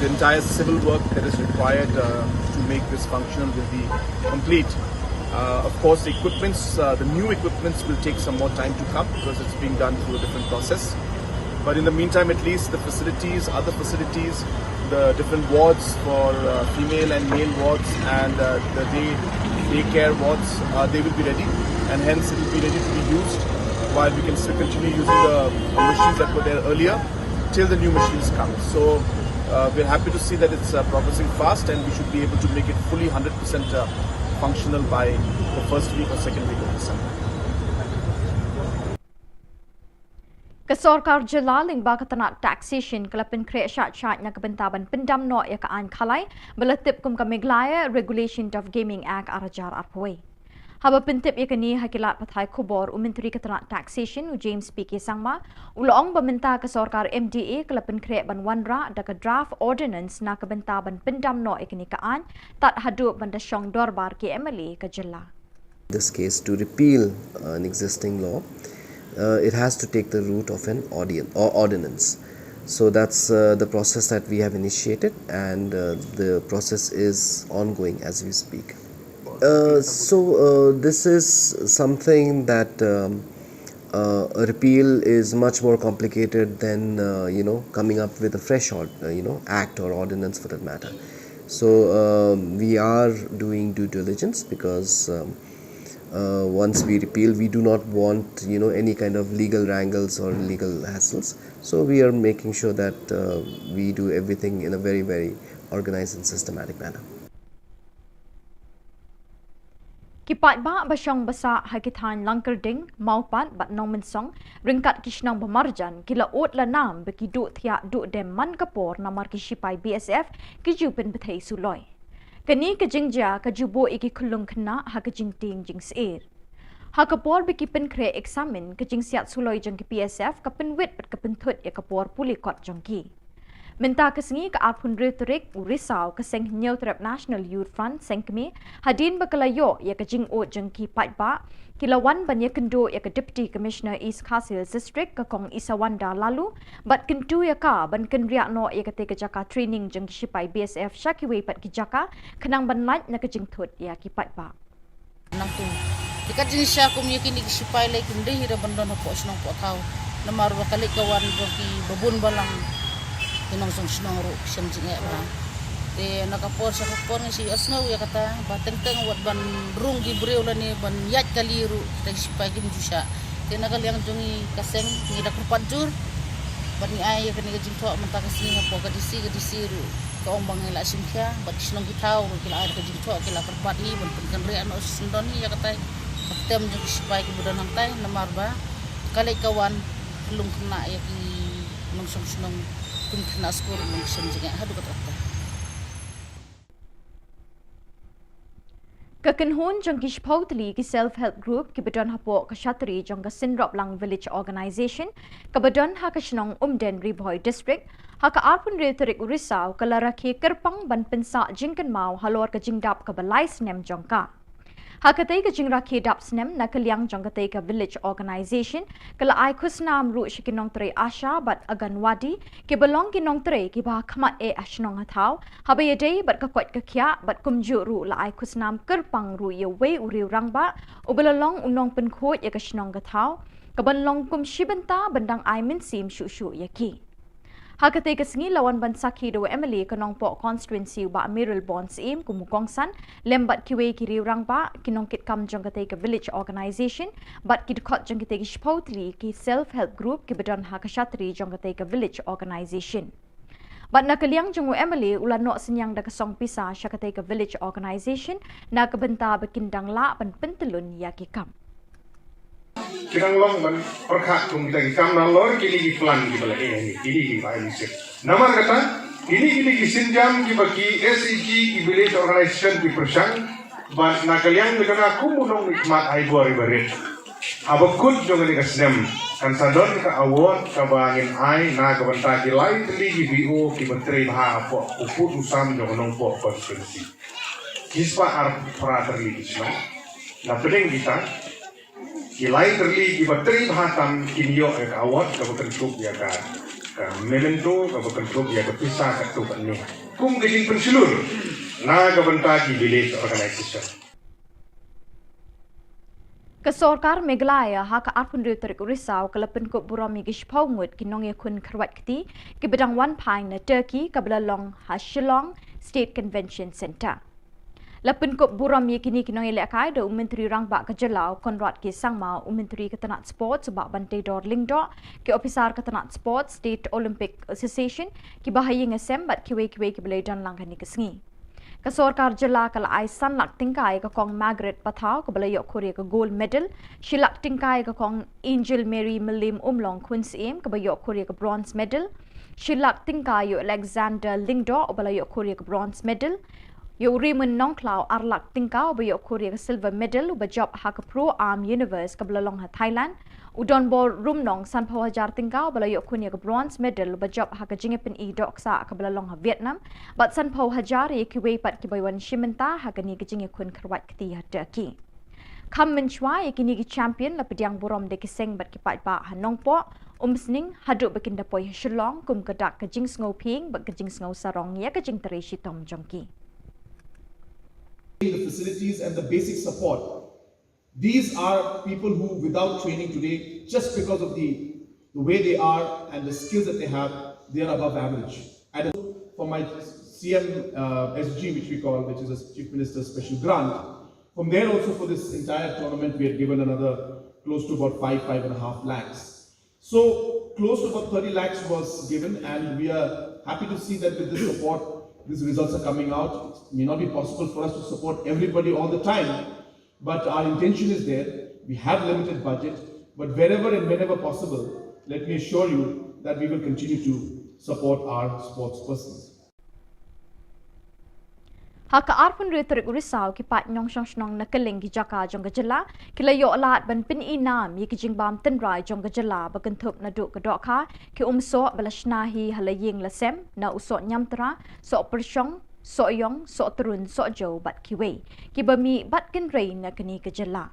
the entire civil work that is required, uh, to make this functional will be complete. Uh, of course, the equipments, uh, the new equipments will take some more time to come because it's being done through a different process. But in the meantime, at least the facilities, other facilities, the different wards for, uh, female and male wards, and, uh, the day, daycare wards, uh, they will be ready, and hence it will be ready to be used while we can still continue using the machines that were there earlier till the new machines come. So, uh, we're happy to see that it's, uh, progressing fast, and we should be able to make it fully hundred percent, uh, functional by the first week or second week of December. Ka sorkar jylla lyngba ka tnat taxation ka la pynkhreh shah shah na ka bynta ban pyndam noh ïa ka aiñ khalai ba la tip kum ka Meghalaya Regulation of Gaming Act ar hajar arphew. Haba pyntip ïa kane ha ki lad pathai khubor, u Myntri ka tnat taxation u James P K Sangma u la ong ba mynta ka sorkar M D A ka la pynkhreh ban wanrah da ka draft ordinance na ka bynta ban pyndam noh ïa kane ka aiñ tad haduh ban da shong dorbar ki M L A ka jylla. This case to repeal, uh, an existing law, uh, it has to take the route of an audience or ordinance. So that's, uh, the process that we have initiated, and, uh, the process is ongoing as we speak. Uh, so, uh, this is something that, um, uh, a repeal is much more complicated than, uh, you know, coming up with a fresh ord-, uh, you know, act or ordinance for that matter. So, um, we are doing due diligence because, um, uh, once we repeal, we do not want, you know, any kind of legal wrangles or legal hassles. So we are making sure that, uh, we do everything in a very, very organized and systematic manner. Ki paidbah ba shong ba sah ha ki thaiñ Langkyrding, Mawpat bad Nongmynsong ryngkat ki shnong ba marjan ki la ud la nam ba ki duh thiah duh dem man ka por namar ki shipai B S F ki ju pynbthei suloi. Kane ka jingjia ka ju buh ïa ki khyllung khynnah ha ka jingtieng jingsyier. Ha ka por ba ki pynkhreh eksamin, ka jingsiat suloi jong ki P S F ka pynwit bad ka pynthut ïa ka por pule kot jong ki. Mynta ka sngi, ka arphew hynriew tarik u Risaw, ka Seng Hynñiewtrep National Youth Front, Seng Kmie, hadien ba ka la ïoh ïa ka jingud jong ki paidbah, ki la wan ban ïakynduh ïa ka Deputy Commissioner East Khasi Hills District, ka Kong Isawanda Laloo, bad kyntu ïa ka ban kynriah noh ïa katei ka jaka training jong ki shipai B S F sha kiwei pat ki jaka, khnang ban lait na ka jingthut ïa ki paidbah. Nangtu. Te kat jingshisha kum ïa kine ki shipai lei kim dei hi da ban don hapoh shnong poh thaw. Namar ba ka leit ka wan jong ki babun balang, ki nongshong shnong ruh ki shem jingeh bha. Te na ka por sha ka por ngi shu ïohsngew ïa kata ba teng teng wat ban rung ki briew lane ban ïaid kali ruh kita ki shipai kim ju shah. Te na ka liang jong ngi ka seng ngi da kyrpad jur bad ngi ai ïa kane ka jingthoh mynta ka sngi hapoh ka D C, ka D C ruh ka ong ba ngi la shim khia bad ki shnong ki thaw ruh ki la ai ka jingthoh, ki la kyrpad hi ban pynkynriah noh shisyndon hi ïa katai ka ktem jong ki shipai kiba don hangtai, namar ba ka leit ka wan ka lung khynnah ïa ki nongshong shnong, kum khynnah skul ruh ki shem jingeh haduh katta katta. Ka kynhun jong ki shiphew tylli ki Self Help Group kiba don hapoh ka shatri jong ka Synroplang Village Organisation kaba don ha ka shnong Umden, Ri Bhoi District, ha ka arphew hynriew tarik u Risaw ka la rakhe kyrpang ban pynsah jingkynmaw halor ka jingdap kaba lai snem jong ka. Ha katei ka jingrakhe dap snem, na ka liang jong katei ka Village Organisation ka la ai khusnam ruh sha ki nongtrei ASHA bad Anganwadi, kiba long ki nongtrei kiba ha khmat eh ha shnong ha thaw, haba ïadei bad ka koit ka khiah, bad kumjuh ruh la ai khusnam kyrpang ruh ïa uwei u riew rangbah uba la long u nongpynkhuid ïa ka shnong ka thaw, kaban long kum shi bynta ban dang ai mynsiem shuh shuh ïa ki. Ha katei ka sngi la wan ban sakhi da u M L A ka Nongpoh Constituency u Bah Mayralborn Syiem kum u kongsan, lem bad kiwei ki riew rangbah, ki nongkitkam jong katei ka Village Organisation bad ki dkhot jong katei ki shiphew tylli ki Self Help Group kiba don ha ka shatri jong katei ka Village Organisation. Bad na ka liang jong u M L A u la noh synñiang da ka song pisa sha katei ka Village Organisation na ka bynta ba kin dang lah ban pyntyllun ïa ki kam. Ki dang long ban pyrkhat kum kita ki kam nalor kine ki plan kiba la eh, kine kiba ai mynsiem. Namar kata, kine kine ki sienjam kiba ki S H G, ki Village Organisation ki pyrshang, bad na ka liang jong nga kum u nongmihkhmat ai bor iba rit. Haba kut jong kane ka snem kan sa don ka award kaba ngin ai na ka bynta ki lai tylli ki V O kiba trei bha hapoh u pud u sam jong u Nongpoh Constituency. Ki spah arphew phra tylli ki shnong. Na pdeng kita ki lai tylli kiba trei bha tam kin ïoh ïa ka award kaba kynthup ïa ka, ka memento kaba kynthup ïa ka pisa katto katne kum ka jingpynshlur na ka bynta ki Village Organisation. Ka sorkar Meghalaya ha ka arphew hynriew tarik u Risaw ka la pynkup burom ïa ki shiphew ngut ki nongïakhun kharwait kti kiba dang wan phai na Turkey kaba la long ha Shillong State Convention Centre. La pynkup burom ïa kine ki nongïalehkai da u Myntri Rangbah ka jylla u Conrad K Sangma, u Myntri ka tnat Sports u Bah Banteidor Lyngdoh, ki ophisar ka tnat Sports, State Olympic Association, kiba ha ïing ha sem bad kiwei kiwei kiba la ïadon lang ha kane ka sngi. Ka sorkar jylla ka la ai san lak tyngka ïa ka Kong Margaret Pathaw kaba la ïoh khur ïa ka gold medal, shi lak tyngka ïa ka Kong Angel Mary Myliem Umlong Khun Syiem kaba ïoh khur ïa ka bronze medal, shi lak tyngka ïa u Alexander Lyngdoh uba la ïoh khur ïa ka bronze medal, ïa u Raymond Nongkhlaw ar lak tyngka uba ïoh khur ïa ka silver medal uba jop ha ka Pro Am Universe kaba la long ha Thailand, u Donbor Rumnong sanphew hajar tyngka uba la ïoh khun ïa ka bronze medal uba jop ha ka jingïapyni dohksah kaba la long ha Vietnam, bad sanphew hajar ïa kiwei pat kiba wan shim bynta ha kane ka jingïakhun kharwait kti ha Turkey. Kham mynshuwa ïa kine ki champion la pdiang burom da ki seng bad ki paidbah ha Nongpoh, Umsning haduh ba kin da poi ha Shillong kum ka dak ka jingsngewphieng bad ka jingsngewsarong ïa ka jingtrei shitom jong ki. The facilities and the basic support. These are people who, without training today, just because of the, the way they are and the skills that they have, they are above average. And for my C M, uh, S G, which we call, which is a Chief Minister's Special Grant, from there also for this entire tournament, we had given another close to about five, five and a half lakhs. So close to about thirty lakhs was given, and we are happy to see that with this support, these results are coming out. It may not be possible for us to support everybody all the time, but our intention is there. We have limited budget, but wherever and whenever possible, let me assure you that we will continue to support our sports persons. Ha ka arphew hynriew tarik u Risaw, ki paid nongshong shnong na kylleng ki jaka jong ka jylla ki la ïoh lad ban pyn-i nam ïa ki jingbam tynrai jong ka jylla ba kynthup naduh ka dohkha, ki umsoh ba la shna hi ha la ïing la sem, na u soh ñiamtra, soh pyrshong, soh ïong, soh trun, soh jew bad kiwei kiba mih bad kynrei na kane ka jylla.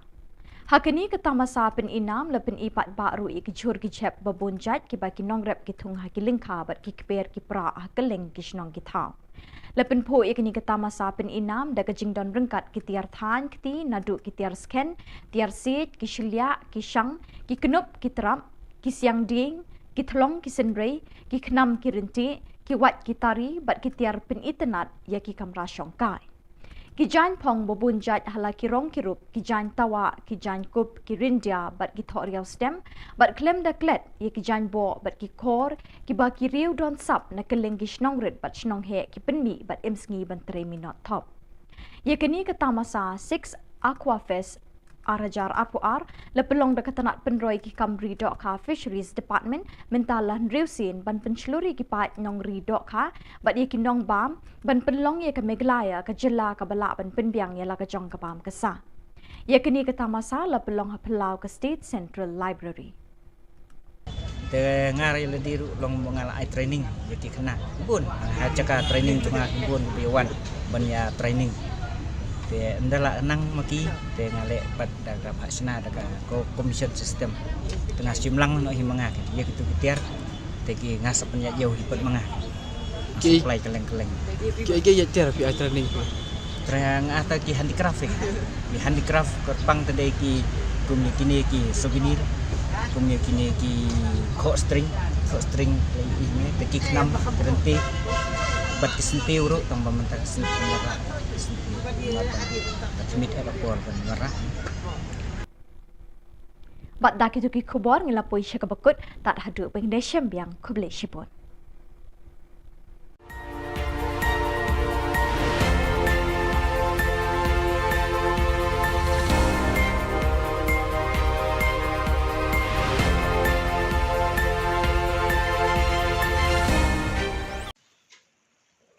Ha kane ka tamasa pyn-i nam la pyn-i paidbah ruh ïa ki jhur ki jhep ba bun jait kiba ki nongrep ki thung ha ki lyngkha bad ki kper ki pra ha kylleng ki shnong ki thaw. La pynphuh ïa kane ka tamasa pyn-i nam da ka jingdon ryngkat ki tiar thaiñ kti naduh ki tiar skhem, tiar siej, ki shylliah, ki shang, ki knup, ki trap, ki siang dieng, ki thlong, ki synrei, ki khnam, ki ryntih, ki wait, ki tari bad ki tiar pyn-itynnad ïa ki kamra shongkai. Ki jaiñ phong ba bun jait ha la ki rong ki rup, ki jaiñ tawah, ki jaiñ kup, ki ryndia bad ki thohriaw stem, bad khlem da klet ïa ki jaiñ boh bad ki khor kiba ki riew don sap na kylleng ki shnong rit bad shnong heh ki pynmih bad im sngi ban trei minot thop. Ïa kane ka tamasa Six Aqua Fest ar hajar arphew ar la pynlong da ka tnat pynroi ki kam ri dohkha Fisheries Department mynta la hynriew sien ban pynshlur ïa ki paid nongri dohkha bad ïa ki nongbam ban pynlong ïa ka Meghalaya ka jylla kaba lah ban pynbiang ïa la ka jong ka bam ka sa. Ïa kane ka tamasa la pynlong ha phyllaw ka State Central Library. Te nga ruh la dei ruh long ba nga la ai training ïa ki khynnah bun ha jaka training jong nga bun ba ïa wan ban ïa training. Te ynda la nang ma ki te nga leh pat da ka phah shna da ka ko commission system. Te nga shim lang noh hi ma nga ïa kitu ki tiar te ki nga sa pynïaid ïew hi pat ma nga. Ki supply kylleng kylleng. Ki ïa tiar phi ai training phi. Training ata ki handicraft eh. Ki handicraft kyrpang te dei ki kum ïa kine ki souvenir. Kum ïa kine ki khoh string, khoh string lei ine te ki khnam ki rynti. Bad ki synti ruh tang ba mynta ki synti marah. Ki synti marah. Ki mit ela por ban marah. Bad da kitu ki khubor ngi la poi sha kaba kut tad haduh ba ngin ïashem biang khublei shibun.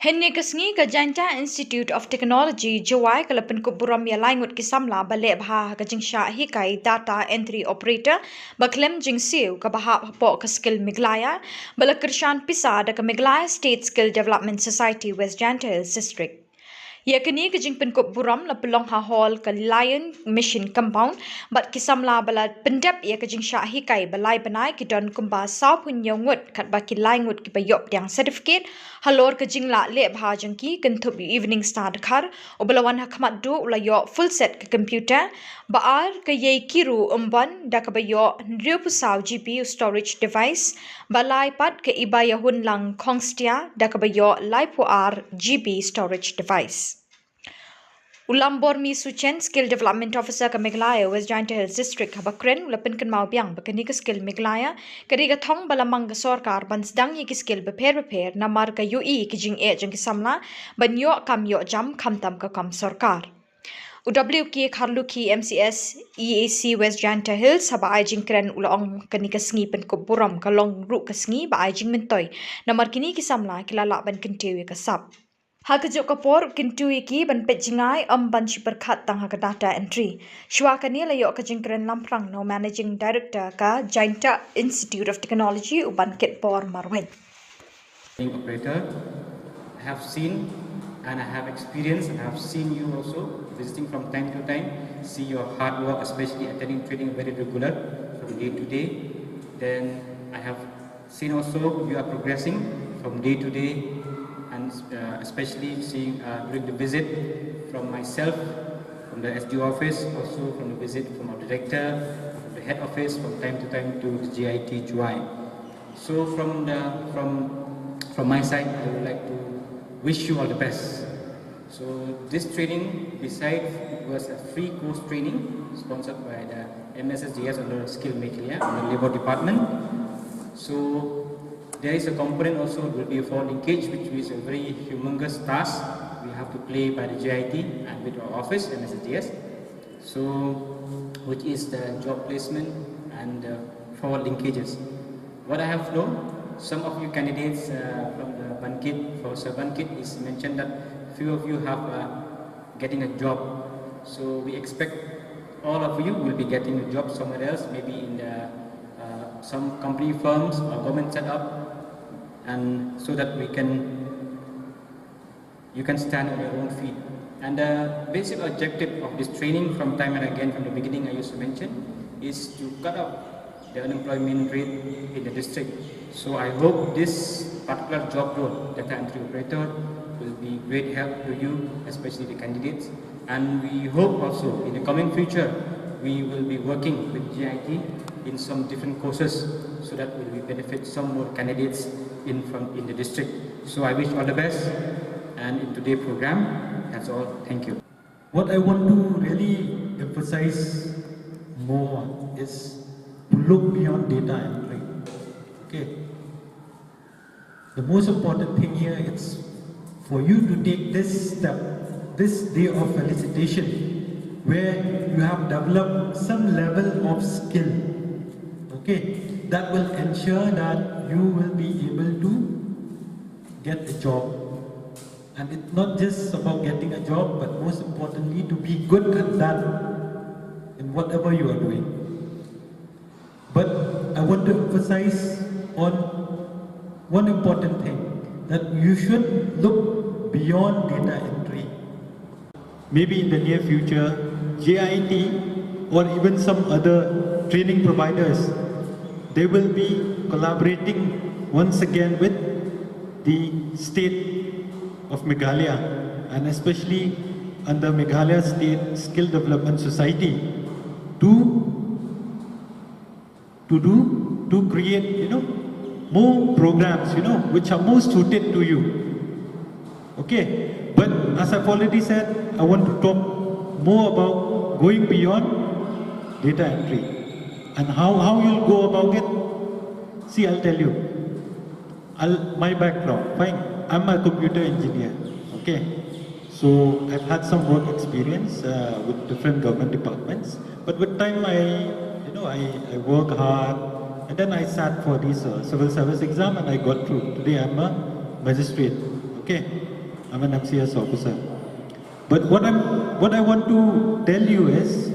Hynne ka sngi ka Jaintia Institute of Technology Jowai ka la pynkup burom ïa lai ngut ki samla ba leh bha ha ka jingshah hikai data entry operator ba khlem jingsiew kaba hap hapoh ka Skill Meghalaya ba la kyrshan pisa da ka Meghalaya State Skill Development Society West Jaintia Hills District. Ïa kane ka jingpynkup burom la pynlong ha hall ka Lion Mission Compound bad ki samla ba la pyndep ïa ka jingshah hikai ba lai bnai ki don kumba sawphew hynñiew ngut katba ki lai ngut kiba ïoh pdiang certificate halor ka jinglah leh bha jong ki kynthup ïa u Evening Star Dkhar uba la wan ha khmat duh u la ïoh full set ka computer, ba ar ka Ïeikiru Ymbon da kaba ïoh hynriewphew saw GB u storage device, ba lai pat ka Ibaïahunlang Khongstia da kaba ïoh laiphew ar GB storage device. U Lambormi Suchen, Skill Development Officer ka Meghalaya West Jaintia Hills District haba kren u la pynkynmaw biang ba kane ka Skill Meghalaya ka dei ka thong ba la mang ka sorkar ban sdang ïa ki skill bapher bapher namar ka ïohi ki jingeh jong ki samla ban ïoh kam ïoh jam khamtam ka kam sorkar. U W K Kharlukhi, MCS, EAC West Jaintia Hills, haba ai jingkren u la ong kane ka sngi pynkup burom ka long ruh ka sngi ba ai jingmyntoi namar kine ki samla ki la lah ban kyntiew ïa ka sap. Ha kajuh ka por u kyntu ïa ki ban peit jngai ym ban shu pyrkhat tang ha ka data entry. Shuwa kane la ïoh ka jingkren lamphrang na u Managing Director ka Jaintia Institute of Technology u Bankit Por Marwein. Operator. I have seen and I have experienced and I have seen you also visiting from time to time, see your hard work, especially attending training very regular from day to day. Then I have seen also you are progressing from day to day, and uh, especially seeing uh, during the visit from myself, from the S D O office, also from the visit from our director, from the head office, from time to time to the G I T Jowai. So from the from from my side, I would like to wish you all the best. So this training, besides, was a free course training sponsored by the M S S D S under Skill Meghalaya, under Labour Department. So there is a component also will be for linkage, which is a very humongous task we have to play by the G I T and with our office, M S S D S. So, which is the job placement and uh, forward linkages. What I have known, some of you candidates uh, from the Bankit, for Sir Bankit, is mentioned that Few of you have uh, getting a job. So we expect all of you will be getting a job somewhere else, maybe in the uh, some company firms or government setup, and so that we can you can stand on your own feet. And the basic objective of this training, from time and again from the beginning I used to mention, is to cut off the unemployment rate in the district. So I hope this particular job role, data entry operator, will be great help to you, especially the candidates. And we hope also in the coming future, we will be working with G I T in some different courses so that we will benefit some more candidates in from in the district. So I wish all the best and in today's program. That's all. Thank you. What I want to really emphasize more is to look beyond data entry. Okay. The most important thing here is for you to take this step, this day of felicitation, where you have developed some level of skill. Okay, that will ensure that you will be able to get a job. And it's not just about getting a job, but most importantly, to be good at that in whatever you are doing. But I want to emphasize on one important thing, that you should look beyond data entry. Maybe in the near future, G I T or even some other training providers, they will be collaborating once again with the state of Meghalaya, and especially under Meghalaya State Skill Development Society, to to do, to create, you know, more programs, you know, which are more suited to you. Okay, but as I've already said, I want to talk more about going beyond data entry and how, how you'll go about it. See, I'll tell you. I'll, my background, fine, I'm a computer engineer. Okay, so I've had some work experience uh, with different government departments. But with time, I, you know, I, I work hard, and then I sat for this uh, civil service exam, and I got through. Today, I'm a magistrate. Okay, I'm an M C S officer. But what I'm, what I want to tell you is,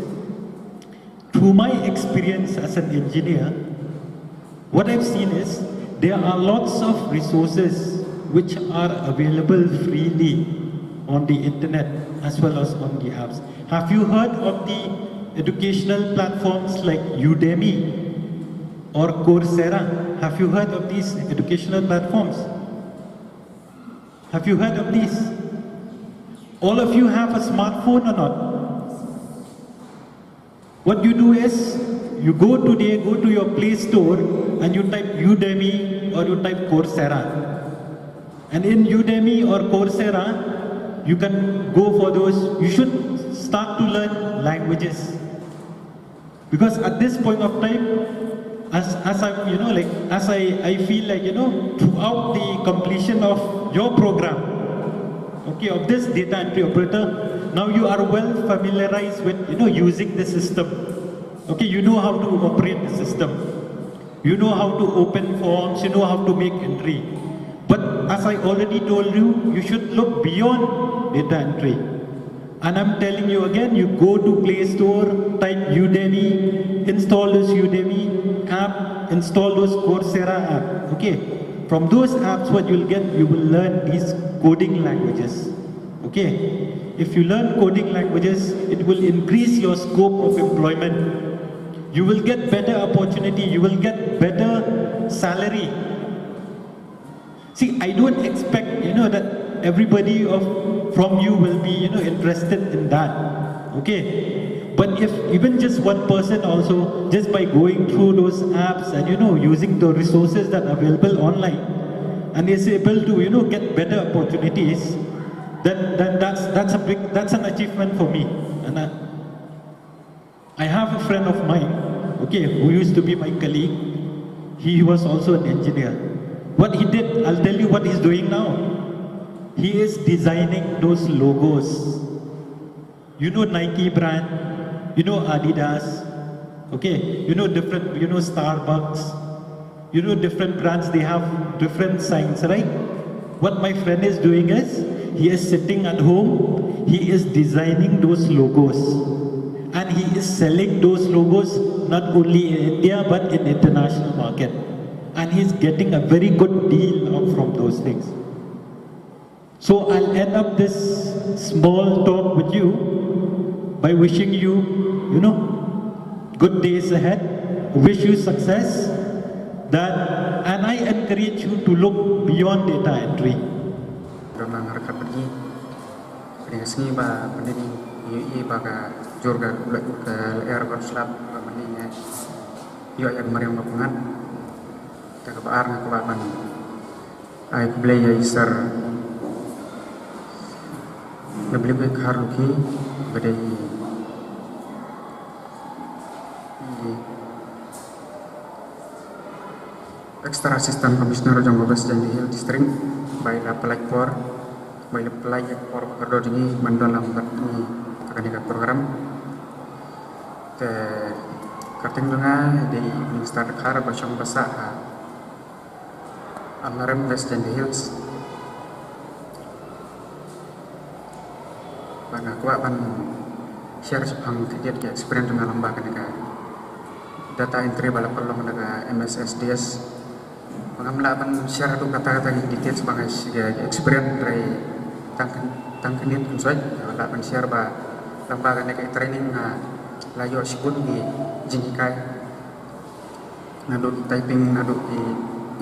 through my experience as an engineer, what I've seen is there are lots of resources which are available freely on the internet as well as on the apps. Have you heard of the educational platforms like Udemy or Coursera? Have you heard of these educational platforms? Have you heard of these? All of you have a smartphone or not? What you do is, you go today, go to your Play Store and you type Udemy or you type Coursera. And in Udemy or Coursera, you can go for those, you should start to learn languages. Because at this point of time, as, as I, you know, like, as I, I feel like, you know, throughout the completion of your program, okay, of this data entry operator, now you are well familiarized with, you know, using the system. Okay, you know how to operate the system. You know how to open forms, you know how to make entry. But as I already told you, you should look beyond data entry. And I'm telling you again, you go to Play Store, type Udemy, install this Udemy app, install those Coursera app. Okay. From those apps, what you'll get, you will learn these coding languages. Okay. If you learn coding languages, it will increase your scope of employment. You will get better opportunity, you will get better salary. See, I don't expect, you know, that everybody of from you will be, you know, interested in that. Okay? But if even just one person also, just by going through those apps and, you know, using the resources that are available online and is able to, you know, get better opportunities, then, then that's, that's a big, that's an achievement for me. And I, I have a friend of mine, okay, who used to be my colleague. He was also an engineer. What he did, I'll tell you what he's doing now. He is designing those logos. You know Nike brand, you know Adidas, okay, you know different, you know Starbucks, you know different brands, they have different signs, right? What my friend is doing is He is sitting at home, he is designing those logos, and he is selling those logos not only in India but in international market. And he's getting a very good deal out from those things. So I'll end up this small talk with you by wishing you, you know, good days ahead. Wish you success. That, and I encourage you to look beyond data entry. Don lang harkat pergi. Kini sngi ba mending i ba ka jur ka lyer ba slap ba mending ïoh ïa ka mariang ba pyngan. Te kaba ar nga kwah ban ai khublei ïa i Sir W K Kharlukhi ba dei i Extra Assistant Commissioner jong ka West Jaintia Hills District ba i la pynlait por, ba i la pynlait ïa ka por ba kordor jong ngi ban don lang bad ngi ha kane ka program. Te kyrteng jong nga dei Minister Dkhar ba shong ba sah ha Amlarem, West Jaintia Hills. Bad nga kwah ban share shaphang khyndiat ka experience jong nga lyngba kane ka data entry ba la pynlong da ka M S S D S. Ba ngam lah ban share haduh katta katta ki details ba nga share ka experience hynrei tang khyn-, tang khyndiat kynsoit nga lah ban share ba lyngba kane ka training nga la ïoh shibun ki jinghikai. Naduh ki typing, naduh ki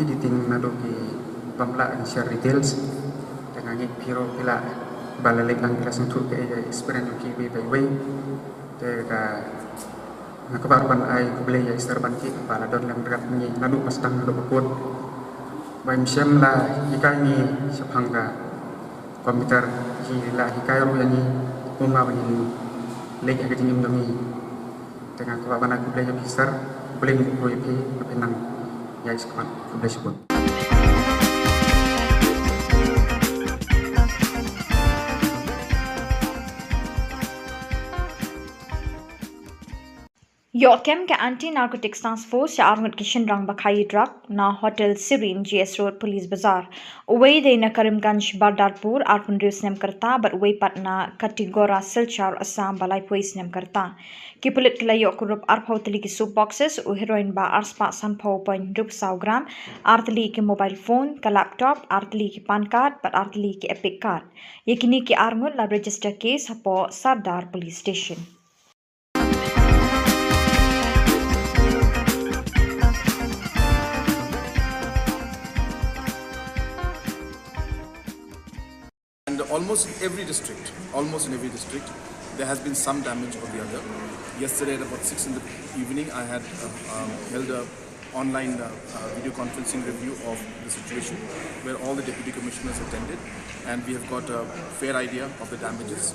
editing, naduh ki bym lah ban share details. Te nga ngeit phi ruh phi lah ba la leit lang phi la sngewthuh kaei ka experience jong phi iwei pa iwei. Te ka nga kwah ruh ban ai khublei ïa i Sir Banki ba la don lem ryngkat ngi naduh ba sdang naduh ba kut. Ba im shym la hikai ngi shaphang ka computer, i la hikai ruh ïa ngi kumba ban leit ha ka jingim jong ngi. Te nga kwah ban ai khublei ïa phi Sir, khublei ïa phi, khublei ïa phi nang ïa i Sir, khublei shibun. Ïoh kem ka Anti Narcotics Task Force ïa arngut ki shynrang ba khaïi drug na Hotel Serene, G S Road, Police Bazar. Uwei dei na Karimganj Bardarpur, arphew hynriew snem ka rta, bad uwei pat na Katigora, Silchar, Assam, ba laiphew snem ka rta. Ki pulit ki la ïoh kurup arphew tylli ki soap boxes, u heroin ba arspah sanphew point hynriew saw gram, ar tylli ki mobile phone, ka laptop, ar tylli ki PAN card, bad ar tylli ki EPIC card. Ïa kine ki arngut la register case hapoh Sardar Police Station. And almost in every district, almost in every district, there has been some damage or the other. Yesterday at about six in the evening, I had uh, um, held a online uh, uh, video conferencing review of the situation where all the deputy commissioners attended, and we have got a fair idea of the damages.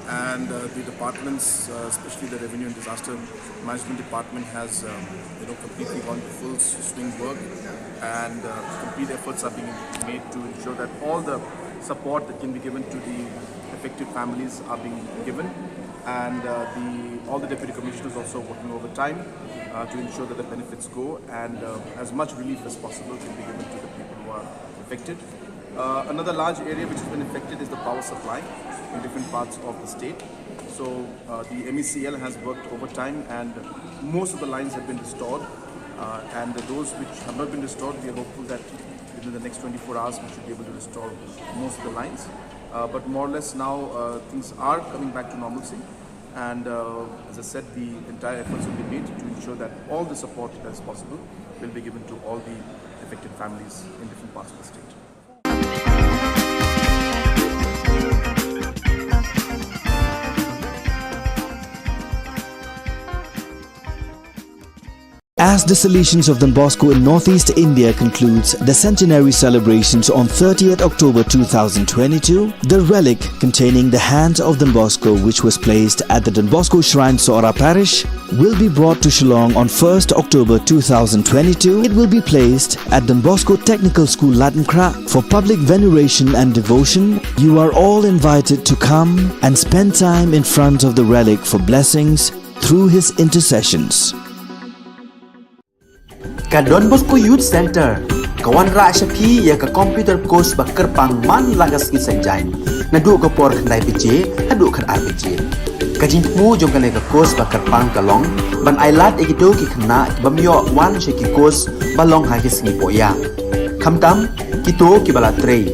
And uh, the departments, uh, especially the Revenue and Disaster Management Department, has um, you know completely gone to full swing work, and uh, complete efforts are being made to ensure that all the support that can be given to the affected families are being given, and uh, the all the deputy commissioners also working overtime uh, to ensure that the benefits go and uh, as much relief as possible can be given to the people who are affected. Uh, another large area which has been affected is the power supply in different parts of the state. So uh, the M E C L has worked overtime and most of the lines have been restored. Uh, and those which have not been restored, we are hopeful that within the next twenty-four hours we should be able to restore most of the lines. Uh, but more or less now uh, things are coming back to normalcy. And uh, as I said, the entire efforts will be made to ensure that all the support that is possible will be given to all the affected families in different parts of the state. As the Salesians of Don Bosco in Northeast India concludes the centenary celebrations on thirtieth October two thousand twenty-two, the relic containing the hand of Don Bosco, which was placed at the Don Bosco Shrine, Sohra Parish, will be brought to Shillong on first October two thousand twenty-two. It will be placed at Don Bosco Technical School, Latnkrah, for public veneration and devotion. You are all invited to come and spend time in front of the relic for blessings through his intercessions. Ka Don Bosco Youth Centre. Ka wanrah sha phi ïa ka computer course ba kyrpang man la ka sngi Saitjaiñ, naduh ka por khyndai baje haduh khatar baje. Ka jingthmu jong kane ka course ba kyrpang ka long ban ailad ïa kito ki khynnah ki bym ïoh wan sha ki course ba long ha ki sngi pohïa, khamtam kito kiba la trei,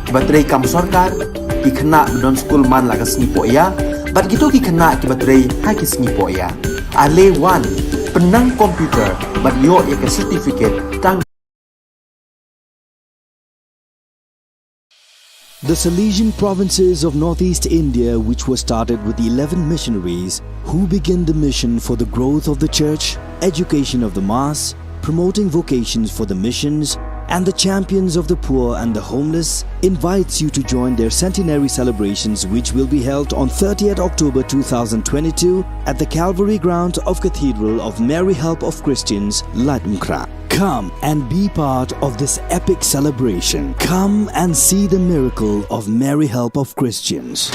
kiba trei kam sorkar, ki khynnah ba don skul man la ka sngi pohïa, bad kito ki khynnah kiba trei ha ki sngi pohïa. Ale wan, pynnang computer bad ïoh ïa ka certificate tang. The Salesian provinces of northeast India, which was started with eleven missionaries who began the mission for the growth of the church, education of the mass, promoting vocations for the missions, and the champions of the poor and the homeless, invites you to join their centenary celebrations, which will be held on thirtieth October two thousand twenty-two at the Calvary ground of Cathedral of Mary Help of Christians, Laitumkhrah. Come and be part of this epic celebration. Come and see the miracle of Mary Help of Christians.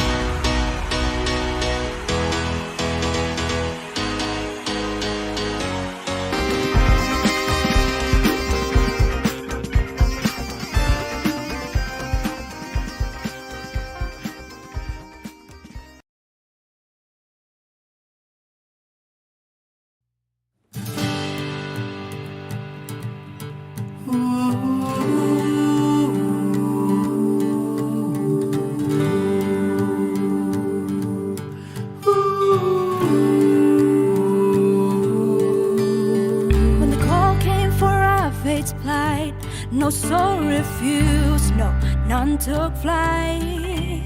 When the call came for our faith to plight, no soul refused, no, none took flight.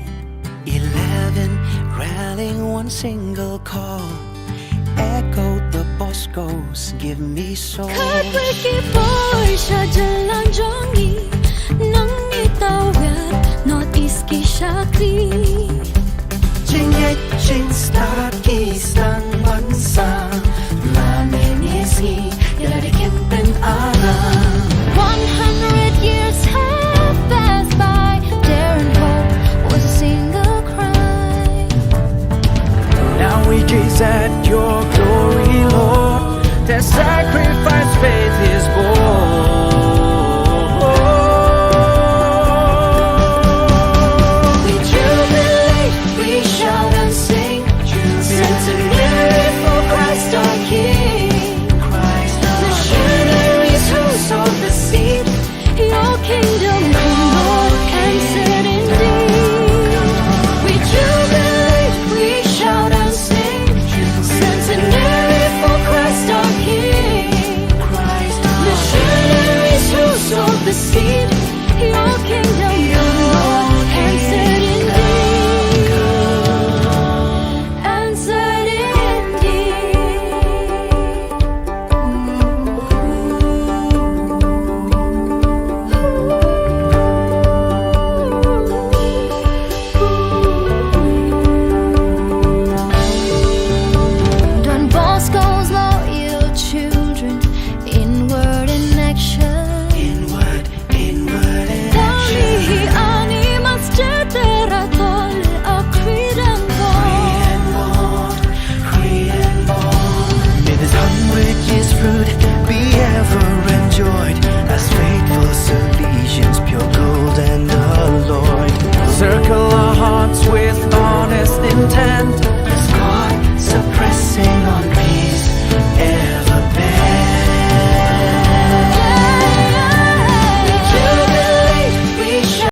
Eleven rallying one single call, echoed the Bosco's "Give me soul." Khatwei ki poi sha jylla jong ngi, nang ngi tawit North East ki shakri. Jingngeit jingstad ki sdang ban sah, la mynne sngi ïa lade kim pynara. One hundred years have passed by, dare and hope was a single cry. Now we gaze at your glory, Lord. Their sacrifice faith is born.